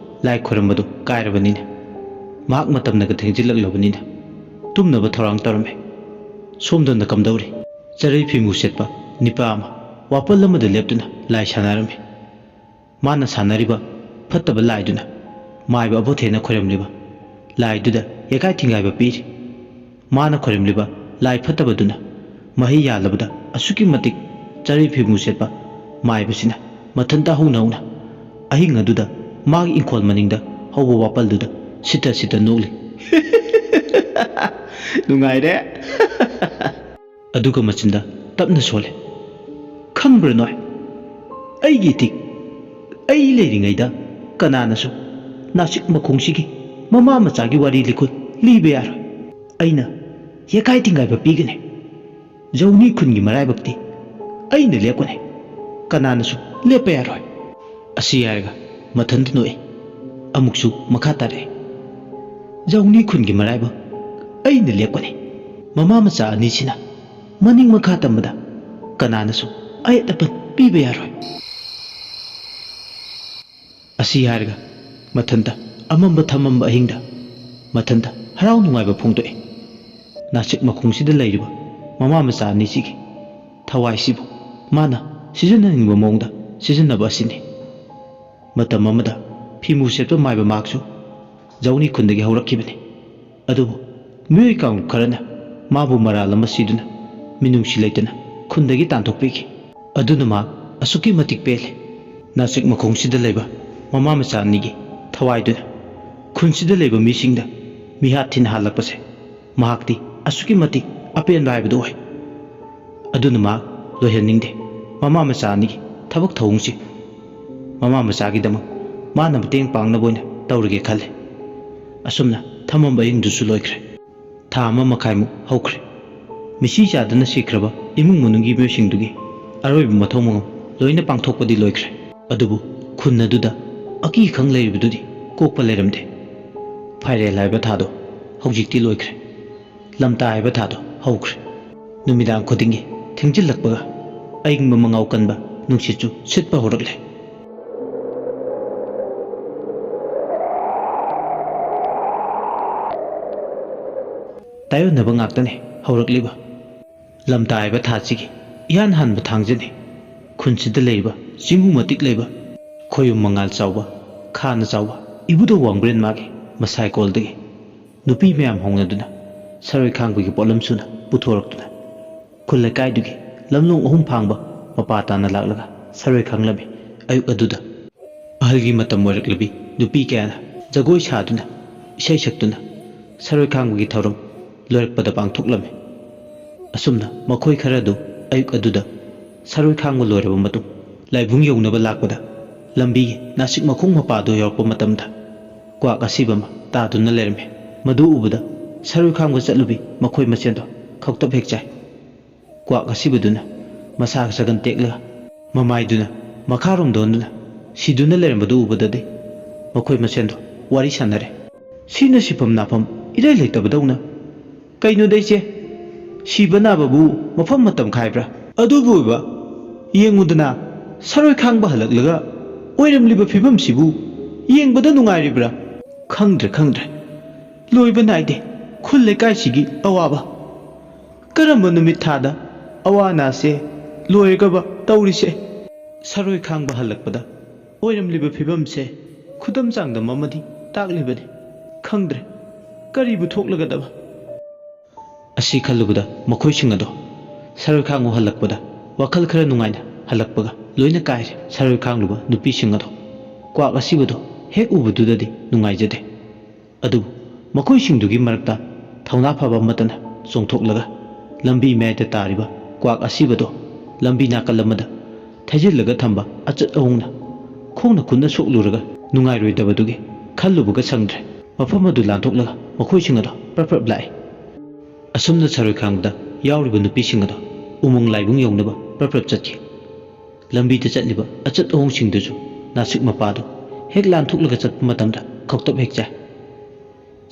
ꯂꯥꯏ ꯈꯣꯏꯔꯝꯕꯗꯨ ꯀꯥꯏꯔꯕꯅꯤꯅ, ꯃꯍꯥꯛ ꯃꯇꯝꯅꯒ ꯊꯦꯡꯖꯤꯜꯂꯛꯂꯕꯅꯤꯅ ꯇꯨꯝꯅꯕ ꯊꯧꯔꯥꯡ ꯇꯧꯔꯝꯃꯤ꯫ ꯁꯣꯝꯗꯅ ꯀꯝꯗꯧꯔꯤ? ꯆꯔꯩ ꯐꯤꯃꯨ ꯁꯦꯠꯄ ꯅꯤꯄꯥ ꯑꯃ ꯋꯥꯄꯜ ꯑꯃꯗ ꯂꯦꯞꯇꯨꯅ ꯂꯥꯏ ꯁꯥꯟꯅꯔꯝꯃꯤ꯫ ꯃꯥꯅ ꯁꯥꯟꯅꯔꯤꯕ ꯐꯠꯇꯕ ꯂꯥꯏꯗꯨꯅ ꯃꯥꯏꯕ ꯑꯕꯣꯊꯦꯅ ꯈꯣꯏꯔꯝꯂꯤꯕ ꯂꯥꯏꯗꯨꯗ ꯌꯦꯀꯥꯏ ꯊꯤꯡꯒꯥꯏꯕ ꯄꯤꯔꯤ꯫ ꯃꯥꯅ ꯈꯣꯏꯔꯝꯂꯤꯕ ꯂꯥꯏ ꯐꯠꯇꯕꯗꯨꯅ ꯃꯍꯩ ꯌꯥꯜꯂꯕꯗ ꯑꯁꯨꯛꯀꯤ ꯃꯇꯤꯛ ꯆꯔꯩ ꯐꯤꯃꯨ ꯁꯦꯠꯄ ꯃꯥꯏꯕꯁꯤꯅ ꯃꯊꯟꯇ ꯍꯧꯅ ꯍꯧꯅ ꯑꯍꯤꯡ ꯑꯗꯨꯗ ꯃꯥꯒꯤ ꯏꯪꯈꯣꯜ ꯃꯅꯤꯡꯗ ꯍꯧꯕ ꯋꯥꯄꯜꯗꯨꯗ ꯁꯤꯠꯇ ꯁꯤꯠꯇ ꯅꯣꯛꯂꯤ꯫ ꯅꯨꯡꯉꯥꯏꯔꯦ꯫ ꯑꯗꯨꯒ ꯃꯆꯤꯟꯗ ꯇꯞꯅ ꯁꯣꯜꯂꯦ꯫ "ꯈꯪꯕ꯭ꯔꯥ ꯅꯣꯏ? ꯑꯩꯒꯤ ꯏꯇꯤꯛ ꯑꯩ ꯂꯩꯔꯤꯉꯩꯗ ꯀꯅꯥꯅꯁꯨ ꯅꯥꯁꯤꯛ ꯃꯈꯣꯡꯁꯤꯒꯤ ꯃꯃꯥ ꯃꯆꯥꯒꯤ ꯋꯥꯔꯤ ꯂꯤꯈꯨꯜ ꯂꯤꯕ ꯌꯥꯔꯣꯏ꯫ ꯑꯩꯅ ꯌꯦꯀꯥꯏ ꯊꯤꯡꯒꯥꯏꯕ ꯄꯤꯒꯅꯤ꯫ ꯖꯧꯅꯤ ꯈꯨꯟꯒꯤ ꯃꯔꯥꯏꯕꯛꯇꯤ ꯑꯩꯅ ꯂꯦꯞꯀꯅꯤ꯫ ꯀꯅꯥꯅꯁꯨ ꯂꯦꯞꯄ ꯌꯥꯔꯣꯏ꯫" ꯑꯁꯤ ꯍꯥꯏꯔꯒ ꯃꯊꯟꯇ ꯅꯣꯛꯏ꯫ ꯑꯃꯨꯛꯁꯨ ꯃꯈꯥ ꯇꯥꯔꯛꯏ꯫ "ꯖꯧꯅꯤ ꯈꯨꯟꯒꯤ ꯃꯔꯥꯏꯕꯛ ꯑꯩꯅ ꯂꯦꯞꯀꯅꯤ꯫ ꯃꯃꯥ ꯃꯆꯥ ꯑꯅꯤꯁꯤꯅ ꯃꯅꯤꯡ ꯃꯈꯥ ꯇꯝꯕꯗ ꯀꯅꯥꯅꯁꯨ ꯑꯌꯦꯠ ꯑꯄꯟ ꯄꯤꯕ ꯌꯥꯔꯣꯏ꯫" ꯑꯁꯤ ꯍꯥꯏꯔꯒ ꯃꯊꯟꯇ ꯑꯃꯝꯕ ꯊꯃꯝꯕ ꯑꯍꯤꯡꯗ ꯃꯊꯟꯇ ꯍꯔꯥꯎ ꯅꯨꯡꯉꯥꯏꯕ ꯐꯣꯡꯗꯣꯛꯏ꯫ ꯅꯥꯁꯤꯛ ꯃꯈꯣꯡꯁꯤꯗ ꯂꯩꯔꯤꯕ ꯃꯃꯥ ꯃꯆꯥ ꯑꯅꯤꯁꯤꯒꯤ ꯊꯋꯥꯏꯁꯤꯕꯨ ꯃꯥꯅ ꯁꯤꯖꯤꯟꯅꯅꯤꯡꯕ ꯃꯑꯣꯡꯗ ꯁꯤꯖꯤꯟꯅꯕ ꯑꯁꯤꯅꯤ꯫ ꯃꯇꯝ ꯑꯃꯗ ꯐꯤꯃꯨ ꯁꯦꯠꯄ ꯃꯥꯏꯕ ꯃꯍꯥꯛꯁꯨ ꯖꯧꯅꯤ ꯈꯨꯟꯗꯒꯤ ꯍꯧꯔꯛꯈꯤꯕꯅꯤ꯫ ꯑꯗꯨꯕꯨ ꯃꯤꯑꯣꯏ ꯀꯥꯡꯂꯨꯞ ꯈꯔꯅ ꯃꯥꯕꯨ ꯃꯔꯥꯜ ꯑꯃ ꯁꯤꯗꯨꯅ ꯃꯤꯅꯨꯡꯁꯤ ꯂꯩꯇꯅ ꯈꯨꯟꯗꯒꯤ ꯇꯥꯟꯊꯣꯛꯄꯤꯈꯤ꯫ ꯑꯗꯨꯅ ꯃꯍꯥꯛ ꯑꯁꯨꯛꯀꯤ ꯃꯇꯤꯛ ꯄꯦꯜꯂꯤ꯫ ꯅꯥꯁꯤꯛ ꯃꯈꯣꯡꯁꯤꯗ ꯂꯩꯕ ꯃꯃꯥ ꯃꯆꯥ ꯑꯅꯤꯒꯤ ꯊꯋꯥꯏꯗꯨꯅ ꯈꯨꯟꯁꯤꯗ ꯂꯩꯕ ꯃꯤꯁꯤꯡꯗ ꯃꯤꯍꯥꯠ ꯊꯤꯅ ꯍꯥꯜꯂꯛꯄꯁꯦ ꯃꯍꯥꯛꯇꯤ ꯑꯁꯨꯛꯀꯤ ꯃꯇꯤꯛ ꯑꯄꯦꯟꯕ ꯍꯥꯏꯕꯗꯨ ꯑꯣꯏ꯫ ꯑꯗꯨꯅ ꯃꯍꯥꯛ ꯂꯣꯏꯍꯟꯅꯤꯡꯗꯦ ꯃꯃꯥ ꯃꯆꯥ ꯑꯅꯤꯒꯤ ꯊꯕꯛ ꯊꯧꯑꯣꯡꯁꯤ꯫ ꯃꯃꯥ ꯃꯆꯥꯒꯤꯗꯃꯛ ꯃꯥꯅ ꯃꯇꯦꯡ ꯄꯥꯡꯅꯕ ꯑꯣꯏꯅ ꯇꯧꯔꯒꯦ ꯈꯜꯂꯦ꯫ ꯑꯁꯨꯝꯅ ꯊꯝꯃꯝꯕ ꯑꯍꯤꯡꯗꯨꯁꯨ ꯂꯣꯏꯈ꯭ꯔꯦ꯫ ꯊꯥ ꯑꯃ ꯃꯈꯥꯏꯃꯨꯛ ꯍꯧꯈ꯭ꯔꯦ꯫ ꯃꯤꯁꯤ ꯆꯥꯗꯨꯅ ꯁꯤꯈ꯭ꯔꯕ ꯏꯃꯨꯡ ꯃꯅꯨꯡꯒꯤ ꯃꯤꯑꯣꯏꯁꯤꯡꯗꯨꯒꯤ ꯑꯔꯣꯏꯕ ꯃꯊꯧ ꯃꯉꯝ ꯂꯣꯏꯅ ꯄꯥꯡꯊꯣꯛꯄꯗꯤ ꯂꯣꯏꯈ꯭ꯔꯦ꯫ ꯑꯗꯨꯕꯨ ꯈꯨꯟ ꯑꯗꯨꯗ ꯑꯀꯤ ꯈꯪ ꯂꯩꯔꯤꯕꯗꯨꯗꯤ ꯀꯣꯛꯄ ꯂꯩꯔꯝꯗꯦ꯫ ꯐꯥꯏꯔꯦꯜ ꯍꯥꯏꯕ ꯊꯥꯗꯣ ꯍꯧꯖꯤꯛꯇꯤ ꯂꯣꯏꯈ꯭ꯔꯦ꯫ ꯂꯝꯇꯥ ꯍꯥꯏꯕ ꯊꯥꯗꯣ ꯍꯧꯈ꯭ꯔꯦ꯫ ꯅꯨꯃꯤꯗꯥꯡ ꯈꯨꯗꯤꯡꯒꯤ ꯊꯦꯡꯖꯤꯜꯂꯛꯄꯒ ꯑꯏꯪꯕ ꯃꯉꯥꯎ ꯀꯟꯕ ꯅꯨꯡꯁꯤꯠꯁꯨ ꯁꯤꯠꯄ ꯍꯧꯔꯛꯂꯦ꯫ ꯇꯥꯏꯌꯣꯟꯅꯕ ꯉꯥꯛꯇꯅꯤ ꯍꯧꯔꯛꯂꯤꯕ꯫ ꯂꯝꯇꯥ ꯍꯥꯏꯕ ꯊꯥꯁꯤꯒꯤ ꯏꯍꯥꯟ ꯍꯥꯟꯕ ꯊꯥꯡꯖꯅꯤ꯫ ꯈꯨꯟꯁꯤꯗ ꯂꯩꯔꯤꯕ ꯆꯤꯡꯉꯨ ꯃꯇꯤꯛ ꯂꯩꯕ, ꯈꯣꯌꯨꯝ ꯃꯉꯥꯜ ꯆꯥꯎꯕ, ꯈꯥꯅ ꯆꯥꯎꯕ ꯏꯕꯨꯙꯧ ꯋꯥꯡꯕ꯭ꯔꯦꯟ ꯃꯥꯒꯤ ꯃꯁꯥꯏꯀꯣꯜꯗꯒꯤ ꯅꯨꯄꯤ ꯃꯌꯥꯝ ꯍꯧꯅꯗꯨꯅ ꯁꯔꯣꯏ ꯈꯥꯡꯕꯒꯤ ꯄꯣꯠꯂꯝ ꯁꯨꯅ ꯄꯨꯊꯣꯔꯛꯇꯨꯅ ꯈꯨꯜ ꯂꯩꯀꯥꯏꯗꯨꯒꯤ ꯂꯝꯂꯣꯡ ꯑꯍꯨꯝ ꯐꯥꯡꯕ ꯃꯄꯥ ꯇꯥꯅ ꯂꯥꯛꯂꯒ ꯁꯔꯣꯏ ꯈꯥꯡꯂꯝꯃꯤ꯫ ꯑꯌꯨꯛ ꯑꯗꯨꯗ ꯑꯍꯜꯒꯤ ꯃꯇꯝ ꯑꯣꯏꯔꯛꯂꯕꯤ ꯅꯨꯄꯤ ꯀꯌꯥꯅ ꯖꯒꯣꯏ ꯁꯥꯗꯨꯅ, ꯏꯁꯩ ꯁꯛꯇꯨꯅ ꯁꯔꯣꯏ ꯈꯥꯡꯕꯒꯤ ꯊꯧꯔꯝ ꯂꯣꯏꯔꯛꯄꯗ ꯄꯥꯡꯊꯣꯛꯂꯝꯃꯤ꯫ ꯑꯁꯨꯝꯅ ꯃꯈꯣꯏ ꯈꯔ ꯑꯗꯨ ꯑꯌꯨꯛ ꯑꯗꯨꯗ ꯁꯔꯣꯏ ꯈꯥꯡꯕ ꯂꯣꯏꯔꯕ ꯃꯇꯨꯡ ꯂꯥꯏꯕꯨꯡ ꯌꯧꯅꯕ ꯂꯥꯛꯄꯗ, ꯂꯝꯕꯤꯒꯤ ꯅꯥꯁꯤꯛ ꯃꯈꯣꯡ ꯃꯄꯥꯗꯨ ꯌꯧꯔꯛꯄ ꯃꯇꯝꯗ ꯀ꯭ꯋꯥꯛ ꯑꯁꯤꯕ ꯑꯃ ꯇꯥꯗꯨꯅ ꯂꯩꯔꯝꯃꯤ꯫ ꯃꯗꯨ ꯎꯕꯗ ꯁꯔꯣꯏ ꯈꯥꯡꯕ ꯆꯠꯂꯨꯕꯤ ꯃꯈꯣꯏ ꯃꯁꯦꯟꯗꯣ ꯈꯧꯇꯛ ꯍꯦꯛ ꯆꯥꯏ꯫ ꯀ꯭ꯋꯥꯛ ꯑꯁꯤꯕꯗꯨꯅ ꯃꯁꯥ ꯁꯒꯟ ꯇꯦꯛꯂꯒ ꯃꯃꯥꯏꯗꯨꯅ ꯃꯈꯥꯔꯣꯝꯗ ꯑꯣꯟꯗꯨꯅ ꯁꯤꯗꯨꯅ ꯂꯩꯔꯝꯕꯗꯨ ꯎꯕꯗꯗꯤ ꯃꯈꯣꯏ ꯃꯁꯦꯟꯗꯣ ꯋꯥꯔꯤ ꯁꯥꯟꯅꯔꯦ꯫ ꯁꯤꯅ ꯁꯤꯐꯝ ꯅꯥꯐꯝ ꯏꯔꯩ ꯂꯩꯇꯕꯗꯧꯅ꯫ "ꯀꯩꯅꯣꯗ ꯏꯆꯦ, ꯁꯤꯕ ꯅꯥꯕꯕꯨ ꯃꯐꯝ ꯃꯇꯝ ꯈꯥꯏꯕ꯭ꯔꯥ? ꯑꯗꯨꯕꯨ ꯑꯣꯏꯕ, ꯌꯦꯡꯉꯨꯗꯅ, ꯁꯔꯣꯏ ꯈꯥꯡꯕ ꯍꯜꯂꯛꯂꯒ ꯑꯣꯏꯔꯝꯂꯤꯕ ꯐꯤꯕꯝꯁꯤꯕꯨ ꯌꯦꯡꯕꯗ ꯅꯨꯡꯉꯥꯏꯔꯤꯕ꯭ꯔꯥ? ꯈꯪꯗ꯭ꯔꯦ, ꯈꯪꯗ꯭ꯔꯦ꯫ ꯂꯣꯏꯕ ꯅꯥꯏꯗꯦ ꯈꯨꯜ ꯂꯩꯀꯥꯏꯁꯤꯒꯤ ꯑꯋꯥꯕ꯫ ꯀꯔꯝꯕ ꯅꯨꯃꯤꯠ ꯊꯥꯗ ꯑꯋꯥ ꯑꯅꯥꯁꯦ ꯂꯣꯏꯔꯒꯕ ꯇꯧꯔꯤꯁꯦ?" ꯁꯔꯣꯏ ꯈꯥꯡꯕ ꯍꯜꯂꯛꯄꯗ ꯑꯣꯏꯔꯝꯂꯤꯕ ꯐꯤꯕꯝꯁꯦ ꯈꯨꯗꯝ ꯆꯥꯡꯗꯝ ꯑꯃꯗꯤ ꯇꯥꯛꯂꯤꯕꯅꯤ꯫ ꯈꯪꯗ꯭ꯔꯦ ꯀꯔꯤꯕꯨ ꯊꯣꯛꯂꯒꯗꯕ꯫ ꯑꯁꯤ ꯈꯜꯂꯨꯕꯗ ꯃꯈꯣꯏꯁꯤꯡ ꯑꯗꯣ ꯁꯔꯣꯏ ꯈꯥꯡꯕ ꯍꯜꯂꯛꯄꯗ ꯋꯥꯈꯜ ꯈꯔ ꯅꯨꯡꯉꯥꯏꯅ ꯍꯜꯂꯛꯄꯒ ꯂꯣꯏꯅ ꯀꯥꯏꯔꯦ꯫ ꯁꯔꯣꯏ ꯈꯥꯡꯂꯨꯕ ꯅꯨꯄꯤꯁꯤꯡ ꯑꯗꯣ ꯀ꯭ꯋꯥꯛ ꯑꯁꯤꯕꯗꯣ ꯍꯦꯛ ꯎꯕꯗꯨꯗꯗꯤ ꯅꯨꯡꯉꯥꯏꯖꯗꯦ꯫ ꯑꯗꯨꯕꯨ ꯃꯈꯣꯏꯁꯤꯡꯗꯨꯒꯤ ꯃꯔꯛꯇ ꯊꯧꯅꯥ ꯐꯕ ꯑꯃꯠꯇꯅ ꯆꯣꯡꯊꯣꯛꯂꯒ ꯂꯝꯕꯤ ꯃꯌꯥꯏꯗ ꯇꯥꯔꯤꯕ ꯀ꯭ꯋꯥꯛ ꯑꯁꯤꯕꯗꯣ ꯂꯝꯕꯤ ꯅꯥꯀꯜ ꯑꯃꯗ ꯊꯩꯖꯤꯜꯂꯒ ꯊꯝꯕ ꯑꯆꯠ ꯑꯍꯣꯡꯅ ꯈꯣꯡꯅ ꯈꯨꯠꯅ ꯁꯣꯛꯂꯨꯔꯒ ꯅꯨꯡꯉꯥꯏꯔꯣꯏꯗꯕꯗꯨꯒꯤ ꯈꯜꯂꯨꯕꯒ ꯁꯪꯗ꯭ꯔꯦ꯫ ꯃꯐꯝ ꯑꯗꯨ ꯂꯥꯟꯊꯣꯛꯂꯒ ꯃꯈꯣꯏꯁꯤꯡ ꯑꯗꯣ ꯄ꯭ꯔꯞ ꯄ꯭ꯔꯞ ꯂꯥꯛꯏ꯫ ꯑꯁꯨꯝꯅ ꯁꯔꯣꯏ ꯈꯥꯡꯕꯗ ꯌꯥꯎꯔꯤꯕ ꯅꯨꯄꯤꯁꯤꯡ ꯑꯗꯣ ꯎꯃꯪ ꯂꯥꯏꯕꯨꯡ ꯌꯧꯅꯕ ꯄ꯭ꯔꯞ ꯄ꯭ꯔꯞ ꯆꯠꯈꯤ꯫ ꯂꯝꯕꯤꯗ ꯆꯠꯂꯤꯕ ꯑꯆꯠ ꯑꯍꯣꯡꯁꯤꯡꯗꯨꯁꯨ ꯅꯥꯁꯤꯛ ꯃꯄꯥꯗꯨ ꯍꯦꯛ ꯂꯥꯟꯊꯣꯛꯂꯒ ꯆꯠꯄ ꯃꯇꯝꯗ ꯈꯧꯇꯛ ꯍꯦꯛ ꯆꯥꯏ꯫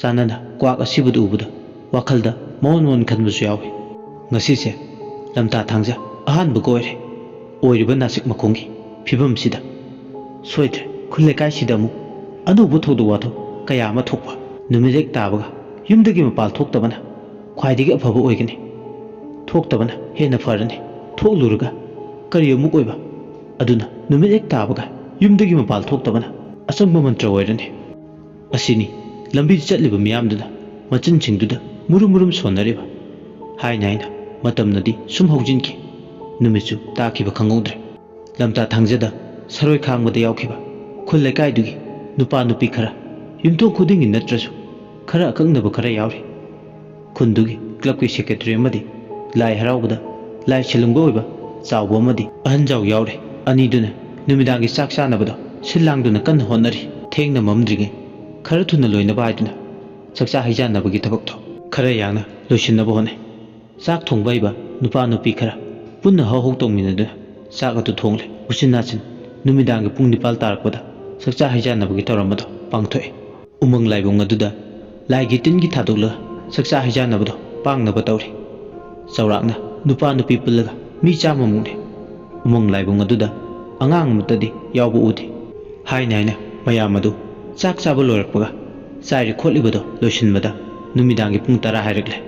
ꯆꯥꯅꯅ ꯀ꯭ꯋꯥꯛ ꯑꯁꯤꯕꯗꯨ ꯎꯕꯗ ꯋꯥꯈꯜꯗ ꯃꯑꯣꯟ ꯃꯑꯣꯟ ꯈꯟꯕꯁꯨ ꯌꯥꯎꯏ꯫ ꯉꯁꯤꯁꯦ ꯂꯝꯇꯥ ꯊꯥꯡꯖ ꯑꯍꯥꯟꯕꯒ ꯑꯣꯏꯔꯦ꯫ ꯑꯣꯏꯔꯤꯕ ꯅꯥꯁꯤꯛ ꯃꯈꯣꯡꯒꯤ ꯐꯤꯕꯝꯁꯤꯗ ꯁꯣꯏꯗ꯭ꯔꯦ, ꯈꯨꯜ ꯂꯩꯀꯥꯏꯁꯤꯗ ꯑꯃꯨꯛ ꯑꯅꯧꯕ ꯊꯧꯗꯣꯛ ꯋꯥꯊꯣꯛ ꯀꯌꯥ ꯑꯃ ꯊꯣꯛꯄ꯫ ꯅꯨꯃꯤꯠ ꯍꯦꯛ ꯇꯥꯕꯒ ꯌꯨꯝꯗꯒꯤ ꯃꯄꯥꯜ ꯊꯣꯛꯇꯕꯅ ꯈ꯭ꯋꯥꯏꯗꯒꯤ ꯑꯐꯕ ꯑꯣꯏꯒꯅꯤ꯫ ꯊꯣꯛꯇꯕꯅ ꯍꯦꯟꯅ ꯐꯔꯅꯤ꯫ ꯊꯣꯛꯂꯨꯔꯒ ꯀꯔꯤ ꯑꯃꯨꯛ ꯑꯣꯏꯕ? ꯑꯗꯨꯅ ꯅꯨꯃꯤꯠ ꯍꯦꯛ ꯇꯥꯕꯒ ꯌꯨꯝꯗꯒꯤ ꯃꯄꯥꯜ ꯊꯣꯛꯇꯕꯅ ꯑꯆꯪꯕ ꯃꯟꯇ꯭ꯔ ꯑꯣꯏꯔꯅꯤ꯫ ꯑꯁꯤꯅꯤ ꯂꯝꯕꯤꯗ ꯆꯠꯂꯤꯕ ꯃꯤꯌꯥꯝꯗꯨꯅ ꯃꯆꯤꯟꯁꯤꯡꯗꯨꯗ ꯃꯨꯔꯨꯝ ꯃꯨꯔꯨꯝ ꯁꯣꯟꯅꯔꯤꯕ꯫ ꯍꯥꯏꯅ ꯍꯥꯏꯅ ꯃꯇꯝꯅꯗꯤ ꯁꯨꯝ ꯍꯧꯖꯤꯟꯈꯤ꯫ ꯅꯨꯃꯤꯠꯁꯨ ꯇꯥꯈꯤꯕ ꯈꯪꯍꯧꯗ꯭ꯔꯦ꯫ ꯂꯝꯇꯥ ꯊꯥꯡꯖꯗ ꯁꯔꯣꯏ ꯈꯥꯡꯕꯗ ꯌꯥꯎꯈꯤꯕ ꯈꯨꯜ ꯂꯩꯀꯥꯏꯗꯨꯒꯤ ꯅꯨꯄꯥ ꯅꯨꯄꯤ ꯈꯔ, ꯌꯨꯝꯊꯣꯡ ꯈꯨꯗꯤꯡꯒꯤ ꯅꯠꯇ꯭ꯔꯁꯨ ꯈꯔ ꯑꯀꯛꯅꯕ ꯈꯔ ꯌꯥꯎꯔꯤ꯫ ꯈꯨꯟꯗꯨꯒꯤ ꯀ꯭ꯂꯕꯀꯤ ꯁꯦꯀ꯭ꯔꯦꯇꯔꯤ ꯑꯃꯗꯤ ꯂꯥꯏ ꯍꯔꯥꯎꯕꯗ ꯂꯥꯏ ꯁꯦꯜꯂꯨꯡꯕ ꯑꯣꯏꯕ ꯆꯥꯎꯕ ꯑꯃꯗꯤ ꯑꯍꯟ ꯖꯥꯎ ꯌꯥꯎꯔꯦ꯫ ꯑꯅꯤꯗꯨꯅ ꯅꯨꯃꯤꯗꯥꯡꯒꯤ ꯆꯥꯛ ꯆꯥꯅꯕꯗꯣ ꯁꯤꯜ ꯂꯥꯡꯗꯨꯅ ꯀꯟꯅ ꯍꯣꯠꯅꯔꯤ꯫ ꯊꯦꯡꯅ ꯃꯝꯗ꯭ꯔꯤꯉꯩ ꯈꯔ ꯊꯨꯅ ꯂꯣꯏꯅꯕ ꯍꯥꯏꯗꯨꯅ ꯆꯥꯛꯆꯥ ꯍꯩꯖꯥꯟꯅꯕꯒꯤ ꯊꯕꯛꯇꯣ ꯈꯔ ꯌꯥꯡꯅ ꯂꯣꯏꯁꯤꯟꯅꯕ ꯍꯣꯠꯅꯩ꯫ ꯆꯥꯛ ꯊꯣꯡꯕ ꯍꯩꯕ ꯅꯨꯄꯥ ꯅꯨꯄꯤ ꯈꯔ ꯄꯨꯟꯅ ꯍꯧ ꯍꯧ ꯇꯧꯃꯤꯟꯅꯗꯨꯅ ꯆꯥꯛ ꯑꯗꯨ ꯊꯣꯡꯂꯦ꯫ ꯎꯆꯤꯟ ꯅꯥꯆꯤꯟ ꯅꯨꯃꯤꯗꯥꯡꯒꯤ ꯄꯨꯡ ꯅꯤꯄꯥꯜ ꯇꯥꯔꯛꯄꯗ ꯆꯥꯛꯆꯥ ꯍꯩꯖꯥꯟꯅꯕꯒꯤ ꯊꯧꯔꯝ ꯑꯗꯨ ꯄꯥꯡꯊꯣꯛꯏ꯫ ꯎꯃꯪ ꯂꯥꯏꯕꯨꯡ ꯑꯗꯨꯗ ꯂꯥꯏꯒꯤ ꯇꯤꯟꯒꯤ ꯊꯥꯗꯣꯛꯂꯒ ꯆꯥꯛꯆꯥ ꯍꯩꯖꯥꯟꯅꯕꯗꯣ ꯄꯥꯡꯅꯕ ꯇꯧꯔꯤ꯫ ꯆꯥꯎꯔꯥꯛꯅ ꯅꯨꯄꯥ ꯅꯨꯄꯤ ꯄꯨꯜꯂꯒ ꯃꯤ ꯆꯥꯝꯃꯃꯨꯛꯅꯤ꯫ ꯎꯃꯪ ꯂꯥꯏꯕꯨꯡ ꯑꯗꯨꯗ ꯑꯉꯥꯡ ꯑꯃꯠꯇꯗꯤ ꯌꯥꯎꯕ ꯎꯗꯦ꯫ ꯍꯥꯏꯅ ꯍꯥꯏꯅ ꯃꯌꯥꯝ ꯑꯗꯨ ꯆꯥꯛ ꯆꯥꯕ ꯂꯣꯏꯔꯛꯄꯒ ꯆꯥꯏꯔꯤ ꯈꯣꯠꯂꯤꯕꯗꯣ ꯂꯣꯏꯁꯤꯟꯕꯗ ꯅꯨꯃꯤꯗꯥꯡꯒꯤ ꯄꯨꯡ ꯇꯔꯥ ꯍꯥꯏꯔꯛꯂꯦ꯫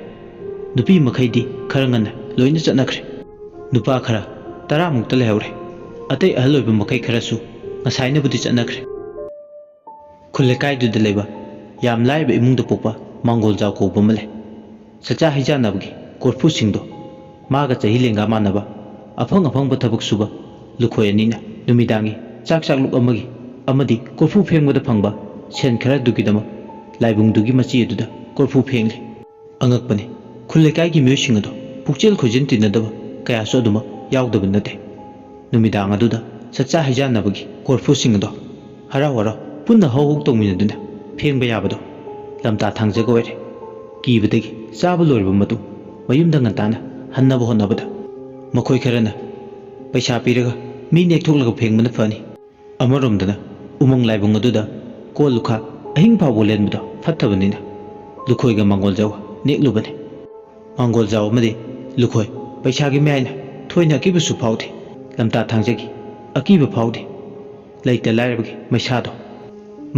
ꯅꯨꯄꯤ ꯃꯈꯩꯗꯤ ꯈꯔ ꯉꯟꯅ ꯂꯣꯏꯅ ꯆꯠꯅꯈ꯭ꯔꯦ꯫ ꯅꯨꯄꯥ ꯈꯔ ꯇꯔꯥꯃꯨꯛꯇ ꯂꯩꯍꯧꯔꯦ꯫ ꯑꯇꯩ ꯑꯍꯜ ꯑꯣꯏꯕ ꯃꯈꯩ ꯈꯔꯁꯨ ꯉꯁꯥꯏꯅꯕꯨꯗꯤ ꯆꯠꯅꯈ꯭ꯔꯦ꯫ ꯈꯨꯜ ꯂꯩꯀꯥꯏꯗꯨꯗ ꯂꯩꯕ ꯌꯥꯝ ꯂꯥꯏꯔꯕ ꯏꯃꯨꯡꯗ ꯄꯣꯛꯄ ꯃꯥꯡꯒꯣꯜ ꯖꯥꯎ ꯀꯧꯕ ꯑꯃ ꯂꯩ꯫ ꯆꯥꯛꯆꯥ ꯍꯩꯖꯥꯟꯅꯕꯒꯤ ꯀꯣꯔꯐꯨꯁꯤꯡꯗꯣ ꯃꯥꯒ ꯆꯍꯤ ꯂꯦꯡꯒꯥ ꯃꯥꯟꯅꯕ ꯑꯐꯪ ꯑꯐꯪꯕ ꯊꯕꯛ ꯁꯨꯕ ꯂꯨꯈꯣꯏ ꯑꯅꯤꯅ ꯅꯨꯃꯤꯗꯥꯡꯒꯤ ꯆꯥꯛ ꯆꯥꯛꯂꯨꯛ ꯑꯃꯒꯤ ꯑꯃꯗꯤ ꯀꯣꯔꯐꯨ ꯐꯦꯡꯕꯗ ꯐꯪꯕ ꯁꯦꯟ ꯈꯔꯗꯨꯒꯤꯗꯃꯛ ꯂꯥꯏꯕꯨꯡꯗꯨꯒꯤ ꯃꯆꯤ ꯑꯗꯨꯗ ꯀꯣꯔꯐꯨ ꯐꯦꯡꯂꯤ꯫ ꯑꯉꯛꯄꯅꯤ, ꯈꯨꯜ ꯂꯩꯀꯥꯏꯒꯤ ꯃꯤꯑꯣꯏꯁꯤꯡ ꯑꯗꯣ ꯄꯨꯛꯆꯦꯜ ꯈꯣꯏꯖꯤꯟ ꯇꯤꯟꯅꯗꯕ ꯀꯌꯥꯁꯨ ꯑꯗꯨꯃꯛ ꯌꯥꯎꯗꯕ ꯅꯠꯇꯦ꯫ ꯅꯨꯃꯤꯗꯥꯡ ꯑꯗꯨꯗ ꯆꯥꯛꯆꯥ ꯍꯩꯖꯥꯟꯅꯕꯒꯤ ꯀꯣꯔꯐꯨꯁꯤꯡ ꯑꯗꯣ ꯍꯔꯥꯎ ꯍꯔꯥꯎ ꯄꯨꯟꯅ ꯍꯧ ꯍꯧ ꯇꯧꯃꯤꯟꯅꯗꯨꯅ ꯐꯦꯡꯕ ꯌꯥꯕꯗꯣ ꯂꯝꯇꯥ ꯊꯥꯡꯖꯒ ꯑꯣꯏꯔꯦ꯫ ꯀꯤꯕꯗꯒꯤ ꯆꯥꯕ ꯂꯣꯏꯔꯕ ꯃꯇꯨꯡ ꯃꯌꯨꯝꯗ ꯉꯟꯇꯥꯅ ꯍꯟꯅꯕ ꯍꯣꯠꯅꯕꯗ ꯃꯈꯣꯏ ꯈꯔꯅ ꯄꯩꯁꯥ ꯄꯤꯔꯒ ꯃꯤ ꯅꯦꯛꯊꯣꯛꯂꯒ ꯐꯦꯡꯕꯅ ꯐꯅꯤ꯫ ꯑꯃꯔꯣꯝꯗꯅ ꯎꯃꯪ ꯂꯥꯏꯕꯨꯡ ꯑꯗꯨꯗ ꯀꯣꯜ ꯂꯨꯈꯥꯛ ꯑꯍꯤꯡ ꯐꯥꯎꯕ ꯂꯦꯟꯕꯗꯣ ꯐꯠꯇꯕꯅꯤꯅ ꯂꯨꯈꯣꯏꯒ ꯃꯥꯡꯒꯣꯜꯖꯥꯎꯒ ꯅꯦꯛꯂꯨꯕꯅꯤ꯫ ꯃꯥꯡꯒꯣꯜꯖꯥꯎ ꯑꯃꯗꯤ ꯂꯨꯈꯣꯏ ꯄꯩꯁꯥꯒꯤ ꯃꯌꯥꯏꯅ ꯊꯣꯏꯅ ꯑꯀꯤꯕꯁꯨ ꯐꯥꯎꯗꯦ꯫ ꯂꯝꯇꯥ ꯊꯥꯡꯖꯒꯤ ꯑꯀꯤꯕ ꯐꯥꯎꯗꯦ꯫ ꯂꯩꯇ ꯂꯥꯏꯔꯕꯒꯤ ꯃꯩꯁꯥꯗꯣ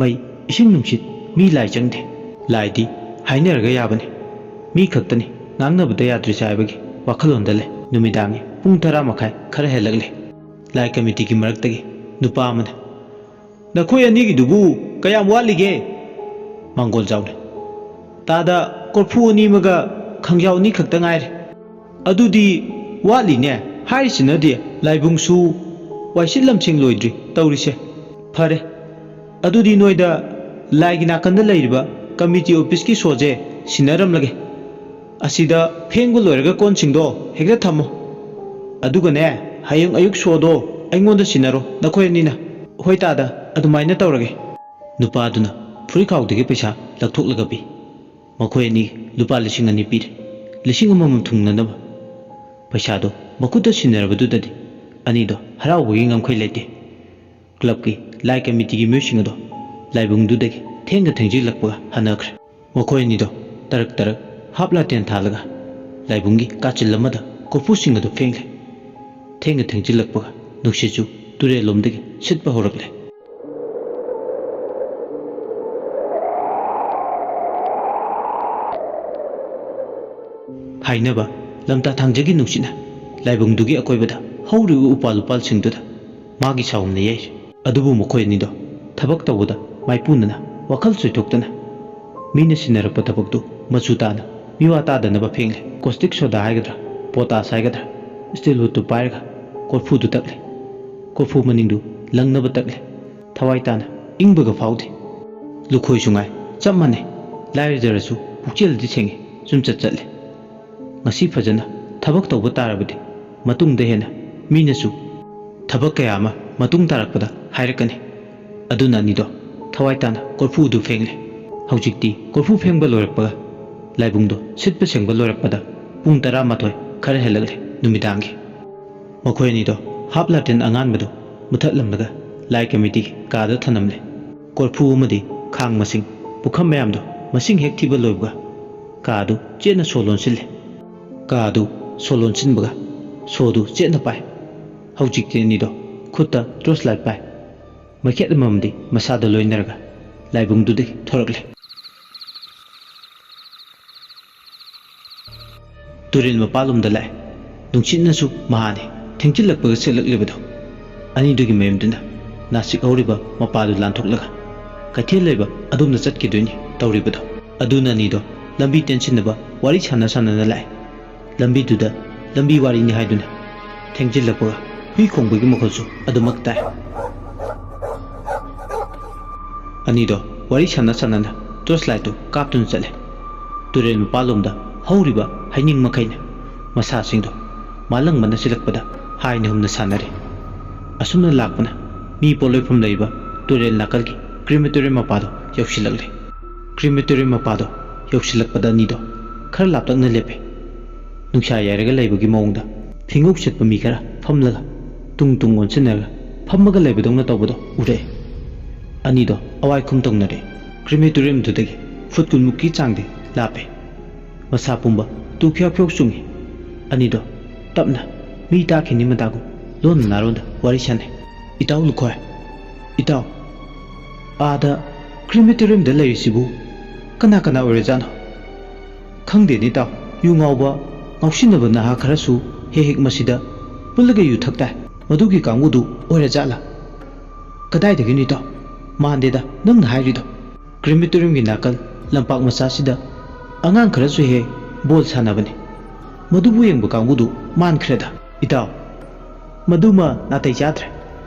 ꯃꯩ, ꯏꯁꯤꯡ ꯅꯨꯡꯁꯤꯠ, ꯃꯤ ꯂꯥꯏ ꯆꯪꯗꯦ꯫ ꯂꯥꯏꯗꯤ ꯍꯥꯏꯅꯔꯒ ꯌꯥꯕꯅꯤ꯫ ꯃꯤ ꯈꯛꯇꯅꯤ ꯉꯥꯡꯅꯕꯗ ꯌꯥꯗ꯭ꯔꯤꯁꯦ ꯍꯥꯏꯕꯒꯤ ꯋꯥꯈꯜꯂꯣꯟꯗ ꯂꯩ꯫ ꯅꯨꯃꯤꯗꯥꯡꯒꯤ ꯄꯨꯡ ꯇꯔꯥ ꯃꯈꯥꯏ ꯈꯔ ꯍꯦꯜꯂꯛꯂꯦ꯫ ꯂꯥꯏ ꯀꯃꯤꯇꯤꯒꯤ ꯃꯔꯛꯇꯒꯤ ꯅꯨꯄꯥ ꯑꯃꯅ, "ꯅꯈꯣꯏ ꯑꯅꯤꯒꯤꯗꯨꯕꯨ ꯀꯌꯥꯝ ꯋꯥꯠꯂꯤꯒꯦ?" ꯃꯥꯡꯒꯣꯜꯖꯥꯎꯅ, "ꯇꯥꯗ ꯀꯣꯔꯐꯨ ꯑꯅꯤ ꯑꯃꯒ ꯈꯥꯡꯖꯥꯎ ꯑꯅꯤ ꯈꯛꯇ ꯉꯥꯏꯔꯦ꯫" "ꯑꯗꯨꯗꯤ ꯋꯥꯠꯂꯤꯅꯦ꯫ ꯍꯥꯏꯔꯤꯁꯤꯅꯗꯤ ꯂꯥꯏꯕꯨꯡꯁꯨ ꯋꯥꯏꯁꯤꯠ ꯂꯝꯁꯦꯡ ꯂꯣꯏꯗ꯭ꯔꯤ ꯇꯧꯔꯤꯁꯦ꯫ ꯐꯔꯦ, ꯑꯗꯨꯗꯤ ꯅꯣꯏꯗ ꯂꯥꯏꯒꯤ ꯅꯥꯀꯟꯗ ꯂꯩꯔꯤꯕ ꯀꯃꯤꯇꯤ ꯑꯣꯐꯤꯁꯀꯤ ꯁꯣꯁꯦ ꯁꯤꯟꯅꯔꯝꯂꯒꯦ꯫ ꯑꯁꯤꯗ ꯐꯦꯡꯕ ꯂꯣꯏꯔꯒ ꯀꯣꯟꯁꯤꯡꯗꯣ ꯍꯦꯛꯇ ꯊꯝꯃꯣ꯫ ꯑꯗꯨꯒꯅꯦ, ꯍꯌꯦꯡ ꯑꯌꯨꯛ ꯁꯣꯗꯣ ꯑꯩꯉꯣꯟꯗ ꯁꯤꯟꯅꯔꯣ, ꯅꯈꯣꯏ ꯑꯅꯤꯅ꯫" "ꯍꯣꯏ ꯇꯥꯗ, ꯑꯗꯨꯃꯥꯏꯅ ꯇꯧꯔꯒꯦ꯫" ꯅꯨꯄꯥꯗꯨꯅ ꯐꯨꯔꯤꯠꯈꯥꯎꯗꯒꯤ ꯄꯩꯁꯥ ꯂꯧꯊꯣꯛꯂꯒ ꯄꯤ꯫ ꯃꯈꯣꯏ ꯑꯅꯤ ꯂꯨꯄꯥ ꯂꯤꯁꯤꯡ ꯑꯅꯤ ꯄꯤꯔꯦ, ꯂꯤꯁꯤꯡ ꯑꯃꯃꯝ ꯊꯨꯡꯅꯅꯕ꯫ ꯄꯩꯁꯥꯗꯣ ꯃꯈꯨꯠꯇ ꯁꯤꯟꯅꯔꯕꯗꯨꯗꯗꯤ ꯑꯅꯤꯗꯣ ꯍꯔꯥꯎꯕꯒꯤ ꯉꯝꯈꯩ ꯂꯩꯇꯦ꯫ ꯀ꯭ꯂꯕꯀꯤ ꯂꯥꯏ ꯀꯃꯤꯇꯤꯒꯤ ꯃꯤꯑꯣꯏꯁꯤꯡ ꯑꯗꯣ ꯂꯥꯏꯕꯨꯡꯗꯨꯗꯒꯤ ꯊꯦꯡꯅ ꯊꯦꯡꯖꯤꯜꯂꯛꯄꯒ ꯍꯟꯅꯈ꯭ꯔꯦ꯫ ꯃꯈꯣꯏ ꯑꯅꯤꯗꯣ ꯇꯔꯛ ꯇꯔꯛ ꯍꯥꯞ ꯂꯥꯇꯦꯟ ꯊꯥꯜꯂꯒ ꯂꯥꯏꯕꯨꯡꯒꯤ ꯀꯥꯆꯤꯜ ꯑꯃꯗ ꯀꯣꯔꯐꯨꯁꯤꯡ ꯑꯗꯨ ꯐꯦꯡꯂꯦ꯫ ꯊꯦꯡꯅ ꯊꯦꯡꯖꯤꯜꯂꯛꯄꯒ ꯅꯨꯡꯁꯤꯠꯁꯨ ꯇꯨꯔꯦꯜꯂꯣꯝꯗꯒꯤ ꯁꯤꯠꯄ ꯍꯧꯔꯛꯂꯦ꯫ ꯍꯥꯏꯅꯕ ꯂꯝꯇꯥ ꯊꯥꯡꯖꯒꯤ ꯅꯨꯡꯁꯤꯠꯅ ꯂꯥꯏꯕꯨꯡꯗꯨꯒꯤ ꯑꯀꯣꯏꯕꯗ ꯍꯧꯔꯤꯕ ꯎꯄꯥꯜ ꯎꯄꯥꯜꯁꯤꯡꯗꯨꯗ ꯃꯥꯒꯤ ꯁꯥꯎꯝꯅ ꯌꯩꯔꯤ꯫ ꯑꯗꯨꯕꯨ ꯃꯈꯣꯏ ꯑꯅꯤꯗꯣ ꯊꯕꯛ ꯇꯧꯕꯗ ꯃꯥꯏꯄꯨꯅꯅ ꯋꯥꯈꯜ ꯆꯣꯏꯊꯣꯛꯇꯅ ꯃꯤꯅ ꯁꯤꯟꯅꯔꯛꯄ ꯊꯕꯛꯇꯨ ꯃꯆꯨ ꯇꯥꯅ ꯃꯤꯋꯥ ꯇꯥꯗꯅꯕ ꯐꯦꯡꯂꯦ꯫ ꯀꯣꯁꯇꯤꯛ ꯁꯣꯗꯥ ꯍꯥꯏꯒꯗ꯭ꯔꯥ, ꯄꯣꯇꯥꯁ ꯍꯥꯏꯒꯗ꯭ꯔꯥ, ꯁ꯭ꯇꯤꯜ ꯋꯨꯠꯇꯨ ꯄꯥꯏꯔꯒ ꯀꯣꯔꯐꯨꯗꯨ ꯇꯛꯂꯦ꯫ ꯀꯣꯔꯐꯨ ꯃꯅꯤꯡꯗꯨ ꯂꯪꯅꯕ ꯇꯛꯂꯦ꯫ ꯊꯋꯥꯏ ꯇꯥꯅ ꯏꯪꯕꯒ ꯐꯥꯎꯗꯦ꯫ ꯂꯨꯈꯣꯏꯁꯨ ꯉꯥꯏ ꯆꯞ ꯃꯥꯟꯅꯩ꯫ ꯂꯥꯏꯔꯖꯔꯁꯨ ꯄꯨꯛꯆꯦꯜꯗꯤ ꯁꯦꯡꯉꯤ, ꯆꯨꯝꯆꯠ ꯆꯠꯂꯤ꯫ ꯉꯁꯤ ꯐꯖꯅ ꯊꯕꯛ ꯇꯧꯕ ꯇꯥꯔꯕꯗꯤ ꯃꯇꯨꯡꯗ ꯍꯦꯟꯅ ꯃꯤꯅꯁꯨ ꯊꯕꯛ ꯀꯌꯥ ꯑꯃ ꯃꯇꯨꯡ ꯇꯥꯔꯛꯄꯗ ꯍꯥꯏꯔꯛꯀꯅꯤ꯫ ꯑꯗꯨꯅ ꯑꯅꯤꯗꯣ ꯊꯋꯥꯏ ꯇꯥꯅ ꯀꯣꯔꯐꯨꯗꯨ ꯐꯦꯡꯂꯦ꯫ ꯍꯧꯖꯤꯛꯇꯤ ꯀꯣꯔꯐꯨ ꯐꯦꯡꯕ ꯂꯣꯏꯔꯛꯄꯒ ꯂꯥꯏꯕꯨꯡꯗꯣ ꯁꯤꯠꯄ ꯁꯦꯡꯕ ꯂꯣꯏꯔꯛꯄꯗ ꯄꯨꯡ ꯇꯔꯥꯃꯥꯊꯣꯏ ꯈꯔ ꯍꯦꯜꯂꯛꯂꯦ ꯅꯨꯃꯤꯗꯥꯡꯒꯤ꯫ ꯃꯈꯣꯏ ꯑꯅꯤꯗꯣ ꯍꯥꯞ ꯂꯥꯇꯦꯟ ꯑꯉꯥꯟꯕꯗꯨ ꯃꯨꯊꯠꯂꯝꯂꯒ ꯂꯥꯏ ꯀꯃꯤꯇꯤꯒꯤ ꯀꯥꯗ ꯊꯅꯝꯂꯦ꯫ ꯀꯣꯔꯐꯨ ꯑꯃꯗꯤ ꯈꯥꯡ ꯃꯁꯤꯡ, ꯄꯨꯈꯝ ꯃꯌꯥꯝꯗꯣ ꯃꯁꯤꯡ ꯍꯦꯛ ꯊꯤꯕ ꯂꯣꯏꯕꯒ ꯀꯥꯗꯨ ꯆꯦꯠꯅ ꯁꯣ ꯂꯣꯟꯁꯤꯜꯂꯦ꯫ ꯀꯥꯗꯨ ꯁꯣ ꯂꯣꯟꯁꯤꯟꯕꯒ ꯁꯣꯗꯨ ꯆꯦꯠꯅ ꯄꯥꯏ꯫ ꯍꯧꯖꯤꯛꯇꯤ ꯑꯅꯤꯗꯣ ꯈꯨꯠꯇ ꯇꯣꯔꯆ ꯂꯥꯏꯠ ꯄꯥꯏ꯫ ꯃꯩꯈꯦꯠ ꯑꯃꯃꯝꯗꯤ ꯃꯁꯥꯗ ꯂꯣꯏꯅꯔꯒ ꯂꯥꯏꯕꯨꯡꯗꯨꯗꯒꯤ ꯊꯣꯔꯛꯂꯦ꯫ ꯇꯨꯔꯦꯜ ꯃꯄꯥꯜꯂꯣꯝꯗ ꯂꯥꯛꯑꯦ꯫ ꯅꯨꯡꯁꯤꯠꯅꯁꯨ ꯃꯍꯥꯅꯤ꯫ ꯊꯦꯡꯖꯤꯜꯂꯛꯄꯒ ꯁꯤꯠꯂꯛꯂꯤꯕꯗꯣ꯫ ꯑꯅꯤꯗꯨꯒꯤ ꯃꯌꯨꯝꯗꯨꯅ ꯅꯥꯁꯤꯛ ꯍꯧꯔꯤꯕ ꯃꯄꯥꯗꯨ ꯂꯥꯟꯊꯣꯛꯂꯒ ꯀꯩꯊꯦꯜ ꯂꯩꯕ ꯑꯗꯣꯝꯗ ꯆꯠꯈꯤꯗꯣꯏꯅꯤ ꯇꯧꯔꯤꯕꯗꯣ꯫ ꯑꯗꯨꯅ ꯑꯅꯤꯗꯣ ꯂꯝꯕꯤ ꯇꯦꯟꯁꯤꯟꯅꯕ ꯋꯥꯔꯤ ꯁꯥꯟꯅ ꯁꯥꯟꯅꯅ ꯂꯥꯛꯑꯦ꯫ ꯂꯝꯕꯤꯗꯨꯗ ꯂꯝꯕꯤ ꯋꯥꯔꯤꯅꯤ ꯍꯥꯏꯗꯨꯅ ꯊꯦꯡꯖꯤꯜꯂꯛꯄꯒ ꯍꯨꯏ ꯈꯣꯡꯕꯒꯤ ꯃꯈꯣꯜꯁꯨ ꯑꯗꯨꯃꯛ ꯇꯥꯏ꯫ ꯑꯅꯤꯗꯣ ꯋꯥꯔꯤ ꯁꯥꯟꯅ ꯁꯥꯟꯅꯅ ꯇꯣꯔꯆ ꯂꯥꯏꯠꯇꯨ ꯀꯥꯞꯇꯨꯅ ꯆꯠꯂꯦ꯫ ꯇꯨꯔꯦꯜ ꯃꯄꯥꯜꯂꯣꯝꯗ ꯍꯧꯔꯤꯕ ꯍꯩꯅꯤꯡ ꯃꯈꯩꯅ ꯃꯁꯥꯁꯤꯡꯗꯣ ꯃꯥꯂꯪꯕꯅ ꯁꯤꯜꯂꯛꯄꯗ ꯍꯥꯏꯅ ꯍꯨꯝꯅ ꯁꯥꯟꯅꯔꯤ꯫ ꯑꯁꯨꯝꯅ ꯂꯥꯛꯄꯅ ꯃꯤ ꯄꯣꯂꯣꯏꯐꯝ ꯂꯩꯕ ꯇꯨꯔꯦꯜ ꯅꯥꯀꯜꯒꯤ ꯀ꯭ꯔꯤꯃꯦꯇꯣꯔꯤꯌꯝ ꯃꯄꯥꯗꯣ ꯌꯧꯁꯤꯜꯂꯛꯂꯦ꯫ ꯀ꯭ꯔꯤꯃꯦꯇꯣꯔꯤꯌꯝ ꯃꯄꯥꯗꯣ ꯌꯧꯁꯤꯜꯂꯛꯄꯗ ꯑꯅꯤꯗꯣ ꯈꯔ ꯂꯥꯞꯇꯛꯅ ꯂꯦꯞꯄꯦ꯫ ꯅꯨꯡꯁꯥ ꯌꯥꯏꯔꯒ ꯂꯩꯕꯒꯤ ꯃꯑꯣꯡꯗ ꯐꯤꯉꯧ ꯆꯠꯄ ꯃꯤ ꯈꯔ ꯐꯝꯂꯒ ꯇꯨꯡ ꯇꯨꯡ ꯑꯣꯟꯁꯤꯟꯅꯔꯒ ꯐꯝꯃꯒ ꯂꯩꯕꯗꯧꯅ ꯇꯧꯕꯗꯣ ꯎꯔꯛꯑꯦ꯫ ꯑꯅꯤꯗꯣ ꯑꯋꯥꯏ ꯈꯨꯝ ꯇꯧꯅꯔꯦ꯫ ꯀ꯭ꯔꯤꯃꯦꯇꯣꯔꯤꯌꯝꯗꯨꯗꯒꯤ ꯐꯨꯠ ꯀꯨꯟꯃꯨꯛꯀꯤ ꯆꯥꯡꯗꯤ ꯂꯥꯞꯄꯦ꯫ ꯃꯁꯥ ꯄꯨꯝꯕ ꯇꯨ ꯈ꯭ꯌꯥꯎ ꯈ꯭ꯌꯥꯎ ꯆꯨꯡꯉꯤ꯫ ꯑꯅꯤꯗꯣ ꯇꯞꯅ ꯃꯤ ꯇꯥꯈꯤꯅꯤ ꯃꯇꯥꯒꯨꯝ ꯂꯣꯟꯅ ꯅꯥꯔꯣꯟꯗ ꯋꯥꯔꯤ ꯁꯥꯟꯅꯩ꯫ "ꯏꯇꯥꯎ ꯂꯨꯈꯣꯏ, ꯏꯇꯥꯎ, ꯑꯥꯗ ꯀ꯭ꯔꯤꯃꯦꯇꯣꯔꯤꯌꯝꯗ ꯂꯩꯔꯤꯁꯤꯕꯨ ꯀꯅꯥ ꯀꯅꯥ ꯑꯣꯏꯔꯖꯥꯠꯅꯣ? ꯈꯪꯗꯦꯅꯦ ꯏꯇꯥꯎ, ꯌꯨ ꯉꯥꯎꯕ ꯉꯥꯎꯁꯤꯟꯅꯕ ꯅꯍꯥ ꯈꯔꯁꯨ ꯍꯦꯛ ꯍꯦꯛ ꯃꯁꯤꯗ ꯄꯨꯜꯂꯒ ꯌꯨ ꯊꯛ ꯇꯥꯏ꯫ ꯃꯗꯨꯒꯤ ꯀꯥꯡꯕꯨꯗꯨ ꯑꯣꯏꯔꯖꯥꯠꯂꯥ?" "ꯀꯗꯥꯏꯗꯒꯤꯅꯣ ꯏꯇꯥꯎ? ꯃꯥꯟꯗꯦꯗ ꯅꯪꯅ ꯍꯥꯏꯔꯤꯗꯣ꯫ ꯀ꯭ꯔꯤꯃꯦꯇꯣꯔꯤꯌꯝꯒꯤ ꯅꯥꯀꯜ ꯂꯝꯄꯥꯛ ꯃꯆꯥꯁꯤꯗ ꯑꯉꯥꯡ ꯈꯔꯁꯨ ꯍꯦꯛ ꯕꯣꯜ ꯁꯥꯟꯅꯕꯅꯤ꯫ ꯃꯗꯨꯕꯨ ꯌꯦꯡꯕ ꯀꯥꯡꯕꯨꯗꯨ ꯃꯥꯟꯈ꯭ꯔꯦꯗ ꯏꯇꯥꯎ꯫ ꯃꯗꯨꯃ ꯅꯥꯇꯩ ꯆꯥꯗ꯭ꯔꯦ꯫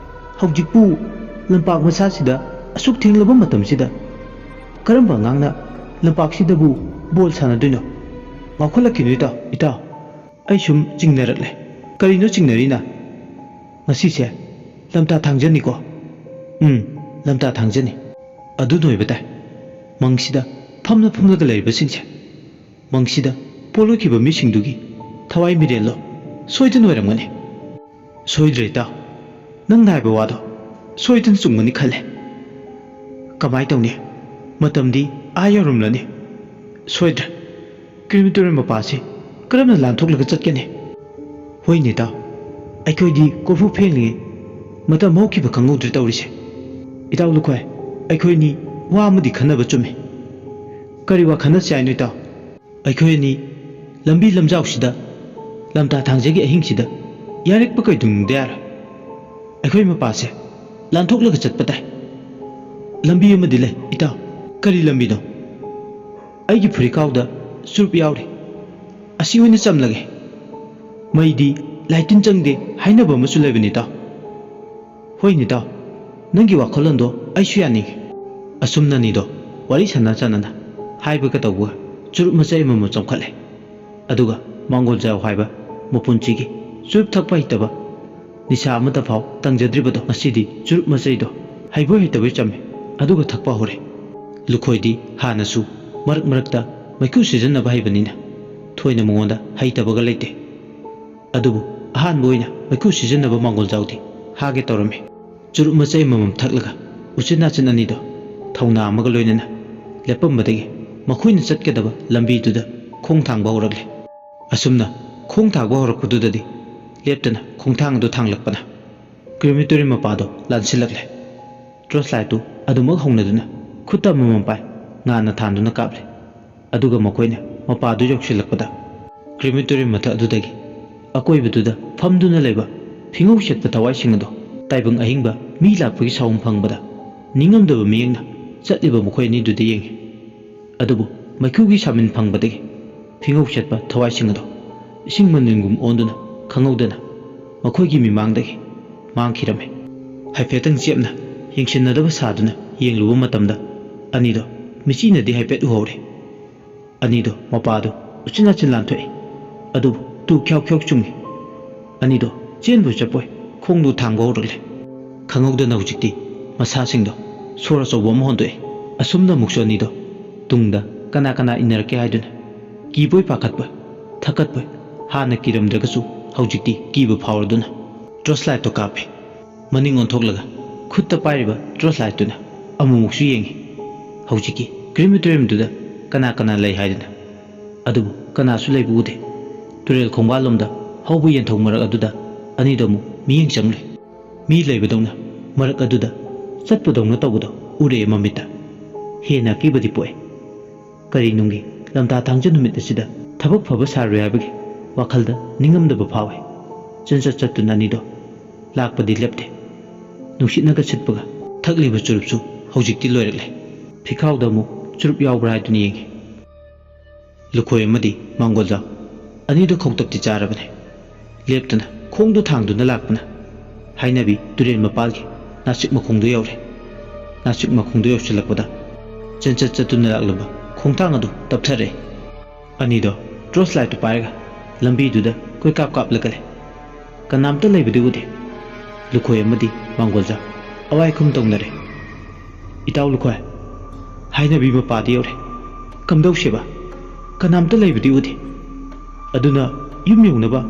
ꯍꯧꯖꯤꯛꯄꯨ ꯂꯝꯄꯥꯛ ꯃꯆꯥꯁꯤꯗ ꯑꯁꯨꯛ ꯊꯦꯡꯂꯕ ꯃꯇꯝꯁꯤꯗ ꯀꯔꯝꯕ ꯑꯉꯥꯡꯅ ꯂꯝꯄꯥꯛꯁꯤꯗꯕꯨ ꯕꯣꯜ ꯁꯥꯟꯅꯗꯣꯏꯅꯣ? ꯉꯥꯎꯈꯠꯂꯛꯈꯤꯅꯨ ꯏꯇꯥꯎ, ꯏꯇꯥꯎ꯫ ꯑꯩ ꯁꯨꯝ ꯆꯤꯡꯅꯔꯛꯂꯦ꯫ ꯀꯔꯤꯅꯣ ꯆꯤꯡꯅꯔꯤꯅ? ꯉꯁꯤꯁꯦ ꯂꯝꯇꯥ ꯊꯥꯡꯖꯅꯤꯀꯣ?" "ꯎꯝ, ꯂꯝꯇꯥ ꯊꯥꯡꯖꯅꯤ꯫ ꯑꯗꯨꯅ ꯑꯣꯏꯕ ꯇꯥꯏ꯫ ꯃꯪꯁꯤꯗ ꯐꯝꯂ ꯐꯝꯂꯒ ꯂꯩꯔꯤꯕꯁꯤꯡꯁꯦ, ꯃꯪꯁꯤꯗ ꯄꯣꯠꯂꯣꯏꯈꯤꯕ ꯃꯤꯁꯤꯡꯗꯨꯒꯤ ꯊꯋꯥꯏ ꯃꯤꯔꯦꯜꯂꯣ? ꯁꯣꯏꯗꯅ ꯑꯣꯏꯔꯝꯒꯅꯤ꯫ ꯁꯣꯏꯗ꯭ꯔꯦ ꯏꯇꯥꯎ, ꯅꯪꯅ ꯍꯥꯏꯕ ꯋꯥꯗꯣ ꯁꯣꯏꯗꯅ ꯆꯨꯝꯒꯅꯤ ꯈꯜꯂꯦ꯫ ꯀꯃꯥꯏ ꯇꯧꯅꯤ? ꯃꯇꯝꯗꯤ ꯑꯥ ꯌꯧꯔꯝꯂꯅꯤ꯫ ꯁꯣꯏꯗ꯭ꯔꯦ꯫ ꯀ꯭ꯔꯤꯃꯤꯇꯣꯔꯤ ꯃꯄꯥꯁꯤ ꯀꯔꯝꯅ ꯂꯥꯟꯊꯣꯛꯂꯒ ꯆꯠꯀꯅꯤ? ꯍꯣꯏꯅꯦ ꯏꯇꯥꯎ, ꯑꯩꯈꯣꯏꯗꯤ ꯀꯣꯔꯐꯨ ꯐꯦꯡꯂꯤꯉꯩ ꯃꯇꯝ ꯍꯧꯈꯤꯕ ꯈꯪꯍꯧꯗ꯭ꯔꯦ ꯇꯧꯔꯤꯁꯦ꯫ ꯏꯇꯥꯎ ꯂꯨꯈꯣꯏ, ꯑꯩꯈꯣꯏꯅꯤ ꯋꯥ ꯑꯃꯗꯤ ꯈꯟꯅꯕ ꯆꯨꯝꯃꯤ꯫ ꯀꯔꯤ ꯋꯥ ꯈꯟꯅꯁꯤ ꯍꯥꯏꯅꯣ ꯏꯇꯥꯎ? ꯑꯩꯈꯣꯏ ꯑꯅꯤ ꯂꯝꯕꯤ ꯂꯝꯖꯥꯎꯁꯤꯗ, ꯂꯝꯇꯥ ꯊꯥꯡꯖꯒꯤ ꯑꯍꯤꯡꯁꯤꯗ ꯌꯥꯔꯛꯄ ꯀꯩꯗꯧꯅꯨꯡꯗ ꯌꯥꯔꯣꯏ꯫ ꯑꯩꯈꯣꯏ ꯃꯄꯥꯁꯦ ꯂꯥꯟꯊꯣꯛꯂꯒ ꯆꯠꯄ ꯇꯥꯏ꯫ ꯂꯝꯕꯤ ꯑꯃꯗꯤ ꯂꯩ ꯏꯇꯥꯎ꯫ ꯀꯔꯤ ꯂꯝꯕꯤꯅꯣ? ꯑꯩꯒꯤ ꯐꯨꯔꯤꯀꯥꯎꯗ ꯆꯨꯔꯨꯞ ꯌꯥꯎꯔꯤ꯫ ꯑꯁꯤ ꯑꯣꯏꯅ ꯆꯝꯂꯒꯦ꯫ ꯃꯩꯗꯤ ꯂꯥꯏꯇꯤꯟ ꯆꯪꯗꯦ ꯍꯥꯏꯅꯕ ꯑꯃꯁꯨ ꯂꯩꯕꯅꯤ ꯏꯇꯥꯎ꯫ ꯍꯣꯏꯅꯦ ꯏꯇꯥꯎ, ꯅꯪꯒꯤ ꯋꯥꯈꯜꯂꯣꯟꯗꯣ ꯑꯩꯁꯨ ꯌꯥꯅꯤꯡꯉꯤ꯫ ꯑꯁꯨꯝꯅ ꯑꯅꯤꯗꯣ ꯋꯥꯔꯤ ꯁꯥꯟꯅ ꯁꯥꯟꯅꯅ ꯍꯥꯏꯕꯒ ꯇꯧꯕꯒ ꯆꯨꯔꯨꯞ ꯃꯆꯩ ꯑꯃꯃꯝ ꯆꯣꯡꯈꯠꯂꯦ꯫ ꯑꯗꯨꯒ ꯃꯥꯡꯒꯣꯜ ꯖꯥꯎ ꯍꯥꯏꯕ ꯃꯄꯨꯟꯁꯤꯒꯤ ꯆꯨꯔꯨꯞ ꯊꯛꯄ ꯍꯩꯇꯕ, ꯅꯤꯁꯥ ꯑꯃꯠꯇ ꯐꯥꯎ ꯇꯪꯖꯗ꯭ꯔꯤꯕꯗꯣ ꯉꯁꯤꯗꯤ ꯆꯨꯔꯨꯞ ꯃꯆꯩꯗꯣ ꯍꯩꯕꯣꯏ ꯍꯩꯇꯕꯣꯏ ꯆꯝꯃꯦ꯫ ꯑꯗꯨꯒ ꯊꯛꯄ ꯍꯧꯔꯦ꯫ ꯂꯨꯈꯣꯏꯗꯤ ꯍꯥꯟꯅꯁꯨ ꯃꯔꯛ ꯃꯔꯛꯇ ꯃꯩꯈꯨ ꯁꯤꯖꯤꯟꯅꯕ ꯍꯩꯕꯅꯤꯅ ꯊꯣꯏꯅ ꯃꯉꯣꯟꯗ ꯍꯩꯇꯕꯒ ꯂꯩꯇꯦ꯫ ꯑꯗꯨꯕꯨ ꯑꯍꯥꯟꯕ ꯑꯣꯏꯅ ꯃꯩꯈꯨ ꯁꯤꯖꯤꯟꯅꯕ ꯃꯥꯡꯒꯣꯜ ꯖꯥꯎꯗꯤ ꯍꯥꯒꯦ ꯇꯧꯔꯝꯃꯤ꯫ ꯆꯨꯔꯨꯞ ꯃꯆꯩ ꯑꯃꯃꯝ ꯊꯛꯂꯒ ꯎꯆꯤꯟ ꯅꯥꯆꯤꯟ ꯑꯅꯤꯗꯣ ꯊꯧꯅꯥ ꯑꯃꯒ ꯂꯣꯏꯅꯅ ꯂꯦꯞꯄꯝꯕꯗꯒꯤ ꯃꯈꯣꯏꯅ ꯆꯠꯀꯗꯕ ꯂꯝꯕꯤꯗꯨꯗ ꯈꯣꯡ ꯊꯥꯡꯕ ꯍꯧꯔꯛꯂꯦ꯫ ꯑꯁꯨꯝꯅ ꯈꯣꯡ ꯊꯥꯡꯕ ꯍꯧꯔꯛꯄꯗꯨꯗꯗꯤ ꯂꯦꯞꯇꯅ ꯈꯣꯡꯊꯥꯡ ꯑꯗꯨ ꯊꯥꯡꯂꯛꯄꯅ ꯀ꯭ꯔꯤꯃꯤꯇꯣꯔꯤ ꯃꯄꯥꯗꯣ ꯂꯥꯟꯁꯤꯜꯂꯛꯂꯦ꯫ ꯇꯣꯔꯆ ꯂꯥꯏꯠꯇꯨ ꯑꯗꯨꯃꯛ ꯍꯧꯅꯗꯨꯅ ꯈꯨꯠꯇ ꯑꯃꯃꯝ ꯄꯥꯏ ꯉꯥꯟꯅ ꯊꯥꯟꯗꯨꯅ ꯀꯥꯞꯂꯦ꯫ ꯑꯗꯨꯒ ꯃꯈꯣꯏꯅ ꯃꯄꯥꯗꯨ ꯌꯧꯁꯤꯜꯂꯛꯄꯗ ꯀ꯭ꯔꯤꯃꯤꯇꯣꯔꯤ ꯃꯊꯛ ꯑꯗꯨꯗꯒꯤ ꯑꯀꯣꯏꯕꯗꯨꯗ ꯐꯝꯗꯨꯅ ꯂꯩꯕ ꯐꯤꯉꯧ ꯁꯦꯠꯄ ꯊꯋꯥꯏꯁꯤꯡ ꯑꯗꯣ ꯇꯥꯏꯕꯪ ꯑꯍꯤꯡꯕ ꯃꯤ ꯂꯥꯛꯄꯒꯤ ꯁꯥꯎꯝ ꯐꯪꯕꯗ ꯅꯤꯡꯉꯝꯗꯕ ꯃꯤꯠꯌꯦꯡꯅ ꯆꯠꯂꯤꯕ ꯃꯈꯣꯏ ꯑꯅꯤꯗꯨꯗ ꯌꯦꯡꯉꯤ꯫ ꯑꯗꯨꯕꯨ ꯃꯩꯈꯨꯒꯤ ꯁꯥꯃꯤꯟ ꯐꯪꯕꯗꯒꯤ ꯐꯤꯉꯧ ꯁꯦꯠꯄ ꯊꯋꯥꯏꯁꯤꯡ ꯑꯗꯣ ꯏꯁꯤꯡ ꯃꯅꯤꯜꯒꯨꯝ ꯑꯣꯟꯗꯨꯅ ꯈꯪꯍꯧꯗꯅ ꯃꯈꯣꯏꯒꯤ ꯃꯤꯃꯥꯡꯗꯒꯤ ꯃꯥꯡꯈꯤꯔꯝꯃꯤ꯫ ꯍꯥꯏꯐꯦꯠꯇꯪ ꯆꯦꯞꯅ ꯌꯦꯡꯁꯤꯟꯅꯗꯕ ꯁꯥꯗꯨꯅ ꯌꯦꯡꯂꯨꯕ ꯃꯇꯝꯗ ꯑꯅꯤꯗꯣ ꯃꯤꯆꯤꯅꯗꯤ ꯍꯥꯏꯐꯦꯠ ꯎꯍꯧꯔꯦ꯫ ꯑꯅꯤꯗꯣ ꯃꯄꯥꯗꯨ ꯎꯆꯤꯟ ꯅꯥꯆꯤꯟ ꯂꯥꯟꯊꯣꯛꯏ꯫ ꯑꯗꯨꯕꯨ ꯇꯨ ꯈ꯭ꯌꯥꯎ ꯈ꯭ꯌꯥꯎ ꯆꯨꯡꯏ꯫ ꯑꯅꯤꯗꯣ ꯆꯦꯟꯕꯣꯏ ꯆꯠꯄꯣꯏ ꯈꯣꯡꯗꯨ ꯊꯥꯡꯕ ꯍꯧꯔꯛꯂꯦ꯫ ꯈꯪꯍꯧꯗꯅ ꯍꯧꯖꯤꯛꯇꯤ ꯃꯁꯥꯁꯤꯡꯗꯣ ꯁꯣꯔ ꯑꯆꯧꯕ ꯑꯃ ꯍꯣꯟꯗꯣꯛꯑꯦ꯫ ꯑꯁꯨꯝꯅ ꯑꯃꯨꯛꯁꯨ ꯑꯅꯤꯗꯣ ꯇꯨꯡꯗ ꯀꯅꯥ ꯀꯅꯥ ꯏꯟꯅꯔꯛꯀꯦ ꯍꯥꯏꯗꯨꯅ ꯀꯤꯕꯣꯏ ꯄꯥꯈꯠꯄꯣꯏ, ꯊꯛꯀꯠꯄꯣꯏ, ꯍꯥꯟꯅ ꯀꯤꯔꯝꯗ꯭ꯔꯒꯁꯨ ꯍꯧꯖꯤꯛꯇꯤ ꯀꯤꯕ ꯐꯥꯎꯔꯗꯨꯅ ꯇꯣꯔꯆ ꯂꯥꯏꯠꯇꯣ ꯀꯥꯞꯄꯦ꯫ ꯃꯅꯤꯡ ꯑꯣꯟꯊꯣꯛꯂꯒ ꯈꯨꯠꯇ ꯄꯥꯏꯔꯤꯕ ꯇꯣꯔꯆ ꯂꯥꯏꯠꯇꯨꯅ ꯑꯃꯨꯛꯃꯨꯛꯁꯨ ꯌꯦꯡꯉꯤ꯫ ꯍꯧꯖꯤꯛꯀꯤ ꯀ꯭ꯔꯤꯃꯤꯇꯣꯔꯤꯌꯝꯗꯨꯗ ꯀꯅꯥ ꯀꯅꯥ ꯂꯩ ꯍꯥꯏꯗꯨꯅ꯫ ꯑꯗꯨꯕꯨ ꯀꯅꯥꯁꯨ ꯂꯩꯕ ꯎꯗꯦ꯫ ꯇꯨꯔꯦꯜ ꯈꯣꯡꯕꯥꯜꯂꯣꯝꯗ ꯍꯧꯕ ꯌꯦꯟꯊꯧ ꯃꯔꯛ ꯑꯗꯨꯗ ꯑꯅꯤꯗꯣ ꯑꯃꯨꯛ ꯃꯤꯠꯌꯦꯡ ꯆꯪꯂꯦ꯫ ꯃꯤ ꯂꯩꯕꯗꯧꯅ ꯃꯔꯛ ꯑꯗꯨꯗ ꯆꯠꯄꯗꯧꯅ ꯇꯧꯕꯗꯣ ꯎꯔꯛꯑꯦ ꯃꯃꯤꯠꯇ꯫ ꯍꯦꯟꯅ ꯑꯀꯤꯕꯗꯤ ꯄꯣꯛꯑꯦ꯫ ꯀꯔꯤ ꯅꯨꯡꯒꯤ ꯂꯝꯇꯥ ꯊꯥꯡꯖ ꯅꯨꯃꯤꯠ ꯑꯁꯤꯗ ꯊꯕꯛ ꯐꯕ ꯁꯥꯔꯨꯔꯦ ꯍꯥꯏꯕꯒꯤ ꯋꯥꯈꯜꯗ ꯅꯤꯡꯉꯝꯗꯕ ꯐꯥꯎꯏ꯫ ꯆꯦꯟꯆꯠ ꯆꯠꯇꯨꯅ ꯑꯅꯤꯗꯣ ꯂꯥꯛꯄꯗꯤ ꯂꯦꯞꯇꯦ꯫ ꯅꯨꯡꯁꯤꯠꯅꯒ ꯁꯤꯠꯄꯒ ꯊꯛꯂꯤꯕ ꯆꯨꯔꯨꯞꯁꯨ ꯍꯧꯖꯤꯛꯇꯤ ꯂꯣꯏꯔꯛꯂꯦ꯫ ꯐꯤꯈꯥꯎꯗ ꯑꯃꯨꯛ ꯆꯨꯔꯨꯞ ꯌꯥꯎꯕ꯭ꯔꯥ ꯍꯥꯏꯗꯨꯅ ꯌꯦꯡꯉꯤ꯫ ꯂꯨꯈꯣꯏ ꯑꯃꯗꯤ ꯃꯥꯡꯒꯣꯜꯖꯥꯎ ꯑꯅꯤꯗꯨ ꯈꯧꯇꯛꯇꯤ ꯆꯥꯔꯕꯅꯤ꯫ ꯂꯦꯞꯇꯅ ꯈꯣꯡꯗꯨ ꯊꯥꯡꯗꯨꯅ ꯂꯥꯛꯄꯅ ꯍꯥꯏꯅꯕꯤ ꯇꯨꯔꯦꯜ ꯃꯄꯥꯜꯒꯤ ꯅꯥꯁꯤꯛ ꯃꯈꯣꯡꯗꯨ ꯌꯧꯔꯦ꯫ ꯅꯥꯁꯤꯛ ꯃꯈꯣꯡꯗꯨ ꯌꯧꯁꯤꯜꯂꯛꯄꯗ ꯆꯦꯟꯆꯠ ꯆꯠꯇꯨꯅ ꯂꯥꯛꯂꯝꯕ ꯈꯣꯡꯊꯥꯡ ꯑꯗꯨ ꯇꯞꯊꯔꯛꯑꯦ꯫ ꯑꯅꯤꯗꯣ ꯇꯣꯔꯆ ꯂꯥꯏꯠꯇꯨ ꯄꯥꯏꯔꯒ ꯂꯝꯕꯤꯗꯨꯗ ꯀꯣꯏꯀꯥꯞ ꯀꯥꯞꯂꯒ ꯂꯩ꯫ ꯀꯅꯥꯝꯇ ꯂꯩꯕꯗꯤ ꯎꯗꯦ꯫ ꯂꯨꯈꯣꯏ ꯑꯃꯗꯤ ꯃꯥꯡꯒꯣꯜꯖꯥ ꯑꯋꯥꯏ ꯈꯨꯝ ꯇꯧꯅꯔꯦ꯫ "ꯏꯇꯥꯎ ꯂꯨꯈꯣꯏ, ꯍꯥꯏꯅꯕꯤ ꯃꯄꯥꯗ ꯌꯧꯔꯦ꯫ ꯀꯝꯗꯧꯁꯦꯕ? ꯀꯅꯥꯝꯇ ꯂꯩꯕꯗꯤ ꯎꯗꯦ꯫ ꯑꯗꯨꯅ ꯌꯨꯝ ꯌꯧꯅꯕ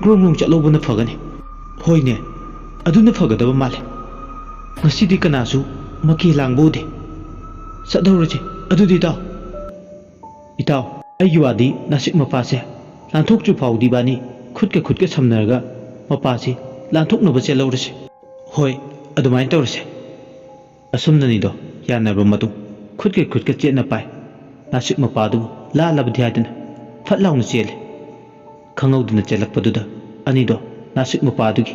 ꯒ꯭ꯔꯣꯡ ꯒ꯭ꯔꯣꯡ ꯆꯠꯍꯧꯕꯅ ꯐꯒꯅꯤ꯫" "ꯍꯣꯏꯅꯦ, ꯑꯗꯨꯅ ꯐꯒꯗꯕ ꯃꯥꯜꯂꯦ꯫ ꯉꯁꯤꯗꯤ ꯀꯅꯥꯁꯨ ꯃꯀꯦ ꯂꯥꯡꯕ ꯎꯗꯦ꯫ ꯆꯠꯍꯧꯔꯁꯤ ꯑꯗꯨꯗꯤ ꯏꯇꯥꯎ꯫" "ꯏꯇꯥꯎ, ꯑꯩꯒꯤ ꯋꯥꯗꯤ ꯅꯥꯁꯤꯛ ꯃꯄꯥꯁꯦ ꯂꯥꯟꯊꯣꯛꯇ꯭ꯔꯤ ꯐꯥꯎꯗꯤ ꯏꯕꯥꯅꯤ ꯈꯨꯠꯀ ꯈꯨꯠꯀ ꯁꯝꯅꯔꯒ ꯃꯄꯥꯁꯤ ꯂꯥꯟꯊꯣꯛꯅꯕ ꯆꯦꯜꯍꯧꯔꯁꯤ꯫" "ꯍꯣꯏ, ꯑꯗꯨꯃꯥꯏꯅ ꯇꯧꯔꯁꯦ꯫" ꯑꯁꯨꯝꯅꯅꯤꯗꯣ ꯌꯥꯅꯔꯕ ꯃꯇꯨꯡ ꯈꯨꯠꯀ ꯈꯨꯠꯀ ꯆꯦꯠꯅ ꯄꯥꯏ꯫ ꯅꯥꯁꯤꯛ ꯃꯄꯥꯗꯨꯕꯨ ꯂꯥꯜꯂꯕꯗꯤ ꯍꯥꯏꯗꯨꯅ ꯐꯠ ꯂꯥꯎꯅ ꯆꯦꯜꯂꯦ꯫ ꯈꯪꯍꯧꯗꯅ ꯆꯦꯜꯂꯛꯄꯗꯨꯗ ꯑꯅꯤꯗꯣ ꯅꯥꯁꯤꯛ ꯃꯄꯥꯗꯨꯒꯤ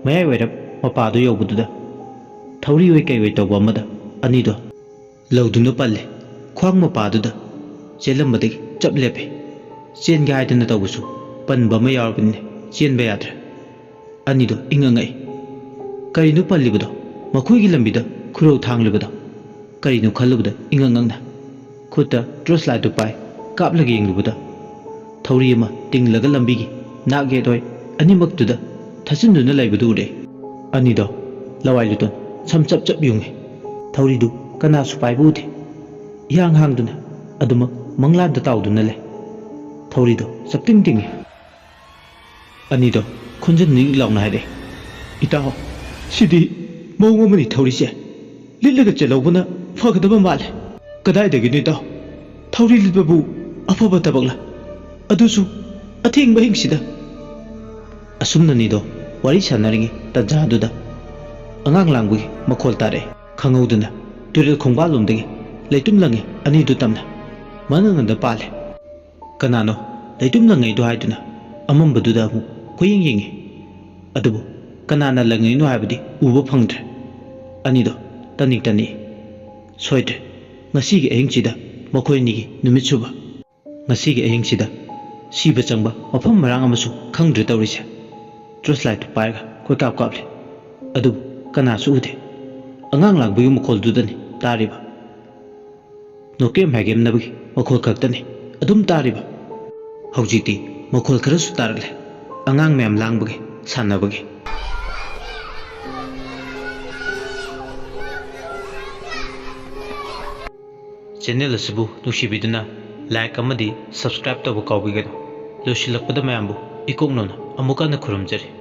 ꯃꯌꯥꯏ ꯑꯣꯏꯔꯞ ꯃꯄꯥꯗꯨ ꯌꯧꯕꯗꯨꯗ ꯊꯧꯔꯤ ꯑꯣꯏ ꯀꯩ ꯑꯣꯏ ꯇꯧꯕ ꯑꯃꯗ ꯑꯅꯤꯗꯣ ꯂꯧꯗꯨꯅ ꯄꯜꯂꯦ꯫ ꯈ꯭ꯋꯥꯡ ꯃꯄꯥꯗꯨꯗ ꯆꯦꯜꯂꯝꯕꯗꯒꯤ ꯆꯞ ꯂꯦꯞꯄꯦ꯫ ꯆꯦꯟꯒꯦ ꯍꯥꯏꯗꯅ ꯇꯧꯕꯁꯨ ꯄꯟꯕ ꯑꯃ ꯌꯥꯎꯔꯕꯅꯤꯅ ꯆꯦꯟꯕ ꯌꯥꯗ꯭ꯔꯦ꯫ ꯑꯅꯤꯗꯣ ꯏꯉꯛ ꯉꯛꯏ꯫ ꯀꯔꯤꯅꯣ ꯄꯜꯂꯤꯕꯗꯣ? ꯃꯈꯣꯏꯒꯤ ꯂꯝꯕꯤꯗ ꯈꯨꯔꯧ ꯊꯥꯡꯂꯤꯕꯗꯣ? ꯀꯔꯤꯅꯣ ꯈꯜꯂꯨꯕꯗ ꯏꯉꯛ ꯉꯛꯅ ꯈꯨꯠꯇ ꯇꯣꯔꯆ ꯂꯥꯏꯠꯇꯨ ꯄꯥꯏ ꯀꯥꯞꯂꯒ ꯌꯦꯡꯂꯨꯕꯗ ꯊꯧꯔꯤ ꯑꯃ ꯇꯤꯡꯂꯒ ꯂꯝꯕꯤꯒꯤ ꯅꯥꯛ ꯌꯦꯠ ꯑꯣꯏ ꯑꯅꯤꯃꯛꯇꯨꯗ ꯊꯠꯆꯤꯟꯗꯨꯅ ꯂꯩꯕꯗꯨ ꯎꯔꯦ꯫ ꯑꯅꯤꯗꯣ ꯂꯋꯥꯏ ꯂꯨꯇꯣꯟ ꯁꯝ ꯆꯞ ꯆꯞ ꯌꯨꯡꯉꯤ꯫ ꯊꯧꯔꯤꯗꯨ ꯀꯅꯥꯁꯨ ꯄꯥꯏꯕ ꯎꯗꯦ꯫ ꯏꯍꯥꯡ ꯍꯥꯡꯗꯨꯅ ꯑꯗꯨꯃꯛ ꯃꯪꯂꯥꯟꯗ ꯇꯥꯎꯗꯨꯅ ꯂꯩ꯫ ꯊꯧꯔꯤꯗꯣ ꯆꯞꯇꯤꯡ ꯇꯤꯡꯉꯤ꯫ ꯑꯅꯤꯗꯣ ꯈꯣꯟꯖꯦꯜ ꯅꯤꯛ ꯂꯥꯎꯅ ꯍꯥꯏꯔꯛꯑꯦ, "ꯏꯇꯥꯎ, ꯁꯤꯗꯤ ꯃꯑꯣꯡ ꯑꯃꯅꯤ ꯊꯧꯔꯤꯁꯦ꯫ ꯂꯤꯠꯂꯒ ꯆꯦꯜꯍꯧꯕꯅ ꯐꯒꯗꯕ ꯃꯥꯜꯂꯦ꯫ ꯀꯗꯥꯏꯗꯒꯤꯅꯣ ꯏꯇꯥꯎ? ꯊꯧꯔꯤ ꯂꯤꯠꯄꯕꯨ ꯑꯐꯕ ꯊꯕꯛꯂ? ꯑꯗꯨꯁꯨ ꯑꯊꯦꯡꯕ ꯑꯍꯤꯡꯁꯤꯗ?" ꯑꯁꯨꯝꯅ ꯑꯅꯤꯗꯣ ꯋꯥꯔꯤ ꯁꯥꯟꯅꯔꯤꯉꯩ ꯇꯟꯖꯥꯗꯨꯗ ꯑꯉꯥꯡ ꯂꯥꯡꯕꯒꯤ ꯃꯈꯣꯜ ꯇꯥꯔꯛꯑꯦ꯫ ꯈꯪꯍꯧꯗꯅ ꯇꯨꯔꯦꯜ ꯈꯣꯡꯕꯥꯜꯂꯣꯝꯗꯒꯤ ꯂꯩꯇꯨꯝ ꯂꯪꯉꯦ ꯑꯅꯤꯗꯨ ꯇꯝꯅ꯫ ꯃꯅꯪꯒꯟꯗ ꯄꯥꯜꯂꯦ꯫ ꯀꯅꯥꯅꯣ ꯂꯩꯇꯨꯝ ꯂꯪꯉꯛꯏꯗꯣ ꯍꯥꯏꯗꯨꯅ ꯑꯃꯝꯕꯗꯨꯗ ꯑꯃꯨꯛ ꯀꯣꯏꯌꯦꯡ ꯌꯦꯡꯉꯤ꯫ ꯑꯗꯨꯕꯨ ꯀꯅꯥꯅ ꯂꯪꯉꯛꯏꯅꯣ ꯍꯥꯏꯕꯗꯤ ꯎꯕ ꯐꯪꯗ꯭ꯔꯦ꯫ ꯑꯅꯤꯗꯣ ꯇꯅꯤꯛ ꯇꯅꯤꯛꯏ꯫ ꯁꯣꯏꯗ꯭ꯔꯦ, ꯉꯁꯤꯒꯤ ꯑꯍꯤꯡꯁꯤꯗ ꯃꯈꯣꯏ ꯑꯅꯤꯒꯤ ꯅꯨꯃꯤꯠ ꯁꯨꯕ꯫ ꯉꯁꯤꯒꯤ ꯑꯍꯤꯡꯁꯤꯗ ꯁꯤꯕ ꯆꯪꯕ ꯃꯐꯝ ꯃꯔꯥꯡ ꯑꯃꯁꯨ ꯈꯪꯗ꯭ꯔꯦ ꯇꯧꯔꯤꯁꯦ꯫ ꯇꯣꯔꯆ ꯂꯥꯏꯠꯇꯨ ꯄꯥꯏꯔꯒ ꯀꯣꯏꯀꯥꯞ ꯀꯥꯞꯂꯦ꯫ ꯑꯗꯨꯕꯨ ꯀꯅꯥꯁꯨ ꯎꯗꯦ꯫ ꯑꯉꯥꯡ ꯂꯥꯡꯕꯒꯤ ꯃꯈꯣꯜꯗꯨꯗꯅꯤ ꯇꯥꯔꯤꯕ꯫ ꯅꯣꯀꯦꯝ ꯍꯥꯏꯒꯦꯝꯅꯕꯒꯤ ꯃꯈꯣꯜ ꯈꯛꯇꯅꯤ ꯑꯗꯨꯝ ꯇꯥꯔꯤꯕ꯫ ꯍꯧꯖꯤꯛꯇꯤ ꯃꯈꯣꯜ ꯈꯔꯁꯨ ꯇꯥꯔꯛꯂꯦ, ꯑꯉꯥꯡ ꯃꯌꯥꯝ ꯂꯥꯡꯕꯒꯤ, ꯁꯥꯟꯅꯕꯒꯤ꯫ ꯆꯦꯅꯦꯜ ꯑꯁꯤꯕꯨ ꯅꯨꯡꯁꯤꯕꯤꯗꯨꯅ ꯂꯥꯏꯛ ꯑꯃꯗꯤ ꯁꯕꯁꯀ꯭ꯔꯥꯏꯕ ꯇꯧꯕ ꯀꯥꯎꯕꯤꯒꯅꯨ꯫ ꯂꯣꯏꯁꯤꯜꯂꯛꯄꯗ ꯃꯌꯥꯝꯕꯨ ꯏꯀꯣꯛ ꯅꯧꯅ ꯑꯃꯨꯛ ꯍꯟꯅ ꯈꯨꯔꯨꯝꯖꯔꯤ꯫